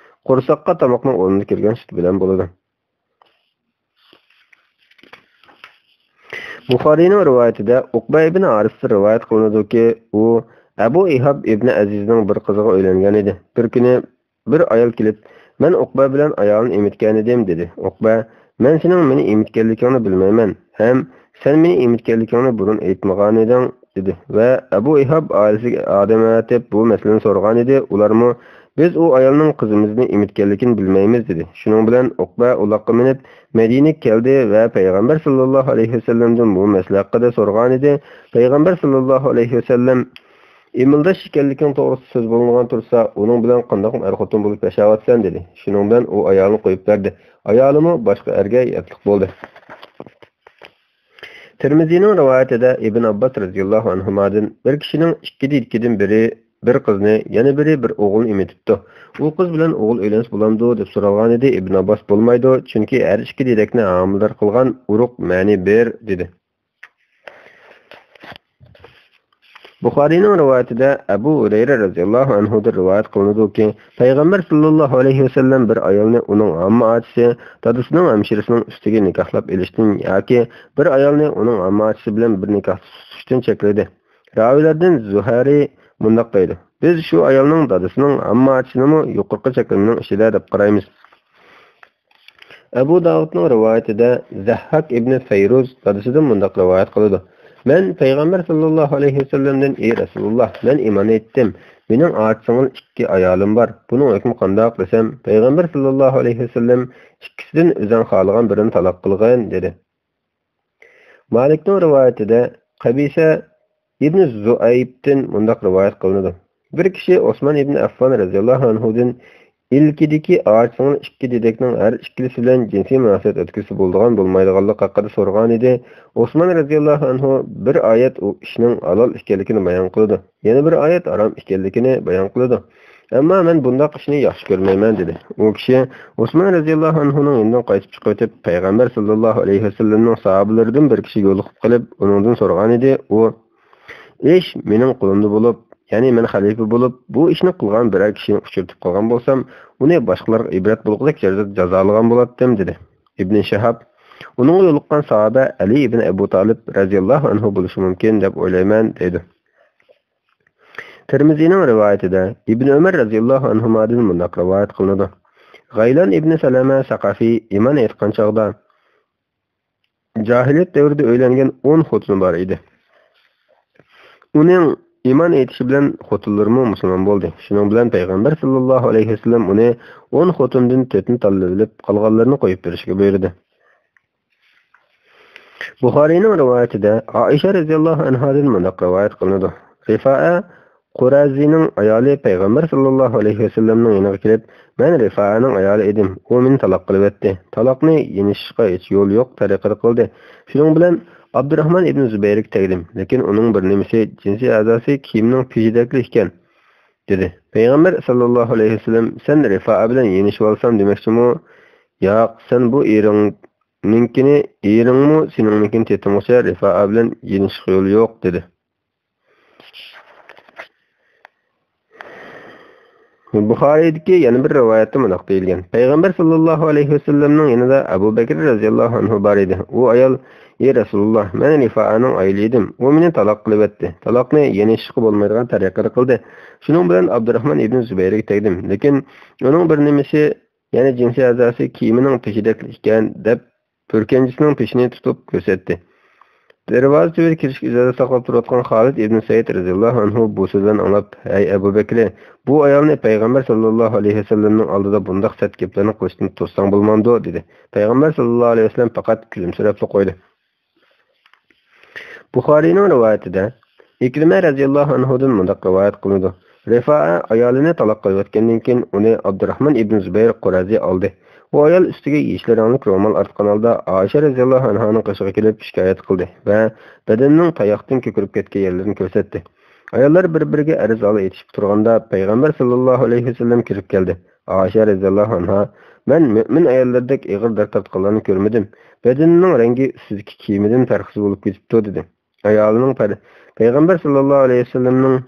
قورساققا تاماقنىڭ ئورنىدا كىرگەن سۈت بىلەن بولىدۇ.» بۇخارىينىڭ رىۋايىتىدە ئۇقبە ئىبن ھارىستىن رىۋايەت قىلىنىدۇكى، ئۇ ئەبۇ ئىھاب ئىبن ئەزىزنىڭ بىر قىزىغا ئۆيلەنگەن ئىدى. بىر كۈنى بىر ئايال كېلىپ، «مەن ئۇقبە بىلەن ئايالىنى ئېمىتكەنىدىم» دېدى. ئۇقبە، «مەن سېنىڭ مېنى ئېمىتكەنلىكىڭنى بىلمەيمەن ھەم سەن مېنى ئېمىتكەنلىكىڭنى بۇرۇن ئېيتمىغانىدىڭ» دېدى ۋە ئەبۇ ئىھاب ئائىلىسىگە ئادەم ئەۋەتىپ، بۇ مەسىلىنى سورىغانىدى. ئۇلارمۇ، «بىز ئۇ ئايالنىڭ قىزىمىزنى ئېمىتكەنلىكىنى بىلمەيمىز» دېدى. شۇنىڭ بىلەن ئۇقبە ئۇلاققا مىنىپ، مەدىنىگە كەلدى ۋە پەيغەمبەر ساللاللاھۇ ئەلەيھى ۋەسەللەمدىن بۇ مەسىلە ھەققىدە سورىغانىدى. پەيغەمبەر ساللاللاھۇ ئەلەيھى ۋەسەللەم، «ئىمىلداش ئىكەنلىكىڭ توغرىسىدا سۆز بولۇنغان تۇرسا، ئۇنىڭ بىلەن قانداق ئەر-خوتۇن بولۇپ ياشاۋاتىسەن؟» دېدى. شۇنىڭ بىلەن ئۇ ئايالىنى قويۇپ بەردى. ئايالىمۇ باشقا ئەرگە ياتلىق بولدى. تىرمىزىنىڭ رىۋايىتىدە ئىبن ئابباس رەزىياللاھۇ ئەنھۇمادىن، بىر كىشىنىڭ ئىككى دېدىكىدىن بىرى بىر قىزنى، يەنە بىرى بىر ئوغۇلنى ئېمىتىپتۇ. «ئۇ قىز بىلەن ئوغۇل ئۆيلەنسە بولامدۇ؟» دەپ سورالغانىدى. ئىبن ئابباس، «بولمايدۇ، چۈنكى ھەر ئىككى دېدەكنى ھامىلىدار قىلغان ئۇرۇق مەنى بىر» دېدى. بۇخارىينىڭ رىۋايىتىدە ئەبۇ ھۇرەيرە رەزىياللاھۇ ئەنھۇدىن رىۋايەت قىلىنىدۇكى، پەيغەمبەر ساللاللاھۇ ئەلەيھى ۋەسەللەم بىر ئايالنى ئۇنىڭ ئامما ئاچىسى، دادىسىنىڭ ھەمشىرىسىنىڭ ئۈستىگە نىكاھلاپ ئېلىشتىن ياكى بىر ئايالنى ئۇنىڭ ئامما ئاچىسى بىلەن بىر نىكاھتا تۇتۇشتىن چەكلىدى. راۋىيلاردىن زۇھەرى مۇنداق دەيدۇ: «بىز شۇ ئايالنىڭ دادىسىنىڭ ئامما ئاچىسىنىمۇ يۇقىرىقى چەكلىمىنىڭ ئىچىدە دەپ قارايمىز.» ئەبۇ داۋۇدنىڭ رىۋايىتىدە زەھھاك ئىبنى فەيرۇز دادىسىدىن مۇنداق رىۋايەت قىلىدۇ: «مەن پەيغەمبەر ساللاللاھۇ ئەلەيھى ۋەسەللەمدىن، ئى رەسۇلۇللاھ، مەن ئىمان ئېيتتىم، مېنىڭ ئاچىسىڭىز ئىككى ئايالىم بار، بۇنىڭ ھۆكمى قانداق؟» دېسەم، پەيغەمبەر ساللاللاھۇ ئەلەيھى ۋەسەللەم، «ئىككىسىدىن ئۆزۈڭ خالىغان بىرىنى تالاق قىلغىن» دېدى. مالىكنىڭ رىۋايىتىدە قەبىسە ئىبنى زۇئەيبتىن مۇنداق رىۋايەت قىلىنىدۇ: بىر كىشى ئوسمان ئىبنى ئەففان رەزىياللاھۇ ئەنھۇدىن، «ئىلكىدىكى ئاچىسىڭىز ئىككى دېدەكنىڭ ھەر ئىككىلىسى بىلەن جىنسىي مۇناسىۋەت ئۆتكۈزسە بولىدىغان بولمايدىغانلىقى ھەققىدە سورىغانىدى.» ئوسمان رەزىياللاھۇ ئەنھۇ، بىر ئايەت ئۇ ئىشنىڭ ھالال ئىكەنلىكىنى بايان قىلىدۇ، يەنە بىر ئايەت ھارام ئىكەنلىكىنى بايان قىلىدۇ. «ئەمما مەن بۇنداق ئىشنى ياخشى كۆرمەيمەن» دېدى. ئۇ كىشى ئوسمان رەزىياللاھۇ ئەنھۇنىڭ يېنىدىن قايتىپ چىقىۋېتىپ، پەيغەمبەر ساللاللاھۇ ئەلەيھى ۋەسەللەمنىڭ ساھابىلىرىدىن بىر كىشىگە يولۇقۇپ قېلىپ، ئۇنىڭدىن سورىغانىدى. ئۇ، «ئىش مېنىڭ قولۇمدا بولۇپ، يەنى مەن خەلىپە بولۇپ، بۇ ئىشنى قىلغان بىرەر كىشىنى ئۇچرىتىپ قالغان بولسام، ئۇنى باشقىلارغا ئىبرەت بولغۇدەك دەرىجىدە جازالىغان بولاتتىم» دېدى. ئىبنى شىھاب، «ئۇنىڭغا يولۇققان ساھابە ئەلى ئىبنى ئەبۇ تالىپ رەزىياللاھۇ ئەنھۇ بولۇشى مۇمكىن دەپ ئويلايمەن» دەيدۇ. تىرمىزىنىڭ رىۋايىتىدە ئىبن ئۆمەر رەزىياللاھۇ ئەنھۇمادىن مۇنداق رىۋايەت قىلىنىدۇ: غەيلان ئىبن سەلەمە سەقەفى ئىمان ئېيتقان چاغدا، جاھىلىيەت دەۋرىدە ئۆيلەنگەن ئون خوتۇنى بار ئىدى. ئۇنىڭ ئىمان ئېيتىشى بىلەن خوتۇنلىرىمۇ مۇسۇلمان بولدى. شۇنىڭ بىلەن پەيغەمبەر ساللاللاھۇ ئەلەيھى ۋەسەللەم ئۇنى ئون خوتۇندىن تۆتنى تاللىۋېلىپ، قالغانلىرىنى قويۇپ بېرىشكە بۇيرۇدى. بۇخارىينىڭ رىۋايىتىدە ئائىشە رەزىياللاھۇ ئەنھادىن مۇنداق رىۋايەت قىلىنىدۇ: رىفائە قۇرەزىنىڭ ئايالى پەيغەمبەر ساللاللاھۇ ئەلەيھى ۋەسەللەمنىڭ يېنىغا كېلىپ، مەن رىفائەنىڭ ئايالى ئىدىم، ئۇ مېنى تالاق قىلىۋەتتى. تالاقنى يېنىشىشقا ھېچ يول يوق تەرىقىدە قىلدى. شۇنىڭ بىلەن ئابدۇراخمان ئىبنى زۇبەيرگە تەگدىم، لېكىن ئۇنىڭ بىر نېمىسى، جىنسىي ئەزاسى كىيىمنىڭ پېشىدەكلا ئىكەن. دېدى. پەيغەمبەر ساللاللاھۇ ئەلەيھى ۋەسەللەم، سەن رىفائە بىلەن يېنىشىۋالسام دېمەكچىمۇ؟ ياق، سەن بۇ ئېرىڭنىڭكىنى، ئېرىڭمۇ سېنىڭنىڭكىنى تېتىمىغۇچە رىفائە بىلەن يېنىشىشقا يول يوق، دېدى. بۇخارىيدىكى يەنە بىر رىۋايەتتە مۇنداق دېيىلگەن: پەيغەمبەر ساللاللاھۇ ئەلەيھى ۋەسەللەمنىڭ يېنىدا ئەبۇ بەكرى رەزىياللاھۇ ئەنھۇ بار ئىدى. ئۇ ئايال، ئى رەسۇلۇللا، مەن رىفائەنىڭ ئايىلى ئىدىم. ئۇ مېنى تالاق قىلىۋەتتى. تالاقنى يېنىشىشقا بولمايدىغان تەرىقىدە قىلدى. شۇنىڭ بىلەن ئابدۇراخمان ئىبنى زۇبەيرگە تەگدىم. لېكىن ئۇنىڭ بىر نېمىسى، يەنى جىنسىي ئەزاسى كىيىمىنىڭ پېشىدەك ئىكەن، دەپ، بۈركەنجىسىنىڭ پېشىنى تۇتۇپ كۆرسەتتى. دەرۋازا تۈۋىدە كىرىشكە ئىجازەت ساقلاپ تۇرۇۋاتقان خالىد ئىبن سەئىد رەزىياللاھۇ ئەنھۇ بۇ سۆزلەرنى ئاڭلاپ، ھەي ئەبۇ بەكرى، بۇ ئايالنى پەيغەمبەر ساللاللاھۇ ئەلەيھى ۋەسەللەمنىڭ ئالدىدا بۇنداق سەت گەپلەرنى قىلىشتىن توسساڭ بولمامدۇ؟ دېدى. پەيغەمبەر ساللاللاھۇ ئەلەيھى ۋەسەللەم پەقەت كۈلۈمسىرەپلا قويدى. بۇخارىينىڭ رىۋايىتىدە، ئىكرىمە رەزىياللاھۇ ئەنھۇدىن مۇنداق رىۋايەت قىلىنىدۇ: رىفائە ئايالىنى تالاق قىلىۋەتكەندىن كېيىن، ئۇنى ئابدۇراخمان ئىبن زۇبەير قۇرەزى ئالدى. ئۇ ئايال ئۈستىگە يېشىل رەڭلىك رومال ئارتقان ھالدا ئائىشە رەزىياللاھۇ ئەنھانىڭ قېشىغا كېلىپ شىكايەت قىلدى ۋە بەدىنىنىڭ تاياقتىن كۆكىرىپ كەتكەن يەرلىرىنى كۆرسەتتى. ئاياللار بىر-بىرىگە ئەرز-ھال ئېيتىشىپ تۇرغاندا، پەيغەمبەر ساللاللاھۇ ئەلەيھى ۋەسەللەم كىرىپ كەلدى. ئائىشە رەزىياللاھۇ ئەنھا، مەن مۆمىن ئاياللىرىدەك ئېغىر دەرد تارتقانلارنى كۆرمىدىم. بەدىنىنىڭ رەڭگى ئۈستىدىكى كىيىمىدىن پەرقسىز بولۇپ كېتىپتۇ، دېدى. ئايالىنىڭ پەر-، پەيغەمبەر ساللاللاھۇ ئەلەيھى ۋەسەللەمنىڭ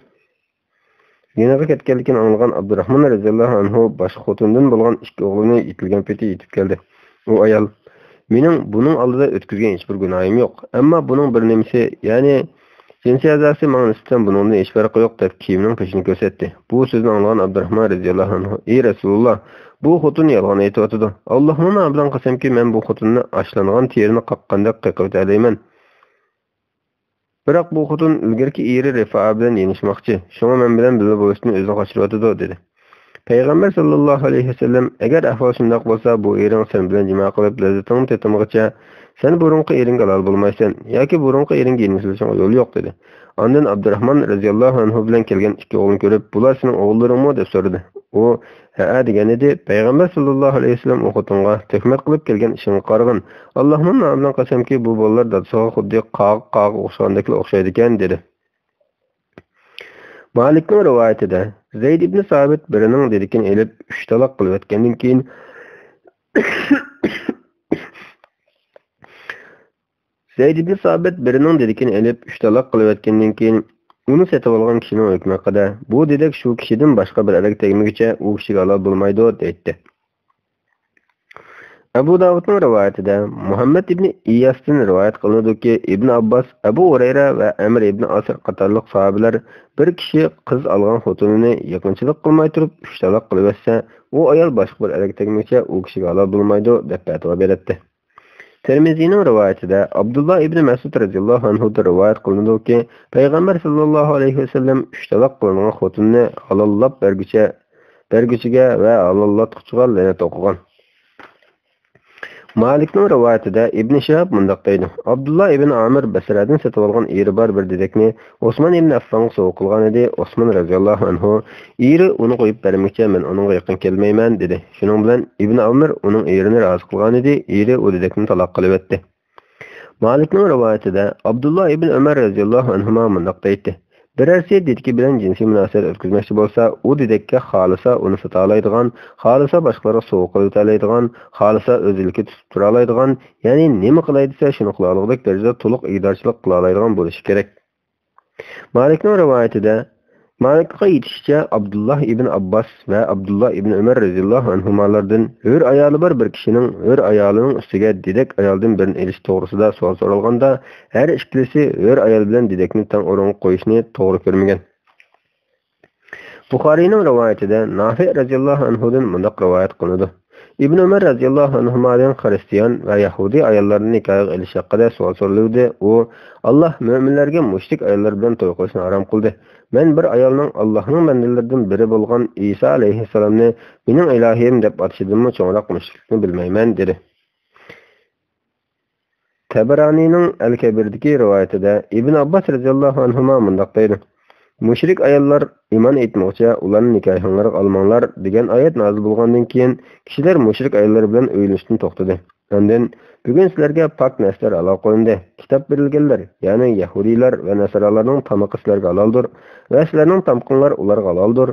يېنىغا كەتكەنلىكىنى ئاڭلىغان ئابدۇراخمان رەزىياللاھۇ ئەنھۇ باشقا خوتۇندىن بولغان ئىككى ئوغلىنى يېتىلگەن پېتى يېتىپ كەلدى. ئۇ ئايال، مېنىڭ بۇنىڭ ئالدىدا ئۆتكۈزگەن ھېچبىر گۇناھىم يوق. ئەمما بۇنىڭ بىر نېمىسى، يەنى جىنسىي ئەزاسى ماڭا نىسبەتەن بۇنىڭدىن ھېچ پەرقى يوق، دەپ كىيىمنىڭ پېشىنى كۆرسەتتى. بۇ سۆزنى ئاڭلىغان ئابدۇراخمان رەزىياللاھۇ ئەنھۇ، ئى رەسۇلۇللا، بۇ خوتۇن يالغان ئېيتىۋاتىدۇ. ئاللاھنىڭ نامى بىلەن قەسەمكى، مەن بۇ خوتۇننى ئاشلانغان تېرىنى قاققاندەك قېقىۋېتەلەيمەن. بىراق بۇ خوتۇن ئىلگىرىكى ئېرى رىفائە بىلەن يېنىشماقچى، شۇڭا مەن بىلەن بىللە بولۇشتىن ئۆزىنى قاچۇرۇۋاتىدۇ، دېدى. پەيغەمبەر ساللاللاھۇ ئەلەيھى ۋەسەللەم، ئەگەر ئەھۋال شۇنداق بولسا، بۇ ئېرىڭ سەن بىلەن جىما قىلىپ لەززىتىڭنى تېتىمىغىچە سەن بۇرۇنقى ئېرىڭگە ھالال بولمايسەن ياكى بۇرۇنقى ئېرىڭگە يېنىشىۋېلىشىڭغا يول يوق، دېدى. ئاندىن ئابدۇراخمان رەزىياللاھۇ ئەنھۇ بىلەن كەلگەن ئىككى ئوغلىنى كۆرۈپ، بۇلار سېنىڭ ئوغۇللىرىڭمۇ؟ دەپ سورىدى. ئۇ، ھەئە، دېگەنىدى. پەيغەمبەر ساللاللاھۇ ئەلەيھى ۋەسەللەم ئۇ خوتۇنغا، تۆھمەت قىلىپ كەلگەن ئىشىڭغا قارىغىن. ئاللاھنىڭ نامى بىلەن قەسەمكى، بۇ بالىلار دادىسىغا خۇددى قاغا، قاغا ئوخشىغاندەكلا ئوخشايدىكەن، دېدى. مالىكنىڭ رىۋايىتىدە، زەيد ئىبنى سابىت بىرىنىڭ دېدىكىنى ئېلىپ، ئۈچ تالاق قىلىۋەتكەندىن كېيىن، زەيد ئىبنى سابىت بىرىنىڭ دېدىكىنى ئېلىپ، ئۈچ تالاق قىلىۋەتكەندىن كېيىن، ئۇنى سېتىۋالغان كىشىنىڭ ھۆكمى ھەققىدە، بۇ دېدەك شۇ كىشىدىن باشقا بىر ئەرگە تەگمىگۈچە ئۇ كىشىگە ھالال بولمايدۇ، دەيتتى. ئەبۇ داۋۇدنىڭ رىۋايىتىدە، مۇھەممەد ئىبنى ئىياستىن رىۋايەت قىلىنىدۇكى، ئىبن ئابباس، ئەبۇ ھۇرەيرە ۋە ئەمر ئىبن ئاسىر قاتارلىق ساھابىلەر بىر كىشى قىز ئالغان خوتۇنىنى يېقىنچىلىق قىلماي تۇرۇپ ئۈچ تالاق قىلىۋەتسە، ئۇ ئايال باشقا بىر ئەرگە تەگمىگۈچە ئۇ كىشىگە ھالال بولمايدۇ، دەپ پەتىۋا بېرەتتى. تىرمىزىنىڭ رىۋايىتىدە، ئابدۇللا ئىبنى مەسئۇد رەزىياللاھۇ ئەنھۇدىن رىۋايەت قىلىنىدۇكى، پەيغەمبەر ساللاللاھۇ ئەلەيھى ۋەسەللەم ئۈچ تالاق قىلىنغان خوتۇننى ھالاللاپ بەرگۈچە، بەرگۈچىگە ۋە ھالاللاتقۇچىغا لەنەت ئوقۇغان. مالىكنىڭ رىۋايىتىدە ئىبنى شىھاب مۇنداق دەيدۇ، ئابدۇللا ئىبن ئامىر بەسرەدىن سېتىۋالغان ئېرى بار بىر دېدەكنى ئوسمان ئىبن ئەففانغا سوۋغا قىلغانىدى. ئوسمان رەزىياللاھۇ ئەنھۇ، ئېرى ئۇنى قويۇپ بەرمىگۈچە مەن ئۇنىڭغا يېقىن كەلمەيمەن، دېدى. شۇنىڭ بىلەن ئىبن ئامىر ئۇنىڭ ئېرىنى رازى قىلغانىدى، ئېرى ئۇ دېدەكنى تالاق قىلىۋەتتى. مالىكنىڭ رىۋايىتىدە، ئابدۇللا ئىبن ئۆمەر رەزىياللاھۇ ئەنھۇما مۇنداق دەيتتى، بىرەرسى دېدىكى بىلەن جىنسىي مۇناسىۋەت ئۆتكۈزمەكچى بولسا، ئۇ دېدەككە خالىسا ئۇنى ساتالايدىغان، خالىسا باشقىلارغا سوۋغا قىلىۋېتەلەيدىغان، خالىسا ئۆزىلىكى تۇتۇپ تۇرالايدىغان، يەنى نېمە قىلاي دېسە شۇنى قىلالىغۇدەك دەرىجىدە تولۇق ئىگىدارچىلىق قىلالايدىغان بولۇشى كېرەك. مالىكنىڭ رىۋايىتىدە، مالىكقا ئېيتىشىچە، ئابدۇللا ئىبن ئابباس ۋە ئابدۇللا ئىبن ئۆمەر رەزىياللاھۇ ئەنھۇمالاردىن ھۆر ئايالى بار بىر كىشىنىڭ ھۆر ئايالىنىڭ ئۈستىگە دېدەك ئايالدىن بىرنى ئېلىش توغرىسىدا سوئال سورالغاندا، ھەر ئىككىلىسى ھۆر ئايال بىلەن دېدەكنى تەڭ ئورۇنغا قويۇشنى توغرا كۆرمىگەن. بۇخارىينىڭ رىۋايىتىدە نافىئ رەزىياللاھۇ ئەنھۇدىن مۇنداق رىۋايەت قىلىنىدۇ. ئىبن ئۆمەر رەزىياللاھۇ ئەنھۇمادىن خىرىستىيان ۋە يەھۇدىي ئاياللارنى نىكاھىغا ئېلىش ھەققىدە سوئال سورىلىۋىدى. ئۇ، ئاللاھ مۆمىنلەرگە مۇشرىك ئاياللار بىلەن توي قىلىشنى ھارام قىلدى. مەن بىر ئايالنىڭ ئاللاھنىڭ بەندىلىرىدىن بىرى بولغان ئىسا ئەلەيھىسسالامنى مېنىڭ ئىلاھىم دەپ ئاتىشىدىنمۇ چوڭراق مۇشرىكلىكنى بىلمەيمەن، دېدى. تەبەرانىنىڭ ئەل-كەبىردىكى رىۋايىتىدە ئىبن ئابباس رەزىياللاھۇ ئەنھۇما مۇنداق دەيدۇ، مۇشرىك ئاياللار ئىمان ئېيتمىغۇچە ئۇلارنى نىكاھىڭلارغا ئالماڭلار دېگەن ئايەت نازىل بولغاندىن كېيىن، كىشىلەر مۇشرىك ئاياللار بىلەن ئۆيلىنىشتىن توختىدى. ئاندىن، بۈگۈن سىلەرگە پاك نەرسىلەر ھالال قىلىندى. كىتاب بېرىلگەنلەر، يەنى يەھۇدىيلار ۋە ناسارالارنىڭ تامىقى سىلەرگە ھالالدۇر ۋە سىلەرنىڭ تامىقىڭلار ئۇلارغا ھالالدۇر.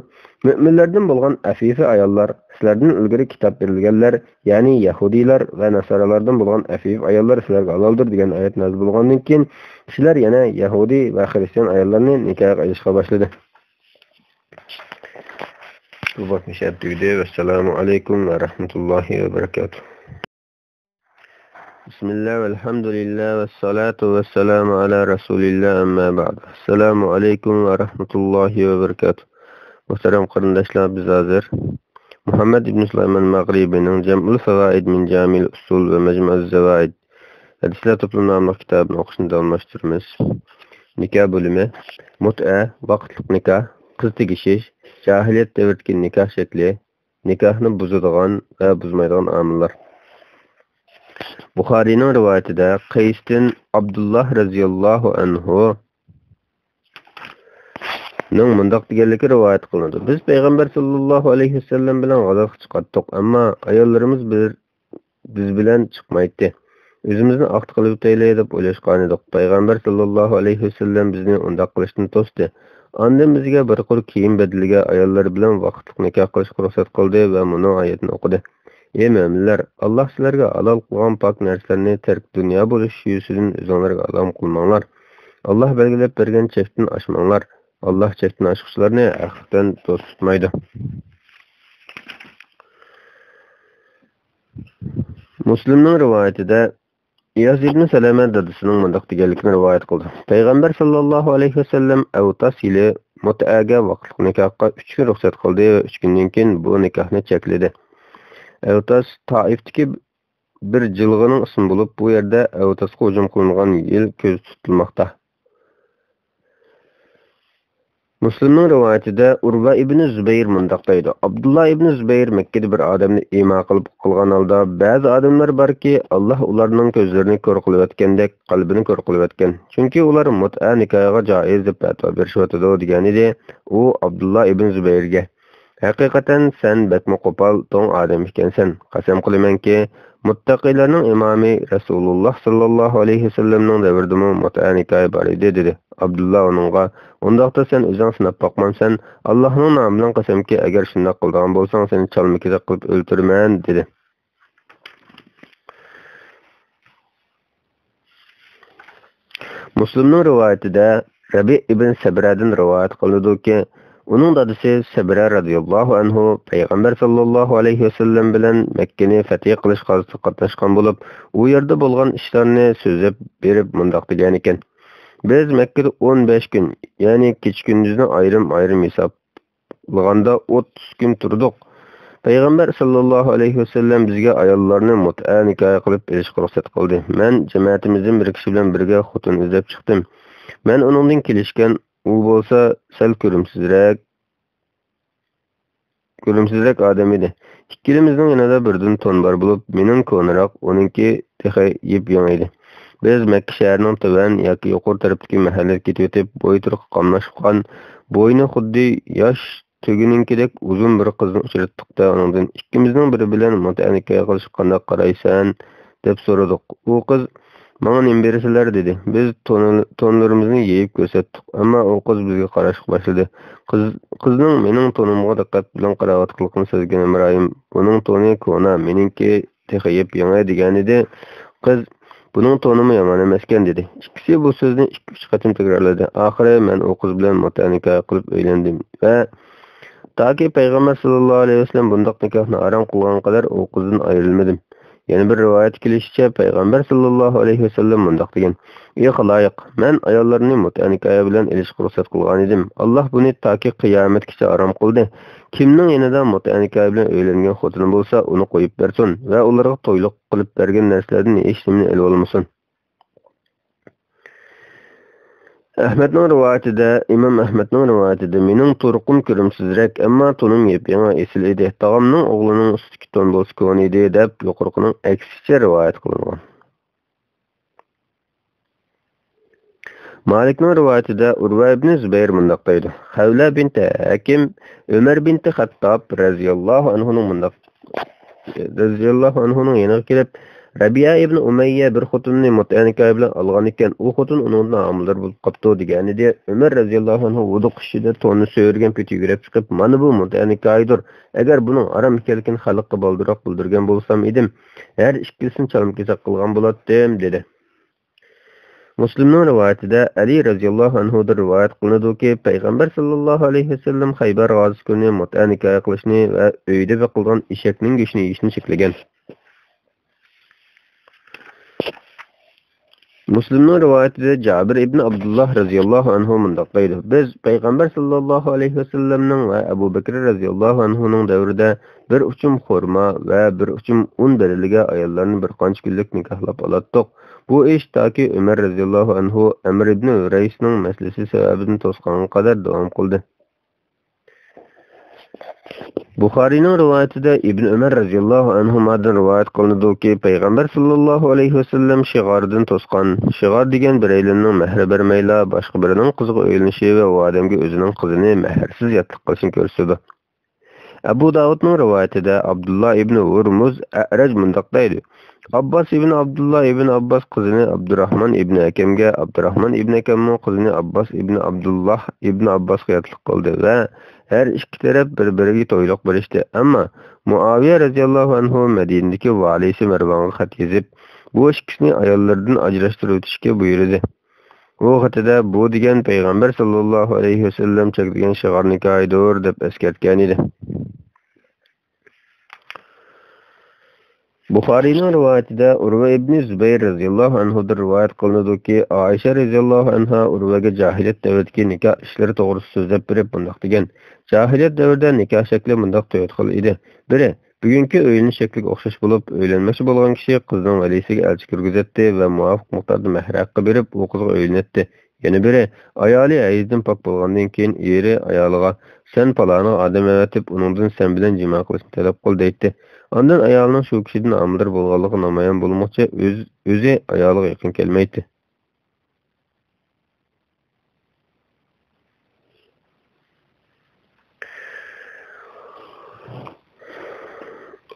مۆمىنلەردىن بولغان ئەفىفە ئاياللار، سىلەردىن ئىلگىرى كىتاب بېرىلگەنلەر، يەنى يەھۇدىيلار ۋە ناسارالاردىن بولغان ئەفىف ئاياللار سىلەرگە ھالالدۇر دېگەن ئايەت نازىل بولغاندىن كېيىن، كىشىلەر يەنە يەھۇدىي ۋە خىرىستىيان ئاياللارنى نىكاھقا ئېلىشقا باشلىدى. بۇ باب مۇشۇ يەردە تۈگىدى. ۋەسسالامۇ ئەلەيكۇم ۋە رەھمەتۇللاھى ۋە بەرىكاتۇھ. بىسمىللا ۋەلھەمدۇلىللا ۋەسسالاتۇ ۋەسسالامۇ ئالا رەسۇلىللا، ئەمما بەئد. ئەسسالامۇ ئەلەيكۇم ۋە رەھمەتۇللاھى ۋە بەرىكاتۇھ. مۇھتەرەم قېرىنداشلار، بىز ھازىر مۇھەممەد ئىبن سۇلايمان مەغرىبىنىڭ جەمئۇل فەۋائىد مىن جامىل ئۇسۇل ۋە مەجمۇئەز زەۋائىد، ھەدىسلەر توپلىمى ناملىق كىتابىنى ئوقۇشنى داۋاملاشتۇرىمىز. نىكاھ بۆلۈمى. مۇتئە، ۋاقىتلىق نىكاھ، قىز تېگىشىش، جاھىلىيەت دەۋرىدىكى نىكاھ شەكلى، نىكاھنى بۇزىدىغان ۋە بۇزمايدىغان ئامىللار. بۇخارىينىڭ رىۋايىتىدە قەيستىن ئابدۇللا رەزىياللاھۇ ئەنھۇنىڭ مۇنداق دېگەنلىكى رىۋايەت قىلىنىدۇ: بىز پەيغەمبەر ساللاللاھۇ ئەلەيھى ۋەسەللەم بىلەن غازاتقا چىقاتتۇق، ئەمما ئاياللىرىمىز بىر بىز بىلەن چىقمايتتى. ئۆزىمىزنى ئاختا قىلىۋېتەيلى دەپ ئويلاشقانىدۇق. پەيغەمبەر ساللاللاھۇ ئەلەيھى ۋەسەللەم بىزنى ئۇنداق قىلىشتىن توستى. ئاندىن بىزگە بىر قۇر كىيىم بەدىلىگە ئاياللىرى بىلەن ۋاقىتلىق نىكاھ قىلىشقا رۇخسەت قىلدى ۋە مۇنۇ ئايەتنى ئوقۇدى: ئى مۆمىنلەر! ئاللاھ سىلەرگە ھالال قىلغان پاك نەرسىلەرنى تەركى دۇنيا بولۇش يۈزىسىدىن ئۆزۈڭلارغا ھارام قىلماڭلار. ئاللاھ بەلگىلەپ بەرگەن چەكتىن ئاشماڭلار. ئاللاھ چەكتىن ئاشقۇچىلارنى ھەقىقەتەن دوست تۇتمايدۇ. مۇسلىمنىڭ رىۋايىتىدە ئىياس ئىبنى سەلەمە دادىسىنىڭ مۇنداق دېگەنلىكىنى رىۋايەت قىلدى: پەيغەمبەر ساللاللاھۇ ئەلەيھى ۋەسەللەم ئەۋتاس يىلى مۇتئەگە، ۋاقىتلىق نىكاھقا، ئۈچ كۈن رۇخسەت قىلدى ۋە ئۈچ كۈندىن كېيىن بۇ نىكاھنى چەكلىدى. ئەۋتاس تائىفتىكى بىر جىلغىنىڭ ئىسمى بولۇپ، بۇ يەردە ئەۋتاسقا ھۇجۇم قىلىنغان يىل كۆزدە تۇتۇلماقتا. مۇسلىمنىڭ رىۋايىتىدە ئۇرۋا ئىبنى زۇبەير مۇنداق دەيدۇ: ئابدۇللا ئىبنى زۇبەير مەككىدە بىر ئادەمنى ئىما قىلىپ قىلغان ھالدا، بەزى ئادەملەر باركى، ئاللاھ ئۇلارنىڭ كۆزلىرىنى كور قىلىۋەتكەندەك، قەلبىنى كور قىلىۋەتكەن. چۈنكى ئۇلار مۇتئە نىكاھىغا جائىز دەپ پەتىۋا بېرىشىۋاتىدۇ، دېگەنىدى ئۇ ئابدۇللا ئىبنى زۇبەيرگە. ھەقىقەتەن سەن بەكمۇ قوپال، توڭ ئادەم ئىكەنسەن. قەسەم قىلىمەنكى، مۇتتەقىيلارنىڭ ئىمامى رەسۇلۇللاھ ساللاللاھۇ ئەلەيھى ۋەسەللەمنىڭ دەۋرىدىمۇ مۇتئە نىكاھى بار ئىدى، دېدى. ئابدۇللا ئۇنىڭغا، ئۇنداقتا سەن ئۆزۈڭ سىناپ باقمامسەن؟ ئاللاھنىڭ نامى بىلەن قەسەمكى، ئەگەر شۇنداق قىلىدىغان بولساڭ، سېنى چالما-كېسەك قىلىپ ئۆلتۈرىمەن، دېدى. مۇسلىمنىڭ رىۋايىتىدە رەبىئ ئىبن سەبرەدىن رىۋايەت قىلىنىدۇكى، ئۇنىڭ دادىسى سەبرە رەزىياللاھۇ ئەنھۇ پەيغەمبەر ساللاللاھۇ ئەلەيھى ۋەسەللەم بىلەن مەككىنى فەتھى قىلىش غازىسىغا قاتناشقان بولۇپ، ئۇ يەردە بولغان ئىشلارنى سۆزلەپ بېرىپ مۇنداق دېگەنىكەن: بىز مەككىدە ئون بەش كۈن، يەنى كېچە-كۈندۈزنى ئايرىم-ئايرىم ھېساب قىلغاندا ئوتتۇز كۈن تۇردۇق. پەيغەمبەر ساللاللاھۇ ئەلەيھى ۋەسەللەم بىزگە ئاياللارنى مۇتئە نىكاھى قىلىپ ئېلىشقا رۇخسەت قىلدى. مەن جەمەتىمىزدىن بىر كىشى بىلەن بىرگە خوتۇن ئىزدەپ چىقتىم. مەن ئۇنىڭدىن كېلىشكەن، ئۇ بولسا سەل كۆرۈمسىزرەك، كۆرۈمسىزرەك ئادەم ئىدى. ئىككىلىمىزنىڭ يېنىدا بىردىن تون بار بولۇپ، مېنىڭ كونىراق، ئۇنىڭكى تېخى يېپيېڭى ئىدى. بىز مەككە شەھىرىنىڭ تۆۋەن ياكى يۇقىرى تەرەپتىكى مەھەللىگە كېتىۋېتىپ، بويى تۇرقى قاملاشقان، بوينى خۇددى ياش تۆگىنىڭكىدەك ئۇزۇن بىر قىزنى ئۇچراتتۇق-دە، ئۇنىڭدىن، ئىككىمىزنىڭ بىرى بىلەن مۇتئە نىكاھى قىلىشقا قانداق قارايسەن؟ دەپ سورىدۇق. ئۇ قىز، ماڭا نېمە بېرىسىلەر؟ دېدى. بىز تون-، تونلىرىمىزنى يېيىپ كۆرسەتتۇق، ئەمما ئۇ قىز بىزگە قاراشقا باشلىدى. قىز، قىزنىڭ مېنىڭ تونۇمغا دىققەت بىلەن قاراۋاتقانلىقىنى سەزگەن ھەمراھىم، بۇنىڭ تونى كونا، مېنىڭكى تېخى يېپيېڭى، دېگەنىدى. قىز، بۇنىڭ تونىمۇ يامان ئەمەسكەن، دېدى. ئىككىسى بۇ سۆزنى ئىككى-ئۈچ قېتىم تەكرارلىدى. ئاخىرى مەن ئۇ قىز بىلەن مۇتئە نىكاھى قىلىپ ئۆيلەندىم ۋە تاكى پەيغەمبەر ساللاللاھۇ ئەلەيھى ۋەسەللەم بۇنداق نىكاھنى ھارام قىلغان قەدەر ئۇ قىزدىن ئايرىلمىدىم. يەنە بىر رىۋايەتتە كېلىشىچە، پەيغەمبەر ساللاللاھۇ ئەلەيھى ۋەسەللەم مۇنداق دېگەن: ئى خالايىق، مەن ئاياللارنى مۇتئە نىكاھى بىلەن ئېلىشقا رۇخسەت قىلغانىدىم. ئاللاھ بۇنى تاكى قىيامەتكىچە ھارام قىلدى. كىمنىڭ يېنىدا مۇتئە نىكاھى بىلەن ئۆيلەنگەن خوتۇنى بولسا، ئۇنى قويۇپ بەرسۇن ۋە ئۇلارغا تويلۇق قىلىپ بەرگەن نەرسىلەردىن ھېچنېمىنى ئېلىۋالمىسۇن. ئەھمەدنىڭ رىۋايىتىدە، ئىمام ئەھمەدنىڭ رىۋايىتىدە، مېنىڭ تۇرقۇم كۆرۈمسىزرەك، ئەمما تونۇم يېپيېڭى ئېسىل ئىدى. تاغامنىڭ ئوغلىنىڭ ئۈستىدىكى تون بولسا كونا ئىدى، دەپ يۇقىرىقىنىڭ ئەكسىچە رىۋايەت قىلىنغان. مالىكنىڭ رىۋايىتىدە ئۇرۋە ئىبنى زۇبەير مۇنداق دەيدۇ: خەۋلە بىنتى ھاكىم ئۆمەر بىنتى خەتتاب رەزىياللاھۇ ئەنھۇنىڭ مۇنداق، رەزىياللاھۇ ئەنھۇنىڭ يېنىغا كېلىپ، رەبىئە ئىبنى ئۇمەييە بىر خوتۇننى مۇتئە نىكاھى بىلەن ئالغان ئىكەن، ئۇ خوتۇن ئۇنىڭدىن ھامىلىدار بولۇپ قاپتۇ، دېگەنىدى. ئۆمەر رەزىياللاھۇ ئەنھۇ ۋۇدۇ قىشىدا توننى سۆرىگەن پېتى يۈگۈرۈپ چىقىپ، مانا بۇ مۇتئە نىكاھىدۇر. ئەگەر بۇنىڭ ھارام ئىكەنلىكىنى خەلققە بالدۇرراق بىلدۈرگەن بولسام ئىدىم، ھەر ئىككىلىسىنى چالما-كېسەك قىلغان بولاتتىم، دېدى. مۇسلىمنىڭ رىۋايىتىدە ئەلى رەزىياللاھۇ ئەنھۇدىن رىۋايەت قىلىنىدۇكى، پەيغەمبەر ساللاللاھۇ ئەلەيھى ۋەسەللەم خەيبەر غازىسى كۈنى مۇتئە نىكاھى قىلىشنى ۋە ئۆيدە بېقىلغان ئېشەكنىڭ گۆشىنى يېيىشنى چەكلىگەن. مۇسلىمنىڭ رىۋايىتىدە جابىر ئىبن ئابدۇللاھ رەزىياللاھۇ ئەنھۇ مۇنداق دەيدۇ، بىز پەيغەمبەر ساللاللاھۇ ئەلەيھى ۋەسەللەمنىڭ ۋە ئەبۇ بەكرى رەزىياللاھۇ ئەنھۇنىڭ دەۋرىدە بىر ئۇچۇم خورما ۋە بىر ئۇچۇم ئۇن بەدىلىگە ئاياللارنى بىر قانچە كۈنلۈك نىكاھلاپ ئالاتتۇق. بۇ ئىش تاكى ئۆمەر رەزىياللاھۇ ئەنھۇ ئەمر ئىبنى ھۈرەيسنىڭ مەسىلىسى سەۋەبىدىن توسقانغا قەدەر داۋام قىلدى. بۇخارىينىڭ رىۋايىتىدە ئىبن ئۆمەر رەزىياللاھۇ ئەنھۇمادىن رىۋايەت قىلىنىدۇكى، پەيغەمبەر ساللاللاھۇ ئەلەيھى ۋەسەللەم شىغاردىن توسقان، شىغار دېگەن بىرەيلەننىڭ مەھرى بەرمەيلا باشقا بىرىنىڭ قىزىغا ئۆيلىنىشى ۋە ئۇ ئادەمگە ئۆزىنىڭ قىزىنى مەھىرسىز ياتلىق قىلىشىنى كۆرسىتىدۇ. ئەبۇ داۋۇدنىڭ رىۋايىتىدە ئابدۇللا ئىبنى ھۇرمۇز ئەئرەج مۇنداق دەيدۇ، ئابباس ئىبنى ئابدۇللا ئىبنى ئابباس قىزىنى ئابدۇراھمان ئىبنى ھەكەمگە، ئابدۇراھمان ئىبنى ھەكەممۇ قىزىنى ئابباس ئىبنى ئابدۇللا ئىبنى ئابباسقا ياتلىق قىلدى ۋە ھەر ئىككى تەرەپ بىر-بىرىگە تويلۇق بېرىشتى. ئەمما مۇئاۋىيە رەزىياللاھۇ ئەنھۇ مەدىنىدىكى ۋالىيسى مەرۋانغا خەت يېزىپ، بۇ ئىككىسىنى ئاياللىرىدىن ئاجراشتۇرۇۋېتىشكە بۇيرۇدى. ئۇ خېتىدە بۇ دېگەن پەيغەمبەر ساللاللاھۇ ئەلەيھى ۋەسەللەم چەكلىگەن شىغار نىكاھىدۇر دەپ ئەسكەرتكەن ئىدى. بۇخارىينىڭ رىۋايىتىدە ئۇرۋە ئىبنى زۇبەير رەزىياللاھۇ ئەنھۇدىن رىۋايەت قىلىنىدۇكى، ئائىشە رەزىياللاھۇ ئەنھا ئۇرۋەگە جاھىلىيەت دەۋرىدىكى نىكاھ ئىشلىرى توغرىسىدا سۆزلەپ بېرىپ مۇنداق دېگەن، جاھىلىيەت دەۋرىدە نىكاھ شەكلى مۇنداق تۆت خىل ئىدى. بىرى، بۈگۈنكى ئۆيلىنىش شەكلىگە ئوخشاش بولۇپ، ئۆيلەنمەكچى بولغان كىشى قىزنىڭ ۋەلىسىگە ئەلچى كىرگۈزەتتى ۋە مۇۋاپىق مىقداردا مەھرى ھەققى بېرىپ، ئۇ قىزغا ئۆيلىنەتتى. يەنە بىرى، ئايالى ھەيزدىن پاك بولغاندىن كېيىن ئېرى ئايالىغا، سەن پالانىغا ئادەم ئەۋەتىپ، ئۇنىڭدىن سەن بىلەن جىما قىلىشنى تەلەپ قىل، دەيتتى. ئاندىن ئايالىنىڭ شۇ كىشىدىن ھامىلىدار بولغانلىقى نامايان بولمىغۇچە ئۆز-، ئۆزى ئايالىغا يېقىن كەلمەيتتى.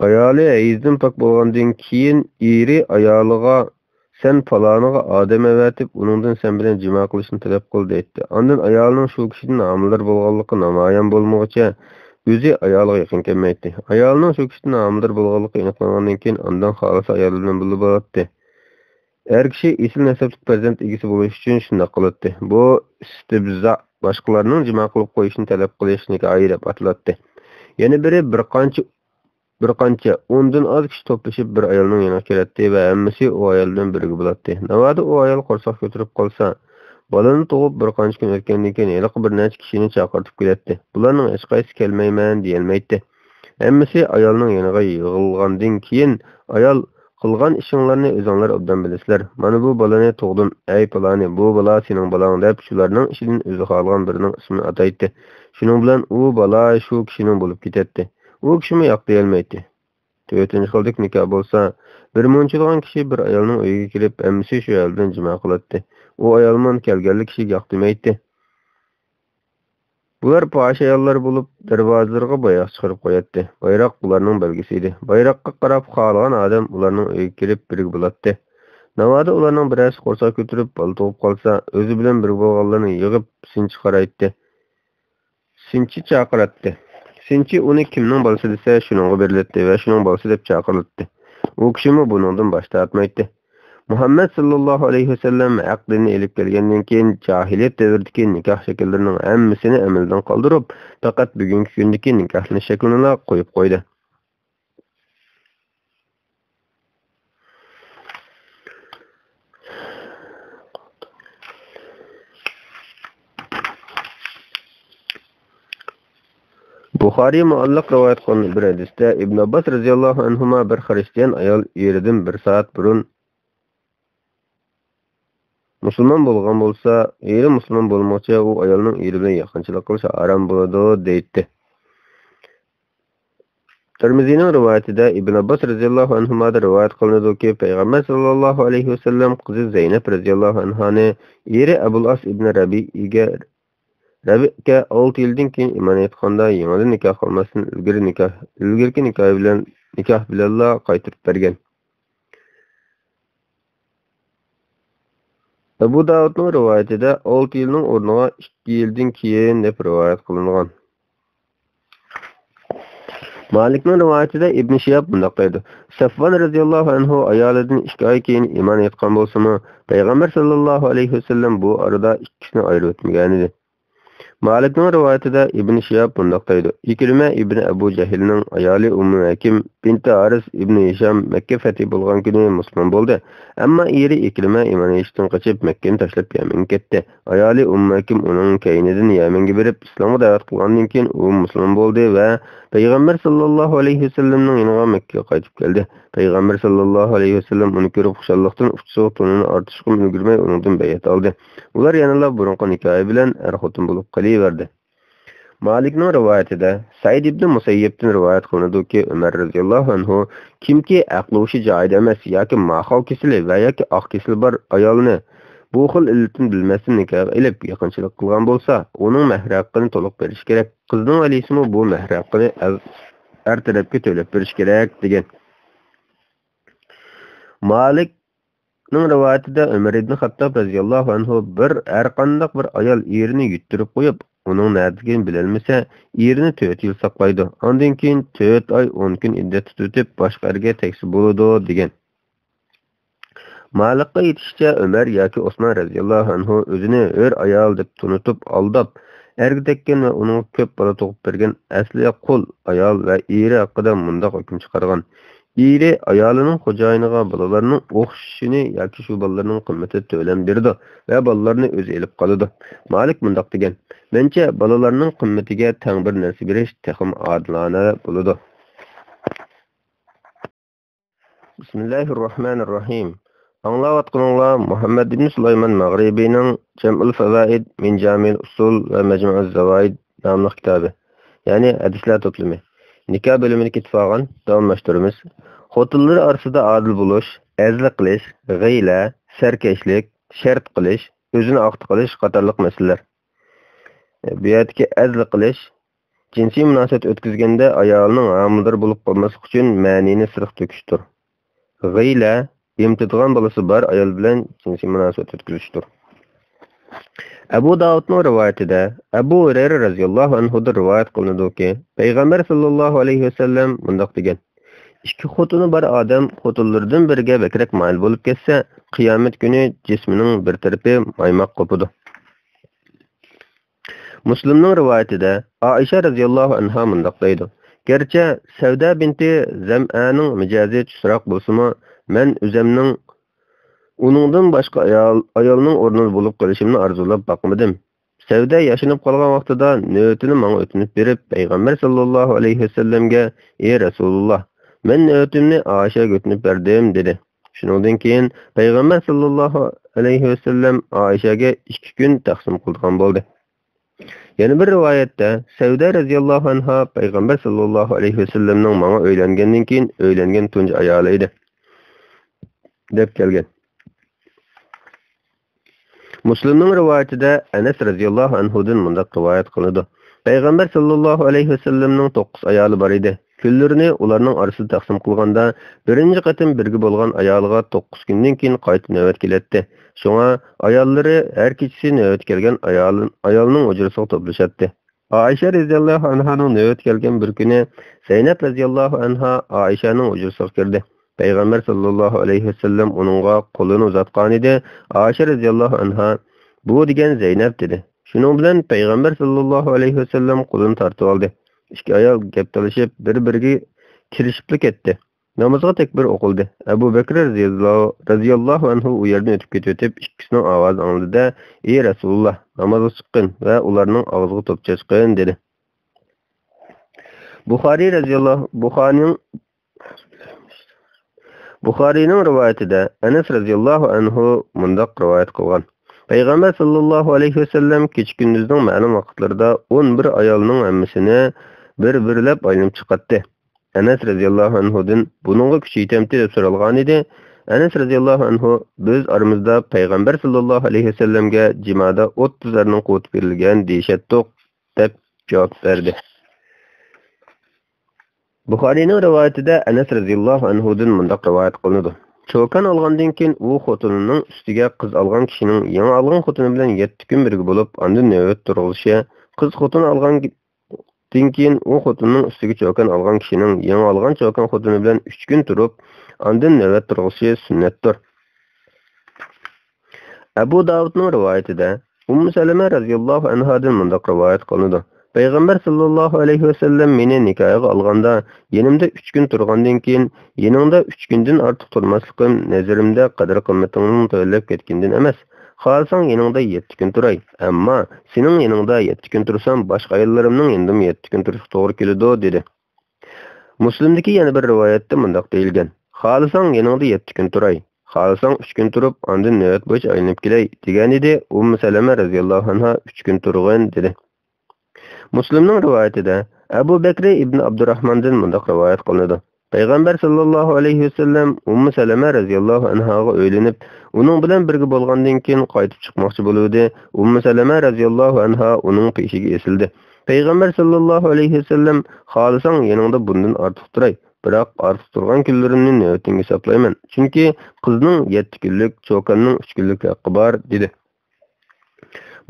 ئايالى ھەيزدىن پاك بولغاندىن كېيىن ئېرى ئايالىغا، سەن پالانىغا ئادەم ئەۋەتىپ، ئۇنىڭدىن سەن بىلەن جىما قىلىشنى تەلەپ قىل، دەيتتى. ئاندىن ئايالىنىڭ شۇ كىشىدىن ھامىلىدار بولغانلىقى نامايان بولمىغۇچە، ئۆزى ئايالىغا يېقىن كەلمەيتتى. ئايالىنىڭ شۇ كىشىدىن ھامىلىدار بولغانلىقى ئېنىقلانغاندىن كېيىن، ئاندىن خالىسا ئايالى بىلەن بىللە بولاتتى. ئەر كىشى ئېسىل نەسەبلىك پەرزەنت ئىگىسى بولۇش ئۈچۈن شۇنداق قىلاتتى. بۇ ئىستىبزا، باشقىلارنىڭ جىما قىلىپ قويۇشىنى تەلەپ قىلىش نىكاھى دەپ ئاتىلاتتى. يەنە بىرى، بىر قانچە، بىر قانچە، ئوندىن ئاز كىشى توپلىشىپ بىر ئايالنىڭ يېنىغا كېلەتتى ۋە ھەممىسى ئۇ ئايال بىلەن بىرگە بولاتتى. ناۋادا ئۇ ئايال قورساق كۆتۈرۈپ قالسا، بالىنى تۇغۇپ بىر قانچە كۈن ئۆتكەندىن كېيىن ھېلىقى بىر نەچچە كىشىنى چاقىرتىپ كېلەتتى. بۇلارنىڭ ھېچقايسىسى كەلمەيمەن دېيەلمەيتتى. ھەممىسى ئايالنىڭ يېنىغا يىغىلغاندىن كېيىن، ئايال، قىلغان ئىشىڭلارنى ئۆزۈڭلار ئوبدان بىلىسىلەر. مانا بۇ بالىنى تۇغدۇم، ئەي پالانى، بۇ بالا سېنىڭ بالاڭ، دەپ شۇلارنىڭ ئىچىدىن ئۆزى خالىغان بىرىنىڭ ئىسمىنى ئاتايتتى. شۇنىڭ بىلەن ئۇ بالا شۇ كىشىنىڭ بولۇپ كېتەتتى. ئۇ كىشىمۇ ياق دېيەلمەيتتى. تۆتىنچى خىلدىكى نىكاھ بولسا، بىر مۇنچىلىغان كىشى بىر ئايالنىڭ ئۆيىگە كېلىپ، ھەممىسى شۇ ئەل بىلەن جىما قىلاتتى. ئۇ ئايالمۇ كەلگەنلا كىشىگە ياق دېمەيتتى. بۇلار پاھىشە ئاياللار بولۇپ، دەرۋازىلىرىغا بايراق چىقىرىپ قوياتتى. بايراق ئۇلارنىڭ بەلگىسى ئىدى. بايراققا قاراپ خالىغان ئادەم ئۇلارنىڭ ئۆيىگە كېلىپ بىرگە بولاتتى. ناۋادا ئۇلارنىڭ بىرەرسى قورساق كۆتۈرۈپ بالا تۇغۇپ قالسا، ئۆزى بىلەن بىرگە بولغانلارنى يىغىپ سىنچى قارايتتى. سىنچى چاقىراتتى. سىنچى ئۇنى كىمنىڭ بالىسى دېسە، شۇنىڭغا بېرىلەتتى ۋە شۇنىڭ بالىسى دەپ چاقىرىلاتتى. ئۇ كىشىمۇ بۇنىڭدىن باش تارتمايتتى. مۇھەممەد ساللاللاھۇ ئەلەيھى ۋەسەللەم ھەق دىننى ئېلىپ كەلگەندىن كېيىن، جاھىلىيەت دەۋرىدىكى نىكاھ شەكىللىرىنىڭ ھەممىسىنى ئەمەلدىن قالدۇرۇپ، پەقەت بۈگۈنكى كۈندىكى نىكاھلىنىش شەكلىنىلا قويۇپ قويدى. بۇخارىي مۇئەللەق رىۋايەت قىلغان بىر ھەدىستە، ئىبن ئابباس رەزىياللاھۇ ئەنھۇما بىر خىرىستىيان ئايال ئېرىدىن بىر سائەت بۇرۇن مۇسۇلمان بولغان بولسا، ئېرى مۇسۇلمان بولمىغۇچە ئۇ ئايالنىڭ ئېرى بىلەن يېقىنچىلىق قىلىشى ھارام بولىدۇ، دەيتتى. تىرمىزىنىڭ رىۋايىتىدە ئىبن ئابباس رەزىياللاھۇ ئەنھۇمادىن رىۋايەت قىلىنىدۇكى، پەيغەمبەر ساللاللاھۇ ئەلەيھى ۋەسەللەم قىزى زەينەپ رەزىياللاھۇ ئەنھانى ئېرى ئەبۇل ئاس ئىبن رەبىئىگە، رەبىئكە ئالتە يىلدىن كېيىن ئىمان ئېيتقاندا يېڭىدىن نىكاھ قىلماستىن ئىلگىرى نىكاھ، ئىلگىرىكى نىكاھى بىلەن، نىكاھ بىلەنلا قايتۇرۇپ بەرگەن. ئەبۇ داۋۇدنىڭ رىۋايىتىدە ئالتە يىلنىڭ ئورنىغا ئىككى يىلدىن كېيىن دەپ رىۋايەت قىلىنغان. مالىكنىڭ رىۋايىتىدە ئىبن شىھاب مۇنداق دەيدۇ: سەفۋان رەزىياللاھۇ ئەنھۇ ئايالىدىن ئىككى ئاي كېيىن ئىمان ئېيتقان بولسىمۇ، پەيغەمبەر ساللاللاھۇ ئەلەيھى ۋەسەللەم بۇ ئارىدا ئىككىسىنى ئايرىۋەتمىگەنىدى. مالىكنىڭ رىۋايىتىدە ئىبن شىھاب مۇنداق دەيدۇ: ئىكرىمە ئىبن ئەبۇ جەھىلنىڭ ئايالى ئۇممۇ ھەكىم بىنتى ھارىس ئىبن ھىشام مەككە فەتھى بولغان كۈنى مۇسۇلمان بولدى. ئەمما ئېرى ئىكرىمە ئىمان ئېيتىشتىن قېچىپ، مەككىنى تاشلاپ يەمەنگە كەتتى. ئايالى ئۇممۇ ھەكىم ئۇنىڭ كەينىدىن يەمەنگە بېرىپ، ئىسلامغا دەۋەت قىلغاندىن كېيىن، ئۇ مۇسۇلمان بولدى ۋە پەيغەمبەر ساللاللاھۇ ئەلەيھى ۋەسەللەمنىڭ يېنىغا مەككىگە قايتىپ كەلدى. پەيغەمبەر ساللاللاھۇ ئەلەيھى ۋەسەللەم ئۇنى كۆرۈپ خۇشاللىقتىن ئۇچىسىغا تونىنى ئارتىشقىمۇ ئۈلگۈرمەي، ئۇنىڭدىن بەيئەت ئالدى. ئۇلار يەنىلا بۇرۇنقى نىكاھى بىلەن ئەر-خوتۇن بولۇپ قېلىۋەردى. مالىكنىڭ رىۋايىتىدە سەئىد ئىبن مۇسەييىبتىن رىۋايەت قىلىنىدۇكى، ئۆمەر رەزىياللاھۇ ئەنھۇ، كىمكى ئەقلى-ھوشى جايىدا ئەمەس ياكى ماخاۋ كېسىلى ۋە ياكى ئاق كېسىلى بار ئايالنى بۇ خىل ئىللىتىنى بىلمەستىن نىكاھقا ئېلىپ، يېقىنچىلىق قىلغان بولسا، ئۇنىڭ مەھرى ھەققىنى تولۇق بېرىشى كېرەك. قىزنىڭ ۋەلىسىمۇ بۇ مەھرى ھەققىنى ئەر، ئەر تەرەپكە تۆلەپ بېرىشى كېرەك، دېگەن. مالىك نىڭ رىۋايىتىدە ئۆمەر ئىبن خەتتاب رەزىياللاھۇ ئەنھۇ بىر، ھەرقانداق بىر ئايال ئېرىنى يۈتتۈرۈپ قويۇپ، ئۇنىڭ نەدىكىنى بىلەلمىسە، ئېرىنى تۆت يىل ساقلايدۇ. ئاندىن كېيىن تۆت ئاي، ئون كۈن ئىددەت تۇتۇۋېتىپ، باشقا ئەرگە تەگسە بولىدۇ، دېگەن. مالىكقا ئېيتىشىچە، ئۆمەر ياكى ئوسمان رەزىياللاھۇ ئەنھۇ ئۆزىنى ھۆر ئايال دەپ تونۇتۇپ، ئالداپ، ئەرگە تەگكەن ۋە ئۇنىڭغا كۆپ بالا تۇغۇپ بەرگەن ئەسلى قۇل ئايال ۋە ئېرى ھەققىدە مۇنداق ھۆكۈم چىقارغان: ئېرى ئايالىنىڭ خوجايىنىغا بالىلارنىڭ ئوخشىشىنى ياكى شۇ بالىلارنىڭ قىممىتىدە تۆلەم بېرىدۇ ۋە بالىلارنى ئۆزى ئېلىپ قالىدۇ. مالىك مۇنداق دېگەن: مېنىڭچە، بالىلارنىڭ قىممىتىگە تەڭ بىر نەرسە بېرىش تېخىمۇ ئادىلانە بولىدۇ. بىسمىللاھىررەھمانىررەھىم. ئاڭلاۋاتقىنىڭلار مۇھەممەد ئىبن سۇلايمان مەغرىبىنىڭ جەمئۇل فەۋائىد مىن جامىئىل ئۇسۇل ۋە مەجمۇئىز زاۋائىد ناملىق كىتابى، يەنى ھەدىسلەر توپلىمى. نىكاھ بۆلۈمىنى كېتىپ قالغان، داۋاملاشتۇرىمىز. خوتۇنلىرى ئارىسىدا ئادىل بولۇش، ئەرزلىك قىلىش، غەيلە، سەركەشلىك، شەرت قىلىش، ئۆزىنى ئاختا قىلىش قاتارلىق مەسىلىلەر. بۇ يەردىكى ئەرزلىك قىلىش، جىنسىي مۇناسىۋەت ئۆتكۈزگەندە ئايالىنىڭ ھامىلىدار بولۇپ قالماسلىق ئۈچۈن مەنىينى سىرتقا تۆكۈشتۇر. غەيلە، ئېمىتىدىغان بالىسى بار ئايال بىلەن جىنسىي مۇناسىۋەت ئۆتكۈزۈشتۇر. ئەبۇ داۋۇدنىڭ رىۋايىتىدە، ئەبۇ ھۇرەيرە رەزىياللاھۇ ئەنھۇدىن رىۋايەت قىلىنىدۇكى، پەيغەمبەر ساللاللاھۇ ئەلەيھى ۋەسەللەم مۇنداق دېگەن: ئىككى خوتۇنى بار ئادەم خوتۇنلىرىدىن بىرىگە بەكرەك مايىل بولۇپ كەتسە، قىيامەت كۈنى جىسمىنىڭ بىر تەرىپى مايماق قوپىدۇ. مۇسلىمنىڭ رىۋايىتىدە ئائىشە رەزىياللاھۇ ئەنھا مۇنداق دەيدۇ: گەرچە سەۋدە بىنتى زەمئەنىڭ مىجەزى تۈزرەك بولسىمۇ، مەن ئۆزەمنىڭ ئۇنىڭدىن باشقا ئايال، ئايالنىڭ ئورنىدا بولۇپ قېلىشىمنى ئارزۇلاپ باقمىدىم. سەۋدە ياشىنىپ قالغان ۋاقتىدا نۆۋىتىنى ماڭا ئۆتۈنۈپ بېرىپ، پەيغەمبەر ساللاللاھۇ ئەلەيھى ۋەسەللەمگە: ئى رەسۇلۇللاھ، مەن نۆۋىتىمنى ئائىشەگە ئۆتۈنۈپ بەردىم، دېدى. شۇنىڭدىن كېيىن پەيغەمبەر ساللاللاھۇ ئەلەيھى ۋەسەللەم ئائىشەگە ئىككى كۈن تەقسىم قىلىدىغان بولدى. يەنە بىر رىۋايەتتە، سەۋدە رەزىياللاھۇ ئەنھا پەيغەمبەر ساللاللاھۇ ئەلەيھى ۋەسەللەمنىڭ ماڭا ئۆيلەنگەندىن كېيىن ئۆيلەنگەن تۇنجى ئايالى ئىدى، دەپ كەلگەن. مۇسلىمنىڭ رىۋايىتىدە ئەنەس رەزىياللاھۇ ئەنھۇدىن مۇنداق رىۋايەت قىلىنىدۇ: پەيغەمبەر ساللاللاھۇ ئەلەيھى ۋەسەللەمنىڭ توققۇز ئايالى بار ئىدى. كۈنلىرىنى ئۇلارنىڭ ئارىسىدا تەقسىم قىلغاندا، بىرىنچى قېتىم بىرگە بولغان ئايالىغا توققۇز كۈندىن كېيىن قايتا نۆۋەت كېلەتتى. شۇڭا ئاياللىرى ھەر كېچىسى نۆۋەت كەلگەن ئايال-، ئايالنىڭ ھۇجرىسىغا توپلىشاتتى. ئائىشە رەزىياللاھۇ ئەنھانىڭ نۆۋىتى كەلگەن بىر كۈنى زەينەپ رەزىياللاھۇ ئەنھا ئائىشەنىڭ ھۇجرىسىغا كىردى. پەيغەمبەر ساللاللاھۇ ئەلەيھى ۋەسەللەم ئۇنىڭغا قولىنى ئۇزاتقانىدى. ئائىشە رەزىياللاھۇ ئەنھا: «بۇ دېگەن زەينەپ» دېدى. شۇنىڭ بىلەن پەيغەمبەر ساللاللاھۇ ئەلەيھى ۋەسەللەم قولىنى تارتىۋالدى. ئىككى ئايال گەپ تالىشىپ، بىر-بىرىگە كىرىشىپلا كەتتى. نامازغا تەكبىر ئوقۇلدى. ئەبۇ بەكرى رەزىياللاھۇ، رەزىياللاھۇ ئەنھۇ ئۇ يەردىن ئۆتۈپ كېتىۋېتىپ، ئىككىسىنىڭ ئاۋازىنى ئاڭلىدى-دە، «ئى رەسۇلۇللاھ، نامازغا چىققىن ۋە ئۇلارنىڭ ئاغزىغا توپا چاچقىن» دېدى. بۇخارىي رەزىياللاھۇ، بۇخارىنىڭ، بۇخارىينىڭ رىۋايىتىدە ئەنەس رەزىياللاھۇ ئەنھۇ مۇنداق رىۋايەت قىلغان: پەيغەمبەر ساللاللاھۇ ئەلەيھى ۋەسەللەم كېچە-كۈندۈزنىڭ مەلۇم ۋاقىتلىرىدا ئون بىر ئايالنىڭ ھەممىسىنى بىر-بىرلەپ ئايلىنىپ چىقاتتى. ئەنەس رەزىياللاھۇ ئەنھۇدىن بۇنىڭغا كۈچى يېتەمتى دەپ سورالغانىدى. ئەنەس رەزىياللاھۇ ئەنھۇ: «بىز ئارىمىزدا پەيغەمبەر ساللاللاھۇ ئەلەيھى ۋەسەللەمگە جىمادا ئوتتۇز ئەرنىڭ قۇۋۋىتى بېرىلگەن دېيىشەتتۇق» دەپ جاۋاب بەردى. بۇخارىينىڭ رىۋايىتىدە ئەنەس رەزىياللاھۇ ئەنھۇدىن مۇنداق رىۋايەت قىلىنىدۇ: چوكان ئالغاندىن كېيىن ئۇ خوتۇنىنىڭ ئۈستىگە قىز ئالغان كىشىنىڭ يېڭى ئالغان خوتۇنى بىلەن يەتتە كۈن بىرگە بولۇپ، ئاندىن نۆۋەت تۇرغۇزۇشى، قىز خوتۇن ئالغاندىن كېيىن ئۇ خوتۇننىڭ ئۈستىگە چوكان ئالغان كىشىنىڭ يېڭى ئالغان چوكان خوتۇنى بىلەن ئۈچ كۈن تۇرۇپ، ئاندىن نۆۋەت تۇرغۇزۇشى سۈننەتتۇر. ئەبۇ داۋۇدنىڭ رىۋايىتىدە، ئۇممۇ سەلەمە رەزىياللاھۇ ئەنھادىن مۇنداق رىۋايەت قىلىنىدۇ: پەيغەمبەر ساللاللاھۇ ئەلەيھى ۋەسەللەم مېنى نىكاھىغا ئالغاندا، يېنىمدا ئۈچ كۈن تۇرغاندىن كېيىن، يېنىڭدا ئۈچ كۈندىن ئارتۇق تۇرماسلىقىم نەزىرىمدە قەدىر-قىممىتىڭنىڭ تۆۋەنلەپ كەتكىنىدىن ئەمەس. خالىساڭ يېنىڭدا يەتتە كۈن تۇراي، ئەمما سېنىڭ يېنىڭدا يەتتە كۈن تۇرسام، باشقا ئاياللىرىمنىڭ يېنىدىمۇ يەتتە كۈن تۇرۇشقا توغرا كېلىدۇ، دېدى. مۇسلىمدىكى يەنە بىر رىۋايەتتە مۇنداق دېيىلگەن: خالىساڭ يېنىڭدا يەتتە كۈن تۇراي، خالىساڭ ئۈچ كۈن تۇرۇپ، ئاندىن نۆۋەت بويىچە ئايلىنىپ كېلەي، دېگەنىدى ئۇممۇ سەلەمە رەزىياللاھۇ ئەنھا ئۈچ كۈن تۇرغىن، دېدى. مۇسلىمنىڭ رىۋايىتىدە ئەبۇ بەكرى ئىبن ئابدۇراھماندىن مۇنداق رىۋايەت قىلىنىدۇ: پەيغەمبەر ساللاللاھۇ ئەلەيھى ۋەسەللەم ئۇممۇ سەلەمە رەزىياللاھۇ ئەنھاغا ئۆيلىنىپ، ئۇنىڭ بىلەن بىرگە بولغاندىن كېيىن قايتىپ چىقماقچى بولۇۋىدى. ئۇممۇ سەلەمە رەزىياللاھۇ ئەنھا ئۇنىڭ پېشىگە ئېسىلدى. پەيغەمبەر ساللاللاھۇ ئەلەيھى ۋەسەللەم، خالىساڭ يېنىڭدا بۇندىن ئارتۇق تۇراي، بىراق ئارتۇق تۇرغان كۈنلىرىمنى نۆۋىتىڭگە ھېسابلايمەن، چۈنكى قىزنىڭ يەتتە كۈنلۈك، چوكاننىڭ ئۈچ كۈنلۈك ھەققى بار، دېدى.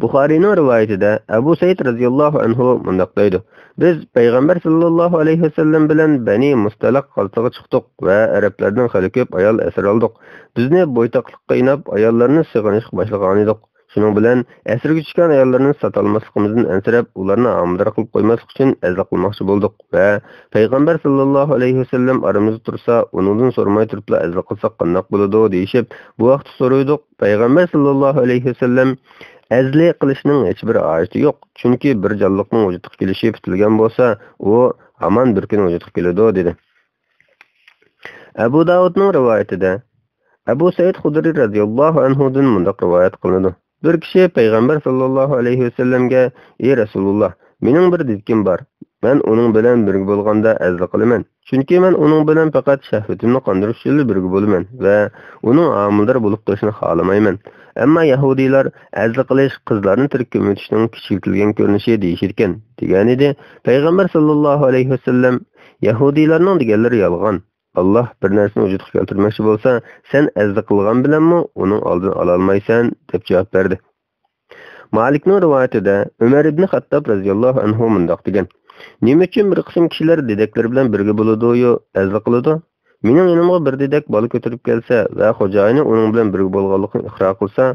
بۇخارىينىڭ رىۋايىتىدە ئەبۇ سەئىد رەزىياللاھۇ ئەنھۇ مۇنداق دەيدۇ: بىز پەيغەمبەر ساللاللاھۇ ئەلەيھى ۋەسەللەم بىلەن بەنى مۇستەلىق غازىتىغا چىقتۇق ۋە ئەرەبلەردىن خېلى كۆپ ئايال ئەسىر ئالدۇق. بىزنى بويتاقلىققا ئىناپ، ئاياللارنى سېغىنىشقا باشلىغانىدۇق. شۇنىڭ بىلەن ئەسىرگە چۈشكەن ئاياللارنى ساتالماسلىقىمىزدىن ئەنسىرەپ، ئۇلارنى ھامىلىدار قىلىپ قويماسلىق ئۈچۈن ئەزلىك قىلماقچى بولدۇق ۋە پەيغەمبەر ساللاللاھۇ ئەلەيھى ۋەسەللەم ئارىمىزدا تۇرسا، ئۇنىڭدىن سورىماي تۇرۇپلا ئەزلىك قىلساق قانداق بولىدۇ؟ دېيىشىپ، بۇ ھەقتە سورىدۇق. پەيغەمبەر ساللاللاھۇ ئەلەيھى ۋەسەللەم، ئەزلى قىلىشنىڭ ھېچبىر ھاجىتى يوق، چۈنكى بىر جانلىقنىڭ ۋۇجۇدقا كېلىشى پۈتۈلگەن بولسا، ئۇ ھامان بىر كۈنى ۋۇجۇدقا كېلىدۇ، دېدى. ئەبۇ داۋۇدنىڭ رىۋايىتىدە ئەبۇ سەئىد خۇدرى رەزىياللاھۇ ئەنھۇدىن مۇنداق رىۋايەت قىلىنىدۇ: بىر كىشى پەيغەمبەر ساللاللاھۇ ئەلەيھى ۋەسەللەمگە، ئى رەسۇلۇللا، مېنىڭ بىر دېدىكىم بار، مەن ئۇنىڭ بىلەن بىرگە بولغاندا ئەزلىك قىلىمەن، چۈنكى مەن ئۇنىڭ بىلەن پەقەت شەھۋىتىمنى قاندۇرۇش ئۈچۈنلا بىرگە بولىمەن ۋە ئۇنىڭ ھامىلىدار بولۇپ قېلىشىنى خالىمايمەن. ئەمما يەھۇدىيلار ئەزلىك قىلىش قىزلارنى تىرىك كۆمۈۋېتىشنىڭ كىچىكلىتىلگەن كۆرۈنۈشى دېيىشىدىكەن، دېگەنىدى. پەيغەمبەر ساللاللاھۇ ئەلەيھى ۋەسەللەم، يەھۇدىيلارنىڭ دېگەنلىرى يالغان. ئاللاھ بىر نەرسىنى ۋۇجۇدقا كەلتۈرمەكچى بولسا، سەن ئەزلىك قىلغان بىلەنمۇ ئۇنىڭ ئالدىنى ئالالمايسەن، دەپ جاۋاب بەردى. مالىكنىڭ رىۋايىتىدە ئۆمەر ئىبنى خەتتاب رەزىياللاھۇ ئەنھۇ مۇنداق دېگەن: نېمە ئۈچۈن بىر قىسىم كىشىلەر دېدەكلىرى بىلەن بىرگە بولىدۇ-يۇ، ئەزلىك قىلىدۇ؟ مېنىڭ يېنىمغا بىر دېدەك بالا كۆتۈرۈپ كەلسە ۋە خوجايىنى ئۇنىڭ بىلەن بىرگە بولغانلىقىنى ئىقرار قىلسا،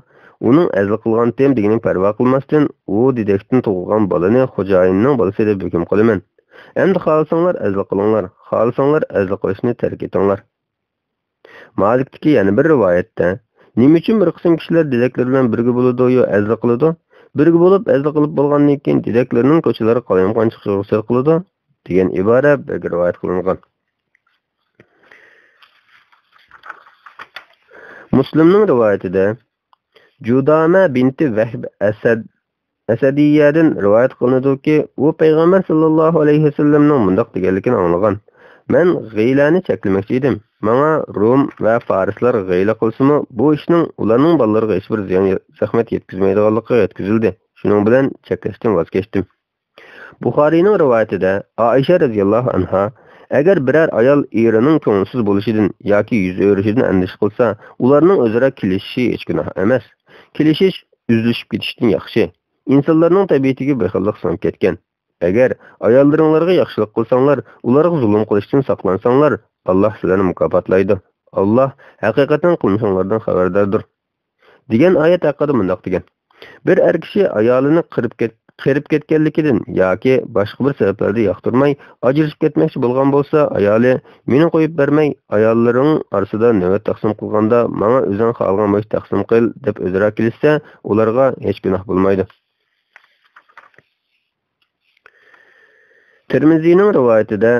ئۇنىڭ ئەزلىك قىلغانتىم دېگىنىگە پەرۋا قىلماستىن، ئۇ دېدەكتىن تۇغۇلغان بالىنى خوجايىنىنىڭ بالىسى دەپ ھۆكۈم قىلىمەن. ئەمدى خالىساڭلار ئەزلىك قىلىڭلار، خالىساڭلار ئەزلىك قىلىشنى تەرك ئېتىڭلار. مالىكتىكى يەنە بىر رىۋايەتتە، نېمە ئۈچۈن بىر قىسىم كىشىلەر دېدەكلىرى بىلەن بىرگە بولىدۇ-يۇ، ئەزلىك قىلىدۇ؟ بىرگە بولۇپ، ئەزلىك قىلىپ بولغاندىن كېيىن، دېدەكلىرىنىڭ كوچىلارغا قالايمىقانچىلىقىغا سەل قىلىدۇ، دېگەن ئىبارە بىرگە رىۋايەت قىلىنغان. مۇسلىمنىڭ رىۋايىتىدە، جۇدامە بىنتى ۋەھب ئەسەد ئەسەدىيەدىن رىۋايەت قىلىنىدۇكى، ئۇ پەيغەمبەر ساللاللاھۇ ئەلەيھى ۋەسەللەمنىڭ مۇنداق دېگەنلىكىنى ئاڭلىغان: مەن غىلەنى چەكلىمەكچى ئىدىم. ماڭا روم ۋە فارسلار غىلە قىلسىمۇ، بۇ ئىشنىڭ ئۇلارنىڭ بالىلىرىغا ھېچبىر زىيان، زەخمەت يەتكۈزمەيدىغانلىقىغا يەتكۈزۈلدى. شۇنىڭ بىلەن چەكلەشتىن ۋاز كەچتىم. بۇخارىينىڭ رىۋايىتىدە ئائىشە رەزىياللاھۇ ئەنھا، ئەگەر بىرەر ئايال ئېرىنىڭ كۆڭۈلسىز بولۇشىدىن ياكى يۈز ئۆرۈشىدىن ئەندىشە قىلسا، ئۇلارنىڭ ئۆزئارا كېلىشىشى ھېچ گۇناھ ئەمەس. كېلىشىش ئۈزۈلۈشۈپ كېتىشتىن ياخشى. ئىنسانلارنىڭ تەبىئىتىگە بېخىللىق سىڭىپ كەتكەن. ئەگەر ئاياللىرىڭلارغا ياخشىلىق قىلساڭلار، ئۇلارغا زۇلۇم قىلىشتىن ساقلانساڭلار، ئاللاھ سىلەرنى مۇكاپاتلايدۇ. ئاللاھ ھەقىقەتەن قىلمىشىڭلاردىن خەۋەرداردۇر. دېگەن ئايەت ھەققىدە مۇنداق دېگەن: بىر ئەر كىشى ئايالىنى قېرىپ كەت-، قېرىپ كەتكەنلىكىدىن ياكى باشقا بىر سەۋەبلەردىن ياقتۇرماي، ئاجرىشىپ كەتمەكچى بولغان بولسا، ئايالى، مېنى قويۇپ بەرمەي، ئاياللىرىڭ ئارىسىدا نۆۋەت تەقسىم قىلغاندا، ماڭا ئۆزۈڭ خالىغان بويىچە تەقسىم قىل، دەپ ئۆزئارا كېلىشسە، ئۇلارغا ھېچ گۇناھ بولمايدۇ. تىرمىزىنىڭ رىۋايىتىدە،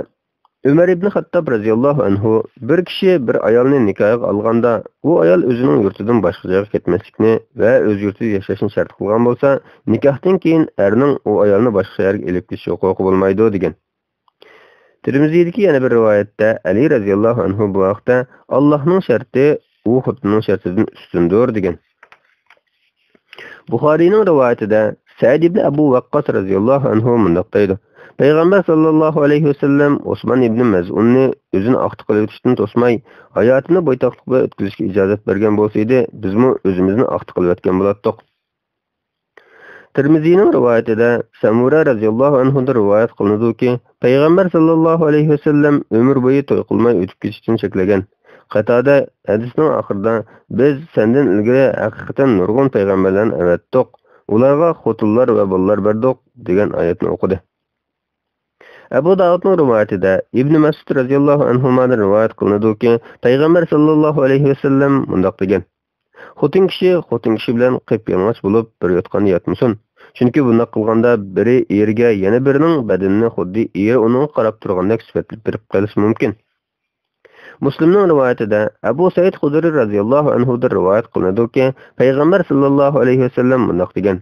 ئۆمەر ئىبنى خەتتاب رەزىياللاھۇ ئەنھۇ، بىر كىشى بىر ئايالنى نىكاھىغا ئالغاندا، ئۇ ئايال ئۆزىنىڭ يۇرتىدىن باشقا جايغا كەتمەسلىكنى ۋە ئۆز يۇرتىدا ياشاشنى شەرت قىلغان بولسا، نىكاھتىن كېيىن ئەرنىڭ ئۇ ئايالنى باشقا شەھەرگە ئېلىپ كېتىش ھوقۇقى بولمايدۇ، دېگەن. تىرمىزىدىكى يەنە بىر رىۋايەتتە ئەلى رەزىياللاھۇ ئەنھۇ بۇ ھەقتە، ئاللاھنىڭ شەرتى ئۇ خوتۇننىڭ شەرتىدىن ئۈستۈندۇر، دېگەن. بۇخارىينىڭ رىۋايىتىدە سەئىد ئىبنى ئەبۇ ۋەققاس رەزىياللاھۇ ئەنھۇ مۇنداق دەيدۇ: پەيغەمبەر ساللاللاھۇ ئەلەيھى ۋەسەللەم ئوسمان ئىبنى مەزئۇننى ئۆزىنى ئاختا قىلىۋېتىشتىن توسماي، ھاياتىنى بويتاقلىق بىلەن ئۆتكۈزۈشكە ئىجازەت بەرگەن بولسىدى، بىزمۇ ئۆزىمىزنى ئاختا قىلىۋەتكەن بولاتتۇق. تىرمىزىنىڭ رىۋايىتىدە سەمۇرە رەزىياللاھۇ ئەنھۇدىن رىۋايەت قىلىنىدۇكى، پەيغەمبەر ساللاللاھۇ ئەلەيھى ۋەسەللەم ئۆمۈر بويى توي قىلماي ئۆتۈپ كېتىشتىن چەكلىگەن. قاتادە ھەدىسنىڭ ئاخىرىدا، «بىز سەندىن ئىلگىرى ھەقىقەتەن نۇرغۇن پەيغەمبەرلەرنى ئەۋەتتۇق، ئۇلارغا خوتۇنلار ۋە بالىلار بەردۇق» دېگەن ئايەتنى ئوقۇدى. ئەبۇ داۋۇدنىڭ رىۋايىتىدە ئىبنى مەسئۇد رەزىياللاھۇ ئەنھۇمادىن رىۋايەت قىلىنىدۇكى، پەيغەمبەر ساللاللاھۇ ئەلەيھى ۋەسەللەم مۇنداق دېگەن: «خوتۇن كىشى خوتۇن كىشى بىلەن قىپيالىڭاچ بولۇپ بىر يوتقاندا ياتمىسۇن. چۈنكى بۇنداق قىلغاندا بىرى ئېرىگە يەنە بىرىنىڭ بەدىنىنى خۇددى ئېرى ئۇنىڭغا قاراپ تۇرغاندەك سۈپەتلىك بېرىپ قېلىشى مۇمكىن.» مۇسلىمنىڭ رىۋايىتىدە ئەبۇ سەئىد خۇدرى رەزىياللاھۇ ئەنھۇدىن رىۋايەت قىلىنىدۇكى، پەيغەمبەر ساللاللاھۇ ئەلەيھى ۋەسەللەم مۇنداق دېگەن: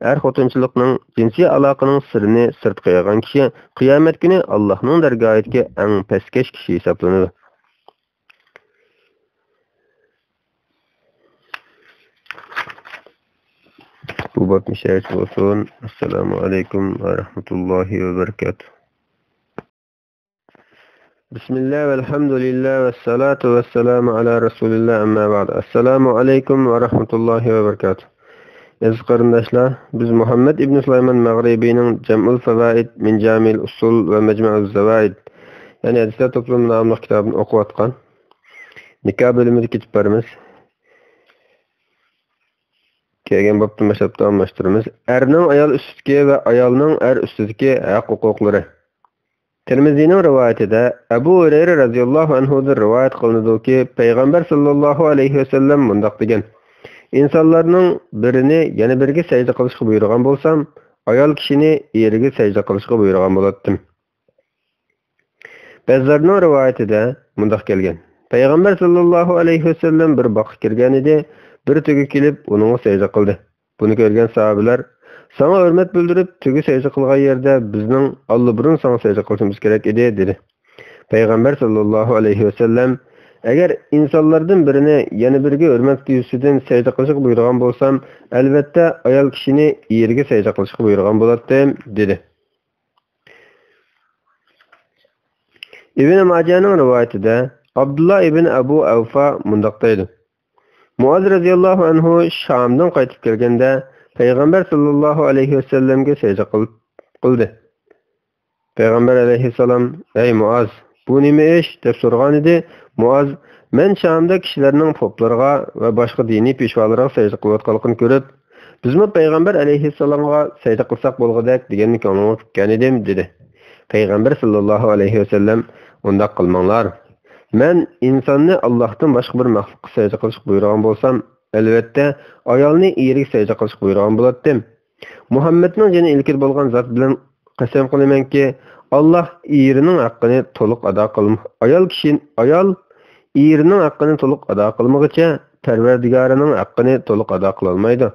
«ئەر خوتۇنچىلىقنىڭ جىنسىي ئالاقىنىڭ سىرىنى سىرتقا يايغان كىشى قىيامەت كۈنى ئاللاھنىڭ دەرگاھىدىكى ئەڭ پەسكەش كىشى ھېسابلىنىدۇ.» بۇ باب مۇشۇ يەرگىچە بولسۇن. ئەسسالامۇ ئەلەيكۇم ۋە رەھمەتۇللاھى ۋە بەرىكاتۇھ. بىسمىللا ۋەلھەمدۇلىللا ۋەسسالاتۇ ۋەسسالامۇ ئەلا رەسۇلىللا، ئەمما بەئد. ئەسسالامۇ ئەلەيكۇم ۋە رەھمەتۇللاھى ۋە بەرىكاتۇھ. ئەزىز قېرىنداشلار، بىز مۇھەممەد ئىبنى سۇلايمان مەغرىبىنىڭ جەمئۇل فەۋائىد مىن جامىئىل ئۇسۇل ۋە مەجمەئۇز زەۋائىد، يەنى ھەدىسلەر توپلىمى ناملىق كىتابىنى ئوقۇۋاتقان. نىكاھ بۆلۈمىدە كېتىپ بارىمىز. كەلگەن بابتىن باشلاپ داۋاملاشتۇرىمىز. ئەرنىڭ ئايال ئۈستىدىكى ۋە ئايالنىڭ ئەر ئۈستىدىكى ھەق ھوقۇقلىرى. تىرمىزىنىڭ رىۋايىتىدە ئەبۇ ھۇرەيرە رەزىياللاھۇ ئەنھۇدىن رىۋايەت قىلىنىدۇكى، پەيغەمبەر ساللاللاھۇ ئەلەيھى ۋەسەللەم مۇنداق دېگەن: «ئىنسانلارنىڭ بىرىنى يەنە بىرىگە سەجدە قىلىشقا بۇيرۇغان بولسام، ئايال كىشىنى ئېرىگە سەجدە قىلىشقا بۇيرۇغان بولاتتىم.» بەززارنىڭ رىۋايىتىدە مۇنداق كەلگەن: پەيغەمبەر ساللاللاھۇ ئەلەيھى ۋەسەللەم بىر باغقا كىرگەنىدى، بىر تۆگە كېلىپ ئۇنىڭغا سەجدە قىلدى. بۇنى كۆرگەن ساھابىلەر: «ساڭا ھۆرمەت بىلدۈرۈپ تۆگە سەجدە قىلغان يەردە بىزنىڭ ئاللىبۇرۇن ساڭا سەجدە قىلىشىمىز كېرەك ئىدى» دېدى. پەيغەمبەر ساللاللاھۇ ئەلەيھى ۋەسەللەم: «ئەگەر ئىنسانلاردىن بىرىنى يەنە بىرىگە ھۆرمەت يۈزىسىدىن سەجدە قىلىشقا بۇيرۇغان بولسام، ئەلۋەتتە ئايال كىشىنى ئېرىگە سەجدە قىلىشقا بۇيرۇغان بولاتتىم» دېدى. ئىبن ماجەنىڭ رىۋايىتىدە ئابدۇللا ئىبن ئەبۇ ئەۋفا مۇنداق دەيدۇ: مۇئاز رەزىياللاھۇ ئەنھۇ شامدىن قايتىپ كەلگەندە، پەيغەمبەر ساللاللاھۇ ئەلەيھى ۋەسەللەمگە سەجدە قىل-، قىلدى. پەيغەمبەر ئەلەيھىسسالام: «ئەي مۇئاز، بۇ نېمە ئىش؟» دەپ سورىغانىدى. مۇئاز: «مەن شامدا كىشىلەرنىڭ پوپلىرىغا ۋە باشقا دىنىي پېشۋالىرىغا سەجدە قىلىۋاتقانلىقىنى كۆرۈپ، بىزمۇ پەيغەمبەر ئەلەيھىسسالامغا سەجدە قىلساق بولغۇدەك دېگەننى كۆڭلۈمگە پۈككەن ئىدىم» دېدى. پەيغەمبەر ساللاللاھۇ ئەلەيھى ۋەسەللەم: «ئۇنداق قىلماڭلار. مەن ئىنساننى ئاللاھتىن باشقا بىر مەخلۇققا سەجدە قىلىشقا بۇيرۇغان بولسام، ئەلۋەتتە، ئايالنى ئېرىگە سەجدە قىلىشقا بۇيرۇغان بولاتتىم. مۇھەممەدنىڭ جېنى ئىلكىدە بولغان زات بىلەن قەسەم قىلىمەنكى، ئاللاھ ئېرىنىڭ ھەققىنى تولۇق ئادا قىلم-، ئايال كىشى، ئايال ئېرىنىڭ ھەققىنى تولۇق ئادا قىلمىغىچە، پەرۋەردىگارىنىڭ ھەققىنى تولۇق ئادا قىلالمايدۇ.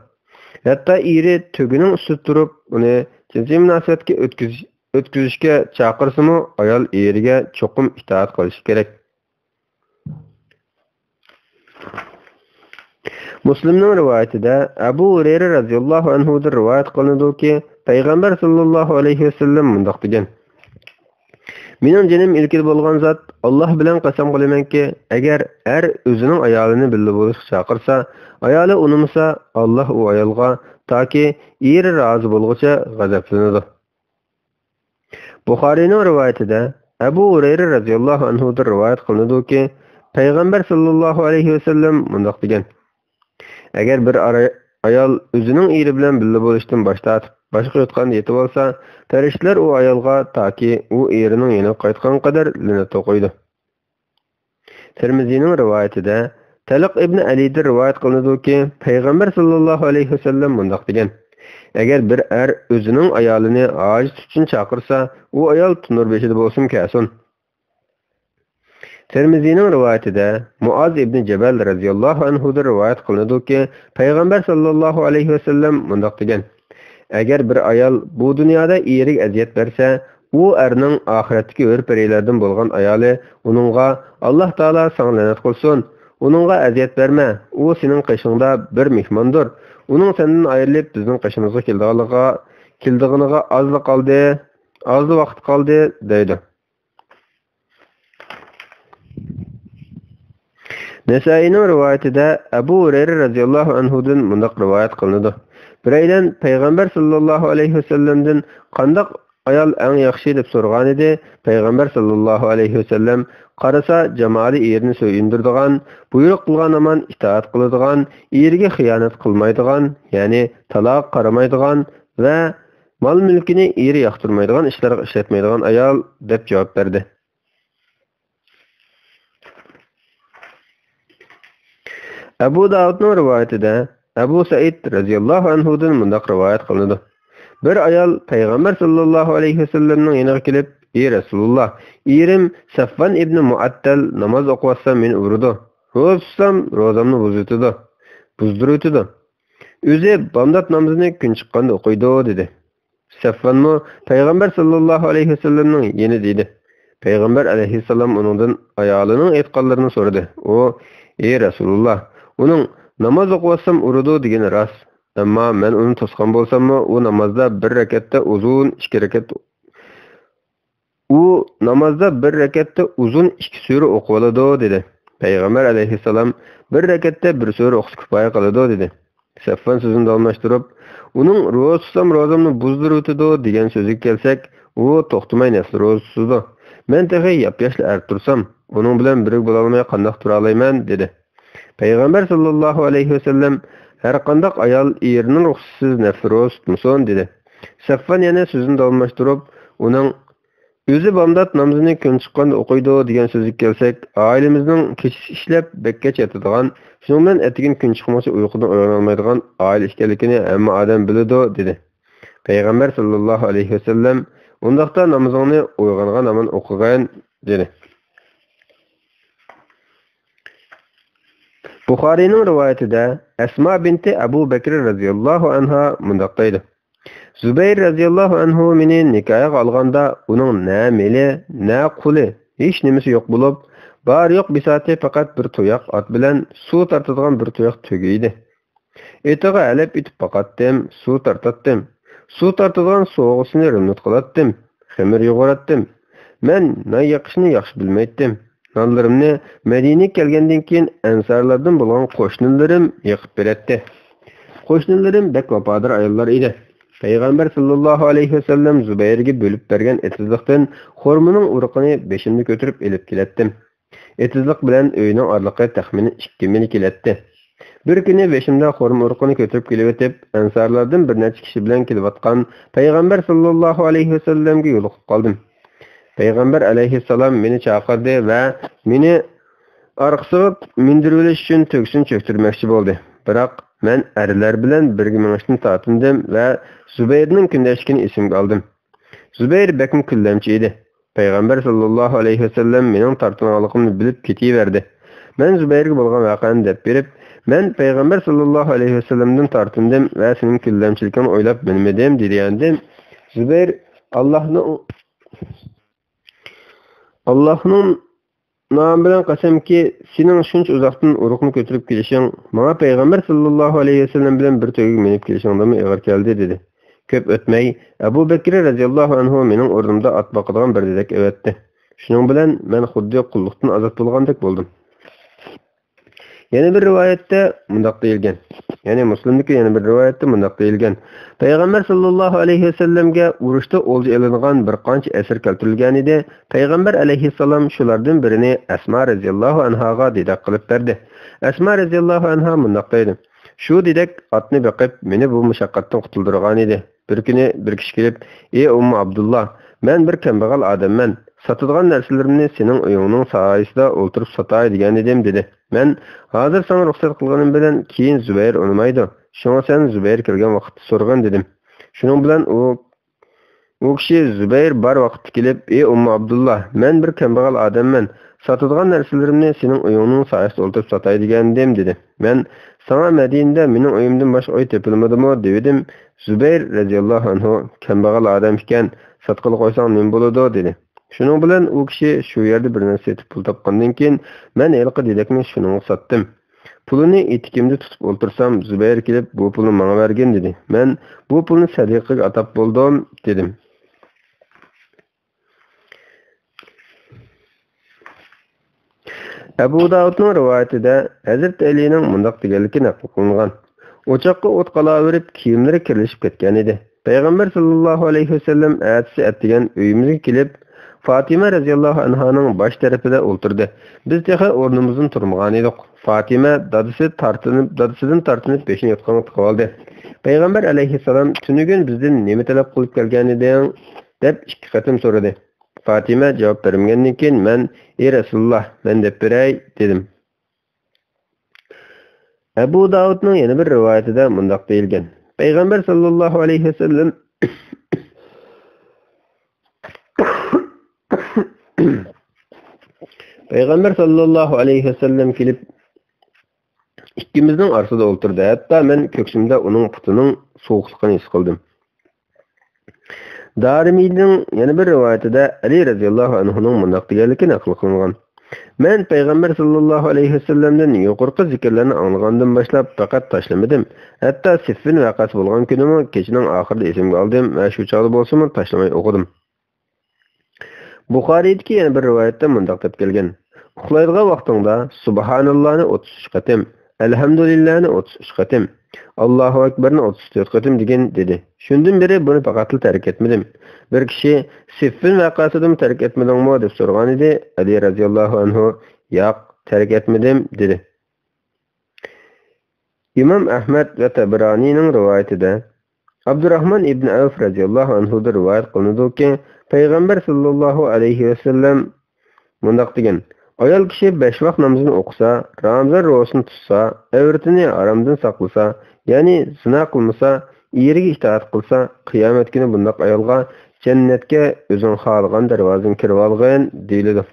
ھەتتا ئېرى تۆگىنىڭ ئۈستىدە تۇرۇپ، ئۇنى جىنسىي مۇناسىۋەتكە ئۆتكۈزۈش، ئۆتكۈزۈشكە چاقىرسىمۇ، ئايال ئېرىگە چوقۇم ئىتائەت قىلىشى كېرەك.» مۇسلىمنىڭ رىۋايىتىدە ئەبۇ ھۇرەيرە رەزىياللاھۇ ئەنھۇدىن رىۋايەت قىلىنىدۇكى، پەيغەمبەر ساللاللاھۇ ئەلەيھى ۋەسەللەم مۇنداق دېگەن: «مېنىڭ جېنىم ئىلكىدە بولغان زات، ئاللاھ بىلەن قەسەم قىلىمەنكى، ئەگەر ئەر ئۆزىنىڭ ئايالىنى بىللە بولۇشقا چاقىرسا، ئايالى ئۇنىمىسا، ئاللاھ ئۇ ئايالغا تاكى ئېرى رازى بولغۇچە غەزەپلىنىدۇ.» بۇخارىينىڭ رىۋايىتىدە ئەبۇ ھۇرەيرە رەزىياللاھۇ ئەنھۇدىن رىۋايەت قىلىنىدۇكى، پەيغەمبەر ساللاللاھۇ ئەلەيھى ۋەسەللەم مۇنداق دېگەن: «ئەگەر بىر ئارا-، ئايال ئۆزىنىڭ ئېرى بىلەن بىللە بولۇشتىن باش تارتىپ، باشقا يوتقاندا يېتىۋالسا، پەرىشتىلەر ئۇ ئايالغا تاكى ئۇ ئېرىنىڭ يېنىغا قايتقانغا قەدەر لەنەت ئوقۇيدۇ.» تىرمىزىنىڭ رىۋايىتىدە تەلق ئىبنى ئەلىدىن رىۋايەت قىلىنىدۇكى، پەيغەمبەر ساللاللاھۇ ئەلەيھى ۋەسەللەم مۇنداق دېگەن: «ئەگەر بىر ئەر ئۆزىنىڭ ئايالىنى ھاجىتى ئۈچۈن چاقىرسا، ئۇ ئايال تونۇر بېشىدا بولسىمۇ كەلسۇن.» تىرمىزىنىڭ رىۋايىتىدە مۇئاز ئىبنى جەبەل رەزىياللاھۇ ئەنھۇدىن رىۋايەت قىلىنىدۇكى، پەيغەمبەر ساللاللاھۇ ئەلەيھى ۋەسەللەم مۇنداق دېگەن: «ئەگەر بىر ئايال بۇ دۇنيادا ئېرىگە ئەزىيەت بەرسە، ئۇ ئەرنىڭ ئاخىرەتتىكى ھۆر-پەرىلەردىن بولغان ئايالى ئۇنىڭغا، ئاللاھ تائالا ساڭا لەنەت قىلسۇن، ئۇنىڭغا ئەزىيەت بەرمە، ئۇ سېنىڭ قېشىڭدا بىر مېھماندۇر، ئۇنىڭ سەندىن ئايرىلىپ بىزنىڭ قېشىمىزغا كېلىدىغانلىقىغا، كېلىدىغىنىغا ئازلا قالدى» ئازلا ۋاقىت قالدى، دەيدۇ. نەسائىينىڭ رىۋايىتىدە ئەبۇ ھۇرەيرە رەزىياللاھۇ ئەنھۇدىن مۇنداق رىۋايەت قىلىنىدۇ: بىرەيلەن پەيغەمبەر ساللاللاھۇ ئەلەيھى ۋەسەللەمدىن قانداق ئايال ئەڭ ياخشى دەپ سورىغانىدى، پەيغەمبەر ساللاللاھۇ ئەلەيھى ۋەسەللەم قارىسا جامالى ئېرىنى سۆيۈندۈرىدىغان، بۇيرۇق قىلغان ھامان ئىتائەت قىلىدىغان، ئېرىگە خىيانەت قىلمايدىغان، يەنى تالاغا قارىمايدىغان ۋە مال-مۈلكىنى ئېرى ياقتۇرمايدىغان ئىشلارغا ئىشلەتمەيدىغان ئايال دەپ جاۋاب بەردى. ئەبۇ داۋۇدنىڭ رىۋايىتىدە ئەبۇ سەئىد رەزىياللاھۇ ئەنھۇدىن مۇنداق رىۋايەت قىلىنىدۇ: بىر ئايال پەيغەمبەر ساللاللاھۇ ئەلەيھى ۋەسەللەمنىڭ يېنىغا كېلىپ، ئى رەسۇلۇللا، ئېرىم سەفۋان ئىبنى مۇئەتتەل ناماز ئوقۇۋاتسام مېنى ئۇرىدۇ، روزا تۇتسام روزامنى بۇزۇۋېتىدۇ، بۇزدۇرۇۋېتىدۇ. ئۆزى بامدات نامىزىنى كۈن چىققاندا ئوقۇيدۇ، دېدى. سەفۋانمۇ پەيغەمبەر ساللاللاھۇ ئەلەيھى ۋەسەللەمنىڭ يېنىدا ئىدى. پەيغەمبەر ئەلەيھىسسالام ئۇنىڭدىن ئايالىنىڭ ئېيتقانلىرىنى سورىدى. ئۇ، ئى رەسۇلۇللا، ئۇنىڭ ناماز ئوقۇۋاتسام ئۇرىدۇ دېگىنى راست. ئەمما مەن ئۇنى توسقان بولساممۇ، ئۇ نامازدا بىر رەكەتتە ئۇزۇن، ئىككى رەكەت ئۇ نامازدا بىر رەكەتتە ئۇزۇن ئىككى سۈرە ئوقۇۋالىدۇ، دېدى. پەيغەمبەر ئەلەيھىسسالام، بىر رەكەتتە بىر سۈرە ئوقۇسا كۇپايە قىلىدۇ، دېدى. سەفۋان سۆزىنى داۋاملاشتۇرۇپ، ئۇنىڭ روزا تۇتسام روزامنى بۇزدۇرۇۋېتىدۇ دېگەن سۆزىگە كەلسەك، ئۇ توختىماي نەپلى روزا تۇتىدۇ. مەن تېخى ياپياشلا ئەر تۇرسام، ئۇنىڭ بىلەن بىرگە بولالماي قانداق تۇرالايمەن، دېدى. پەيغەمبەر ساللاللاھۇ ئەلەيھى ۋەسەللەم، ھەرقانداق ئايال ئېرىنىڭ رۇخسىتىسىز نەپلى روزا تۇتمىسۇن، دېدى. سەفۋان يەنە سۆزىنى داۋاملاشتۇرۇپ، ئۇنىڭ ئۆزى بامدات نامىزىنى كۈن چىققاندا ئوقۇيدۇ دېگەن سۆزىگە كەلسەك، ئائىلىمىزنىڭ كېچىسى ئىشلەپ، بەك كەچ ياتىدىغان، شۇنىڭ بىلەن ئەتىگىنى كۈن چىقمىغۇچە ئۇيقۇدىن ئويغىنالمايدىغان ئائىلە ئىكەنلىكىنى ھەممە ئادەم بىلىدۇ، دېدى. پەيغەمبەر ساللاللاھۇ ئەلەيھى ۋەسەللەم، ئۇنداقتا نامىزىڭنى ئويغانغان ھامان ئوقۇغىن، دېدى. بۇخارىينىڭ رىۋايىتىدە ئەسما بىنتى ئەبۇ بەكرى رەزىياللاھۇ ئەنھا مۇنداق دەيدۇ: زۇبەير رەزىياللاھۇ ئەنھۇ مېنى نىكاھىغا ئالغاندا، ئۇنىڭ نە مېلى، نە قۇلى، ھېچ نېمىسى يوق بولۇپ، بار-يوق بىساتى پەقەت بىر تۇياق ئات بىلەن سۇ تارتىدىغان بىر تۇياق تۆگە ئىدى. ئېتىغا ھەلەپ ئېتىپ باقاتتىم، سۇ تارتاتتىم. سۇ تارتىدىغان سۇغىسىنى رېمونت قىلاتتىم، خېمىر يۇغۇراتتىم. مەن نان يېقىشنى ياخشى بىلمەيتتىم. نانلىرىمنى مەدىنىگە كەلگەندىن كېيىن ئەنسارلاردىن بولغان قوشنىلىرىم يېقىپ بېرەتتى. قوشنىلىرىم بەك ۋاپادار ئاياللار ئىدى. پەيغەمبەر ساللاللاھۇ ئەلەيھى ۋەسەللەم زۇبەيرگە بۆلۈپ بەرگەن ئېتىزلىقتىن خورمىنىڭ ئۇرۇقىنى بېشىمدا كۆتۈرۈپ ئېلىپ كېلەتتىم. ئېتىزلىق بىلەن ئۆينىڭ ئارىلىقى تەخمىنەن ئىككى مىل كېلەتتى. بىر كۈنى بېشىمدا خورما ئۇرۇقىنى كۆتۈرۈپ كېلىۋېتىپ، ئەنسارلاردىن بىر نەچچە كىشى بىلەن كېلىۋاتقان پەيغەمبەر ساللاللاھۇ ئەلەيھى ۋەسەللەمگە يولۇقۇپ قالدىم. پەيغەمبەر ئەلەيھىسسالام مېنى چاقىردى ۋە مېنى ئارقىسىغا مىندۈرۈۋېلىش ئۈچۈن تۆگىسىنى چۆكتۈرمەكچى بولدى. بىراق مەن ئەرلەر بىلەن بىرگە مېڭىشتىن تارتىندىم ۋە زۇبەيرنىڭ كۈندەشلىكىنى ئېسىمگە ئالدىم. زۇبەير بەكمۇ كۈنلەمچى ئىدى. پەيغەمبەر ساللاللاھۇ ئەلەيھى ۋەسەللەم مېنىڭ تارتىنغانلىقىمنى بىلىپ كېتىۋەردى. مەن زۇبەيرگە بولغان ۋەقەنى دەپ بېرىپ، مەن پەيغەمبەر ساللاللاھۇ ئەلەيھى ۋەسەللەمدىن تارتىندىم ۋە سېنىڭ كۈنلەمچىلىكىڭنى ئويلاپ مىنمىدىم، دېگەندىم. زۇبەير، ئاللاھنىڭ، ئاللاھنىڭ نامى بىلەن قەسەمكى، سېنىڭ شۇنچە ئۇزاقتىن ئۇرۇقنى كۆتۈرۈپ كېلىشىڭ، ماڭا پەيغەمبەر ساللاللاھۇ ئەلەيھى ۋەسەللەم بىلەن بىر تۆگىگە مىنىپ كېلىشىڭدىنمۇ ئېغىر كەلدى، دېدى. كۆپ ئۆتمەي، ئەبۇ بەكرى رەزىياللاھۇ ئەنھۇ مېنىڭ ئورنۇمدا ئات باقىدىغان بىر دېدەك ئەۋەتتى. شۇنىڭ بىلەن مەن خۇددى قۇللۇقتىن ئازاد بولغاندەك بولدۇم. يەنە بىر رىۋايەتتە مۇنداق دېيىلگەن، يەنى مۇسلىمدىكى يەنە بىر رىۋايەتتە مۇنداق دېيىلگەن: پەيغەمبەر ساللاللاھۇ ئەلەيھى ۋەسەللەمگە ئۇرۇشتا ئولجا ئېلىنغان بىر قانچە ئەسىر كەلتۈرۈلگەنىدى. پەيغەمبەر ئەلەيھىسسالام شۇلاردىن بىرىنى ئەسما رەزىياللاھۇ ئەنھاغا دېدەك قىلىپ بەردى. ئەسما رەزىياللاھۇ ئەنھا مۇنداق دەيدۇ: شۇ دېدەك ئاتنى بېقىپ، مېنى بۇ مۇشەققەتتىن قۇتۇلدۇرغانىدى. بىر كۈنى بىر كىشى كېلىپ، ئى ئۇممۇ ئابدۇللا، مەن بىر كەمبەغەل ئادەممەن، ساتىدىغان نەرسىلىرىمنى سېنىڭ ئۆيۈڭنىڭ سايىسىدا ئولتۇرۇپ ساتاي دېگەنىدىم، دېدى. مەن، ھازىر ساڭا رۇخسەت قىلغىنىم بىلەن كېيىن زۇبەير ئۇنىمايدۇ، شۇڭا سەن زۇبەير كەلگەن ۋاقىتتا سورىغىن، دېدىم. شۇنىڭ بىلەن ئۇ، ئۇ كىشى زۇبەير بار ۋاقىتتا كېلىپ، ئى ئۇممۇ ئابدۇللا، مەن بىر كەمبەغەل ئادەممەن، ساتىدىغان نەرسىلىرىمنى سېنىڭ ئۆيۈڭنىڭ سايىسىدا ئولتۇرۇپ ساتاي دېگەنىدىم، دېدى. مەن، ساڭا مەدىنىدە مېنىڭ ئۆيۈمدىن باشقا ئۆي تېپىلمىدىمۇ؟ دېۋىدىم. زۇبەير رەزىياللاھۇ ئەنھۇ، كەمبەغەل ئادەم ئىكەن، ساتقىلى قويساڭ نېمە بولىدۇ؟ دېدى. شۇنىڭ بىلەن ئۇ كىشى شۇ يەردە بىر نەرسە سېتىپ پۇل تاپقاندىن كېيىن، مەن ھېلىقى دېدەكنى شۇنىڭغا ساتتىم. پۇلىنى ئېتىكىمدە تۇتۇپ ئولتۇرسام، زۇبەير كېلىپ، بۇ پۇلنى ماڭا بەرگىن، دېدى. مەن، بۇ پۇلنى سەدىقىگە ئاتاپ بولدۇم، دېدىم. ئەبۇ داۋۇدنىڭ رىۋايىتىدە ھەزرىتى ئەلىنىڭ مۇنداق دېگەنلىكى نەقىل قىلىنغان: «ئوچاققا ئوت قالاۋېرىپ، كىيىملىرى كىرلىشىپ كەتكەنىدى. پەيغەمبەر ساللاللاھۇ ئەلەيھى ۋەسەللەم ئەتىسى ئەتىگەن ئۆيىمىزگە كېلىپ، فاتىمە رەزىياللاھۇ ئەنھانىڭ باش تەرىپىدە ئولتۇردى. بىز تېخى ئورنىمىزدىن تۇرمىغانىدۇق. فاتىمە دادىسى تارتىنىپ، دادىسىدىن تارتىنىپ بېشىنى يوتقانغا تىقىۋالدى. پەيغەمبەر ئەلەيھىسسالام: تۈنۈگۈن بىزدىن نېمە تەلەپ قىلىپ كەلگەنىدىڭ؟» دەپ ئىككى قېتىم سورىدى. فاتىمە جاۋاب بەرمىگەندىن كېيىن مەن: «ئى رەسۇلۇللاھ، مەن دەپ بېرەي» دېدىم. ئەبۇ داۋۇدنىڭ يەنە بىر رىۋايىتىدە مۇنداق دېيىلگەن: پەيغەمبەر ساللاللاھۇ ئەلەيھى ۋەسەللەم پەيغەمبەر ساللاللاھۇ ئەلەيھى ۋەسەللەم كېلىپ، ئىككىمىزنىڭ ئارىسىدا ئولتۇردى. ھەتتا مەن كۆكسۈمدە ئۇنىڭ پۇتىنىڭ سوغۇقلۇقىنى ھېس قىلدىم. دارىمىنىڭ يەنە بىر رىۋايىتىدە ئەلى رەزىياللاھۇ ئەنھۇنىڭ مۇنداق دېگەنلىكى نەقىل قىلىنغان: مەن پەيغەمبەر ساللاللاھۇ ئەلەيھى ۋەسەللەمدىن يۇقىرىقى زىكىرلەرنى ئاڭلىغاندىن باشلاپ پەقەت تاشلىمىدىم. ھەتتا سىففىن ۋەقەسى بولغان كۈنىمۇ كېچىنىڭ ئاخىرىدا ئېسىمگە ئالدىم ۋە شۇ چاغدا بولسىمۇ تاشلىماي ئوقۇدۇم. بۇخارىيدىكى يەنە بىر رىۋايەتتە مۇنداق دەپ كەلگەن: ئۇخلايدىغان ۋاقتىڭدا سۇبھاناللانى ئوتتۇز ئۈچ قېتىم، ئەلھەمدۇلىللانى ئوتتۇز ئۈچ قېتىم، ئاللاھۇ ئەكبەرنى ئوتتۇز تۆت قېتىم دېگىن، دېدى. شۇندىن بېرى بۇنى پەقەتلا تەرك ئەتمىدىم. بىر كىشى سىففىن ۋەقەسىدىمۇ تەرك ئەتمىدىڭمۇ دەپ سورىغانىدى. ئەلى رەزىياللاھۇ ئەنھۇ: ياق، تەرك ئەتمىدىم، دېدى. ئىمام ئەھمەد ۋە تەبرانىنىڭ رىۋايىتىدە، ئابدۇراھمان ئىبن ئەۋف رەزىياللاھۇ ئەنھۇدىن رىۋايەت قىلىنىدۇكى، پەيغەمبەر ساللاللاھۇ ئەلەيھى ۋەسەللەم مۇنداق دېگەن: ئايال كىشى بەش ۋاق نامىزىنى ئوقۇسا، رامىزان روزىسىنى تۇتسا، ئەۋرىتىنى ھارامدىن ساقلىسا، يەنى زىنا قىلمىسا، ئېرىگە ئىتائەت قىلسا، قىيامەت كۈنى بۇنداق ئايالغا جەننەتكە ئۆزۈڭ خالىغان دەرۋازىدىن كىرىۋالغىن، دېيىلىدۇ.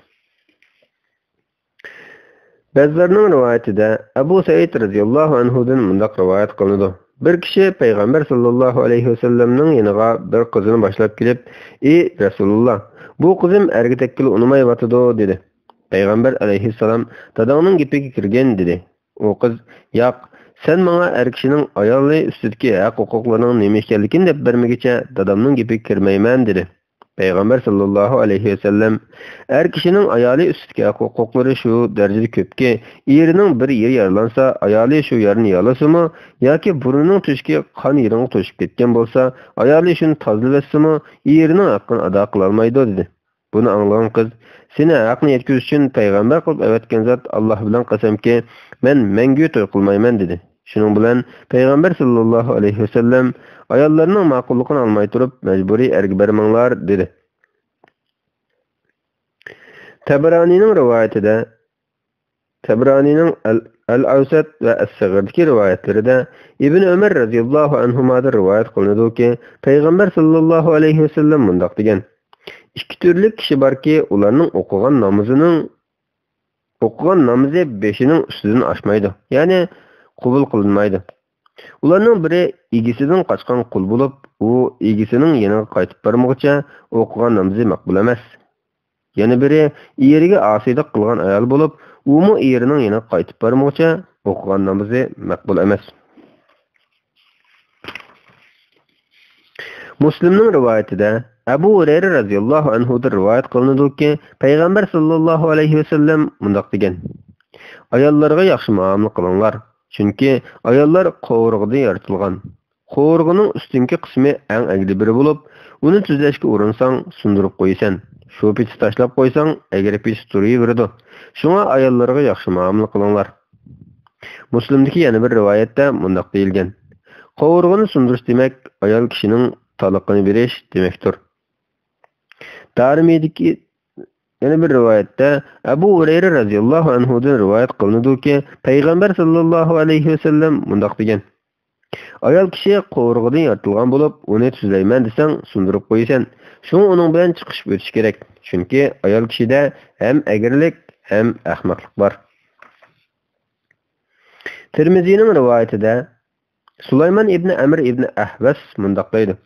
بەزىلەرنىڭ رىۋايىتىدە ئەبۇ سەئىد رەزىياللاھۇ ئەنھۇدىن مۇنداق رىۋايەت قىلىنىدۇ: بىر كىشى پەيغەمبەر ساللاللاھۇ ئەلەيھى ۋەسەللەمنىڭ يېنىغا بىر قىزىنى باشلاپ كېلىپ، ئى رەسۇلۇللا، بۇ قىزىم ئەرگە تەگكىلى ئۇنىمايۋاتىدۇ، دېدى. پەيغەمبەر ئەلەيھىسسالام، داداڭنىڭ گېپىگە كىرگىن، دېدى. ئۇ قىز، ياق، سەن ماڭا ئەر كىشىنىڭ ئايالى ئۈستىدىكى ھەق ھوقۇقلىرىنىڭ نېمە ئىكەنلىكىنى دەپ بەرمىگۈچە دادامنىڭ گېپىگە كىرمەيمەن، دېدى. پەيغەمبەر ساللاللاھۇ ئەلەيھى ۋەسەللەم، ئەر كىشىنىڭ ئايالى ئۈستىدىكى ھەق ھوقۇقلىرى شۇ دەرىجىدە كۆپكى، ئېرىنىڭ بىر يېرى يارىلانسا، ئايالى شۇ يەرنى يالىسىمۇ ياكى بۇرنىنىڭ تۆشۈكى قان يېرىڭغا توشۇپ كەتكەن بولسا، ئايالى شۇنى تازىلىۋەتسىمۇ، ئېرىنىڭ ھەققىنى ئادا قىلالمايدۇ، دېدى. بۇنى ئاڭلىغان قىز، سېنى ھەقنى يەتكۈزۈش ئۈچۈن پەيغەمبەر قىلىپ ئەۋەتكەن زات، ئاللا بىلەن قەسەمكى، مەن مەڭگۈ توي قىلمايمەن، دېدى. شۇنىڭ بىلەن پەيغەمبەر ساللاللاھۇ ئەلەيھى ۋەسەللەم، ئاياللارنىڭ ماقۇللۇقىنى ئالماي تۇرۇپ، مەجبۇرىي ئەرگە بەرمەڭلار، دېدى. تەبرانىنىڭ رىۋايىتىدە، تەبرانىنىڭ ئەل، ئەل ئەۋسەت ۋە ئەس سەغىردىكى رىۋايەتلىرىدە ئىبن ئۆمەر رەزىياللاھۇ ئەنھۇمادىن رىۋايەت قىلىنىدۇكى، پەيغەمبەر ساللاللاھۇ ئەلەيھى ۋەسەللەم مۇنداق دېگەن: ئىككى تۈرلۈك كىشى باركى، ئۇلارنىڭ ئوقۇغان نامىزىنىڭ، ئوقۇغان نامىزى بېشىنىڭ ئۈستىدىن ئاشمايدۇ، يەنى قوبۇل قىلىنمايدۇ. ئۇلارنىڭ بىرى ئىگىسىدىن قاچقان قۇل بولۇپ، ئۇ ئىگىسىنىڭ يېنىغا قايتىپ بارمىغۇچە ئوقۇغان نامىزى مەقبۇل ئەمەس. يەنە بىرى ئېرىگە ئاسىيلىق قىلغان ئايال بولۇپ، ئۇمۇ ئېرىنىڭ يېنىغا قايتىپ بارمىغۇچە ئوقۇغان نامىزى مەقبۇل ئەمەس. مۇسلىمنىڭ رىۋايىتىدە ئەبۇ ھۇرەيرە رەزىياللاھۇ ئەنھۇدىن رىۋايەت قىلىنىدۇكى، پەيغەمبەر ساللاللاھۇ ئەلەيھى ۋەسەللەم مۇنداق دېگەن: ئاياللارغا ياخشى مۇئامىلە قىلىڭلار، چۈنكى ئاياللار قوۋۇرغىدىن يارىتىلغان. قوۋۇرغىنىڭ ئۈستۈنكى قىسمى ئەڭ ئەگرى بىرى بولۇپ، ئۇنى تۈزلەشكە ئۇرۇنساڭ، سۇندۇرۇپ قويىسەن. شۇ پېتى تاشلاپ قويساڭ، ئەگرى پېتى تۇرۇۋېرىدۇ. شۇڭا ئاياللارغا ياخشى مۇئامىلە قىلىڭلار. مۇسلىمدىكى يەنە بىر رىۋايەتتە مۇنداق دېيىلگەن: قوۋۇرغىنى سۇندۇرۇش دېمەك، ئايال كىشىنىڭ تالىقىنى بېرىش دېمەكتۇر. دارىمىدىكى يەنە بىر رىۋايەتتە ئەبۇ ھۇرەيرە رەزىياللاھۇ ئەنھۇدىن رىۋايەت قىلىنىدۇكى، پەيغەمبەر ساللاللاھۇ ئەلەيھى ۋەسەللەم مۇنداق دېگەن: ئايال كىشى قوۋۇرغىدىن يارىتىلغان بولۇپ، ئۇنى تۈزلەيمەن دېسەڭ، سۇندۇرۇپ قويىسەن. شۇڭا ئۇنىڭ بىلەن چىقىشىپ ئۆتۈش كېرەك. چۈنكى ئايال كىشىدە ھەم ئەگرىلىك، ھەم ئەخمەقلىق بار. تىرمىزىنىڭ رىۋايىتىدە سۇلايمان ئىبنى ئەمر ئىبنى ئەھۋەس مۇنداق دەيدۇ: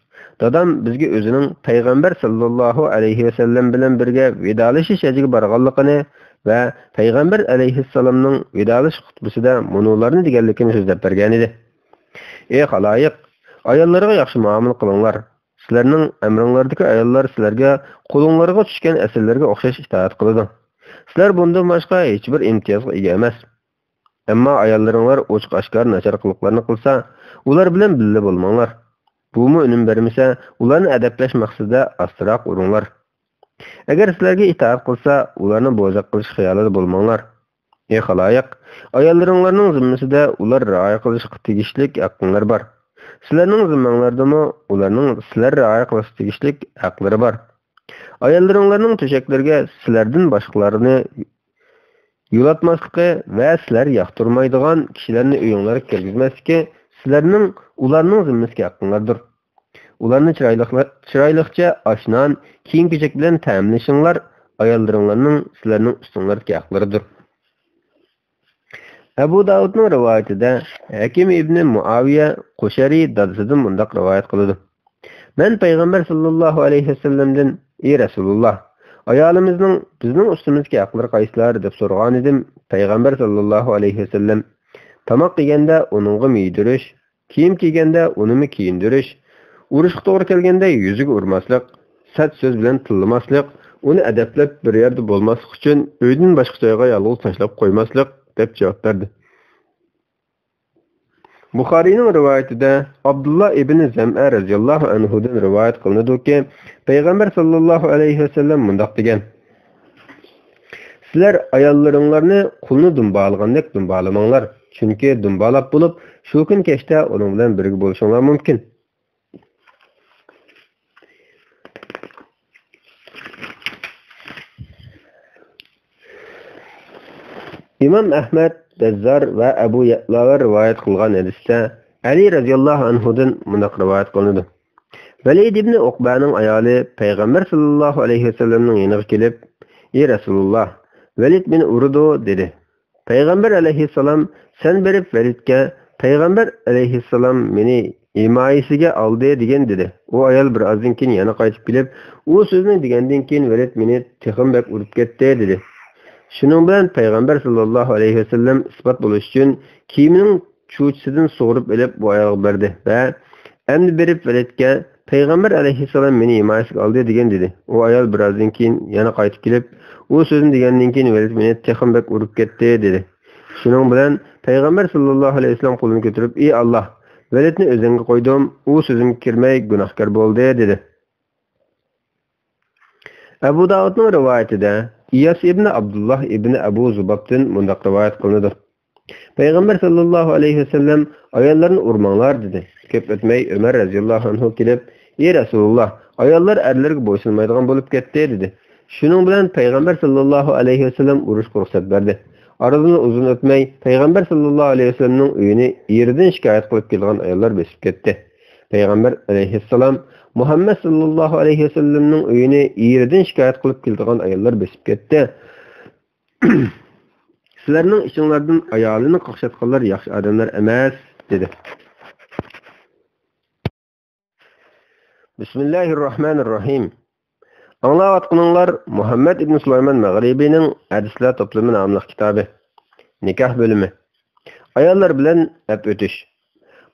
دادام بىزگە ئۆزىنىڭ پەيغەمبەر ساللاللاھۇ ئەلەيھى ۋەسەللەم بىلەن بىرگە ۋىدالىشىش ھەجىگە بارغانلىقىنى ۋە پەيغەمبەر ئەلەيھىسسالامنىڭ ۋىدالىشىش خۇتبىسىدە مۇنۇلارنى دېگەنلىكىنى سۆزلەپ بەرگەنىدى: ئى خالايىق، ئاياللارغا ياخشى مۇئامىلە قىلىڭلار. سىلەرنىڭ ئەمرىڭلاردىكى ئاياللار سىلەرگە قولۇڭلارغا چۈشكەن ئەسىرلەرگە ئوخشاش ئىتائەت قىلىدۇ. سىلەر بۇندىن باشقا ھېچبىر ئىمتىيازغا ئىگە ئەمەس. ئەمما ئاياللىرىڭلار ئوچۇق-ئاشكارا ناچار قىلىقلارنى قىلسا، ئۇلار بىلەن بىللە بولماڭلار. بۇمۇ ئۈنۈم بەرمىسە، ئۇلارنى ئەدەپلەش مەقسىتىدە ئاستىراق ئۇرۇڭلار. ئەگەر سىلەرگە ئىتائەت قىلسا، ئۇلارنى بوزەك قىلىش خىيالىدا بولماڭلار. ئەي خالايىق، ئاياللىرىڭلارنىڭ زىممىسىدە ئۇلار رىئايە قىلىشقا تېگىشلىك ھەققىڭلار بار. سىلەرنىڭ زىممەڭلاردىمۇ ئۇلارنىڭ سىلەر رىئايە قىلىشقا تېگىشلىك ھەقلىرى بار. ئاياللىرىڭلارنىڭ تۆشەكلىرىگە سىلەردىن باشقىلارنى يولاتماسلىقى ۋە سىلەر ياقتۇرمايدىغان كىشىلەرنى ئۆيۈڭلارغا كىرگۈزمەسلىكى سىلەرنىڭ ئۇلارنىڭ زىممىسىگە ھەققىڭلاردۇر. ئۇلارنى چىرايلىقلا-، چىرايلىقچە ئاش-نان، كىيىم-كېچەك بىلەن تەمىنلىشىڭلار ئاياللىرىڭلارنىڭ سىلەرنىڭ ئۈستۈڭلەردىكى ھەقلىرىدۇر. ئەبۇ داۋۇدنىڭ رىۋايىتىدە ھەكىم ئىبنى مۇئاۋىيە قۇشەرى دادىسىدىن مۇنداق رىۋايەت قىلىدۇ. مەن پەيغەمبەر ساللاللاھۇ ئەلەيھى ۋەسەللەمدىن: «ئى رەسۇلۇللا، ئايالىمىزنىڭ بىزنىڭ ئۈستىمىزدىكى ھەقلىرى قايسىلار؟» دەپ سورىغانىدىم. پەيغەمبەر ساللاللاھۇ ئەلەيھى ۋەسەللەم: «تاماق يېگەندە ئۇنىڭغىمۇ يېدۈرۈش، كىيىم كىيگەندە ئۇنىمۇ كىيىندۈرۈش، ئۇرۇشقا توغرا كەلگەندە يۈزىگە ئۇرماسلىق، سەت سۆز بىلەن تىللىماسلىق، ئۇنى ئەدەپلەپ بىر يەردە بولماسلىق ئۈچۈن ئۆيدىن باشقا جايغا يالغۇز تاشلاپ قويماسلىق» دەپ جاۋاب بەردى. بۇخارىينىڭ رىۋايىتىدە ئابدۇللا ئىبنى زەمئە رەزىياللاھۇ ئەنھۇدىن رىۋايەت قىلىنىدۇكى، پەيغەمبەر ساللاللاھۇ ئەلەيھى ۋەسەللەم مۇنداق دېگەن: «سىلەر ئاياللىرىڭلارنى قۇلنى دۇمبالىغاندەك دۇمبالىماڭلار، چۈنكى دۇمبالاپ بولۇپ، شۇ كۈن كەچتە ئۇنىڭ بىلەن بىرگە بولۇشۇڭلار مۇمكىن.» ئىمام ئەھمەد، بەززار ۋە ئەبۇ يەئلالار رىۋايەت قىلغان ھەدىستە ئەلى رەزىياللاھۇ ئەنھۇدىن مۇنداق رىۋايەت قىلىنىدۇ. ۋەلىد ئىبنى ئۇقبەنىڭ ئايالى پەيغەمبەر ساللاللاھۇ ئەلەيھى ۋەسەللەمنىڭ يېنىغا كېلىپ: «ئى رەسۇلۇللا، ۋەلىد مېنى ئۇرىدۇ» دېدى. پەيغەمبەر ئەلەيھىسسالام: «سەن بېرىپ ۋەلىدكە، پەيغەمبەر ئەلەيھىسسالام مېنى ھىمايىسىگە ئالدى» دېگىن، دېدى. ئۇ ئايال بىر ئازدىن كېيىن يەنە قايتىپ كېلىپ، ئۇ سۆزنى دېگەندىن كېيىن ۋەلىد مېنى تېخىمۇ بەك ئۇرۇپ كەتتى، دېدى. شۇنىڭ بىلەن پەيغەمبەر ساللاللاھۇ ئەلەيھى ۋەسەللەم ئىسپات بولۇش ئۈچۈن كىيىمىنىڭ چۇچىسىدىن سۇغۇرۇپ ئېلىپ، بۇ ئايالغا بەردى ۋە: «ئەمدى بېرىپ ۋەلىدكە، پەيغەمبەر ئەلەيھىسسالام مېنى ھىمايىسىگە ئالدى» دېگىن، دېدى. ئۇ ئايال بىر ئازدىن كېيىن يەنە قايتىپ كېلىپ، ئۇ سۆزنى دېگەندىن كېيىن ۋەلىد مېنى تېخىمۇ بەك ئۇرۇپ كەتتى، دېدى. شۇنىڭ بىلەن پەيغەمبەر ساللاللاھۇ ئەلەيھى ۋەسەللەم قولىنى كۆتۈرۈپ: «ئى ئاللا، ۋەلىدنى ئۆزۈڭگە قويدۇم، ئۇ سۆزۈمگە كىرمەي گۇناھكار بولدى» دېدى. ئەبۇ داۋۇدنىڭ رىۋايىتىدە ئىياس ئىبنى ئابدۇللاھ ئىبنى ئەبۇ زۇبابتىن مۇنداق رىۋايەت قىلىنىدۇ. پەيغەمبەر ساللاللاھۇ ئەلەيھى ۋەسەللەم: «ئاياللارنى ئۇرماڭلار» دېدى. كۆپ ئۆتمەي ئۆمەر رەزىياللاھۇ ئەنھۇ كېلىپ: «ئى رەسۇلۇللاھ، ئاياللار ئەرلىرىگە بويسۇنمايدىغان بولۇپ كەتتى» دېدى. شۇنىڭ بىلەن پەيغەمبەر ساللاللاھۇ ئەلەيھى ۋەسەللەم ئۇرۇشقا رۇخسەت بەردى. ئارىدىن ئۇزۇن ئۆتمەي پەيغەمبەر ساللاللاھۇ ئەلەيھى ۋەسەللەمنىڭ ئۆيىنى ئېرىدىن شىكايەت قىلىپ كېلىدىغان ئاياللار بېسىپ كەتتى. پەيغەمبەر ئەلەيھىسسالام مۇھەممەد ساللاللاھۇ ئەلەيھى ۋەسەللەمنىڭ ئۆيىنى ئېرىدىن شىكايەت قىلىپ كېلىدىغان ئاياللار بېسىپ كەتتى. سىلەرنىڭ ئىچىڭلاردىن ئايالىنى قاقشاتقانلار ياخشى ئادەملەر ئەمەس، دېدى. بىسمىللاھىررەھمانىررەھىم. ئاڭلاۋاتقىنىڭلار مۇھەممەد ئىبن سۇلايمان مەغرىبىنىڭ ھەدىسلەر توپلىمى ناملىق كىتابى. نىكاھ بۆلۈمى. ئاياللار بىلەن ئەپ ئۆتۈش.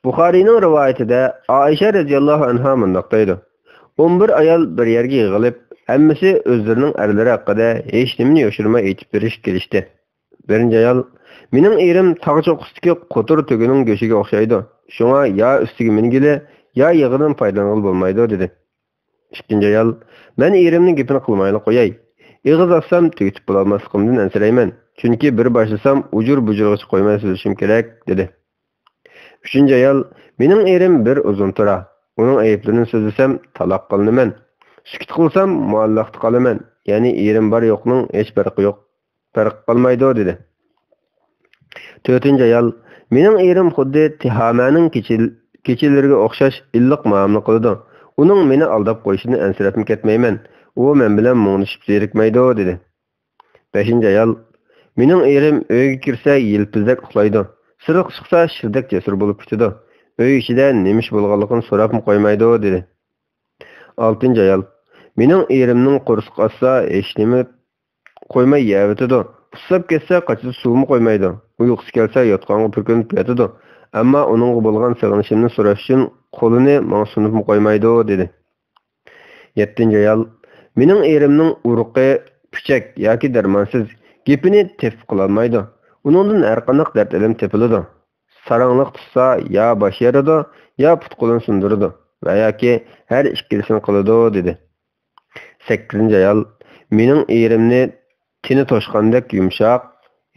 بۇخارىينىڭ رىۋايىتىدە ئائىشە رەزىياللاھۇ ئەنھا مۇنداق دەيدۇ: «ئون بىر ئايال بىر يەرگە يىغىلىپ، ھەممىسى ئۆزلىرىنىڭ ئەرلىرى ھەققىدە ھېچنېمىنى يوشۇرماي ئېيتىپ بېرىشكە كېلىشتى. بىرىنچى ئايال: مېنىڭ ئېرىم تاغ چوققىسىدىكى قوتۇر تۆگىنىڭ گۆشىگە ئوخشايدۇ. شۇڭا يا ئۈستىگە مىنگىلى، يا يېغىدىن پايدىلانغىلى بولمايدۇ» دېدى. ئىككىنچى ئايال: «مەن ئېرىمنىڭ گېپىنى قىلمايلا قوياي. ئېغىز ئاچسام تۈگىتىپ بولالماسلىقىمدىن ئەنسىرەيمەن. چۈنكى بىر باشلىسام ئۇجۇر-بۇجۇرغىچە قويماي سۆزلىشىم كېرەك» دېدى. ئۈچىنچى ئايال: «مېنىڭ ئېرىم بىر ئۇزۇن تۇرا. ئۇنىڭ ئەيىبلىرىنى سۆزلىسەم تالاق قىلىنىمەن. سۈكۈت قىلسام مۇئەللەقتە قالىمەن. يەنى ئېرىم بار يوقنىڭ ھېچ پەرقى يوق. پەرقى قالمايدۇ» دېدى. تۆتىنچى ئايال: «مېنىڭ ئېرىم خۇددى تىھامەنىڭ كېچە-، كېچىلىرىگە ئوخشاش ئىللىق مۇئامىلە قىلىدۇ. ئۇنىڭ مېنى ئالداپ قويۇشىدىن ئەنسىرەپمۇ كەتمەيمەن. ئۇ مەن بىلەن مۇڭدىشىپ زېرىكمەيدۇ» دېدى. بەشىنچى ئايال: «مېنىڭ ئېرىم ئۆيگە كىرسە يىلپىزدەك ئۇخلايدۇ، سىرتقا چىقسا شىردەك جەسۇر بولۇپ كېتىدۇ. ئۆي ئىچىدە نېمە ئىش بولغانلىقىنى سوراپمۇ قويمايدۇ» دېدى. ئالتىنچى ئايال: «مېنىڭ ئېرىمنىڭ قورسىقى ئاچسا ھېچنېمە قويماي يەۋېتىدۇ. ئۇسساپ كەتسە قاچىدا سۇمۇ قويمايدۇ. ئۇيقۇسى كەلسە يوتقانغا پۈركىنىپ ياتىدۇ. ئەمما ئۇنىڭغا بولغان سېغىنىشىمنى سوراش ئۈچۈن قولىنى ماڭا سۇنۇپمۇ قويمايدۇ» دېدى. يەتتىنچى ئايال: «مېنىڭ ئېرىمنىڭ ئۇرۇقى پۈچەك ياكى دەرمانسىز، گېپىنى تېپىپ قىلالمايدۇ. ئۇنىڭدىن ھەرقانداق دەرد-ئەلەم تېپىلىدۇ. ساراڭلىق تۇتسا، يا باش يارىدۇ، يا پۇت-قولىنى سۇندۇرىدۇ ۋە ياكى ھەر ئىككىلىسىنى قىلىدۇ، دېدى. سەككىزىنچى ئايال، مېنىڭ ئېرىمنى تېنى توشقاندەك يۇمشاق،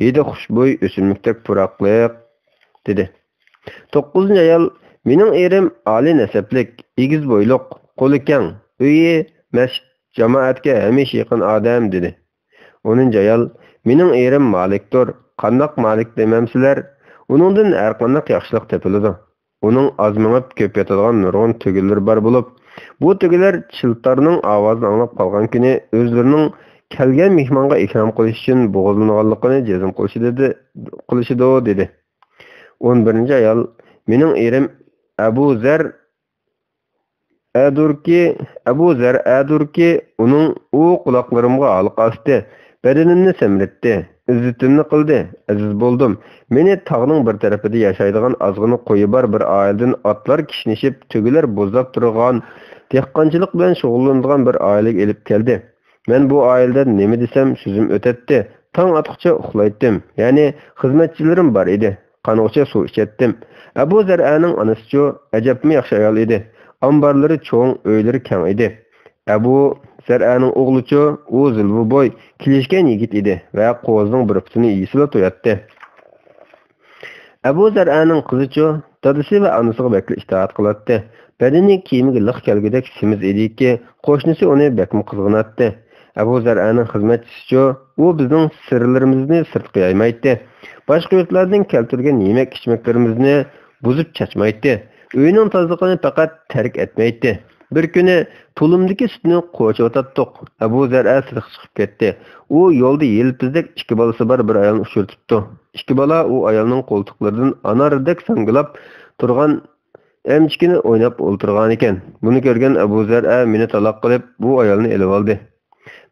ھىدى خۇشبۇي ئۆسۈملۈكتەك پۇراقلىق، دېدى. توققۇزىنچى ئايال، مېنىڭ ئېرىم ئالىي نەسەبلىك، ئېگىز بويلۇق، قولى كەڭ، ئۆيى، مەسچىت، جامائەتكە ھەمىشە يېقىن ئادەم، دېدى. ئونىنچى ئايال، مېنىڭ ئېرىم مالىكتۇر، قانداق مالىك دېمەمسىلەر؟ ئۇنىڭدىن ھەرقانداق ياخشىلىق تېپىلىدۇ. ئۇنىڭ ئاز مېڭىپ كۆپ ياتىدىغان نۇرغۇن تۆگىلىرى بار بولۇپ، بۇ تۆگىلەر چىلتارنىڭ ئاۋازىنى ئاڭلاپ قالغان كۈنى ئۆزلىرىنىڭ كەلگەن مېھمانغا ئىكرام قىلىش ئۈچۈن بوغۇزلىنىدىغانلىقىنى جەزم قىلىشىدۇ، قىلىشىدۇ، دېدى. ئون بىرىنچى ئايال، مېنىڭ ئېرىم ئەبۇ زەر ئەدۇركى، ئەبۇ زەر ئەدۇركى، ئۇنىڭ ئۇ قۇلاقلىرىمغا ھالقا ئاستى، بەدىنىمنى سەمرىتتى، ئىززىتىمنى قىلدى، ئەزىز بولدۇم. مېنى تاغنىڭ بىر تەرىپىدە ياشايدىغان ئازغىنە قويى بار بىر ئائىلىدىن ئاتلار كىشنىشىپ، تۆگىلەر بوزلاپ تۇرغان، دېھقانچىلىق بىلەن شۇغۇللىنىدىغان بىر ئائىلىگە ئېلىپ كەلدى. مەن بۇ ئائىلىدە نېمە دېسەم، سۆزۈم ئۆتەتتى. تاڭ ئاتقۇچە ئۇخلايتتىم. يەنى خىزمەتچىلىرىم بار ئىدى. قانغۇچە سۇ ئىچەتتىم. ئەبۇ زەرئەنىڭ ئانىسىچۇ؟ ئەجەبمۇ ياخشى ئايال ئىدى. ئامبارلىرى چوڭ، ئۆيلىرى كەڭ ئىدى. ئەبۇ زەرئەنىڭ ئوغلىچۇ؟ ئۇ زىلۋا بوي، كېلىشكەن يىگىت ئىدى ۋە قوزىنىڭ بىر پۇتىنى يېسىلا توياتتى. ئەبۇ زەرئەنىڭ قىزىچۇ؟ دادىسى ۋە ئانىسىغا بەكلا ئىتائەت قىلاتتى. بەدىنى كىيىمىگە لىق كەلگۈدەك سېمىز ئىدىكى، قوشنىسى ئۇنى بەكمۇ قىزغىناتتى. ئەبۇ زەرئەنىڭ خىزمەتچىسىچۇ؟ ئۇ بىزنىڭ سىرلىرىمىزنى سىرتقا يايمايتتى. باشقا يۇرتلاردىن كەلتۈرگەن يېمەك-ئىچمەكلىرىمىزنى بۇزۇپ چاچمايتتى. ئۆينىڭ تازىلىقىنى پەقەت تەرك ئەتمەيتتى. بىر كۈنى تۇلۇمدىكى سۈتنى قوچۇۋاتاتتۇق. ئەبۇ زەرئە سىرتقا چىقىپ كەتتى. ئۇ يولدا يىلپىزدەك ئىككى بالىسى بار بىر ئايالنى ئۇچرىتىپتۇ. ئىككى بالا ئۇ ئايالنىڭ قولتۇقلىرىدىن ئاناردەك ساڭگىلاپ تۇرغان ئەمچىكىنى ئويناپ ئولتۇرغانىكەن. بۇنى كۆرگەن ئەبۇ زەرئە مېنى تالاق قىلىپ، بۇ ئايالنى ئېلىۋالدى.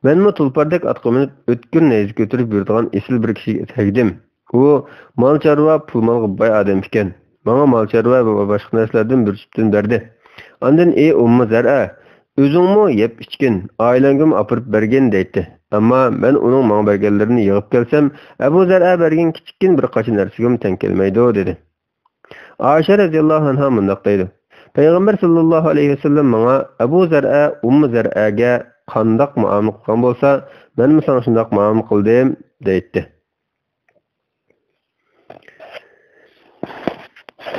مەنمۇ تۇلپاردەك ئاتقا مىنىپ، ئۆتكۈر نەيزە كۆتۈرۈپ يۈرىدىغان ئېسىل بىر كىشىگە تەگدىم. ئۇ مال چارۋا، پۇل مالغا باي ئادەم ئىكەن. ماڭا مال چارۋا ۋە باشقا نەرسىلەردىن بىر چۈپتىن بەردى. ئاندىن، ئى ئۇممۇ زەرئە، ئۆزۈڭمۇ يەپ ئىچكىن، ئائىلەڭگىمۇ ئاپىرىپ بەرگىن، دەيتتى. ئەمما مەن ئۇنىڭ ماڭا بەرگەنلىرىنى يىغىپ كەلسەم، ئەبۇ زەرئە بەرگەن كىچىككىنە بىر قاچا نەرسىگىمۇ تەڭ كەلمەيدۇ، دېدى. ئائىشە رەزىياللاھۇ ئەنھا مۇنداق دەيدۇ، پەيغەمبەر ساللاللاھۇ ئەلەيھى ۋەسەللەم ماڭا، ئەبۇ زەرئە ئۇممۇ زەرئەگە قانداق مۇئامىلە قىلغان بولسا، مەنمۇ ساڭا شۇنداق مۇئامىلە قىلدىم، دەيتتى.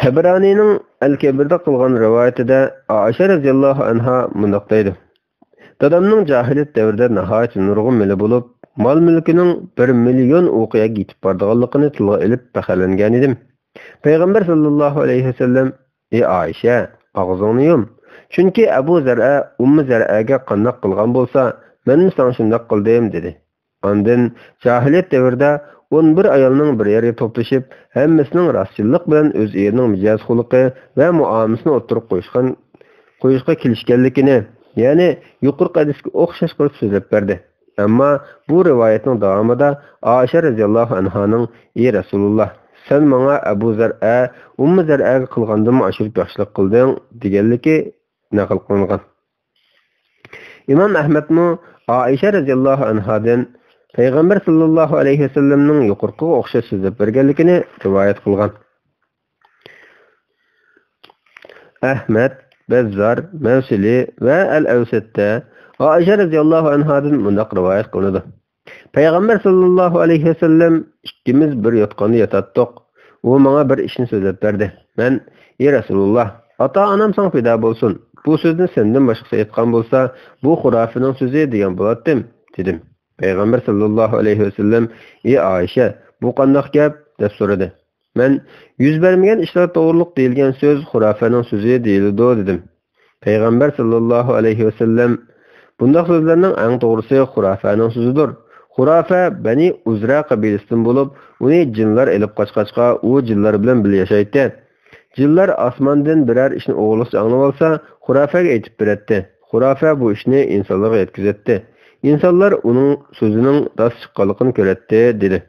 تەبرانىنىڭ ئەل كەبىردە قىلغان رىۋايىتىدە ئائىشە رەزىياللاھۇ ئەنھا مۇنداق دەيدۇ، دادامنىڭ جاھىلىيەت دەۋرىدە ناھايىتى نۇرغۇن مېلى بولۇپ، مال-مۈلكىنىڭ بىر مىليون ئوقىيەگە يېتىپ بارىدىغانلىقىنى تىلغا ئېلىپ پەخىرلەنگەنىدىم. پەيغەمبەر ساللاللاھۇ ئەلەيھى ۋەسەللەم، ئى ئائىشە، ئاغزىڭنى يۇم، چۈنكى ئەبۇ زەرئە ئۇممۇ زەرئەگە قانداق قىلغان بولسا، مەنمۇ ساڭا شۇنداق قىلدىم، دېدى. ئاندىن جاھىلىيەت دەۋرىدە ئون بىر ئايالنىڭ بىر يەرگە توپلىشىپ، ھەممىسىنىڭ راستچىللىق بىلەن ئۆز ئېرىنىڭ مىجەز-خۇلقى ۋە مۇئامىلىسىنى ئوتتۇرىغا قويۇشقان، قويۇشقا كېلىشكەنلىكىنى، يەنى يۇقىرىقى ھەدىسكە ئوخشاش قىلىپ سۆزلەپ بەردى. ئەمما بۇ رىۋايەتنىڭ داۋامىدا ئائىشە رەزىياللاھۇ ئەنھانىڭ، ئى رەسۇلۇللا، سەن ماڭا ئەبۇ زەرئە، ئۇممۇ زەرئەگە قىلغاندىنمۇ ئاشۇرۇپ ياخشىلىق قىلدىڭ، دېگەنلىكى نەقىل قىلىنغان. ئىمام ئەھمەدمۇ ئائىشە رەزىياللاھۇ ئەنھادىن پەيغەمبەر ساللاللاھۇ ئەلەيھى ۋەسەللەمنىڭ يۇقىرىقىغا ئوخشاش سۆزلەپ بەرگەنلىكىنى رىۋايەت قىلغان. ئەھمەد، بەززار، مەۋسىلى ۋە ئەل ئەۋسەتتە ئائىشە رەزىياللاھۇ ئەنھادىن مۇنداق رىۋايەت قىلىنىدۇ. پەيغەمبەر ساللاللاھۇ ئەلەيھى ۋەسەللەم ئىككىمىز بىر يوتقاندا ياتاتتۇق. ئۇ ماڭا بىر ئىشنى سۆزلەپ بەردى. مەن، ئى رەسۇلۇللا، ئاتا-ئانام ساڭا پىدا بولسۇن، بۇ سۆزنى سەندىن باشقىسى ئېيتقان بولسا، بۇ خۇرافىنىڭ سۆزى دېگەن بولاتتىم، دېدىم. پەيغەمبەر ساللاللاھۇ ئەلەيھى ۋەسەللەم، ئى ئائىشە، بۇ قانداق گەپ؟ دەپ سورىدى. مەن، يۈز بەرمىگەن ئىشلار توغرۇلۇق دېيىلگەن سۆز خۇرافەنىڭ سۆزى دېيىلىدۇ، دېدىم. پەيغەمبەر ساللاللاھۇ ئەلەيھى ۋەسەللەم، بۇنداق سۆزلەرنىڭ ئەڭ توغرىسى خۇرافەنىڭ سۆزىدۇر. خۇرافە بەنى ئۇزرا قەبىلىسىدىن بولۇپ، ئۇنى جىنلار ئېلىپ قاچقاچقا، ئۇ جىنلار بىلەن بىللە ياشايتتى. جىنلار ئاسماندىن بىرەر ئىشنى ئوغرىلىقچە ئاڭلىۋالسا، خۇرافەگە ئېيتىپ بېرەتتى. خۇرافە بۇ ئىشنى ئىنسانلارغا يەتكۈزەتتى. ئىنسانلار ئۇنىڭ سۆزىنىڭ راست چىققانلىقىنى كۆرەتتى، دېدى.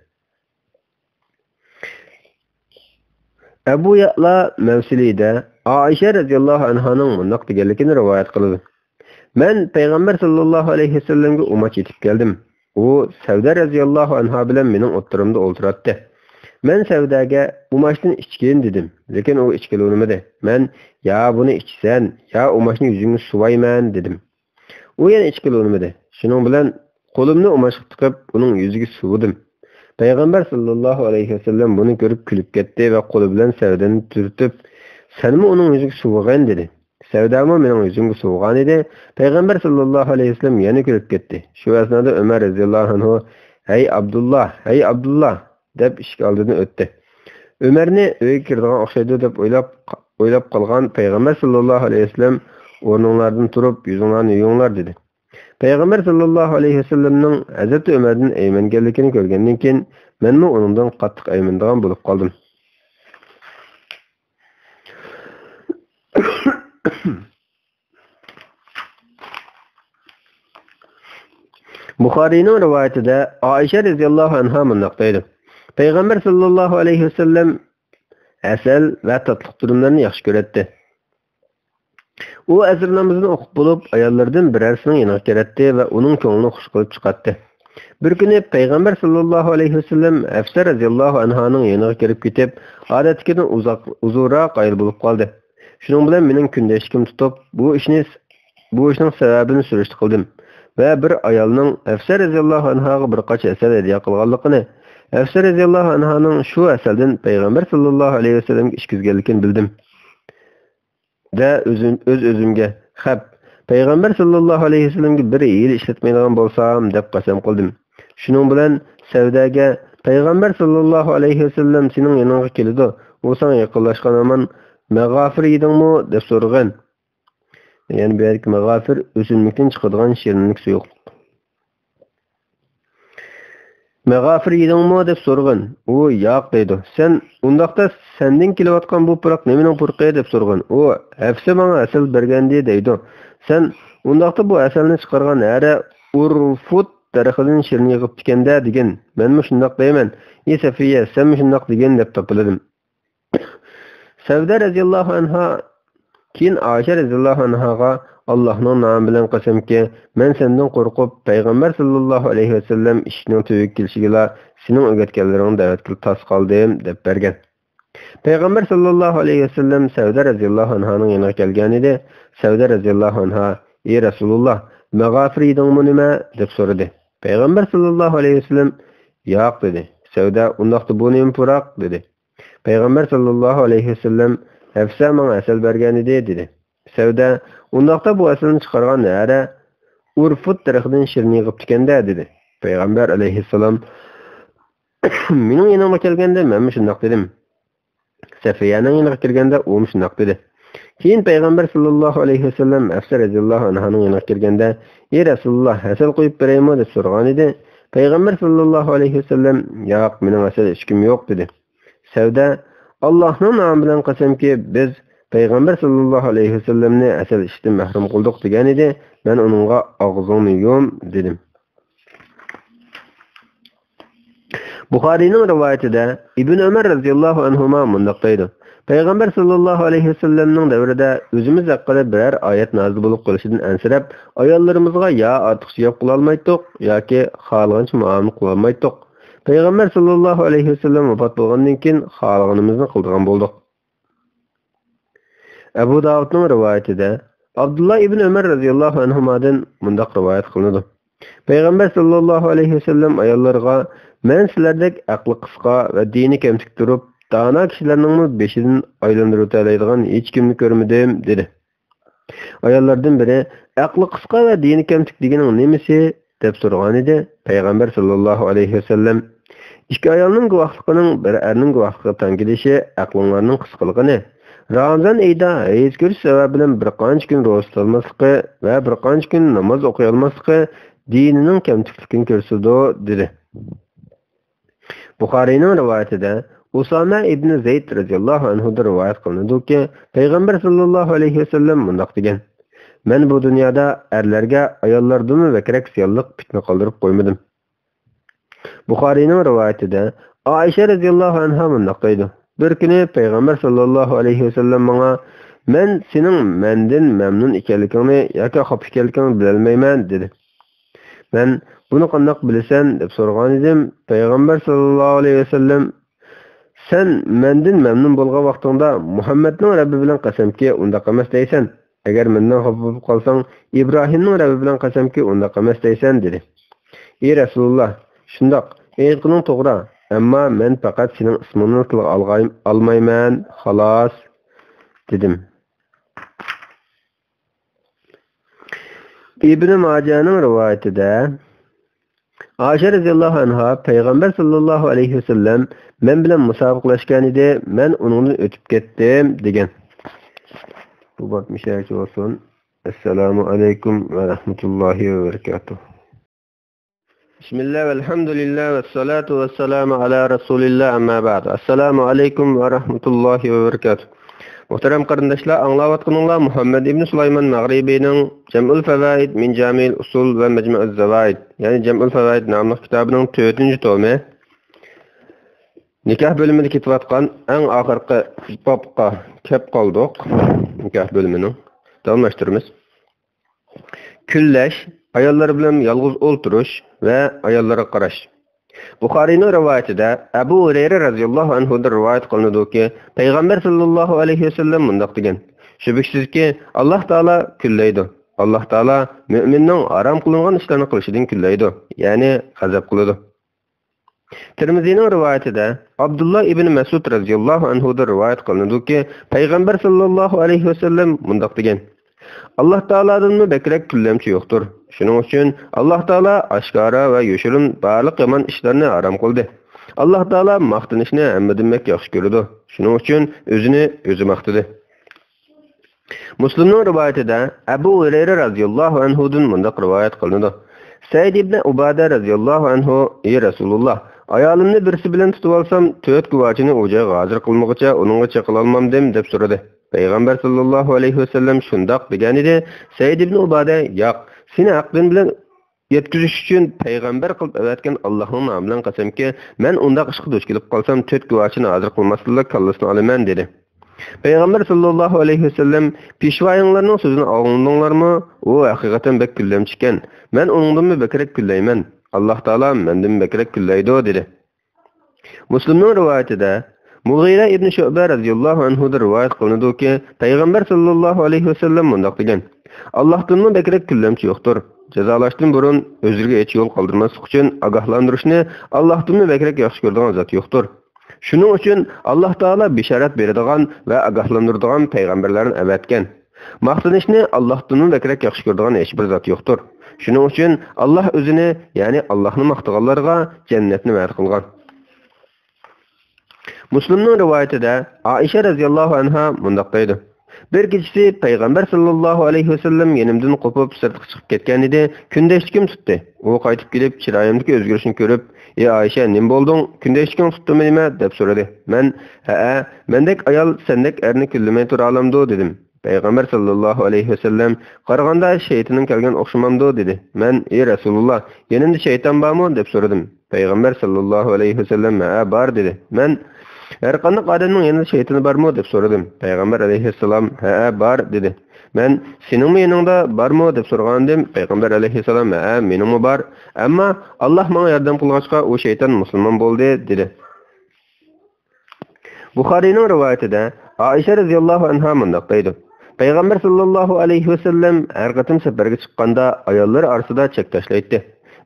ئەبۇ يەئلا مەۋسىلىدە ئائىشە رەزىياللاھۇ ئەنھانىڭ مۇنداق دېگەنلىكىنى رىۋايەت قىلىدۇ. مەن پەيغەمبەر ساللاللاھۇ ئەلەيھى ۋەسەللەمگە ئۇماچ ئېتىپ كەلدىم. ئۇ سەۋدە رەزىياللاھۇ ئەنھا بىلەن مېنىڭ ئوتتۇرامدا ئولتۇراتتى. مەن سەۋدەگە: «ئۇماچتىن ئىچكىن» دېدىم. لېكىن ئۇ ئىچكىلى ئۇنىمىدى. مەن: «يا بۇنى ئىچىسەن، يا ئۇماچنى يۈزۈڭنى سۇۋايمەن» دېدىم. ئۇ يەنە ئىچكىلى ئۇنىمىدى. شۇنىڭ بىلەن قولۇمنى ئۇماچقا تىقىپ، ئۇنىڭ يۈزىگە سۇۋۇدۇم. پەيغەمبەر ساللاللاھۇ ئەلەيھى ۋەسەللەم بۇنى كۆرۈپ كۈلۈپ كەتتى ۋە قولى بىلەن سەۋدەنى تۈرتۈپ، «سەنمۇ ئۇنىڭ يۈزىگە سۇۋىغىن» دېدى. سەۋدەمۇ مېنىڭ يۈزۈمگە سۇۋىغانىدى. پەيغەمبەر ساللاللاھۇ ئەلەيھى ۋەسەللەم يەنە كۈلۈپ كەتتى. شۇ ئەسنادا ئۆمەر رەزىياللاھۇ ئەنھۇ: «ھەي ئابدۇللا، ھەي ئابدۇللا!» دەپ ئىشىك ئالدىدىن ئۆتتى. ئۆمەرنى ئۆيگە كىرىدىغان ئوخشايدۇ دەپ ئويلاپ، ئويلاپ قالغان پەيغەمبەر ساللاللاھۇ ئەلەيھى ۋەسەللەم: «ئورنۇڭلاردىن تۇرۇپ، يۈزۈڭلارنى يۇيۇڭلار» دېدى. پەيغەمبەر ساللاللاھۇ ئەلەيھى ۋەسەللەمنىڭ ھەزرىتى ئۆمەردىن ئەيمەنگەنلىكىنى كۆرگەندىن كېيىن، مەنمۇ ئۇنىڭدىن قاتتىق ئەيمىنىدىغان بولۇپ قالدىم. بۇخارىينىڭ رىۋايىتىدە ئائىشە رەزىياللاھۇ ئەنھا مۇنداق دەيدۇ: پەيغەمبەر ساللاللاھۇ ئەلەيھى ۋەسەللەم ھەسەل ۋە تاتلىق تۈرۈملەرنى ياخشى كۆرەتتى. ئۇ ئەسىر نامىزىنى ئوقۇپ بولۇپ، ئاياللىرىدىن بىرەرسىنىڭ يېنىغا كېلەتتى ۋە ئۇنىڭ كۆڭلىنى خۇش قىلىپ چىقاتتى. بىر كۈنى پەيغەمبەر ساللاللاھۇ ئەلەيھى ۋەسەللەم ھەفسە رەزىياللاھۇ ئەنھانىڭ يېنىغا كىرىپ كېتىپ، ئادەتتىكىدىن ئۇزاق، ئۇزۇنراق قايىل بولۇپ قالدى. شۇنىڭ بىلەن مېنىڭ كۈندەشلىكىم تۇتۇپ، بۇ ئىشنى، بۇ ئىشنىڭ سەۋەبىنى سۈرۈشتە قىلدىم ۋە بىر ئايالنىڭ ھەفسە رەزىياللاھۇ ئەنھاغا بىر قاچا ھەسەل ھەدىيە قىلغانلىقىنى، ھەفسە رەزىياللاھۇ ئەنھانىڭ شۇ ھەسەلدىن پەيغەمبەر ساللاللاھۇ ئەلەيھى ۋەسەللەمگە ئىچكۈزگەنلىكىنى بىلدىم. دە ئۆزۈم، ئۆز-ئۆزۈمگە، خەپ، پەيغەمبەر ساللاللاھۇ ئەلەيھى ۋەسەللەمگە بىر ھىيلە ئىشلەتمەيدىغان بولسام، دەپ قەسەم قىلدىم. شۇنىڭ بىلەن سەۋدەگە، پەيغەمبەر ساللاللاھۇ ئەلەيھى ۋەسەللەم سېنىڭ يېنىڭغا كېلىدۇ، ئۇ ساڭا يېقىنلاشقان ھامان، مەغافىر يېدىڭمۇ؟ دەپ سورىغىن. يەنى بۇ يەردىكى مەغافىر ئۆسۈملۈكتىن چىقىدىغان شېرىنلىك سۇيۇقلۇق. مەغافىر يېدىڭمۇ؟ دەپ سورىغىن. ئۇ ياق دەيدۇ. سەن ئۇنداقتا سەندىن كېلىۋاتقان بۇ پۇراق نېمىنىڭ پۇرىقى؟ دەپ سورىغىن. ئۇ ھەفسە ماڭا ھەسەل بەرگەنىدى دەيدۇ. سەن ئۇنداقتا بۇ ھەسەلنى چىقارغان ھەرە ئۇرفۇت دەرىخىدىن شېرىن يىغىپتىكەن-دە دېگىن. مەنمۇ شۇنداق دەيمەن. ئى سەفىيە، سەنمۇ شۇنداق دېگىن دەپ تاپىلىدىم. سەۋدە رەزىياللاھۇ ئەنھا كېيىن ئائىشە رەزىياللاھۇ ئەنھاغا، ئاللاھنىڭ نامى بىلەن قەسەمكى، مەن سەندىن قورقۇپ، پەيغەمبەر ساللاللاھۇ ئەلەيھى ۋەسەللەم ئىشىكنىڭ تۈۋىگە كېلىشىگىلا سېنىڭ ئۆگەتكەنلىرىڭنى دەۋەتكىلى تاس قالدىم، دەپ بەرگەن. پەيغەمبەر ساللاللاھۇ ئەلەيھى ۋەسەللەم سەۋدە رەزىياللاھۇ ئەنھانىڭ يېنىغا كەلگەنىدى. سەۋدە رەزىياللاھۇ ئەنھا، ئى رەسۇلۇللاھ، مەغافىر يېدىڭمۇ نېمە؟ دەپ سورىدى. پەيغەمبەر ساللاللاھۇ ئەلەيھى ۋەسەللەم، ياق، دېدى. سەۋدە، ئۇنداقتا بۇ نېمە پۇراق؟ دېدى. پەيغەمبەر ساللاللاھۇ ئەلەيھى ۋەسەللەم، ھەفسە ماڭا ھەسەل بەرگەنىدى، دېدى. سەۋدە، ئۇنداقتا بۇ ھەسەلنى چىقارغان ھەرە ئۇرفۇت دەرىخىدىن شېرىن يىغىپتىكەن-دە، دېدى. پەيغەمبەر ئەلەيھىسسالام، مېنىڭ يېنىمغا كەلگەندە مەنمۇ شۇنداق دېدىم. سەفىيەنىڭ يېنىغا كىرگەندە ئۇمۇ شۇنداق دېدى. كېيىن پەيغەمبەر ساللاللاھۇ ئەلەيھى ۋەسەللەم ھەفسە رەزىياللاھۇ ئەنھانىڭ يېنىغا كىرگەندە، ئى رەسۇلۇللاھ، ھەسەل قۇيۇپ بېرەيمۇ؟ دەپ سورىغانىدى. پەيغەمبەر ساللاللاھۇ ئەلەيھى ۋەسەللەم، ياق، مېنىڭ ھەسەل ئىچكۈم يوق، دېدى. سەۋدە، ئاللاھنىڭ نامى بىلەن قەسەمكى، بىز پەيغەمبەر ساللاللاھۇ ئەلەيھى ۋەسەللەمنى ھەسەل ئىچىشتىن مەھرۇم قىلدۇق، دېگەنىدى. مەن ئۇنىڭغا، ئاغزىڭنى يۇم، دېدىم. بۇخارىينىڭ رىۋايىتىدە ئىبن ئۆمەر رەزىياللاھۇ ئەنھۇما مۇنداق دەيدۇ: پەيغەمبەر ساللاللاھۇ ئەلەيھى ۋەسەللەمنىڭ دەۋرىدە ئۆزىمىز ھەققىدە بىرەر ئايەت نازىل بولۇپ قېلىشىدىن ئەنسىرەپ، ئاياللىرىمىزغا يا ئارتۇقچە گەپ قىلالمايتتۇق، ياكى خالىغانچە مۇئامىلە قىلالمايتتۇق. پەيغەمبەر ساللاللاھۇ ئەلەيھى ۋەسەللەم ۋاپات بولغاندىن كېيىن خالىغىنىمىزنى قىلىدىغان بولدۇق. ئەبۇ داۋۇدنىڭ رىۋايىتىدە ئابدۇللا ئىبن ئۆمەر رەزىياللاھۇ ئەنھۇمادىن مۇنداق رىۋايەت قىلىنىدۇ: پەيغەمبەر ساللاللاھۇ ئەلەيھى ۋەسەللەم ئاياللىرىغا، مەن سىلەردەك ئەقلى قىسقا ۋە دىنى كەمتۈك تۇرۇپ، دانا كىشىلەرنىڭمۇ بېشىدىن ئايلاندۇرۇۋېتەلەيدىغان ھېچكىمنى كۆرمىدىم، دېدى. ئاياللاردىن بىرى، ئەقلى قىسقا ۋە دىنى كەمتۈك دېگىنىڭ نېمىسى؟ دەپ سورىغانىدى. پەيغەمبەر ساللاللاھۇ ئەلەيھى ۋەسەللەم، ئىككى ئايالنىڭ گۇۋاھلىقىنىڭ بىر ئەرنىڭ گۇۋاھلىقىغا تەڭ كېلىشى ئەقلىڭلارنىڭ قىسقىلىقىنى، رامىزان ئېيىدا ھەيز كۆرۈش سەۋەبى بىلەن بىر قانچە كۈن روزا تۇتالماسلىقى ۋە بىر قانچە كۈن ناماز ئوقۇيالماسلىقى دىنىنىڭ كەمتۈكلۈكىنى كۆرسىتىدۇ، دېدى. بۇخارىينىڭ رىۋايىتىدە ئۇسامە ئىبنى زەيد رەزىياللاھۇ ئەنھۇدىن رىۋايەت قىلىنىدۇكى، پەيغەمبەر ساللاللاھۇ ئەلەيھى ۋەسەللەم مۇنداق دېگەن: مەن بۇ دۇنيادا ئەرلەرگە ئاياللاردىنمۇ بەكرەك زىيانلىق پىتنە قالدۇرۇپ قويمىدىم. بۇخارىينىڭ رىۋايىتىدە ئائىشە رەزىياللاھۇ ئەنھا مۇنداق دەيدۇ: بىر كۈنى پەيغەمبەر ساللاللاھۇ ئەلەيھى ۋەسەللەم ماڭا، مەن سېنىڭ مەندىن مەمنۇن ئىكەنلىكىڭنى ياكى خاپا ئىكەنلىكىڭنى بىلەلمەيمەن، دېدى. مەن، «بۇنى قانداق بىلىسەن؟» دەپ سورىغانىدىم، پەيغەمبەر ساللاللاھۇ ئەلەيھى ۋەسەللەم: «سەن مەندىن مەمنۇن بولغان ۋاقتىڭدا مۇھەممەدنىڭ رەببى بىلەن قەسەمكى، ئۇنداق ئەمەس دەيسەن. ئەگەر مەندىن خاپا بولۇپ قالساڭ، ئىبراھىمنىڭ رەببى بىلەن قەسەمكى، ئۇنداق ئەمەس دەيسەن» دېدى. «ئى رەسۇلۇللا، شۇنداق، ئېيتقىنىڭ توغرا، ئەمما مەن پەقەت سېنىڭ ئىسمىڭنىلا تىلغا ئالغاي-، ئالمايمەن، خالاس» دېدىم. ئىبنى ماجەنىڭ رىۋايىتىدە، ئائىشە رەزىياللاھۇ ئەنھا پەيغەمبەر ساللاللاھۇ ئەلەيھى ۋەسەللەم مەن بىلەن مۇسابىقىلەشكەن ئىدى، مەن ئۇنىڭدىن ئۆتۈپ كەتتىم دېگەن. بۇ باب مۇشۇ يەرگىچە بولسۇن. ئەسسالامۇ ئەلەيكۇم ۋە رەھمەتۇللاھى ۋە بەرىكاتۇھ. بىسمىللا، ۋەلھەمدۇلىللا، ۋەسسالاتۇ ۋەسسالامۇ ئەلا رەسۇلىللا، ئەمما بەئد. ئەسسالامۇ ئەلەيكۇم ۋە رەھمەتۇللاھى ۋە بەرىكاتۇھ. مۇھتەرەم قېرىنداشلار، ئاڭلاۋاتقىنىڭلار مۇھەممەد ئىبن سۇلايمان مەغرىبىنىڭ جەمئۇل فەۋائىد مىن جامىئىل ئۇسۇل ۋە مەجمۇئىز زەۋائىد، يەنى جەمئۇل فەۋائىد ناملىق كىتابىنىڭ تۆتىنچى تومى. نىكاھ بۆلۈمىدە كېتىۋاتقان ئەڭ ئاخىرقى بابقا كەپ قالدۇق. نىكاھ بۆلۈمىنىڭ داۋاملاشتۇرىمىز. كۈنلەش، ئاياللار بىلەن يالغۇز ئولتۇرۇش ۋە ئاياللارغا قاراش. بۇخارىينىڭ رىۋايىتىدە، ئەبۇ ھۇرەيرە رەزىياللاھۇ ئەنھۇدىن رىۋايەت قىلىنىدۇكى، پەيغەمبەر ساللاللاھۇ ئەلەيھى ۋەسەللەم مۇنداق دېگەن: «شۈبھىسىزكى، ئاللاھ تائالا كۈنلەيدۇ. ئاللاھ تائالا مۆمىننىڭ ھارام قىلىنغان ئىشلارنى قىلىشىدىن كۈنلەيدۇ، يەنى غەزەپ قىلىدۇ.» تىرمىزىنىڭ رىۋايىتىدە، ئابدۇللا ئىبن مەسئۇد رەزىياللاھۇ ئەنھۇدىن رىۋايەت قىلىنىدۇكى، پەيغەمبەر ساللاللاھۇ ئەلەيھى ۋەسەللەم مۇنداق دېگەن: «ئاللاھ تائالادىنمۇ بەكرەك كۈنلەمچى يوقتۇر. شۇنىڭ ئۈچۈن ئاللاھ تائالا ئاشكارا ۋە يوشۇرۇن بارلىق يامان ئىشلارنى ھارام قىلدى. ئاللاھ تائالا ماختىنىشنى ھەممىدىن بەك ياخشى كۆرىدۇ. شۇنىڭ ئۈچۈن ئۆزىنى ئۆزى ماختىدى.» مۇسلىمنىڭ رىۋايىتىدە ئەبۇ ھۇرەيرە رەزىياللاھۇ ئەنھۇدىن مۇنداق رىۋايەت قىلىنىدۇ: سەئىد ئىبنى ئۇبادە رەزىياللاھۇ ئەنھۇ، ئى رەسۇلۇللا، ئايالىمنى بىرسى بىلەن تۇتۇۋالسام، تۆت گۇۋاچىنى ئۇ جايغا ھازىر قىلمىغۇچە ئۇنىڭغا چېقىلالمامدىم، دەپ سورىدى. پەيغەمبەر ساللاللاھۇ ئەلەيھى ۋەسەللەم شۇنداق دېگەنىدى. سەئىد ئىبنى ئۇبادە، ياق، سېنى ھەق دىن بىلەن يەتكۈزۈش ئۈچۈن پەيغەمبەر قىلىپ ئەۋەتكەن ئاللاھنىڭ نامى بىلەن قەسەمكى، مەن ئۇنداق ئىشقا دۇچ كېلىپ قالسام، تۆت گۇۋاچىنى ھازىر قىلماستىنلا كاللىسىنى ئالىمەن، دېدى. پەيغەمبەر ساللاللاھۇ ئەلەيھى ۋەسەللەم، پېشۋايىڭلارنىڭ سۆزىنى ئاڭلىدىڭلارمۇ؟ ئۇ ھەقىقەتەن بەك كۈنلەمچىكەن. مەن ئۇنىڭدىنمۇ بەكرەك كۈنلەيمەن. ئاللاھ تائالا مەندىن بەكرەك كۈنلەيدۇ، دېدى. مۇسلىمنىڭ رىۋايىتىدە، مۇغىرە ئىبنى شۇئبە رەزىياللاھۇ ئەنھۇدىن رىۋايەت قىلىنىدۇكى، پەيغەمبەر ساللاللاھۇ ئەلەيھى ۋەسەللەم مۇنداق دېگەن: «ئاللاھتىنمۇ بەكرەك كۈنلەمچى يوقتۇر. جازالاشتىن بۇرۇن ئۆزلىرىگە ھېچ يول قالدۇرماسلىق ئۈچۈن ئاگاھلاندۇرۇشنى ئاللاھتىنمۇ بەكرەك ياخشى كۆرىدىغان زات يوقتۇر. شۇنىڭ ئۈچۈن ئاللاھ تائالا بېشارەت بېرىدىغان ۋە ئاگاھلاندۇرىدىغان پەيغەمبەرلەرنى ئەۋەتكەن. ماختىنىشنى ئاللاھتىنمۇ بەكرەك ياخشى كۆرىدىغان ھېچبىر زات يوقتۇر. شۇنىڭ ئۈچۈن ئاللاھ ئۆزىنى، يەنى ئاللاھنى ماختىغانلارغا جەننەتنى ۋەدە قىلغان.» مۇسلىمنىڭ رىۋايىتىدە ئائىشە رەزىياللاھۇ ئەنھا مۇنداق دەيدۇ: بىر كېچىسى پەيغەمبەر ساللاللاھۇ ئەلەيھى ۋەسەللەم يېنىمدىن قوپۇپ سىرتقا چىقىپ كەتكەنىدى، كۈندەكچىلىكىم تۇتتى. ئۇ قايتىپ كېلىپ، چىرايىمدىكى ئۆزگىرىشنى كۆرۈپ، «ئى ئائىشە، نېمە بولدۇڭ؟ كۈندەكچىلىكىڭ تۇتتىمۇ نېمە؟» دەپ سورىدى. مەن، «ھەئە، مەندەك ئايال سەندەك ئەرنى كۈنلىمەي تۇرالامدۇ؟» دېدىم. پەيغەمبەر ساللاللاھۇ ئەلەيھى ۋەسەللەم، «قارىغاندا شەيتاننىڭ كەلگەن ئوخشىمامدۇ؟» دېدى. مەن، «ئى رەسۇلۇللا، يېنىمدا شەيتان بارمۇ؟» دەپ سورىدىم. پەيغەمبەر ساللاللاھۇ ئەلەيھى ۋەسەللەم، «ھەئە، بار» دېدى. مەن، «ھەرقانداق ئادەمنىڭ يېنىدا شەيتانى بارمۇ؟» دەپ سورىدىم. پەيغەمبەر ئەلەيھىسسالام، «ھەئە، بار» دېدى. مەن، «سېنىڭمۇ يېنىڭدا بارمۇ؟» دەپ سورىغانىدىم. پەيغەمبەر ئەلەيھىسسالام، «ھەئە، مېنىڭمۇ بار. ئەمما ئاللاھ ماڭا ياردەم قىلغاچقا، ئۇ شەيتان مۇسۇلمان بولدى» دېدى. بۇخارىينىڭ رىۋايىتىدە ئائىشە رەزىياللاھۇ ئەنھا مۇنداق دەيدۇ: پەيغەمبەر ساللاللاھۇ ئەلەيھى ۋەسەللەم ھەر قېتىم سەپەرگە چىققاندا ئاياللىرى ئارىسىدا چەك تاشلايتتى.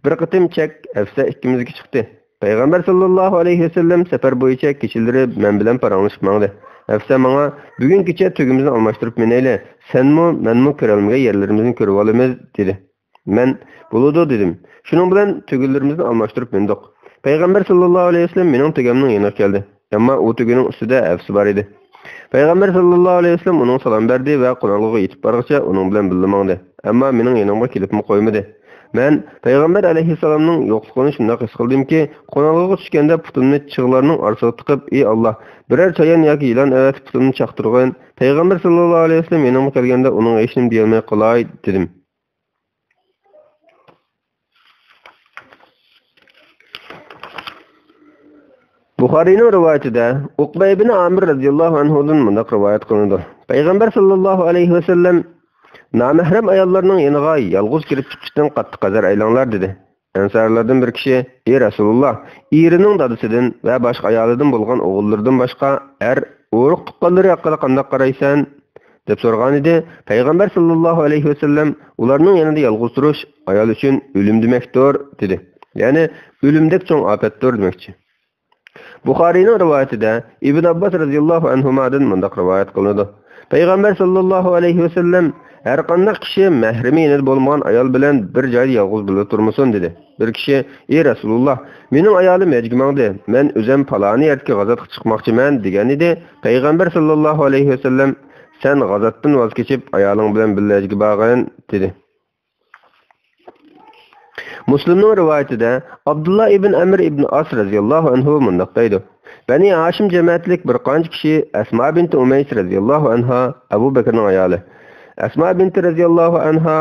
بىر قېتىم چەك ھەفسە ئىككىمىزگە چىقتى. پەيغەمبەر ساللاللاھۇ ئەلەيھى ۋەسەللەم سەپەر بويىچە كېچىلىرى مەن بىلەن پاراڭلىشىپ ماڭدى. ھەفسە ماڭا، «بۈگۈن كېچە تۆگىمىزنى ئالماشتۇرۇپ مىنەيلى، سەنمۇ، مەنمۇ كۆرەلمىگەن يەرلىرىمىزنى كۆرۈۋالىمىز» دېدى. مەن، «بولىدۇ» دېدىم. شۇنىڭ بىلەن تۆگىلىرىمىزنى ئالماشتۇرۇپ مىندۇق. پەيغەمبەر ساللاللاھۇ ئەلەيھى ۋەسەللەم مېنىڭ تۆگەمنىڭ يېنىغا كەلدى. ئەمما ئۇ تۆگىنىڭ ئۈستىدە ھەپسە بار ئىدى. پەيغەمبەر ساللاللاھۇ ئەلەيھى ۋەسەللەم ئۇنىڭغا سالام بەردى ۋە قوناقلىقىغا يېتىپ بارغىچە ئۇنىڭ بىلەن بىللە ماڭدى. ئەمما مېنىڭ يېنىمغا كېلىپمۇ قويمىدى. مەن پەيغەمبەر ئەلەيھىسسالامنىڭ يوقلۇقىنى شۇنداق ھېس قىلدىمكى، قوناقلىقىغا چۈشكەندە پۇتۇمنى چىغلارنىڭ ئارىسىغا تىقىپ، «ئى ئاللاھ، بىرەر چايان ياكى يىلان ئەۋەتىپ پۇتۇمنى چاقتۇرغىن.» پەيغەمبەر ساللاللاھۇ ئەلەيھى ۋەسەللەم يېنىمغا كەلگەندە ئۇنىڭغا ھېچنېمە دېيەلمەي قالاي، دېدىم. بۇخارىينىڭ رىۋايىتىدە ئۇقبە ئىبنى ئامىر رەزىياللاھۇ ئەنھۇدىن مۇنداق رىۋايەت قىلىنىدۇ: پەيغەمبەر ساللاللاھۇ ئەلەيھى ۋەسەللەم، «نامەھرەم ئاياللارنىڭ يېنىغا يالغۇز كىرىپ چىقىشتىن قاتتىق ھەزەر ئەيلەڭلار» دېدى. ئەنسارلاردىن بىر كىشى: «ئى رەسۇلۇللا، ئېرىنىڭ دادىسىدىن ۋە باشقا ئايالىدىن بولغان ئوغۇللىرىدىن باشقا ھەر ئۇرۇق تۇغقانلىرى ھەققىدە قانداق قارايسەن؟» دەپ سورىغانىدى. پەيغەمبەر ساللاللاھۇ ئەلەيھى ۋەسەللەم: «ئۇلارنىڭ يېنىدا يالغۇز تۇرۇش ئايال ئۈچۈن ئۆلۈم دېمەكتۇر» دېدى. يەنى ئۆلۈمدەك چوڭ ئاپەتتۇر دېمەكچى. بۇخارىينىڭ رىۋايىتىدە ئىبن ئابباس رەزىياللاھۇ ئەنھۇمادىن مۇنداق رىۋايەت قىلىنىدۇ: پەيغەمبەر ساللاللاھۇ ئەلەيھى ۋەسەللەم: «ھەرقانداق كىشى مەھرىمى يېنىدا بولمىغان ئايال بىلەن بىر جايدا يالغۇز بىللە تۇرمىسۇن» دېدى. بىر كىشى: «ئى رەسۇلۇللا، مېنىڭ ئايالىم ھەجگە ماڭدى، مەن ئۆزۈم پالانى يەردىكى غازاتقا چىقماقچىمەن» دېگەنىدى. پەيغەمبەر ساللاللاھۇ ئەلەيھى ۋەسەللەم: «سەن غازاتتىن ۋاز كېچىپ، ئايالىڭ بىلەن بىللە ھەجگە بارغىن» دېدى. مۇسلىمنىڭ رىۋايىتىدە ئابدۇللا ئىبن ئەمر ئىبن ئاس رەزىياللاھۇ ئەنھۇ مۇنداق دەيدۇ: بەنى ھاشىم جەمەتىلىك بىر قانچە كىشى ئەسما بىنتى ئۇمەيس رەزىياللاھۇ ئەنھا، ئەبۇ بەكرىنىڭ ئايالى، ئەسما بىنتى رەزىياللاھۇ ئەنھا،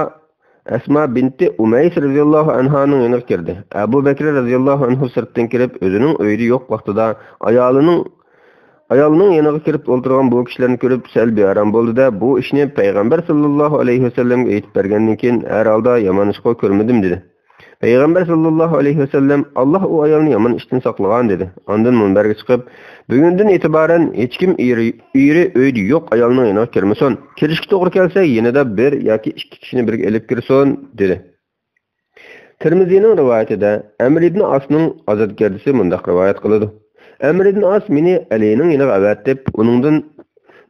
ئەسما بىنتى ئۇمەيس رەزىياللاھۇ ئەنھانىڭ يېنىغا كىردى. ئەبۇ بەكرى رەزىياللاھۇ ئەنھۇ سىرتتىن كىرىپ، ئۆزىنىڭ ئۆيىدە يوق ۋاقتىدا ئايالىنىڭ ئايالىنىڭ يېنىغا كىرىپ ئولتۇرغان بۇ كىشىلەرنى كۆرۈپ سەل بىئارام بولدى-دە، بۇ ئىشنى پەيغەمبەر ساللاللاھۇ ئەلەيھى ۋەسەللەمگە ئېيتىپ بەرگەندىن كېيىن، ھەر ھالدا يامان ئىشقا كۆرمىدىم، دېدى. پەيغەمبەر ساللاللاھۇ ئەلەيھى ۋەسەللەم: «ئاللاھ ئۇ ئايالنى يامان ئىشتىن ساقلىغان» دېدى. ئاندىن مۇنبەرگە چىقىپ، بۈگۈندىن ئېتىبارەن ھېچكىم ئېرى، ئېرى ئۆيدە يوق ئايالنىڭ يېنىغا كىرمىسۇن. كىرىشكە توغرا كەلسە، يېنىدا بىر ياكى ئىككى كىشىنى بىرگە ئېلىپ كىرسۇن، دېدى. تىرمىزىنىڭ رىۋايىتىدە ئەمر ئىبن ئاسنىڭ ئازادگەردىسى مۇنداق رىۋايەت قىلىدۇ: ئەمر ئىبن ئاس مېنى ئەلىنىڭ يېنىغا ئەۋەتىپ، ئۇنىڭدىن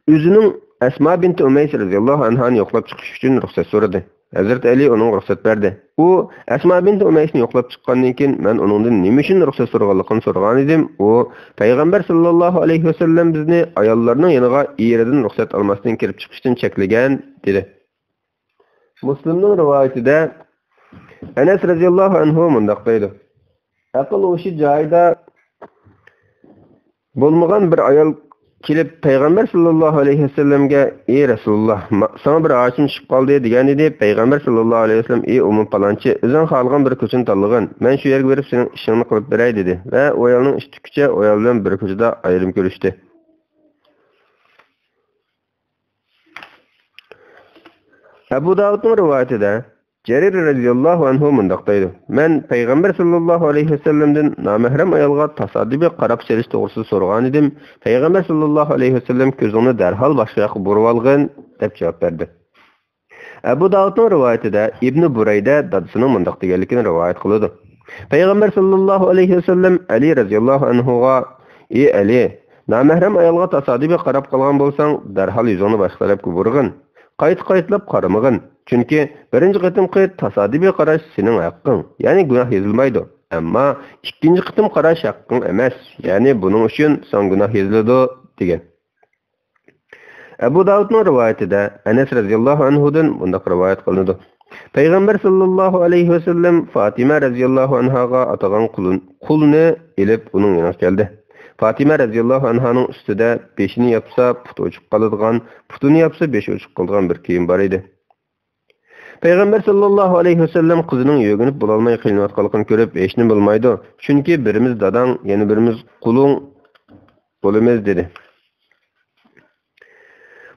ئۆزىنىڭ ئەسما بىنتى ئۇمەيس رەزىياللاھۇ ئەنھانى يوقلاپ چىقىش ئۈچۈن رۇخسەت سورىدى. ھەزرىتى ئەلى ئۇنىڭغا رۇخسەت بەردى. ئۇ ئەسما بىنتى ئۇمەيسنى يوقلاپ چىققاندىن كېيىن، مەن ئۇنىڭدىن نېمە ئۈچۈن رۇخسەت سورىغانلىقىنى سورىغانىدىم. ئۇ پەيغەمبەر ساللاللاھۇ ئەلەيھى ۋەسەللەم بىزنى ئاياللارنىڭ يېنىغا ئېرىدىن رۇخسەت ئالماستىن كىرىپ چىقىشتىن چەكلىگەن، دېدى. مۇسلىمنىڭ رىۋايىتىدە ئەنەس رەزىياللاھۇ ئەنھۇ مۇنداق دەيدۇ: ئەقىل ھوشى جايىدا بولمىغان بىر ئايال كېلىپ پەيغەمبەر ساللاللاھۇ ئەلەيھى ۋەسەللەمگە: «ئى رەسۇلۇللا، ما-، ساڭا بىر ھاجىتىم چۈشۈپ قالدى» دېگەنىدى. پەيغەمبەر ساللاللاھۇ ئەلەيھى ۋەسەللەم: «ئى ئۇممۇ پالانچى، ئۆزۈڭ خالىغان بىر كوچىنى تاللىغىن، مەن شۇ يەرگە بېرىپ سېنىڭ ئىشىڭنى قىلىپ بېرەي» دېدى ۋە ئۇ ئايالنىڭ ئىشى تۈگىگىچە ئۇ ئايال بىلەن بىر كوچىدا ئايرىم كۆرۈشتى. ئەبۇ داۋۇدنىڭ رىۋايىتىدە جەرىر رەزىياللاھۇ ئەنھۇ مۇنداق دەيدۇ: مەن پەيغەمبەر ساللاللاھۇ ئەلەيھى ۋەسەللەمدىن نامەھرەم ئايالغا تاسادىپىي قاراپ سېلىش توغرىسىدا سورىغانىدىم. پەيغەمبەر ساللاللاھۇ ئەلەيھى ۋەسەللەم: «كۆزۈڭنى دەرھال باشقا ياققا بۇرۇۋالغىن» دەپ جاۋاب بەردى. ئەبۇ داۋۇدنىڭ رىۋايىتىدە ئىبنى بۇرەيدە دادىسىنىڭ مۇنداق دېگەنلىكىنى رىۋايەت قىلىدۇ: پەيغەمبەر ساللاللاھۇ ئەلەيھى ۋەسەللەم ئەلى رەزىياللاھۇ ئەنھۇغا: «ئى ئەلى، نامەھرەم ئايالغا تاسادىپىي قاراپ قالغان بولساڭ، دەرھال يۈزۈڭنى باشقا تەرەپكە بۇرىغىن. قايتا-قايتىلاپ قارىمىغىن. چۈنكى بىرىنچى قېتىمقى تاسادىپىي قاراش سېنىڭ ھەققىڭ، يەنى گۇناھ يېزىلمايدۇ. ئەمما ئىككىنچى قېتىم قاراش ھەققىڭ ئەمەس، يەنى بۇنىڭ ئۈچۈن ساڭا گۇناھ يېزىلىدۇ» دېگەن. ئەبۇ داۋۇدنىڭ رىۋايىتىدە ئەنەس رەزىياللاھۇ ئەنھۇدىن مۇنداق رىۋايەت قىلىنىدۇ: پەيغەمبەر ساللاللاھۇ ئەلەيھى ۋەسەللەم فاتىمە رەزىياللاھۇ ئەنھاغا ئاتىغان قۇلۇن-، قۇلنى ئېلىپ ئۇنىڭ يېنىغا كەلدى. فاتىمە رەزىياللاھۇ ئەنھانىڭ ئۈستىدە بېشىنى ياپسا پۇتى ئوچۇق قالىدىغان، پۇتىنى ياپسا بېشى ئوچۇق قالىدىغان بىر كىيىم بار ئىدى. پەيغەمبەر ساللاللاھۇ ئەلەيھى ۋەسەللەم قىزىنىڭ يۆگىنىپ بولالماي قىينىلىۋاتقانلىقىنى كۆرۈپ، ھېچنېمە بولمايدۇ، چۈنكى بىرىمىز داداڭ، يەنە بىرىمىز قۇلۇڭ بولىمىز، دېدى.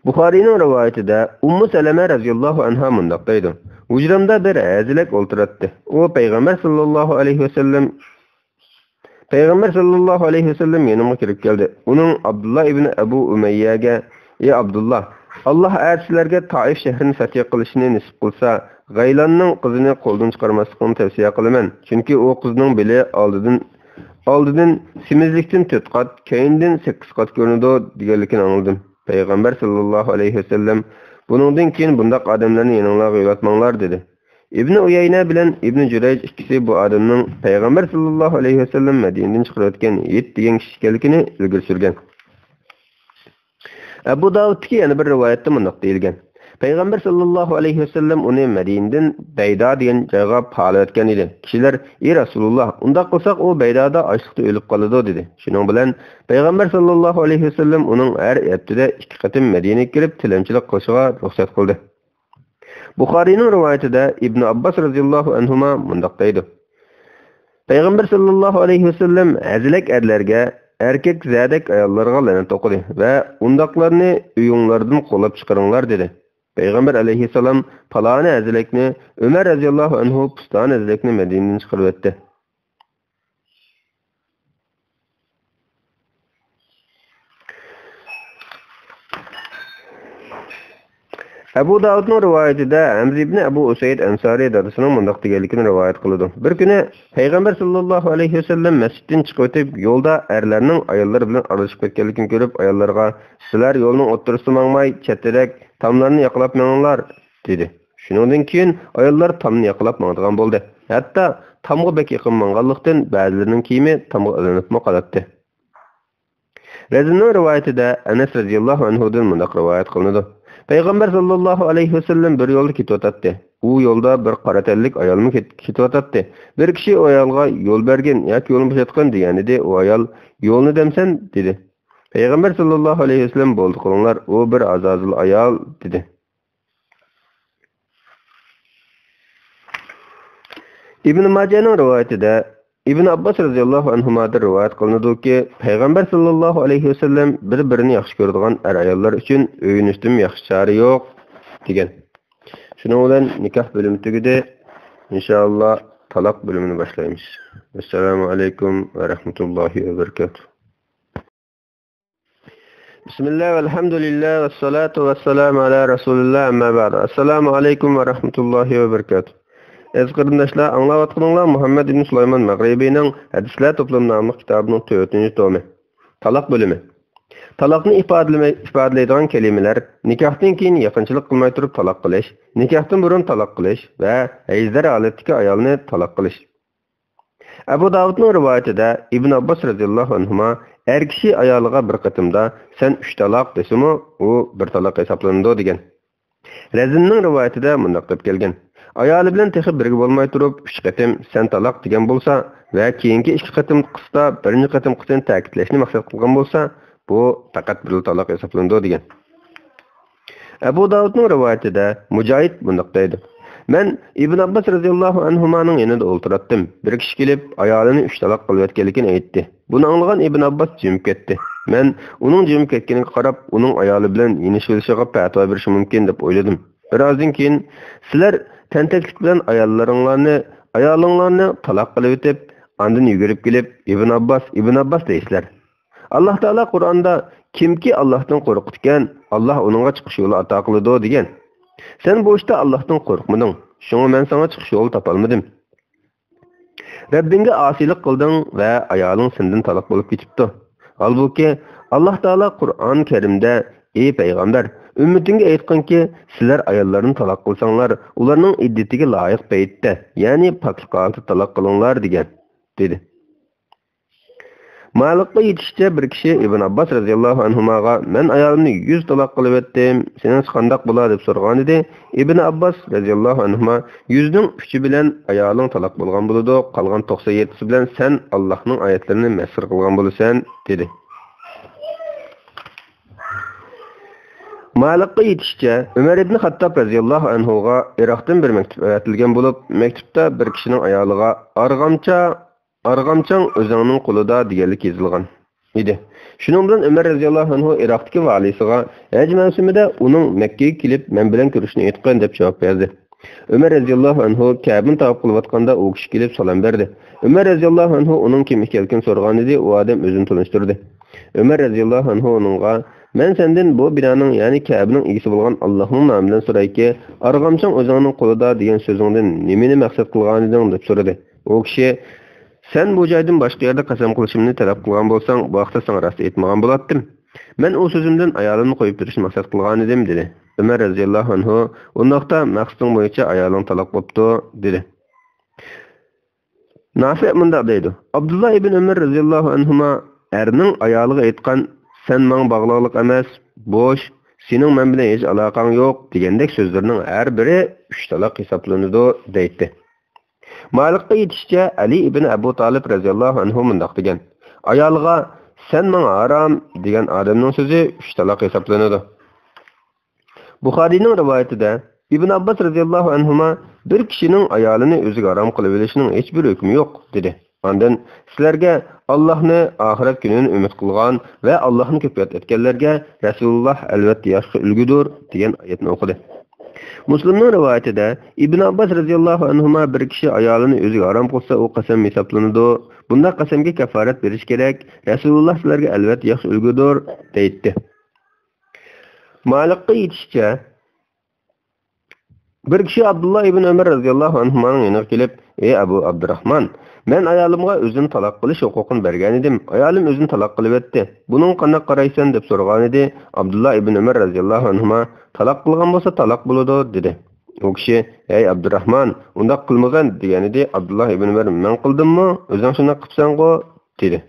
بۇخارىينىڭ رىۋايىتىدە ئۇممۇ سەلەمە رەزىياللاھۇ ئەنھا مۇنداق دەيدۇ: ھۇجرامدا بىر ھەزىلەك ئولتۇراتتى. ئۇ پەيغەمبەر ساللاللاھۇ ئەلەيھى ۋەسەللەم، پەيغەمبەر ساللاللاھۇ ئەلەيھى ۋەسەللەم يېنىمغا كىرىپ كەلدى. ئۇنىڭ ئابدۇللا ئىبنى ئەبۇ ئۇمەييەگە: «ئى ئابدۇللا، ئاللاھ ئەتە سىلەرگە تائىف شەھىرىنى فەتھى قىلىشنى نېسىپ قىلسا، غەيلاننىڭ قىزىنى قولدىن چىقارماسلىقىڭنى تەۋسىيە قىلىمەن. چۈنكى ئۇ قىزنىڭ بېلى ئالدىدىن، ئالدىدىن سېمىزلىكتىن تۆت قات، كەينىدىن سەككىز قات كۆرۈنىدۇ» دېگەنلىكىنى ئاڭلىدىم. پەيغەمبەر ساللاللاھۇ ئەلەيھى ۋەسەللەم بۇنىڭدىن كېيىن بۇنداق ئادەملەرنى يېنىڭلارغا يولاتماڭلار، دېدى. ئىبنى ئۇيەينە بىلەن ئىبنى جۇرەيج ئىككىسى بۇ ئادەمنىڭ پەيغەمبەر ساللاللاھۇ ئەلەيھى ۋەسەللەم مەدىنىدىن چىقىرىۋەتكەن ھېيت دېگەن كىشى ئىكەنلىكىنى ئىلگىرى سۈرگەن. ئەبۇ داۋۇدتىكى يەنە بىر رىۋايەتتە مۇنداق دېيىلگەن: پەيغەمبەر ساللاللاھۇ ئەلەيھى ۋەسەللەم ئۇنى مەدىنىدىن بەيدا دېگەن جايغا پالىۋەتكەن ئىدى. كىشىلەر: «ئى رەسۇلۇللا، ئۇنداق قىلساق ئۇ بەيدادا ئاچلىقتا ئۆلۈپ قالىدۇ» دېدى. شۇنىڭ بىلەن پەيغەمبەر ساللاللاھۇ ئەلەيھى ۋەسەللەم ئۇنىڭ ھەر ھەپتىدە ئىككى قېتىم مەدىنىگە كىرىپ تىلەمچىلىك قىلىشىغا رۇخسەت قىلدى. بۇخارىينىڭ رىۋايىتىدە ئىبن ئابباس رەزىياللاھۇ ئەنھۇما مۇنداق دەيدۇ: پەيغەمبەر ساللاللاھۇ ئەلەيھى ۋەسەللەم ھەزىلەك ئەرلەرگە، ئەركەك زەدەك ئاياللارغا لەنەت ئوقۇدى ۋە «ئۇنداقلارنى ئۆيۈڭلاردىن قوغلاپ چىقىرىڭلار» دېدى. پەيغەمبەر ئەلەيھىسسالام پالانى ھەزىلەكنى، ئۆمەر رەزىياللاھۇ ئەنھۇ پۇستانى ھەزىلەكنى مەدىنىدىن چىقىرىۋەتتى. ئەبۇ داۋۇدنىڭ رىۋايىتىدە ھەمزە ئىبنى ئەبۇ ئۇسەيد ئەنسارى دادىسىنىڭ مۇنداق دېگەنلىكىنى رىۋايەت قىلىدۇ. بىر كۈنى پەيغەمبەر ساللاللاھۇ ئەلەيھى ۋەسەللەم مەسچىتتىن چىقىۋېتىپ، يولدا ئەرلەرنىڭ ئاياللار بىلەن ئارىلىشىپ كەتكەنلىكىنى كۆرۈپ، ئاياللارغا، «سىلەر يولنىڭ ئوتتۇرىسىدا ماڭماي، چەتتىرەك تاملارنى ياقىلاپ مېڭىڭلار» دېدى. شۇنىڭدىن كېيىن ئاياللار تامنى ياقىلاپ ماڭىدىغان بولدى. ھەتتا تامغا بەك يېقىن ماڭغانلىقتىن، بەزىلىرىنىڭ كىيىمى تامغا ئىلىنىپمۇ قالاتتى. رەزىننىڭ رىۋايىتىدە ئەنەس رەزىياللاھۇ ئەنھۇدىن مۇنداق رىۋايەت قىلىنىدۇ: پەيغەمبەر ساللاللاھۇ ئەلەيھى ۋەسەللەم بىر يولدا كېتىۋاتاتتى. ئۇ يولدا بىر قارا تەنلىك ئايالمۇ كېت-، كېتىۋاتاتتى. بىر كىشى ئۇ ئايالغا، «يول بەرگىن ياكى يولنى بوشاتقىن» دېگەنىدى. ئۇ ئايال، «يولنى دەمسەن؟» دېدى. پەيغەمبەر ساللاللاھۇ ئەلەيھى ۋەسەللەم، «بولدى، قىلىڭلار، ئۇ بىر ئازازىل ئايال» دېدى. ئىبن ماجەنىڭ رىۋايىتىدە ئىبن ئابباس رەزىياللاھۇ ئەنھۇمادىن رىۋايەت قىلىنىدۇكى، پەيغەمبەر ساللاللاھۇ ئەلەيھى ۋەسەللەم بىر-بىرىنى ياخشى كۆرىدىغان ئەر-ئاياللار ئۈچۈن ئۆيلىنىشتىنمۇ ياخشى چارە يوق، دېگەن. شۇنىڭ بىلەن نىكاھ بۆلۈمى تۈگىدى. ئىنشائاللا، تالاق بۆلۈمىنى باشلايمىز. ئەسسالامۇ ئەلەيكۇم ۋە رەھمەتۇللاھى ۋە بەرىكاتۇھ. بىسمىللا، ۋەلھەمدۇلىللا، ۋەسسالاتۇ ۋەسسالامۇ ئەلا رەسۇلىللا، ئەمما بەئد. ئەسسالامۇ ئەلەيكۇم ۋە رەھمەتۇللاھى ۋە بەرىكاتۇھ. ئەزىز قېرىنداشلار، ئاڭلاۋاتقىنىڭلار مۇھەممەد ئىبن سۇلايمان مەغرىبىنىڭ ھەدىسلەر توپلىمى ناملىق كىتابىنىڭ تۆتىنچى تومى. تالاق بۆلۈمى. تالاقنى ئىپادىلىمەي-، ئىپادىلەيدىغان كەلىمىلەر: نىكاھتىن كېيىن يېقىنچىلىق قىلماي تۇرۇپ تالاق قىلىش، نىكاھتىن بۇرۇن تالاق قىلىش ۋە ھەيزلەر ھالەتتىكى ئايالنى تالاق قىلىش. ئەبۇ داۋۇدنىڭ رىۋايىتىدە ئىبن ئابباس رەزىياللاھۇ ئەنھۇما، ئەر كىشى ئايالىغا بىر قېتىمدا «سەن ئۈچ تالاق» دېسىمۇ، ئۇ بىر تالاق ھېسابلىنىدۇ، دېگەن. رەزىننىڭ رىۋايىتىدە مۇنداق دەپ كەلگەن: ئايالى بىلەن تېخى بىرگە بولماي تۇرۇپ، ئۈچ قېتىم «سەن تالاق» دېگەن بولسا ۋە كېيىنكى ئىككى قېتىمقىسىدا بىرىنچى قېتىمقىسىنى تەكىتلەشنى مەقسەت قىلغان بولسا، بۇ پەقەت بىرلا تالاق ھېسابلىنىدۇ، دېگەن. ئەبۇ داۋۇدنىڭ رىۋايىتىدە مۇجاھىد مۇنداق دەيدۇ: مەن ئىبن ئابباس رەزىياللاھۇ ئەنھۇمانىڭ يېنىدا ئولتۇراتتىم. بىر كىشى كېلىپ، ئايالىنى ئۈچ تالاق قىلىۋەتكەنلىكىنى ئېيتتى. بۇنى ئاڭلىغان ئىبن ئابباس جىمىپ كەتتى. مەن ئۇنىڭ جىمىپ كەتكىنىگە قاراپ، ئۇنىڭ ئايالى بىلەن يېنىشىۋېلىشىغا پەتىۋا بېرىشى مۇمكىن دەپ ئويلىدىم. بىر ئازدىن كېيىن، سىلەر تەنتەكلىك بىلەن ئاياللىرىڭلارنى، ئايالىڭلارنى تالاق قىلىۋېتىپ، ئاندىن يۈگۈرۈپ كېلىپ، «ئىبن ئابباس، ئىبن ئابباس» دەيسىلەر. ئاللاھ تائالا قۇرئاندا، «كىمكى ئاللاھتىن قورقىدىكەن، ئاللاھ ئۇنىڭغا چىقىش يولى ئاتا قىلىدۇ» دېگەن. سەن بۇ ئىشتا ئاللاھتىن قورقمىدىڭ، شۇڭا مەن ساڭا چىقىش يولى تاپالمىدىم. رەببىڭگە ئاسىيلىق قىلدىڭ ۋە ئايالىڭ سەندىن تالاق بولۇپ كېتىپتۇ. ھالبۇكى، ئاللاھ تائالا قۇرئان كەرىمدە، «ئى پەيغەمبەر، ئۈممىتىڭگە ئېيتقىنكى، سىلەر ئاياللارنى تالاق قىلساڭلار، ئۇلارنىڭ ئىددىتىگە لايىق پەيتتە، يەنى پاكلىق ھالىتىدە تالاق قىلىڭلار» دېگەن، دېدى. مالىكقا يېتىشىچە، بىر كىشى ئىبن ئابباس رەزىياللاھۇ ئەنھۇماغا، «مەن ئايالىمنى يۈز تالاق قىلىۋەتتىم، سېنىڭچە قانداق بولا؟» دەپ سورىغانىدى. ئىبن ئابباس رەزىياللاھۇ ئەنھۇما، «يۈزنىڭ ئۈچى بىلەن ئايالىڭ تالاق بولغان بولىدۇ، قالغان توقسان يەتتىسى بىلەن سەن ئاللاھنىڭ ئايەتلىرىنى مەسخىرە قىلغان بولىسەن» دېدى. مالىكقا يېتىشىچە، ئۆمەر ئىبن خەتتاب رەزىياللاھۇ ئەنھۇغا ئىراقتىن بىر مەكتۇپ ئەۋەتىلگەن بولۇپ، مەكتۇپتا بىر كىشىنىڭ ئايالىغا، «ئارغامچا، ئارغامچاڭ ئۆزۈڭنىڭ قولىدا» دېگەنلىك يېزىلغان ئىدى. شۇنىڭ بىلەن ئۆمەر رەزىياللاھۇ ئەنھۇ ئىراقتىكى ۋالىسىغا، «ھەج مەۋسۇمىدە ئۇنىڭ مەككىگە كېلىپ، مەن بىلەن كۆرۈشۈشىنى ئېيتقىن» دەپ جاۋاب يازدى. ئۆمەر رەزىياللاھۇ ئەنھۇ كەبىنى تاۋاپ قىلىۋاتقاندا ئۇ كىشى كېلىپ سالام بەردى. ئۆمەر رەزىياللاھۇ ئەنھۇ ئۇنىڭ كىم ئىكەنلىكىنى سورىغانىدى، ئۇ ئادەم ئۆزىنى تونۇشتۇردى. ئۆمەر رەزىياللاھۇ ئەنھۇ ئۇنىڭغا، «مەن سەندىن بۇ بىنانىڭ، يەنى كەبىنىڭ ئىگىسى بولغان ئاللاھنىڭ نامى بىلەن سورايكى، ئارغامچاڭ ئۆزۈڭنىڭ قولىدا دېگەن سۆزۈڭدىن نېمىنى مەقسەت قىلغانىدىڭ؟» دەپ سورىدى. ئۇ كىشى، «سەن بۇ جايدىن باشقا يەردە قەسەم قىلىشىمنى تەلەپ قىلغان بولساڭ، بۇ ھەقتە ساڭا راست ئېيتمىغان بولاتتىم. مەن ئۇ سۆزۈمدىن ئايالىمنى قويۇپ بېرىشنى مەقسەت قىلغانىدىم» دېدى. ئۆمەر رەزىياللاھۇ ئەنھۇ، «ئۇنداقتا مەقسىتىڭ بويىچە ئايالىڭ تالاق بوپتۇ» دېدى. نافىئ مۇنداق دەيدۇ، ئابدۇللا ئىبن ئۆمەر رەزىياللاھۇ ئەنھۇما ئەرنىڭ ئايالىغا ئېيتقان، «سەن ماڭا باغلىقلىق ئەمەس، بوش، سېنىڭ مەن بىلەن ھېچ ئالاقەڭ يوق» دېگەندەك سۆزلىرىنىڭ ھەر بىرى ئۈچ تالاق ھېسابلىنىدۇ، دەيتتى. مالىكقا يېتىشىچە، ئەلى ئىبن ئەبۇ تالىپ رەزىياللاھۇ ئەنھۇ مۇنداق دېگەن، ئايالىغا، «سەن ماڭا ھارام» دېگەن ئادەمنىڭ سۆزى ئۈچ تالاق ھېسابلىنىدۇ. بۇخارىينىڭ رىۋايىتىدە، ئىبن ئابباس رەزىياللاھۇ ئەنھۇما، «بىر كىشىنىڭ ئايالىنى ئۆزىگە ھارام قىلىۋېلىشنىڭ ھېچبىر ھۆكمى يوق» دېدى. ئاندىن، «سىلەرگە ئاللاھنى، ئاخىرەت كۈنىنى ئۈمىد قىلغان ۋە ئاللاھنى كۆپ ياد ئەتكەنلەرگە رەسۇلۇللاھ ئەلۋەتتە ياخشى ئۈلگىدۇر» دېگەن ئايەتنى ئوقۇدى. مۇسلىمنىڭ رىۋايىتىدە، ئىبن ئابباس رەزىياللاھۇ ئەنھۇما، بىر كىشى ئايالىنى ئۆزىگە ھارام قىلسا، ئۇ قەسەم ھېسابلىنىدۇ. بۇنداق قەسەمگە كاففارەت بېرىش كېرەك. رەسۇلۇللاھ سىلەرگە ئەلۋەتتە ياخشى ئۈلگىدۇر، دەيتتى. مالىكقا ئېيتىشىچە، بىر كىشى ئابدۇللا ئىبن ئۆمەر رەزىياللاھۇ ئەنھۇمانىڭ يېنىغا كېلىپ، ئى ئەبۇ ئابدۇراھمان، مەن ئايالىمغا ئۆزىنى تالاق قىلىش ھوقۇقىنى بەرگەنىدىم، ئايالىم ئۆزىنى تالاق قىلىۋەتتى، بۇنىڭغا قانداق قارايسەن؟ دەپ سورىغانىدى. ئابدۇللا ئىبن ئۆمەر رەزىياللاھۇ ئەنھۇما، تالاق قىلغان بولسا تالاق بولىدۇ، دېدى. ئۇ كىشى، ھەي ئابدۇراھمان، ئۇنداق قىلمىغىن، دېگەنىدى. ئابدۇللا ئىبن ئۆمەر، مەن قىلدىممۇ؟ ئۆزۈڭ شۇنداق قىپسەنغۇ، دېدى.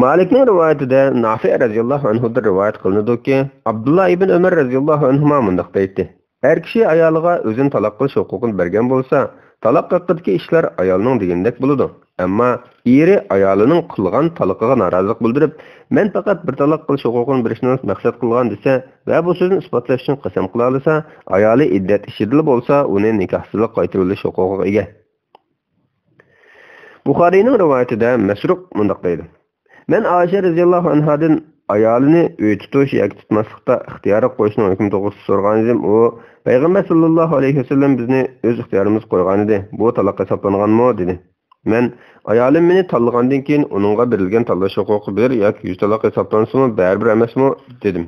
مالىكنىڭ رىۋايىتىدە نافىئ رەزىياللاھۇ ئەنھۇدىن رىۋايەت قىلىنىدۇكى، ئابدۇللا ئىبن ئۆمەر رەزىياللاھۇ ئەنھۇما مۇنداق دەيتتى، ئەر كىشى ئايالىغا ئۆزىنى تالاق قىلىش ھوقۇقىنى بەرگەن بولسا، تالاق ھەققىدىكى ئىشلار ئايالنىڭ دېگىنىدەك بولىدۇ. ئەمما ئېرى ئايالىنىڭ قىلغان تالىقىغا نارازىلىق بىلدۈرۈپ، مەن پەقەت بىر تالاق قىلىش ھوقۇقىنى بېرىشنى مەقسەت قىلغان دېسە ۋە بۇ سۆزنى ئىسپاتلاش ئۈچۈن قەسەم قىلالىسا، ئايالى ئىددەت ئىچىدىلا بولسا، ئۇنى نىكاھسىزلىق قايتۇرۇۋېلىش ھوقۇقىغا ئىگە. بۇخارىينىڭ رىۋايىتىدە مەسرۇق مۇنداق دەيدۇ، مەن ئائىشە رەزىياللاھۇ ئەنھادىن ئايالىنى ئۆي تۇتۇش ياكى تۇتماسلىقتا ئىختىيارغا قويۇشنىڭ ھۆكمى توغرىسىدا سورىغانىدىم، ئۇ، پەيغەمبەر ساللاللاھۇ ئەلەيھى ۋەسەللەم بىزنى ئۆز ئىختىيارىمىزغا قويغانىدى، بۇ تالاق ھېسابلانغانمۇ؟ دېدى. مەن، ئايالىم مېنى تاللىغاندىن كېيىن ئۇنىڭغا بېرىلگەن تاللاش ھوقۇقى بىر ياكى يۈز تالاق ھېسابلانسىمۇ بەرىبىر ئەمەسمۇ؟ دېدىم.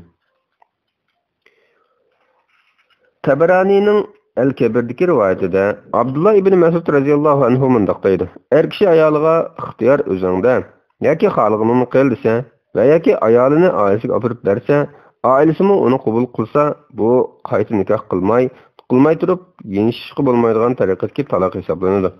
تەبەرانىنىڭ ئەل كەبىردىكى رىۋايىتىدە ئابدۇللا ئىبنى مەسئۇد رەزىياللاھۇ ئەنھۇ مۇنداق دەيدۇ، ئەر كىشى ئايالىغا ئىختىيار ئۆزۈڭدە، ياكى خالىغىنىڭنى قىل دېسە ۋە ياكى ئايالىنى ئائىلىسىگە ئاپىرىپ بەرسە، ئائىلىسىمۇ ئۇنى قوبۇل قىلسا، بۇ قايتا نىكاھ قىلماي، قىلماي تۇرۇپ يېنىشىشقا بولمايدىغان تەرىقەتتىكى تالاق ھېسابلىنىدۇ.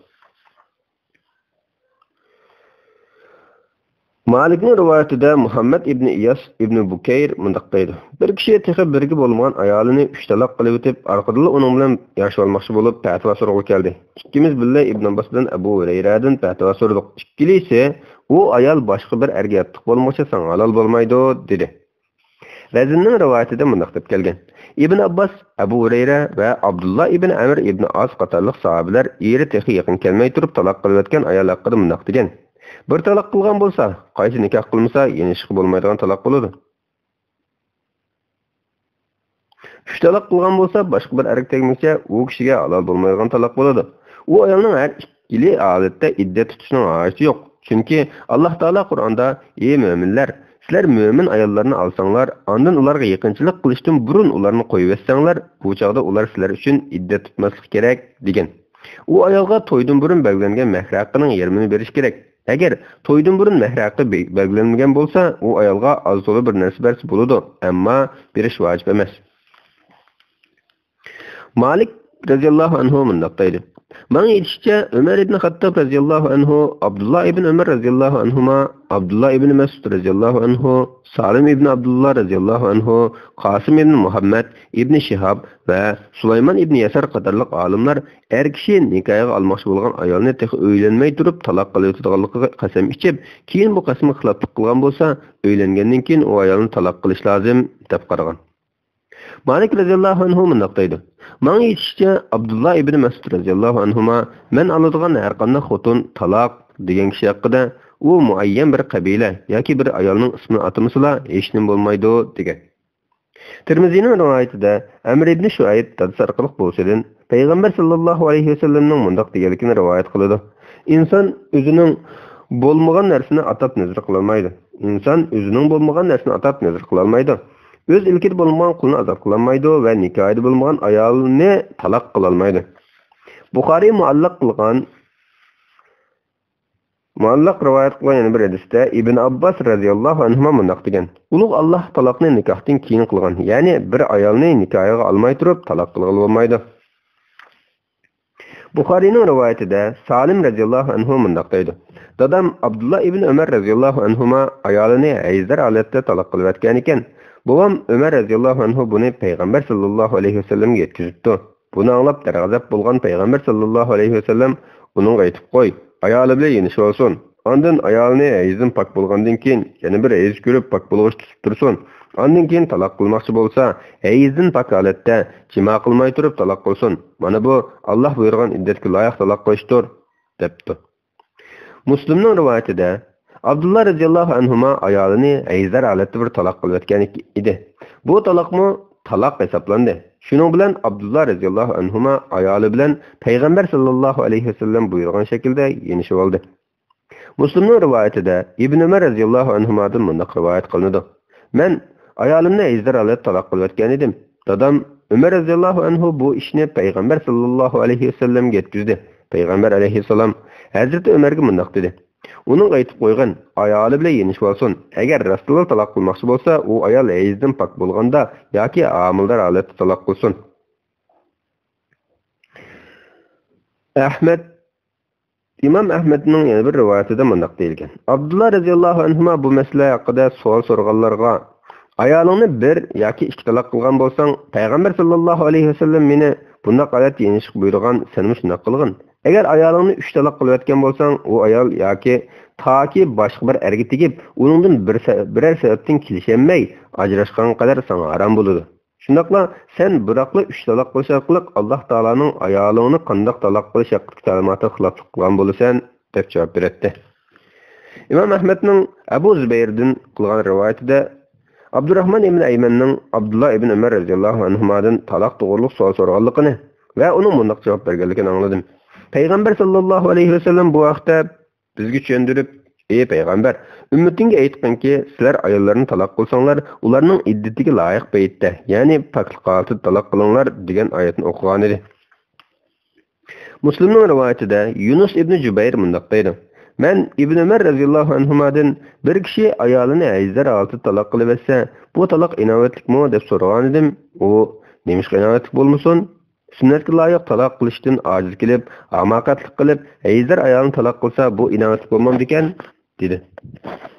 مالىكنىڭ رىۋايىتىدە مۇھەممەد ئىبنى ئىياس ئىبنى بۇكەير مۇنداق دەيدۇ، بىر كىشى تېخى بىرگە بولمىغان ئايالىنى ئۈچ تالاق قىلىۋېتىپ، ئارقىدىنلا ئۇنىڭ بىلەن يارىشىۋالماقچى بولۇپ پەتىۋا سورىغىلى كەلدى. ئىككىمىز بىللە ئىبن ئابباس بىلەن ئەبۇ ھۇرەيرەدىن پەتىۋا سورىدۇق. ئىككىلىسى، ئۇ ئايال باشقا بىر ئەرگە ياتلىق بولمىغۇچە ساڭا ھالال بولمايدۇ، دېدى. رەزىننىڭ رىۋايىتىدە مۇنداق دەپ كەلگەن، ئىبن ئابباس، ئەبۇ ھۇرەيرە ۋە ئابدۇللا ئىبن ئەمر ئىبن ئاس قاتارلىق ساھابىلەر ئېرى تېخى يېقىن كەلمەي تۇرۇپ تالاق قىلىۋەتكەن ئايال ھەققىدە مۇنداق دېگەن، بىر تالاق قىلغان بولسا، قايسى نىكاھ قىلمىسا يېنىشىشقا بولمايدىغان تالاق بولىدۇ. ئۈچ تالاق قىلغان بولسا، باشقا بىر ئەرگە تەگمىسە، ئۇ كىشىگە ھالال بولمايدىغان تالاق بولىدۇ. ئۇ ئايالنىڭ ھەر ئىككىلى ھالەتتە ئىددەت تۇتۇشنىڭ ھاجىتى يوق. چۈنكى ئاللاھ تائالا قۇرئاندا، ئى مۆمىنلەر، سىلەر مۆمىن ئاياللارنى ئالساڭلار، ئاندىن ئۇلارغا يېقىنچىلىق قىلىشتىن بۇرۇن ئۇلارنى قويۇۋەتسەڭلار، بۇ چاغدا ئۇلار سىلەر ئۈچۈن ئىددەت تۇتماسلىقى كېرەك، دېگەن. ئۇ ئايالغا تويدىن بۇرۇن بەلگىلەنگەن مەھرى ھەققىنىڭ يېرىمىنى بېرىش كېرەك. ئەگەر تويدىن بۇرۇن مەھرى ھەققى بە-، بەلگىلەنمىگەن بولسا، ئۇ ئايالغا ئاز-تولا بىر نەرسە بەرسە بولىدۇ، ئەمما بېرىش ۋاجىپ ئەمەس. مالىك رەزىياللاھۇ ئەنھۇ مۇنداق دەيدۇ، ماڭا يېتىشىچە، ئۆمەر ئىبن خەتتاب رەزىياللاھۇ ئەنھۇ، ئابدۇللا ئىبن ئۆمەر رەزىياللاھۇ ئەنھۇما، ئابدۇللا ئىبن مەسئۇد رەزىياللاھۇ ئەنھۇ، سالىم ئىبن ئابدۇللا رەزىياللاھۇ ئەنھۇ، قاسىم ئىبن مۇھەممەد، ئىبن شىھاب ۋە سۇلايمان ئىبن يەسار قاتارلىق ئالىملار ئەر كىشى نىكاھىغا ئالماقچى بولغان ئايالنى تېخى ئۆيلەنمەي تۇرۇپ تالاق قىلىۋېتىدىغانلىقىغا قەسەم ئىچىپ، كېيىن بۇ قەسەمگە خىلاپلىق قىلغان بولسا، ئۆيلەنگەندىن كېيىن ئۇ ئايالنى تالاق قىلىش لازىم، دەپ قارىغان. مالىك رەزىياللاھۇ ئەنھۇ مۇنداق دەيدۇ، ماڭا يېتىشىچە، ئابدۇللا ئىبنى مەسئۇد رەزىياللاھۇ ئەنھۇما، مەن ئالىدىغان ھەرقانداق خوتۇن تالاق دېگەن كىشى ھەققىدە، ئۇ مۇئەييەن بىر قەبىلە ياكى بىر ئايالنىڭ ئىسمىنى ئاتىمىسىلا، ھېچنېمە بولمايدۇ، دېگەن. تىرمىزىنىڭ رىۋايىتىدە ئەمر ئىبنى شۇئەيب دادىسى ئارقىلىق بولسىدىن، پەيغەمبەر ساللاللاھۇ ئەلەيھى ۋەسەللەمنىڭ مۇنداق دېگەنلىكىنى رىۋايەت قىلىدۇ، ئىنسان ئۆزىنىڭ بولمىغان نەرسىنى ئاتاپ نەزىر قىلالمايدۇ. ئىنسان ئۆزىنىڭ بولمىغان نەرسىنى ئاتاپ نەزىر قىلالمايدۇ. ئۆز ئىلكىدە بولمىغان قۇلنى ئازاد قىلالمايدۇ ۋە نىكاھىدا بولمىغان ئايالنى تالاق قىلالمايدۇ. بۇخارىي مۇئەللەق قىلغان، مۇئەللەق رىۋايەت قىلغان يەنە بىر ھەدىستە ئىبن ئابباس رەزىياللاھۇ ئەنھۇما مۇنداق دېگەن، ئۇلۇغ ئاللاھ تالاقنى نىكاھتىن كېيىن قىلغان، يەنى بىر ئايالنى نىكاھىغا ئالماي تۇرۇپ تالاق قىلغىلى بولمايدۇ. بۇخارىينىڭ رىۋايىتىدە سالىم رەزىياللاھۇ ئەنھۇ مۇنداق دەيدۇ، دادام ئابدۇللا ئىبن ئۆمەر رەزىياللاھۇ ئەنھۇما ئايالىنى ھەيزلەر ھالەتتە تالاق قىلىۋەتكەنىكەن. بوۋام ئۆمەر رەزىياللاھۇ ئەنھۇ بۇنى پەيغەمبەر ساللاللاھۇ ئەلەيھى ۋەسەللەمگە يەتكۈزۈپتۇ. بۇنى ئاڭلاپ دەرغەزەپ بولغان پەيغەمبەر ساللاللاھۇ ئەلەيھى ۋەسەللەم ئۇنىڭغا ئېيتىپ قوي، ئايالى بىلەن يېنىشىۋالسۇن. ئاندىن ئايالىنى ھەيزدىن پاك بولغاندىن كېيىن يەنە بىر ھەيز كۆرۈپ پاك بولغۇچە تۇتۇپ تۇرسۇن. ئاندىن كېيىن تالاق قىلماقچى بولسا، ھەيزدىن پاك ھالەتتە جىما قىلماي تۇرۇپ تالاق قىلسۇن. مانا بۇ ئاللاھ بۇيرۇغان ئىددەتكە لايىق تالاق قىلىشتۇر، دەپتۇ. مۇسلىمنىڭ رىۋايىتىدە، ئابدۇللا رەزىياللاھۇ ئەنھۇما ئايالىنى ھەيزلەر ھالەتتە بىر تالاق قىلىۋەتكەن ئىدى. بۇ تالاقمۇ تالاق ھېسابلاندى. شۇنىڭ بىلەن ئابدۇللا رەزىياللاھۇ ئەنھۇما ئايالى بىلەن پەيغەمبەر ساللاللاھۇ ئەلەيھى ۋەسەللەم بۇيرۇغان شەكىلدە يېنىشىۋالدى. مۇسلىمنىڭ رىۋايىتىدە ئىبن ئۆمەر رەزىياللاھۇ ئەنھۇمادىن مۇنداق رىۋايەت قىلىنىدۇ: مەن ئايالىمنى ھەيزدار ھالەتتە تالاق قىلىۋەتكەن ئىدىم. دادام ئۆمەر رەزىياللاھۇ ئەنھۇ بۇ ئىشنى پەيغەمبەر ساللاللاھۇ ئەلەيھى ۋەسەللەمگە يەتكۈزدى. پەيغەمبەر ئەلەيھىسسالام ھەزرىتى ئۆمەرگە مۇنداق دېدى: ئۇنىڭغا ئېيتىپ قويغىن، ئايالى بىلەن يېنىشىۋالسۇن. ئەگەر راستلا تالاق قىلماقچى بولسا، ئۇ ئايال ھەيزدىن پاك بولغاندا ياكى ھامىلىدار ھالەتتە تالاق قىلسۇن. ئەھمەد ئىمام ئەھمەدنىڭ يەنە بىر رىۋايىتىدە مۇنداق دېيىلگەن: ئابدۇللا رەزىياللاھۇ ئەنھۇما بۇ مەسىلە ھەققىدە سوئال سورىغانلارغا، ئايالىڭنى بىر ياكى ئىككى تالاق قىلغان بولساڭ، پەيغەمبەر ساللاللاھۇ ئەلەيھى ۋەسەللەم مېنى بۇنداق ھالەتتە يېنىشقا بۇيرۇغان، سەنمۇ شۇنداق قىلغىن. ئەگەر ئايالىڭنى ئۈچ تالاق قىلىۋەتكەن بولساڭ، ئۇ ئايال ياكى تاكى باشقا بىر ئەرگە تېگىپ، ئۇنىڭدىن بىر سە-، بىرەر سەۋەبتىن كېلىشەلمەي ئاجراشقانغا قەدەر ساڭا ھارام بولىدۇ. شۇنداقلا سەن بىراقلا ئۈچ تالاق قىلىش ئارقىلىق ئاللاھ تائالانىڭ ئايالىڭنى قانداق تالاق قىلىش ھەققىدىكى تەلىماتىغا خىلاپلىق قىلغان بولىسەن، دەپ جاۋاب بېرەتتى. ئىمام ئەھمەدنىڭ ئەبۇ زۇبەيردىن قىلغان رىۋايىتىدە ئابدۇراھمان ئىبن ئەيمەننىڭ ئابدۇللا ئىبن ئۆمەر رەزىياللاھۇ ئەنھۇمادىن تالاق توغرۇلۇق سوئال سورىغانلىقىنى ۋە ئۇنىڭ مۇنداق جاۋاب بەرگەنلىكىنى ئاڭلىدىم. پەيغەمبەر ساللاللاھۇ ئەلەيھى ۋەسەللەم بۇ ھەقتە بىزگە چۈشەندۈرۈپ، ئى پەيغەمبەر، ئۈممىتىڭگە ئېيتقىنكى، سىلەر ئاياللارنى تالاق قىلساڭلار، ئۇلارنىڭ ئىددىتىگە لايىق پەيتتە، يەنى پاكلىق ھالىتىدە تالاق قىلىڭلار، دېگەن ئايەتنى ئوقۇغانىدى. مۇسلىمنىڭ رىۋايىتىدە يۇنۇس ئىبنى جۇبەير مۇنداق دەيدۇ: مەن ئىبن ئۆمەر رەزىياللاھۇ ئەنھۇمادىن بىر كىشى ئايالىنى ھەيزدار ھالىتىدە تالاق قىلىۋەتسە، بۇ تالاق ئىناۋەتلىكمۇ، دەپ سورىغانىدىم. ئۇ، نېمىشقا ئىناۋەتلىك بولمىسۇن؟ سۈننەتكە لايىق تالاق قىلىشتىن ئاجىز كېلىپ، ھاماقەتلىك قىلىپ، ھەيزدار ئايالنى تالاق قىلسا، بۇ ئىناۋەتلىك بولمامدىكەن؟ دېدى.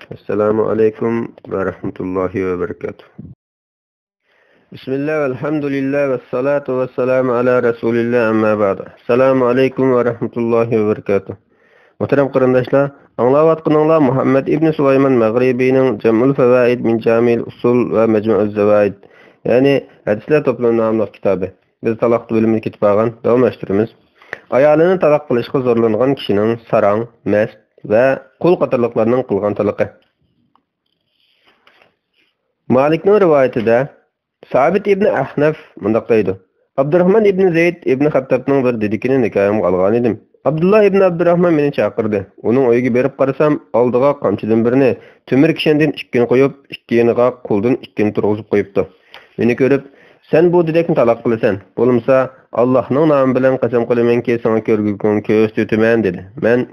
ئەسسالامۇ ئەلەيكۇم ۋە رەھمەتۇللاھى ۋە بەرىكاتۇھ. بىسمىللا، ۋەلھەمدۇلىللا، ۋەسسالاتۇ ۋەسسالامۇ ئەلا رەسۇلىللا، ئەمما بەئد. ئەسسالامۇ ئەلەيكۇم ۋە رەھمەتۇللاھى ۋە بەرىكاتۇھ. مۇھتەرەم قېرىنداشلار، ئاڭلاۋاتقىنىڭلار مۇھەممەد ئىبنى سۇلايمان مەغرىبىنىڭ جەمئۇل فەۋائىد مىن جامىئىل ئۇسۇل ۋە مەجمۇئۇز زەۋائىد، يەنى ھەدىسلەر توپلىمى ناملىق كىتابى. بىز تالاق بۆلۈمىنى كېتىپ بارغان، داۋاملاشتۇرىمىز. ئايالىنى تالاق قىلىشقا زورلانغان كىشىنىڭ ساراڭ، مەست ۋە قۇل قاتارلىقلارنىڭ قىلغان تالىقى. مالىكنىڭ رىۋايىتىدە سابىت ئىبنى ئەھنەف مۇنداق دەيدۇ: ئابدۇراھمان ئىبنى زەيد ئىبنى خەتتابنىڭ بىر دېدىكىنى نىكايەمگە ئالغانىدىم. ئابدۇللا ئىبنى ئابدۇراھمان مېنى چاقىردى. ئۇنىڭ ئۆيىگە بېرىپ قارىسام، ئالدىغا قامچىدىن بىرنى، تۆمۈر كىشەندىن ئىككىنى قويۇپ، ئىككى يېنىغا قۇلدىن ئىككىنى تۇرغۇزۇپ قويۇپتۇ. مېنى كۆرۈپ، سەن بۇ دېدەكنى تالاق قىلىسەن، بولمىسا ئاللاھنىڭ نامى بىلەن قەسەم قىلىمەنكى، ساڭا كۆرگۈزگۈڭ كۆرسىتىۋېتىمەن، دېدى. مەن،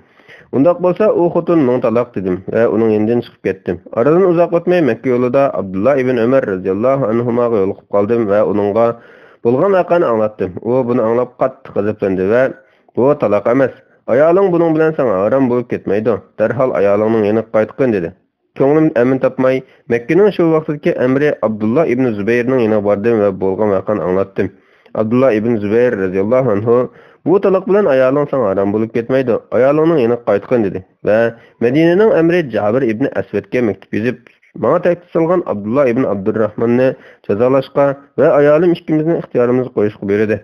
ئۇنداق بولسا ئۇ خوتۇن مىڭ تالاق، دېدىم ۋە ئۇنىڭ يېنىدىن چىقىپ كەتتىم. ئارىدىن ئۇزاق ئۆتمەي مەككە يولىدا ئابدۇللا ئىبن ئۆمەر رەزىياللاھۇ ئەنھۇماغا يولۇقۇپ قالدىم ۋە ئۇنىڭغا بولغان ۋەقەنى ئاڭلاتتىم. ئۇ بۇنى ئاڭلاپ قاتتىق غەزەپلەندى ۋە، بۇ تالاق ئەمەس، ئايالىڭ بۇنىڭ بىلەن ساڭا ھارام بولۇپ كەتمەيدۇ، دەرھال ئايالىڭنىڭ يېنىغا قايتقىن، دېدى. كۆڭلۈم ئەمىن تاپماي، مەككىنىڭ شۇ ۋاقتىدىكى ئەمىرى ئابدۇللا ئىبنى زۇبەيرنىڭ يېنىغا باردىم ۋە بولغان ۋەقەنى ئاڭلاتتىم. ئابدۇللا ئىبنى زۇبەير رەزىياللاھۇ ئەنھۇ، بۇ تالاق بىلەن ئايالىڭ ساڭا ھارام بولۇپ كەتمەيدۇ، ئايالىڭنىڭ يېنىغا قايتقىن، دېدى ۋە مەدىنىنىڭ ئەمىرى جابىر ئىبنى ئەسۋەدكە مەكتۇپ يېزىپ، ماڭا تەھدىت سالغان ئابدۇللا ئىبنى ئابدۇرراھماننى جازالاشقا ۋە ئايالىم ئىككىمىزنى ئىختىيارىمىزغا قويۇشقا بۇيرۇدى.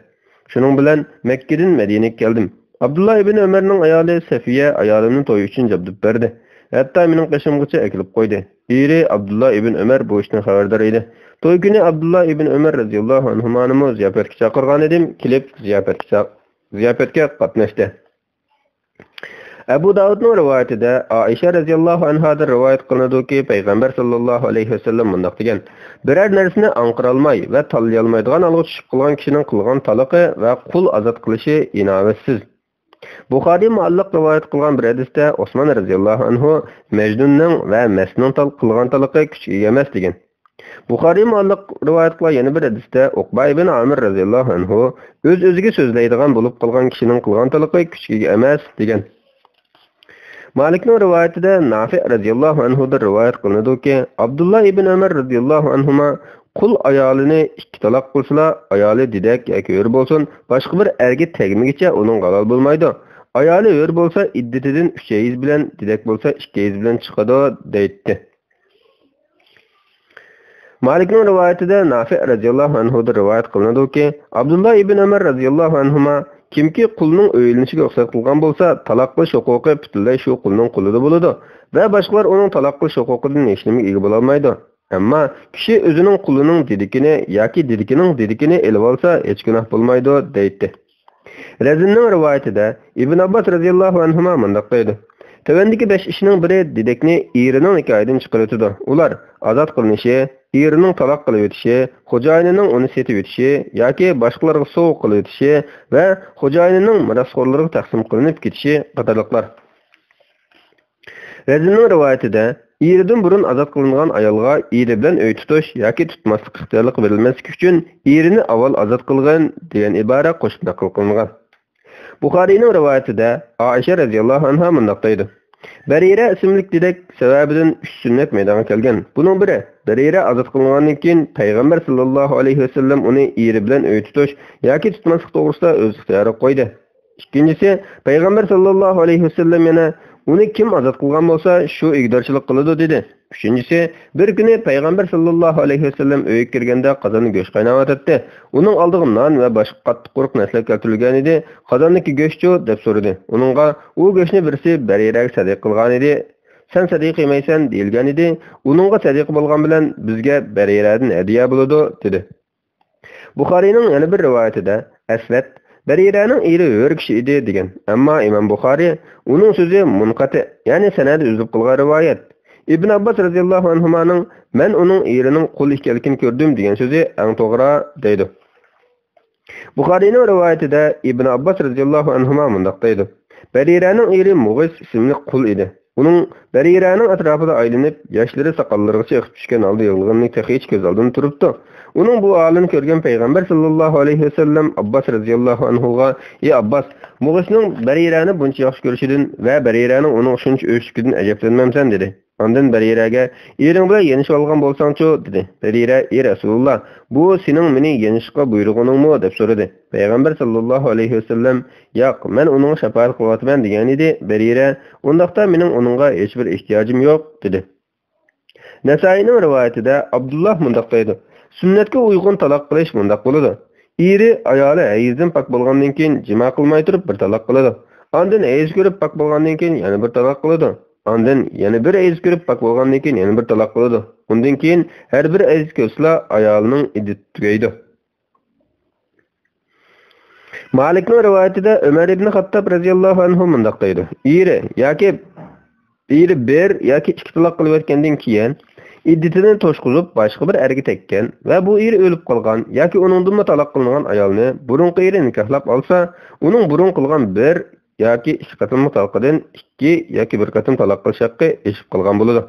شۇنىڭ بىلەن مەككىدىن مەدىنىگە كەلدىم. ئابدۇللا ئىبن ئۆمەرنىڭ ئايالى سەفىيە ئايالىمنى توي ئۈچۈن جابدۇپ بەردى. ھەتتا مېنىڭ قېشىمغىچە ئەكېلىپ قويدى. ئېرى ئابدۇللا ئىبن ئۆمەر بۇ ئىشتىن خەۋەردار ئىدى. توي كۈنى ئابدۇللا ئىبن ئۆمەر رەزىياللاھۇ ئەنھۇمانىمۇ زىياپەتكە چاقىرغانىدىم، كېلىپ زىياپەتكە چاق-، زىياپەتكە قاتناشتى. ئەبۇ داۋۇدنىڭ رىۋايىتىدە ئائىشە رەزىياللاھۇ ئەنھادىن رىۋايەت قىلىنىدۇكى، پەيغەمبەر ساللاللاھۇ ئەلەيھى ۋەسەللەم مۇنداق دېگەن: بىرەر نەرسىنى ئاڭقىرالماي ۋە تاللىيالمايدىغان ھالغا چۈشۈپ قالغان كىشىنىڭ قىلغان تالىقى ۋە قۇل ئازاد قىلىشى ئىناۋەتسىز. بۇخارىي مۇئەللەق رىۋايەت قىلغان بىر ھەدىستە ئوسمان رەزىياللاھۇ ئەنھۇ مەجنۇننىڭ ۋە مەستنىڭ تال-، قىلغان تالىقى كۈچكە ئىگە ئەمەس، دېگەن. بۇخارىي مۇئەللەق رىۋايەت قىلغان يەنە بىر ھەدىستە ئۇقبە ئىبن ئامىر رەزىياللاھۇ ئەنھۇ ئۆز-ئۆزىگە سۆزلەيدىغان بولۇپ قالغان كىشىنىڭ قىلغان تالىقى كۈچكە ئىگە ئەمەس، دېگەن. مالىكنىڭ رىۋايىتىدە نافىئ رەزىياللاھۇ ئەنھۇدىن رىۋايەت قىلىنىدۇكى، ئابدۇللا ئىبن ئۆمەر رەزىياللاھۇ ئەنھۇما قۇل ئايالىنى ئىككى تالاق قىلسىلا، ئايالى دېدەك ياكى ھۆر بولسۇن، باشقا بىر ئەرگە تەگمىگىچە ئۇنىڭغا ھالال بولمايدۇ. ئايالى ھۆر بولسا ئىددىتىدىن ئۈچ ھەيز بىلەن، دېدەك بولسا ئىككى ھەيز بىلەن چىقىدۇ، دەيتتى. مالىكنىڭ رىۋايىتىدە نافىئ رەزىياللاھۇ ئەنھۇدىن رىۋايەت قىلىنىدۇكى، ئابدۇللا ئىبن ئۆمەر رەزىياللاھۇ ئەنھۇما، كىمكى قۇلنىڭ ئۆيلىنىشىگە رۇخسەت قىلغان بولسا، تالاق قىلىش ھوقۇقى پۈتۈنلەي شۇ قۇلنىڭ قولىدا بولىدۇ ۋە باشقىلار ئۇنىڭ تالاق قىلىش ھوقۇقىدىن ھېچنېمىگە ئىگە بولالمايدۇ. ئەمما كىشى ئۆزىنىڭ قۇلىنىڭ دېدىكىنى ياكى دېدىكىنىڭ دېدىكىنى ئېلىۋالسا، ھېچ گۇناھ بولمايدۇ، دەيتتى. رەزىننىڭ رىۋايىتىدە ئىبن ئابباس رەزىياللاھۇ ئەنھۇما مۇنداق دەيدۇ: تۆۋەندىكى بەش ئىشنىڭ بىرى دېدەكنى ئېرىنىڭ نىكاھىدىن چىقىرىۋېتىدۇ. ئۇلار ئازاد قىلىنىشى، ئېرىنىڭ تالاق قىلىۋېتىشى، خوجايىنىنىڭ ئۇنى سېتىۋېتىشى ياكى باشقىلارغا سوۋغا قىلىۋېتىشى ۋە خوجايىنىنىڭ مىراسخورلىرىغا تەقسىم قىلىنىپ كېتىشى قاتارلىقلار. رەزىننىڭ رىۋايىتىدە، ئېرىدىن بۇرۇن ئازاد قىلىنغان ئايالغا ئېرى بىلەن ئۆي تۇتۇش ياكى تۇتماسلىق ئىختىيارلىقى بېرىلمەسلىكى ئۈچۈن، ئېرىنى ئاۋۋال ئازاد قىلغىن، دېگەن ئىبارە قوشۇپ نەقىل قىلىنغان. بۇخارىينىڭ رىۋايىتىدە ئائىشە رەزىياللاھۇ ئەنھا مۇنداق دەيدۇ: بەرىرە ئىسىملىك دېدەك سەۋەبىدىن ئۈچ سۈننەت مەيدانغا كەلگەن. بۇنىڭ بىرى، بەرىرە ئازاد قىلىنغاندىن كېيىن پەيغەمبەر ساللاللاھۇ ئەلەيھى ۋەسەللەم ئۇنى ئېرى بىلەن ئۆي تۇتۇش ياكى تۇتماسلىق توغرىسىدا ئۆز ئىختىيارىغا قويدى. ئىككىنچىسى، پەيغەمبەر ساللاللاھۇ ئەلەيھى ۋەسەللەم يەنە، ئۇنى كىم ئازاد قىلغان بولسا، شۇ ئىگىدارچىلىق قىلىدۇ، دېدى. ئۈچىنچىسى، بىر كۈنى پەيغەمبەر ساللاللاھۇ ئەلەيھى ۋەسەللەم ئۆيگە كىرگەندە قازاندا گۆش قايناۋاتاتتى. ئۇنىڭ ئالدىغا نان ۋە باشقا قاتتىق قۇرۇق نەرسىلەر كەلتۈرۈلگەن ئىدى. قازاندىكى گۆشچۇ؟ دەپ سورىدى. ئۇنىڭغا، ئۇ گۆشنى بىرسى بەرىرەگە سەدىقە قىلغان ئىدى. سەن سەدىقە يېمەيسەن، دېيىلگەن ئىدى. ئۇنىڭغا سەدىقە بولغان بىلەن بىزگە بەرىرەدىن ھەدىيە بولىدۇ، دېدى. بۇخارىينىڭ يەنە بىر رىۋايىتىدە، ئەسۋەد، بەرىرەنىڭ ئېرى ھۆر كىشى ئىدى، دېگەن. ئەمما ئىمام بۇخارىي، ئۇنىڭ سۆزى مۇنقەتىئ، يەنى سەنەدى ئۈزۈلۈپ قالغان رىۋايەت. ئىبن ئابباس رەزىياللاھۇ ئەنھۇمانىڭ، مەن ئۇنىڭ ئېرىنىڭ قۇل ئىكەنلىكىنى كۆردۈم، دېگەن سۆزى ئەڭ توغرا، دەيدۇ. بۇخارىينىڭ رىۋايىتىدە ئىبن ئابباس رەزىياللاھۇ ئەنھۇما مۇنداق دەيدۇ: بەرىرەنىڭ ئېرى مۇغىس ئىسىملىك قۇل ئىدى. ئۇنىڭ بەرىرەنىڭ ئەتراپىدا ئايلىنىپ، ياشلىرى ساقاللىرىغىچە ئېقىپ چۈشكەن ھالدا يىغلىغىنى تېخىچە كۆز ئالدىمدا تۇرۇپتۇ. ئۇنىڭ بۇ ھالىنى كۆرگەن پەيغەمبەر ساللاللاھۇ ئەلەيھى ۋەسەللەم ئابباس رەزىياللاھۇ ئەنھۇغا، ئى ئابباس، مۇغىسنىڭ بەرىرەنى بۇنچە ياخشى كۆرۈشىدىن ۋە بەرىرەنىڭ ئۇنىڭغا شۇنچە ئۆچلۈكىدىن ئەجەبلەنمەمسەن؟ دېدى. ئاندىن بەرىرەگە، ئېرىڭ بىلەن يېنىشىۋالغان بولساڭچۇ؟ دېدى. بەرىرە، ئى رەسۇلۇللا، بۇ سېنىڭ مېنى يېنىشقا بۇيرۇغىنىڭمۇ؟ دەپ سورىدى. پەيغەمبەر ساللاللاھۇ ئەلەيھى ۋەسەللەم، ياق، مەن ئۇنىڭغا شاپائەت قىلىۋاتىمەن، دېگەنىدى. بەرىرە، ئۇنداقتا مېنىڭ ئۇنىڭغا ھېچبىر ئېھتىياجىم يوق، دېدى. نەسائىينىڭ رىۋايىتىدە ئابدۇللا مۇنداق دەيدۇ: سۈننەتكە ئۇيغۇن تالاق قىلىش مۇنداق بولىدۇ. ئېرى ئايالى ھەيزدىن پاك بولغاندىن كېيىن جىما قىلماي تۇرۇپ بىر تالاق قىلىدۇ. ئاندىن ھەيز كۆرۈپ پاك بولغاندىن كېيىن يەنە بىر تالاق قىلىدۇ. ئاندىن يەنە بىر ھەيز كۆرۈپ پاك بولغاندىن كېيىن يەنە بىر تالاق قىلىدۇ. ئۇندىن كېيىن ھەر بىر ھەيز كۆرسىلا ئايالىنىڭ ئىددىتى تۈگەيدۇ. مالىكنىڭ رىۋايىتىدە ئۆمەر ئىبن خاتتاب رەزىياللاھۇ ئەنھۇ مۇنداق دەيدۇ: ئېرى ياكى ئېرى بىر ياكى ئىككى تالاق قىلىۋەتكەندىن كېيىن، ئىددىتىنى توشقۇزۇپ باشقا بىر ئەرگە تەگكەن ۋە بۇ ئېرى ئۆلۈپ قالغان ياكى ئۇنىڭدىنمۇ تالاق قىلىنغان ئايالنى بۇرۇنقى ئېرى نىكاھلاپ ئالسا، ئۇنىڭ بۇرۇن قىلغان بىر ياكى ئىككى قېتىملىق تالاقىدىن ئىككى ياكى بىر قېتىم تالاق قىلىش ھەققى ئېشىپ قالغان بولىدۇ.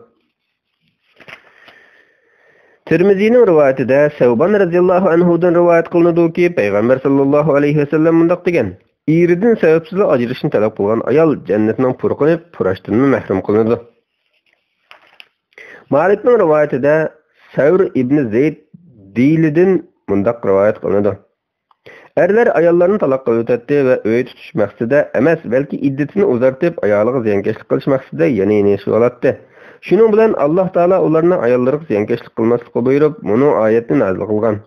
تىرمىزىنىڭ رىۋايىتىدە سەۋبان رەزىياللاھۇ ئەنھۇدىن رىۋايەت قىلىنىدۇكى، پەيغەمبەر ساللاللاھۇ ئەلەيھى ۋەسەللەم مۇنداق دېگەن: ئېرىدىن سەۋەبسىزلا ئاجرىشىشنى تەلەپ قىلغان ئايال جەننەتنىڭ پۇرىقىنى پۇراشتىنمۇ مەھرۇم قىلىنىدۇ. مالىكنىڭ رىۋايىتىدە سەۋر ئىبنى زەيد دىيلىدىن مۇنداق رىۋايەت قىلىنىدۇ: ئەرلەر ئاياللارنى تالاق قىلىۋېتەتتى ۋە ئۆي تۇتۇش مەقسىتىدە ئەمەس، بەلكى ئىددىتىنى ئۇزارتىپ، ئايالىغا زىيانكەشلىك قىلىش مەقسىتىدە يەنە يېنىشىۋالاتتى. شۇنىڭ بىلەن ئاللاھ تائالا ئۇلارنى ئاياللىرىغا زىيانكەشلىك قىلماسلىققا بۇيرۇپ، مۇنۇ ئايەتنى نازىل قىلغان: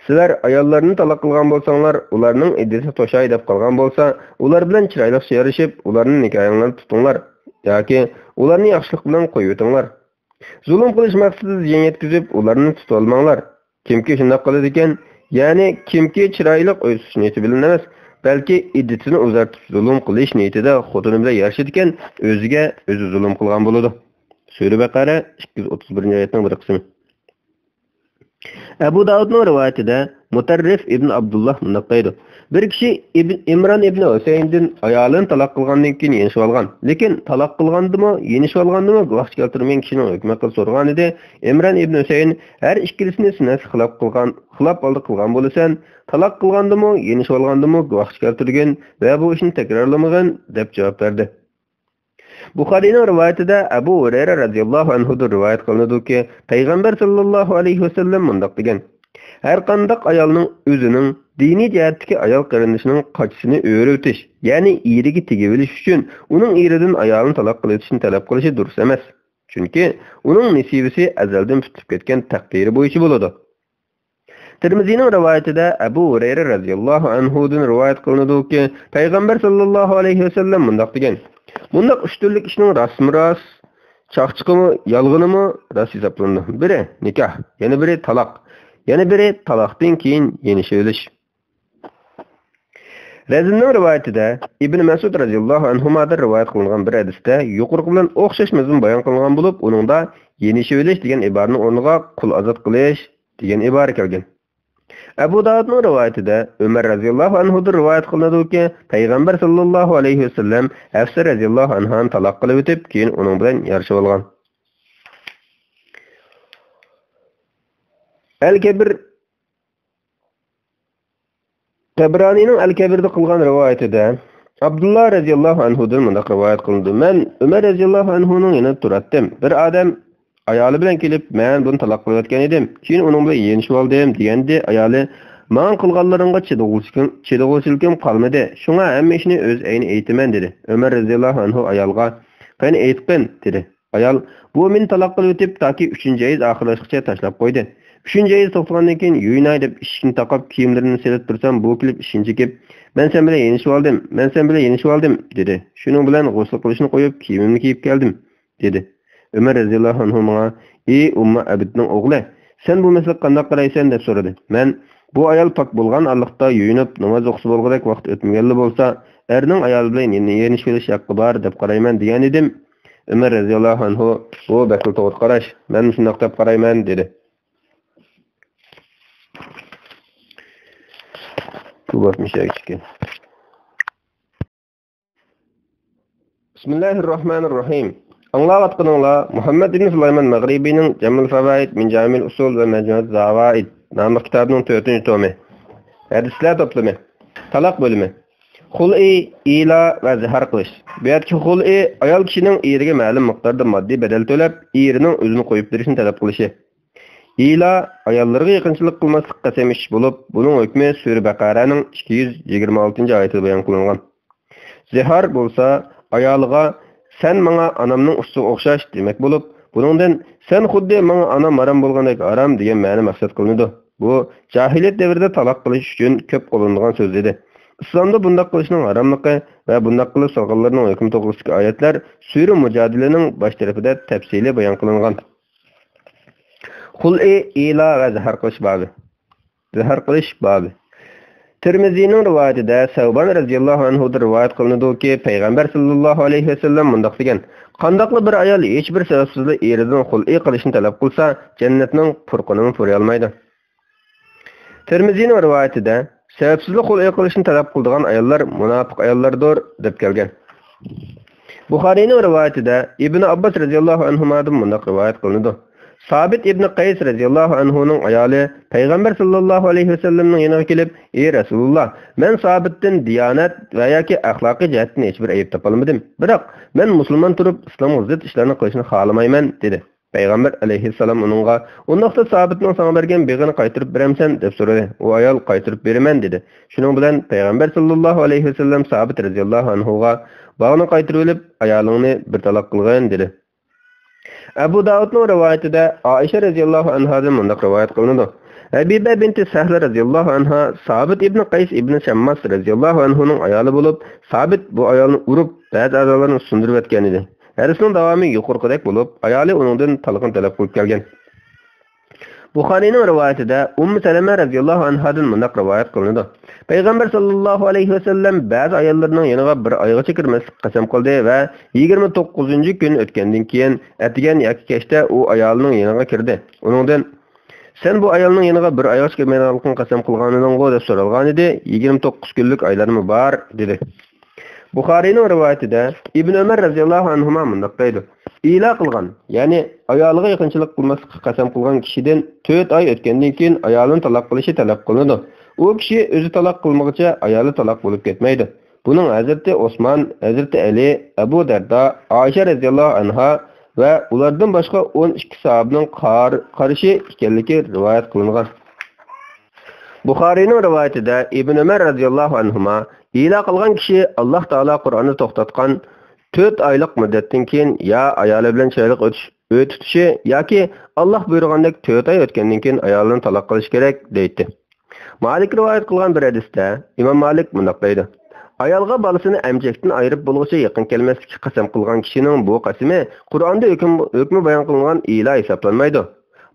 سىلەر ئاياللارنى تالاق قىلغان بولساڭلار، ئۇلارنىڭ ئىددىتى توشاي دەپ قالغان بولسا، ئۇلار بىلەن چىرايلىقچە يارىشىپ، ئۇلارنى نىكاھىڭلاردا تۇتۇڭلار ياكى ئۇلارنى ياخشىلىق بىلەن قويۇۋېتىڭلار. زۇلۇم قىلىش مەقسىتىدە زىيان يەتكۈزۈپ، ئۇلارنى تۇتۇۋالماڭلار. كىمكى شۇنداق قىلىدىكەن، يەنى كىمكى چىرايلىق ئۆي تۇتۇش نىيىتى بىلەن ئەمەس، بەلكى ئىددىتىنى ئۇزارتىپ زۇلۇم قىلىش نىيىتىدە خوتۇنى بىلەن يارىشىدىكەن، ئۆزىگە ئۆزى زۇلۇم قىلغان بولىدۇ. سۈرە بەقەرە، ئىككى يۈز ئوتتۇز بىرىنچى ئايەتنىڭ بىر قىسمى. ئەبۇ داۋۇدنىڭ رىۋايىتىدە مۇتەررىف ئىبن ئابدۇللا مۇنداق دەيدۇ: بىر كىشى ئىبن، ئىمران ئىبن ھۈسەيىندىن ئايالىنى تالاق قىلغاندىن كېيىن يېنىشىۋالغان، لېكىن تالاق قىلغاندىمۇ، يېنىشىۋالغاندىمۇ گۇۋاھچى كەلتۈرمىگەن كىشىنىڭ ھۆكمى ھەققىدە سورىغانىدى، ئىمران ئىبن ھۈسەيىن، ھەر ئىككىلىسىنى سۈننەتكە خىلاپ قىلغان، خىلاپ ھالدا قىلغان بولىسەن، تالاق قىلغاندىمۇ، يېنىشىۋالغاندىمۇ گۇۋاھچى كەلتۈرگىن ۋە بۇ ئىشنى تەكرارلىمىغىن، دەپ جاۋاب بەردى. بۇخارىينىڭ رىۋايىتىدە ئەبۇ ھۇرەيرە رەزىياللاھۇ ئەنھۇدىن رىۋايەت قىلىنىدۇكى، پەيغەمبەر ساللاللاھۇ ئەلەيھى ۋەسەللەم مۇنداق دېگەن: ھەرقانداق ئايالنىڭ ئۆزىنىڭ دىنىي جەھەتتىكى ئايال قېرىندىشىنىڭ قاچىسىنى ئۆرۈۋېتىش، يەنى ئېرىگە تېگىۋېلىش ئۈچۈن ئۇنىڭ ئېرىدىن ئايالىنى تالاق قىلىۋېتىشنى تەلەپ قىلىشى دۇرۇس ئەمەس. چۈنكى ئۇنىڭ نېسىۋىسى ئەزەلدىن پۈتۈلۈپ كەتكەن تەقدىرى بويىچە بولىدۇ. تىرمىزىنىڭ رىۋايىتىدە ئەبۇ ھۇرەيرە رەزىياللاھۇ ئەنھۇدىن رىۋايەت قىلىنىدۇكى، پەيغەمبەر ساللاللاھۇ ئەلەيھى ۋەسەللەم مۇنداق دېگەن: مۇنداق ئۈچ تۈرلۈك ئىشنىڭ راستمۇ راست، چاقچىقىمۇ، يالغىنىمۇ راست ھېسابلىنىدۇ. بىرى نىكاھ، يەنە بىرى تالاق، يەنە بىرى تالاقتىن كېيىن يېنىشىۋېلىش. رەزىننىڭ رىۋايىتىدە ئىبن مەسئۇد رەزىياللاھۇ ئەنھۇمادىن رىۋايەت قىلىنغان بىر ھەدىستە يۇقىرىقى بىلەن ئوخشاش مەزمۇن بايان قىلىنغان بولۇپ، ئۇنىڭدا يېنىشىۋېلىش دېگەن ئىبارىنىڭ ئورنىغا قۇل ئازاد قىلىش دېگەن ئىبارە كەلگەن. ئەبۇ داۋۇدنىڭ رىۋايىتىدە ئۆمەر رەزىياللاھۇ ئەنھۇدىن رىۋايەت قىلىنىدۇكى، پەيغەمبەر ساللاللاھۇ ئەلەيھى ۋەسەللەم ھەفسە رەزىياللاھۇ ئەنھانى تالاق قىلىۋېتىپ، كېيىن ئۇنىڭ بىلەن يارىشىۋالغان. ئەل كەبىر، تەبرانىنىڭ ئەل كەبىردە قىلغان رىۋايىتىدە ئابدۇللا رەزىياللاھۇ ئەنھۇدىن مۇنداق رىۋايەت قىلىنىدۇ: مەن ئۆمەر رەزىياللاھۇ ئەنھۇنىڭ يېنىدا تۇراتتىم. بىر ئادەم ئايالى بىلەن كېلىپ، مەن بۇنى تالاق قىلىۋەتكەن ئىدىم. كېيىن ئۇنىڭ بىلەن يېنىشىۋالدىم، دېگەندە ئايالى، ماڭا قىلغانلىرىڭغا چىدىغۇچىلىكىم، چىدىغۇچىلىكىم قالمىدى. شۇڭا ھەممە ئىشنى ئۆز ئەينى ئېيتىمەن، دېدى. ئۆمەر رەزىياللاھۇ ئەنھۇ ئايالغا، قېنى ئېيتقىن، دېدى. ئايال، بۇ مېنى تالاق قىلىۋېتىپ، تاكى ئۈچىنچى ھەيز ئاخىرلاشقىچە تاشلاپ قويدى. ئۈچىنچى ھەيز توختىغاندىن كېيىن، يۇيۇناي دەپ ئىشىكنى تاقاپ، كىيىملىرىنى سېلىپ تۇرسام، بۇ كېلىپ ئىشىكنى چېكىپ، مەن سەن بىلەن يېنىشىۋالدىم، مەن سەن بىلەن يېنىشىۋالدىم، دېدى. شۇنىڭ بىلەن غۇسل قىلىشنى قويۇپ، كىيىمىمنى كىيىپ كەلدىم، دېدى. ئۆمەر رەزىياللاھۇ ئەنھۇ ماڭا، ئى ئۇممۇ ئەبىدنىڭ ئوغلى، سەن بۇ مەسىلىگە قانداق قارايسەن؟ دەپ سورىدى. مەن، بۇ ئايال پاك بولغان ئارىلىقتا يۇيۇنۇپ، ناماز ئوقۇسا بولغۇدەك ۋاقىت ئۆتمىگەنلا بولسا، ئەرنىڭ ئايالى بىلەن يېنىشىۋېلىش ھەققى بار دەپ قارايمەن، دېگەنىدىم. ئۆمەر رەزىياللاھۇ ئەنھۇ، بۇ بەكلا توغرا قاراش، مەنمۇ شۇنداق دەپ قارايمەن، دېدى. بۇ باب مۇشۇ يەرگىچىكەن. بىسمىللاھىررەھمانىررەھىم. ئاڭلاۋاتقىنىڭلار مۇھەممەد ئىبن سۇلايمان مەغرىبىنىڭ جامئۇل فاۋائىد مىن جامىئىل ئۇسۇل ۋە مەجمۇئەت زاۋائىد ناملىق كىتابىنىڭ تۆتىنچى تومى. ھەدىسلەر توپلىمى. تالاق بۆلۈمى. خۇلئى، ئىلا ۋە زىھار قىلىش. بۇ يەردىكى خۇلئى ئايال كىشىنىڭ ئېرىگە مەلۇم مىقداردا ماددىي بەدەل تۆلەپ، ئېرىنىڭ ئۆزىنى قويۇپ بېرىشىنى تەلەپ قىلىشى. ئىلا، ئاياللىرىغا يېقىنچىلىق قىلماسلىق قەسەم ئىچىش بولۇپ، بۇنىڭ ھۆكمى سۈرە بەقەرەنىڭ ئىككى يۈز يىگىرمە ئالتىنچى ئايىتىدە بايان قىلىنغان. زىھار بولسا ئايالىغا، سەن ماڭا ئانامنىڭ ئۇستىغا ئوخشاش دېمەك بولۇپ، بۇنىڭدىن سەن خۇددى ماڭا ئانام ھارام بولغاندەك ھارام دېگەن مەنە مەقسەت قىلىنىدۇ. بۇ جاھىلىيەت دەۋرىدە تالاق قىلىش ئۈچۈن كۆپ قوللىنىدىغان سۆز ئىدى. ئىسلامدا بۇنداق قىلىشنىڭ ھاراملىقى ۋە بۇنداق قىلىپ سالغانلارنىڭ ھۆكمى توغرىسىدىكى ئايەتلەر سۈرە مۇجادىلىنىڭ باش تەرىپىدە تەپسىلىي بايان قىلىنغان. خۇلئى، ئىلا ۋە زىھار قىلىش بابى. زىھار قىلىش بابى. تىرمىزىنىڭ رىۋايىتىدە سەۋبان رەزىياللاھۇ ئەنھۇدىن رىۋايەت قىلىنىدۇكى، پەيغەمبەر ساللاللاھۇ ئەلەيھى ۋەسەللەم مۇنداق دېگەن، قانداقلا بىر ئايال ھېچبىر سەۋەبسىزلا ئېرىدىن خۇلئى قىلىشنى تەلەپ قىلسا، جەننەتنىڭ پۇرقىنىمۇ پۇرىيالمايدۇ. تىرمىزىنىڭ رىۋايىتىدە سەۋەبسىزلا خۇلئى قىلىشنى تەلەپ قىلىدىغان ئاياللار مۇناپىق ئاياللاردۇر، دەپ كەلگەن. بۇخارىينىڭ رىۋايىتىدە ئىبن ئابباس رەزىياللاھۇ ئەنھۇمادىن مۇنداق رىۋايەت قىلىنىدۇ. سابىت ئىبن قەيس رەزىياللاھۇ ئەنھۇنىڭ ئايالى پەيغەمبەر ساللاللاھۇ ئەلەيھى ۋەسەللەمنىڭ يېنىغا كېلىپ، ئى رەسۇلۇللاھ، مەن سابىتتىن دىيانەت ۋە ياكى ئەخلاقىي جەھەتتىن ھېچبىر ئەيىب تاپالمىدىم. بىراق، مەن مۇسۇلمان تۇرۇپ ئىسلامغا زىت ئىشلارنى قىلىشنى خالىمايمەن، دېدى. پەيغەمبەر ئەلەيھىسسالام ئۇنىڭغا، ئۇنداقتا سابىتنىڭ ساڭا بەرگەن بېغىنى قايتۇرۇپ بېرەمسەن؟ دەپ سورىدى. ئۇ ئايال، قايتۇرۇپ بېرىمەن، دېدى. شۇنىڭ بىلەن پەيغەمبەر ساللاللاھۇ ئەلەيھى ۋەسەللەم سابىت رەزىياللاھۇ ئەنھۇغا، باغنى قايتۇرۇۋېلىپ، ئايالىڭنى بىر تالاق قىلغىن، دېدى. ئەبۇ داۋۇدنىڭ رىۋايىتىدە ئائىشە رەزىياللاھۇ ئەنھادىن مۇنداق رىۋايەت قىلىنىدۇ. ھەبىبە بىنتى سەھلە رەزىياللاھۇ ئەنھا سابىت ئىبن قەيس ئىبن شەمماس رەزىياللاھۇ ئەنھۇنىڭ ئايالى بولۇپ، سابىت بۇ ئايالنى ئۇرۇپ، بەزى ئەزالىرىنى سۇندۇرۇۋەتكەن ئىدى. ھەدىسنىڭ داۋامى يۇقىرىقىدەك بولۇپ، ئايالى ئۇنىڭدىن تالىقىنى تەلەپ قىلىپ كەلگەن. بۇخارىينىڭ رىۋايىتىدە ئۇممۇ سەلەمە رەزىياللاھۇ ئەنھادىن مۇنداق رىۋايەت قىلىنىدۇ. پەيغەمبەر ساللاللاھۇ ئەلەيھى ۋەسەللەم بەزى ئاياللىرىنىڭ يېنىغا بىر ئايغىچە كىرمەسلىك قەسەم قىلدى ۋە يىگىرمە توققۇزىنچى كۈن ئۆتكەندىن كېيىن، ئەتىگەن ياكى كەچتە ئۇ ئايالىنىڭ يېنىغا كىردى. ئۇنىڭدىن، سەن بۇ ئايالنىڭ يېنىغا بىر ئايغىچە كىرمەيدىغانلىقىڭنى قەسەم قىلغانىدىڭغۇ؟ دەپ سورالغانىدى. يىگىرمە توققۇز كۈنلۈك ئايلارمۇ بار، دېدى. بۇخارىينىڭ رىۋايىتىدە ئىبن ئۆمەر رەزىياللاھۇ ئەنھۇما مۇنداق دەيدۇ، ئىلا قىلغان، يەنى ئايالىغا يېقىنچىلىق قىلماسلىققا قەسەم قىلغان كىشىدىن تۆت ئاي ئۆتكەندىن كېيىن ئايالىنى تالاق قىلىشى تەلەپ قىلىنىدۇ. ئۇ كىشى ئۆزى تالاق قىلمىغۇچە ئايالى تالاق بولۇپ كەتمەيدۇ. بۇنىڭ ھەزرىتى ئوسمان، ھەزرىتى ئەلى، ئەبۇ دەردا، ئائىشە رەزىياللاھۇ ئەنھا ۋە ئۇلاردىن باشقا ئون ئىككى ساھابىنىڭ قار-، قارىشى ئىكەنلىكى رىۋايەت قىلىنغان. بۇخارىينىڭ رىۋايىتىدە ئىبن ئۆمەر رەزىياللاھۇ ئەنھۇما، ئىلا قىلغان كىشى ئاللاھ تائالا قۇرئاندا توختاتقان تۆت ئايلىق مۇددەتتىن كېيىن يا ئايالى بىلەن چىرايلىق ئۆتۈش، ئۆي تۇتۇشى ياكى ئاللاھ بۇيرۇغاندەك تۆت ئاي ئۆتكەندىن كېيىن ئايالىنى تالاق قىلىشى كېرەك، دەيتتى. مالىك رىۋايەت قىلغان بىر ھەدىستە ئىمام مالىك مۇنداق دەيدۇ، ئايالغا بالىسىنى ئەمچەكتىن ئايرىپ بولغۇچە يېقىن كەلمەسلىككە قەسەم قىلغان كىشىنىڭ بۇ قەسىمى قۇرئاندا ھۆكۈم، ھۆكمى بايان قىلىنغان ئىلا ھېسابلانمايدۇ.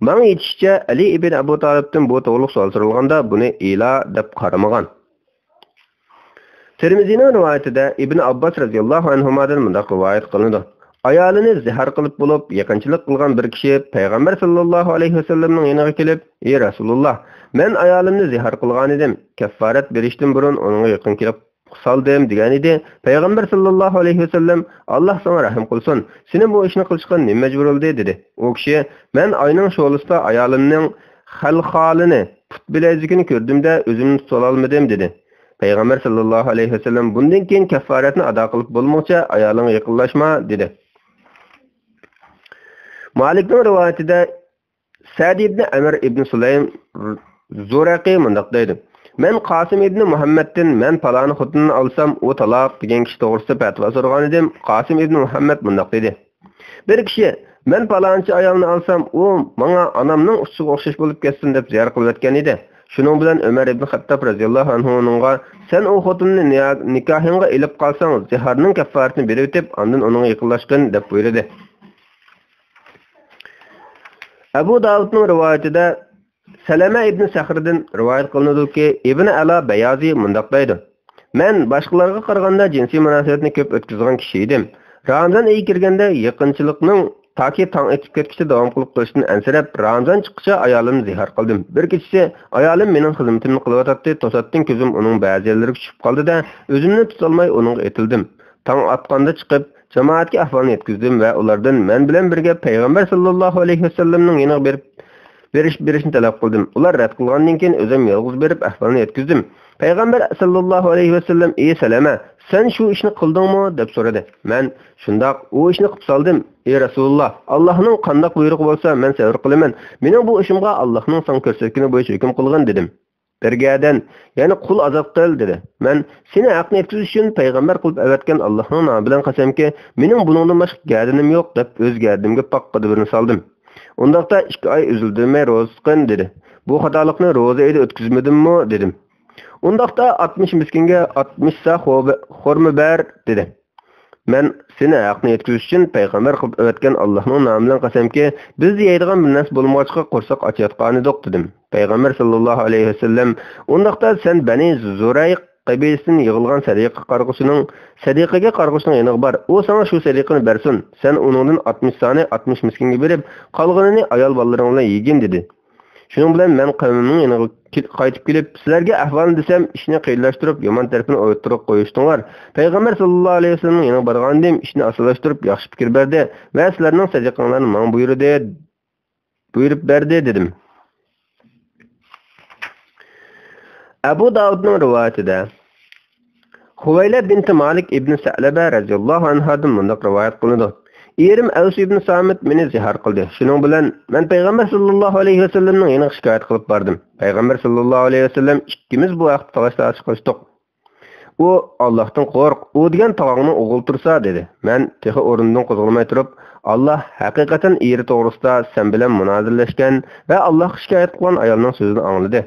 ماڭا يېتىشىچە، ئەلى ئىبن ئەبۇ تالىپتىن بۇ توغرىلىق سوئال سورالغاندا، بۇنى ئىلا دەپ قارىمىغان. تىرمىزىنىڭ رىۋايىتىدە ئىبن ئابباس رەزىياللاھۇ ئەنھۇمادىن مۇنداق رىۋايەت قىلىنىدۇ: ئايالىنى زىھار قىلىپ بولۇپ، يېقىنچىلىق قىلغان بىر كىشى پەيغەمبەر ساللاللاھۇ ئەلەيھى ۋەسەللەمنىڭ يېنىغا كېلىپ، ئى رەسۇلۇللا، مەن ئايالىمنى زىھار قىلغانىدىم، كەففارەت بېرىشتىن بۇرۇن ئۇنىڭغا يېقىن كېلىپ سالدىم، دېگەنىدى. پەيغەمبەر ساللاللاھۇ ئەلەيھى ۋەسەللەم، ئاللا ساڭا رەھىم قىلسۇن، سېنى بۇ ئىشنى قىلىشقا نېمە مەجبۇر قىلدى؟ دېدى. ئۇ كىشى، مەن ئاينىڭ شولىسىدا ئايالىمنىڭ خەلخالىنى، پۇت بىلەيزۈكىنى كۆردۈم-دە، ئۆزۈمنى تۇتۇۋالالمىدىم، دېدى. پەيغەمبەر ساللاللاھۇ ئەلەيھى ۋەسەللەم، بۇندىن كېيىن كەففارەتنى ئادا قىلىپ بولمىغۇچە ئايالىڭغا يېقىنلاشما، دېدى. مالىكنىڭ رىۋايىتىدە سەدى ئىبنى ئەمىر ئىبنى سۇلەيم زۇرەقى مۇنداق دەيدۇ: مەن قاسىم ئىبنى مۇھەممەدتىن، مەن پالانى خوتۇننى ئالسام، ئۇ تالاق دېگەن كىشى توغرىسىدا پەتىۋا سورىغانىدىم. قاسىم ئىبنى مۇھەممەد مۇنداق دېدى: بىر كىشى، مەن پالانچى ئايالنى ئالسام، ئۇ ماڭا ئانامنىڭ ئۇچىسىغا ئوخشاش بولۇپ كەتسۇن، دەپ زىيارەت قىلىۋەتكەن ئىدى. شۇنىڭ بىلەن ئۆمەر ئىبنى خەتتاب رەزىياللاھۇ ئەنھۇ ئۇنىڭغا، سەن ئۇ خوتۇننى نىيا-، نىكاھىڭغا ئېلىپ قالساڭ، زىھارنىڭ كەففارىتىنى بېرىۋېتىپ، ئاندىن ئۇنىڭغا يېقىنلاشقىن، دەپ بۇيرۇدى. ئەبۇ داۋۇدنىڭ رىۋايىتىدە سەلەمە ئىبنى سەخردىن رىۋايەت قىلىنىدۇكى، ئىبنى ئەلا بەيازى مۇنداق دەيدۇ: مەن باشقىلارغا قارىغاندا جىنسىي مۇناسىۋەتنى كۆپ ئۆتكۈزىدىغان كىشى ئىدىم. رامىزان ئېيى كىرگەندە يېقىنچىلىقنىڭ تاكى تاڭ ئېتىپ كەتكۈچە داۋام قىلىپ قېلىشىدىن ئەنسىرەپ، رامىزان چىققىچە ئايالىمنى زىھار قىلدىم. بىر كېچىسى ئايالىم مېنىڭ خىزمىتىمنى قىلىۋاتاتتى، توساتتىن كۆزۈم ئۇنىڭ بەزى يەرلىرىگە چۈشۈپ قالدى-دە، ئۆزۈمنى تۇتالماي ئۇنىڭغا ئېتىلدىم. تاڭ ئاتقاندا چىقىپ، جامائەتكە ئەھۋالنى يەتكۈزدۈم ۋە ئۇلاردىن مەن بىلەن بىرگە پەيغەمبەر ساللاللاھۇ ئەلەيھى ۋەسەللەمنىڭ يېنىغا بېرىپ، بېرىش، بېرىشنى تەلەپ قىلدىم. ئۇلار رەت قىلغاندىن كېيىن، ئۆزۈم يالغۇز بېرىپ ئەھۋالنى يەتكۈزدۈم. پەيغەمبەر ساللاللاھۇ ئەلەيھى ۋەسەللەم، ئى سەلەمە، سەن شۇ ئىشنى قىلدىڭمۇ؟ دەپ سورىدى. مەن، شۇنداق، ئۇ ئىشنى قىلىپ سالدىم، ئى رەسۇلۇللا، ئاللاھنىڭ قانداق بۇيرۇقى بولسا، مەن سەۋر قىلىمەن. مېنىڭ بۇ ئىشىمغا ئاللاھنىڭ ساڭا كۆرسەتكىنى بويىچە ھۆكۈم قىلغىن، دېدىم. بىر گەدەن، يەنى قۇل ئازاد قىل، دېدى. مەن، سېنى ھەقنى يەتكۈزۈش ئۈچۈن پەيغەمبەر قىلىپ ئەۋەتكەن ئاللاھنىڭ نامى بىلەن قەسەمكى، مېنىڭ بۇنىڭدىن باشقا گەدىنىم يوق، دەپ ئۆز گەدىنىمگە پاققىدە بىرنى سالدىم. ئۇنداقتا ئىككى ئاي ئۈزۈلدۈرمەي روزا تۇتقىن، دېدى. بۇ خاتالىقنى روزا ئېيىدا ئۆتكۈزمىدىممۇ؟ دېدىم. ئۇنداقتا ئاتمىش مىسكىنگە ئاتمىش سا خورما بەر، دېدى. مەن، سېنى ھەقنى يەتكۈزۈش ئۈچۈن پەيغەمبەر قىلىپ ئەۋەتكەن ئاللاھنىڭ نامى بىلەن قەسەمكى، بىز يەيدىغان بىر نەرسە بولمىغاچقا، قورساق ئاچىياتقانىدۇق، دېدىم. پەيغەمبەر ساللاللاھۇ ئەلەيھى ۋەسەللەم، ئۇنداقتا سەن بەنى زۇرەيق قەبىلىسىدىن يىغىلغان سەدىقە قارىغۇچىنىڭ، سەدىقىگە قارىغۇچىنىڭ يېنىغا بار، ئۇ ساڭا شۇ سەدىقىنى بەرسۇن، سەن ئۇنىڭدىن ئاتمىش سانى ئاتمىش مىسكىنگە بېرىپ، قالغىنىنى ئايال بالىلىرىڭ بىلەن يېگىن، دېدى. شۇنىڭ بىلەن مەن قەۋمىمنىڭ يېنىغا كېل-، قايتىپ كېلىپ، سىلەرگە ئەھۋالنى دېسەم، ئىشنى قىيىنلاشتۇرۇپ، يامان تەرىپىنى ئوتتۇرىغا قويۇشتۇڭلار. پەيغەمبەر ساللاللاھۇ ئەلەيھى ۋەسەللەمنىڭ يېنىغا بارغانىدىم، ئىشنى ئاسانلاشتۇرۇپ، ياخشى پىكىر بەردى ۋە سىلەرنىڭ سەدىقەڭلارنى ماڭا بۇيرۇدى، بۇيرۇپ بەردى، دېدىم. ئەبۇ داۋۇدنىڭ رىۋايىتىدە، خۇۋەيلە بىنتى مالىك ئىبنى سەلەبە رەزىياللاھۇ ئەنھادىن مۇنداق رىۋايەت قىلىنىدۇ: ئېرىم ئەۋس ئىبنى سامىت مېنى زىھار قىلدى. شۇنىڭ بىلەن مەن پەيغەمبەر ساللاللاھۇ ئەلەيھى ۋەسەللەمنىڭ يېنىغا شىكايەت قىلىپ باردىم. پەيغەمبەر ساللاللاھۇ ئەلەيھى ۋەسەللەم ئىككىمىز بۇ ھەقتە تالاش-تارتىش قىلىشتۇق. ئۇ ئاللاھتىن قورق، ئۇ دېگەن تاغاڭنىڭ ئوغلى تۇرسا، دېدى. مەن تېخى ئورنۇمدىن قوزغالماي تۇرۇپ، ئاللاھ ھەقىقەتەن ئېرى توغرىسىدا سەن بىلەن مۇنازىرىلەشكەن ۋە ئاللاھقا شىكايەت قىلغان ئايالنىڭ سۆزىنى ئاڭلىدى.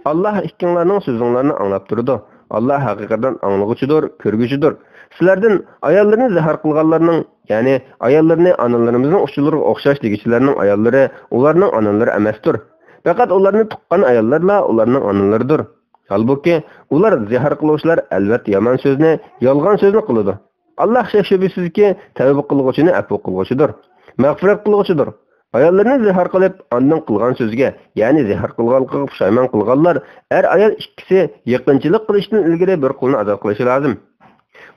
ئاللاھ ئىككىڭلارنىڭ سۆزۈڭلارنى ئاڭلاپ تۇرىدۇ. ئاللاھ ھەقىقەتەن ئاڭلىغۇچىدۇر، كۆرگۈچىدۇر. سىلەردىن ئاياللىرىنى زىھار قىلغانلارنىڭ، يەنى ئاياللىرىنى ئانىلىرىمىزنىڭ ئۇچىلىرىغا ئوخشاش دېگۈچىلەرنىڭ ئاياللىرى ئۇلارنىڭ ئانىلىرى ئەمەستۇر. پەقەت ئۇلارنى تۇغقان ئاياللارلا ئۇلارنىڭ ئانىلىرىدۇر. ھالبۇكى، ئۇلار زىھار قىلغۇچىلار ئەلۋەتتە يامان سۆزنى، يالغان سۆزنى قىلىدۇ. ئاللاھ شەك-شۈبھىسىزكى، تەۋبە قىلغۇچىنى ئەپۇ قىلغۇچىدۇر، مەغپىرەت قىلغۇچىدۇر. ئاياللىرىنى زىھار قىلىپ، ئاندىن قىلغان سۆزىگە، يەنى زىھار قىلغانلىقىغا پۇشايمان قىلغانلار، ئەر-ئايال ئىككىسى يېقىنچىلىق قىلىشتىن ئىلگىرى بىر قۇلنى ئازاد قىلىشى لازىم.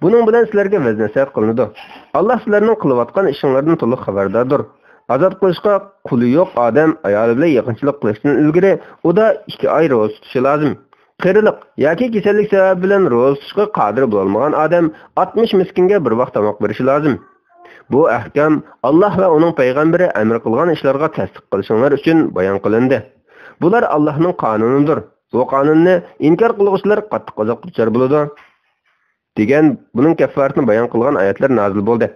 بۇنىڭ بىلەن سىلەرگە ۋەز-نەسىھەت قىلىنىدۇ. ئاللاھ سىلەرنىڭ قىلىۋاتقان ئىشىڭلاردىن تولۇق خەۋەرداردۇر. ئازاد قىلىشقا قۇلى يوق ئادەم ئايالى بىلەن يېقىنچىلىق قىلىشتىن ئىلگىرى ئۇدا ئىككى ئاي روزا تۇتۇشى لازىم. قېرىلىق ياكى كېسەللىك سەۋەبى بىلەن روزا تۇتۇشقا قادىر بولالمىغان ئادەم ئاتمىش مىسكىنگە بىر ۋاق تاماق بېرىشى لازىم. بۇ ئەھكام ئاللاھ ۋە ئۇنىڭ پەيغەمبىرى ئەمر قىلغان ئىشلارغا تەستىق قىلىشىڭلار ئۈچۈن بايان قىلىندى. بۇلار ئاللاھنىڭ قانۇنىدۇر. بۇ قانۇننى ئىنكار قىلغۇچىلار قاتتىق ئازابقا دۇچار بولىدۇ، دېگەن بۇنىڭ كەففارىتىنى بايان قىلغان ئايەتلەر نازىل بولدى.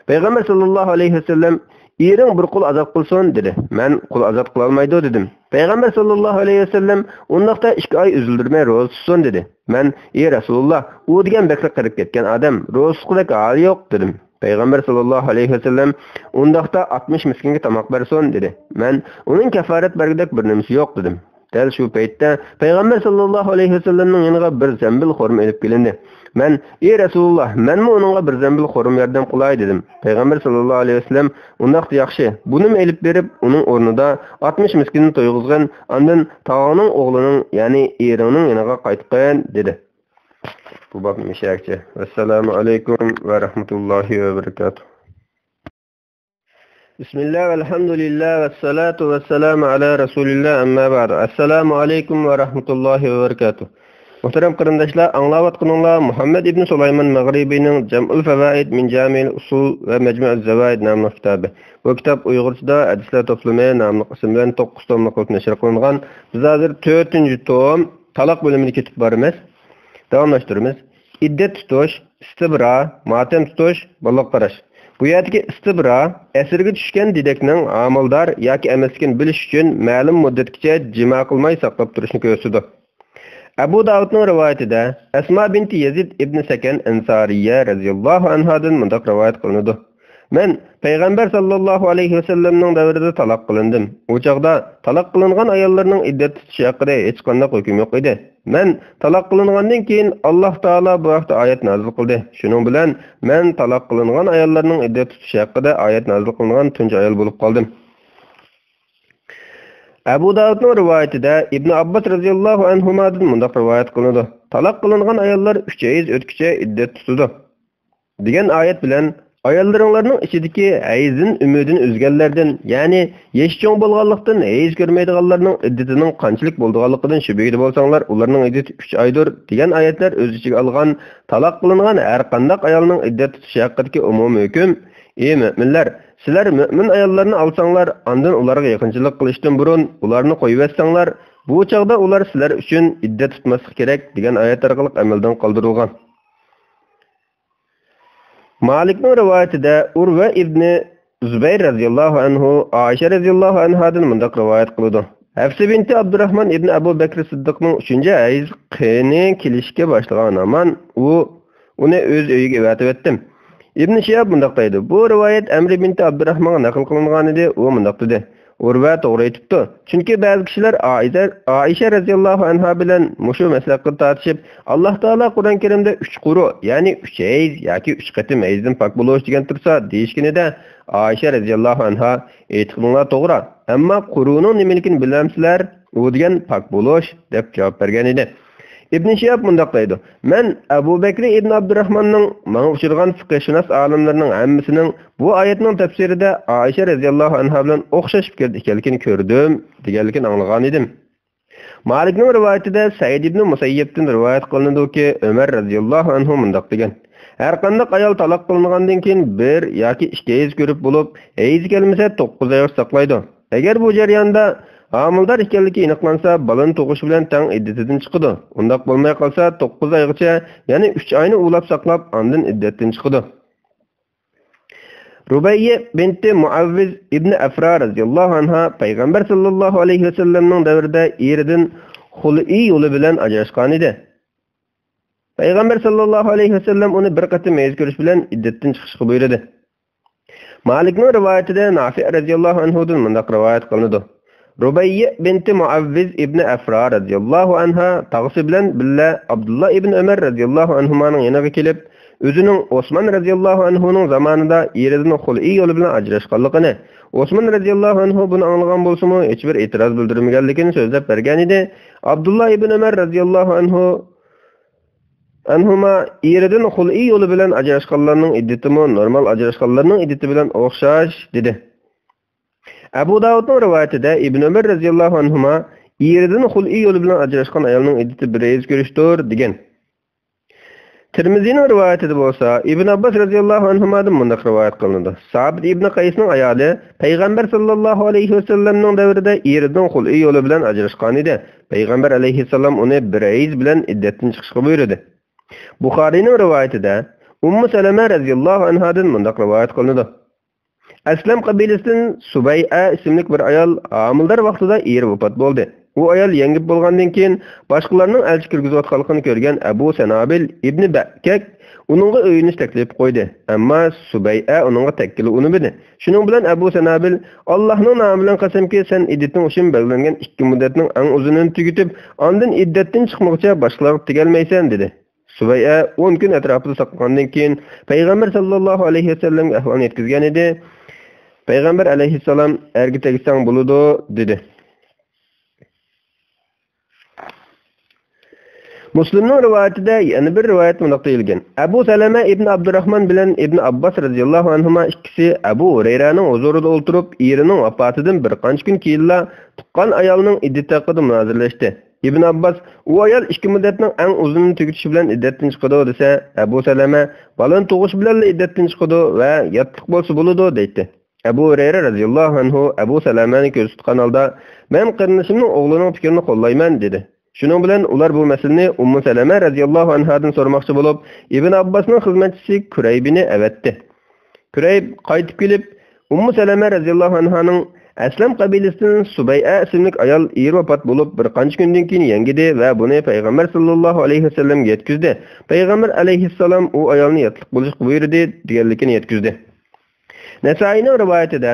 پەيغەمبەر ساللاللاھۇ ئەلەيھى ۋەسەللەم «ئېرىڭ بىر قۇل ئازاد قىلسۇن» دېدى. مەن: «قۇل ئازاد قىلالمايدۇ» دېدىم. پەيغەمبەر ساللاللاھۇ ئەلەيھى ۋەسەللەم: «ئۇنداقتا ئىككى ئاي ئۈزۈلدۈرمەي روزا تۇتسۇن» دېدى. مەن: «ئى رەسۇلۇللا، ئۇ دېگەن بەكلا قېرىپ كەتكەن ئادەم، روزا تۇتقۇدەك ھالى يوق» دېدىم. پەيغەمبەر ساللاللاھۇ ئەلەيھى ۋەسەللەم: «ئۇنداقتا ئاتمىش مىسكىنگە تاماق بەرسۇن» دېدى. مەن: «ئۇنىڭ كەففارەت بەرگۈدەك بىر نېمىسى يوق» دېدىم. دەل شۇ پەيتتە پەيغەمبەر ساللاللاھۇ ئەلەيھى ۋەسەللەمنىڭ يېنىغا بىر زەمبىل خورما ئېلىپ كېلىندى. مەن: «ئى رەسۇلۇللا، مەنمۇ ئۇنىڭغا بىر زەمبىل خورما ياردەم قىلاي» دېدىم. پەيغەمبەر ساللاللاھۇ ئەلەيھى ۋەسەللەم: «ئۇنداقتا ياخشى، بۇنىمۇ ئېلىپ بېرىپ، ئۇنىڭ ئورنىدا ئاتمىش مىسكىننى تويغۇزغىن، ئاندىن تاغاڭنىڭ ئوغلىنىڭ، يەنى ئېرىڭنىڭ يېنىغا قايتقىن» دېدى. بۇ بابنى مۇشۇ يەرگىچە. ۋەسسالامۇ ئەلەيكۇم ۋە رەھمەتۇللاھى ۋە بەرىكاتۇھ. بىسمىللا، ۋەلھەمدۇلىللا، ۋەسسالاتۇ ۋەسسالامۇ ئەلا رەسۇلىللا، ئەمما بەئد. ئەسسالامۇ ئەلەيكۇم ۋە رەھمەتۇللاھى ۋە بەرىكاتۇھ. مۇھتەرەم قېرىنداشلار، ئاڭلاۋاتقىنىڭلار مۇھەممەد ئىبن سۇلايمان مەغرىبىنىڭ جەمئۇل فەۋائىد مىن جامىئىل ئۇسۇل ۋە مەجمۇئىز زەۋائىد ناملىق كىتابى. بۇ كىتاب ئۇيغۇرچىدا ھەدىسلەر توپلىمى ناملىق ئىسىم بىلەن توققۇز توملۇق قىلىپ نەشر قىلىنغان. بىز ھازىر تۆتىنچى توم، تالاق بۆلۈمىگە كېتىپ بارىمىز. داۋاملاشتۇرىمىز. ئىددەت تۇتۇش، ئىستىبرا، ماتەم تۇتۇش، بالىغا قاراش. بۇ يەردىكى ئىستىبرا ئەسىرگە چۈشكەن دېدەكنىڭ ھامىلىدار ياكى ئەمەسلىكىنى بىلىش ئۈچۈن مەلۇم مۇددەتكىچە جىما قىلماي ساقلاپ تۇرۇشنى كۆرسىتىدۇ. ئەبۇ داۋۇدنىڭ رىۋايىتىدە ئەسما بىنتى يەزىد ئىبنى سەكەن ئەنسارىيە رەزىياللاھۇ ئەنھادىن مۇنداق رىۋايەت قىلىنىدۇ. مەن پەيغەمبەر ساللاللاھۇ ئەلەيھى ۋەسەللەمنىڭ دەۋرىدە تالاق قىلىندىم. ئۇ چاغدا تالاق قىلىنغان ئاياللارنىڭ ئىددەت تۇتۇشى ھەققىدە ھېچقانداق ھۆكۈم يوق ئىدى. مەن تالاق قىلىنغاندىن كېيىن، ئاللاھ تائالا بۇ ھەقتە ئايەت نازىل قىلدى. شۇنىڭ بىلەن مەن تالاق قىلىنغان ئاياللارنىڭ ئىددەت تۇتۇشى ھەققىدە ئايەت نازىل قىلىنغان تۇنجى ئايال بولۇپ قالدىم. ئەبۇ داۋۇدنىڭ رىۋايىتىدە ئىبن ئابباس رەزىياللاھۇ ئەنھۇمادىن مۇنداق رىۋايەت قىلىنىدۇ: «تالاق قىلىنغان ئاياللار ئۈچ ھەيز ئۆتكۈچە ئىددەت تۇتىدۇ» دېگەن ئايەت بىلەن، ئاياللىرىڭلارنىڭ ئىچىدىكى ھەيزدىن ئۈمىدىنى ئۈزگەنلەردىن، يەنى يېشى چوڭ بولغانلىقتىن ھەيز كۆرمەيدىغانلارنىڭ ئىددىتىنىڭ قانچىلىك بولىدىغانلىقىدىن شۈبھىدە بولساڭلار، ئۇلارنىڭ ئىددىتى ئۈچ ئايدۇر، دېگەن ئايەتلەر ئۆز ئىچىگە ئالغان تالاق قىلىنغان ھەر قانداق ئايالنىڭ ئىددەت تۇتۇشى ھەققىدىكى ئومۇمىي ھۆكۈم: «ئى مۆمىنلەر، سىلەر مۆمىن ئاياللارنى ئالساڭلار، ئاندىن ئۇلارغا يېقىنچىلىق قىلىشتىن بۇرۇن ئۇلارنى قويۇۋەتسەڭلار، بۇ چاغدا ئۇلار سىلەر ئۈچۈن ئىددەت تۇتماسلىقى كېرەك» دېگەن ئايەت ئارقىلىق ئەمەلدىن قالدۇرۇلغان. مالىكنىڭ رىۋايىتىدە ئۇرۋە ئىبنى زۇبەير رەزىياللاھۇ ئەنھۇ ئائىشە رەزىياللاھۇ ئەنھادىن مۇنداق رىۋايەت قىلىدۇ: ھەفسە بىنتى ئابدۇراخمان ئىبنى ئەبۇ بەكرى سىددىقنىڭ ئۈچىنچى ھەيز قېنى كېلىشكە باشلىغان ھامان ئۇ ئۇنى ئۆز ئۆيىگە ئەۋەتىۋەتتىم. ئىبن شىھاب مۇنداق دەيدۇ، بۇ رىۋايەت ئەمرى بىنتى ئابدۇراخمانغا نەقىل قىلىنغانىدى، ئۇ مۇنداق دېدى: ئۇرۋە توغرا ئېيتىپتۇ، چۈنكى بەزى كىشىلەر ئائىزە-، ئائىشە رەزىياللاھۇ ئەنھا بىلەن مۇشۇ مەسىلە ھەققىدە تارتىشىپ، ئاللاھ تائالا قۇرئان كەرىمدە ئۈچ قۇرۇ، يەنى ئۈچ ھەيز ياكى ئۈچ قېتىم ھەيزدىن پاك بولۇش دېگەن تۇرسا، دېيىشكىنىدە، ئائىشە رەزىياللاھۇ ئەنھا: ئېيتقىنىڭلار توغرا، ئەمما قۇرۇنىڭ نېمىلىكىنى بىلەمسىلەر؟ ئۇ دېگەن پاك بولۇش، دەپ جاۋاب بەرگەن ئىدى. ئىبن شىھاب مۇنداق دەيدۇ، مەن ئەبۇ بەكرى ئىبن ئابدۇراخماننىڭ ماڭا ئۇچرىغان فىقىھشۇناس ئالىملىرىنىڭ ھەممىسىنىڭ بۇ ئايەتنىڭ تەپسىرىدە ئائىشە رەزىياللاھۇ ئەنھا بىلەن ئوخشاش پىكىردە ئىكەنلىكىنى كۆردۈم، دېگەنلىكىنى ئاڭلىغانىدىم. مالىكنىڭ رىۋايىتىدە سەئىد ئىبن مۇسەييەبتىن رىۋايەت قىلىنىدۇكى، ئۆمەر رەزىياللاھۇ ئەنھۇ مۇنداق دېگەن، ھەرقانداق ئايال تالاق قىلىنغاندىن كېيىن بىر ياكى ئىككى ھەيز كۆرۈپ بولۇپ، ھەيزى كەلمىسە توققۇز ئايغىچە ساقلايدۇ. ئەگەر بۇ جەرياندا ھامىلىدار ئىكەنلىكى ئېنىقلانسا، بالىنى تۇغۇشى بىلەن تەڭ ئىددىتىدىن چىقىدۇ. ئۇنداق بولماي قالسا، توققۇز ئايغىچە، يەنى ئۈچ ئاينى ئۇلاپ ساقلاپ، ئاندىن ئىددەتتىن چىقىدۇ. رۇبەييە بىنتى مۇئەۋۋىز ئىبنى ئەفرا رەزىياللاھۇ ئەنھا پەيغەمبەر ساللاللاھۇ ئەلەيھى ۋەسەللەمنىڭ دەۋرىدە ئېرىدىن خۇلئى يولى بىلەن ئاجراشقانىدى. پەيغەمبەر ساللاللاھۇ ئەلەيھى ۋەسەللەم ئۇنى بىر قېتىم ھەيز كۆرۈش بىلەن ئىددەتتىن چىقىشقا بۇيرۇدى. مالىكنىڭ رىۋايىتىدە نافىئ رەزىياللاھۇ ئەنھۇدىن مۇنداق رىۋايەت قىلىنىدۇ. رۇبەييە بىنتى مۇئەۋۋىز ئىبنى ئەفرا رەزىياللاھۇ ئەنھا تاغىسى بىلەن بىللە ئابدۇللا ئىبنى ئۆمەر رەزىياللاھۇ ئەنھۇمانىڭ يېنىغا كېلىپ، ئۆزىنىڭ ئوسمان رەزىياللاھۇ ئەنھۇنىڭ زامانىدا ئېرىدىن خۇلئى يولى بىلەن ئاجراشقانلىقىنى، ئوسمان رەزىياللاھۇ ئەنھۇ بۇنى ئاڭلىغان بولسىمۇ، ھېچبىر ئېتىراز بىلدۈرمىگەنلىكىنى سۆزلەپ بەرگەنىدى. ئابدۇللا ئىبنى ئۆمەر رەزىياللاھۇ ئەنھۇ ئەنھۇما ئېرىدىن خۇلئى يولى بىلەن ئاجراشقانلارنىڭ ئىددىتىمۇ نورمال ئاجراشقانلارنىڭ ئىددىتى بىلەن ئوخشاش، دېدى. ئەبۇ داۋۇدنىڭ رىۋايىتىدە ئىبن ئۆمەر رەزىياللاھۇ ئەنھۇما ئېرىدىن خۇلئى يولى بىلەن ئاجراشقان ئايالنىڭ ئىددىتى بىر ھەيز كۆرۈشتۇر، دېگەن. تىرمىزىنىڭ رىۋايىتىدە بولسا، ئىبن ئابباس رەزىياللاھۇ ئەنھۇمادىن مۇنداق رىۋايەت قىلىنىدۇ، سابىت ئىبن قەيسنىڭ ئايالى پەيغەمبەر ساللاللاھۇ ئەلەيھى ۋەسەللەمنىڭ دەۋرىدە ئېرىدىن خۇلئى يولى بىلەن ئاجراشقانىدى. پەيغەمبەر ئەلەيھىسسالام ئۇنى بىر ھەيز بىلەن ئىددەتتىن چىقىشقا بۇيرۇدى. بۇخارىينىڭ رىۋايىتىدە ئۇممۇ سەلەمە رەزىياللاھۇ ئەنھادىن مۇنداق رىۋايەت قىلىنىدۇ، ئەسلەم قەبىلىسىدىن سۇبەيئە ئىسىملىك بىر ئايال ھامىلىدار ۋاقتىدا ئېرى ۋاپات بولدى. ئۇ ئايال يەڭگىپ بولغاندىن كېيىن، باشقىلارنىڭ ئەلچى كىرگۈزۈۋاتقانلىقىنى كۆرگەن ئەبۇ سەنابىل ئىبنى بەكەك ئۇنىڭغا ئۆيلىنىش تەكلىپى قويدى. ئەمما سۇبەيئە ئۇنىڭغا تەككىلا ئۇنىمىدى. شۇنىڭ بىلەن ئەبۇ سەنابىل، «ئاللاھنىڭ نامى بىلەن قەسەمكى، سەن ئىددىتىڭ ئۈچۈن بەلگىلەنگەن ئىككى مۇددەتنىڭ ئەڭ ئۇزۇنىنى تۈگىتىپ، ئاندىن ئىددەتتىن چىقمىغۇچە باشقىلارغا تېگەلمەيسەن» دېدى. سۇبەيئە ئون كۈن ئەتراپىدا ساقلىغاندىن كېيىن، پەيغەمبەر ساللاللاھۇ ئەلەيھى ۋەسەللەمگە ئەھۋالنى يەتكۈزگەن ئىدى. پەيغەمبەر ئەلەيھىسسالام، «ئەرگە تەگسەڭ بولىدۇ» دېدى. مۇسلىمنىڭ رىۋايىتىدە يەنە بىر رىۋايەت مۇنداق دېيىلگەن: ئەبۇ سەلەمە ئىبن ئابدۇراخمان بىلەن ئىبن ئابباس رەزىياللاھۇ ئەنھۇما ئىككىسى ئەبۇ ھۇرەيرەنىڭ ھۇزۇرىدا ئولتۇرۇپ، ئېرىنىڭ ۋاپاتىدىن بىر قانچە كۈن كېيىنلا تۇغقان ئايالنىڭ ئىددىتى ھەققىدە مۇنازىرىلەشتى. ئىبن ئابباس، «ئۇ ئايال ئىككى مۇددەتنىڭ ئەڭ ئۇزۇنىنى تۈگىتىشى بىلەن ئىددەتتىن چىقىدۇ» دېسە، ئەبۇ سەلەمە، «بالىنى تۇغۇشى بىلەنلا ئىددەتتىن چىقىدۇ ۋە ياتلىق بولسا بولىدۇ» دەيتتى. ئەبۇ ھۇرەيرە رەزىياللاھۇ ئەنھۇ ئەبۇ سەلەمەنى كۆزىتىدىغان ھالدا، «مەن قېرىندىشىمنىڭ ئوغلىنىڭ پىكرىنى قوللايمەن» دېدى. شۇنىڭ بىلەن ئۇلار بۇ مەسىلىنى ئۇممۇ سەلەمە رەزىياللاھۇ ئەنھادىن سورىماقچى بولۇپ، ئىبن ئابباسنىڭ خىزمەتچىسى كۇرەيبنى ئەۋەتتى. كۇرەيب قايتىپ كېلىپ، ئۇممۇ سەلەمە رەزىياللاھۇ ئەنھانىڭ، «ئەسلەم قەبىلىسىدىن سۇبەيئە ئىسىملىك ئايال ئېرى ۋاپات بولۇپ، بىر قانچە كۈندىن كېيىن يەڭگىدى ۋە بۇنى پەيغەمبەر ساللاللاھۇ ئەلەيھى ۋەسەللەمگە يەتكۈزدى. پەيغەمبەر ئەلەيھىسسالام ئۇ ئايالنى ياتلىق بولۇشقا بۇيرۇدى» دېگەنلىكىنى يەتكۈزدى. نەسائىينىڭ رىۋايىتىدە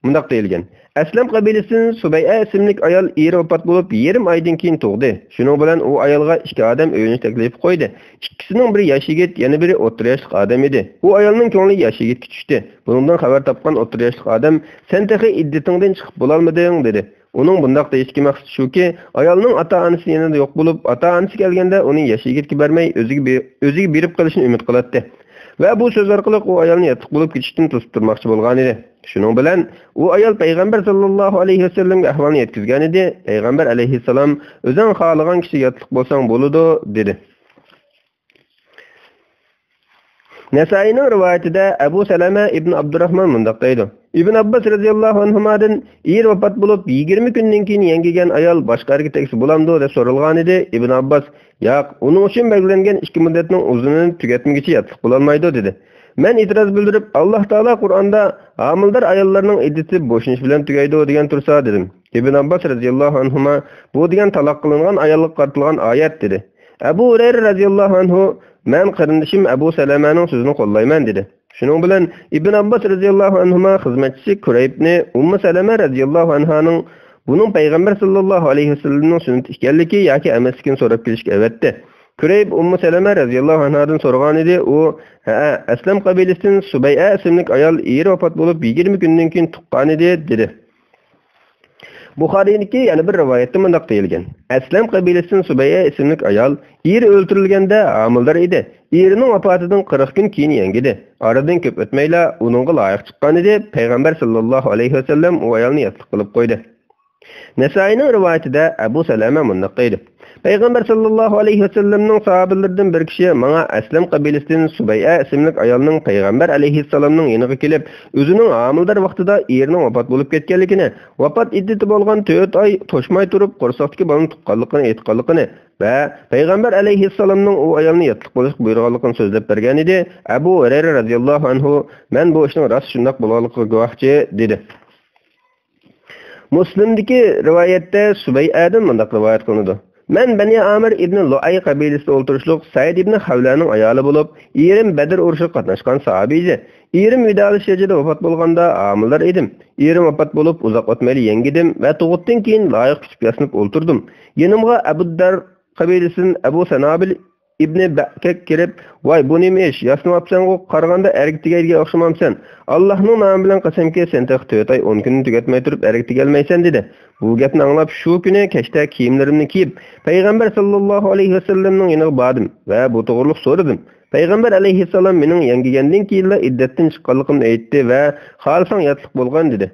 مۇنداق دېيىلگەن: ئەسلەم قەبىلىسىدىن سۇبەيئە ئىسىملىك ئايال ئېرى ۋاپات بولۇپ، يېرىم ئايدىن كېيىن تۇغدى. شۇنىڭ بىلەن ئۇ ئايالغا ئىككى ئادەم ئۆيلىنىش تەكلىپى قويدى. ئىككىسىنىڭ بىرى ياش يىگىت، يەنە بىرى ئوتتۇرا ياشلىق ئادەم ئىدى. ئۇ ئايالنىڭ كۆڭلى ياش يىگىتكە چۈشتى. بۇنىڭدىن خەۋەر تاپقان ئوتتۇرا ياشلىق ئادەم، «سەن تېخى ئىددىتىڭدىن چىقىپ بولالمىدىڭ» دېدى. ئۇنىڭ بۇنداق دېيىشتىكى مەقسىتى شۇكى، ئايالنىڭ ئاتا-ئانىسى يېنىدا يوق بولۇپ، ئاتا-ئانىسى كەلگەندە ئۇنى ياش يىگىتكە بەرمەي، ئۆزىگە بې-، ئۆزىگە بېرىپ قېلىشنى ئۈمىد قىلاتتى. ۋە بۇ سۆز ئارقىلىق ئۇ ئايالنى ياتلىق بولۇپ كېتىشتىن توسۇپ تۇرماقچى بولغانىدى. شۇنىڭ بىلەن ئۇ ئايال پەيغەمبەر ساللاللاھۇ ئەلەيھى ۋەسەللەمگە ئەھۋالنى يەتكۈزگەنىدى. پەيغەمبەر ئەلەيھىسسالام، «ئۆزۈڭ خالىغان كىشىگە ياتلىق بولساڭ بولىدۇ» دېدى. نەسائىينىڭ رىۋايىتىدە ئەبۇ سەلەمە ئىبن ئابدۇراخمان مۇنداق دەيدۇ: ئىبن ئابباس رەزىياللاھۇ ئەنھۇمادىن، ئېرى ۋاپات بولۇپ يىگىرمە كۈندىن كېيىن يەڭگىگەن ئايال باشقا ئەرگە تەگسە بولامدۇ دەپ سورالغانىدى. ئىبن ئابباس، «ياق، ئۇنىڭ ئۈچۈن بەلگىلەنگەن ئىككى مۇددەتنىڭ ئۇزۇنىنى تۈگەتمىگۈچە ياتلىق بولالمايدۇ» دېدى. مەن ئېتىراز بىلدۈرۈپ، «ئاللاھ تائالا قۇرئاندا ھامىلىدار ئاياللارنىڭ ئىددىتى بوشىنىش بىلەن تۈگەيدۇ دېگەن تۇرسا» دېدىم. ئىبن ئابباس رەزىياللاھۇ ئەنھۇما، «بۇ دېگەن تالاق قىلىنغان ئايالغا قارىتىلغان ئايەت» دېدى. ئەبۇ ھۇرەيرە رەزىياللاھۇ ئەنھۇ، «مەن قېرىندىشىم ئەبۇ سەلەمەنىڭ سۆزىنى قوللايمەن» دېدى. شۇنىڭ بىلەن ئىبن ئابباس رەزىياللاھۇ ئەنھۇما خىزمەتچىسى كۇرەيبنى ئۇممۇ سەلەمە رەزىياللاھۇ ئەنھانىڭ بۇنىڭ پەيغەمبەر ساللاللاھۇ ئەلەيھى ۋەسەللەمنىڭ سۈننىتى ئىكەنلىكى ياكى ئەمەسلىكىنى سوراپ كېلىشكە ئەۋەتتى. كۇرەيب ئۇممۇ سەلەمە رەزىياللاھۇ ئەنھادىن سورىغانىدى، ئۇ، «ھەئە، ئەسلەم قەبىلىسىدىن سۇبەيئە ئىسىملىك ئايال ئېرى ۋاپات بولۇپ يىگىرمە كۈندىن كېيىن تۇغقانىدى» دېدى. بۇخارىينىڭكى يەنە بىر رىۋايەتتە مۇنداق دېيىلگەن: ئەسلەم قەبىلىسىدىن سۇبەيئە ئىسىملىك ئايال ئېرى ئۆلتۈرۈلگەندە ھامىلىدار ئىدى. ئېرىنىڭ ۋاپاتىدىن قىرىق كۈن كېيىن يەڭگىدى. ئارىدىن كۆپ ئۆتمەيلا ئۇنىڭغا لايىق چىققانىدى. پەيغەمبەر ساللاللاھۇ ئەلەيھى ۋەسەللەم ئۇ ئايالنى ياتلىق قىلىپ قويدى. نەسائىينىڭ رىۋايىتىدە ئەبۇ سەلەمە مۇنداق دەيدۇ: پەيغەمبەر ساللاللاھۇ ئەلەيھى ۋەسەللەمنىڭ ساھابىلىرىدىن بىر كىشى ماڭا ئەسلەم قەبىلىسىدىن سۇبەيئە ئىسىملىك ئايالنىڭ پەيغەمبەر ئەلەيھىسسالامنىڭ يېنىغا كېلىپ، ئۆزىنىڭ ھامىلىدار ۋاقتىدا ئېرىنىڭ ۋاپات بولۇپ كەتكەنلىكىنى، ۋاپات ئىددىتى بولغان تۆت ئاي توشماي تۇرۇپ قورساقتىكى بالىنى تۇغقانلىقىنى ئېيتقانلىقىنى ۋە پەيغەمبەر ئەلەيھىسسالامنىڭ ئۇ ئايالنى ياتلىق بولۇشقا بۇيرۇغانلىقىنى سۆزلەپ بەرگەنىدى. ئەبۇ ھۇرەيرە رەزىياللاھۇ ئەنھۇ، مەن بۇ ئىشنىڭ راست شۇنداق بولغانلىقىغا گۇۋاھچى، دېدى. مۇسلىمدىكى رىۋايەتتە سۇبەيئەدىن مۇنداق رىۋايەت قىلىنىدۇ: مەن بەنى ئامىر ئىبنى لۇئەي قەبىلىسىدە ئولتۇرۇشلۇق سەئىد ئىبنى خەۋلەنىڭ ئايالى بولۇپ، ئېرىم بەدر ئۇرۇشىغا قاتناشقان ساھابە ئىدى. ئېرىم ۋىدالىشىش ھەججىدە ۋاپات بولغاندا ھامىلىدار ئىدىم. ئېرىم ۋاپات بولۇپ ئۇزاق ئۆتمەيلا يەڭگىدىم ۋە تۇغۇتتىن كېيىن لايىق كۈتۈپ ياسىنىپ ئولتۇردۇم. يېنىمغا ئەبۇددەر قەبىلىسىدىن ئەبۇ سەنابىل ئىبنى بەكەك كىرىپ، «ۋاي، بۇ نېمە ئىش؟ ياسىنىۋاپسەنغۇ، قارىغاندا ئەرگە تېگەيدىگەن ئوخشىمامسەن؟ ئاللاھنىڭ نامى بىلەن قەسەمكى، سەن تېخى تۆت ئاي ئون كۈننى تۈگەتمەي تۇرۇپ ئەرگە تېگەلمەيسەن» دېدى. بۇ گەپنى ئاڭلاپ، شۇ كۈنى كەچتە كىيىملىرىمنى كىيىپ، پەيغەمبەر ساللاللاھۇ ئەلەيھى ۋەسەللەمنىڭ يېنىغا باردىم ۋە بۇ توغرىلىق سورىدىم. پەيغەمبەر ئەلەيھىسسالام مېنىڭ يەڭگىگەندىن كېيىنلا ئىددەتتىن چىققانلىقىمنى ئېيتتى ۋە، «خالىساڭ ياتلىق بولغىن» دېدى.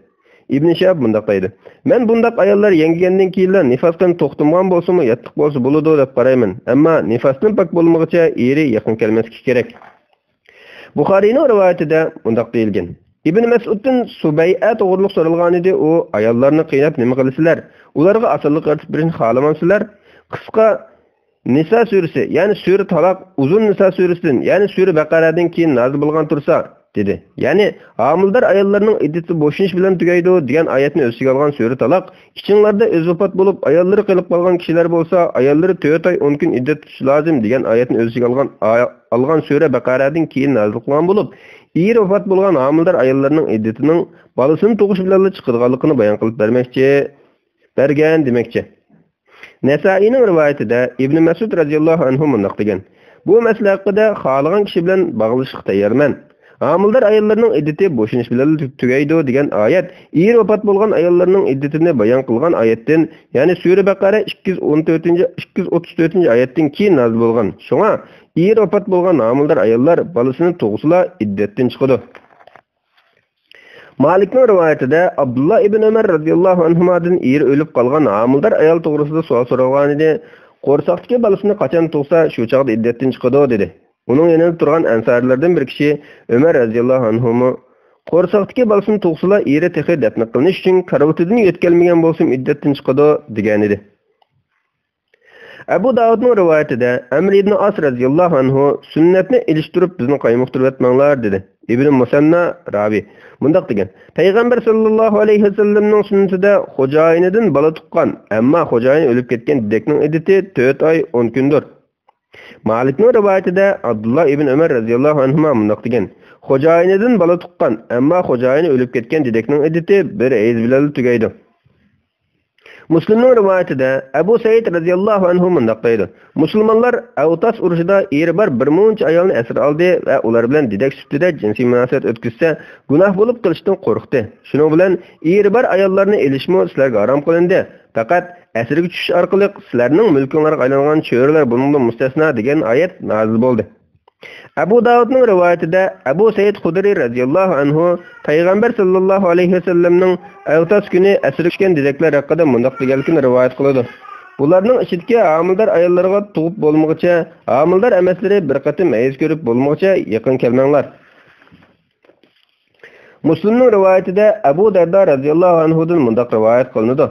ئىبن شىھاب مۇنداق دەيدۇ: مەن بۇنداق ئاياللار يەڭگىگەندىن كېيىنلا نىفاس قېنى توختىمىغان بولسىمۇ ياتلىق بولسا بولىدۇ دەپ قارايمەن. ئەمما نىفاستىن پاك بولمىغۇچە ئېرى يېقىن كەلمەسلىكى كېرەك. بۇخارىينىڭ رىۋايىتىدە مۇنداق دېيىلگەن: ئىبن مەسئۇدتىن سۇبەيئە توغرىلىق سورالغانىدى، ئۇ، ئاياللارنى قىيناپ نېمە قىلىسىلەر؟ ئۇلارغا ئاسانلىق يارىتىپ بېرىشنى خالىمامسىلەر؟ قىسقا نىسا سۈرىسى، يەنى سۈرە تالاق، ئۇزۇن نىسا سۈرىسىدىن، يەنى سۈرە بەقەرەدىن كېيىن نازىل بولغان تۇرسا، دېدى. يەنى، ھامىلىدار ئاياللارنىڭ ئىددىتى بوشىنىش بىلەن تۈگەيدۇ دېگەن ئايەتنى ئۆز ئىچىگە ئالغان سۈرە تالاق، ئىچىڭلاردا ئۆزى ۋاپات بولۇپ، ئاياللىرى قېلىپ قالغان كىشىلەر بولسا، ئاياللىرى تۆت ئاي ئون كۈن ئىددەت تۇتۇشى لازىم دېگەن ئايەتنى ئۆز ئىچىگە ئالغان ئايە-، ئالغان سۈرە بەقەرەدىن كېيىن نازىل قىلغان بولۇپ، ئېرى ۋاپات بولغان ھامىلىدار ئاياللارنىڭ ئىددىتىنىڭ بالىسىنى تۇغۇش بىلەنلا چىقىدىغانلىقىنى بايان قىلىپ بەرمەكچى، بەرگەن دېمەكچى. نەسائىينىڭ رىۋايىتىدە ئىبنى مەسئۇد رەزىياللاھۇ ئەنھۇ مۇنداق دېگەن: «بۇ مەسىلە ھەققىدە خالىغان كىشى بىلەن باغلىشىشقا تەييارمەن. ھامىلىدار ئاياللارنىڭ ئىددىتى بوشىنىش بىلەن تۈگەيدۇ» دېگەن ئايەت ئېرى ۋاپات بولغان ئاياللارنىڭ ئىددىتىنى بايان قىلغان ئايەتتىن، يەنى سۈرە بەقەرە ئىككى يۈز ئون تۆتىنچى، ئىككى يۈز ئوتتۇز تۆتىنچى ئايەتتىن كېيىن نازىل بولغان. شۇڭا ئېرى ۋاپات بولغان ھامىلىدار ئاياللار بالىسىنى تۇغسىلا ئىددەتتىن چىقىدۇ. مالىكنىڭ رىۋايىتىدە ئابدۇللا ئىبن ئۆمەر رەزىياللاھۇ ئەنھۇمادىن ئېرى ئۆلۈپ قالغان ھامىلىدار ئايال توغرىسىدا سوئال سورالغانىدى. قورساقتىكى بالىسىنى قاچان تۇغسا، شۇ چاغدا ئىددەتتىن چىقىدۇ، دېدى. ئۇنىڭ يېنىدا تۇرغان ئەنسارىيلاردىن بىر كىشى ئۆمەر رەزىياللاھۇ ئەنھۇمۇ، قورساقتىكى بالىسىنى تۇغسىلا، ئېرى تېخى دەپنە قىلىنىش ئۈچۈن كارىۋىتىدىن يۆتكەلمىگەن بولسىمۇ ئىددەتتىن چىقىدۇ، دېگەنىدى. ئەبۇ داۋۇدنىڭ رىۋايىتىدە ئەمر ئىبن ئاس رەزىياللاھۇ ئەنھۇ سۈننەتنى ئېلىشتۇرۇپ بىزنى قايمۇقتۇرۇۋەتمەڭلار، دېدى. ئىبن مۇسەننا راۋى مۇنداق دېگەن: پەيغەمبەر ساللاللاھۇ ئەلەيھى ۋەسەللەمنىڭ سۈننىتىدە خوجايىنىدىن بالا تۇغقان، ئەمما خوجايىنى ئۆلۈپ كەتكەن دېدەكنىڭ ئىددىتى تۆت ئاي ئون كۈندۇر. مالىكنىڭ رىۋايىتىدە ئابدۇللا ئىبن ئۆمەر رەزىياللاھۇ ئەنھۇما مۇنداق دېگەن: خوجايىنىدىن بالا تۇغقان، ئەمما خوجايىنى ئۆلۈپ كەتكەن دېدەكنىڭ ئىددىتى بىر ھەيز بىلەنلا تۈگەيدۇ. مۇسلىمنىڭ رىۋايىتىدە ئەبۇ سەئىد رەزىياللاھۇ ئەنھۇ مۇنداق دەيدۇ: مۇسۇلمانلار ئەۋتاس ئۇرۇشىدا ئېرى بار بىر مۇنچە ئايالنى ئەسىر ئالدى ۋە ئۇلار بىلەن دېدەك سۈپىتىدە جىنسىي مۇناسىۋەت ئۆتكۈزسە، گۇناھ بولۇپ قېلىشتىن قورقتى. شۇنىڭ بىلەن ئېرى بار ئاياللارنى ئېلىشمۇ سىلەرگە ھارام قىلىندى. پەقەت ئەسىرگە چۈشۈش ئارقىلىق سىلەرنىڭ مۈلكۈڭلارغا ئايلانغان چۆرىلەر بۇنىڭدىن مۇستەسنا دېگەن ئايەت نازىل بولدى. ئەبۇ داۋۇدنىڭ رىۋايىتىدە ئەبۇ سەئىد خۇدرى رەزىياللاھۇ ئەنھۇ پەيغەمبەر ساللاللاھۇ ئەلەيھى ۋەسەللەمنىڭ ئەۋتاس كۈنى ئەسىرگە چۈشكەن دېدەكلەر ھەققىدە مۇنداق دېگەنلىكىنى رىۋايەت قىلىدۇ: بۇلارنىڭ ئىچىدىكى ھامىلىدار ئاياللىرىغا تۇغۇپ بولمىغۇچە، ھامىلىدار ئەمەسلىرى بىر قېتىم ھەيز كۆرۈپ بولمىغۇچە يېقىن كەلمەڭلار. مۇسلىمنىڭ رىۋايىتىدە ئەبۇ دەردا رەزىياللاھۇ ئەنھۇدىن مۇنداق رىۋايەت قىلىنىدۇ: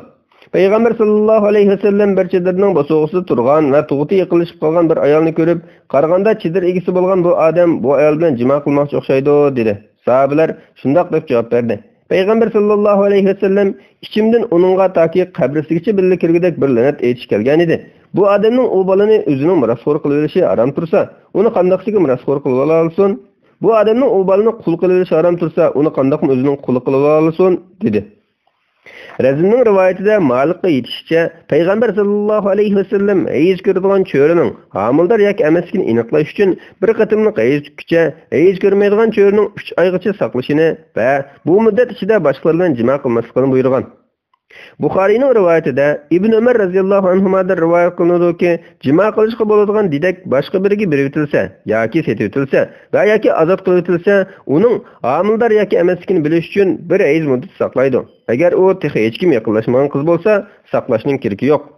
پەيغەمبەر ساللاللاھۇ ئەلەيھى ۋەسەللەم بىر چېدىرنىڭ بوسۇغىسىدا تۇرغان ۋە تۇغۇتى يېقىنلىشىپ قالغان بىر ئايالنى كۆرۈپ، قارىغاندا چېدىر ئىگىسى بولغان بۇ ئادەم بۇ ئايال بىلەن جىما قىلماقچى ئوخشايدۇ، دېدى. ساھابىلەر شۇنداق دەپ جاۋاب بەردى. پەيغەمبەر ساللاللاھۇ ئەلەيھى ۋەسەللەم ئىچىمدىن ئۇنىڭغا تاكى قەبرىسىگىچە بىللە كىرگۈدەك بىر لەنەت ئېيتىش كەلگەنىدى. بۇ ئادەمنىڭ ئۇ بالىنى ئۆزىنىڭ مىراسخورى قىلىۋېلىشى ھارام تۇرسا، ئۇنى قانداقسىگە مىراسخور قىلىۋالالىسۇن؟ بۇ ئادەمنىڭ ئۇ بالىنى قۇل قىلىۋېلىشى ھارام تۇرسا، ئۇنى قانداقمۇ ئۆزىنىڭ قۇلى قىلىۋالالىسۇن؟ دېدى. رەزىننىڭ رىۋايىتىدە مالىكقا يېتىشىچە، پەيغەمبەر ساللاللاھۇ ئەلەيھى ۋەسەللەم ھەيز كۆرىدىغان چۆرىنىڭ ھامىلىدار ياكى ئەمەسلىكىنى ئېنىقلاش ئۈچۈن بىر قېتىملىق ھەيز تۈگكىچە، ھەيز كۆرمەيدىغان چۆرىنىڭ ئۈچ ئايغىچە ساقلىشىنى ۋە بۇ مۇددەت ئىچىدە باشقىلار بىلەن جىما قىلماسلىقىنى بۇيرۇغان. بۇخارىينىڭ رىۋايىتىدە ئىبن ئۆمەر رەزىياللاھۇ ئەنھۇمادىن رىۋايەت قىلىنىدۇكى، جىما قىلىشقا بولىدىغان دېدەك باشقا بىرىگە بېرىۋېتىلسە ياكى سېتىۋېتىلسە ۋە ياكى ئازاد قىلىۋېتىلسە، ئۇنىڭ ھامىلىدار ياكى ئەمەسلىكىنى بىلىش ئۈچۈن بىر ھەيز مۇددىتى ساقلايدۇ. ئەگەر ئۇ تېخى ھېچكىم يېقىنلاشمىغان قىز بولسا، ساقلاشنىڭ كېرىكى يوق.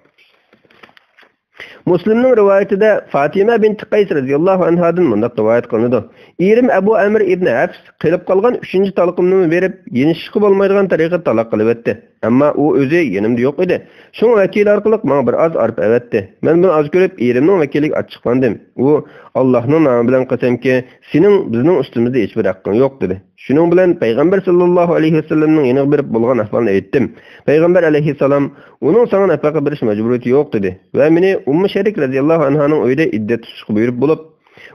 مۇسلىمنىڭ رىۋايىتىدە فاتىمە بىنت قەيس رەزىياللاھۇ ئەنھادىن مۇنداق رىۋايەت قىلىنىدۇ: ئېرىم ئەبۇ ئەمر ئىبن ھەفس قېلىپ قالغان ئۈچىنچى تالىقىمنىمۇ بېرىپ، يېنىشىشقا بولمايدىغان تەرىقىدە تالاق قىلىۋەتتى. ئەمما ئۇ ئۆزى يېنىمدا يوق ئىدى. شۇڭا ۋەكىلى ئارقىلىق ماڭا بىر ئاز ئارپا ئەۋەتتى. مەن بۇنى ئاز كۆرۈپ، ئېرىمنىڭ ۋەكىلىگە ئاچچىقلاندىم. ئۇ، «ئاللاھنىڭ نامى بىلەن قەسەمكى، سېنىڭ بىزنىڭ ئۈستىمىزدە ھېچبىر ھەققىڭ يوق» دېدى. شۇنىڭ بىلەن پەيغەمبەر ساللاللاھۇ ئەلەيھى ۋەسەللەمنىڭ يېنىغا بېرىپ بولغان ئەھۋالنى ئېيتتىم. پەيغەمبەر ئەلەيھىسسالام، «ئۇنىڭ ساڭا نەپەقە بېرىش مەجبۇرىيىتى يوق» دېدى ۋە مېنى ئۇممۇ شەرىك رەزىياللاھۇ ئەنھانىڭ ئۆيىدە ئىددەت تۇتۇشقا بۇيرۇپ بولۇپ،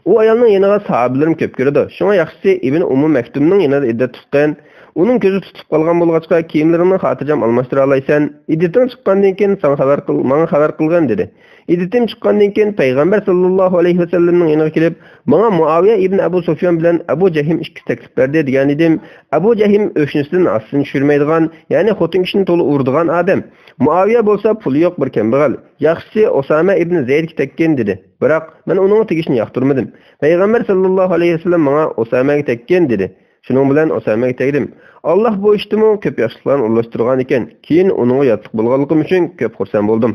ئۇ ئايالنىڭ يېنىغا ساھابىلىرىم كۆپ كېلىدۇ. شۇڭا ياخشىسى ئىبن ئۇممۇ مەكتۇمنىڭ يېنىدا ئىددەت تۇتقىن. ئۇنىڭ كۆزى تۇتۇپ قالغان بولغاچقا، كىيىملىرىڭنى خاتىرجەم ئالماشتۇرالايسەن. ئىددىتىڭ چىققاندىن كېيىن ساڭا خەۋەر قىل، ماڭا خەۋەر قىلغىن، دېدى. ئىددىتىم چىققاندىن كېيىن پەيغەمبەر ساللاللاھۇ ئەلەيھى ۋەسەللەمنىڭ يېنىغا كېلىپ، ماڭا مۇئاۋىيە ئىبن ئەبۇ سۇفيان بىلەن ئەبۇ جەھىم ئىككىسى تەكلىپ بەردى، دېگەنىدىم. ئەبۇ جەھىم ئۆشنىسىدىن ئاستىنى چۈشۈرمەيدىغان، يەنى خوتۇن كىشىنى تولا ئۇرىدىغان ئادەم. مۇئاۋىيە بولسا پۇلى يوق بىر كەمبەغەل. ياخشىسى ئوسامە ئىبن زەيدكە تەگكىن، دېدى. بىراق مەن ئۇنىڭغا تېگىشنى ياقتۇرمىدىم. پەيغەمبەر ساللاللاھۇ ئەلەيھى ۋەسەللەم ماڭا ئوسامەگە تەگكىن، دېدى. شۇنىڭ بىلەن ئوسامەگە تەگدىم. ئاللاھ بۇ ئىشتىمۇ كۆپ ياخشىلىقلارنى ئورۇنلاشتۇرغان ئىكەن. كېيىن ئۇنىڭغا ياتلىق بولغانلىقىم ئۈچۈن كۆپ خۇرسەن بولدۇم.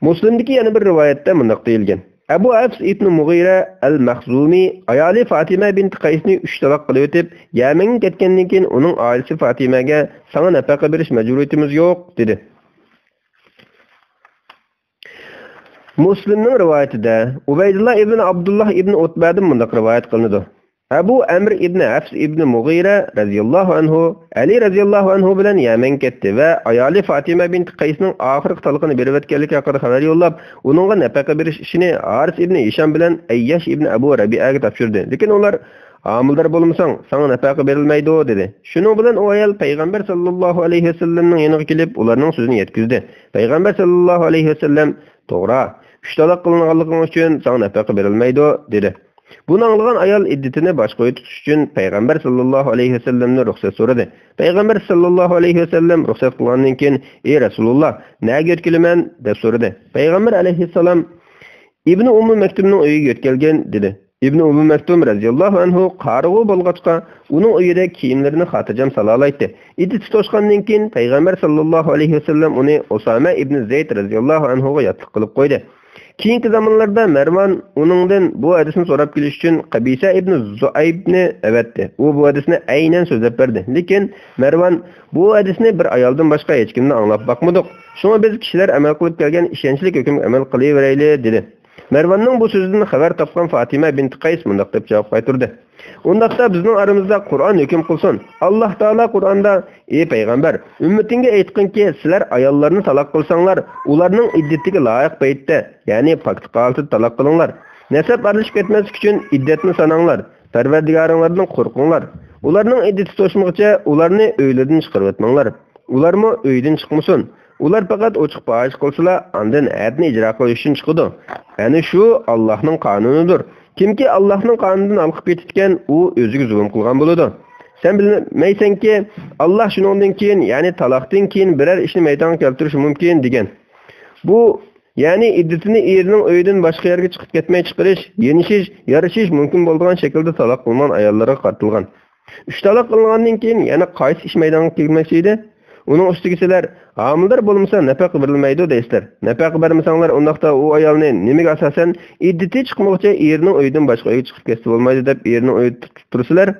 مۇسلىمدىكى يەنە بىر رىۋايەتتە مۇنداق دېيىلگەن: ئەبۇ ھەفس ئىبنى مۇغىرە ئەل مەخزۇمى ئايالى فاتىمە بىنت قەيسنى ئۈچ تالاق قىلىۋېتىپ، يەمەنگە كەتكەندىن كېيىن ئۇنىڭ ئائىلىسى فاتىمەگە، «ساڭا نەپەقە بېرىش مەجبۇرىيىتىمىز يوق» دېدى. مۇسلىمنىڭ رىۋايىتىدە ئۇبەيدۇللا ئىبن ئابدۇللا ئىبن ئۇتبەدىن مۇنداق رىۋايەت قىلىنىدۇ: ئەبۇ ئەمر ئىبنى ھەفس ئىبنى مۇغىرە رەزىياللاھۇ ئەنھۇ ئەلى رەزىياللاھۇ ئەنھۇ بىلەن يەمەنگە كەتتى ۋە ئايالى فاتىمە بىنت قەيسنىڭ ئاخىرقى تالىقىنى بېرىۋەتكەنلىكى ھەققىدە خەۋەر يوللاپ، ئۇنىڭغا نەپەقە بېرىش ئىشىنى ھارىس ئىبنى ھىشام بىلەن ئەيياش ئىبنى ئەبۇ رەبىئەگە تاپشۇردى. لېكىن ئۇلار، ھامىلىدار بولمىساڭ، ساڭا نەپەقە بېرىلمەيدۇ، دېدى. شۇنىڭ بىلەن ئۇ ئايال پەيغەمبەر ساللاللاھۇ ئەلەيھى ۋەسەللەمنىڭ يېنىغا كېلىپ، ئۇلارنىڭ سۆزىنى يەتكۈزدى. پەيغەمبەر ساللاللاھۇ ئەلەيھى ۋەسەللەم، توغرا، ئۈچ تالاق قىلىنغانلىقىڭ ئۈچۈن ساڭا نەپەقە بېرىلمەيدۇ، دېدى. بۇنى ئاڭلىغان ئايال ئىددىتىنى باشقا ئۆيدە تۇتۇش ئۈچۈن پەيغەمبەر ساللاللاھۇ ئەلەيھى ۋەسەللەمدىن رۇخسەت سورىدى. پەيغەمبەر ساللاللاھۇ ئەلەيھى ۋەسەللەم رۇخسەت قىلغاندىن كېيىن، ئى رەسۇلۇللا، نەگە يۆتكىلىمەن؟ دەپ سورىدى. پەيغەمبەر ئەلەيھىسسالام، ئىبنى ئۇممۇ مەكتۇمنىڭ ئۆيىگە يۆتكەلگىن، دېدى. ئىبنى ئۇممۇ مەكتۇم رەزىياللاھۇ ئەنھۇ قارىغۇ بولغاچقا، ئۇنىڭ ئۆيىدە كىيىملىرىنى خاتىرجەم سالالايتتى. ئىددىتى توشقاندىن كېيىن، پەيغەمبەر ساللاللاھۇ ئەلەيھى ۋەسەللەم ئۇنى ئۇسامە ئىبنى زەيد رەزىياللاھۇ ئەنھۇغا ياتلىق قىلىپ قويدى. كېيىنكى زامانلاردا مەرۋان ئۇنىڭدىن بۇ ھەدىسنى سوراپ كېلىش ئۈچۈن قەبىسە ئىبنى زۇئەيبنى ئەۋەتتى. ئۇ بۇ ھەدىسنى ئەينەن سۆزلەپ بەردى. لېكىن مەرۋان، بۇ ھەدىسنى بىر ئايالدىن باشقا ھېچكىمدىن ئاڭلاپ باقمىدۇق. شۇڭا بىز كىشىلەر ئەمەل قىلىپ كەلگەن ئىشەنچلىك ھۆكۈمگە ئەمەل قىلىۋېرەيلى، دېدى. مەرۋاننىڭ بۇ سۆزىدىن خەۋەر تاپقان فاتىمە بىنت قەيس مۇنداق دەپ جاۋاب قايتۇردى. ئۇنداقتا بىزنىڭ ئارىمىزدا قۇرئان ھۆكۈم قىلسۇن. ئاللاھ تائالا قۇرئاندا، ئى پەيغەمبەر، ئۈممىتىڭگە ئېيتقىنكى، سىلەر ئاياللارنى تالاق قىلساڭلار، ئۇلارنىڭ ئىددىتىگە لايىق پەيتتە، يەنى پاكلىق ھالىتىدە تالاق قىلىڭلار. نەسەب ئارىلىشىپ كەتمەسلىك ئۈچۈن ئىددەتنى ساناڭلار. پەرۋەردىگارىڭلاردىن قورقۇڭلار. ئۇلارنىڭ ئىددىتى توشمىغۇچە ئۇلارنى ئۆيلىرىدىن چىقىرىۋەتمەڭلار. ئۇلارمۇ ئۆيدىن چىقمىسۇن. ئۇلار پەقەت ئوچۇق پاھىشە قىلسىلا، ئاندىن ھەدنى ئىجرا قىلىش ئۈچۈن چىقىدۇ. ئەنە شۇ ئاللاھنىڭ قانۇنىدۇر. كىمكى ئاللاھنىڭ قانۇنىدىن ھالقىپ كېتىدىكەن، ئۇ ئۆزىگە زۇلۇم قىلغان بولىدۇ. سەن بىلمەيسەنكى، ئاللاھ شۇنىڭدىن كېيىن، يەنى تالاقتىن كېيىن بىرەر ئىشنى مەيدانغا كەلتۈرۈشى مۇمكىن، دېگەن. بۇ، يەنى ئىددىتىنى ئېرىنىڭ ئۆيىدىن باشقا يەرگە چىقىپ كەتمەي چىقىرىش، يېنىشىش، يارىشىش مۇمكىن بولىدىغان شەكىلدە تالاق قىلىنغان ئاياللارغا قارىتىلغان. ئۈچ تالاق قىلىنغاندىن كېيىن يەنە قايسى ئىش مەيدانغا كەلمەكچى ئىدى؟ ئۇنىڭ ئۈستىگە سىلەر ھامىلىدار بولمىسا نەپەقە بېرىلمەيدۇ دەيسىلەر. نەپەقە بەرمىسەڭلار، ئۇنداقتا ئۇ ئايالنى نېمىگە ئاساسەن ئىددىتى چىقمىغۇچە ئېرىنىڭ ئۆيىدىن باشقا ئۆيگە چىقىپ كەتسە بولمايدۇ دەپ ئېرىنىڭ ئۆيىدە تۇتۇپ تۇرىسىلەر؟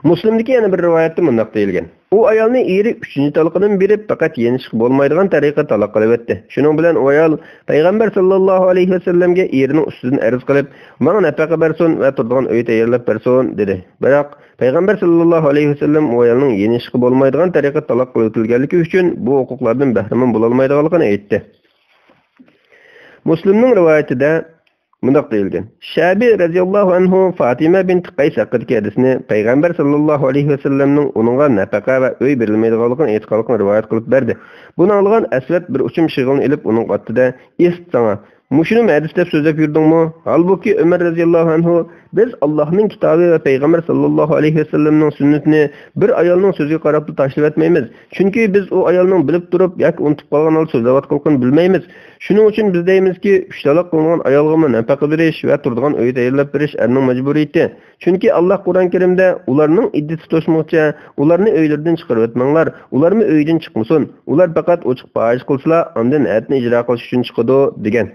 مۇسلىمدىكى يەنە بىر رىۋايەتتە مۇنداق دېيىلگەن: ئۇ ئايالنى ئېرى ئۈچىنچى تالىقىنىمۇ بېرىپ، پەقەت يېنىشقا بولمايدىغان تەرىقىدە تالاق قىلىۋەتتى. شۇنىڭ بىلەن ئۇ ئايال پەيغەمبەر ساللاللاھۇ ئەلەيھى ۋەسەللەمگە ئېرىنىڭ ئۈستىدىن ئەرز قىلىپ، ماڭا نەپەقە بەرسۇن ۋە تۇرىدىغان ئۆي تەييارلاپ بەرسۇن، دېدى. بىراق، پەيغەمبەر ساللاللاھۇ ئەلەيھى ۋەسەللەم ئۇ ئايالنىڭ يېنىشقا بولمايدىغان تەرىقىدە تالاق قىلىۋېتىلگەنلىكى ئۈچۈن بۇ ھوقۇقلاردىن بەھرىمەن بولالمايدىغانلىقىنى ئېيتتى. مۇسلىمنىڭ رىۋايىتىدە مۇنداق دېيىلگەن: شەبى رەزىياللاھۇ ئەنھۇ فاتىمە بىنت قەيس ھەققىدىكى ھەدىسنى پەيغەمبەر ساللاللاھۇ ئەلەيھى ۋەسەللەمنىڭ ئۇنىڭغا نەپەقە ۋە ئۆي بېرىلمەيدىغانلىقىنى ئېيتقانلىقىنى رىۋايەت قىلىپ بەردى. بۇنى ئاڭلىغان ئەسۋەد بىر ئۇچۇم شېغىلنى ئېلىپ ئۇنىڭغا ئاتتى-دە، ئىست ساڭا! مۇشۇنىمۇ ھەدىس دەپ سۆزلەپ يۈردۈڭمۇ؟ ھالبۇكى، ئۆمەر رەزىياللاھۇ ئەنھۇ، بىز ئاللاھنىڭ كىتابى ۋە پەيغەمبەر ساللاللاھۇ ئەلەيھى ۋەسەللەمنىڭ سۈننىتىنى بىر ئايالنىڭ سۆزىگە قاراپلا تاشلىۋەتمەيمىز. چۈنكى بىز ئۇ ئايالنىڭ بىلىپ تۇرۇپ ياكى ئۇنتۇپ قالغان ھالدا سۆزلەۋاتقانلىقىنى بىلمەيمىز. شۇنىڭ ئۈچۈن بىز دەيمىزكى، ئۈچ تالاق قىلىنغان ئايالغىمۇ نەپەقە بېرىش ۋە تۇرىدىغان ئۆي تەييارلاپ بېرىش ئەرنىڭ مەجبۇرىيىتى. چۈنكى ئاللاھ قۇرئان كەرىمدە ئۇلارنىڭ ئىددىتى توشمىغۇچە ئۇلارنى ئۆيلىرىدىن چىقىرىۋەتمەڭلار، ئۇلارمۇ ئۆيىدىن چىقمىسۇن، ئۇلار پەقەت ئوچۇق پاھىشە قىلسىلا، ئاندىن ھەدنى ئىجرا قىلىش ئۈچۈن چىقىدۇ، دېگەن.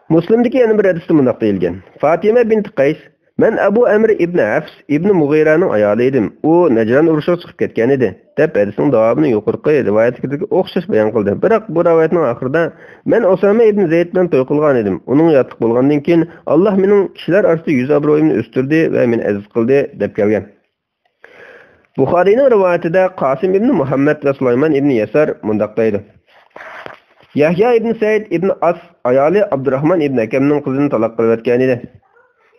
مۇسلىمدىكى يەنە بىر ھەدىستە مۇنداق دېيىلگەن: فاتىمە بىنت قەيس، مەن ئەبۇ ئەمر ئىبنى ھەفس ئىبنى مۇغىرەنىڭ ئايالى ئىدىم، ئۇ نەجران ئۇرۇشىغا چىقىپ كەتكەن ئىدى، دەپ ھەدىسنىڭ داۋامىنى يۇقىرىقى رىۋايەتتىكىدىكىگە ئوخشاش بايان قىلدى. بىراق بۇ رىۋايەتنىڭ ئاخىرىدا، مەن ئۇسامە ئىبنى زەيد بىلەن توي قىلغان ئىدىم، ئۇنىڭغا ياتلىق بولغاندىن كېيىن، ئاللاھ مېنىڭ كىشىلەر ئارىسىدا يۈز ئابرۇيۇمنى ئۆستۈردى ۋە مېنى ئەزىز قىلدى، دەپ كەلگەن. بۇخارىينىڭ رىۋايىتىدە قاسىم ئىبنى مۇھەممەد ۋە سۇلايمان ئىبنى يەسار مۇنداق دەيدۇ: يەھيا ئىبنى سەئىد ئىبنى ئاس ئايالى ئابدۇراھمان ئىبنى ئەكەمنىڭ قىزىنى تالاق قىلىۋەتكەن ئىدى.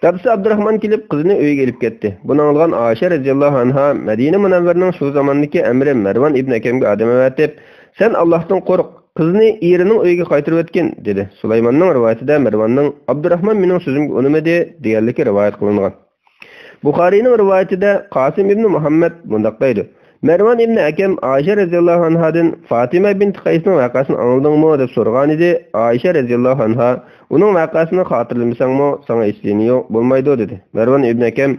دادىسى ئابدۇراھمان كېلىپ، قىزىنى ئۆيىگە ئېلىپ كەتتى. بۇنى ئاڭلىغان ئائىشە رەزىياللاھۇ ئەنھا مەدىنە مۇنەۋۋەرنىڭ شۇ زاماندىكى ئەمىرى مەرۋان ئىبنى ئەكەمگە ئادەم ئەۋەتىپ، سەن ئاللاھتىن قورق، قىزنى ئېرىنىڭ ئۆيىگە قايتۇرۇۋەتكىن، دېدى. سۇلايماننىڭ رىۋايىتىدە مەرۋاننىڭ ئابدۇراھمان مېنىڭ سۆزۈمگە ئۇنىمىدى، دېگەنلىكى رىۋايەت قىلىنغان. بۇخارىينىڭ رىۋايىتىدە قاسىم ئىبنى مۇھەممەد مۇنداق دەيدۇ: مەرۋان ئىبنى ئەكەم ئائىشە رەزىياللاھۇ ئەنھادىن فاتىمە بىنت قەيسنىڭ ۋەقەسىنى ئاڭلىدىڭمۇ؟ دەپ سورىغانىدى. ئائىشە رەزىياللاھۇ ئەنھا، ئۇنىڭ ۋەقەسىنى خاتىرىلىمىسەڭمۇ، ساڭا ھېچ زىيىنى يوق، بولمايدۇ، دېدى. مەرۋان ئىبنى ئەكەم،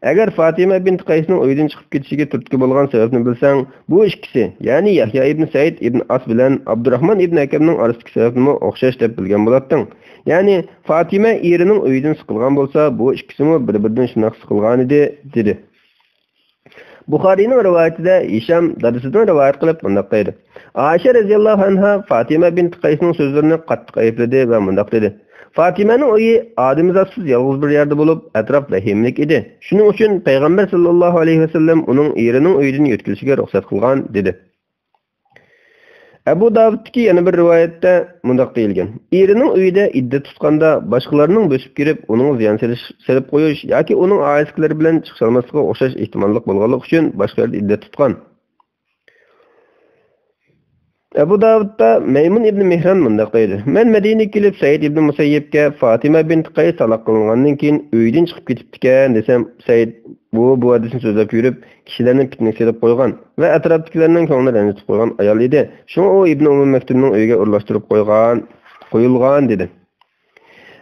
ئەگەر فاتىمە بىنت قەيسنىڭ ئۆيدىن چىقىپ كېتىشىگە تۈرتكە بولغان سەۋەبنى بىلسەڭ، بۇ ئىككىسى، يەنى يەھيا ئىبنى سەئىد ئىبنى ئاس بىلەن ئابدۇراھمان ئىبنى ئەكەمنىڭ ئارىسىدىكى سەۋەبنىمۇ ئوخشاش دەپ بىلگەن بولاتتىڭ. يەنى فاتىمە ئېرىنىڭ ئۆيىدىن سىقىلغان بولسا، بۇ ئىككىسىمۇ بىر-بىرىدىن شۇنداق سىقىلغانىدى، دېدى. بۇخارىينىڭ رىۋايىتىدە ھىشام دادىسىدىن رىۋايەت قىلىپ مۇنداق دەيدۇ: ئائىشە رەزىياللاھۇ ئەنھا فاتىمە بىنت قەيسنىڭ سۆزلىرىنى قاتتىق ئەيىبلىدى ۋە مۇنداق دېدى: فاتىمەنىڭ ئۆيى ئادىمىزاتسىز يالغۇز بىر يەردە بولۇپ، ئەتراپ ۋەھىمىلىك ئىدى. شۇنىڭ ئۈچۈن پەيغەمبەر ساللاللاھۇ ئەلەيھى ۋەسەللەم ئۇنىڭ ئېرىنىڭ ئۆيىدىن يۆتكىلىشىگە رۇخسەت قىلغان، دېدى. ئەبۇ داۋۇدتىكى يەنە بىر رىۋايەتتە مۇنداق دېيىلگەن: ئېرىنىڭ ئۆيىدە ئىددەت تۇتقاندا، باشقىلارنىڭ بۆسۈپ كىرىپ، ئۇنىڭغا زىيان سېلىش، سېلىپ قويۇش ياكى ئۇنىڭ ئائىلىسىدىكىلەر بىلەن چىقىشالماسلىقىغا ئوخشاش ئېھتىماللىق بولغانلىقى ئۈچۈن، باشقا يەردە ئىددەت تۇتقان. ئەبۇ داۋۇدتا مەيمۇن ئىبنى مېھران مۇنداق دەيدۇ: مەن مەدىنىگە كېلىپ، سەئىد ئىبنى مۇسەييىبكە، فاتىمە بىنت قەيس تالاق قىلىنغاندىن كېيىن ئۆيدىن چىقىپ كېتىپتىكەن، دېسەم، سەئىد بۇ، بۇ ھەدىسنى سۆزلەپ يۈرۈپ، كىشىلەرنى پىتنىگە سېلىپ قويغان ۋە ئەتراپتىكىلەرنىڭ كۆڭلىنى رەنجىتىپ قويغان ئايال ئىدى. شۇڭا ئۇ ئىبنى ئۇممى مەكتۇمنىڭ ئۆيىگە ئورۇنلاشتۇرۇپ قويغان، قويۇلغان، دېدى.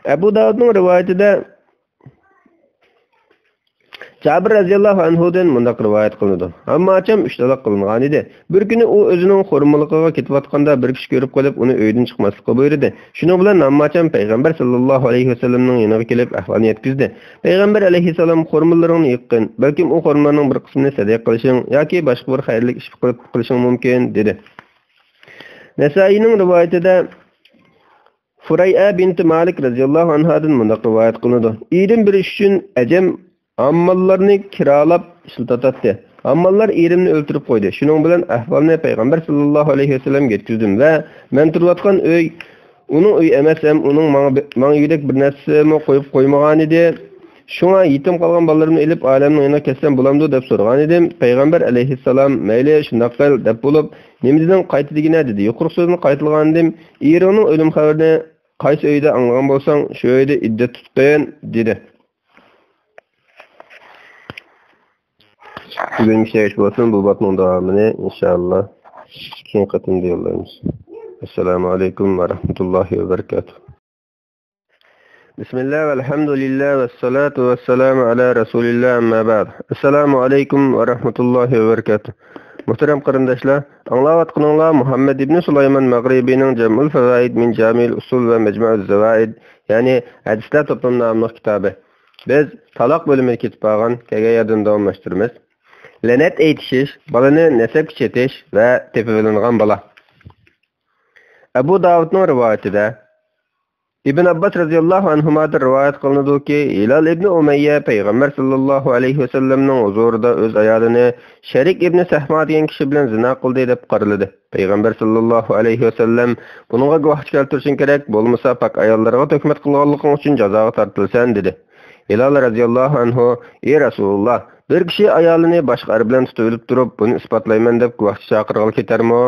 ئەبۇ داۋۇدنىڭ رىۋايىتىدە جابىر رەزىياللاھۇ ئەنھۇدىن مۇنداق رىۋايەت قىلىنىدۇ: ھامماچام ئۈچ تالاق قىلىنغانىدى. بىر كۈنى ئۇ ئۆزىنىڭ خورمىلىقىغا كېتىۋاتقاندا، بىر كىشى كۆرۈپ قېلىپ، ئۇنى ئۆيدىن چىقماسلىققا بۇيرۇدى. شۇنىڭ بىلەن ھامماچام پەيغەمبەر ساللاللاھۇ ئەلەيھى ۋەسەللەمنىڭ يېنىغا كېلىپ، ئەھۋالنى يەتكۈزدى. پەيغەمبەر ئەلەيھىسسالام: «خورمىلىرىڭنى يىغقىن، بەلكىم ئۇ خورمىلارنىڭ بىر قىسمىنى سەدىقە قىلىشىڭ ياكى باشقا بىر خەيرلىك ئىش قىلىپ قىلىشىڭ مۇمكىن» دېدى. نەسائىينىڭ رىۋايىتىدە فۇرەيئە بىنتى مالىك رەزىياللاھۇ ئەنھادىن مۇنداق رىۋايەت قىلىنىدۇ: ئېرىم بىر ئىش ئۈچۈن ئەجەم ھامماللارنى كىرالاپ ئىشلىتىۋاتاتتى. ھامماللار ئېرىمنى ئۆلتۈرۈپ قويدى. شۇنىڭ بىلەن ئەھۋالنى پەيغەمبەر ساللاللاھۇ ئەلەيھى ۋەسەللەمگە يەتكۈزدۈم ۋە مەن تۇرۇۋاتقان ئۆي ئۇنىڭ ئۆيى ئەمەس ھەم ئۇنىڭ ماڭا، ماڭا يېگۈدەك بىر نەرسىمۇ قويۇپ قويمىغانىدى. شۇڭا يېتىم قالغان بالىلىرىمنى ئېلىپ ئالەمنىڭ يېنىغا كەتسەم بولامدۇ دەپ سورىغانىدىم. پەيغەمبەر ئەلەيھىسسالام مەيلى، شۇنداق قىل دەپ بولۇپ، نېمە دېدىڭ، قايتا دېگىنە دېدى. يۇقىرىقى سۆزنى قايتىلىغانىدىم. ئېرىڭنىڭ ئۆلۈم خەۋىرىنى قايسى ئۆيدە ئاڭلىغان بولساڭ، شۇ ئۆيدە ئىددەت تۇتقىن دېدى. بۈگۈنگە شۇ بولسۇن، بۇ بابنىڭ داۋامىنى ئىنشائاللا كېيىن قېتىمدا يوللايمىز. ئەسسالامۇ ئەلەيكۇم ۋە رەھمەتۇللاھى ۋە بەرىكاتۇھ. بىسمىللا ۋەلھەمدۇلىللا ۋەسسالاتۇ ۋەسسالامۇ ئەلا رەسۇلىللا، ئەمما بەئد. ئەسسالامۇ ئەلەيكۇم ۋە رەھمەتۇللاھى ۋە بەرىكاتۇھ. مۇھتەرەم قېرىنداشلار، ئاڭلاۋاتقىنىڭلار مۇھەممەد ئىبنى سۇلايمان مەغرىبىنىڭ جەمئۇل فەۋائىد مىن جامىئىل ئۇسۇل ۋە مەجمەئۇز زەۋائىد، يەنى ھەدىسلەر توپلىمى ناملىق كىتابى. بىز تالاق بۆلۈمىگە كېتىپ بارغان، كەلگەن يەردىن داۋاملاشتۇرىمىز. لەنەت ئېيتىشىش، بالىنى نەسەبكە چېتىش ۋە تېپىۋېلىنغان بالا. ئەبۇ داۋۇدنىڭ رىۋايىتىدە، ئىبن ئابباس رەزىياللاھۇ ئەنھۇمادىن رىۋايەت قىلىنىدۇكى، ھىلال ئىبنى ئۇمەييە پەيغەمبەر ساللاللاھۇ ئەلەيھى ۋەسەللەمنىڭ ھۇزۇرىدا ئۆز ئايالىنى شەرىك ئىبنى سەھما دېگەن كىشى بىلەن زىنا قىلدى دەپ قارىلىدى. پەيغەمبەر ساللاللاھۇ ئەلەيھى ۋەسەللەم: «بۇنىڭغا گۇۋاھچى كەلتۈرۈشۈڭ كېرەك، بولمىسا پاك ئاياللارغا تۆھمەت قىلغانلىقىڭ ئۈچۈن جازاغا تارتىلىسەن» دېدى. ھىلال رەزىياللاھۇ ئەنھۇ: «ئى رەسۇلۇللا، بىر كىشى ئايالىنى باشقا ئەر بىلەن تۇتۇۋېلىپ تۇرۇپ، بۇنى ئىسپاتلايمەن دەپ گۇۋاھچى چاقىرغىلى كېتەرمۇ؟»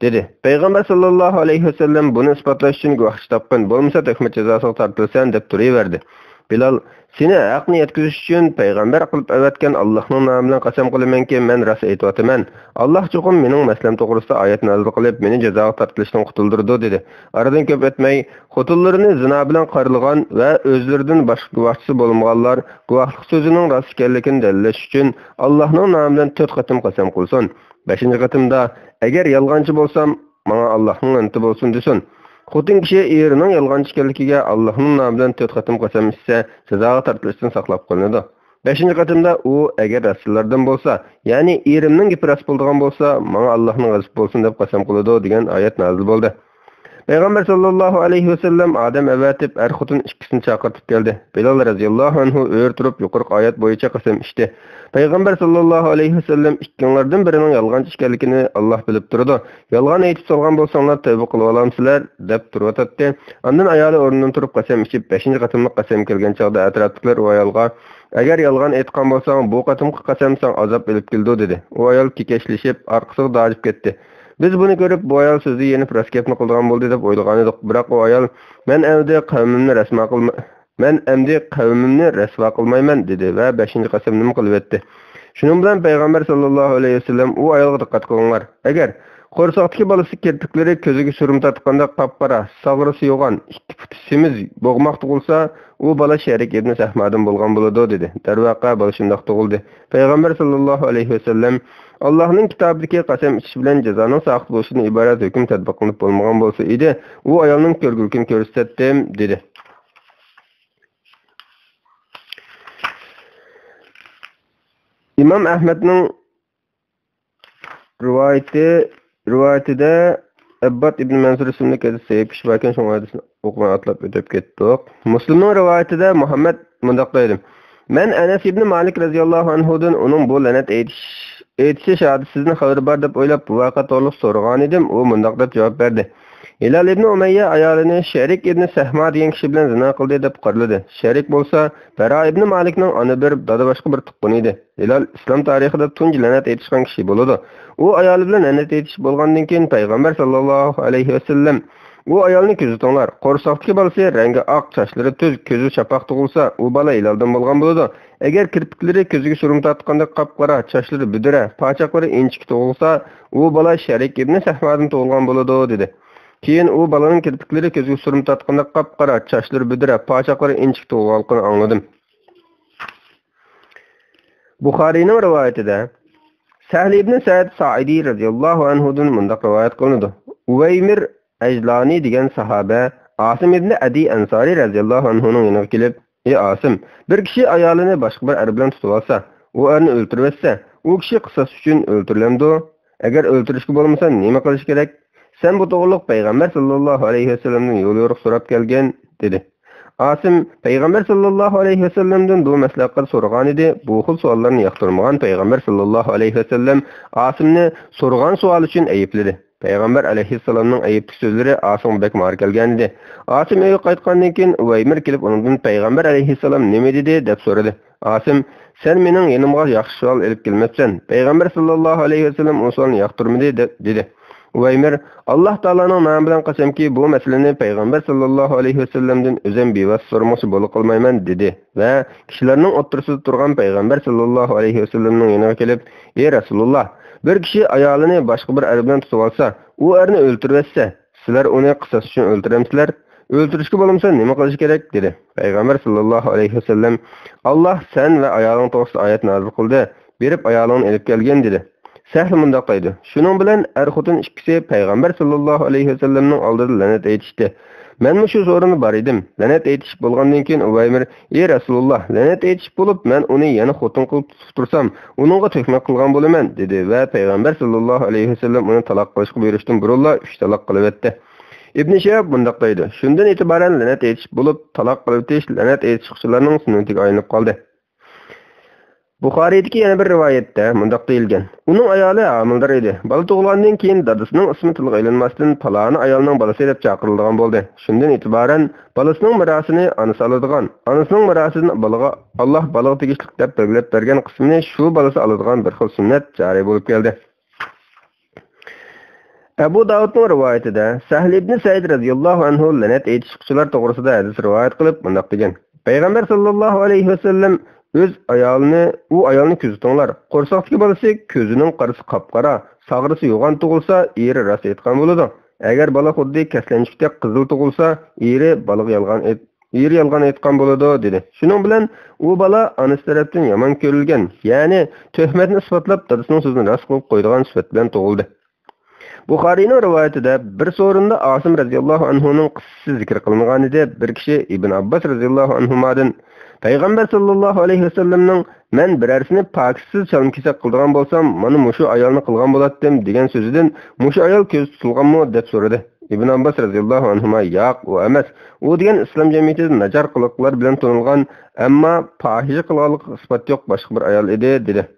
دېدى. پەيغەمبەر ساللاللاھۇ ئەلەيھى ۋەسەللەم: «بۇنى ئىسپاتلاش ئۈچۈن گۇۋاھچى تاپقىن، بولمىسا تۆھمەت جازاسىغا تارتىلىسەن» دەپ تۇرۇۋەردى. بىلال: «سېنى ھەقنى يەتكۈزۈش ئۈچۈن پەيغەمبەر قىلىپ ئەۋەتكەن ئاللاھنىڭ نامى بىلەن قەسەم قىلىمەنكى، مەن راست ئېيتىۋاتىمەن. ئاللاھ چوقۇم مېنىڭ مەسىلەم توغرىسىدا ئايەت نازىل قىلىپ، مېنى جازاغا تارتىلىشتىن قۇتۇلدۇرىدۇ» دېدى. ئارىدىن كۆپ ئۆتمەي، خوتۇنلىرىنى زىنا بىلەن قارىلىغان ۋە ئۆزلىرىدىن باشقا گۇۋاھچىسى بولمىغانلار گۇۋاھلىق سۆزىنىڭ راست ئىكەنلىكىنى دەلىللەش ئۈچۈن ئاللاھنىڭ نامى بىلەن تۆت قېتىم قەسەم قىلسۇن. بەشىنچى قېتىمدا، ئەگەر يالغانچى بولسام، ماڭا ئاللاھنىڭ لەنىتى بولسۇن دېسۇن. خوتۇن كىشى ئېرىنىڭ يالغانچى ئىكەنلىكىگە ئاللاھنىڭ نامى بىلەن تۆت قېتىم قەسەم ئىچسە، جازاغا تارتىلىشتىن ساقلاپ قېلىنىدۇ. بەشىنچى قېتىمدا ئۇ ئەگەر راستچىللاردىن بولسا، يەنى ئېرىمنىڭ گېپى راست بولىدىغان بولسا، ماڭا ئاللاھنىڭ غەزىپى بولسۇن دەپ قەسەم قىلىدۇ، دېگەن ئايەت نازىل بولدى. پەيغەمبەر ساللاللاھۇ ئەلەيھى ۋەسەللەم ئادەم ئەۋەتىپ، ئەر-خوتۇن ئىككىسىنى چاقىرتىپ كەلدى. بىلال رەزىياللاھۇ ئەنھۇ ئۆرە تۇرۇپ، يۇقىرىقى ئايەت بويىچە قەسەم ئىچتى. پەيغەمبەر ساللاللاھۇ ئەلەيھى ۋەسەللەم: «ئىككىڭلاردىن بىرىنىڭ يالغانچى ئىكەنلىكىنى ئاللاھ بىلىپ تۇرىدۇ. يالغان ئېيتىپ سالغان بولساڭلار، تەۋبە قىلىۋالامسىلەر؟» دەپ تۇرۇۋاتاتتى. ئاندىن ئايالى ئورنىدىن تۇرۇپ، قەسەم ئىچىپ، بەشىنچى قېتىملىق قەسەم كەلگەن چاغدا، ئەتراپتىكىلەر ئۇ ئايالغا: «ئەگەر يالغان ئېيتقان بولساڭ، بۇ قېتىمقى قەسەم ساڭا ئازاب ئېلىپ كېلىدۇ» دېدى. ئۇ ئايال كېكەچلىشىپ، ئارقىسىغا داجىپ كەتتى. بىز بۇنى كۆرۈپ، بۇ ئايال سۆزدە يېنىپ راست گەپنى قىلىدىغان بولدى دەپ ئويلىغانىدۇق. بىراق ئۇ ئايال: «مەن ئەمدى قەۋمىمنى رەسۋا قىلما-، مەن ئەمدى قەۋمىمنى رەسۋا قىلمايمەن» دېدى ۋە بەشىنچى قەسەمنىمۇ قىلىۋەتتى. شۇنىڭ بىلەن پەيغەمبەر ساللاللاھۇ ئەلەيھى ۋەسەللەم ئۇ ئايالغا دىققەت قىلىڭلار. ئەگەر قورساقتىكى بالىسى كىرپىكلىرى كۆزىگە سۈرمە تارتقاندەك قاپقارا، ساغرىسى يوغان، ئىككى پۇتى سېمىز بوغماق تۇغۇلسا، ئۇ بالا شەرىك ئىبنى سەھمادىن بولغان بولىدۇ، دېدى. دەرۋەقە، بالا شۇنداق تۇغۇلدى. پەيغەمبەر ساللاللاھۇ ئەلەيھى ۋەسەللەم: «ئاللاھنىڭ كىتابىدىكى قەسەم ئىچىش بىلەن جازانىڭ ساقىت بولۇشىدىن ئىبارەت ھۆكۈم تەتبىقلىنىپ بولمىغان بولسا ئىدى، ئۇ ئايالنىڭ كۆرگۈلۈكىنى كۆرسىتەتتىم» دېدى. ئىمام ئەھمەدنىڭ رىۋايىتى، رىۋايىتىدە، ئەبباد ئىبن مەنسۇر ئىسىملىك ھەدىس زەئىپ كىشى باركەن، شۇڭا ھەدىسنى ئوقۇماي ئاتلاپ ئۆتۈپ كەتتۇق. مۇسلىمنىڭ رىۋايىتىدە مۇھەممەد مۇنداق دەيدۇ: مەن ئەنەس ئىبن مالىك رەزىياللاھۇ ئەنھۇدىن ئۇنىڭ بۇ لەنەت ئېيتىش، ئېيتىشى شاھادەتسىزدىن خەۋىرى بار دەپ ئويلاپ، بۇ ۋەقە توغرىلىق سورىغانىدىم. ئۇ مۇنداق دەپ جاۋاب بەردى: ھىلال ئىبن ئۇمەييە ئايالىنى شەرىك ئىبن سەھما دېگەن كىشى بىلەن زىنا قىلدى دەپ قارىلىدى. شەرىك بولسا بەرا ئىبن مالىكنىڭ ئانا بىر، دادا باشقا بىر تۇغقىنى ئىدى. ھىلال ئىسلام تارىخىدا تۇنجى لەنەت ئېيتىشقان كىشى بولىدۇ. ئۇ ئايالى بىلەن لەنەت ئېيتىشىپ بولغاندىن كېيىن پەيغەمبەر ساللاللاھۇ ئەلەيھى ۋەسەللەم: ئۇ ئايالنى كۆزىتىڭلار، قورساقتىكى بالىسى رەڭگى ئاق، چاچلىرى تۈز، كۆزى چاپاق تۇغۇلسا، ئۇ بالا ھىلالدىن بولغان بولىدۇ. ئەگەر كىرپىكلىرى كۆزىگە سۇرما تارتقاندەك قاپقارا، چاچلىرى بۈدرە، پاچاقلىرى ئىنچىكە تۇغۇلسا، ئۇ بالا شەرىك ئىبنى سەھمادىن تۇغۇلغان بولىدۇ، دېدى. كېيىن ئۇ بالىنىڭ كىرپىكلىرى كۆزىگە سۇرما تارتقاندەك قاپقارا، چاچلىرى بۈدرە، پاچاقلىرى ئىنچىكە تۇغۇلغانلىقىنى ئاڭلىدىم. بۇخارىينىڭ رىۋايىتىدە سەھل ئىبنى سەئىد سائىدى رەزىياللاھۇ ئەنھۇدىن مۇنداق رىۋايەت قىلىنىدۇ: ئۇۋەيمىر ئەجلانى دېگەن ساھابە ئاسىم ئىبنى ئەدى ئەنسارى رەزىياللاھۇ ئەنھۇنىڭ يېنىغا كېلىپ: ئى ئاسىم، بىر كىشى ئايالىنى باشقا بىر ئەر بىلەن تۇتۇۋالسا، ئۇ ئەرنى ئۆلتۈرۈۋەتسە، ئۇ كىشى قىساس ئۈچۈن ئۆلتۈرۈلەمدۇ؟ ئەگەر ئۆلتۈرۈشكە بولمىسا، نېمە قىلىش كېرەك؟ سەن بۇ توغرىلىق پەيغەمبەر ساللاللاھۇ ئەلەيھى ۋەسەللەمدىن يول يورۇق سوراپ كەلگىن، دېدى. ئاسىم پەيغەمبەر ساللاللاھۇ ئەلەيھى ۋەسەللەمدىن بۇ مەسىلە ھەققىدە سورىغانىدى. بۇ خىل سوئاللارنى ياقتۇرمىغان پەيغەمبەر ساللاللاھۇ ئەلەيھى ۋەسەللەم ئاسىمنى سورىغان سوئالى ئۈچۈن ئەيىبلىدى. پەيغەمبەر ئەلەيھىسسالامنىڭ ئەيىبلىك سۆزلىرى ئاسىمغا بەك مارا كەلگەنىدى. ئاسىم ئۆيگە قايتقاندىن كېيىن ئۇۋەيمىر كېلىپ ئۇنىڭدىن پەيغەمبەر ئەلەيھىسسالام نېمە دېدى دەپ سورىدى. ئاسىم، سەن مېنىڭ يېنىمغا ياخشى سوئال ئېلىپ كەلمەپسەن. پەيغەمبەر ساللاللاھۇ ئەلەيھى ۋەسەللەم ئۇ سوئالنى ياقتۇرمىدى، دە-، دېدى. ئۇۋەيمىر، ئاللاھ تائالانىڭ نامى بىلەن قەسەمكى، بۇ مەسىلىنى پەيغەمبەر ساللاللاھۇ ئەلەيھى ۋەسەللەمدىن ئۆزۈم بىۋاسىتە سورىمىغۇچە بولا قالمايمەن، دېدى ۋە كىشىلەرنىڭ ئوتتۇرىسىدا تۇرغان پەيغەمبەر ساللاللاھۇ ئەلەيھى ۋەسەللەمنىڭ يېنىغا كېلىپ، ئى رەسۇلۇللاھ، بىر كىشى ئايالىنى باشقا بىر ئەر بىلەن تۇتۇۋالسا، ئۇ ئەرنى ئۆلتۈرۈۋەتسە، سىلەر ئۇنى قىساس ئۈچۈن ئۆلتۈرەمسىلەر؟ ئۆلتۈرۈشكە بولمىسا نېمە قىلىش كېرەك؟ دېدى. پەيغەمبەر ساللاللاھۇ ئەلەيھى ۋەسەللەم، ئاللاھ سەن ۋە ئايالىڭ توغرىسىدا ئايەت نازىل قىلدى، بېرىپ ئايالىڭنى ئېلىپ كەلگىن، دېدى. سەھل مۇنداق دەيدۇ، شۇنىڭ بىلەن ئەر-خوتۇن ئىككىسى پەيغەمبەر ساللاللاھۇ ئەلەيھى ۋەسەللەمنىڭ ئالدىدا لەنەت ئېيتىشتى. مەنمۇ شۇ سورۇندا بار ئىدىم. لەنەت ئېيتىشىپ بولغاندىن كېيىن ئۇۋەيمىر، ئى رەسۇلۇللاھ، لەنەت ئېيتىشىپ بولۇپ، مەن ئۇنى يەنە خوتۇن قىلىپ تۇتۇپ تۇرسام، ئۇنىڭغا تۆھمەت قىلغان بولىمەن، دېدى ۋە پەيغەمبەر ساللاللاھۇ ئەلەيھى ۋەسەللەم ئۇنى تالاق قىلىشقا بۇيرۇشتىن بۇرۇنلا ئۈچ تالاق قىلىۋەتتى. ئىبنى شىھاب مۇنداق دەيدۇ، شۇندىن ئېتىبارەن لەنەت ئېيتىشىپ بولۇپ، تالاق قىلىۋېتىش لەنەت ئېيتىشقۇچىلارنىڭ سۈننىتىگە ئايلىنىپ قالدى. بۇخارىيدىكى يەنە بىر رىۋايەتتە مۇنداق دېيىلگەن، ئۇنىڭ ئايالى ھامىلىدار ئىدى. بالا تۇغۇلغاندىن كېيىن دادىسىنىڭ ئىسمى تىلغا ئېلىنماستىن، پالانى ئايالنىڭ بالىسى دەپ چاقىرىلىدىغان بولدى. شۇندىن ئېتىبارەن بالىسىنىڭ مىراسىنى ئانىسى ئالىدىغان، ئانىسىنىڭ مىراسىدىن بالىغا، ئاللاھ بالىغا تېگىشلىك دەپ بەلگىلەپ بەرگەن قىسمىنى شۇ بالىسى ئالىدىغان بىر خىل سۈننەت جارى بولۇپ كەلدى. ئەبۇ داۋۇدنىڭ رىۋايىتىدە سەھل ئىبنى سەئىد رەزىياللاھۇ ئەنھۇ لەنەت ئېيتىشقۇچىلار توغرىسىدا ھەدىس رىۋايەت قىلىپ مۇنداق دېگەن، پەيغەمبەر ساللاللاھۇ ئەلەيھى ۋەسەللەم ئۆز ئايالىنى، ئۇ ئايالنى كۆزىتىڭلار، قورساقتىكى بالىسى كۆزىنىڭ قارىسى قاپقارا، ساغرىسى يوغان تۇغۇلسا، ئېرى راست ئېيتقان بولىدۇ. ئەگەر بالا خۇددى كەسلەنچۈكتەك قىزىل تۇغۇلسا، ئېرى بالىغا يالغان ئېيت-، ئېرى يالغان ئېيتقان بولىدۇ، دېدى. شۇنىڭ بىلەن ئۇ بالا ئانىسى تەرەپتىن يامان كۆرۈلگەن، يەنى تۆھمەتنى ئىسپاتلاپ، دادىسىنىڭ سۆزىنى راست قىلىپ قويىدىغان سۈپەت بىلەن تۇغۇلدى. بۇخارىينىڭ رىۋايىتىدە بىر سورۇندا ئاسىم رەزىياللاھۇ ئەنھۇنىڭ قىسسىسى زىكىر قىلىنغانىدى. بىر كىشى ئىبن ئابباس رەزىياللاھۇ ئەنھۇمادىن پەيغەمبەر ساللاللاھۇ ئەلەيھى ۋەسەللەمنىڭ مەن بىرەرسىنى پاكىتسىز چالما-كېسەك قىلىدىغان بولسام، مانا مۇشۇ ئايالنى قىلغان بولاتتىم دېگەن سۆزىدىن مۇشۇ ئايال كۆزى تۇتۇلغانمۇ دەپ سورىدى. ئىبن ئابباس رەزىياللاھۇ ئەنھۇما ياق، ئۇ ئەمەس. ئۇ دېگەن ئىسلام جەمئىيىتىدە ناچار قىلىقلار بىلەن تونۇلغان، ئەمما پاھىشە قىلغانلىقىغا ئىسپات يوق باشقا بىر ئايال ئىدى، دېدى.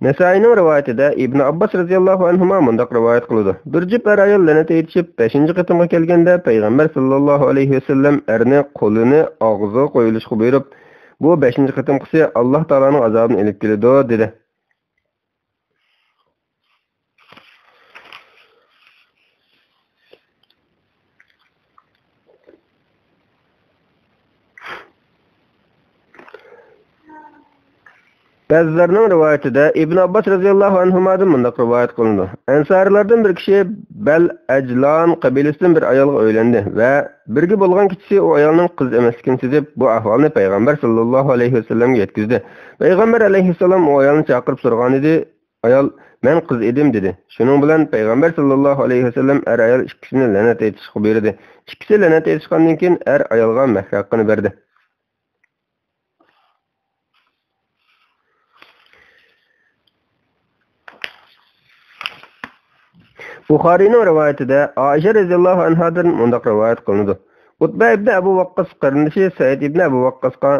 نەسائىينىڭ رىۋايىتىدە ئىبن ئابباس رەزىياللاھۇ ئەنھۇما مۇنداق رىۋايەت قىلىدۇ، بىر جۈپ ئەر-ئايال لەنەت ئېيتىشىپ، بەشىنچى قېتىمغا كەلگەندە پەيغەمبەر ساللاللاھۇ ئەلەيھى ۋەسەللەم ئەرنى قولىنى ئاغزىغا قويۇۋېلىشقا بۇيرۇپ، بۇ بەشىنچى قېتىمقىسى ئاللاھ تائالانىڭ ئازابىنى ئېلىپ كېلىدۇ، دېدى. بەزىلەرنىڭ رىۋايىتىدە ئىبن ئابباس رەزىياللاھۇ ئەنھۇمادىن مۇنداق رىۋايەت قىلىنىدۇ، ئەنسارىيلاردىن بىر كىشى بەل ئەجلان قەبىلىسىدىن بىر ئايالغا ئۆيلەندى ۋە بىرگە بولغان كېچىسى ئۇ ئايالنىڭ قىز ئەمەسلىكىنى سېزىپ، بۇ ئەھۋالنى پەيغەمبەر ساللاللاھۇ ئەلەيھى ۋەسەللەمگە يەتكۈزدى. پەيغەمبەر ئەلەيھىسسالام ئۇ ئايالنى چاقىرىپ سورىغانىدى، ئايال، مەن قىز ئىدىم، دېدى. شۇنىڭ بىلەن پەيغەمبەر ساللاللاھۇ ئەلەيھى ۋەسەللەم ئەر-ئايال ئىككىسىنى لەنەت ئېيتىشقا بۇيرۇدى. ئىككىسى لەنەت ئېيتىشقاندىن كېيىن ئەر ئايالغا مەھرى ھەققىنى بەردى. بۇخارىينىڭ رىۋايىتىدە ئائىشە رەزىياللاھۇ ئەنھادىن مۇنداق رىۋايەت قىلىنىدۇ. ئۇتبە ئىبنى ئەبۇ ۋەققاس قېرىندىشى سەئىد ئىبنى ئەبۇ ۋەققاسقا،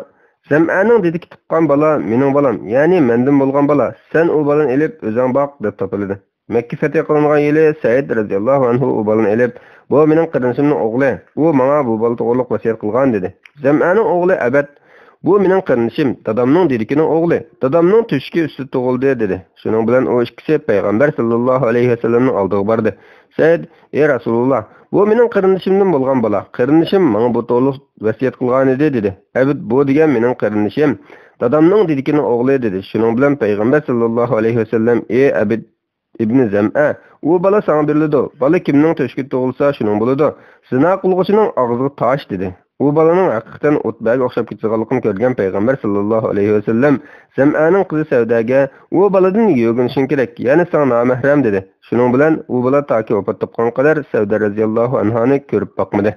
زەمئەنىڭ دېدىكى تۇغقان بالا مېنىڭ بالام، يەنى مەندىن بولغان بالا، سەن ئۇ بالىنى ئېلىپ ئۆزۈڭ باق، دەپ تاپىلىدۇ. مەككە فەتھى قىلىنغان يىلى سەئىد رەزىياللاھۇ ئەنھۇ ئۇ بالىنى ئېلىپ، بۇ مېنىڭ قېرىندىشىمنىڭ ئوغلى، ئۇ ماڭا بۇ بالا توغرىلىق ۋەسىيەت قىلغان، دېدى. زەمئەنىڭ ئوغلى ئەبەد، بۇ مېنىڭ قېرىندىشىم، دادامنىڭ دېدىكىنىڭ ئوغلى، دادامنىڭ تۆشۈكى ئۈستىدە تۇغۇلدى، دېدى. شۇنىڭ بىلەن ئۇ ئىككىسى پەيغەمبەر ساللاللاھۇ ئەلەيھى ۋەسەللەمنىڭ ئالدىغا باردى. سەئىد، ئى رەسۇلۇللا، بۇ مېنىڭ قېرىندىشىمدىن بولغان بالا، قېرىندىشىم ماڭا بۇ توغرىلىق ۋەسىيەت قىلغانىدى، دېدى. ئەبەد، بۇ دېگەن مېنىڭ قېرىندىشىم، دادامنىڭ دېدىكىنىڭ ئوغلى، دېدى. شۇنىڭ بىلەن پەيغەمبەر ساللاللاھۇ ئەلەيھى ۋەسەللەم، ئى ئەبىد ئىبنى زەمئە، ئۇ بالا ساڭا بېرىلىدۇ. بالا كىمنىڭ تۆشۈكىدە تۇغۇلسا، شۇنىڭ بولىدۇ. زىنا قىلغۇچىنىڭ ئاغزىغا تاش، دېدى. ئۇ بالىنىڭ ھەقىقەتەن ئۇتبەگە ئوخشاپ كېتىدىغانلىقىنى كۆرگەن پەيغەمبەر ساللاللاھۇ ئەلەيھى ۋەسەللەم زەمئەنىڭ قىزى سەۋدەگە، ئۇ بالىدىن يۆگىنىشىڭ كېرەك، يەنى ساڭا نامەھرەم، دېدى. شۇنىڭ بىلەن ئۇ بالا تاكى ۋاپات تاپقان قەدەر سەۋدە رەزىياللاھۇ ئەنھانى كۆرۈپ باقمىدى.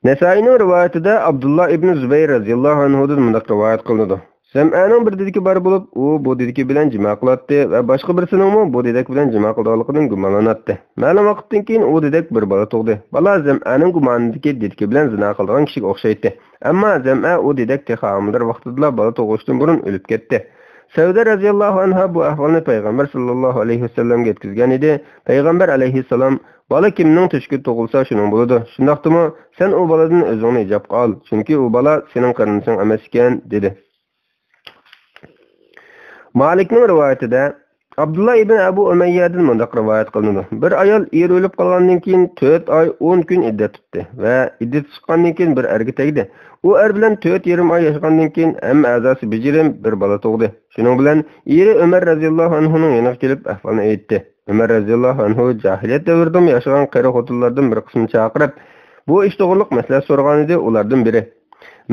نەسائىينىڭ رىۋايىتىدە ئابدۇللا ئىبنى زۇبەير رەزىياللاھۇ ئەنھۇدىن مۇنداق رىۋايەت قىلىنىدۇ. زەمئەنىڭ بىر دېدىكى بار بولۇپ، ئۇ بۇ دېدىكى بىلەن جىما قىلاتتى ۋە باشقا بىرسىنىڭمۇ بۇ دېدەك بىلەن جىما قىلىدىغانلىقىدىن گۇمانلىناتتى. مەلۇم ۋاقىتتىن كېيىن ئۇ دېدەك بىر بالا تۇغدى. بالا زەمئەنىڭ گۇمانىدىكى دېدىكى بىلەن زىنا قىلىدىغان كىشىگە ئوخشايتتى. ئەمما زەمئە ئۇ دېدەك تېخى ھامىلىدار ۋاقتىدىلا بالا تۇغۇشتىن بۇرۇن ئۆلۈپ كەتتى. سەۋدە رەزىياللاھۇ ئەنھا بۇ ئەھۋالنى پەيغەمبەر ساللاللاھۇ ئەلەيھى ۋەسەللەمگە يەتكۈزگەن ئىدى. پەيغەمبەر ئەلەيھىسسالام، بالا كىمنىڭ تۆشۈكىدە تۇغۇلسا، شۇنىڭ بولىدۇ. شۇنداقتىمۇ سەن ئۇ بالىدىن ئۆزۈڭنى ھىجابقا ئال، چۈنكى ئۇ بالا سېنىڭ قېرىندىشىڭ ئەمەس ئىكەن، دېدى. مالىكنىڭ رىۋايىتىدە ئابدۇللا ئىبن ئەبۇ ئۇمەييەدىن مۇنداق رىۋايەت قىلىنىدۇ. بىر ئايال ئېرى ئۆلۈپ قالغاندىن كېيىن تۆت ئاي، ئون كۈن ئىددەت تۇتتى ۋە ئىددىتى چىققاندىن كېيىن بىر ئەرگە تەگدى. ئۇ ئەر بىلەن تۆت يېرىم ئاي ياشىغاندىن كېيىن ھەممە ئەزاسى بېجىرىم بىر بالا تۇغدى. شۇنىڭ بىلەن ئېرى ئۆمەر رەزىياللاھۇ ئەنھۇنىڭ يېنىغا كېلىپ ئەھۋالنى ئېيتتى. ئۆمەر رەزىياللاھۇ ئەنھۇ جاھىلىيەت دەۋرىدىمۇ ياشىغان قېرى خوتۇنلاردىن بىر قىسمىنى چاقىرىپ، بۇ ئىش توغرىلىق مەسلىھەت سورىغانىدى. ئۇلاردىن بىرى،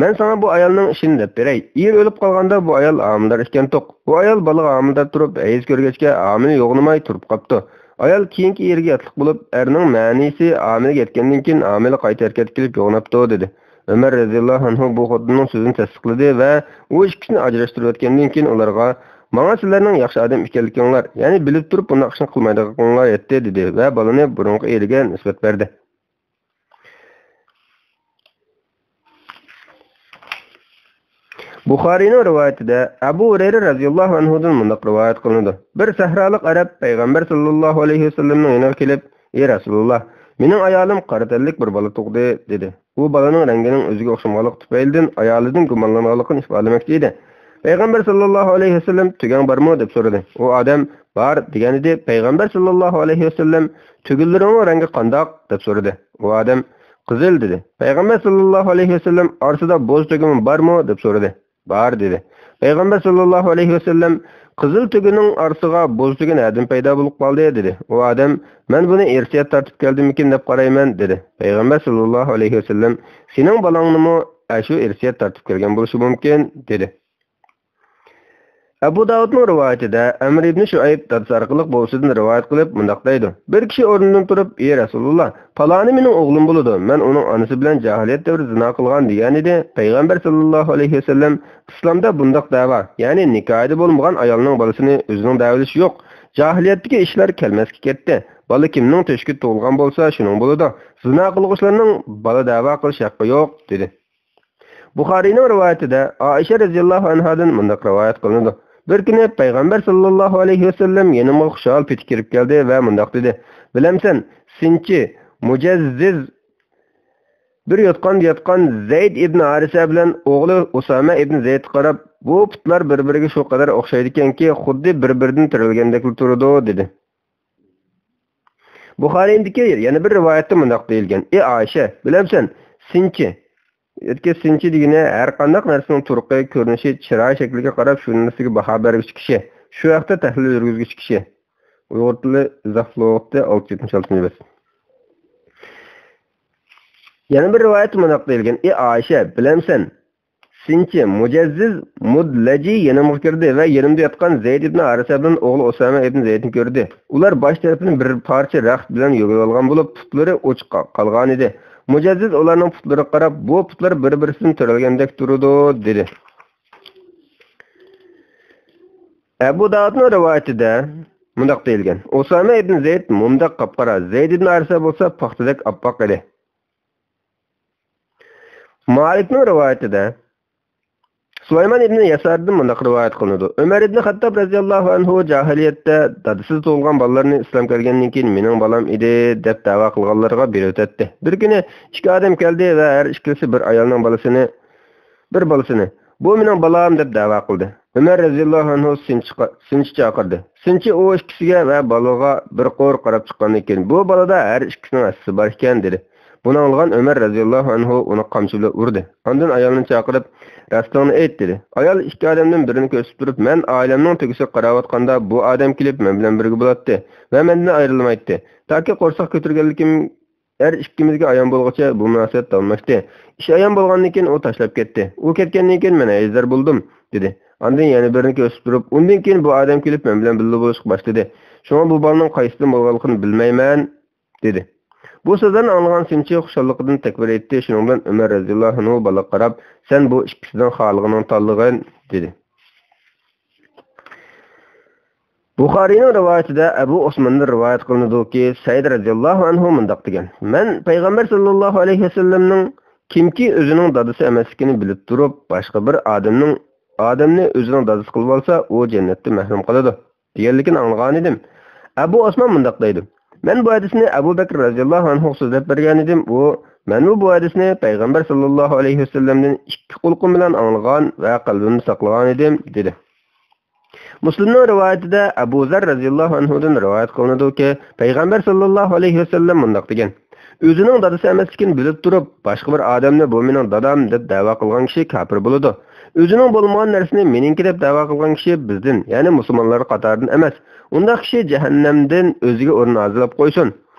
مەن ساڭا بۇ ئايالنىڭ ئىشىنى دەپ بېرەي. ئېرى ئۆلۈپ قالغاندا بۇ ئايال ھامىلىدار ئىكەنتۇق. بۇ ئايال بالىغا ھامىلىدار تۇرۇپ، ھەيز كۆرگەچكە ھامىلە يوغىنىماي تۇرۇپ قاپتۇ. ئايال كېيىنكى ئېرىگە ئاتلىق بولۇپ، ئەرنىڭ مەنىسى ھامىلىگە يەتكەندىن كېيىن ھامىلە قايتا ھەرىكەتكە كېلىپ يوغىناپتۇ، دېدى. ئۆمەر رەزىياللاھۇ ئەنھۇ بۇ خوتۇننىڭ سۆزىنى تەستىقلىدى ۋە ئۇ ئىككىسىنى ئاجراشتۇرۇۋەتكەندىن كېيىن ئۇلارغا، ماڭا سىلەرنىڭ ياخشى ئادەم ئىكەنلىكىڭلار، يەنى بىلىپ تۇرۇپ بۇنداق ئىشنى قىلمايدىغانلىقىڭلار يەتتى، دېدى ۋە بالىنى بۇرۇنقى ئېرىگە نىسبەت بەردى. بۇخارىينىڭ رىۋايىتىدە ئەبۇ ھۇرەيرە رەزىياللاھۇ ئەنھۇدىن مۇنداق رىۋايەت قىلىنىدۇ. بىر سەھرالىق ئەرەب پەيغەمبەر ساللاللاھۇ ئەلەيھى ۋەسەللەمنىڭ يېنىغا كېلىپ، ئى رەسۇلۇللا، مېنىڭ ئايالىم قارا تەنلىك بىر بالا تۇغدى، دېدى. ئۇ بالىنىڭ رەڭگىنىڭ ئۆزىگە ئوخشىمىغانلىقى تۈپەيلىدىن ئايالىدىن گۇمانلانغانلىقىنى ئىپادىلىمەكچى ئىدى. پەيغەمبەر ساللاللاھۇ ئەلەيھى ۋەسەللەم، تۆگەڭ بارمۇ؟ دەپ سورىدى. ئۇ ئادەم، بار، دېگەنىدى. پەيغەمبەر ساللاللاھۇ ئەلەيھى ۋەسەللەم، تۆگىلىرىڭنىڭ رەڭگى قانداق؟ دەپ سورىدى. ئۇ ئادەم، قىزىل، دېدى. پەيغەمبەر ساللاللاھۇ ئەلەيھى ۋەسەللەم، ئارىسىدا بوز تۆگىمۇ بارمۇ؟ دەپ سورىدى. بار، دېدى. پەيغەمبەر ساللاللاھۇ ئەلەيھى ۋەسەللەم، قىزىل تۆگىنىڭ ئارىسىغا بوز تۆگە نەدىن پەيدا بولۇپ قالدى؟ دېدى. ئۇ ئادەم، مەن بۇنى ئىرسىيەت تارتىپ كەلدىممىكىن دەپ قارايمەن، دېدى. پەيغەمبەر ساللاللاھۇ ئەلەيھى ۋەسەللەم، سېنىڭ بالاڭنىمۇ ئەشۇ ئىرسىيەت تارتىپ كەلگەن بولۇشى مۇمكىن، دېدى. ئەبۇ داۋۇدنىڭ رىۋايىتىدە ئەمر ئىبنى شۇئەيب دادىسى ئارقىلىق بوۋىسىدىن رىۋايەت قىلىپ مۇنداق دەيدۇ: بىر كىشى ئورنىدىن تۇرۇپ، ئى رەسۇلۇللا، پالانى مېنىڭ ئوغلۇم بولىدۇ، مەن ئۇنىڭ ئانىسى بىلەن جاھىلىيەت دەۋرىدە زىنا قىلغان، دېگەنىدى. پەيغەمبەر ساللاللاھۇ ئەلەيھى ۋەسەللەم، ئىسلامدا بۇنداق دەۋا، يەنى نىكاھىدا بولمىغان ئايالنىڭ بالىسىنى ئۆزىنىڭ دەۋېلىشى يوق. جاھىلىيەتتىكى ئىشلار كەلمەسكە كەتتى. بالا كىمنىڭ تۆشۈكىدە تۇغۇلغان بولسا، شۇنىڭ بولىدۇ. زىنا قىلغۇچىلارنىڭ بالا دەۋا قىلىش ھەققى يوق، دېدى. بۇخارىينىڭ رىۋايىتىدە ئائىشە رەزىياللاھۇ ئەنھادىن مۇنداق رىۋايەت قىلىنىدۇ: بىر كۈنى پەيغەمبەر ساللاللاھۇ ئەلەيھى ۋەسەللەم يېنىمغا خۇشال پېتى كىرىپ كەلدى ۋە مۇنداق دېدى: بىلەمسەن، سىنچى مۇجەززىز بىر يوتقاندا ياتقان زەيد ئىبن ھارىسە بىلەن ئوغلى ئۇسامە ئىبن زەيدقا قاراپ، بۇ پۇتلار بىر-بىرىگە شۇ قەدەر ئوخشايدىكەنكى، خۇددى بىر-بىرىدىن تۆرەلگەندەكلا تۇرىدۇ، دېدى. بۇخارىيدىكى يەنە بىر رىۋايەتتە مۇنداق دېيىلگەن: ئى ئائىشە، بىلەمسەن، سىنچى، ياكى سىنچى دېگىنى ھەر قانداق نەرسىنىڭ تۇرقى، كۆرۈنۈشى، چىرايى شەكلىگە قاراپ شۇ نەرسىگە باھا بەرگۈچى كىشى، شۇ ھەقتە تەھلىل يۈرگۈزگۈچى كىشى. ئۇيغۇر تىلى ئىزاھ لۇغىتى، ئالتە يۈز يەتمىش ئالتىنچى بەت. يەنە بىر رىۋايەتتە مۇنداق دېيىلگەن: ئى ئائىشە، بىلەمسەن، سىنچى مۇجەززىز مۇدلەجى يېنىمغا كىردى ۋە يېنىمدا ياتقان زەيد ئىبن ھارىسە بىلەن ئوغلى ئۇسامە ئىبن زەيدنى كۆردى. ئۇلار باش تەرىپىنى بىر پارچە رەخت بىلەن يۆگىۋالغان بولۇپ، پۇتلىرى ئوچۇق قا-، قالغانىدى. مۇجەززىز ئۇلارنىڭ پۇتلىرىغا قاراپ، بۇ پۇتلار بىر-بىرسىدىن تۆرەلگەندەك تۇرىدۇ، دېدى. ئەبۇ داۋۇدنىڭ رىۋايىتىدە مۇنداق دېيىلگەن: ئۇسامە ئىبن زەيد مۇنداق قاپقارا، زەيد ئىبن ھارىسە بولسا پاختىدەك ئاپئاق ئىدى. مالىكنىڭ رىۋايىتىدە، سۇلايمان ئىبن يەساردىن مۇنداق رىۋايەت قىلىنىدۇ: ئۆمەر ئىبن خەتتاب رەزىياللاھۇ ئەنھۇ جاھىلىيەتتە دادىسىز تۇغۇلغان بالىلىرىنى ئىسلام كەلگەندىن كېيىن مېنىڭ بالام ئىدى دەپ دەۋا قىلغانلارغا بېرىۋېتەتتى. بىر كۈنى ئىككى ئادەم كەلدى ۋە ھەر ئىككىلىسى بىر ئايالنىڭ بالىسىنى، بىر بالىسىنى، «بۇ مېنىڭ بالام» دەپ دەۋا قىلدى. ئۆمەر رەزىياللاھۇ ئەنھۇ سىنچى، سىنچى چاقىردى. سىنچى ئۇ ئىككىسىگە ۋە بالىغا بىر قۇر قاراپ چىققاندىن كېيىن، «بۇ بالىدا ھەر ئىككىسىنىڭ ھەسسىسى بار ئىكەن» دېدى. بۇنى ئاڭلىغان ئۆمەر رەزىياللاھۇ ئەنھۇ ئۇنى قامچا بىلەن ئۇردى. ئاندىن ئايالنى چاقىرىپ، «راستىڭنى ئېيت» دېدى. ئايال ئىككى ئادەمدىن بىرىنى كۆرسىتىپ تۇرۇپ، «مەن ئائىلەمنىڭ تۆگىسىگە قاراۋاتقاندا بۇ ئادەم كېلىپ مەن بىلەن بىرگە بولاتتى ۋە مەندىن ئايرىلمايتتى. تاكى قورساق كۆتۈرگەنلىكىم ھەر ئىككىمىزگە ئايان بولغۇچە بۇ مۇناسىۋەت داۋاملاشتى. ئىش ئايان بولغاندىن كېيىن ئۇ تاشلاپ كەتتى. ئۇ كەتكەندىن كېيىن مەن ھەيزلەر بولدۇم» دېدى. ئاندىن يەنە بىرىنى كۆرسىتىپ تۇرۇپ، «ئۇندىن كېيىن بۇ ئادەم كېلىپ مەن بىلەن بىللە بولۇشقا باشلىدى. شۇڭا بۇ بالىنىڭ قايسىدىن بولغانلىقىنى بىلمەيمەن» دېدى. بۇ سۆزلەرنى ئاڭلىغان سىنچى خۇشاللىقىدىن تەكبىر ئېيتتى. شۇنىڭ بىلەن ئۆمەر رەزىياللاھۇ ئەنھۇ بالىغا قاراپ، «سەن بۇ ئىككىسىنىڭ خالىغىنىڭ تاللىغىن» دېدى. بۇخارىينىڭ رىۋايىتىدە ئەبۇ ئوسماندىن رىۋايەت قىلىنىدۇكى، سەئىد رەزىياللاھۇ ئەنھۇ مۇنداق دېگەن: مەن پەيغەمبەر ساللاللاھۇ ئەلەيھى ۋەسەللەمنىڭ «كىمكى ئۆزىنىڭ دادىسى ئەمەسلىكىنى بىلىپ تۇرۇپ، باشقا بىر ئادەمنىڭ، ئادەمنى ئۆزىنىڭ دادىسى قىلىۋالسا، ئۇ جەننەتتىن مەھرۇم قالىدۇ» دېگەنلىكىنى ئاڭلىغانىدىم. ئەبۇ ئوسمان مۇنداق دەيدۇ: مەن بۇ ھەدىسنى ئەبۇ بەكرى رەزىياللاھۇ ئەنھۇغا سۆزلەپ بەرگەنىدىم. ئۇ، مەنمۇ بۇ ھەدىسنى پەيغەمبەر ساللاللاھۇ ئەلەيھى ۋەسەللەمدىن ئىككى قۇلىقىم بىلەن ئاڭلىغان ۋە قەلبىمدە ساقلىغانىدىم، دېدى. مۇسلىمنىڭ رىۋايىتىدە ئەبۇ زەر رەزىياللاھۇ ئەنھۇدىن رىۋايەت قىلىنىدۇكى، پەيغەمبەر ساللاللاھۇ ئەلەيھى ۋەسەللەم مۇنداق دېگەن: ئۆزىنىڭ دادىسى ئەمەسلىكىنى بىلىپ تۇرۇپ، باشقا بىر ئادەمنى «بۇ مېنىڭ دادام» دەپ دەۋا قىلغان كىشى كاپىر بولىدۇ. ئۆزىنىڭ بولمىغان نەرسىنى مېنىڭكى دەپ دەۋا قىلغان كىشى بىزدىن، يەنى مۇسۇلمانلار قاتارىدىن ئەمەس. ئۇنداق كىشى جەھەننەمدىن ئۆزىگە ئورۇن ھازىرلاپ قويسۇن.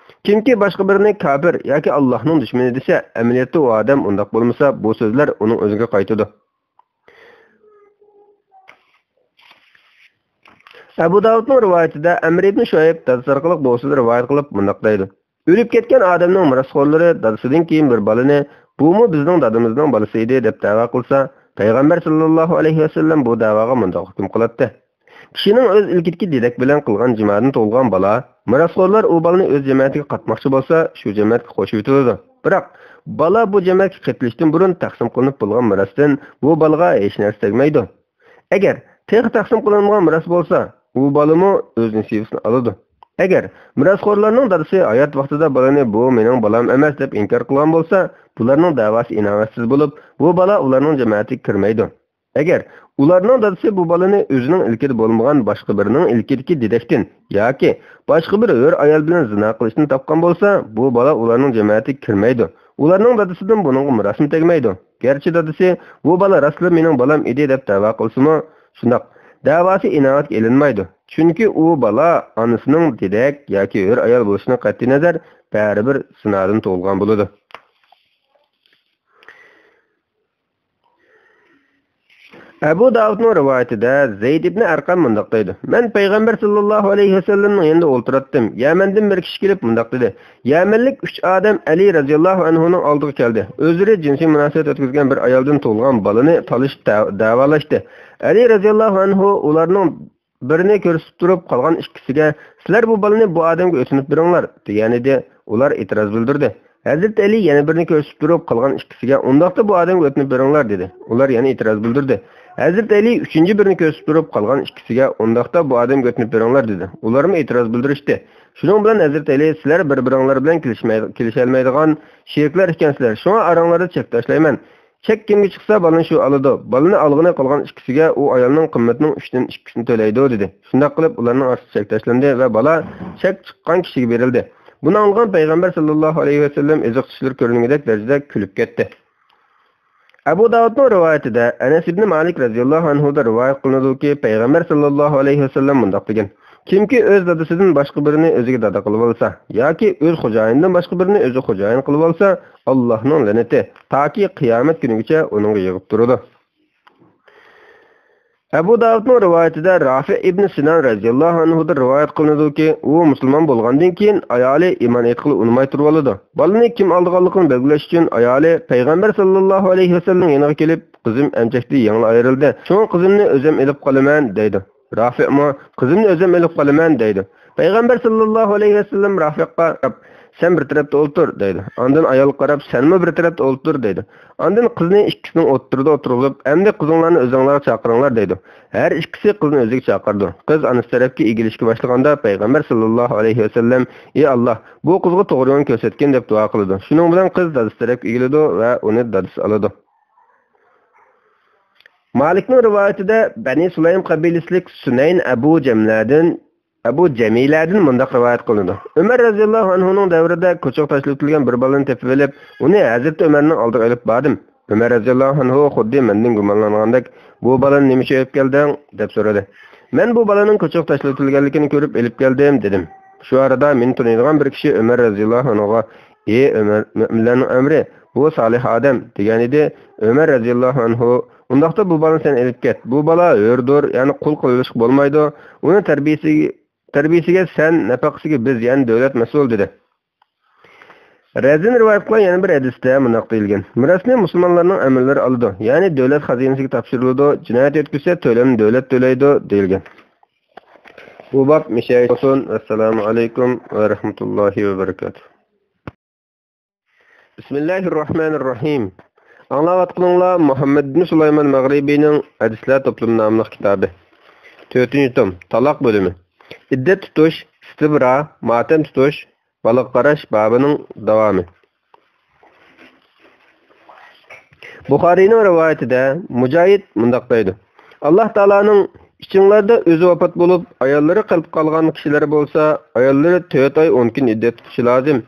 كىمكى باشقا بىرىنى كاپىر ياكى ئاللاھنىڭ دۈشمىنى دېسە، ئەمەلىيەتتە ئۇ ئادەم ئۇنداق بولمىسا، بۇ سۆزلەر ئۇنىڭ ئۆزىگە قايتىدۇ. ئەبۇ داۋۇدنىڭ رىۋايىتىدە ئەمر ئىبن شۇئەيب دادىسى ئارقىلىق بۇ ئۇسۇلدا رىۋايەت قىلىپ مۇنداق دەيدۇ: ئۆلۈپ كەتكەن ئادەمنىڭ مىراسخورلىرى دادىسىدىن كېيىن بىر بالىنى، «بۇمۇ بىزنىڭ دادىمىزنىڭ بالىسى ئىدى» دەپ دەۋا قىلسا، پەيغەمبەر ساللاللاھۇ ئەلەيھى ۋەسەللەم بۇ دەۋاغا مۇنداق ھۆكۈم قىلاتتى: كىشىنىڭ ئۆز ئىلكىدىكى دېدەك بىلەن قىلغان جىمادىن تۇغۇلغان بالا، مىراسخورلار ئۇ بالىنى ئۆز جەمەتىگە قاتماقچى بولسا، شۇ جەمەتكە قوشۇۋېتىلىدۇ. بىراق، بالا بۇ جەمەتكە قېتىلىشتىن بۇرۇن تەقسىم قىلىنىپ بولغان مىراستىن بۇ بالىغا ھېچ نەرسە تەگمەيدۇ. ئەگەر تېخى تەقسىم قىلىنمىغان مىراس بولسا، ئۇ بالىمۇ ئۆز نېسىۋىسىنى ئالىدۇ. ئەگەر مىراسخورلارنىڭ دادىسى ھايات ۋاقتىدا بالىنى «بۇ مېنىڭ بالام ئەمەس» دەپ ئىنكار قىلغان بولسا، بۇلارنىڭ دەۋاسى ئىناۋەتسىز بولۇپ، بۇ بالا ئۇلارنىڭ جامائىتىگە كىرمەيدۇ. ئەگەر ئۇلارنىڭ دادىسى بۇ بالىنى ئۆزىنىڭ ئىلكىدە بولمىغان باشقا بىرىنىڭ ئىلكىدىكى دېدەكتىن ياكى باشقا بىر ھۆر ئايال بىلەن زىنا قىلىشتىن تاپقان بولسا، بۇ بالا ئۇلارنىڭ جامائىتىگە كىرمەيدۇ. ئۇلارنىڭ دادىسىدىن بۇنىڭغا مىراسمۇ تەگمەيدۇ. گەرچە دادىسى «بۇ بالا راستلا مېنىڭ بالام ئىدى» دەپ دەۋا قىلسىمۇ، شۇنداق دەۋاسى ئىناۋەتكە ئېلىنمايدۇ. چۈنكى ئۇ بالا ئانىسىنىڭ دېدەك ياكى ھۆر ئايال بولۇشىدىن قەتئىينەزەر، بەرىبىر زىنادىن تۇغۇلغان بولىدۇ. ئەبۇ داۋۇدنىڭ رىۋايىتىدە زەيد ئىبنى ئەرقەم مۇنداق دەيدۇ: مەن پەيغەمبەر ساللاللاھۇ ئەلەيھى ۋەسەللەمنىڭ يېنىدا ئولتۇراتتىم. يەمەندىن بىر كىشى كېلىپ مۇنداق دېدى: يەمەنلىك ئۈچ ئادەم ئەلى رەزىياللاھۇ ئەنھۇنىڭ ئالدىغا كەلدى. ئۆزلىرى جىنسىي مۇناسىۋەت ئۆتكۈزگەن بىر ئايالدىن تۇغۇلغان بالىنى تالىشىپ دە-، دەۋالاشتى. ئەلى رەزىياللاھۇ ئەنھۇ ئۇلارنىڭ بىرىنى كۆرسىتىپ تۇرۇپ، قالغان ئىككىسىگە، «سىلەر بۇ بالىنى بۇ ئادەمگە ئۆتۈنۈپ بېرىڭلار» دېگەنىدى. ئۇلار ئېتىراز بىلدۈردى. ھەزرىتى ئەلى يەنە بىرىنى كۆرسىتىپ تۇرۇپ، قالغان ئىككىسىگە، «ئۇنداقتا بۇ ئادەمگە ئۆتۈنۈپ بېرىڭلار» دېدى. ئۇلار يەنە ئېتىراز بىلدۈردى. ھەزرىتى ئەلى ئۈچىنچى بىرىنى كۆرسىتىپ تۇرۇپ، قالغان ئىككىسىگە، «ئۇنداقتا بۇ ئادەمگە ئۆتۈنۈپ بېرىڭلار» دېدى. ئۇلارمۇ ئېتىراز بىلدۈرۈشتى. شۇنىڭ بىلەن ھەزرىتى ئەلى، «سىلەر بىر-بىرىڭلار بىلەن كېلىشمەي-، كېلىشەلمەيدىغان شېرىكلەر ئىكەنسىلەر، شۇڭا ئاراڭلاردا چەك تاشلايمەن. چەك كىمگە چىقسا، بالىنى شۇ ئالىدۇ. بالىنى ئالغىنى قالغان ئىككىسىگە ئۇ ئايالنىڭ قىممىتىنىڭ ئۈچتىن ئىككىسىنى تۆلەيدۇ» دېدى. شۇنداق قىلىپ، ئۇلارنىڭ ئارىسىدا چەك تاشلاندى ۋە بالا چەك چىققان كىشىگە بېرىلدى. بۇنى ئاڭلىغان پەيغەمبەر ساللاللاھۇ ئەلەيھى ۋەسەللەم ئېزىقتىشلىرى كۆرۈنگۈدەك دەرىجىدە كۈلۈپ كەتتى. ئەبۇ داۋۇدنىڭ رىۋايىتىدە، ئەنەس ئىبنى مالىك رەزىياللاھۇ ئەنھۇدىن رىۋايەت قىلىنىدۇكى، پەيغەمبەر ساللاللاھۇ ئەلەيھى ۋەسەللەم مۇنداق دېگەن: كىمكى ئۆز دادىسىدىن باشقا بىرىنى ئۆزىگە دادا قىلىۋالسا ياكى ئۆز خوجايىنىدىن باشقا بىرىنى ئۆزىگە خوجايىن قىلىۋالسا، ئاللاھنىڭ لەنىتى تاكى قىيامەت كۈنىگىچە ئۇنىڭغا يېغىپ تۇرىدۇ. ئەبۇ داۋۇدنىڭ رىۋايىتىدە رافىئ ئىبنى سىنان رەزىياللاھۇ ئەنھۇدىن رىۋايەت قىلىنىدۇكى، ئۇ مۇسۇلمان بولغاندىن كېيىن ئايالى ئىمان ئېيتقىلى ئۇنىماي تۇرۇۋالىدۇ. بالىنى كىم ئالىدىغانلىقىنى بەلگىلەش ئۈچۈن ئايالى پەيغەمبەر ساللاللاھۇ ئەلەيھى ۋەسەللەمنىڭ يېنىغا كېلىپ، «قىزىم ئەمچەكتە يېڭىلا ئايرىلدى، شۇڭا قىزىمنى ئۆزۈم ئېلىپ قالىمەن» دەيدۇ. رافىئمۇ، «قىزىمنى ئۆزۈم ئېلىپ قالىمەن» دەيدۇ. پەيغەمبەر ساللاللاھۇ ئەلەيھى ۋەسەللەم رافىئقا قاراپ، «سەن بىر تەرەپتە ئولتۇر» دەيدۇ. ئاندىن ئايالغا قاراپ، «سەنمۇ بىر تەرەپتە ئولتۇر» دەيدۇ. ئاندىن قىزنى ئىككىسىنىڭ ئوتتۇرىدا ئولتۇرغۇزۇپ، «ئەمدى قىزىڭلارنى ئۆزۈڭلارغا چاقىرىڭلار» دەيدۇ. ھەر ئىككىسى قىزنى ئۆزىگە چاقىرىدۇ. قىز ئانىسى تەرەپكە ئېگىلىشكە باشلىغاندا، پەيغەمبەر ساللاللاھۇ ئەلەيھى ۋەسەللەم، «ئى ئاللاھ، بۇ قىزغا توغرا يولنى كۆرسەتكىن» دەپ دۇئا قىلىدۇ. شۇنىڭ بىلەن قىز دادىسى تەرەپكە ئېگىلىدۇ ۋە ئۇنى دادىسى ئالىدۇ. مالىكنىڭ رىۋايىتىدە بەنى سۇلەيم قەبىلىسىلىك سۇنەين ئەبۇ جەملەدىن، ئەبۇ جەمىلەدىن مۇنداق رىۋايەت قىلىنىدۇ. ئۆمەر رەزىياللاھۇ ئەنھۇنىڭ دەۋرىدە كوچىغا تاشلىۋېتىلگەن بىر بالىنى تېپىۋېلىپ، ئۇنى ھەزرىتى ئۆمەرنىڭ ئالدىغا ئېلىپ باردىم. ئۆمەر رەزىياللاھۇ ئەنھۇ خۇددى مەندىن گۇمانلانغاندەك، «بۇ بالىنى نېمە ئۈچۈن ئېلىپ كەلدىڭ؟» دەپ سورىدى. مەن بۇ بالىنىڭ كوچىغا تاشلىۋېتىلگەنلىكىنى كۆرۈپ ئېلىپ كەلدىم، دېدىم. شۇ ئارىدا مېنى تونۇيدىغان بىر كىشى ئۆمەر رەزىياللاھۇ ئەنھۇغا، «ئى ئۆمەر، مۆمىنلەرنىڭ ئەمىرى، بۇ سالىھ ئادەم» دېگەنىدى. ئۆمەر رەزىياللاھۇ ئەنھۇ، «ئۇنداقتا بۇ بالىنى سەن ئېلىپ كەت. بۇ بالا ھۆردۇر، يەنى قۇل قىلىۋېلىشقا بولمايدۇ. ئۇنى تەربىيىسى، تەربىيىسىگە سەن، نەپەقىسىگە بىز، يەنى دۆلەت مەسئۇل» دېدى. رەزىن رىۋايەت قىلغان يەنە بىر ھەدىستە مۇنداق دېيىلگەن: «مىراسنى مۇسۇلمانلارنىڭ ئەمىرلىرى ئالىدۇ، يەنى دۆلەت خەزىنىسىگە تاپشۇرۇلىدۇ، جىنايەت ئۆتكۈزسە تۆلەمنى دۆلەت تۆلەيدۇ» دېيىلگەن. بۇ باب مۇشۇ يەرگە بولسۇن. ۋەسسالامۇ ئەلەيكۇم ۋە رەھمەتۇللاھى ۋە بەرىكاتۇھ. بىسمىللاھىررەھمانىررەھىم. ئاڭلاۋاتقىنىڭلار مۇھەممەد ئىبن سۇلايمان مەغرىبىنىڭ ھەدىسلەر توپلىمى ناملىق كىتابى. تۆتىنچى توم، تالاق بۆلۈمى. ئىددەت تۇتۇش، ئىستىبرا، ماتەم تۇتۇش، بالىغا قاراش بابىنىڭ داۋامى. بۇخارىينىڭ رىۋايىتىدە مۇجاھىد مۇنداق دەيدۇ: «ئاللاھ تائالانىڭ، ئىچىڭلاردا ئۆزى ۋاپات بولۇپ، ئاياللىرى قېلىپ قالغان كىشىلەر بولسا، ئاياللىرى تۆت ئاي ئون كۈن ئىددەت تۇتۇشى لازىم.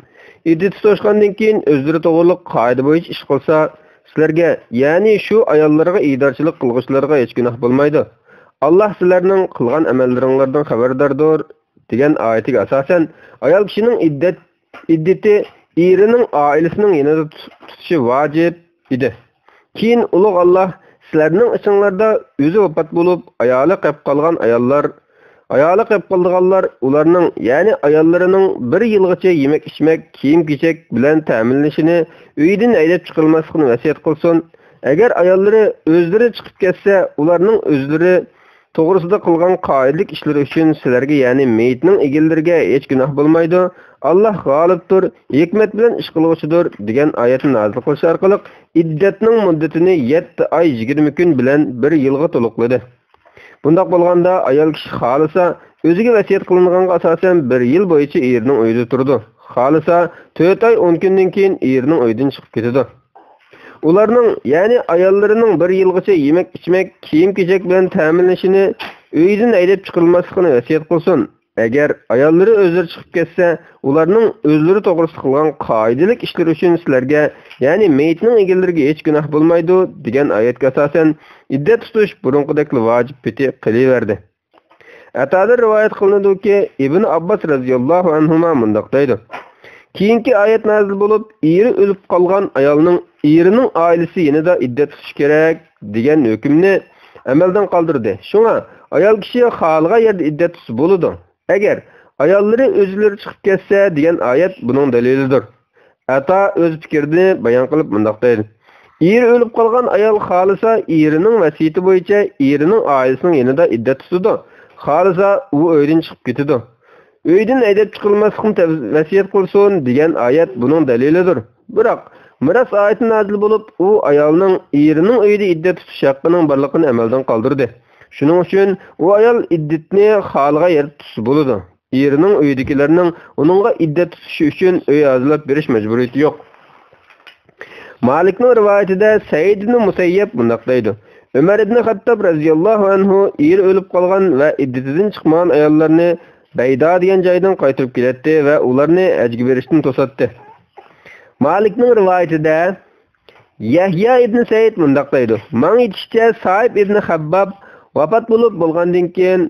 ئىددىتى توشقاندىن كېيىن ئۆزلىرى توغرىلىق قائىدە بويىچە ئىش قىلسا، سىلەرگە، يەنى شۇ ئاياللىرىغا ئىدارىچىلىق قىلغۇچىلارغا ھېچ گۇناھ بولمايدۇ. ئاللاھ سىلەرنىڭ قىلغان ئەمەللىرىڭلاردىن خەۋەرداردۇر» دېگەن ئايىتىگە ئاساسەن، ئايال كىشىنىڭ ئىددەت ئىددىتى ئېرىنىڭ ئائىلىسىنىڭ يېنىدا تۇت-، تۇتۇشى ۋاجىپ ئىدى. كېيىن ئۇلۇغ ئاللاھ سىلەرنىڭ ئىچىڭلاردا ئۆزى ۋاپات بولۇپ، ئايالى قېلىپ قالغان ئاياللار، ئايالى قېلىپ قالىدىغانلار ئۇلارنىڭ، يەنى ئاياللىرىنىڭ بىر يىلغىچە يېمەك-ئىچمەك، كىيىم-كېچەك بىلەن تەمىنلىنىشىنى، ئۆيدىن ھەيدەپ چىقىرماسلىقىنى ۋەسىيەت قىلسۇن. ئەگەر ئاياللىرى ئۆزلىرى چىقىپ كەتسە، ئۇلارنىڭ ئۆزلىرى توغرىسىدا قىلغان قائىدىلىك ئىشلىرى ئۈچۈن سىلەرگە، يەنى مېيىتنىڭ ئىگىلىرىگە ھېچ گۇناھ بولمايدۇ. ئاللاھ غالىبتۇر، ھېكمەت بىلەن ئىش قىلغۇچىدۇر دېگەن ئايەتنى نازىل قىلىش ئارقىلىق ئىددەتنىڭ مۇددىتىنى يەتتە ئاي يىگىرمە كۈن بىلەن بىر يىلغا تولۇقلىدى. بۇنداق بولغاندا ئايال كىشى خالىسا، ئۆزىگە ۋەسىيەت قىلىنغانغا ئاساسەن بىر يىل بويىچە ئېرىنىڭ ئۆيىدە تۇرىدۇ. خالىسا، تۆت ئاي ئون كۈندىن كېيىن ئېرىنىڭ ئۆيىدىن چىقىپ كېتىدۇ. ئۇلارنىڭ، يەنى ئاياللىرىنىڭ بىر يىلغىچە يېمەك-ئىچمەك، كىيىم-كېچەك بىلەن تەمىنلىنىشىنى ئۆيىدىن ھەيدەپ چىقىرىلماسلىقىنى ۋەسىيەت قىلسۇن. ئەگەر ئاياللىرى ئۆزلىرى چىقىپ كەتسە، ئۇلارنىڭ ئۆزلىرى توغرىسىدا قىلغان قائىدىلىك ئىشلىرى ئۈچۈن سىلەرگە، يەنى مېيىتنىڭ ئىگىلىرىگە ھېچ گۇناھ بولمايدۇ، دېگەن ئايەتكە ئاساسەن، ئىددەت تۇتۇش بۇرۇنقىدەكلا ۋاجىپ پېتى قېلىۋەردى. ئەتادىن رىۋايەت قىلىنىدۇكى، ئىبن ئابباس رەزىياللاھۇ ئەنھۇما مۇنداق دەيدۇ: «كېيىنكى ئايەت نازىل بولۇپ، ئېرى ئۆلۈپ قالغان ئايالنىڭ ئېرىنىڭ ئائىلىسى يېنىدا ئىددەت تۇتۇشى كېرەك» دېگەن ھۆكۈمنى ئەمەلدىن قالدۇردى. شۇڭا ئايال كىشى خالىغان يەردە ئىددەت تۇتسا بولىدۇ. ئەگەر ئاياللىرى ئۆزلىرى چىقىپ كەتسە دېگەن ئايەت بۇنىڭ دەلىلىدۇر. ئەتا ئۆز پىكرىنى بايان قىلىپ مۇنداق دەيدۇ: «ئېرى ئۆلۈپ قالغان ئايال خالىسا، ئېرىنىڭ ۋەسىيىتى بويىچە ئېرىنىڭ ئائىلىسىنىڭ يېنىدا ئىددەت تۇتىدۇ. خالىسا، ئۇ ئۆيدىن چىقىپ كېتىدۇ. ئۆيدىن ھەيدەپ چىقىرىلماسلىقنى تەۋ-، ۋەسىيەت قىلسۇن» دېگەن ئايەت بۇنىڭ دەلىلىدۇر. بىراق، مىراس ئايىتى نازىل بولۇپ، ئۇ ئايالنىڭ ئېرىنىڭ ئۆيىدە ئىددەت تۇتۇش ھەققىنىڭ بارلىقىنى ئەمەلدىن قالدۇردى. شۇنىڭ ئۈچۈن ئۇ ئايال ئىددىتىنى خالىغان يەردە تۇتسا بولىدۇ. ئېرىنىڭ ئۆيىدىكىلەرنىڭ ئۇنىڭغا ئىددەت تۇتۇشى ئۈچۈن ئۆي ھازىرلاپ بېرىش مەجبۇرىيىتى يوق. مالىكنىڭ رىۋايىتىدە سەئىد ئىبن مۇسەييەب مۇنداق دەيدۇ: «ئۆمەر ئىبن خەتتاب رەزىياللاھۇ ئەنھۇ ئېرى ئۆلۈپ قالغان ۋە ئىددىتىدىن چىقمىغان ئاياللارنى بەيدا دېگەن جايدىن قايتۇرۇپ كېلەتتى ۋە ئۇلارنى ھەجگە بېرىشتىن توساتتى.» مالىكنىڭ رىۋايىتىدە يەھيا ئىبن سەئىد مۇنداق دەيدۇ: «ماڭا يېتىشىچە، سائىب ئىبن خەبباب ۋاپات بولۇپ بولغاندىن كېيىن،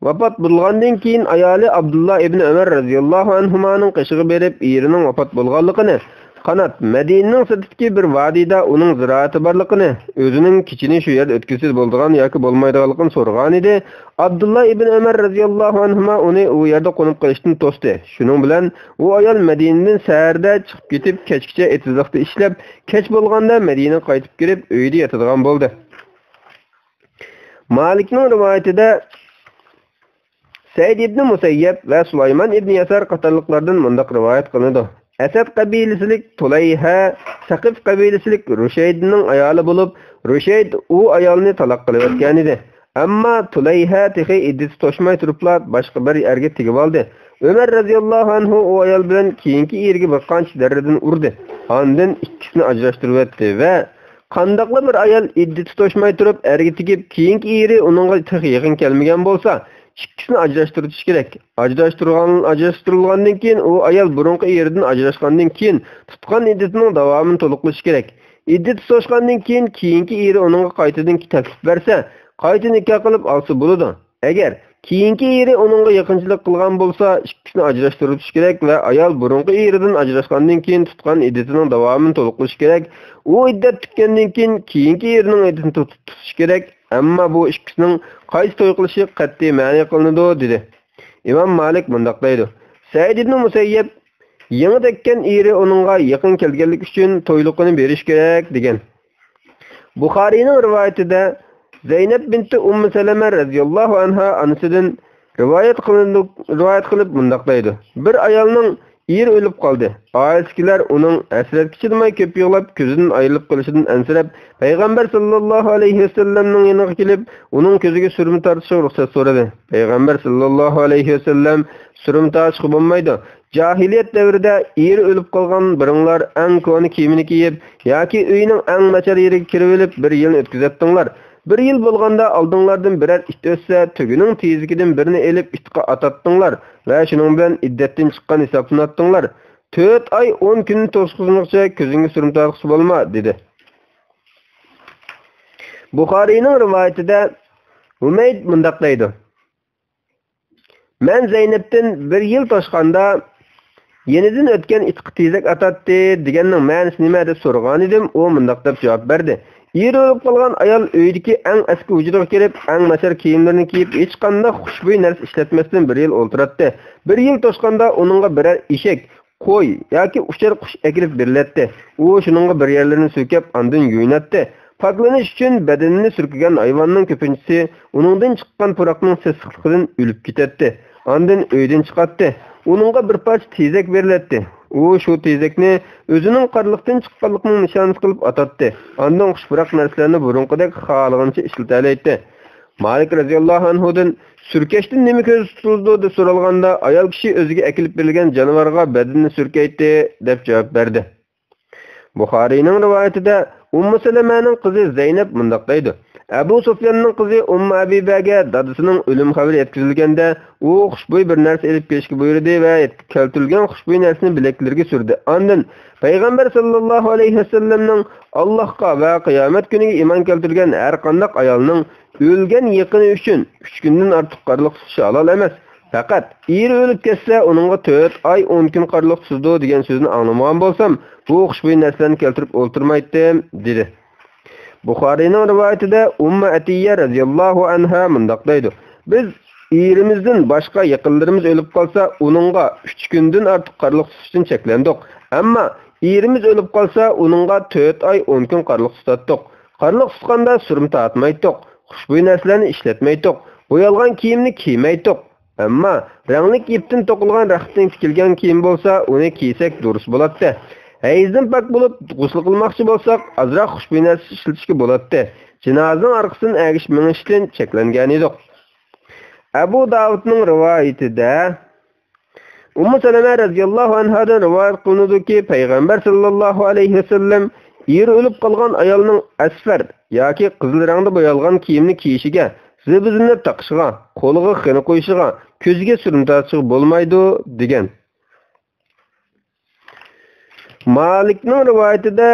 ۋاپات بولغاندىن كېيىن ئايالى ئابدۇللا ئىبن ئۆمەر رەزىياللاھۇ ئەنھۇمانىڭ قېشىغا بېرىپ، ئېرىنىڭ ۋاپات بولغانلىقىنى، قانات، مەدىنىنىڭ سىرتىدىكى بىر ۋادىدا ئۇنىڭ زىرائىتى بارلىقىنى، ئۆزىنىڭ كېچىنى شۇ يەردە ئۆتكۈزسە بولىدىغان ياكى بولمايدىغانلىقىنى سورىغانىدى. ئابدۇللا ئىبن ئۆمەر رەزىياللاھۇ ئەنھۇما ئۇنى ئۇ يەردە قونۇپ قېلىشتىن توستى. شۇنىڭ بىلەن ئۇ ئايال مەدىنىدىن سەھەردە چىقىپ كېتىپ، كەچكىچە ئېتىزلىقتا ئىشلەپ، كەچ بولغاندا مەدىنىگە قايتىپ كىرىپ، ئۆيىدە ياتىدىغان بولدى. مالىكنىڭ رىۋايىتىدە سەئىد ئىبنى مۇسەييەب ۋە سۇلايمان ئىبنى يەسار قاتارلىقلاردىن مۇنداق رىۋايەت قىلىنىدۇ. ئەسەد قەبىلىسىلىك تۇلەيھە سەقىف قەبىلىسىلىك رۇشەيدنىڭ ئايالى بولۇپ، رۇشەيد ئۇ ئايالنى تالاق قىلىۋەتكەنىدى. ئەمما تۇلەيھە تېخى ئىددىتى توشماي تۇرۇپلا باشقا بىر ئەرگە تېگىۋالدى. ئۆمەر رەزىياللاھۇ ئەنھۇ ئۇ ئايال بىلەن كېيىنكى ئېرىگە بىر قانچە زەربىدىن ئۇردى. ئاندىن ئىككىسىنى ئاجراشتۇرۇۋەتتى ۋە قانداقلا بىر ئايال ئىددىتى توشماي تۇرۇپ ئەرگە تېگىپ، كېيىنكى ئېرى ئۇنىڭغا تېخى يېقىن كەلمىگەن بولسا، ئىككىسىنى ئاجراشتۇرۇۋېتىش كېرەك. ئاجراشتۇرغان، ئاجراشتۇرۇلغاندىن كېيىن ئۇ ئايال بۇرۇنقى ئېرىدىن ئاجراشقاندىن كېيىن تۇتقان ئىددىتىنىڭ داۋامىنى تولۇقلىشى كېرەك. ئىددىتى توشقاندىن كېيىن كېيىنكى ئېرى ئۇنىڭغا قايتىدىن تەكلىپ بەرسە، قايتا نىكاھ قىلىپ ئالسا بولىدۇ. ئەگەر كېيىنكى ئېرى ئۇنىڭغا يېقىنچىلىق قىلغان بولسا، ئىككىسىنى ئاجراشتۇرۇۋېتىش كېرەك ۋە ئايال بۇرۇنقى ئېرىدىن ئاجراشقاندىن كېيىن تۇتقان ئىددىتىنىڭ داۋامىنى تولۇقلىشى كېرەك. ئۇ ئىددەت پۈتكەندىن كېيىن كېيىنكى ئېرىنىڭ ئىددىتىنى تۇت-، تۇتۇشى كېرەك. ئەمما بۇ ئىككىسىنىڭ قايسى توي قىلىشى قەتئىي مەنئى قىلىنىدۇ، دېدى. ئىمام مالىك مۇنداق دەيدۇ، سەئىد ئىبنى مۇسەييەب يېڭى تەگكەن ئېرى ئۇنىڭغا يېقىن كەلگەنلىكى ئۈچۈن تويلۇقىنى بېرىش كېرەك، دېگەن. بۇخارىينىڭ رىۋايىتىدە زەينەپ بىنتى ئۇممۇ سەلەمە رەزىياللاھۇ ئەنھا ئانىسىدىن رىۋايەت قىلىنىدۇ، رىۋايەت قىلىپ مۇنداق دەيدۇ، بىر ئايالنىڭ ئېرى ئۆلۈپ قالدى. ئائىلىسىدىكىلەر ئۇنىڭ ھەسرەتكە چىدىماي كۆپ يىغلاپ، كۆزىدىن ئايرىلىپ قېلىشىدىن ئەنسىرەپ، پەيغەمبەر ساللاللاھۇ ئەلەيھى ۋەسەللەمنىڭ يېنىغا كېلىپ، ئۇنىڭ كۆزىگە سۈرمە تارتىشىغا رۇخسەت سورىدى. پەيغەمبەر ساللاللاھۇ ئەلەيھى ۋەسەللەم سۈرمە تارتىشقا بولمايدۇ. جاھىلىيەت دەۋرىدە ئېرى ئۆلۈپ قالغان بىرىڭلار ئەڭ كونا كىيىمىنى كىيىپ ياكى ئۆينىڭ ئەڭ ناچار يېرىگە كىرىۋېلىپ بىر يىلنى ئۆتكۈزەتتىڭلار. بىر يىل بولغاندا ئالدىڭلاردىن بىرەر ئىت ئۆتسە، تۆگىنىڭ تېيىزلىكىدىن بىرنى ئېلىپ ئىتقا ئاتاتتىڭلار ۋە شۇنىڭ بىلەن ئىددەتتىن چىققان ھېسابلىناتتىڭلار. تۆت ئاي ئون كۈننى توشقۇزغۇچە كۆزۈڭگە سۈرمە تارتقۇسى بولما، دېدى. بۇخارىينىڭ رىۋايىتىدە ھۇمەيد مۇنداق دەيدۇ، مەن زەينەپتىن بىر يىل توشقاندا يېنىدىن ئۆتكەن ئىتقا تېيىزلىك ئاتاتتى دېگەننىڭ مەنىسى نېمە دەپ سورىغانىدىم، ئۇ مۇنداق دەپ جاۋاب بەردى، ئېرى ئۆلۈپ قالغان ئايال ئۆيدىكى ئەڭ ئەسكى ھۇجرىغا كىرىپ، ئەڭ ناچار كىيىملىرىنى كىيىپ، ھېچقانداق خۇشبۇي نەرسە ئىشلەتمەستىن بىر يىل ئولتۇراتتى. بىر يىل توشقاندا ئۇنىڭغا بىرەر ئېشەك، قوي ياكى ئۇچار قۇش ئەكىرىپ بېرىلەتتى. ئۇ شۇنىڭغا بىر يەرلىرىنى سۈركەپ، ئاندىن يۇيۇناتتى. پاكلىنىش ئۈچۈن بەدىنىنى سۈركىگەن ھايۋاننىڭ كۆپىنچىسى ئۇنىڭدىن چىققان پۇراقنىڭ سېسىقلىقىدىن ئۆلۈپ كېتەتتى. ئاندىن ئۆيدىن چىقاتتى. ئۇنىڭغا بىر پارچە تېزەك بېرىلەتتى. ئۇ شۇ تېزەكنى ئۆزىنىڭ قارلىقتىن چىققانلىقىنىڭ نىشانىسى قىلىپ ئاتاتتى. ئاندىن خۇش پۇراق نەرسىلەرنى بۇرۇنقىدەك خالىغىنىچە ئىشلىتەلەيتتى. مالىك رەزىياللاھۇ ئەنھۇدىن، سۈركەشتىن نېمە كۆزدە تۇتۇلىدۇ؟ دەپ سورالغاندا، ئايال كىشى ئۆزىگە ئەكېلىپ بېرىلگەن جانىۋارغا بەدىنىنى سۈركەيتتى، دەپ جاۋاب بەردى. بۇخارىينىڭ رىۋايىتىدە ئۇممۇ سەلەمەنىڭ قىزى زەينەپ مۇنداق دەيدۇ، ئەبۇ سۇفياننىڭ قىزى ئۇممۇ ئەبىبەگە دادىسىنىڭ ئۆلۈم خەۋىرى يەتكۈزۈلگەندە، ئۇ خۇشبۇي بىر نەرسە ئېلىپ كېلىشكە بۇيرۇدى ۋە كەلتۈرۈلگەن خۇشبۇي نەرسىنى بىلەكلىرىگە سۈردى. ئاندىن پەيغەمبەر ساللاللاھۇ ئەلەيھى ۋەسەللەمنىڭ ئاللاھقا ۋە قىيامەت كۈنىگە ئىمان كەلتۈرگەن ھەر قانداق ئايالنىڭ ئۆلگەن يېقىنى ئۈچۈن ئۈچ كۈندىن ئارتۇق قارلىق تۇتۇشى ھالال ئەمەس. پەقەت ئېرى ئۆلۈپ كەتسە، ئۇنىڭغا تۆت ئاي، ئون كۈن قارلىق تۇتىدۇ دېگەن سۆزنى ئاڭلىمىغان بولسام، بۇ خۇشبۇي نەرسىلەرنى كەلتۈرۈپ ئولتۇرمايتتىم، دېدى. بۇخارىينىڭ رىۋايىتىدە ئۇممۇ ئەتىيە رەزىياللاھۇ ئەنھا مۇنداق دەيدۇ، بىز ئېرىمىزدىن باشقا يېقىنلىرىمىز ئۆلۈپ قالسا، ئۇنىڭغا ئۈچ كۈندىن ئارتۇق قارلىق تۇتۇشتىن چەكلەندۇق. ئەمما ئېرىمىز ئۆلۈپ قالسا، ئۇنىڭغا تۆت ئاي، ئون كۈن قارلىق تۇتاتتۇق. قارلىق تۇتقاندا سۈرمە تارتمايتتۇق، خۇشبۇي نەرسىلەرنى ئىشلەتمەيتتۇق، بويالغان كىيىمنى كىيمەيتتۇق. ئەمما رەڭلىك يىپتىن توقۇلغان رەختتىن تىكىلگەن كىيىم بولسا، ئۇنى كىيسەك دۇرۇس بولاتتى. ھەيزدىن پاك بولۇپ، غۇسۇل قىلماقچى بولساق، ئازراق خۇشبۇي نەرسە ئىشلىتىشكە بولاتتى. جىنازىنىڭ ئارقىسىدىن ئەگىشىپ مېڭىشتىن چەكلەنگەنىدۇق. ئەبۇ داۋۇتنىڭ رىۋايىتىدە ئۇممۇ سەلەمە رەزىياللاھۇ ئەنھادىن رىۋايەت قىلىنىدۇكى، پەيغەمبەر ساللاللاھۇ ئەلەيھى ۋەسەللەم ئېرى ئۆلۈپ قالغان ئايالنىڭ ئەسفەر ياكى قىزىل رەڭدە بويالغان كىيىمنى كىيىشىگە، زىببە-زىننەت تاقىشىغا، قولىغا خېنە قويۇشىغا، كۆزىگە سۈرمە تارتىشىغا بولمايدۇ، دېگەن. مالىكنىڭ رىۋايىتىدە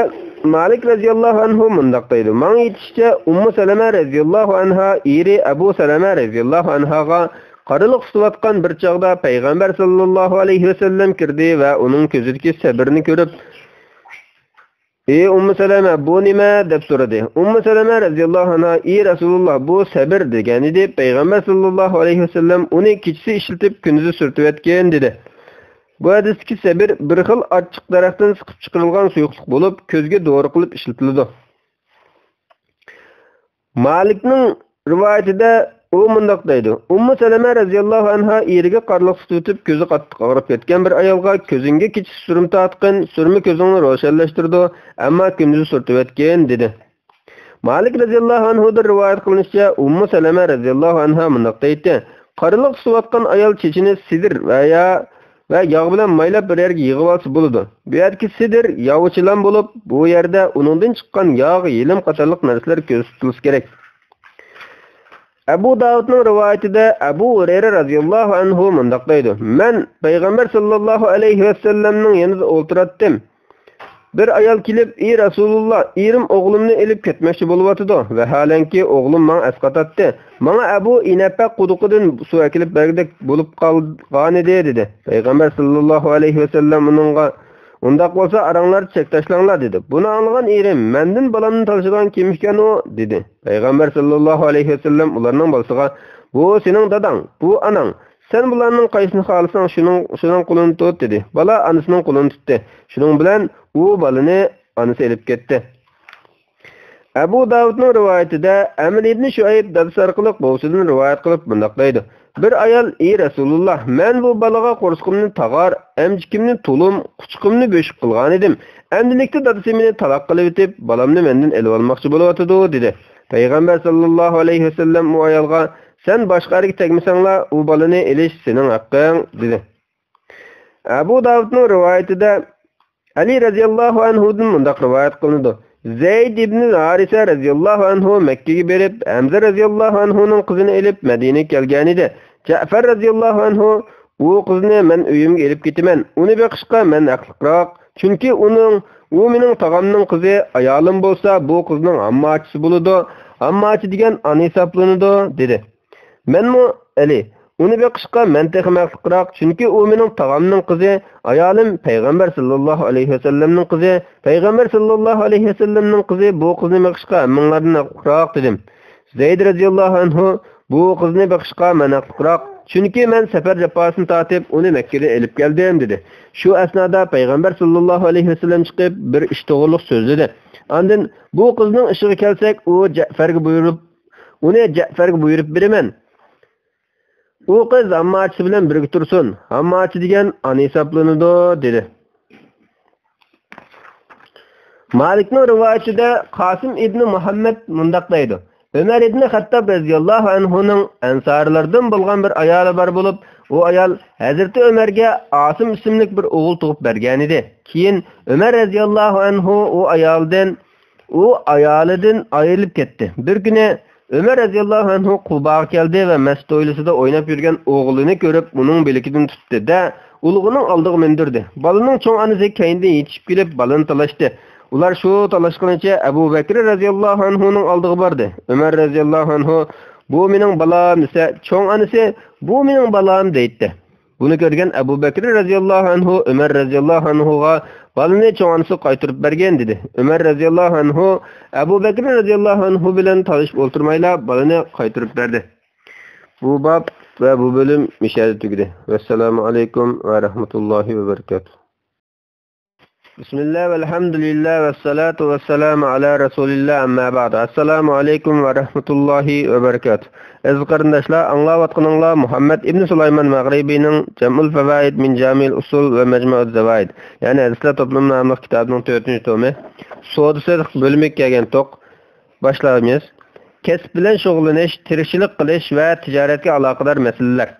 مالىك رەزىياللاھۇ ئەنھۇ مۇنداق دەيدۇ، ماڭا يېتىشىچە، ئۇممۇ سەلەمە رەزىياللاھۇ ئەنھا ئېرى ئەبۇ سەلەمە رەزىياللاھۇ ئەنھاغا قارلىق تۇتۇۋاتقان بىر چاغدا پەيغەمبەر ساللاللاھۇ ئەلەيھى ۋەسەللەم كىردى ۋە ئۇنىڭ كۆزىدىكى سەبرىنى كۆرۈپ، ئى ئۇممۇ سەلەمە، بۇ نېمە؟ دەپ سورىدى. ئۇممۇ سەلەمە رەزىياللاھۇ ئەنھا، ئى رەسۇلۇللا، بۇ سەبىر، دېگەنىدى. پەيغەمبەر ساللاللاھۇ ئەلەيھى ۋەسەللەم ئۇنى كېچىسى ئىشلىتىپ، كۈندۈزى سۈرتۈۋەتكىن، دېدى. بۇ ھەدىستىكى سەبىر بىر خىل ئاچچىق دەرەختىن سىقىپ چىقىرىلغان سۇيۇقلۇق بولۇپ، كۆزگە دورا قىلىپ ئىشلىتىلىدۇ. مالىكنىڭ رىۋايىتىدە ئۇ مۇنداق دەيدۇ، ئۇممۇ سەلەمە رەزىياللاھۇ ئەنھا ئېرىگە قارىلىق سۈرتۈۋېتىپ، كۆزى قاتتىق ئاغرىپ كەتكەن بىر ئايالغا، «كۆزۈڭگە كېچىسى سۈرمە تارتقىن، سۈرمە كۆزۈڭنى روشەنلەشتۈرىدۇ، ئەمما كۈندۈزى سۈرتۈۋەتكىن» دېدى. مالىك رەزىياللاھۇ ئەنھۇدىن رىۋايەت قىلىنىشىچە، ئۇممۇ سەلەمە رەزىياللاھۇ ئەنھا مۇنداق دەيتتى، «قارىلىق سۈرتۈۋاتقان ئايال چېچىنى سىدىر ۋە يا ۋە ياغ بىلەن مايلاپ بىر يەرگە يىغىۋالسا بولىدۇ. بۇ يەردىكى سىدىر ياۋا چىلان بولۇپ، بۇ يەردە ئۇنىڭدىن چىققان ياغ، يېلىم قاتارلىق نەرسىلەر كۆرسىتىلسە كېرەك.» ئەبۇ داۋۇتنىڭ رىۋايىتىدە ئەبۇ ھۇرەيرە رەزىياللاھۇ ئەنھۇ مۇنداق دەيدۇ، مەن پەيغەمبەر ساللاللاھۇ ئەلەيھى ۋەسەللەمنىڭ يېنىدا ئولتۇراتتىم. بىر ئايال كېلىپ، «ئى رەسۇلۇللا، ئېرىم ئوغلۇمنى ئېلىپ كەتمەكچى بولۇۋاتىدۇ. ۋەھالەنكى، ئوغلۇم ماڭا ئەسقاتاتتى. ماڭا ئەبۇ ئىنەپە قۇدۇقىدىن سۇ ئەكېلىپ بەرگۈدەك بولۇپ قالغانىدى» دېدى. پەيغەمبەر ساللاللاھۇ ئەلەيھى ۋەسەللەم ئۇنىڭغا، «ئۇنداق بولسا ئاراڭلاردا چەك تاشلاڭلار» دېدى. بۇنى ئاڭلىغان ئېرىم، «مەندىن بالامنى تالىشىدىغان كىم ئىكەن ئۇ؟» دېدى. پەيغەمبەر ساللاللاھۇ ئەلەيھى ۋەسەللەم ئۇلارنىڭ بالىسىغا، «بۇ سېنىڭ داداڭ، بۇ ئاناڭ. سەن بۇلارنىڭ قايسىنى خالىساڭ، شۇنىڭ، شۇنىڭ قولىنى تۇت» دېدى. بالا ئانىسىنىڭ قولىنى تۇتتى. شۇنىڭ بىلەن ئۇ بالىنى ئانىسى ئېلىپ كەتتى. ئەبۇ داۋۇدنىڭ رىۋايىتىدە ئەمىر ئىبنى شۇئەيب دادىسى ئارقىلىق بوۋىسىدىن رىۋايەت قىلىپ مۇنداق دەيدۇ، بىر ئايال، «ئى رەسۇلۇللا، مەن بۇ بالىغا قورسىقىمنى تاغار، ئەمچىكىمنى تۇلۇم، قۇچىقىمنى بۆشۈك قىلغانىدىم. ئەمدىلىكتە دادىسى مېنى تالاق قىلىۋېتىپ، بالامنى مەندىن ئېلىۋالماقچى بولۇۋاتىدۇ» دېدى. پەيغەمبەر ساللاللاھۇ ئەلەيھى ۋەسەللەم ئۇ ئايالغا، «سەن باشقا ئەرگە تەگمىسەڭلا، ئۇ بالىنى ئېلىش سېنىڭ ھەققىڭ» دېدى. ئەبۇ داۋۇدنىڭ رىۋايىتىدە ئەلى رەزىياللاھۇ ئەنھۇدىن مۇنداق رىۋايەت قىلىنىدۇ، زەيد ئىبنى ھارىسە رەزىياللاھۇ ئەنھۇ مەككىگە بېرىپ، ھەمزە رەزىياللاھۇ ئەنھۇنىڭ قىزىنى ئېلىپ مەدىنىگە كەلگەنىدى. جەئفەر رەزىياللاھۇ ئەنھۇ، «ئۇ قىزنى مەن ئۆيۈمگە ئېلىپ كېتىمەن، ئۇنى بېقىشقا مەن ھەقلىقراق، چۈنكى ئۇنىڭ، ئۇ مېنىڭ تاغامنىڭ قىزى، ئايالىم بولسا بۇ قىزنىڭ ھامماچىسى بولىدۇ، ھامماچى دېگەن ئانا ھېسابلىنىدۇ» دېدى. مەنمۇ، ئەلى، ئۇنى بېقىشقا مەن تېخىمۇ ھەقلىقراق، چۈنكى ئۇ مېنىڭ تاغامنىڭ قىزى، ئايالىم پەيغەمبەر ساللاللاھۇ ئەلەيھى ۋەسەللەمنىڭ قىزى، پەيغەمبەر ساللاللاھۇ ئەلەيھى ۋەسەللەمنىڭ قىزى، بۇ قىزنى بېقىشقا ھەممىڭلاردىن ھەقلىقراق دېدىم. زەيد رەزىياللاھۇ ئەنھۇ، بۇ قىزنى بېقىشقا مەن ھەقلىقراق، چۈنكى مەن سەپەر جاپاسىنى تارتىپ، ئۇنى مەككىدىن ئېلىپ كەلدىم دېدى. شۇ ئەسنادا پەيغەمبەر ساللاللاھۇ ئەلەيھى ۋەسەللەم چىقىپ، بىر ئىش توغرۇلۇق سۆزلىدى. ئاندىن، بۇ قىزنىڭ ئىشىغا كەلسەك، ئۇ جەئفەرگە بۇيرۇپ، ئۇنى جەئفەرگە بۇيرۇپ بېرىمەن. ئۇ قىز ھامماچىسى بىلەن بىرگە تۇرسۇن، ھامماچى دېگەن ئانا ھېسابلىنىدۇ، دېدى. مالىكنىڭ رىۋايىتىدە قاسىم ئىبنى مۇھەممەد مۇنداق دەيدۇ، ئۆمەر ئىبنى خەتتاب رەزىياللاھۇ ئەنھۇنىڭ ئەنسارىلاردىن بولغان بىر ئايالى بار بولۇپ، ئۇ ئايال ھەزرىتى ئۆمەرگە ئاسىم ئىسىملىك بىر ئوغۇل تۇغۇپ بەرگەنىدى. كېيىن ئۆمەر رەزىياللاھۇ ئەنھۇ ئۇ ئايالدىن ئۇ ئايالىدىن ئايرىلىپ كەتتى. بىر كۈنى ئۆمەر رەزىياللاھۇ ئەنھۇ قۇباغا كەلدى ۋە مەسچىت ھويلىسىدا ئويناپ يۈرگەن ئوغلىنى كۆرۈپ، ئۇنىڭ بىلىكىدىن تۇتتى-دە، ئۇلىغىنىڭ ئالدىغا مىندۈردى. بالىنىڭ چوڭ ئانىسى كەينىدىن يېتىشىپ كېلىپ، بالىنى تالاشتى. ئۇلار شۇ تالاشقىنىچە ئەبۇ بەكرى رەزىياللاھۇ ئەنھۇنىڭ ئالدىغا باردى. ئۆمەر رەزىياللاھۇ ئەنھۇ، «بۇ مېنىڭ بالام» دېسە، چوڭ ئانىسى، «بۇ مېنىڭ بالام» دەيتتى. بۇنى كۆرگەن ئەبۇ بەكرى رەزىياللاھۇ ئەنھۇ ئۆمەر رەزىياللاھۇ ئەنھۇغا، «بالىنى چوڭ ئانىسىغا قايتۇرۇپ بەرگىن» دېدى. ئۆمەر رەزىياللاھۇ ئەنھۇ ئەبۇ بەكرى رەزىياللاھۇ ئەنھۇ بىلەن تالىشىپ ئولتۇرمايلا بالىنى قايتۇرۇپ بەردى. بۇ باب ۋە بۇ بۆلۈم مۇشۇ يەردە تۈگىدى. ۋەسسالامۇ ئەلەيكۇم ۋە رەھمەتۇللاھى ۋە بەرىكاتۇھ. بىسمىللا ۋەلھەمدۇلىللا ۋەسسالاتۇ ۋەسسالامۇ ئالا رەسۇلىللا، ئەمما بەئد. ئەسسالامۇ ئەلەيكۇم ۋە رەھمەتۇللاھى ۋە بەرىكاتۇھ. ئەزىز قېرىنداشلار، ئاڭلاۋاتقىنىڭلار مۇھەممەد ئىبنى سۇلايمان مەغرىبىنىڭ جەمئۇل فەۋائىد مىن جامىئىل ئۇسۇل ۋە مەجمۇئىز زەۋائىد، يەنى ھەدىسلەر توپلىمى ناملىق كىتابىنىڭ تۆتىنچى تومى. سودا سېتىق بۆلۈمىگە كەلگەنتۇق. باشلايمىز. كەسىپ بىلەن شۇغۇللىنىش، تىرىكچىلىك قىلىش ۋە تىجارەتكە ئالاقىدار مەسىلىلەر.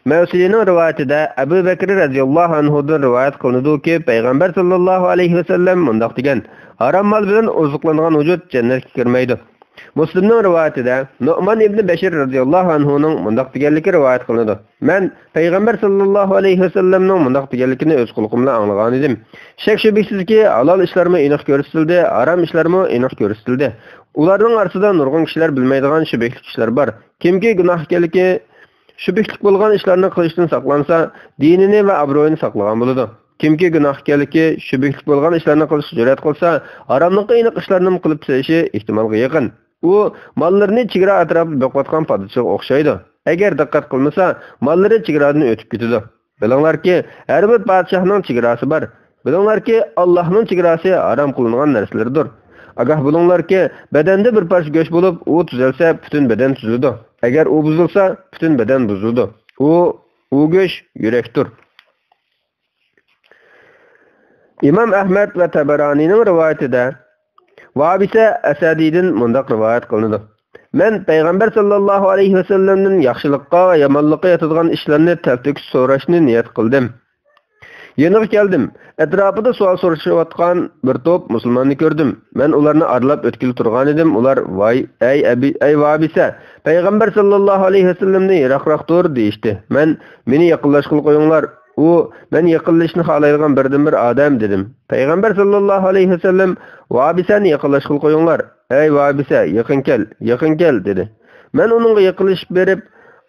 مەۋسىلىنىڭ رىۋايىتىدە ئەبۇ بەكرى رەزىياللاھۇ ئەنھۇدىن رىۋايەت قىلىنىدۇكى، پەيغەمبەر ساللاللاھۇ ئەلەيھى ۋەسەللەم مۇنداق دېگەن، «ھارام مال بىلەن ئوزۇقلانغان ۋۇجۇد جەننەتكە كىرمەيدۇ.» مۇسلىمنىڭ رىۋايىتىدە نۇئمان ئىبنى بەشىر رەزىياللاھۇ ئەنھۇنىڭ مۇنداق دېگەنلىكى رىۋايەت قىلىنىدۇ، «مەن پەيغەمبەر ساللاللاھۇ ئەلەيھى ۋەسەللەمنىڭ مۇنداق دېگەنلىكىنى ئۆز قۇلىقىم بىلەن ئاڭلىغانىدىم. شەك-شۈبھىسىزكى، ھالال ئىشلارمۇ ئېنىق كۆرسىتىلدى، ھارام ئىشلارمۇ ئېنىق كۆرسىتىلدى. ئۇلارنىڭ ئارىسىدا نۇرغۇن كىشىلەر بىلمەيدىغان شۈبھىلىك ئىشلار بار. كىمكى گۇناھ ئىكەنلىكى شۈبھىلىك بولغان ئىشلارنى قىلىشتىن ساقلانسا، دىنىنى ۋە ئابرۇيىنى ساقلىغان بولىدۇ. كىمكى گۇناھ ئىكەنلىكى شۈبھىلىك بولغان ئىشلارنى قىلىشقا جۈرئەت قىلسا، ھاراملىققا ئېنىق ئىشلارنىمۇ قىلىپ سېلىشى ئېھتىمالغا يېقىن. ئۇ ماللىرىنى چېگرا ئەتراپىدا بېقىۋاتقان پادىچىغا ئوخشايدۇ. ئەگەر دىققەت قىلمىسا، ماللىرى چېگرادىن ئۆتۈپ كېتىدۇ. بىلىڭلاركى، ھەر بىر پادىشاھنىڭ چېگراسى بار. بىلىڭلاركى، ئاللاھنىڭ چېگراسى ھارام قىلىنغان نەرسىلەردۇر. ئاگاھ بولۇڭلاركى، بەدەندە بىر پارچە گۆش بولۇپ، ئۇ تۈزەلسە، پۈتۈن بەدەن تۈزىلىدۇ. ئەگەر ئۇ بۇزۇلسا، پۈتۈن بەدەن بۇزۇلىدۇ. ئۇ، ئۇ گۆش يۈرەكتۇر. ئىمام ئەھمەد ۋە تەبەرانىنىڭ رىۋايىتىدە ۋابىسە ئەسەدىدىن مۇنداق رىۋايەت قىلىنىدۇ: مەن پەيغەمبەر ساللاللاھۇ ئەلەيھى ۋەسەللەمدىن ياخشىلىققا ۋە يامانلىققا ياتىدىغان ئىشلارنى تەلتۆكۈس سوراشنى نىيەت قىلدىم. يېنىغا كەلدىم. ئەتراپىدا سوئال سورىشىۋاتقان بىر توپ مۇسۇلماننى كۆردۈم. مەن ئۇلارنى ئارىلاپ ئۆتكىلى تۇرغانىدىم. ئۇلار، ۋاي، ئەي ئەبى، ئەي ۋابىسە، پەيغەمبەر ساللاللاھۇ ئەلەيھى ۋەسەللەمدىن يىراقراق تۇر، دېيىشتى. مەن، مېنى يېقىنلاشقىلى قويۇڭلار، ئۇ مەن يېقىنلىشىشنى خالايدىغان بىردىنبىر ئادەم، دېدىم. پەيغەمبەر ساللاللاھۇ ئەلەيھى ۋەسەللەم، ۋابىسەنى يېقىنلاشقىلى قويۇڭلار، ئەي ۋابىسە، يېقىن كەل، يېقىن كەل، دېدى. مەن ئۇنىڭغا يېقىنلىشىپ بېرىپ،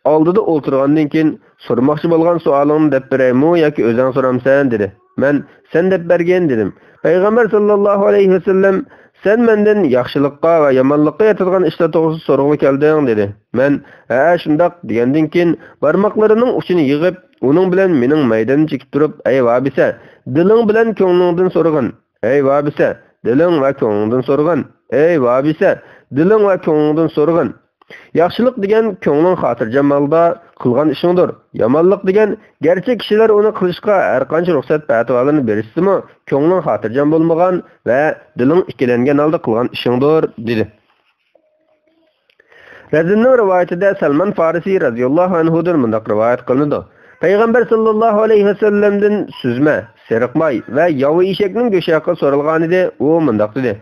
ئالدىدا ئولتۇرغاندىن كېيىن، سورىماقچى بولغان سوئالىڭنى دەپ بېرەيمۇ ياكى ئۆزۈڭ سورامسەن؟ دېدى. مەن، سەن دەپ بەرگىن، دېدىم. پەيغەمبەر ساللاللاھۇ ئەلەيھى ۋەسەللەم، سەن مەندىن ياخشىلىققا ۋە يامانلىققا ياتىدىغان ئىشلار توغرىسىدا سورىغىلى كەلدىڭ، دېدى. مەن، ھەئە، شۇنداق، دېگەندىن كېيىن، بارماقلىرىنىڭ ئۇچىنى يىغىپ، ئۇنىڭ بىلەن مېنىڭ مەيدەمنى چېكىپ تۇرۇپ، ئەي ۋابىسە، دىلىڭ بىلەن كۆڭلۈڭدىن سورىغىن. ئەي ۋابىسە، دىلىڭ ۋە كۆڭلۈڭدىن سورىغىن. ئەي ۋابىسە، دىلىڭ ۋە كۆڭلۈڭدىن سورىغىن. ياخشىلىق دېگەن كۆڭلۈڭ خاتىرجەم ھالدا قىلغان ئىشىڭدۇر. يامانلىق دېگەن، گەرچە كىشىلەر ئۇنى قىلىشقا ھەرقانچە رۇخسەت پەتىۋالىرىنى بېرىشسىمۇ، كۆڭلۈڭ خاتىرجەم بولمىغان ۋە دىلىڭ ئىككىلەنگەن ھالدا قىلغان ئىشىڭدۇر، دېدى. رەزىننىڭ رىۋايىتىدە سەلمان فارىسى رەزىياللاھۇ ئەنھۇدىن مۇنداق رىۋايەت قىلىنىدۇ: پەيغەمبەر ساللاللاھۇ ئەلەيھى ۋەسەللەمدىن سۈزمە، سېرىق ماي ۋە ياۋا ئېشەكنىڭ گۆشى ھەققىدە سورالغانىدى، ئۇ مۇنداق دېدى: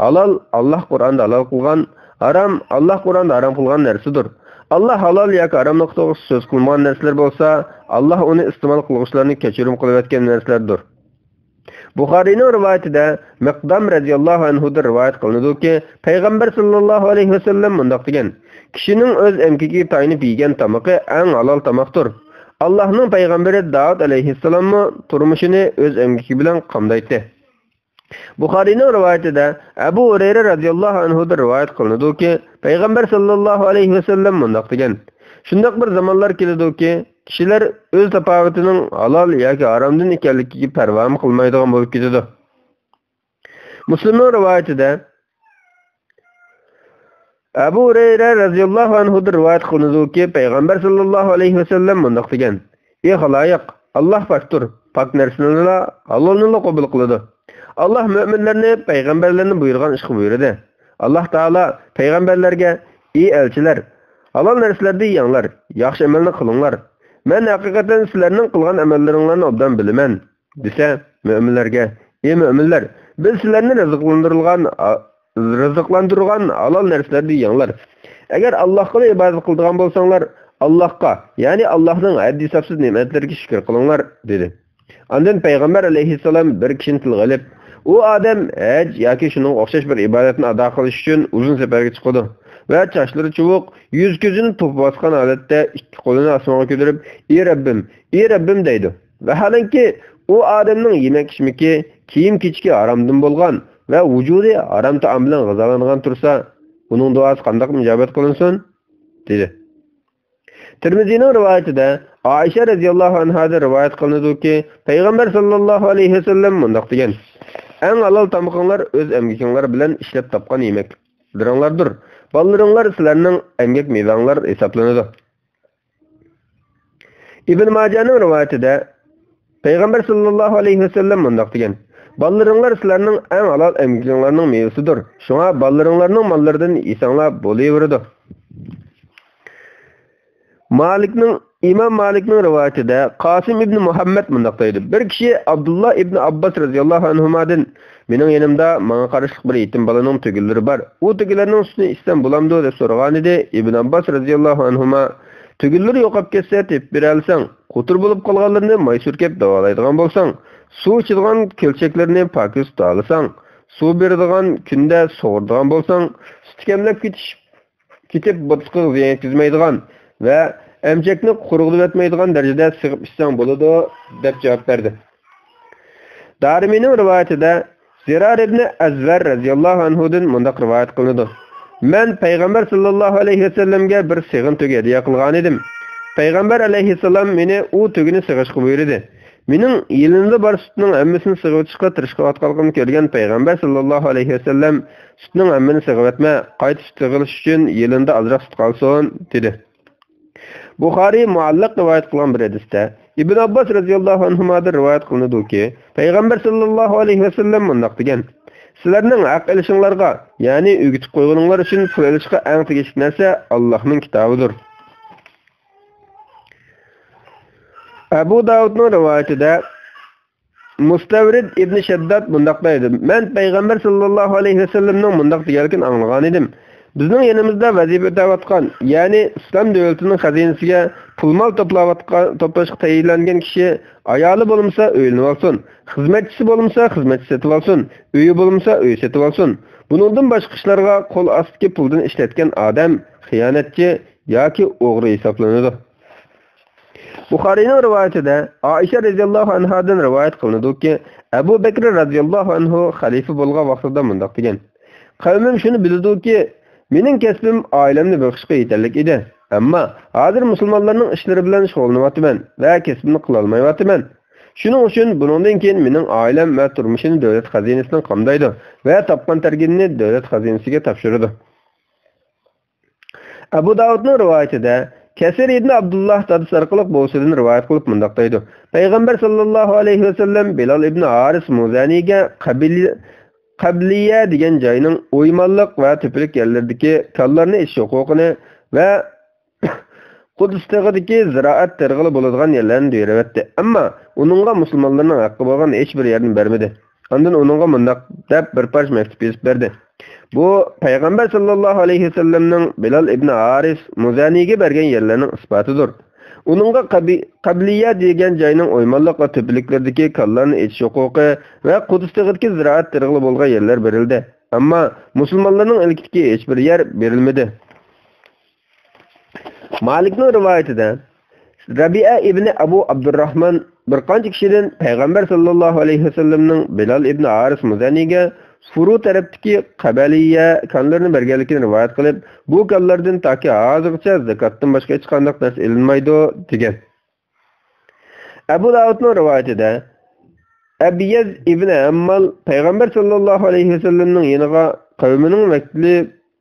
ھالال، ئاللاھ قۇرئاندا ھالال قىلغان، ھارام، ئاللاھ قۇرئاندا ھارام قىلغان نەرسىدۇر. ئاللاھ ھالال ياكى ھاراملىقى توغرىسىدا سۆز قىلمىغان نەرسىلەر بولسا، ئاللاھ ئۇنى ئىستېمال قىلغۇچىلارنى كەچۈرۈم قىلىۋەتكەن نەرسىلەردۇر. بۇخارىينىڭ رىۋايىتىدە مىقدام رەزىياللاھۇ ئەنھۇدىن رىۋايەت قىلىنىدۇكى، پەيغەمبەر ساللاللاھۇ ئەلەيھى ۋەسەللەم مۇنداق دېگەن: كىشىنىڭ ئۆز ئەمگىكىگە تايىنىپ يېگەن تامىقى ئەڭ ھالال تاماقتۇر. ئاللاھنىڭ پەيغەمبىرى داۋۇت ئەلەيھىسسالاممۇ تۇرمۇشىنى ئۆز ئەمگىكى بىلەن قامدايتتى. بۇخارىينىڭ رىۋايىتىدە ئەبۇ ھۇرەيرە رەزىياللاھۇ ئەنھۇدىن رىۋايەت قىلىنىدۇكى، پەيغەمبەر ساللاللاھۇ ئەلەيھى ۋەسەللەم مۇنداق دېگەن: شۇنداق بىر زامانلار كېلىدۇكى، كىشىلەر ئۆز تاپاۋىتىنىڭ ھالال ياكى ھارامدىن ئىكەنلىكىگە پەرۋامۇ قىلمايدىغان بولۇپ كېتىدۇ. مۇسلىمنىڭ رىۋايىتىدە ئەبۇ ھۇرەيرە رەزىياللاھۇ ئەنھۇدىن رىۋايەت قىلىنىدۇكى، پەيغەمبەر ساللاللاھۇ ئەلەيھى ۋەسەللەم مۇنداق دېگەن: ئى خالايىق، ئاللاھ پاكتۇر، پاك نەرسىلەرنىلا، ھالالنىلا قوبۇل قىلىدۇ. ئاللاھ مۆمىنلەرنى پەيغەمبەرلەرنى بۇيرۇغان ئىشقا بۇيرۇدى. ئاللاھ تائالا پەيغەمبەرلەرگە: ئى ئەلچىلەر، ھالال نەرسىلەردىن يەڭلار، ياخشى ئەمەلنى قىلىڭلار. مەن ھەقىقەتەن سىلەرنىڭ قىلغان ئەمەللىرىڭلارنى ئوبدان بىلىمەن، دېسە، مۆمىنلەرگە: ئى مۆمىنلەر، بىز سىلەرنى رىزىقلاندۇرۇلغان، رىزىقلاندۇرغان ھالال نەرسىلەردىن يەڭلار. ئەگەر ئاللاھقىلا ئىبادەت قىلىدىغان بولساڭلار، ئاللاھقا، يەنى ئاللاھنىڭ ھەددى-ھېسابسىز نېمەتلىرىگە شۈكۈر قىلىڭلار، دېدى. ئاندىن پەيغەمبەر ئەلەيھىسسالام بىر كىشىنى تىلغا ئېلىپ، ئۇ ئادەم ھەج ياكى شۇنىڭغا ئوخشاش بىر ئىبادەتنى ئادا قىلىش ئۈچۈن ئۇزۇن سەپەرگە چىقىدۇ ۋە چاچلىرى چۇۋۇق، يۈزى-كۆزىنى توپا باسقان ھالەتتە ئىككى قولىنى ئاسمانغا كۆتۈرۈپ، ئى رەببىم، ئى رەببىم دەيدۇ. ۋەھالەنكى، ئۇ ئادەمنىڭ يېمەك-ئىچمىكى، كىيىم-كېچىكى ھارامدىن بولغان ۋە ۋۇجۇدى ھارام تائام بىلەن غىزالانغان تۇرسا، ئۇنىڭ دۇئاسى قانداقمۇ ئىجابەت قىلىنسۇن؟ دېدى. تىرمىزىنىڭ رىۋايىتىدە ئائىشە رەزىياللاھۇ ئەنھادىن رىۋايەت قىلىنىدۇكى، پەيغەمبەر ساللاللاھۇ ئەلەيھى ۋەسەللەم مۇنداق دېگەن: ئەڭ ھالال تامىقىڭلار ئۆز ئەمگىكىڭلار بىلەن ئىشلەپ تاپقان يېمەكلىرىڭلاردۇر. بالىلىرىڭلار سىلەرنىڭ ئەمگەك مېۋەڭلار ھېسابلىنىدۇ. ئىبن ماجانىڭ رىۋايىتىدە پەيغەمبەر ساللاللاھۇ ئەلەيھى ۋەسەللەم مۇنداق دېگەن: بالىلىرىڭلار سىلەرنىڭ ئەڭ ھالال ئەمگىكىڭلارنىڭ مېۋىسىدۇر. شۇڭا بالىلىرىڭلارنىڭ ماللىرىدىن يېسەڭلار بولۇۋېرىدۇ. مالىكنىڭ، ئىمام مالىكنىڭ رىۋايىتىدە قاسىم ئىبنى مۇھەممەد مۇنداق دەيدۇ: بىر كىشى ئابدۇللا ئىبنى ئابباس رەزىياللاھۇ ئەنھۇمادىن، مېنىڭ يېنىمدا ماڭا قاراشلىق بىر يېتىم بالىنىڭ تۈگۈنلىرى بار. ئۇ تۈگۈنلەرنىڭ سۈتىنى ئىچسەم بولامدۇ؟ دەپ سورىغانىدى. ئىبن ئابباس رەزىياللاھۇ ئەنھۇما، تۈگۈنلىرى يوقاپ كەتسە، تېپىپ بېرەلىسەڭ، قوتۇر بولۇپ قالغانلىرىنى ماي سۈركەپ داۋالايدىغان بولساڭ، سۇ ئىچىدىغان كۆلچەكلىرىنى پاكىز تۇتالىساڭ، سۇ بېرىدىغان كۈندە سۇغۇرىدىغان بولساڭ، سۈتى كەملەپ كېتىش، كېتىپ، بوتىسىغا زىيان يەتكۈزمەيدىغان ۋە ئەمچەكنى قۇرۇقلىۋەتمەيدىغان دەرىجىدە سېغىپ ئىچسەڭ بولىدۇ، دەپ جاۋاب بەردى. دارىمىنىڭ رىۋايىتىدە زىرار ئىبنى ئەزۋەر رەزىياللاھۇ ئەنھۇدىن مۇنداق رىۋايەت قىلىنىدۇ: مەن پەيغەمبەر ساللاللاھۇ ئەلەيھى ۋەسەللەمگە بىر سېغىن تۆگە ھەدىيە قىلغانىدىم. پەيغەمبەر ئەلەيھىسسالام مېنى ئۇ تۆگىنى سېغىشقا بۇيرۇدى. مېنىڭ يېلىنىدا بار سۈتنىڭ ھەممىسىنى سېغىۋېتىشقا تىرىشقىۋاتقانلىقىمنى كۆرگەن پەيغەمبەر ساللاللاھۇ ئەلەيھى ۋەسەللەم، «سۈتنىڭ ھەممىنى سېغىۋەتمە، قايتا سۈت سېغىلىش ئۈچۈن يېلىندا ئازراق سۈت قالسۇن» دېدى. بۇخارىي مۇئەللەق رىۋايەت قىلغان بىر ھەدىستە ئىبن ئابباس رەزىياللاھۇ ئەنھۇمادىن رىۋايەت قىلىنىدۇكى، پەيغەمبەر ساللاللاھۇ ئەلەيھى ۋەسەللەم مۇنداق دېگەن: «سىلەرنىڭ ھەق ئېلىشىڭلارغا، يەنى ئۆگىتىپ قويغىنىڭلار ئۈچۈن پۇل ئېلىشقا ئەڭ تېگىشلىك نەرسە ئاللاھنىڭ كىتابىدۇر.» ئەبۇ داۋۇدنىڭ رىۋايىتىدە مۇستەۋرىد ئىبنى شەدداد مۇنداق دەيدۇ: «مەن پەيغەمبەر ساللاللاھۇ ئەلەيھى ۋەسەللەمنىڭ مۇنداق دېگەنلىكىنى ئاڭلىغانىدىم: بىزنىڭ يېنىمىزدا ۋەزىپە ئۆتەۋاتقان، يەنى ئىسلام دۆلىتىنىڭ خەزىنىسىگە پۇل-مال توپلاۋاتقان، توپلاشقا تەيىنلەنگەن كىشى ئايالى بولمىسا ئۆيلىنىۋالسۇن، خىزمەتچىسى بولمىسا خىزمەتچى سېتىۋالسۇن، ئۆيى بولمىسا ئۆي سېتىۋالسۇن. بۇنىڭدىن باشقا ئىشلارغا قول ئاستىدىكى پۇلدىن ئىشلەتكەن ئادەم خىيانەتچى ياكى ئوغرى ھېسابلىنىدۇ.» بۇخارىينىڭ رىۋايىتىدە ئائىشە رەزىياللاھۇ ئەنھادىن رىۋايەت قىلىنىدۇكى، ئەبۇ بەكرى رەزىياللاھۇ ئەنھۇ خەلىپە بولغان ۋاقتىدا مۇنداق دېگەن: «قەۋمىم شۇنى بىلىدۇكى، مېنىڭ كەسپىم ئائىلەمنى بېقىشقا يېتەرلىك ئىدى. ئەمما ھازىر مۇسۇلمانلارنىڭ ئىشلىرى بىلەن شۇغۇللىنىۋاتىمەن ۋە كەسپىمنى قىلالمايۋاتىمەن. شۇنىڭ ئۈچۈن بۇنىڭدىن كېيىن مېنىڭ ئائىلەم ۋە تۇرمۇشىنى دۆلەت خەزىنىسىدىن قامدايدۇ ۋە تاپقان-تەرگىنىنى دۆلەت خەزىنىسىگە تاپشۇرىدۇ.» ئەبۇ داۋۇدنىڭ رىۋايىتىدە كەسىر ئىبنى ئابدۇللا دادىسى ئارقىلىق بوۋىسىدىن رىۋايەت قىلىپ مۇنداق دەيدۇ: «پەيغەمبەر ساللاللاھۇ ئەلەيھى ۋەسەللەم بىلال ئىبنى ھارىس مۇزەنىگە قەبىلە-، قەبلىيە دېگەن جاينىڭ ئويمانلىق ۋە تۆپىلىك يەرلىرىدىكى كانلارنى ئېچىش ھوقۇقىنى ۋە قۇدس تېغىدىكى زىرائەت تېرىغىلى بولىدىغان يەرلەرنى بېرىۋەتتى. ئەمما ئۇنىڭغا مۇسۇلمانلارنىڭ ھەققى بولغان ھېچبىر يەرنى بەرمىدى. ئاندىن ئۇنىڭغا مۇنداق دەپ بىر پارچە مەكتۇپ يېزىپ بەردى. بۇ پەيغەمبەر ساللاللاھۇ ئەلەيھى ۋەسەللەمنىڭ بىلال ئىبنى ھارىس مۇزەنىگە بەرگەن يەرلەرنىڭ ئىسپاتىدۇر. ئۇنىڭغا قەبى-، قەبلىيە دېگەن جاينىڭ ئويمانلىق ۋە تۆپىلىكلىرىدىكى كانلارنى ئېچىش ھوقۇقى ۋە قۇدس تېغىدىكى زىرائەت تېرىغىلى بولغان يەرلەر بېرىلدى. ئەمما مۇسۇلمانلارنىڭ ئىلكىدىكى ھېچبىر يەر بېرىلمىدى.» مالىكنىڭ رىۋايىتىدە رەبىئە ئىبنى ئەبۇ ئابدۇرراھمان بىر قانچە كىشىدىن پەيغەمبەر ساللاللاھۇ ئەلەيھى ۋەسەللەمنىڭ بىلال ئىبنى ھارىس مۇزەنىگە فۇرۇ تەرەپتىكى قەبەلىيە كانلىرىنى بەرگەنلىكىنى رىۋايەت قىلىپ، بۇ كانلاردىن تاكى ھازىرغىچە زاكاتتىن باشقا ھېچقانداق نەرسە ئېلىنمايدۇ، دېگەن. ئەبۇ داۋۇدنىڭ رىۋايىتىدە ئەبيەز ئىبنى ھەممال پەيغەمبەر ساللاللاھۇ ئەلەيھى ۋەسەللەمنىڭ يېنىغا قەۋمىنىڭ ۋەكىلى،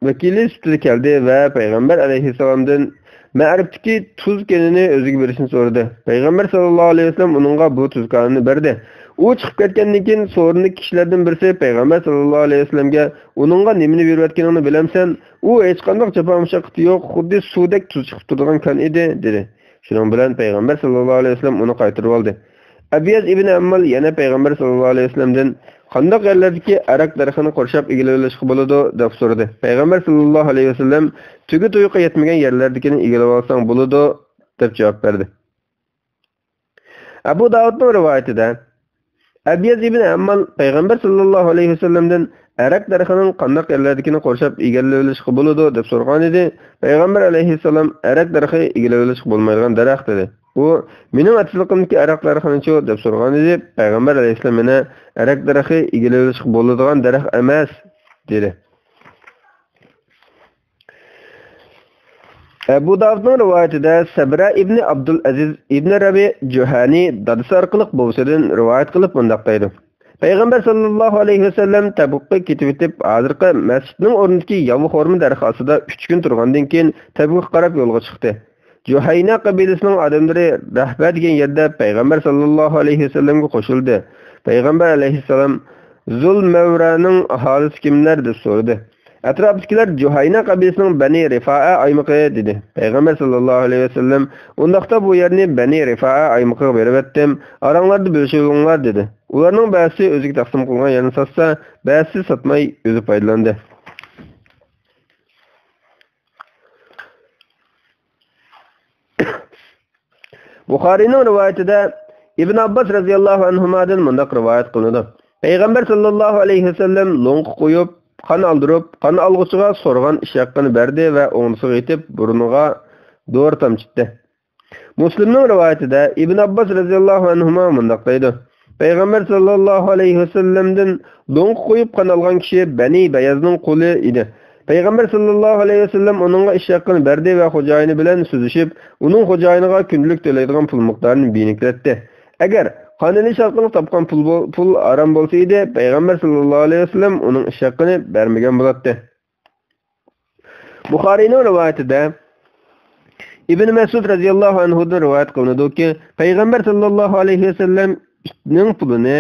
ۋەكىلى سۈپىتىدە كەلدى ۋە پەيغەمبەر ئەلەيھىسسالامدىن مەئرىبتىكى تۇز كېنىنى ئۆزىگە بېرىشنى سورىدى. پەيغەمبەر ساللاللاھۇ ئەلەيھى ۋەسەللەم ئۇنىڭغا بۇ تۇز كانىنى بەردى. ئۇ چىقىپ كەتكەندىن كېيىن سورۇندىكى كىشىلەردىن بىرسى پەيغەمبەر ساللاللاھۇ ئەلەيھى ۋەسەللەمگە، «ئۇنىڭغا نېمىنى بېرىۋەتكىنىڭنى بىلەمسەن؟ ئۇ ھېچقانداق جاپا-مۇشەققىتى يوق، خۇددى سۇدەك تۇز چىقىپ تۇرىدىغان كان ئىدى» دېدى. شۇنىڭ بىلەن پەيغەمبەر ساللاللاھۇ ئەلەيھى ۋەسەللەم ئۇنى قايتۇرۇۋالدى. ئەبيەز ئىبنى ئەممال يەنە پەيغەمبەر ساللاللاھۇ ئەلەيھى ۋەسەللەمدىن، «قانداق يەرلەردىكى ئەرەق دەرىخىنى قورشاپ ئىگىلىۋېلىشقا بولىدۇ؟» دەپ سورىدى. پەيغەمبەر ساللاللاھۇ ئەلەيھى ۋەسەللەم، «تۈگە تۇيىقى يەتمىگەن يەرلەردىكىنى ئىگىلىۋالساڭ بولىدۇ» دەپ جاۋاب بەردى. ئەبۇ داۋۇدنىڭ رىۋايىتىدە، ئەبيەز ئىبنى ئەممال پەيغەمبەر ساللاللاھۇ ئەلەيھى ۋەسەللەمدىن، «ئەرەق دەرىخىنىڭ قانداق يەرلەردىكىنى قورشاپ ئىگىلىۋېلىشقا بولىدۇ؟» دەپ سورىغانىدى. پەيغەمبەر ئەلەيھىسسالام، «ئەرەق دەرىخى ئىگىلىۋېلىشقا بولمايدىغان دەرەخ» دېدى. ئۇ، «مېنىڭ ئەتىزلىقىمدىكى ئەرەق دەرىخىنىچۇ؟» دەپ سورىغانىدى. پەيغەمبەر ئەلەيھىسسالام يەنە، «ئەرەق دەرىخى ئىگىلىۋېلىشقا بولىدىغان دەرەخ ئەمەس» دېدى. ئەبۇ داۋۇدنىڭ رىۋايىتىدە سەبرە ئىبنى ئابدۇلئەزىز ئىبنى رەبى جۇھەنى دادىسى ئارقىلىق بوۋىسىدىن رىۋايەت قىلىپ مۇنداق دەيدۇ: پەيغەمبەر ساللاللاھۇ ئەلەيھى ۋەسەللەم تەبۇكقا كېتىۋېتىپ، ھازىرقى مەسچىتنىڭ ئورنىدىكى ياۋا خورما دەرىخى ئاستىدا ئۈچ كۈن تۇرغاندىن كېيىن تەبۇكقا قاراپ يولغا چىقتى. جۇھەينە قەبىلىسىنىڭ ئادەملىرى رەھبە دېگەن يەردە پەيغەمبەر ساللاللاھۇ ئەلەيھى ۋەسەللەمگە قوشۇلدى. پەيغەمبەر ئەلەيھىسسالام، «زۇل مەۋرانىڭ ئاھالىسى كىملەر؟» دەپ سورىدى. ئەتراپتىكىلەر، «جۇھەينە قەبىلىسىنىڭ بەنى رىفائە ئايمىقى» دېدى. پەيغەمبەر ساللاللاھۇ ئەلەيھى ۋەسەللەم، «ئۇنداقتا بۇ يەرنى بەنى رىفائە ئايمىقىغا بېرىۋەتتىم، ئاراڭلاردا بۆلۈشۈۋېلىڭلار» دېدى. ئۇلارنىڭ بەزىسى ئۆزىگە تەقسىم قىلغان يەرنى ساتسا، بەزىسى ساتماي ئۆزى پايدىلاندى. بۇخارىينىڭ رىۋايىتىدە ئىبن ئابباس رەزىياللاھۇ ئەنھۇمادىن مۇنداق رىۋايەت قىلىنىدۇ: پەيغەمبەر ساللاللاھۇ ئەلەيھى ۋەسەللەم لوڭقا قويۇپ، قان ئالدۇرۇپ، قان ئالغۇچىغا سورىغان ئىش ھەققىنى بەردى ۋە ئوڭدىسىغا يېتىپ، بۇرنىغا دورا تامچىتتى. مۇسلىمنىڭ رىۋايىتىدە ئىبن ئابباس رەزىياللاھۇ ئەنھۇما مۇنداق دەيدۇ: پەيغەمبەر ساللاللاھۇ ئەلەيھى ۋەسەللەمدىن لوڭقا قويۇپ قان ئالغان كىشى بەنى بەيەزنىڭ قۇلى ئىدى. پەيغەمبەر ساللاللاھۇ ئەلەيھى ۋەسەللەم ئۇنىڭغا ئىش ھەققىنى بەردى ۋە خوجايىنى بىلەن سۆزلىشىپ، ئۇنىڭ خوجايىنىغا كۈندىلىك تۆلەيدىغان پۇل مىقدارىنى بېيىنكىلەتتى. ئەگەر قان ئېلىش ئارقىلىق تاپقان پۇل بو-، پۇل ھارام بولسا ئىدى، پەيغەمبەر ساللاللاھۇ ئەلەيھى ۋەسەللەم ئۇنىڭ ئىش ھەققىنى بەرمىگەن بولاتتى. بۇخارىينىڭ رىۋايىتىدە، ئىبن مەسئۇد رەزىياللاھۇ ئەنھۇدىن رىۋايەت قىلىنىدۇكى، پەيغەمبەر ساللاللاھۇ ئەلەيھى ۋەسەللەم ئىتنىڭ پۇلىنى،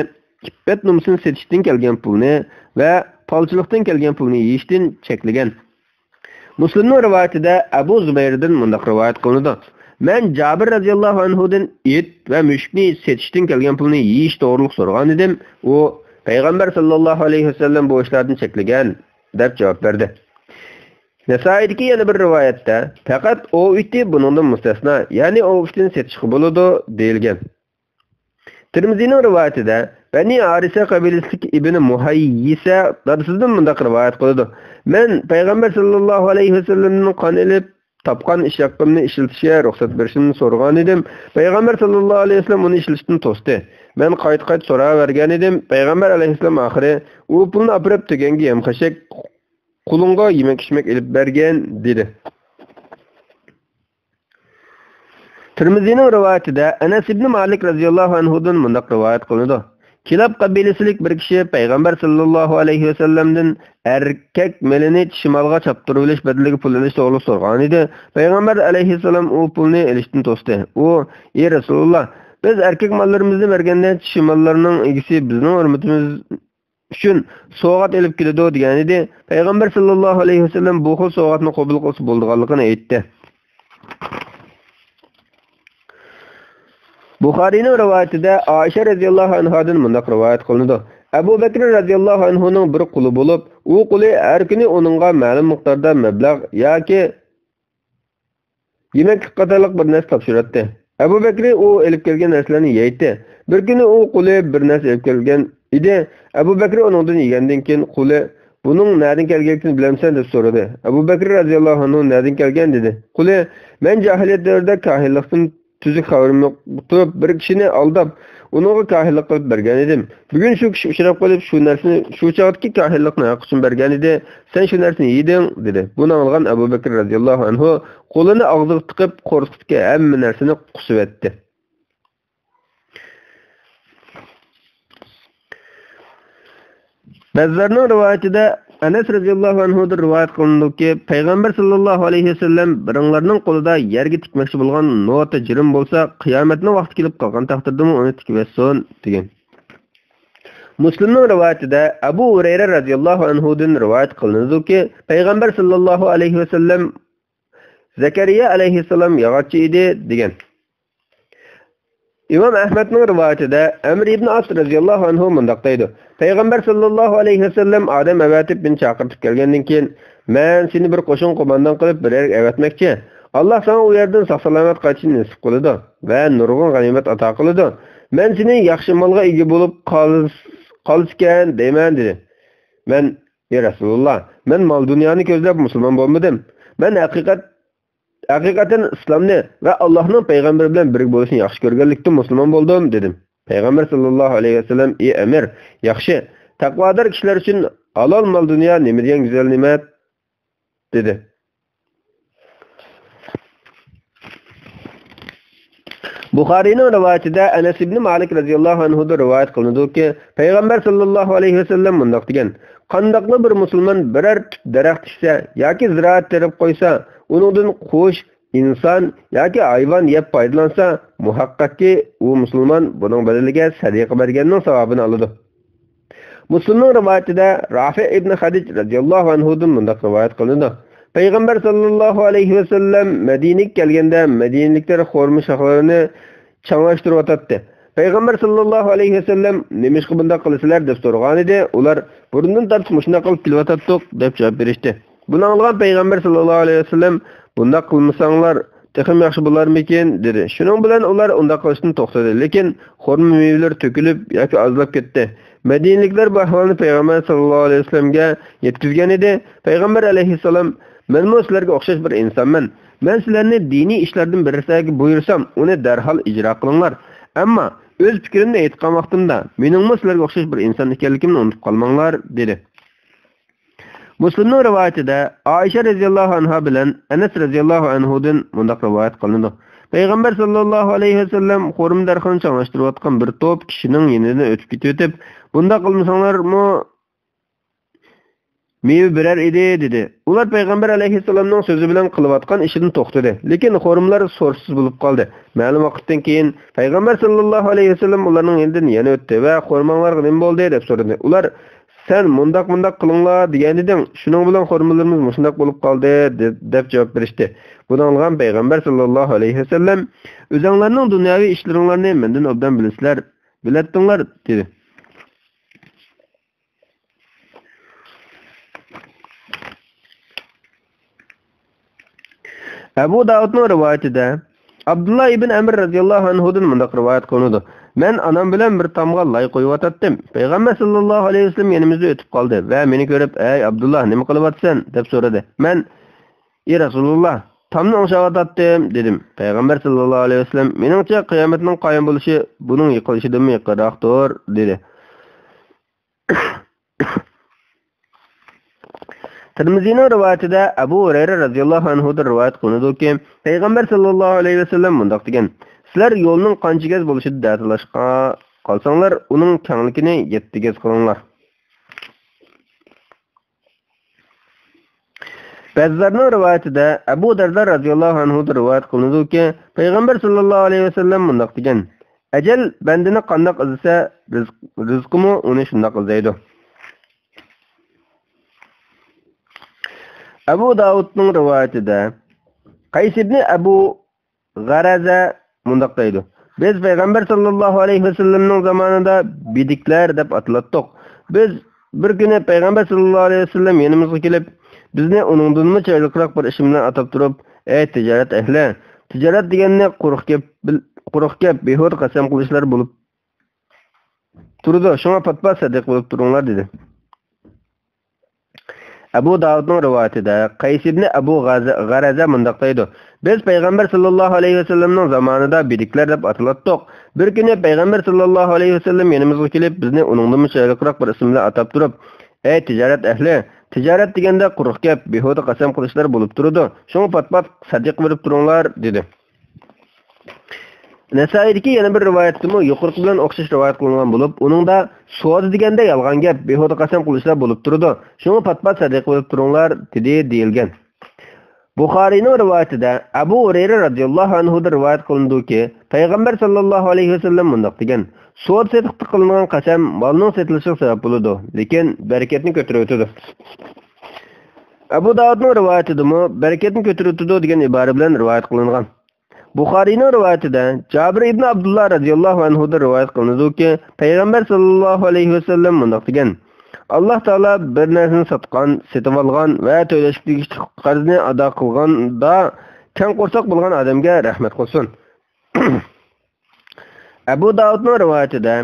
ئىپپەت نومۇسىنى سېتىشتىن كەلگەن پۇلنى ۋە پالچىلىقتىن كەلگەن پۇلنى يېيىشتىن چەكلىگەن. مۇسلىمنىڭ رىۋايىتىدە ئەبۇ زۇبەيردىن مۇنداق رىۋايەت قىلىنىدۇ، مەن جابىر رەزىياللاھۇ ئەنھۇدىن ئىت ۋە مۈشۈكنى سېتىشتىن كەلگەن پۇلنى يېيىش توغرۇلۇق سورىغان ئىدىم، ئۇ، پەيغەمبەر ساللاللاھۇ ئەلەيھى ۋەسەللەم بۇ ئىشلاردىن چەكلىگەن، دەپ جاۋاب بەردى. نەسائىدىكى يەنە بىر رىۋايەتتە، پەقەت ئوۋ ئىتى بۇنىڭدىن مۇستەسنا، يەنى ئوۋ ئىتىنى سېتىشقا بولىدۇ، دېيىلگەن. تىرمىزىنىڭ رىۋايىتىدە، بەنى ھارىسە قەبىلىسىدىكى ئىبنى مۇھەييىسە دادىسىدىن مۇنداق رىۋايەت قىلىدۇ، مەن پەيغەمبەر ساللاللاھۇ ئەلەيھى ۋەسەللەمدىن قان ئېلىپ، تاپقان ئىش ھەققىمنى ئىشلىتىشكە رۇخسەت بېرىشىمنى سورىغان ئىدىم. پەيغەمبەر ساللاللاھۇ ئەلەيھى ۋەسەللەم ئۇنى ئىشلىتىشتىن توستى. مەن قايتا-قايتا سوراۋەرگەن ئىدىم. پەيغەمبەر ئەلەيھىسسالام ئاخىرى، ئۇ پۇلنى ئاپىرىپ تۆگەنگە يەم-خەشەك، قۇلۇڭغا يېمەك-ئىچمەك ئېلىپ بەرگىن، دېدى. تىرمىزىنىڭ رىۋايىتىدە ئەنەس ئىبنى مالىك رەزىياللاھۇ ئەنھۇدىن مۇنداق رىۋايەت قىلىنىدۇ، كىلاب قەبىلىسىلىك بىر كىشى پەيغەمبەر ساللاللاھۇ ئەلەيھى ۋەسەللەمدىن ئەركەك مېلىنى چىشى مالغا چاپتۇرۇۋېلىش بەدىلىگە پۇل ئېلىش توغرۇلۇق سورىغان ئىدى. پەيغەمبەر ئەلەيھىسسالام ئۇ پۇلنى ئېلىشتىن توستى. ئۇ، ئى رەسۇلاللا، بىز ئەركەك ماللىرىمىزنى بەرگەندە، چىشى ماللارنىڭ ئىگىسى بىزنىڭ ھۆرمىتىمىز ئۈچۈن سوۋغات ئېلىپ كېلىدۇ، دېگەنىدى. پەيغەمبەر ساللاللاھۇ ئەلەيھى ۋەسەللەم بۇ خىل سوۋغاتنى قوبۇل قىلسا بولىدىغانلىقىنى ئېيتتى. بۇخارىينىڭ رىۋايىتىدە ئائىشە رەزىياللاھۇ ئەنھادىن مۇنداق رىۋايەت قىلىنىدۇ، ئەبۇ بەكرى رەزىياللاھۇ ئەنھۇنىڭ بىر قۇلى بولۇپ، ئۇ قۇلى ھەر كۈنى ئۇنىڭغا مەلۇم مىقداردا مەبلەغ ياكى يېمەكلىك قاتارلىق بىر نەرسە تاپشۇراتتى. ئەبۇ بەكرى ئۇ ئېلىپ كەلگەن نەرسىلەرنى يەيتتى. بىر كۈنى ئۇ قۇلى بىر نەرسە ئېلىپ كەلگەن ئىدى. ئەبۇ بەكرى ئۇنىڭدىن يېگەندىن كېيىن قۇلى، بۇنىڭ نەدىن كەلگەنلىكىنى بىلەمسەن؟ دەپ سورىدى. ئەبۇ بەكرى رەزىياللاھۇ ئەنھۇ نەدىن كەلگەن؟ دېدى. قۇلى، مەن جاھىلىيەت دەۋرىدە كاھىنلىقتىن تۈزۈك خەۋىرىم يوق تۇرۇپ، بىر كىشىنى ئالداپ، ئۇنىڭغا كاھىنلىق قىلىپ بەرگەن ئىدىم. بۈگۈن شۇ كىشى ئۇچراپ قېلىپ، شۇ نەرسىنى، شۇ چاغدىكى كاھىنلىقنى ھەق ئۈچۈن بەرگەن ئىدى. سەن شۇ نەرسىنى يېدىڭ، دېدى. بۇنى ئاڭلىغان ئەبۇ بەكرى رەزىياللاھۇ ئەنھۇ قولىنى ئاغزىغا تىقىپ، قورسىقىدىكى ھەممە نەرسىنى قۇسۇۋەتتى. بەززارنىڭ رىۋايىتىدە ئەنەس رەزىياللاھۇ ئەنھۇدىن رىۋايەت قىلىنىدۇكى، پەيغەمبەر ساللاللاھۇ ئەلەيھى ۋەسەللەم، بىرىڭلارنىڭ قولىدا يەرگە تىكمەكچى بولغان نوتا جىرىم بولسا، قىيامەتنىڭ ۋاقتى كېلىپ قالغان تەقدىردىمۇ ئۇنى تىكىۋەتسۇن، دېگەن. مۇسلىمنىڭ رىۋايىتىدە ئەبۇ ھۇرەيرە رەزىياللاھۇ ئەنھۇدىن رىۋايەت قىلىنىدۇكى، پەيغەمبەر ساللاللاھۇ ئەلەيھى ۋەسەللەم، زەكەرىيا ئەلەيھىسسالام ياغاچچى ئىدى، دېگەن. ئىمام ئەھمەدنىڭ رىۋايىتىدە ئەمر ئىبن ئاس رەزىياللاھۇ ئەنھۇ مۇنداق دەيدۇ، پەيغەمبەر ساللاللاھۇ ئەلەيھى ۋەسەللەم ئادەم ئەۋەتىپ مېنى چاقىرتىپ كەلگەندىن كېيىن، مەن سېنى بىر قوشۇن قوماندان قىلىپ بىر يەرگە ئەۋەتمەكچى. ئاللاھ ساڭا ئۇ يەردىن ساق-سالامەت قايتىشنى نېسىپ قىلىدۇ ۋە نۇرغۇن غەنىيمەت ئاتا قىلىدۇ. مەن سېنى ياخشى مالغا ئىگە بولۇپ قال-، قالىسىكەن دەيمەن، دېدى. مەن، ئى رەسۇلاللاھ، مەن مال-دۇنيانى كۆزلەپ مۇسۇلمان بولمىدىم. مەن ھەقىقەت ھەقىقەتەن ئىسلامنى ۋە ئاللاھنىڭ پەيغەمبىرى بىلەن بىرگە بولۇشنى ياخشى كۆرگەنلىكتىن مۇسۇلمان بولدۇم، دېدىم. پەيغەمبەر ساللاللاھۇ ئەلەيھى ۋەسەللەم، ئى ئەمىر، ياخشى، تەقۋادار كىشىلەر ئۈچۈن ھالال مال-دۇنيا نېمە دېگەن گۈزەل نېمەت، دېدى. بۇخارىينىڭ رىۋايىتىدە ئەنەس ئىبنى مالىك رەزىياللاھۇ ئەنھۇدىن رىۋايەت قىلىنىدۇكى، پەيغەمبەر ساللاللاھۇ ئەلەيھى ۋەسەللەم مۇنداق دېگەن، قانداقلا بىر مۇسۇلمان بىرەر تۈپ دەرەخ تىكسە ياكى زىرائەت تېرىپ قويسا، ئۇنىڭدىن قۇش، ئىنسان ياكى ھايۋان يەپ پايدىلانسا، مۇھەققەقكى ئۇ مۇسۇلمان بۇنىڭ بەدىلىگە سەدىقە بەرگەننىڭ ساۋابىنى ئالىدۇ. مۇسلىمنىڭ رىۋايىتىدە رافىئ ئىبن خەدىج رەزىياللاھۇ ئەنھۇدىن مۇنداق رىۋايەت قىلىنىدۇ، پەيغەمبەر ساللاللاھۇ ئەلەيھى ۋەسەللەم مەدىنىگە كەلگەندە، مەدىنىلىكلەر خورما شاخلىرىنى چاڭلاشتۇرۇۋاتاتتى. پەيغەمبەر ساللاللاھۇ ئەلەيھى ۋەسەللەم، نېمىشقا بۇنداق قىلىسىلەر؟ دەپ سورىغانىدى. ئۇلار، بۇرۇندىن تارتىپ مۇشۇنداق قىلىپ كېلىۋاتاتتۇق، دەپ جاۋاب بېرىشتى. بۇنى ئاڭلىغان پەيغەمبەر ساللاللاھۇ ئەلەيھى ۋەسەللەم، بۇنداق قىلمىساڭلار تېخىمۇ ياخشى بولارمىكىن، دېدى. شۇنىڭ بىلەن ئۇلار ئۇنداق قىلىشتىن توختىدى. لېكىن خورما مېۋىلىرى تۆكۈلۈپ ياكى ئازلاپ كەتتى. مەدىنىلىكلەر بۇ ئەھۋالنى پەيغەمبەر ساللاللاھۇ ئەلەيھى ۋەسەللەمگە يەتكۈزگەنىدى. پەيغەمبەر ئەلەيھىسسالام، مەنمۇ سىلەرگە ئوخشاش بىر ئىنسانمەن. مەن سىلەرنى دىنىي ئىشلاردىن بىرسىگە بۇيرۇسام، ئۇنى دەرھال ئىجرا قىلىڭلار. ئەمما ئۆز پىكرىمنى ئېيتقان ۋاقتىمدا، مېنىڭمۇ سىلەرگە ئوخشاش بىر ئىنسان ئىكەنلىكىمنى ئۇنتۇپ قالماڭلار، دېدى. مۇسلىمنىڭ رىۋايىتىدە ئائىشە رەزىياللاھۇ ئەنھا بىلەن ئەنەس رەزىياللاھۇ ئەنھۇدىن مۇنداق رىۋايەت قىلىنىدۇ، پەيغەمبەر ساللاللاھۇ ئەلەيھى ۋەسەللەم خورما دەرىخىنى چاڭاشتۇرۇۋاتقان بىر توپ كىشىنىڭ يېنىدىن ئۆتۈپ كېتىۋېتىپ، بۇنداق قىلمىساڭلارمۇ مېۋە بېرەر ئىدى، دېدى. ئۇلار پەيغەمبەر ئەلەيھىسسالامنىڭ سۆزى بىلەن قىلىۋاتقان ئىشىدىن توختىدى. لېكىن خورمىلار سورۇنسىز بولۇپ قالدى. مەلۇم ۋاقىتتىن كېيىن پەيغەمبەر ساللاللاھۇ ئەلەيھى ۋەسەللەم ئۇلارنىڭ يېنىدىن يەنە ئۆتتى ۋە خورماڭلارغا نېمە بولدى؟ دەپ سورىدى. ئۇلار، سەن مۇنداق-مۇنداق قىلىڭلار دېگەنىدىڭ، شۇنىڭ بىلەن خورمىلىرىمىز مۇشۇنداق بولۇپ قالدى، دە-، دەپ جاۋاب بېرىشتى. بۇنى ئاڭلىغان پەيغەمبەر ساللاللاھۇ ئەلەيھى ۋەسەللەم، ئۆزەڭلارنىڭ دۇنياۋى ئىشلىرىڭلارنى مەندىن ئوبدان بىلىسىلەر، بىلەتتىڭلار، دېدى. ئەبۇ داۋۇدنىڭ رىۋايىتىدە ئابدۇللا ئىبن ئەمر رەزىياللاھۇ ئەنھۇدىن مۇنداق رىۋايەت قىلىنىدۇ: مەن ئانام بىلەن بىر تامغا لاي قويۇۋاتاتتىم. پەيغەمبەر ساللاللاھۇ ئەلەيھى ۋەسەللەم يېنىمىزدىن ئۆتۈپ قالدى ۋە مېنى كۆرۈپ، ئەي ئابدۇللا، نېمە قىلىۋاتىسەن؟ دەپ سورىدى. مەن، ئى رەسۇلۇللا، تامنى ئوڭشاۋاتاتتىم، دېدىم. پەيغەمبەر ساللاللاھۇ ئەلەيھى ۋەسەللەم، مېنىڭچە، قىيامەتنىڭ قايىم بولۇشى بۇنىڭ يىقىلىشىدىنمۇ يېقىنراقتۇر، دېدى. تىرمىزىنىڭ رىۋايىتىدە ئەبۇ ھۇرەيرە رەزىياللاھۇ ئەنھۇدىن رىۋايەت قىلىنىدۇكى، پەيغەمبەر ساللاللاھۇ ئەلەيھى ۋەسەللەم مۇنداق دېگەن: سىلەر يولنىڭ قانچە گەز بولۇشىدا دەتالاشقا قالساڭلار، ئۇنىڭ كەڭلىكىنى يەتتە گەز قىلىڭلار. بەززارنىڭ رىۋايىتىدە ئەبۇ دەردە رەزىياللاھۇ ئەنھۇدىن رىۋايەت قىلىنىدۇكى، پەيغەمبەر ساللاللاھۇ ئەلەيھى ۋەسەللەم مۇنداق دېگەن: ئەجەل بەندىنى قانداق ئىزدىسە، رىزق، رىزقىمۇ ئۇنى شۇنداق ئىزدەيدۇ. ئەبۇ داۋۇدنىڭ رىۋايىتىدە قەيس ئىبنى ئەبۇ غەرەزە مۇنداق دەيدۇ: بىز پەيغەمبەر ساللاللاھۇ ئەلەيھى ۋەسەللەمنىڭ زامانىدا بېدىكلەر دەپ ئاتىلاتتۇق. بىز بىر كۈنى پەيغەمبەر ساللاللاھۇ ئەلەيھى ۋەسەللەم يېنىمىزغا كېلىپ، بىزنى ئۇنىڭدىنمۇ چىرايلىقراق بىر ئىسىم بىلەن ئاتاپ تۇرۇپ، ئەي تىجارەت ئەھلى! تىجارەت دېگەننى قۇرۇق گەپ، بىل-، قۇرۇق گەپ، بىھۇدە قەسەم قىلىشلار بولۇپ تۇرىدۇ، شۇڭا پات-پات سەدىقە بېرىپ تۇرۇڭلار، دېدى. ئەبۇ داۋۇدنىڭ رىۋايىتىدە قەيس ئىبنى ئەبۇ غەزە-، غەرەزە مۇنداق دەيدۇ: بىز پەيغەمبەر ساللاللاھۇ ئەلەيھى ۋەسەللەمنىڭ زامانىدا بېدىكلەر دەپ ئاتىلاتتۇق. بىر كۈنى پەيغەمبەر ساللاللاھۇ ئەلەيھى ۋەسەللەم يېنىمىزغا كېلىپ، بىزنى ئۇنىڭدىنمۇ چىرايلىقراق بىر ئىسىم بىلەن ئاتاپ تۇرۇپ، ئەي تىجارەت ئەھلى! تىجارەت دېگەندە قۇرۇق گەپ، بىھۇدە قەسەم قىلىشلار بولۇپ تۇرىدۇ. شۇڭا پات-پات سەدىقە بېرىپ تۇرۇڭلار، دېدى. نەسائىدىكى يەنە بىر رىۋايەتتىمۇ يۇقىرىقى بىلەن ئوخشاش رىۋايەت قىلىنغان بولۇپ، ئۇنىڭدا سودا دېگەندە يالغان گەپ، بىھۇدە قەسەم قىلىشلار بولۇپ تۇرىدۇ. شۇڭا پات-پات سەدىقە بېرىپ تۇرۇڭلار، دېدى، دېيىلگەن. بۇخارىينىڭ رىۋايىتىدە ئەبۇ ھۇرەيرە رەزىياللاھۇ ئەنھۇدىن رىۋايەت قىلىنىدۇكى، پەيغەمبەر ساللاللاھۇ ئەلەيھى ۋەسەللەم مۇنداق دېگەن: سودا سېتىقتا قىلىنغان قەسەم مالنىڭ سېتىلىشىغا سەۋەب بولىدۇ، لېكىن بەرىكەتنى كۆتۈرۈۋېتىدۇ. ئەبۇ داۋۇدنىڭ رىۋايىتىدىمۇ بەرىكەتنى كۆتۈرۈۋېتىدۇ دېگەن ئىبارە بىلەن رىۋايەت قىلىنغان. بۇخارىينىڭ رىۋايىتىدە جابىر ئىبن ئابدۇللا رەزىياللاھۇ ئەنھۇدىن رىۋايەت قىلىنىدۇكى، پەيغەمبەر ساللاللاھۇ ئەلەيھى ۋەسەللەم مۇنداق دېگەن: ئاللاھ تائالا بىر نەرسىنى ساتقان، سېتىۋالغان ۋە تۆلەشكە تېگىشلىك قەرزنى ئادا قىلغاندا كەڭ قورساق بولغان ئادەمگە رەھمەت قىلسۇن. ئەبۇ داۋۇدنىڭ رىۋايىتىدە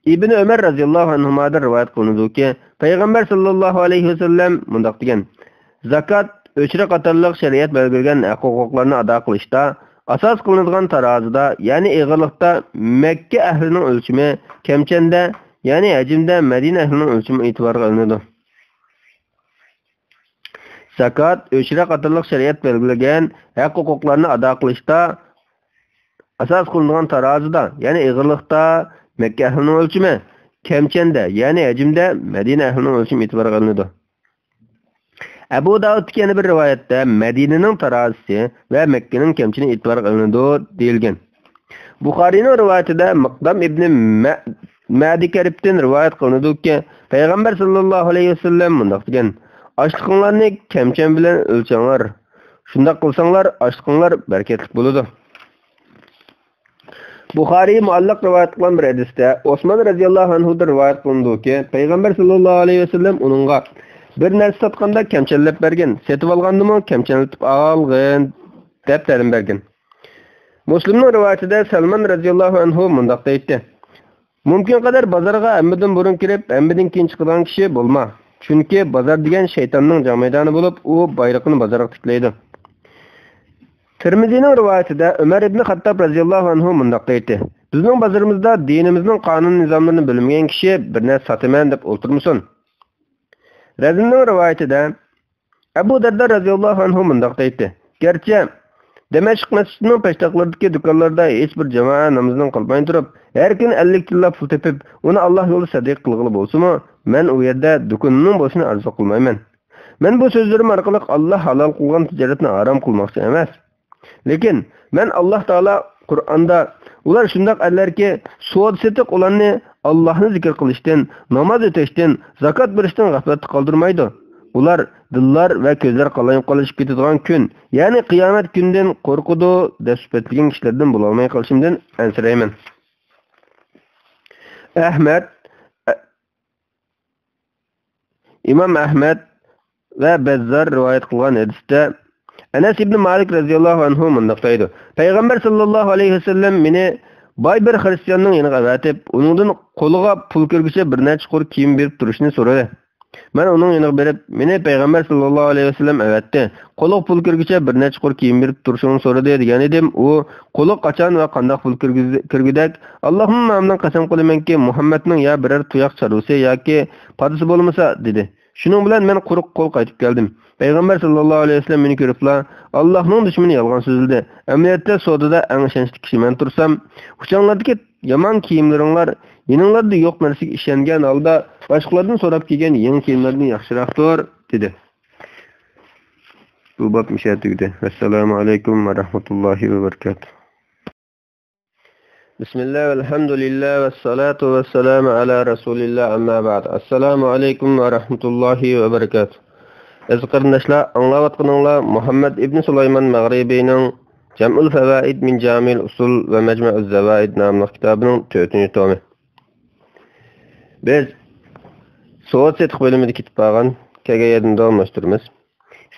ئىبنى ئۆمەر رەزىياللاھۇ ئەنھۇمادىن رىۋايەت قىلىنىدۇكى، پەيغەمبەر ساللاللاھۇ ئەلەيھى ۋەسەللەم مۇنداق دېگەن: زاكات، ئۆچرە قاتارلىق شەرىئەت بەلگىلىگەن ھەق-ھوقۇقلارنى ئادا قىلىشتا ئاساس قىلىنىدىغان تارازىدا، يەنى ئېغىرلىقتا مەككە ئەھلىنىڭ ئۆلچىمى، كەمچەندە، يەنى ھەجىمدە مەدىنە ئەھلىنىڭ ئۆلچىمى ئېتىبارغا ئېلىنىدۇ. زاكات، ئۆچرە قاتارلىق شەرىئەت بەلگىلىگەن ھەق-ھوقۇقلارنى ئادا قىلىشتا ئاساس قىلىنىدىغان تارازىدا، يەنى ئېغىرلىقتا مەككە ئەھلىنىڭ ئۆلچىمى، كەمچەندە، يەنى ھەجىمدە مەدىنە ئەھلىنىڭ ئۆلچىمى ئېتىبارغا ئېلىنىدۇ. ئەبۇ داۋۇدتىكى يەنە بىر رىۋايەتتە مەدىنىنىڭ تارازىسى ۋە مەككىنىڭ كەمچىنى ئېتىبارغا ئېلىنىدۇ دېيىلگەن. بۇخارىينىڭ رىۋايىتىدە مىقدام ئىبنى مە-، مەدى كەرىبتىن رىۋايەت قىلىنىدۇكى، پەيغەمبەر ساللاللاھۇ ئەلەيھى ۋەسەللەم مۇنداق دېگەن: ئاشلىقىڭلارنى كەمچەن بىلەن ئۆلچەڭلار. شۇنداق قىلساڭلار، ئاشلىقىڭلار بەرىكەتلىك بولىدۇ. بۇخارىي مۇئەللەق رىۋايەت قىلغان بىر ھەدىستە ئوسمان رەزىياللاھۇ ئەنھۇدىن رىۋايەت قىلىنىدۇكى، پەيغەمبەر ساللاللاھۇ ئەلەيھى ۋەسەللەم ئۇنىڭغا، بىر نەرسە ساتقاندا كەمچەنلەپ بەرگىن، سېتىۋالغاندىمۇ كەمچەنلىتىپ ئالغىن، دەپ تەلىم بەرگەن. مۇسلىمنىڭ رىۋايىتىدە سەلمان رەزىياللاھۇ ئەنھۇ مۇنداق دەيتتى: مۇمكىنقەدەر بازارغا ھەممىدىن بۇرۇن كىرىپ، ھەممىدىن كېيىن چىقىدىغان كىشى بولما. چۈنكى بازار دېگەن شەيتاننىڭ جەڭ مەيدانى بولۇپ، ئۇ بايرىقىنى بازارغا تىكلەيدۇ. تىرمىزىنىڭ رىۋايىتىدە ئۆمەر ئىبنى خەتتاب رەزىياللاھۇ ئەنھۇ مۇنداق دەيتتى: بىزنىڭ بازىرىمىزدا دىنىمىزنىڭ قانۇن نىزاملىرىنى بىلمىگەن كىشى بىر نەرسە ساتىمەن دەپ ئولتۇرمىسۇن. رەزىننىڭ رىۋايىتىدە ئەبۇ دەردە رەزىياللاھۇ ئەنھۇ مۇنداق دەيتتى: گەرچە دەمەشق مەسچىتىنىڭ پەشتاقلىرىدىكى دۇكانلاردا ھېچبىر جامائە نامىزىنىڭ قالماي تۇرۇپ، ھەر كۈنى ئەللىك تىللا پۇل تېپىپ، ئۇنى ئاللاھ يولىدا سەدىقە قىلغىلى بولسىمۇ، مەن ئۇ يەردە دۇكىنىمنىڭ بولۇشىنى ئارزۇ قىلمايمەن. مەن بۇ سۆزلىرىم ئارقىلىق ئاللاھ ھالال قىلغان تىجارەتنى ھارام قىلماقچى ئەمەس. لېكىن مەن، ئاللاھ تائالا قۇرئاندا، ئۇلار شۇنداق ئەرلەركى، سودا سېتىق ئۇلارنى ئاللاھنى زىكىر قىلىشتىن، ناماز ئۆتەشتىن، زاكات بېرىشتىن غەپلەتتە قالدۇرمايدۇ. ئۇلار دىللار ۋە كۆزلەر قالايمىقانلىشىپ كېتىدىغان كۈن، يەنى قىيامەت كۈنىدىن قورقىدۇ دەپ سۈپەتلىگەن كىشىلەردىن بولالماي قېلىشىمدىن ئەنسىرەيمەن. ئەھمەد، ئە-، ئىمام ئەھمەد ۋە بەززار رىۋايەت قىلغان ھەدىستە ئەنەس ئىبنى مالىك رەزىياللاھۇ ئەنھۇ مۇنداق دەيدۇ: پەيغەمبەر ساللاللاھۇ ئەلەيھى ۋەسەللەم مېنى باي بىر خىرىستىياننىڭ يېنىغا ئەۋەتىپ، ئۇنىڭدىن قولىغا پۇل كىرگۈچە بىر نەچچە قۇر كىيىم بېرىپ تۇرۇشنى سورىدى. مەن ئۇنىڭ يېنىغا بېرىپ، مېنى پەيغەمبەر ساللاللاھۇ ئەلەيھى ۋەسەللەم ئەۋەتتى. قولىغا پۇل كىرگۈچە بىر نەچچە قۇر كىيىم بېرىپ تۇرۇشۇڭنى سورىدى، دېگەن ئىدىم. ئۇ، قولىغا قاچان ۋە قانداق پۇل كىرگۈزدى-، كىرگۈدەك، ئاللاھنىڭ نامى بىلەن قەسەم قىلىمەنكى، مۇھەممەدنىڭ يا بىرەر تۇياق چارۋىسى ياكى پادىسى بولمىسا، دېدى. شۇنىڭ بىلەن مەن قۇرۇق قول قايتىپ كەلدىم. پەيغەمبەر ساللاللاھۇ ئەلەيھى ۋەسەللەم مېنى كۆرۈپلا، ئاللاھنىڭ دۈشمىنى يالغان سۆزلىدى. ئەمەلىيەتتە سودىدا ئەڭ ئىشەنچلىك كىشى مەن تۇرسام، ئۇچاڭلاردىكى يامان كىيىملىرىڭلار يېنىڭلاردا يوق نەرسىگە ئىشەنگەن ھالدا باشقىلاردىن سوراپ كىيگەن يېڭى كىيىملەردىن ياخشىراقتۇر، دېدى. بۇ باب مۇشۇ يەردە تۈگىدى. ۋەسسالامۇ ئەلەيكۇم ۋە رەھمەتۇللاھى ۋە بەرىكاتۇھ. بىسمىللا، ۋەلھەمدۇلىللا، ۋەسسالاتۇ ۋەسسالامۇ ئەلا رەسۇلىللا، ئەمما بەئد. ئەسسالامۇ ئەلەيكۇم ۋە رەھمەتۇللاھى ۋە بەرىكاتۇھ. ئەزىز قېرىنداشلار، ئاڭلاۋاتقىنىڭلار مۇھەممەد ئىبن سۇلايمان مەغرىبىنىڭ جەمئۇل فەۋائىد مىن جامىئىل ئۇسۇل ۋە مەجمەئۇز زەۋائىد ناملىق كىتابىنىڭ تۆتىنچى تومى. بىز سودا سېتىق بۆلۈمىدە كېتىپ قالغان كەلگەن يەردىن داۋاملاشتۇرىمىز.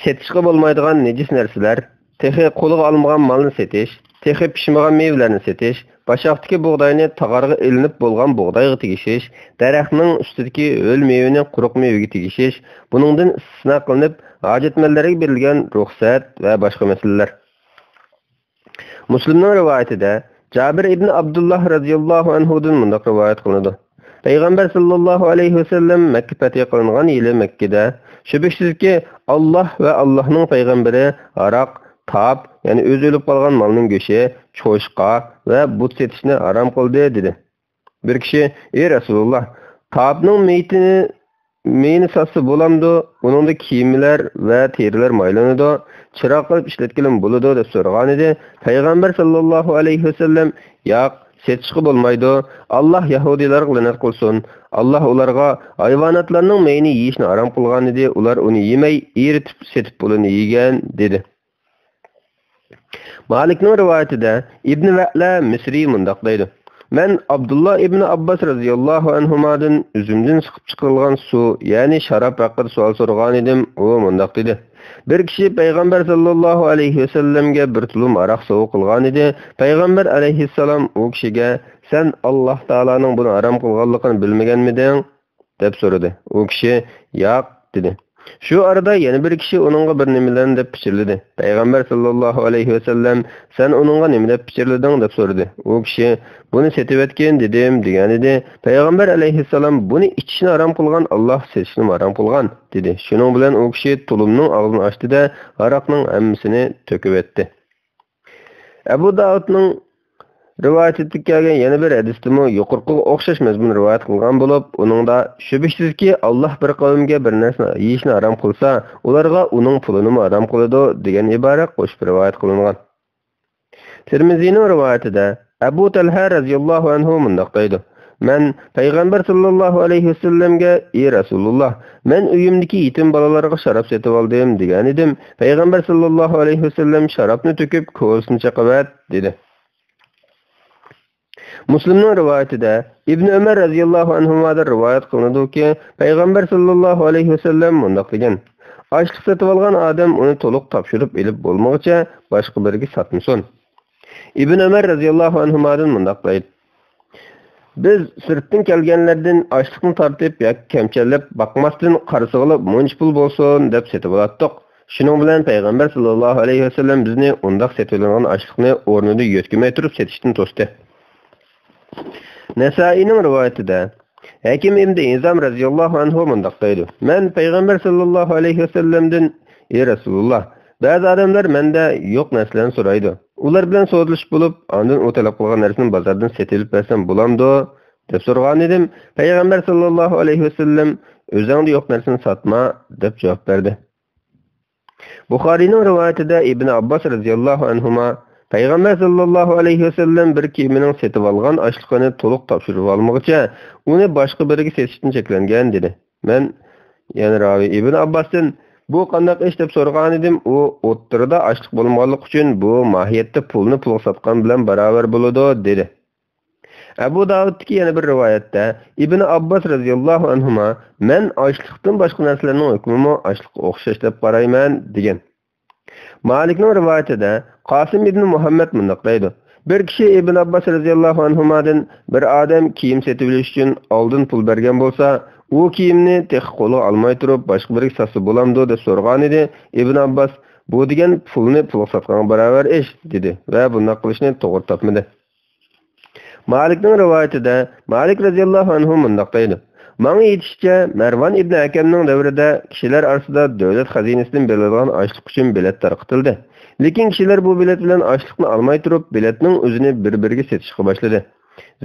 سېتىشقا بولمايدىغان نىجىس نەرسىلەر، تېخى قولغا ئالمىغان مالنى سېتىش، تېخى پىشمىغان مېۋىلەرنى سېتىش، باشاقتىكى بۇغداينى تاغارغا ئېلىنىپ بولغان بۇغدايغا تېگىشىش، دەرەخنىڭ ئۈستىدىكى ھۆل مېۋىنى قۇرۇق مېۋىگە تېگىشىش، بۇنىڭدىن ئىستىسنا قىلىنىپ، ھاجەتمەنلەرگە بېرىلگەن رۇخسەت ۋە باشقا مەسىلىلەر. مۇسلىمنىڭ رىۋايىتىدە جابىر ئىبن ئابدۇللا رەزىياللاھۇ ئەنھۇدىن مۇنداق رىۋايەت قىلىنىدۇ: پەيغەمبەر ساللاللاھۇ ئەلەيھى ۋەسەللەم مەككە پەتھى قىلىنغان يىلى مەككىدە، شۈبھىسىزكى، ئاللاھ ۋە ئاللاھنىڭ پەيغەمبىرى ھاراق، تاپ، يەنى ئۆزى ئۆلۈپ قالغان مالنىڭ گۆشى، چوشقا ۋە بۇت سېتىشنى ھارام قىلدى، دېدى. بىر كىشى: ئى رەسۇلۇللاھ، تاپنىڭ مېيىتىنى، مېيىنى ساتسا بولامدۇ؟ ئۇنىڭدا كىيىملەر ۋە تېرىلەر مايلىنىدۇ، چىراغ قىلىپ ئىشلەتكىلىمۇ بولىدۇ، دەپ سورىغانىدى. پەيغەمبەر ساللاللاھۇ ئەلەيھى ۋەسەللەم: ياق، سېتىشقا بولمايدۇ. ئاللاھ يەھۇدىيلارغا لەنەت قىلسۇن. ئاللاھ ئۇلارغا ھايۋاناتلارنىڭ مېيىنى يېيىشنى ھارام قىلغانىدى، ئۇلار ئۇنى يېمەي، ئېرىتىپ سېتىپ پۇلىنى يېگەن، دېدى. مالىكنىڭ رىۋايىتىدە ئىبنى ۋەئلە مىسرى مۇنداق دەيدۇ: مەن ئابدۇللا ئىبنى ئابباس رەزىياللاھۇ ئەنھۇمادىن ئۈزۈمدىن سىقىپ چىقىرىلغان سۇ، يەنى شاراب ھەققىدە سوئال سورىغانىدىم، ئۇ مۇنداق دېدى: بىر كىشى پەيغەمبەر ساللاللاھۇ ئەلەيھى ۋەسەللەمگە بىر تۇلۇم ھاراق سوۋغا قىلغانىدى. پەيغەمبەر ئەلەيھىسسالام ئۇ كىشىگە: سەن ئاللاھ تائالانىڭ بۇنى ھارام قىلغانلىقىنى بىلمىگەنمىدىڭ؟ دەپ سورىدى. ئۇ كىشى: ياق، دېدى. شۇ ئارىدا يەنە بىر كىشى ئۇنىڭغا بىر نېمىلەرنى دەپ پىچىرلىدى. پەيغەمبەر ساللاللاھۇ ئەلەيھى ۋەسەللەم: سەن ئۇنىڭغا نېمە دەپ پىچىرلىدىڭ؟ دەپ سورىدى. ئۇ كىشى: بۇنى سېتىۋەتكىن، دېدىم، دېگەنىدى. پەيغەمبەر ئەلەيھىسسالام: بۇنى ئىچىشنى ھارام قىلغان ئاللاھ سېتىشنىمۇ ھارام قىلغان، دېدى. شۇنىڭ بىلەن ئۇ كىشى تۇلۇمنىڭ ئاغزىنى ئاچتى-دە، ھاراقنىڭ ھەممىسىنى تۆكۈۋەتتى. ئەبۇ داۋۇدنىڭ رىۋايىتىدە كەلگەن يەنە بىر ھەدىستىمۇ يۇقىرىقىغا ئوخشاش مەزمۇن رىۋايەت قىلغان بولۇپ، ئۇنىڭدا: شۈبھىسىزكى، ئاللاھ بىر قەۋمگە بىر نەرسىنى يېيىشنى ھارام قىلسا، ئۇلارغا ئۇنىڭ پۇلىنىمۇ ھارام قىلىدۇ، دېگەن ئىبارە قوشۇپ رىۋايەت قىلىنغان. تىرمىزىنىڭ رىۋايىتىدە ئەبۇ تەلھە رەزىياللاھۇ ئەنھۇ مۇنداق دەيدۇ: مەن پەيغەمبەر ساللاللاھۇ ئەلەيھى ۋەسەللەمگە: ئى رەسۇلۇللاھ، مەن ئۆيۈمدىكى يېتىم بالىلارغا شاراب سېتىۋالدىم، دېگەنىدىم. پەيغەمبەر ساللاللاھۇ ئەلەيھى ۋەسەللەم: شارابنى تۆكۈپ، كوزىسىنى چېقىۋەت، دېدى. مۇسلىمنىڭ رىۋايىتىدە ئىبنى ئۆمەر رەزىياللاھۇ ئەنھۇمادىن رىۋايەت قىلىنىدۇكى، پەيغەمبەر ساللاللاھۇ ئەلەيھى ۋەسەللەم مۇنداق دېگەن: ئاشلىق سېتىۋالغان ئادەم ئۇنى تولۇق تاپشۇرۇپ ئېلىپ بولمىغۇچە باشقا بىرىگە ساتمىسۇن. ئىبن ئۆمەر رەزىياللاھۇ ئەنھۇمادىن مۇنداق دەيدۇ: بىز سىرتتىن كەلگەنلەردىن ئاشلىقنى تارتىپ ياكى كەمچەللەپ باقماستىن قارا سىغىلىپ مۇنچە پۇل بولسۇن دەپ سېتىۋالاتتۇق. شۇنىڭ بىلەن پەيغەمبەر ساللاللاھۇ ئەلەيھى ۋەسەللەم بىزنى ئۇنداق سېتىۋېلىنغان ئاشلىقنى ئورنىدا يۆتكىمەي تۇرۇپ سېتىشتىن توستى. نەسائىينىڭ رىۋايىتىدە ھەكىم ئىبن ھىزام رەزىياللاھۇ ئەنھۇ مۇنداق دەيدۇ: مەن پەيغەمبەر ساللاللاھۇ ئەلەيھى ۋەسەللەمدىن: ئى رەسۇلۇللاھ، بەزى ئادەملەر مەندە يوق نەرسىلەرنى سورايدۇ. ئۇلار بىلەن سودىلىشىپ بولۇپ، ئاندىن ئۇ تەلەپ قىلغان نەرسىنى بازاردىن سېتىۋېلىپ بەرسەم بولامدۇ؟ دەپ سورىغانىدىم. پەيغەمبەر ساللاللاھۇ ئەلەيھى ۋەسەللەم، «ئۆزەڭدە يوق نەرسىنى ساتما» دەپ جاۋاب بەردى. بۇخارىينىڭ رىۋايىتىدە ئىبن ئابباس رەزىياللاھۇ ئەنھۇما، پەيغەمبەر ساللاللاھۇ ئەلەيھى ۋەسەللەم بىر كېمىنىڭ سېتىۋالغان ئاشلىقىنى تولۇق تاپشۇرۇۋالمىغۇچە، ئۇنى باشقا بىرىگە سېتىشتىن چەكلەنگەن، دېدى. مەن يەنە راۋى ئىبن ئابباستىن، «بۇ قانداق ئىش؟» دەپ سورىغانىدىم، ئۇ، «ئوتتۇرىدا ئاشلىق بولمىغانلىقى ئۈچۈن بۇ ماھىيەتتە پۇلنى پۇلغا ساتقان بىلەن باراۋەر بولىدۇ» دېدى. ئەبۇ داۋۇدتىكى يەنە بىر رىۋايەتتە، ئىبن ئابباس رەزىياللاھۇ ئەنھۇما، «مەن ئاشلىقتىن باشقا نەرسىلەرنىڭ ھۆكمىمۇ ئاشلىققا ئوخشاش دەپ قارايمەن» دېگەن. مالىكنىڭ رىۋايىتىدە قاسىم ئىبن مۇھەممەد مۇنداق دەيدۇ، بىر كىشى ئىبن ئابباس رەزىياللاھۇ ئەنھۇمادىن، «بىر ئادەم كىيىم سېتىۋېلىش ئۈچۈن ئالدىن پۇل بەرگەن بولسا، ئۇ كىيىمنى تېخى قولىغا ئالماي تۇرۇپ باشقا بىرىگە ساتسا بولامدۇ؟» دەپ سورىغانىدى. ئىبن ئابباس، «بۇ دېگەن پۇلنى پۇلغا ساتقانغا باراۋەر ئىش» دېدى ۋە بۇنداق قىلىشنى توغرا تاپمىدى. مالىكنىڭ رىۋايىتىدە مالىك رەزىياللاھۇ ئەنھۇ مۇنداق دەيدۇ، «ماڭا يېتىشىچە، مەرۋان ئىبنى ھەكەمنىڭ دەۋرىدە كىشىلەر ئارىسىدا دۆلەت خەزىنىسىدىن بېرىلىدىغان ئاشلىق ئۈچۈن بېلەت تارقىتىلدى. لېكىن كىشىلەر بۇ بېلەت بىلەن ئاشلىقنى ئالماي تۇرۇپ، بېلەتنىڭ ئۆزىنى بىر-بىرىگە سېتىشقا باشلىدى.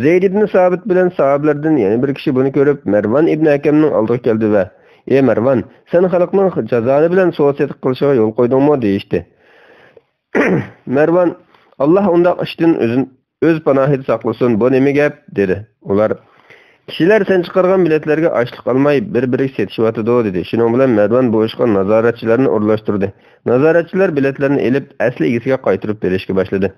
زەيد ئىبنى سابىت بىلەن ساھابىلەردىن يەنە بىر كىشى بۇنى كۆرۈپ، مەرۋان ئىبنى ھەكەمنىڭ ئالدىغا كەلدى ۋە، ئى مەرۋان، سەن خەلقنىڭ جازانە بىلەن سودا-سېتىق قىلىشىغا يول قويدۇڭمۇ؟» دېيىشتى. مەرۋان، «ئاللاھ ئۇنداق ئىشتىن ئۆزىنى، ئۆز پاناھىدا ساقلىسۇن، بۇ نېمە گەپ؟» دېدى. ئۇلار، «كىشىلەر سەن چىقارغان بېلەتلەرگە ئاشلىق ئالماي، بىر-بىرىگە سېتىشىۋاتىدۇ» دېدى. شۇنىڭ بىلەن مەرۋان بۇ ئىشقا نازارەتچىلەرنى ئورۇنلاشتۇردى. نازارەتچىلەر بېلەتلەرنى ئېلىپ، ئەسلى ئىگىسىگە قايتۇرۇپ بېرىشكە باشلىدى.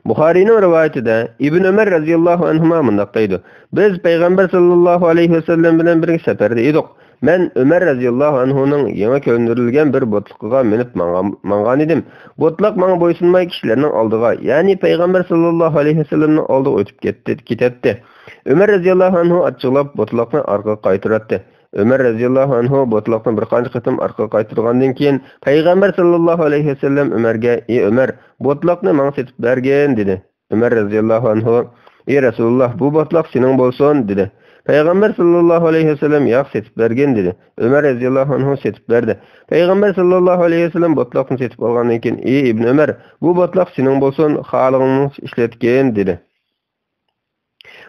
بۇخارىينىڭ رىۋايىتىدە ئىبن ئۆمەر رەزىياللاھۇ ئەنھۇما مۇنداق دەيدۇ، «بىز پەيغەمبەر ساللاللاھۇ ئەلەيھى ۋەسەللەم بىلەن بىرگە سەپەردە ئىدۇق. مەن ئۆمەر رەزىياللاھۇ ئەنھۇنىڭ يېڭى كۆندۈرۈلگەن بىر بوتلىقىغا مىنىپ ماڭغان، ماڭغانىدىم. بوتلاق ماڭا بويسۇنماي كىشىلەرنىڭ ئالدىغا، يەنى پەيغەمبەر ساللاللاھۇ ئەلەيھى ۋەسەللەمنىڭ ئالدىغا ئۆتۈپ كەتتى، كېتەتتى. ئۆمەر رەزىياللاھۇ ئەنھۇ ئاچچىقلاپ بوتلاقنى ئارقىغا قايتۇراتتى. ئۆمەر رەزىياللاھۇ ئەنھۇ بوتلاقنى بىر قانچە قېتىم ئارقىغا قايتۇرغاندىن كېيىن، پەيغەمبەر ساللاللاھۇ ئەلەيھى ۋەسەللەم ئۆمەرگە، ئى ئۆمەر، بوتلاقنى ماڭا سېتىپ بەرگىن، دېدى. ئۆمەر رەزىياللاھۇ ئەنھۇ، ئى رەسۇلۇللاھ، بۇ بوتلاق سېنىڭ بولسۇن، دېدى. پەيغەمبەر ساللاللاھۇ ئەلەيھى ۋەسەللەم، ياق، سېتىپ بەرگىن، دېدى. ئۆمەر رەزىياللاھۇ ئەنھۇ سېتىپ بەردى. پەيغەمبەر ساللاللاھۇ ئەلەيھى ۋەسەللەم بوتلاقنى سېتىپ ئالغاندىن كېيىن، ئى ئىبن ئۆمەر، بۇ بوتلاق سېنىڭ بولسۇن، خالىغىنىڭچە ئىشلەتكىن، دېدى.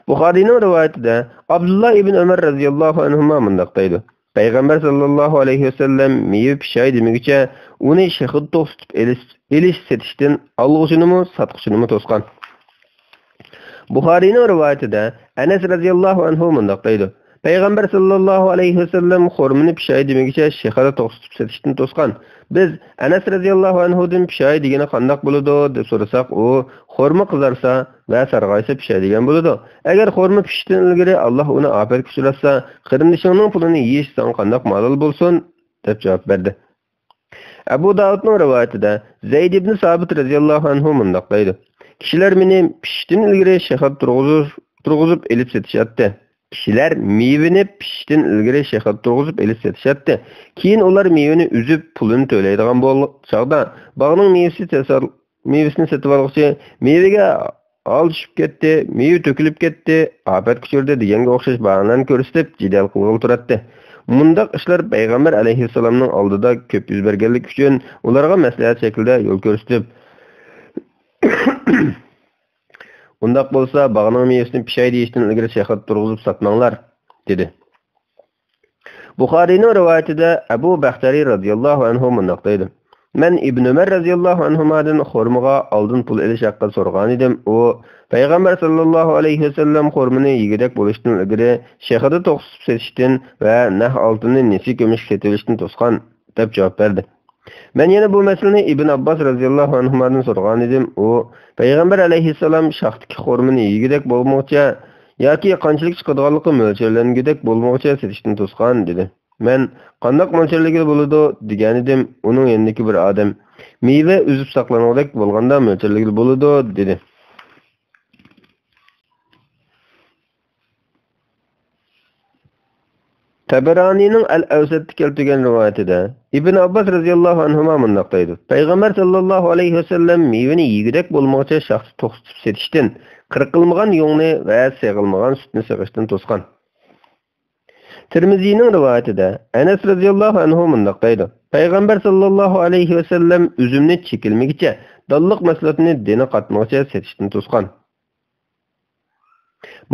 بۇخارىينىڭ رىۋايىتىدە ئابدۇللا ئىبن ئۆمەر رەزىياللاھۇ ئەنھۇما مۇنداق دەيدۇ، پەيغەمبەر ساللاللاھۇ ئەلەيھى ۋەسەللەم مېۋە پىشاي دېمىگۈچە ئۇنى شېخىدا توختىتىپ ئېلىش، ئېلىش سېتىشتىن ئالغۇچىنىمۇ، ساتقۇچىنىمۇ توسقان. بۇخارىينىڭ رىۋايىتىدە ئەنەس رەزىياللاھۇ ئەنھۇ مۇنداق دەيدۇ، پەيغەمبەر ساللاللاھۇ ئەلەيھى ۋەسەللەم خورمىنى پىشاي دېمىگۈچە شېخىدا توختىتىپ سېتىشتىن توسقان. بىز ئەنەس رەزىياللاھۇ ئەنھۇدىن پىشاي دېگىنى قانداق بولىدۇ دەپ سورىساق، ئۇ خورما قىزارسا ۋە سارغايسا پىشاي دېگەن بولىدۇ. ئەگەر خورما پىشىشتىن ئىلگىرى ئاللاھ ئۇنى ئاپەتكە ئۇچراتسا، قېرىندىشىڭنىڭ پۇلىنى يېيىش ساڭا قانداق مالال بولسۇن؟ دەپ جاۋاب بەردى. ئەبۇ داۋۇدنىڭ رىۋايىتىدە زەيد ئىبنى سابىت رەزىياللاھۇ ئەنھۇ مۇنداق دەيدۇ، كىشىلەر مېنى پىشىشتىن ئىلگىرى شېخىدا تۇرغۇزۇپ، تۇرغۇزۇپ ئېلىپ سېتىشاتتى. كىشىلەر مېۋىنى پىشىشتىن ئىلگىرى شېخىدا تۇرغۇزۇپ ئېلىپ سېتىشاتتى. كېيىن ئۇلار مېۋىنى ئۈزۈپ، پۇلىنى تۆلەيدىغان بول-، چاغدا، باغنىڭ مېۋىسى تەسەر-، مېۋىسىنى سېتىۋالغۇچى، مېۋىگە ھال چۈشۈپ كەتتى، مېۋە تۆكۈلۈپ كەتتى، ئاپەتكە ئۇچرىدى دېگەنگە ئوخشاش باھانىلەرنى كۆرسىتىپ، جېدەل قىلغىلى تۇراتتى. مۇنداق ئىشلار پەيغەمبەر ئەلەيھىسسالامنىڭ ئالدىدا كۆپ يۈز بەرگەنلىكى ئۈچۈن، ئۇلارغا مەسلىھەت شەكلىدە يول كۆرسىتىپ، ئۇنداق بولسا، باغنىڭ مېۋىسىنى پىشاي دېيىشتىن ئىلگىرى شېخىدا تۇرغۇزۇپ ساتماڭلار، دېدى. بۇخارىينىڭ رىۋايىتىدە ئەبۇ بەختەرى رەزىياللاھۇ ئەنھۇ مۇنداق دەيدۇ، مەن ئىبن ئۆمەر رەزىياللاھۇ ئەنھۇمادىن خورمىغا ئالدىن پۇل ئېلىش ھەققىدە سورىغانىدىم. ئۇ، پەيغەمبەر ساللاللاھۇ ئەلەيھى ۋەسەللەم خورمىنى يېگۈدەك بولۇشتىن ئىلگىرى شېخىدا توختىتىپ سېتىشتىن ۋە نەق ئالتۇننى نېسى كۆمۈشكە سېتىۋېلىشتىن توسقان، دەپ جاۋاب بەردى. مەن يەنە بۇ مەسىلىنى ئىبن ئابباس رەزىياللاھۇ ئەنھۇمادىن سورىغانىدىم. ئۇ، پەيغەمبەر ئەلەيھىسسالام شاختىكى خورمىنى يېگۈدەك بولمىغۇچە ياكى قانچىلىك چىقىدىغانلىقى مۆلچەرلەنگۈدەك بولمىغۇچە سېتىشتىن توسقان، دېدى. مەن، قانداق مۆلچەرلىگىلى بولىدۇ؟ دېگەنىدىم. ئۇنىڭ يېنىدىكى بىر ئادەم، مېۋە ئۈزۈپ ساقلانغۇدەك بولغاندا مۆلچەرلىگىلى بولىدۇ، دېدى. تەبەرانىنىڭ ئەل ئەۋسەتتە كەلتۈرگەن رىۋايىتىدە ئىبن ئابباس رەزىياللاھۇ ئەنھۇما مۇنداق دەيدۇ، پەيغەمبەر ساللاللاھۇ ئەلەيھى ۋەسەللەم مېۋىنى يېگۈدەك بولمىغۇچە شاختا توختىتىپ سېتىشتىن، قىرقىلمىغان يۇڭنى ۋە سېغىلمىغان سۈتنى سېغىشتىن توسقان. تىرمىزىينىڭ رىۋايىتىدە ئەنەس رەزىياللاھۇ ئەنھۇ مۇنداق دەيدۇ، پەيغەمبەر ساللاللاھۇ ئەلەيھى ۋەسەللەم ئۈزۈمنى چېكىلمىگىچە، دانلىق مەھسۇلاتنى دېنى قاتمىغىچە سېتىشتىن توسقان.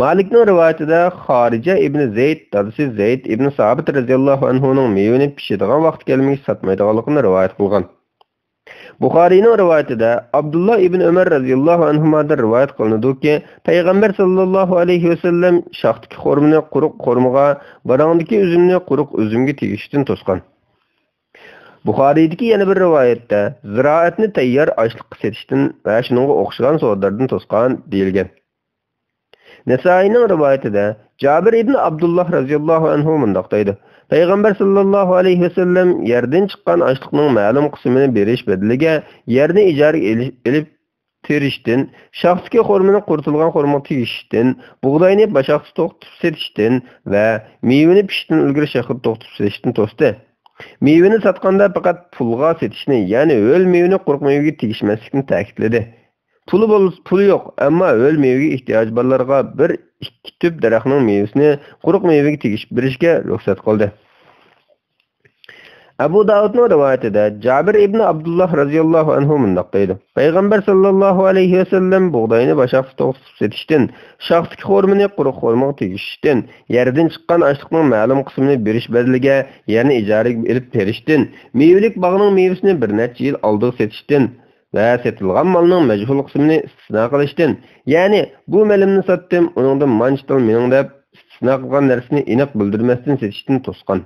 مالىكنىڭ رىۋايىتىدە خارىجە ئىبنى زەيد دادىسى زەيد ئىبنى سابىت رەزىياللاھۇ ئەنھۇنىڭ مېۋىنى پىشىدىغان ۋاقتى كەلمىگىچە ساتمايدىغانلىقىنى رىۋايەت قىلغان. بۇخارىينىڭ رىۋايىتىدە ئابدۇللا ئىبن ئۆمەر رەزىياللاھۇ ئەنھۇمادىن رىۋايەت قىلىنىدۇكى، پەيغەمبەر ساللاللاھۇ ئەلەيھى ۋەسەللەم شاختىكى خورمىنى قۇرۇق خورمىغا، باراڭدىكى ئۈزۈمنى قۇرۇق ئۈزۈمگە تېگىشتىن توسقان. بۇخارىيدىكى يەنە بىر رىۋايەتتە زىرائەتنى تەييار ئاشلىققا سېتىشتىن ۋە شۇنىڭغا ئوخشىغان سودىلاردىن توسقان دېيىلگەن. نەسائىينىڭ رىۋايىتىدە جابىر ئىبن ئابدۇللا رەزىياللاھۇ ئەنھۇ مۇنداق دەيدۇ، پەيغەمبەر ساللاللاھۇ ئەلەيھى ۋەسەللەم يەردىن چىققان ئاشلىقنىڭ مەلۇم قىسمىنى بېرىش بەدىلىگە يەرنى ئىجارىگە ئېلىش، ئېلىپ تېرىشتىن، شاختىكى خورمىنى قۇرۇتۇلغان خورمىغا تېگىشتىن، بۇغداينى باشاقتا توقۇتۇپ سېتىشتىن ۋە مېۋىنى پىشىشتىن ئىلگىرى شېخىدا توقۇتۇپ سېتىشتىن توستى. مېۋىنى ساتقاندا پەقەت پۇلغا سېتىشنى، يەنى ھۆل مېۋىنى قۇرۇق مېۋىگە تېگىشمەسلىكنى تەكىتلىدى. پۇلى بول-، پۇلى يوق، ئەمما ھۆل مېۋىگە ئېھتىياجى بارلارغا بىر، ئىككى تۈپ دەرەخنىڭ مېۋىسىنى قۇرۇق مېۋىگە تېگىشىپ بېرىشكە رۇخسەت قىلدى. ئەبۇ داۋۇدنىڭ رىۋايىتىدە جابىر ئىبن ئابدۇللا رەزىياللاھۇ ئەنھۇ مۇنداق دەيدۇ، پەيغەمبەر ساللاللاھۇ ئەلەيھى ۋەسەللەم بۇغداينى باشاقتا توقۇتۇپ سېتىشتىن، شاختىكى خورمىنى قۇرۇق خورمىغا تېگىشتىن، يەردىن چىققان ئاشلىقنىڭ مەلۇم قىسمىنى بېرىش بەدىلىگە يەرنى ئىجارىگە ئېلىپ تېرىشتىن، مېۋىلىك باغنىڭ مېۋىسىنى بىر نەچچە يىل ئالدىغا سېتىشتىن ۋە سېتىلغان مالنىڭ مەجھۇل قىسمىنى ئىستىسنا قىلىشتىن، يەنى بۇ مېلىمنى ساتتىم، ئۇنىڭدىن مانچە تال مېنىڭ دەپ ئىستىسنا قىلغان نەرسىنى ئېنىق بىلدۈرمەستىن سېتىشتىن توسقان.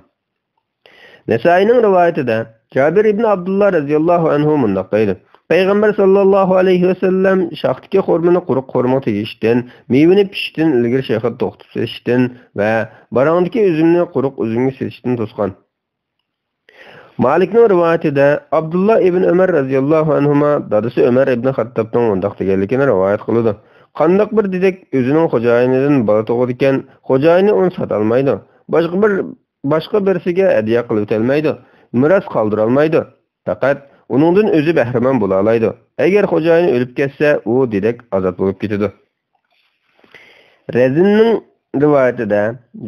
نەسائىينىڭ رىۋايىتىدە جابىر ئىبن ئابدۇللا رەزىياللاھۇ ئەنھۇ مۇنداق دەيدۇ، پەيغەمبەر ساللاللاھۇ ئەلەيھى ۋەسەللەم شاختىكى خورمىنى قۇرۇق خورمىغا تېگىشتىن، مېۋىنى پىشىشتىن ئىلگىرى شېخىدا توختىتىپ سېتىشتىن ۋە باراڭدىكى ئۈزۈمنى قۇرۇق ئۈزۈمگە سېتىشتىن توسقان. مالىكنىڭ رىۋايىتىدە ئابدۇللا ئىبن ئۆمەر رەزىياللاھۇ ئەنھۇما دادىسى ئۆمەر ئىبن خەتتابنىڭ مۇنداق دېگەنلىكىنى رىۋايەت قىلىدۇ، قانداق بىر دېدەك ئۆزىنىڭ خوجايىنىدىن بالا تۇغىدىكەن، خوجايىنى ئۇنى ساتالمايدۇ. باشقا بىر باشقا بىرسىگە ھەدىيە قىلىۋېتەلمەيدۇ، مىراس قالدۇرالمايدۇ. پەقەت ئۇنىڭدىن ئۆزى بەھرىمەن بولالايدۇ. ئەگەر خوجايىنى ئۆلۈپ كەتسە، ئۇ دېدەك ئازاد بولۇپ كېتىدۇ. رەزىننىڭ رىۋايىتىدە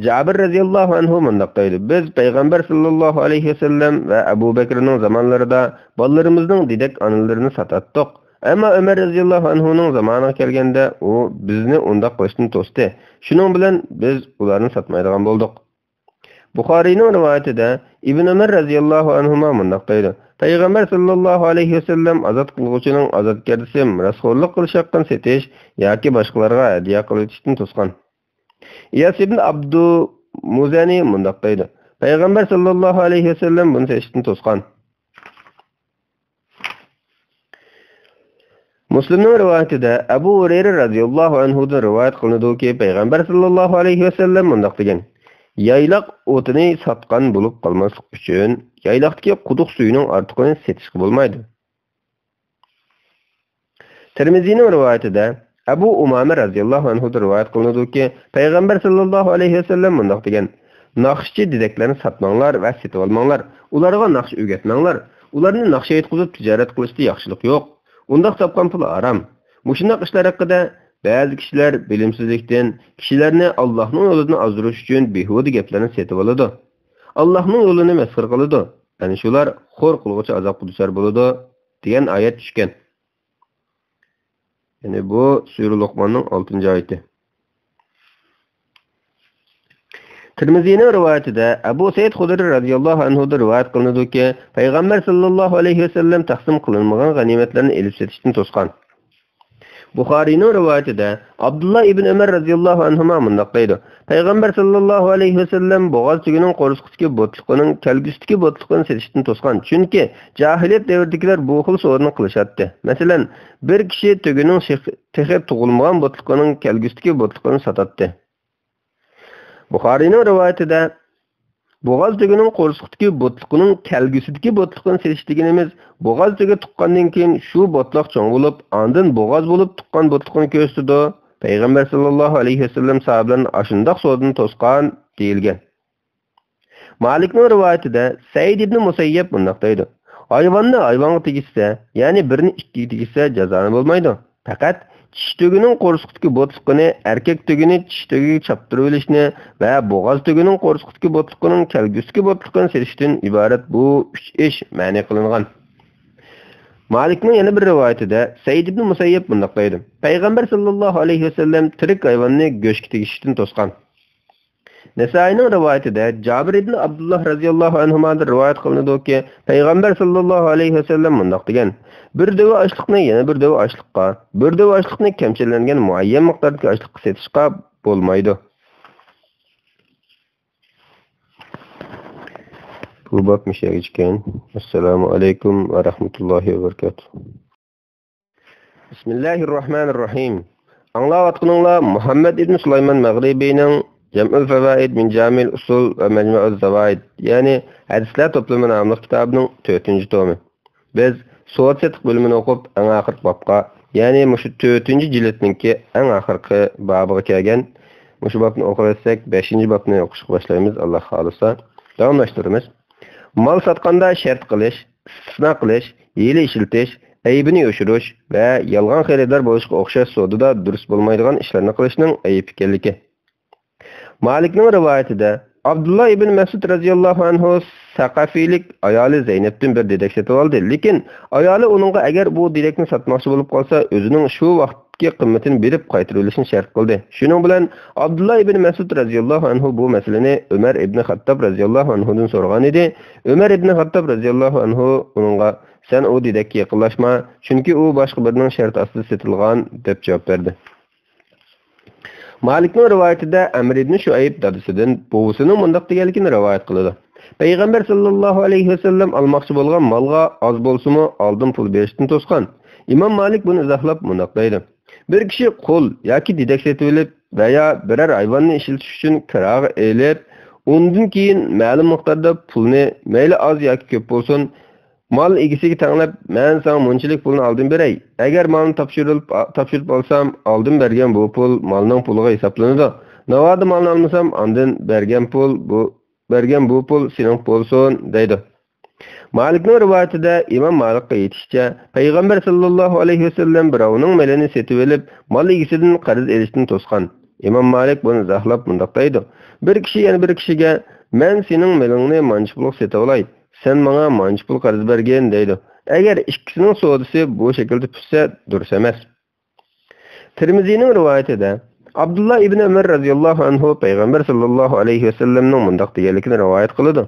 جابىر رەزىياللاھۇ ئەنھۇ مۇنداق دەيدۇ، بىز پەيغەمبەر ساللاللاھۇ ئەلەيھى ۋەسەللەم ۋە ئەبۇ بەكرىنىڭ زامانلىرىدا بالىلىرىمىزنىڭ دېدەك ئانىلىرىنى ساتاتتۇق. ئەمما ئۆمەر رەزىياللاھۇ ئەنھۇنىڭ زامانىغا كەلگەندە، ئۇ بىزنى ئۇنداق قىلىشتىن توستى. شۇنىڭ بىلەن بىز ئۇلارنى ساتمايدىغان بولدۇق. بۇخارىينىڭ رىۋايىتىدە ئىبن ئۆمەر رەزىياللاھۇ ئەنھۇما مۇنداق دەيدۇ، پەيغەمبەر ساللاللاھۇ ئەلەيھى ۋەسەللەم ئازاد قىلغۇچىنىڭ ئازادكەردىسى مىراسخورلۇق قىلىش ھەققىنى سېتىش ياكى باشقىلارغا ھەدىيە قىلىۋېتىشتىن توسقان. ئىياس ئىبن ئابدۇ مۇزەنى مۇنداق دەيدۇ، پەيغەمبەر ساللاللاھۇ ئەلەيھى ۋەسەللەم بۇنى سېتىشتىن توسقان. مۇسلىمنىڭ رىۋايىتىدە ئەبۇ ھۇرەيرە رەزىياللاھۇ ئەنھۇدىن رىۋايەت قىلىنىدۇكى، پەيغەمبەر ساللاللاھۇ ئەلەيھى ۋەسەللەم مۇنداق دېگەن، يايلاق ئوتىنى ساتقان بولۇپ قالماسلىق ئۈچۈن، يايلاقتىكى قۇدۇق سۈيىنىڭ ئارتۇقىنى سېتىشقا بولمايدۇ. تىرمىزىنىڭ رىۋايىتىدە ئەبۇ ئۇمامە رەزىياللاھۇ ئەنھۇدىن رىۋايەت قىلىنىدۇكى، پەيغەمبەر ساللاللاھۇ ئەلەيھى ۋەسەللەم مۇنداق دېگەن، ناخشىچى دېدەكلەرنى ساتماڭلار ۋە سېتىۋالماڭلار، ئۇلارغا ناخشا ئۆگەتمەڭلار، ئۇلارنى ناخشا ئېيتقۇزۇپ تىجارەت قىلىشتا ياخشىلىق يوق، ئۇنداق تاپقان پۇل ھارام. مۇشۇنداق ئىشلار ھەققىدە بەزى كىشىلەر بىلىمسىزلىكتىن كىشىلەرنى ئاللاھنىڭ يولىدىن ئازدۇرۇش ئۈچۈن بىھۇدە گەپلەرنى سېتىۋالىدۇ، ئاللاھنىڭ يولىنى مەسخىرە قىلىدۇ، ئەنە شۇلار خور قىلغۇچى ئازابقا دۇچار بولىدۇ، دېگەن ئايەت چۈشكەن. يەنى بۇ سۈرە لوقماننىڭ ئالتىنچى ئايىتى. تىرمىزىنىڭ رىۋايىتىدە ئەبۇ سەئىد خۇدرى رەزىياللاھۇ ئەنھۇدىن رىۋايەت قىلىنىدۇكى، پەيغەمبەر ساللاللاھۇ ئەلەيھى ۋەسەللەم تەقسىم قىلىنمىغان غەنىيمەتلەرنى ئېلىپ سېتىشتىن توسقان. بۇخارىينىڭ رىۋايىتىدە ئابدۇللا ئىبن ئۆمەر رەزىياللاھۇ ئەنھۇما مۇنداق دەيدۇ، پەيغەمبەر ساللاللاھۇ ئەلەيھى ۋەسەللەم بوغاز تۆگىنىڭ قورسىقىدىكى بوتلۇقىنىڭ كەلگۈسىدىكى بوتلۇقىنى سېتىشتىن توسقان، چۈنكى جاھىلىيەت دەۋرىدىكىلەر بۇ خىل سودىنى قىلىشاتتى. مەسىلەن، بىر كىشى تۆگىنىڭ شېخ-، تېخى تۇغۇلمىغان بوتلۇقىنىڭ كەلگۈسىدىكى بوتلۇقىنى ساتاتتى. بۇخارىينىڭ رىۋايىتىدە، بوغاز تۆگىنىڭ قورسىقىدىكى بوتلۇقىنىڭ كەلگۈسىدىكى بوتلۇقىنى سېتىش دېگىنىمىز، بوغاز تۆگە تۇغقاندىن كېيىن شۇ بوتلاق چوڭ بولۇپ، ئاندىن بوغاز بولۇپ تۇغقان بوتلۇقىنى كۆرسىتىدۇ. پەيغەمبەر ساللاللاھۇ ئەلەيھى ۋەسەللەم ساھابىلەرنى ئاشۇنداق سودىدىن توسقان دېيىلگەن. مالىكنىڭ رىۋايىتىدە سەئىد ئىبنى مۇسەييەب مۇنداق دەيدۇ، ھايۋاننى ھايۋانغا تېگىشسە، يەنى بىرنى ئىككىگە تېگىشسە جازانى بولمايدۇ. پەقەت چىش تۈگىنىڭ قورسىقىدىكى بوتلۇقىنى، ئەركەك تۈگىنى چىش تۈگىگە چاپتۇرۇۋېلىشنى ۋە بوغاز تۈگىنىڭ قورسىقىدىكى بوتلۇقىنىڭ كەلگۈسىدىكى بوتلۇقىنى سېتىشتىن ئىبارەت بۇ ئۈچ ئىش مەنئى قىلىنغان. مالىكنىڭ يەنە بىر رىۋايىتىدە سەئىد ئىبن مۇسەييەب مۇنداق دەيدۇ: پەيغەمبەر ساللاللاھۇ ئەلەيھى ۋەسەللەم تىرىك ھايۋاننى گۆشكە تېگىشتىن توسقان. نەسائىينىڭ رىۋايىتىدە جابىر ئىبن ئابدۇللا رەزىياللاھۇ ئەنھۇمادىن رىۋايەت قىلىنىدۇكى، پەيغەمبەر ساللاللاھۇ ئەلەيھى ۋەسەللەم مۇنداق دېگەن: بىر دۆۋە ئاشلىقنى يەنە بىر دۆۋە ئاشلىققا، بىر دۆۋە ئاشلىقنى كەمچىلەنگەن مۇئەييەن مىقداردىكى ئاشلىققا سېتىشقا بولمايدۇ. بۇ باب مۇشۇ يەرگىچىكەن. ئەسسالامۇ ئەلەيكۇم ۋە رەھمەتۇللاھى ۋە بەرىكاتۇھ. بىسمىللاھىررەھمانىررەھىم. ئاڭلاۋاتقىنىڭلار مۇھەممەد ئىبن سۇلايمان مەغرىبىنىڭ جەمئۇل فەۋائىد مىن جامىل ئۇسۇل ۋە مەجمۇئۇز زاۋائىد، يەنى ھەدىسلەر توپلىمى ناملىق كىتابىنىڭ تۆتىنچى تومى. بىز سودا سېتىق بۆلۈمىنى ئوقۇپ، ئەڭ ئاخىرقى بابقا، يەنى مۇشۇ تۆتىنچى جىلدنىڭكى ئەڭ ئاخىرقى بابىغا كەلگەن. مۇشۇ بابنى ئوقۇۋەتسەك، بەشىنچى بابنى ئوقۇشقا باشلايمىز، ئاللا خالىسا. داۋاملاشتۇرىمىز. مال ساتقاندا شەرت قىلىش، ئىستىسنا قىلىش، ھىيلە ئىشلىتىش، ئەيىبىنى يوشۇرۇش ۋە يالغان خېرىدار بولۇشقا ئوخشاش سودىدا دۇرۇس بولمايدىغان ئىشلارنى قىلىشنىڭ ئەيىب ئىكەنلىكى. مالىكنىڭ رىۋايىتىدە، ئابدۇللا ئىبن مەسئۇد رەزىياللاھۇ ئەنھۇ سەقەفىلىك ئايالى زەينەپتىن بىر دېدەك سېتىۋالدى، لېكىن ئايالى ئۇنىڭغا ئەگەر بۇ دېدەكنى ساتماقچى بولۇپ قالسا، ئۆزىنىڭ شۇ ۋاقىتتىكى قىممىتىنى بېرىپ قايتۇرۇۋېلىشنى شەرت قىلدى. شۇنىڭ بىلەن ئابدۇللا ئىبن مەسئۇد رەزىياللاھۇ ئەنھۇ بۇ مەسىلىنى ئۆمەر ئىبن خەتتاب رەزىياللاھۇ ئەنھۇدىن سورىغان ئىدى. ئۆمەر ئىبن خەتتاب رەزىياللاھۇ ئەنھۇ ئۇنىڭغا، سەن ئۇ دېدەككە يېقىنلاشما، چۈنكى ئۇ باشقا بىرىنىڭ شەرتى ئاستىدا سېتىلغان، دەپ جاۋاب بەردى. مالىكنىڭ رىۋايىتىدە ئەمر ئىبن شۇئەيب دادىسىدىن بوۋىسىنىڭ مۇنداق دېگەنلىكىنى رىۋايەت قىلىدۇ. پەيغەمبەر ساللاللاھۇ ئەلەيھى ۋەسەللەم ئالماقچى بولغان مالغا ئاز بولسىمۇ ئالدىن پۇل بېرىشتىن توسقان. ئىمام مالىك بۇنى ئىزاھلاپ مۇنداق دەيدۇ: بىر كىشى قۇل ياكى دېدەك سېتىۋېلىپ ۋە يا بىرەر ھايۋاننى ئىشلىتىش ئۈچۈن كىراغا ئېلىپ، ئۇندىن كېيىن مەلۇم مىقداردا پۇلنى، مەيلى ئاز ياكى كۆپ بولسۇن، مال ئىگىسىگە تەڭلەپ، مەن ساڭا مۇنچىلىك پۇلنى ئالدىن بېرەي. ئەگەر مالنى تاپشۇرۇپ، تاپشۇرۇپ ئالسام، ئالدىن بەرگەن بۇ پۇل مالنىڭ پۇلىغا ھېسابلىنىدۇ. ناۋادا مالنى ئالمىسام، ئاندىن بەرگەن پۇل بۇ، بەرگەن بۇ پۇل سېنىڭ بولسۇن، دەيدۇ. مالىكنىڭ رىۋايىتىدە ئىمام مالىكقا ئېيتىشىچە، پەيغەمبەر ساللاللاھۇ ئەلەيھى ۋەسەللەم بىراۋنىڭ مېلىنى سېتىۋېلىپ، مال ئىگىسىدىن قەرز ئېلىشتىن توسقان. ئىمام مالىك بۇنى ئىزاھلاپ مۇنداق دەيدۇ: بىر كىشى يەنە بىر كىشىگە، مەن سېنىڭ مېلىڭنى مانچە پۇلغا سېتىۋالاي، سەن ماڭا مانچە پۇل قەرز بەرگىن، دەيدۇ. ئەگەر ئىككىسىنىڭ سودىسى بۇ شەكىلدە پۈتسە، دۇرۇس ئەمەس. تىرمىزىنىڭ رىۋايىتىدە، ئابدۇللا ئىبن ئۆمەر رەزىياللاھۇ ئەنھۇ پەيغەمبەر ساللاللاھۇ ئەلەيھى ۋەسەللەمنىڭ مۇنداق دېگەنلىكىنى رىۋايەت قىلىدۇ: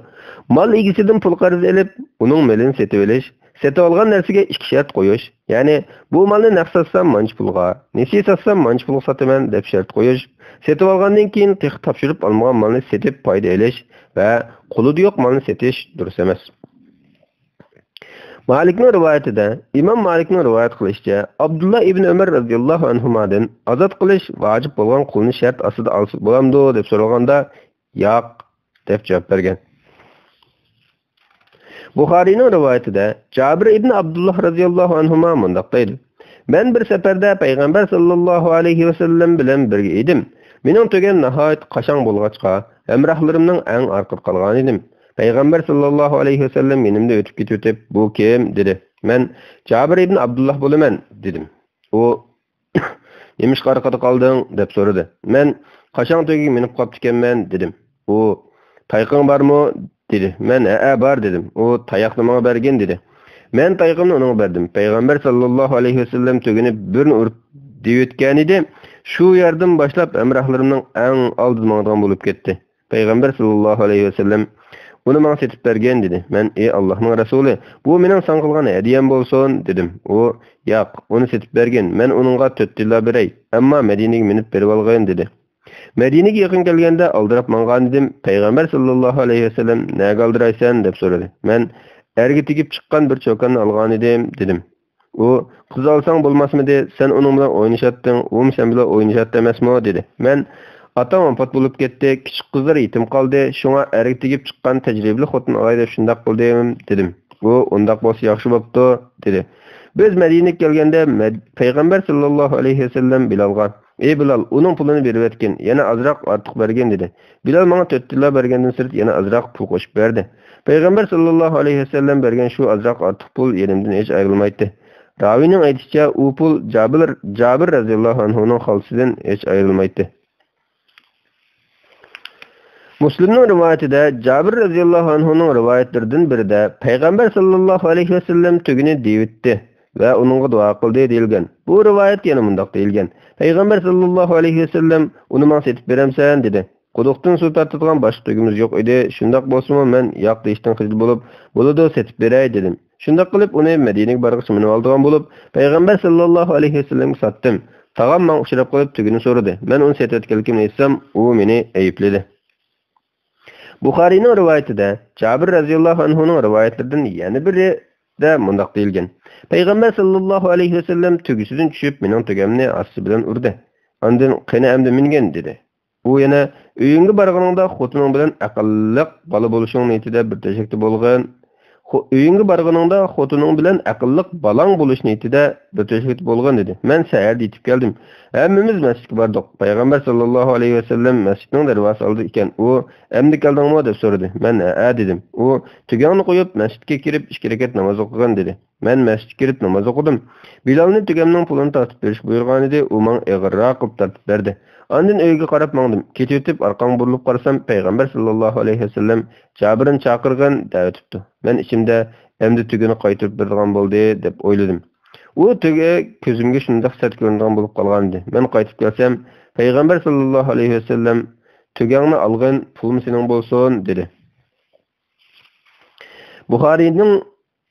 مال ئىگىسىدىن پۇل قەرز ئېلىپ، ئۇنىڭ مېلىنى سېتىۋېلىش، سېتىۋالغان نەرسىگە ئىككى شەرت قويۇش، يەنى بۇ مالنى نەق ساتسام مانچە پۇلغا، نېسىۋە ساتسام مانچە پۇلغا ساتىمەن، دەپ شەرت قويۇش، سېتىۋالغاندىن كېيىن تېخى تاپشۇرۇپ ئالمىغان مالنى سېتىپ پايدا ئېلىش ۋە قولىدا يوق مالنى سېتىش دۇرۇس ئەمەس. مالىكنىڭ رىۋايىتىدە، ئىمام مالىكنىڭ رىۋايەت قىلىشىچە، ئابدۇللا ئىبن ئۆمەر رەزىياللاھۇ ئەنھۇمادىن ئازاد قىلىش ۋاجىپ بولغان قۇلنى شەرت ئاستىدا ئالسا بولامدۇ دەپ سورالغاندا، ياق، دەپ جاۋاب بەرگەن. بۇخارىينىڭ رىۋايىتىدە جابىر ئىبن ئابدۇللا رەزىياللاھۇ ئەنھۇما مۇنداق دەيدۇ: مەن بىر سەپەردە پەيغەمبەر ساللاللاھۇ ئەلەيھى ۋەسەللەم بىلەن بىرگە ئىدىم. مېنىڭ تۆگەم ناھايىتى قاشاڭ بولغاچقا، ھەمراھلىرىمنىڭ ئەڭ ئارقىدا قالغانىدىم. پەيغەمبەر ساللاللاھۇ ئەلەيھى ۋەسەللەم يېنىمدا ئۆتۈپ كېتىۋېتىپ، بۇ كىم؟ دېدى. مەن جابىر ئىبن ئابدۇللا بولىمەن، دېدىم. ئۇ نېمىشقا ئارقىدا قالدىڭ؟ دەپ سورىدى. مەن قاشاڭ تۆگىگە مىنىپ قاپتىكەنمەن، دېدىم. ئۇ تايىقىڭ بارمۇ؟ دېدى. مەن ھەئە، بار، دېدىم. ئۇ تاياقنى ماڭا بەرگىن، دېدى. مەن تايىقىمنى ئۇنىڭغا بەردىم. پەيغەمبەر ساللاللاھۇ ئەلەيھى ۋەسەللەم تۆگىنى بىرنى ئۇرۇپ دېۋىتكەنىدى. شۇ يەردىن باشلاپ ھەمراھلىرىمنىڭ ئەڭ ئالدىدا ماڭىدىغان بولۇپ كەتتى. پەيغەمبەر ساللاللاھۇ ئەلەيھى ۋەسەللەم ئۇنى ماڭا سېتىپ بەرگىن، دېدى. مەن ئى ئاللاھنىڭ رەسۇلى، بۇ مېنىڭ ساڭا قىلغان ھەدىيەم بولسۇن، دېدىم. ئۇ ياق، ئۇنى سېتىپ بەرگىن، مەن ئۇنىڭغا تۆت تىللا بېرەي، ئەمما مەدىنىگە مىنىپ بېرىۋالغىن، دېدى. مەدىنىگە يېقىن كەلگەندە ئالدىراپ ماڭغانىدىم، پەيغەمبەر ساللاللاھۇ ئەلەيھى ۋەسەللەم نەگە ئالدىرايسەن دەپ سورىدى. مەن ئەرگە تېگىپ چىققان بىر چوكاننى ئالغانىدىم، دېدىم. ئۇ قىز ئالساڭ بولماسمىدى، سەن ئۇنىڭ بىلەن ئوينىشاتتىڭ، ئۇمۇ سەن بىلەن ئوينىشاتتى ئەمەسمۇ؟ دېدى. مەن ئاتام ۋاپات بولۇپ كەتتى، كىچىك قىزلار يېتىم قالدى، شۇڭا ئەرگە تېگىپ چىققان تەجرىبىلىك خوتۇن ئالاي دەپ شۇنداق قىلدىم، دېدىم. ئۇ ئۇنداق بولسا ياخشى بوپتۇ، دېدى. بىز مەدىنىگە كەلگەندە مەد-، پەيغەمبەر ساللاللاھۇ ئەلەيھى ۋەسەللەم بىلالغا، ئى بىلال، ئۇنىڭ پۇلىنى بېرىۋەتكىن، يەنە ئازراق ئارتۇق بەرگىن، دېدى. بىلال ماڭا تۆت تىللا بەرگەندىن سىرت يەنە ئازراق پۇل قوشۇپ بەردى. پەيغەمبەر ساللاللاھۇ ئەلەيھى ۋەسەللەم بەرگەن شۇ ئازراق ئارتۇق پۇل يېنىمدىن ھېچ ئايرىلمايتتى. راۋىينىڭ ئېيتىشىچە، ئۇ پۇل جابىر، جابىر رەزىياللاھۇ ئەنھۇنىڭ خالتىسىدىن ھېچ ئايرىلمايتتى. مۇسلىمنىڭ رىۋايىتىدە جابىر رەزىياللاھۇ ئەنھۇنىڭ رىۋايەتلىرىدىن بىرىدە پەيغەمبەر ساللاللاھۇ ئەلەيھى ۋەسەللەم تۈگىنى دېۋىتتى ۋە ئۇنىڭغا دۇئا قىلدى دېيىلگەن. بۇ رىۋايەت يەنە مۇنداق دېيىلگەن: پەيغەمبەر ساللاللاھۇ ئەلەيھى ۋەسەللەم ئۇنى ماڭا سېتىپ بېرەمسەن؟ دېدى. قۇدۇقتىن سۇ تارتىدىغان باشقا تۆگىمىز يوق ئىدى. شۇنداق بولسىمۇ مەن ياق دېيىشتىن خىجىل بولۇپ، بولىدۇ، سېتىپ بېرەي، دېدىم. شۇنداق قىلىپ ئۇنى مەدىنىگە بارغىچە مىنىۋالىدىغان بولۇپ، پەيغەمبەر ساللاللاھۇ ئەلەيھى ۋەسەللەمگە ساتتىم. تاغام ماڭا ئۇچراپ قېلىپ تۈگىنى سورىدى. مەن ئۇنى سېتىۋەتكەنلىكىمنى ئېيتسام، ئۇ مېنى ئەيىبلىدى. بۇخارىينىڭ رىۋايىتىدە، جابىر رەزىياللاھۇ ئەنھۇنىڭ رىۋايەتلىرىدىن يەنە بىرىدە مۇنداق دېيىلگەن: پەيغەمبەر ساللاللاھۇ ئەلەيھى ۋەسەللەم تۆگىسىدىن چۈشۈپ، مېنىڭ تۆگەمنى ھاسىسى بىلەن ئۇردى. ئاندىن، قېنى ئەمدى مىنگىن، دېدى. ئۇ يەنە، ئۆيۈڭگە بارغىنىڭدا خوتۇنۇڭ بىلەن ئەقىللىق بالا بولۇشۇڭ نىيىتىدە بىر تۆشەكتە بولغىن. خو-، ئۆيۈڭگە بارغىنىڭدا خوتۇنۇڭ بىلەن ئەقىللىق بالاڭ بولۇش نىيىتىدە بىر تۆشەكتە بولغىن، دېدى. مەن سەھەردە يېتىپ كەلدىم. ھەممىمىز مەسچىتكە باردۇق. پەيغەمبەر ساللاللاھۇ ئەلەيھى ۋەسەللەم مەسچىتنىڭ دەرۋازىسى ئالدىدا ئىكەن. ئۇ، ئەمدى كەلدىڭمۇ؟ دەپ سورىدى. مەن، ھەئە، دېدىم. ئۇ، تۆگەڭنى قويۇپ، مەسچىتكە كىرىپ، ئىككى رەكەت ناماز ئوقۇغىن، دېدى. مەن مەسچىتكە كىرىپ ناماز ئوقۇدۇم. بىلالنى تۆگەمنىڭ پۇلىنى تارتىپ بېرىشكە بۇيرۇغانىدى، ئۇ ماڭا ئېغىرراق قىلىپ تارتىپ بەردى. ئاندىن ئۆيگە قاراپ ماڭدىم. كېتىۋېتىپ ئارقامغا بۇرۇلۇپ قارىسام، پەيغەمبەر ساللاللاھۇ ئەلەيھى ۋەسەللەم جابىرنى چاقىرغىن دەۋېتىپتۇ. مەن ئىچىمدە، ئەمدى تۆگىنى قايتۇرۇپ بېرىدىغان بولدى، دەپ ئويلىدىم. ئۇ تۆگە كۆزۈمگە شۇنداق سەت كۆرۈنىدىغان بولۇپ قالغانىدى. مەن قايتىپ كەلسەم، پەيغەمبەر ساللاللاھۇ ئەلەيھى ۋەسەللەم، تۆگەڭنى ئالغىن، پۇلمۇ سېنىڭ بولسۇن، دېدى. بۇخارىينىڭ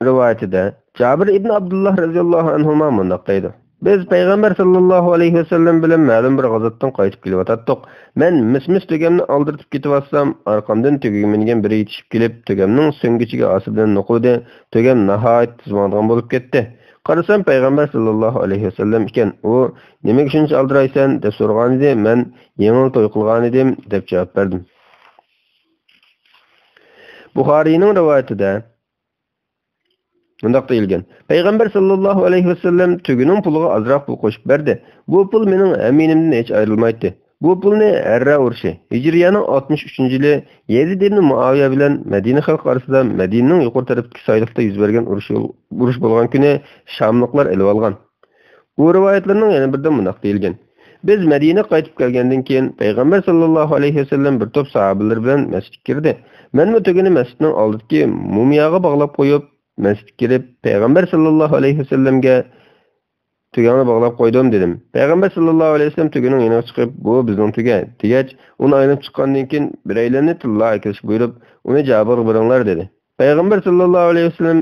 رىۋايىتىدە جابىر ئىبن ئابدۇللا رەزىياللاھۇ ئەنھۇما مۇنداق دەيدۇ: بىز پەيغەمبەر ساللاللاھۇ ئەلەيھى ۋەسەللەم بىلەن مەلۇم بىر غازاتتىن قايتىپ كېلىۋاتاتتۇق. مەن مىس-مىس تۆگەمنى ئالدىرىتىپ كېتىۋاتسام، ئارقامدىن تۆگىگە مىنگەن بىرى يېتىشىپ كېلىپ، تۆگەمنىڭ سۆڭگىچىگە ھاسا بىلەن نوقۇلىدى. تۆگەم ناھايىتى تېز ماڭىدىغان بولۇپ كەتتى. قارىسام، پەيغەمبەر ساللاللاھۇ ئەلەيھى ۋەسەللەم ئىكەن. ئۇ، نېمىگە شۇنچە ئالدىرايسەن؟ دەپ سورىغانىدى. مەن، يېڭىلا توي قىلغانىدىم، دەپ جاۋاب بەردىم. بۇخارىينىڭ رىۋايىتىدە مۇنداق دېيىلگەن: پەيغەمبەر ساللاللاھۇ ئەلەيھى ۋەسەللەم تۆگىنىڭ پۇلىغا ئازراق پۇل قوشۇپ بەردى. بۇ پۇل مېنىڭ ئەمىنىمدىن ھېچ ئايرىلمايتتى. بۇ پۇلنى ھەررا ئۇرۇشى، ھىجرىيەنىڭ ئاتمىش ئۈچىنچى يىلى يەزىد ئىبن مۇئاۋىيە بىلەن مەدىنە خەلقى ئارىسىدا مەدىنىنىڭ يۇقىرى تەرىپىدىكى سايلىقتا يۈز بەرگەن ئۇرۇش، ئۇرۇش بولغان كۈنى شاملىقلار ئېلىۋالغان. بۇ رىۋايەتلەرنىڭ يەنە بىرىدە مۇنداق دېيىلگەن: بىز مەدىنىگە قايتىپ كەلگەندىن كېيىن، پەيغەمبەر ساللاللاھۇ ئەلەيھى ۋەسەللەم بىر توپ ساھابىلىرى بىلەن مەسچىتكە كىردى. مەنمۇ تۆگىنى مەسچىتنىڭ ئالدىدىكى مۇمىياغا باغلاپ قويۇپ، مەسچىتكە كىرىپ، پەيغەمبەر ساللاللاھۇ ئەلەيھى ۋەسەللەمگە، تۆگەڭنى باغلاپ قويدۇم، دېدىم. پەيغەمبەر ساللاللاھۇ ئەلەيھى ۋەسەللەم تۆگىنىڭ يېنىغا چىقىپ، بۇ بىزنىڭ تۆگە، دېگەچ، ئۇنى ئايلىنىپ چىققاندىن كېيىن، بىرەيلەننى تىللا ئەكېلىشكە بۇيرۇپ، ئۇنى جابىرغا بېرىڭلار، دېدى. پەيغەمبەر ساللاللاھۇ ئەلەيھى ۋەسەللەم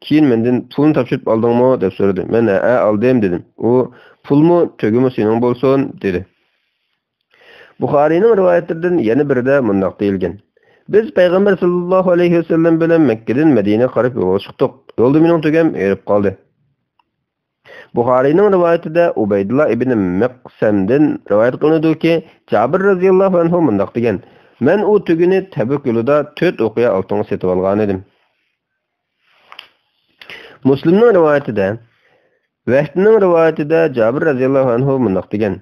كېيىن مەندىن، پۇلنى تاپشۇرۇپ ئالدىڭمۇ؟ دەپ سورىدى. مەن، ھەئە، ئالدىم، دېدىم. ئۇ، پۇلمۇ، تۆگىمۇ سېنىڭ بولسۇن، دېدى. بۇخارىينىڭ رىۋايەتلىرىدىن يەنە بىرىدە مۇنداق دېيىلگەن: بىز پەيغەمبەر ساللاللاھۇ ئەلەيھى ۋەسەللەم بىلەن مەككىدىن مەدىنىگە قاراپ يولغا چىقتۇق. يولدا مېنىڭ تۆگەم ھېرىپ قالدى. بۇخارىينىڭ رىۋايىتىدە ئۇبەيدۇللا ئىبنى مىقسەمدىن رىۋايەت قىلىنىدۇكى، جابىر رەزىياللاھۇ ئەنھۇ مۇنداق دېگەن: مەن ئۇ تۆگىنى تەبۈك يولىدا تۆت ئوقيا ئالتۇنغا سېتىۋالغانىدىم. مۇسلىمنىڭ رىۋايىتىدە، ۋەھبنىڭ رىۋايىتىدە جابىر رەزىياللاھۇ ئەنھۇ مۇنداق دېگەن: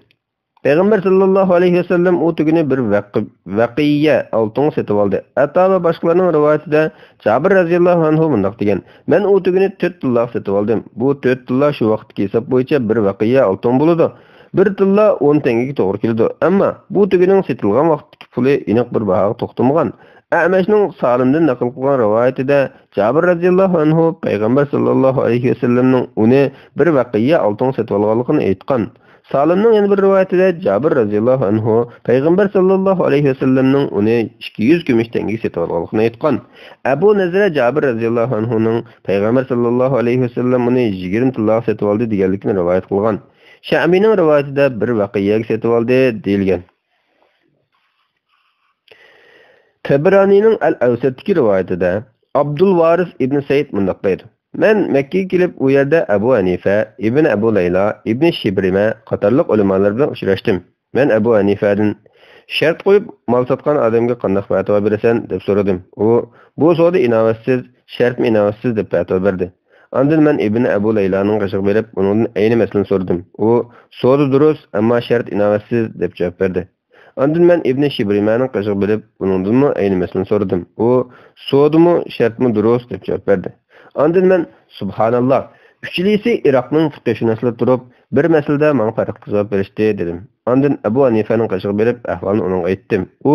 پەيغەمبەر ساللاللاھۇ ئەلەيھى ۋەسەللەم ئۇ تۆگىنى بىر ۋەقى-، ۋەقىيە ئالتۇنغا سېتىۋالدى. ئەتا ۋە باشقىلارنىڭ رىۋايىتىدە جابىر رەزىياللاھۇ ئەنھۇ مۇنداق دېگەن: مەن ئۇ تۆگىنى تۆت تىللاغا سېتىۋالدىم. بۇ تۆت تىللا شۇ ۋاقىتتىكى ھېساب بويىچە بىر ۋەقىيە ئالتۇن بولىدۇ. بىر تىللا ئون تەڭگىگە توغرا كېلىدۇ. ئەمما بۇ تۆگىنىڭ سېتىلغان ۋاقىتتىكى پۇلى ئېنىق بىر باھاغا توختىمىغان. ئەمەشنىڭ سالىمدىن نەقىل قىلغان رىۋايىتىدە جابىر رەزىياللاھۇ ئەنھۇ پەيغەمبەر ساللاللاھۇ ئەلەيھى ۋەسەللەمنىڭ ئۇنى بىر ۋەقىيە ئالتۇنغا سېتىۋالغانلىقىنى ئېيتقان. سالىمنىڭ يەنە بىر رىۋايىتىدە جابىر رەزىياللاھۇ ئەنھۇ پەيغەمبەر ساللاللاھۇ ئەلەيھى ۋەسەللەمنىڭ ئۇنى ئىككى يۈز كۈمۈش تەڭگىگە سېتىۋالغانلىقىنى ئېيتقان. ئەبۇ نەزرە جابىر رەزىياللاھۇ ئەنھۇنىڭ پەيغەمبەر ساللاللاھۇ ئەلەيھى ۋەسەللەم ئۇنى يىگىرمە تىللاغا سېتىۋالدى دېگەنلىكىنى رىۋايەت قىلغان. شەئبىنىڭ رىۋايىتىدە بىر ۋەقىيەگە سېتىۋالدى دېيىلگەن. تەبرانىنىڭ ئەل ئەۋسەتتىكى رىۋايىتىدە ئابدۇل ۋارىس ئىبن سەئىد مۇنداق دەيدۇ: مەن مەككىگە كېلىپ، ئۇ يەردە ئەبۇ ھەنىفە، ئىبن ئەبۇ لەيلا، ئىبن شىبرىمە قاتارلىق ئۆلىمالار بىلەن ئۇچراشتىم. مەن ئەبۇ ھەنىفەدىن، شەرت قويۇپ مال ساتقان ئادەمگە قانداق پەتىۋا بېرىسەن؟ دەپ سورىدىم. ئۇ، بۇ سودا ئىناۋەتسىز، شەرتمۇ ئىناۋەتسىز، دەپ پەتىۋا بېرىدى. ئاندىن مەن ئىبن ئەبۇ لەيلانىڭ قېشىغا بېرىپ، ئۇنىڭدىن ئەينى مەسىلىنى سورىدىم. ئۇ، سودا دۇرۇس، ئەمما شەرت ئىناۋەتسىز، دەپ جاۋاب بەردى. ئاندىن مەن ئىبنى شىبرىمەنىڭ قېشىغا بېرىپ، ئۇنىڭدىنمۇ ئەينى مەسىلىنى سورىدىم. ئۇ، سودىمۇ، شەرتمۇ دۇرۇس، دەپ جاۋاب بەردى. ئاندىن مەن، سۇبھاناللا، ئۈچىلىسى ئىراقنىڭ پىقىھشۇناسلىرى تۇرۇپ، بىر مەسىلىدە ماڭا پەرقلىق جاۋاب بېرىشتى، دېدىم. ئاندىن ئەبۇ ھەنىفەنىڭ قېشىغا بېرىپ، ئەھۋالنى ئۇنىڭغا ئېيتتىم. ئۇ،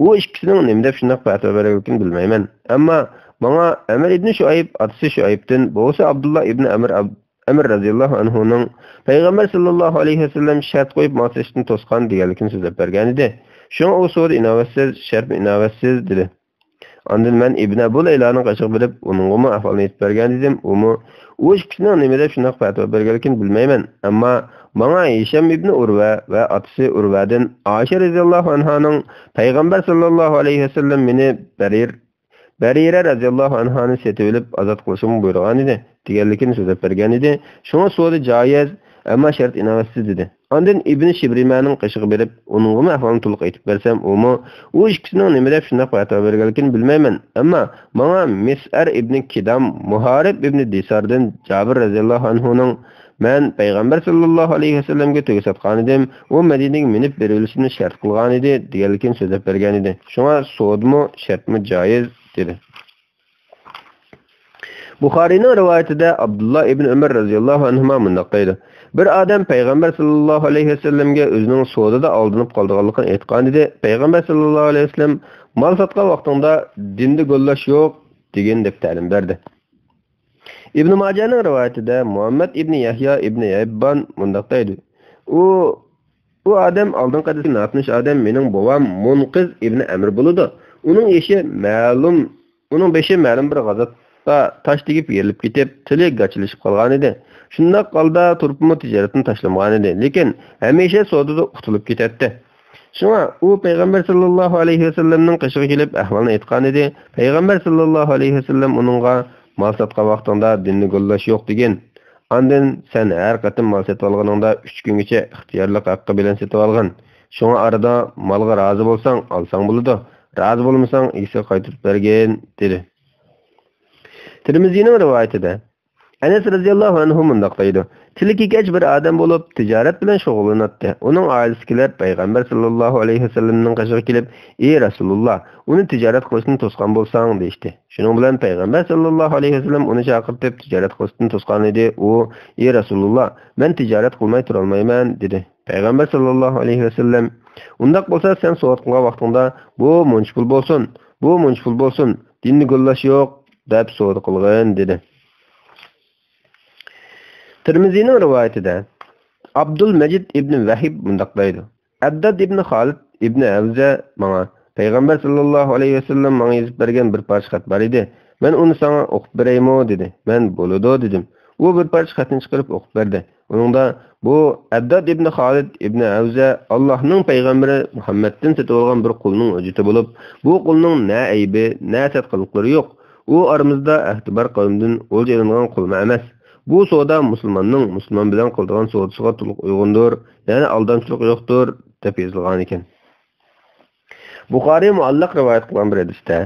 ئۇ ئىككىسىنىڭ نېمە دەپ شۇنداق پەتىۋا بەرگەنلىكىنى بىلمەيمەن. ئەمما ماڭا ئەمىر ئىبنى شۇئەيب، ئاتىسى شۇئەيبتىن، بوۋىسى ئابدۇللا ئىبنى ئەمر ئەب-، ئەمر رەزىياللاھۇ ئەنھۇنىڭ پەيغەمبەر ساللاللاھۇ ئەلەيھى ۋەسەللەم شەرت قويۇپ مال سېتىشنى توسقان دېگەنلىكىنى سۆزلەپ بەرگەنىدى. شۇڭا ئۇ سودا ئىناۋەتسىز، شەرتمۇ ئىناۋەتسىز، دېدى. ئاندىن مەن ئىبن ئەبۇ لەيلانىڭ قېشىغا بېرىپ، ئۇنىڭغىمۇ ئەھۋالنى ئېيتىپ بەرگەنىدىم. ئۇمۇ، ئۇ ئىككىسىنىڭ نېمە دەپ شۇنداق پەتىۋا بەرگەنلىكىنى بىلمەيمەن. ئەمما ماڭا ھىشام ئىبن ئۇرۋە ۋە ئاتىسى ئۇرۋەدىن ئائىشە رەزىياللاھۇ ئەنھانىڭ پەيغەمبەر ساللاللاھۇ ئەلەيھى ۋەسەللەم مېنى بەرىر-، بەرىرە رەزىياللاھۇ ئەنھانى سېتىۋېلىپ ئازاد قىلىشىمغا بۇيرۇغانىدى، دېگەنلىكىنى سۆزلەپ بەرگەنىدى. شۇڭا سودا جايىز، ئەمما شەرت ئىناۋەتسىز، دېدى. ئاندىن ئىبنى شىبرىمەنىڭ قېشىغا بېرىپ، ئۇنىڭغىمۇ ئەھۋالنى تولۇق ئېيتىپ بەرسەم، ئۇمۇ، ئۇ ئىككىسىنىڭ نېمە دەپ شۇنداق پەتىۋا بەرگەنلىكىنى بىلمەيمەن. ئەمما ماڭا مىسئەر ئىبنى كىدام، مۇھارىب ئىبنى دىساردىن جابىر رەزىياللاھۇ ئەنھۇنىڭ، مەن پەيغەمبەر ساللاللاھۇ ئەلەيھى ۋەسەللەمگە تۆگە ساتقانىدىم، ئۇ مەدىنىگە مىنىپ بېرىۋېلىشىمنى شەرت قىلغانىدى، دېگەنلىكىنى سۆزلەپ بەرگەنىدى. شۇڭا سودىمۇ، شەرتمۇ جايىز، دېدى. بۇخارىينىڭ رىۋايىتىدە ئابدۇللا ئىبن ئۆمەر رەزىياللاھۇ ئەنھۇما مۇنداق دەيدۇ: بىر ئادەم پەيغەمبەر ساللاللاھۇ ئەلەيھى ۋەسەللەمگە ئۆزىنىڭ سودىدا ئالدىنىپ قالىدىغانلىقىنى ئېيتقانىدى. پەيغەمبەر ساللاللاھۇ ئەلەيھى ۋەسەللەم، مال ساتقان ۋاقتىڭدا دىندا گوللاش يوق، دېگىن، دەپ تەلىم بەردى. ئىبن ماجانىڭ رىۋايىتىدە مۇھەممەد ئىبن يەھيا ئىبن ھىببان مۇنداق دەيدۇ: ئۇ، ئۇ ئادەم ئالدىنقى ھەدىستىكى ناتونۇش ئادەم مېنىڭ بوۋام مۇنقىز ئىبن ئەمر بولىدۇ. ئۇنىڭ ئېشى مەلۇم، ئۇنىڭ بېشى مەلۇم بىر غازاتتا تاش تېگىپ يېرىلىپ كېتىپ، تىلى گاچىلىشىپ قالغانىدى. شۇنداق ھالدا تۇرۇپمۇ تىجارەتنى تاشلىمىغانىدى، لېكىن ھەمىشە سودىدا ئۇتۇلۇپ كېتەتتى. شۇڭا ئۇ پەيغەمبەر ساللاللاھۇ ئەلەيھى ۋەسەللەمنىڭ قېشىغا كېلىپ ئەھۋالنى ئېيتقانىدى. پەيغەمبەر ساللاللاھۇ ئەلەيھى ۋەسەللەم ئۇنىڭغا، مال ساتقان ۋاقتىڭدا دىننى گوللاش يوق، دېگىن. ئاندىن سەن ھەر قېتىم مال سېتىۋالغىنىڭدا ئۈچ كۈنگىچە ئىختىيارلىق ھەققى بىلەن سېتىۋالغىن. شۇڭا ئارىدا مالغا رازى بولساڭ ئالساڭ بولىدۇ، رازى بولمىساڭ ئىگىسىگە قايتۇرۇپ بەرگىن، دېدى. تىرمىزىنىڭ رىۋايىتىدە ئەنەس رەزىياللاھۇ ئەنھۇ مۇنداق دەيدۇ: تىلى كېكەچ بىر ئادەم بولۇپ، تىجارەت بىلەن شۇغۇللىناتتى. ئۇنىڭ ئائىلىسىدىكىلەر پەيغەمبەر ساللاللاھۇ ئەلەيھى ۋەسەللەمنىڭ قېشىغا كېلىپ، ئى رەسۇلۇللا، ئۇنى تىجارەت قىلىشتىن توسقان بولساڭ، دېيىشتى. شۇنىڭ بىلەن پەيغەمبەر ساللاللاھۇ ئەلەيھى ۋەسەللەم ئۇنى چاقىرتىپ، تىجارەت قىلىشتىن توسقانىدى. ئۇ، ئى رەسۇلۇللا، مەن تىجارەت قىلماي تۇرالمايمەن، دېدى. پەيغەمبەر ساللاللاھۇ ئەلەيھى ۋەسەللەم، ئۇنداق بولسا سەن سودا قىلغان ۋاقتىڭدا، بۇ مۇنچە پۇل بولسۇن، بۇ مۇنچە پۇل بولسۇن، دىننى گوللاش يوق، دەپ سودا قىلغىن، دېدى. تىرمىزىنىڭ رىۋايىتىدە ئابدۇلمەجىد ئىبنى ۋەھىب مۇنداق دەيدۇ: ئەبداد ئىبنى خالىد ئىبنى ھەۋزە ماڭا، پەيغەمبەر ساللاللاھۇ ئەلەيھى ۋەسەللەم ماڭا يېزىپ بەرگەن بىر پارچە خەت بار ئىدى. مەن ئۇنى ساڭا ئوقۇپ بېرەيمۇ؟ دېدى. مەن بولىدۇ، دېدىم. ئۇ بىر پارچە خەتنى چىقىرىپ ئوقۇپ بەردى. ئۇنىڭدا، بۇ ئەبداد ئىبنى خالىد ئىبنى ھەۋزە ئاللاھنىڭ پەيغەمبىرى مۇھەممەدتىن سېتىۋالغان بىر قۇلنىڭ ھۆججىتى بولۇپ، بۇ قۇلنىڭ نە ئەيىبى، نە سەت قىلىقلىرى يوق. ئۇ ئارىمىزدا ئەھدى بار قەۋمدىن ئولجا ئېلىنغان قۇلمۇ ئەمەس. بۇ سودا مۇسۇلماننىڭ مۇسۇلمان بىلەن قىلىدىغان سودىسىغا تولۇق ئۇيغۇندۇر، يەنى ئالدامچىلىق يوقتۇر، دەپ يېزىلغانىكەن. بۇخارىي مۇئەللەق رىۋايەت قىلغان بىر ھەدىستە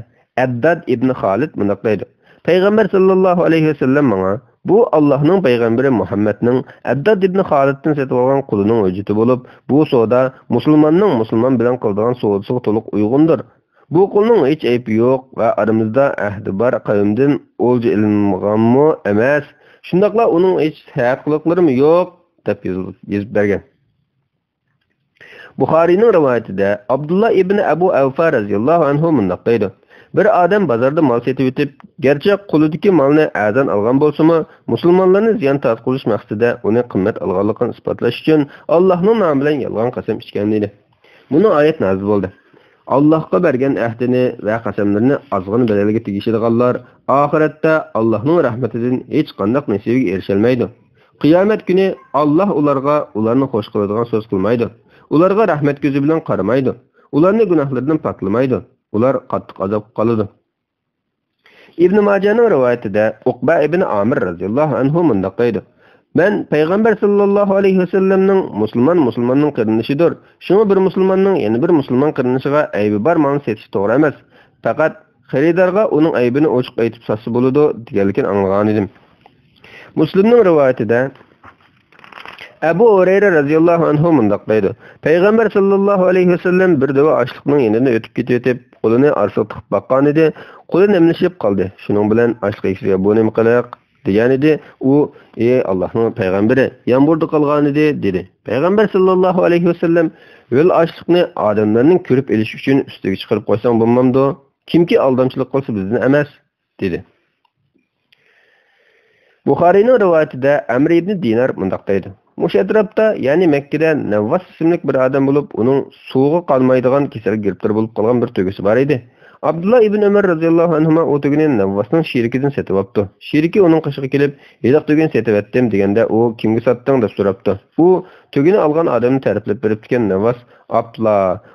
ئەبداد ئىبنى خالىد مۇنداق دەيدۇ: پەيغەمبەر ساللاللاھۇ ئەلەيھى ۋەسەللەم ماڭا، بۇ ئاللاھنىڭ پەيغەمبىرى مۇھەممەدنىڭ ئەبداد ئىبنى خالىدتىن سېتىۋالغان قۇلىنىڭ ھۆججىتى بولۇپ، بۇ سودا مۇسۇلماننىڭ مۇسۇلمان بىلەن قىلىدىغان سودىسىغا تولۇق ئۇيغۇندۇر. بۇ قۇلنىڭ ھېچ ئەيىبى يوق ۋە ئارىمىزدا ئەھدى بار قەۋمدىن ئولجا ئېلىنغانمۇ ئەمەس. شۇنداقلا ئۇنىڭ ھېچ سەت قىلىقلىرىمۇ يوق، دەپ يېزىپ، يېزىپ بەرگەن. بۇخارىينىڭ رىۋايىتىدە ئابدۇللا ئىبنى ئەبۇ ئەۋفا رەزىياللاھۇ ئەنھۇ مۇنداق دەيدۇ: بىر ئادەم بازاردا مال سېتىۋېتىپ، گەرچە قولىدىكى مالنى ئەرزان ئالغان بولسىمۇ، مۇسۇلمانلارنى زىيان تارتقۇزۇش مەقسىتىدە ئۇنى قىممەت ئالغانلىقىنى ئىسپاتلاش ئۈچۈن ئاللاھنىڭ نامى بىلەن يالغان قەسەم ئىچكەن ئىدى. بۇنىڭ ئايەت نازىل بولدى. ئاللاھقا بەرگەن ئەھدىنى ۋە قەسەملىرىنى ئازغىنە بەدەلگە تېگىشىدىغانلار ئاخىرەتتە ئاللاھنىڭ رەھمىتىدىن ھېچقانداق نېسىۋىگە ئېرىشەلمەيدۇ. قىيامەت كۈنى ئاللاھ ئۇلارغا ئۇلارنى خوش قىلىدىغان سۆز قىلمايدۇ. ئۇلارغا رەھمەت كۆزى بىلەن قارىمايدۇ. ئۇلارنى گۇناھلىرىدىن پاكلىمايدۇ. ئۇلار قاتتىق ئازابقا قالىدۇ. ئىبنى ماجانىڭ رىۋايىتىدە ئۇقبە ئىبنى ئامىر رەزىياللاھۇ ئەنھۇ مۇنداق دەيدۇ: مەن پەيغەمبەر ساللاللاھۇ ئەلەيھى ۋەسەللەمنىڭ، مۇسۇلمان مۇسۇلماننىڭ قېرىندىشىدۇر. شۇڭا بىر مۇسۇلماننىڭ يەنە بىر مۇسۇلمان قېرىندىشىغا ئەيىبى بار مالنى سېتىشى توغرا ئەمەس. پەقەت خېرىدارغا ئۇنىڭ ئەيىبىنى ئوچۇق ئېيتىپ ساتسا بولىدۇ، دېگەنلىكىنى ئاڭلىغانىدىم. مۇسلىمنىڭ رىۋايىتىدە ئەبۇ ھۇرەيرە رەزىياللاھۇ ئەنھۇ مۇنداق دەيدۇ: پەيغەمبەر ساللاللاھۇ ئەلەيھى ۋەسەللەم بىر دۆۋە ئاشلىقنىڭ يېنىدىن ئۆتۈپ كېتىۋېتىپ، قولىنى ئارىسىغا تىقىپ باققانىدى، قولى نەملىشىپ قالدى. شۇنىڭ بىلەن ئاشلىق ئىگىسىگە: بۇ نېمە قىلىق؟ دېگەنىدى. ئۇ، ئى ئاللاھنىڭ پەيغەمبىرى، يامغۇردا قالغانىدى، دېدى. پەيغەمبەر ساللاللاھۇ ئەلەيھى ۋەسەللەم، ھۆل ئاشلىقنى ئادەملەرنىڭ كۆرۈپ ئېلىشى ئۈچۈن ئۈستىگە چىقىرىپ قويساڭ بولمامدۇ؟ كىمكى ئالدامچىلىق قىلسا بىزدىن ئەمەس، دېدى. بۇخارىينىڭ رىۋايىتىدە ئەمر ئىبنى دىنار مۇنداق دەيدۇ: مۇشۇ ئەتراپتا، يەنى مەككىدە نەۋۋاس ئىسىملىك بىر ئادەم بولۇپ، ئۇنىڭ سۇغا قانمايدىغان كېسەلگە گىرىپتار بولۇپ قالغان بىر تۆگىسى بار ئىدى. ئابدۇللا ئىبن ئۆمەر رەزىياللاھۇ ئەنھۇما ئۇ تۆگىنى نەۋۋاسنىڭ شېرىكىدىن سېتىۋاپتۇ. شېرىكى ئۇنىڭ قېشىغا كېلىپ، ھېلىقى تۆگىنى سېتىۋەتتىم، دېگەندە ئۇ، كىمگە ساتتىڭ؟ دەپ سوراپتۇ. ئۇ تۆگىنى ئالغان ئادەمنى تەرىپلەپ بېرىپتىكەن. نەۋۋاس، ئاپلا،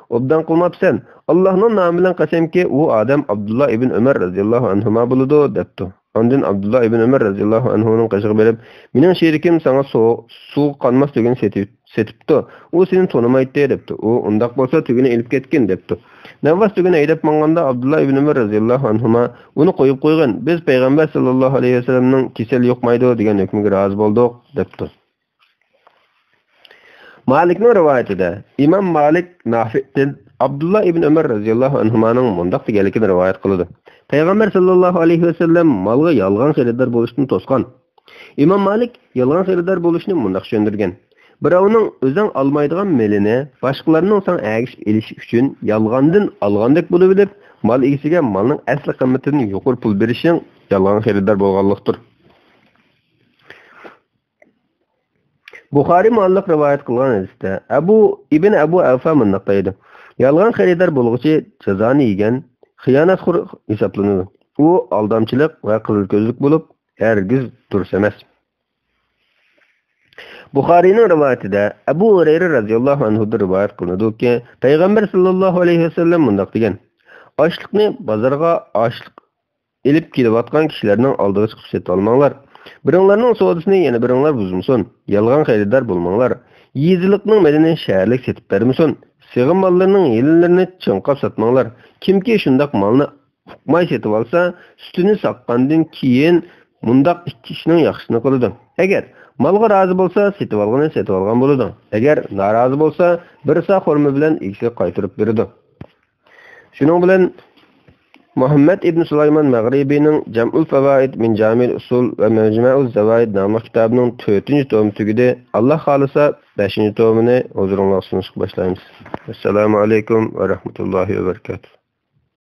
ئوبدان قىلماپسەن! ئاللاھنىڭ نامى بىلەن قەسەمكى، ئۇ ئادەم ئابدۇللا ئىبن ئۆمەر رەزىياللاھۇ ئەنھۇما بولىدۇ، دەپتۇ. ئاندىن ئابدۇللا ئىبن ئۆمەر رەزىياللاھۇ ئەنھۇنىڭ قېشىغا بېرىپ، مېنىڭ شېرىكىم ساڭا سۇ-، سۇغا قانماس تۆگىنى سېتىپ-، سېتىپتۇ. ئۇ سېنى تونۇمايتتى، دەپتۇ. ئۇ، ئۇنداق بولسا تۆگىنى ئېلىپ كەتكىن، دەپتۇ. نەۋۋاس تۆگىنى ھەيدەپ ماڭغاندا ئابدۇللا ئىبن ئۆمەر رەزىياللاھۇ ئەنھۇما، ئۇنى قويۇپ قويغىن، بىز پەيغەمبەر ساللاللاھۇ ئەلەيھى ۋەسەللەمنىڭ كېسەل يۇقمايدۇ دېگەن ھۆكمىگە رازى بولدۇق، دەپتۇ. مالىكنىڭ رىۋايىتىدە، ئىمام مالىك نافىئتىن ئابدۇللا ئىبن ئۆمەر رەزىياللاھۇ ئەنھۇمانىڭ مۇنداق دېگەنلىكىنى رىۋايەت قىلىدۇ: پەيغەمبەر ساللاللاھۇ ئەلەيھى ۋەسەللەم مالغا يالغان خېرىدار بولۇشتىن توسقان. ئىمام مالىك يالغان خېرىدار بولۇشنى مۇنداق چۈشەندۈرگەن: بىراۋنىڭ ئۆزۈڭ ئالمايدىغان مېلىنى باشقىلارنىڭ ساڭا ئەگىشىپ ئېلىشى ئۈچۈن يالغاندىن ئالغاندەك بولۇۋېلىپ، مال ئىگىسىگە مالنىڭ ئەسلى قىممىتىدىن يۇقىرى پۇل بېرىشىڭ يالغان خېرىدار بولغانلىقتۇر. بۇخارىي مۇئەللەق رىۋايەت قىلغان ھەدىستە ئەبۇ، ئىبن ئەبۇ ئەۋفا مۇنداق دەيدۇ: يالغان خېرىدار بولغۇچى جازانى يېگەن خىيانەتخور ھېسابلىنىدۇ. ئۇ ئالدامچىلىق ۋە قىزىل كۆزلۈك بولۇپ، ھەرگىز دۇرۇس ئەمەس. بۇخارىينىڭ رىۋايىتىدە ئەبۇ ھۇرەيرە رەزىياللاھۇ ئەنھۇدىن رىۋايەت قىلىنىدۇكى، پەيغەمبەر ساللاللاھۇ ئەلەيھى ۋەسەللەم مۇنداق دېگەن: ئاشلىقنى بازارغا ئاشلىق ئېلىپ كېلىۋاتقان كىشىلەرنىڭ ئالدىغا چىقىپ سېتىۋالماڭلار. بىرىڭلارنىڭ سودىسىنى يەنە بىرىڭلار بۇزمىسۇن. يالغان خېرىدار بولماڭلار. يېزىلىقنىڭ مېلىنى شەھەرلىك سېتىپ بەرمىسۇن. سېغىن ماللىرىنىڭ يېلىنلىرىنى چىڭقاپ ساتماڭلار. كىمكى شۇنداق مالنى ئۇقماي سېتىۋالسا، سۈتىنى ساققاندىن كېيىن مۇنداق ئىككى ئىشنىڭ ياخشىسىنى قىلىدۇ. ئەگەر مالغا رازى بولسا، سېتىۋالغىنى سېتىۋالغان بولىدۇ. ئەگەر نارازى بولسا، بىر سا خورما بىلەن ئىگىسىگە قايتۇرۇپ بېرىدۇ. شۇنىڭ بىلەن مۇھەممەد ئىبن سۇلايمان مەغرىبىنىڭ جەمئۇل فەۋائىد مىن جامىل ئۇسۇل ۋە مەجمەئۇز زەۋائىد ناملىق كىتابىنىڭ تۆتىنچى تومى تۈگىدى. ئاللا خالىسا، بەشىنچى تومىنى ھۇزۇرۇڭلارغا سۇنۇشقا باشلايمىز. ئەسسالامۇ ئەلەيكۇم ۋە رەھمەتۇللاھى ۋە بەرىكاتۇھ.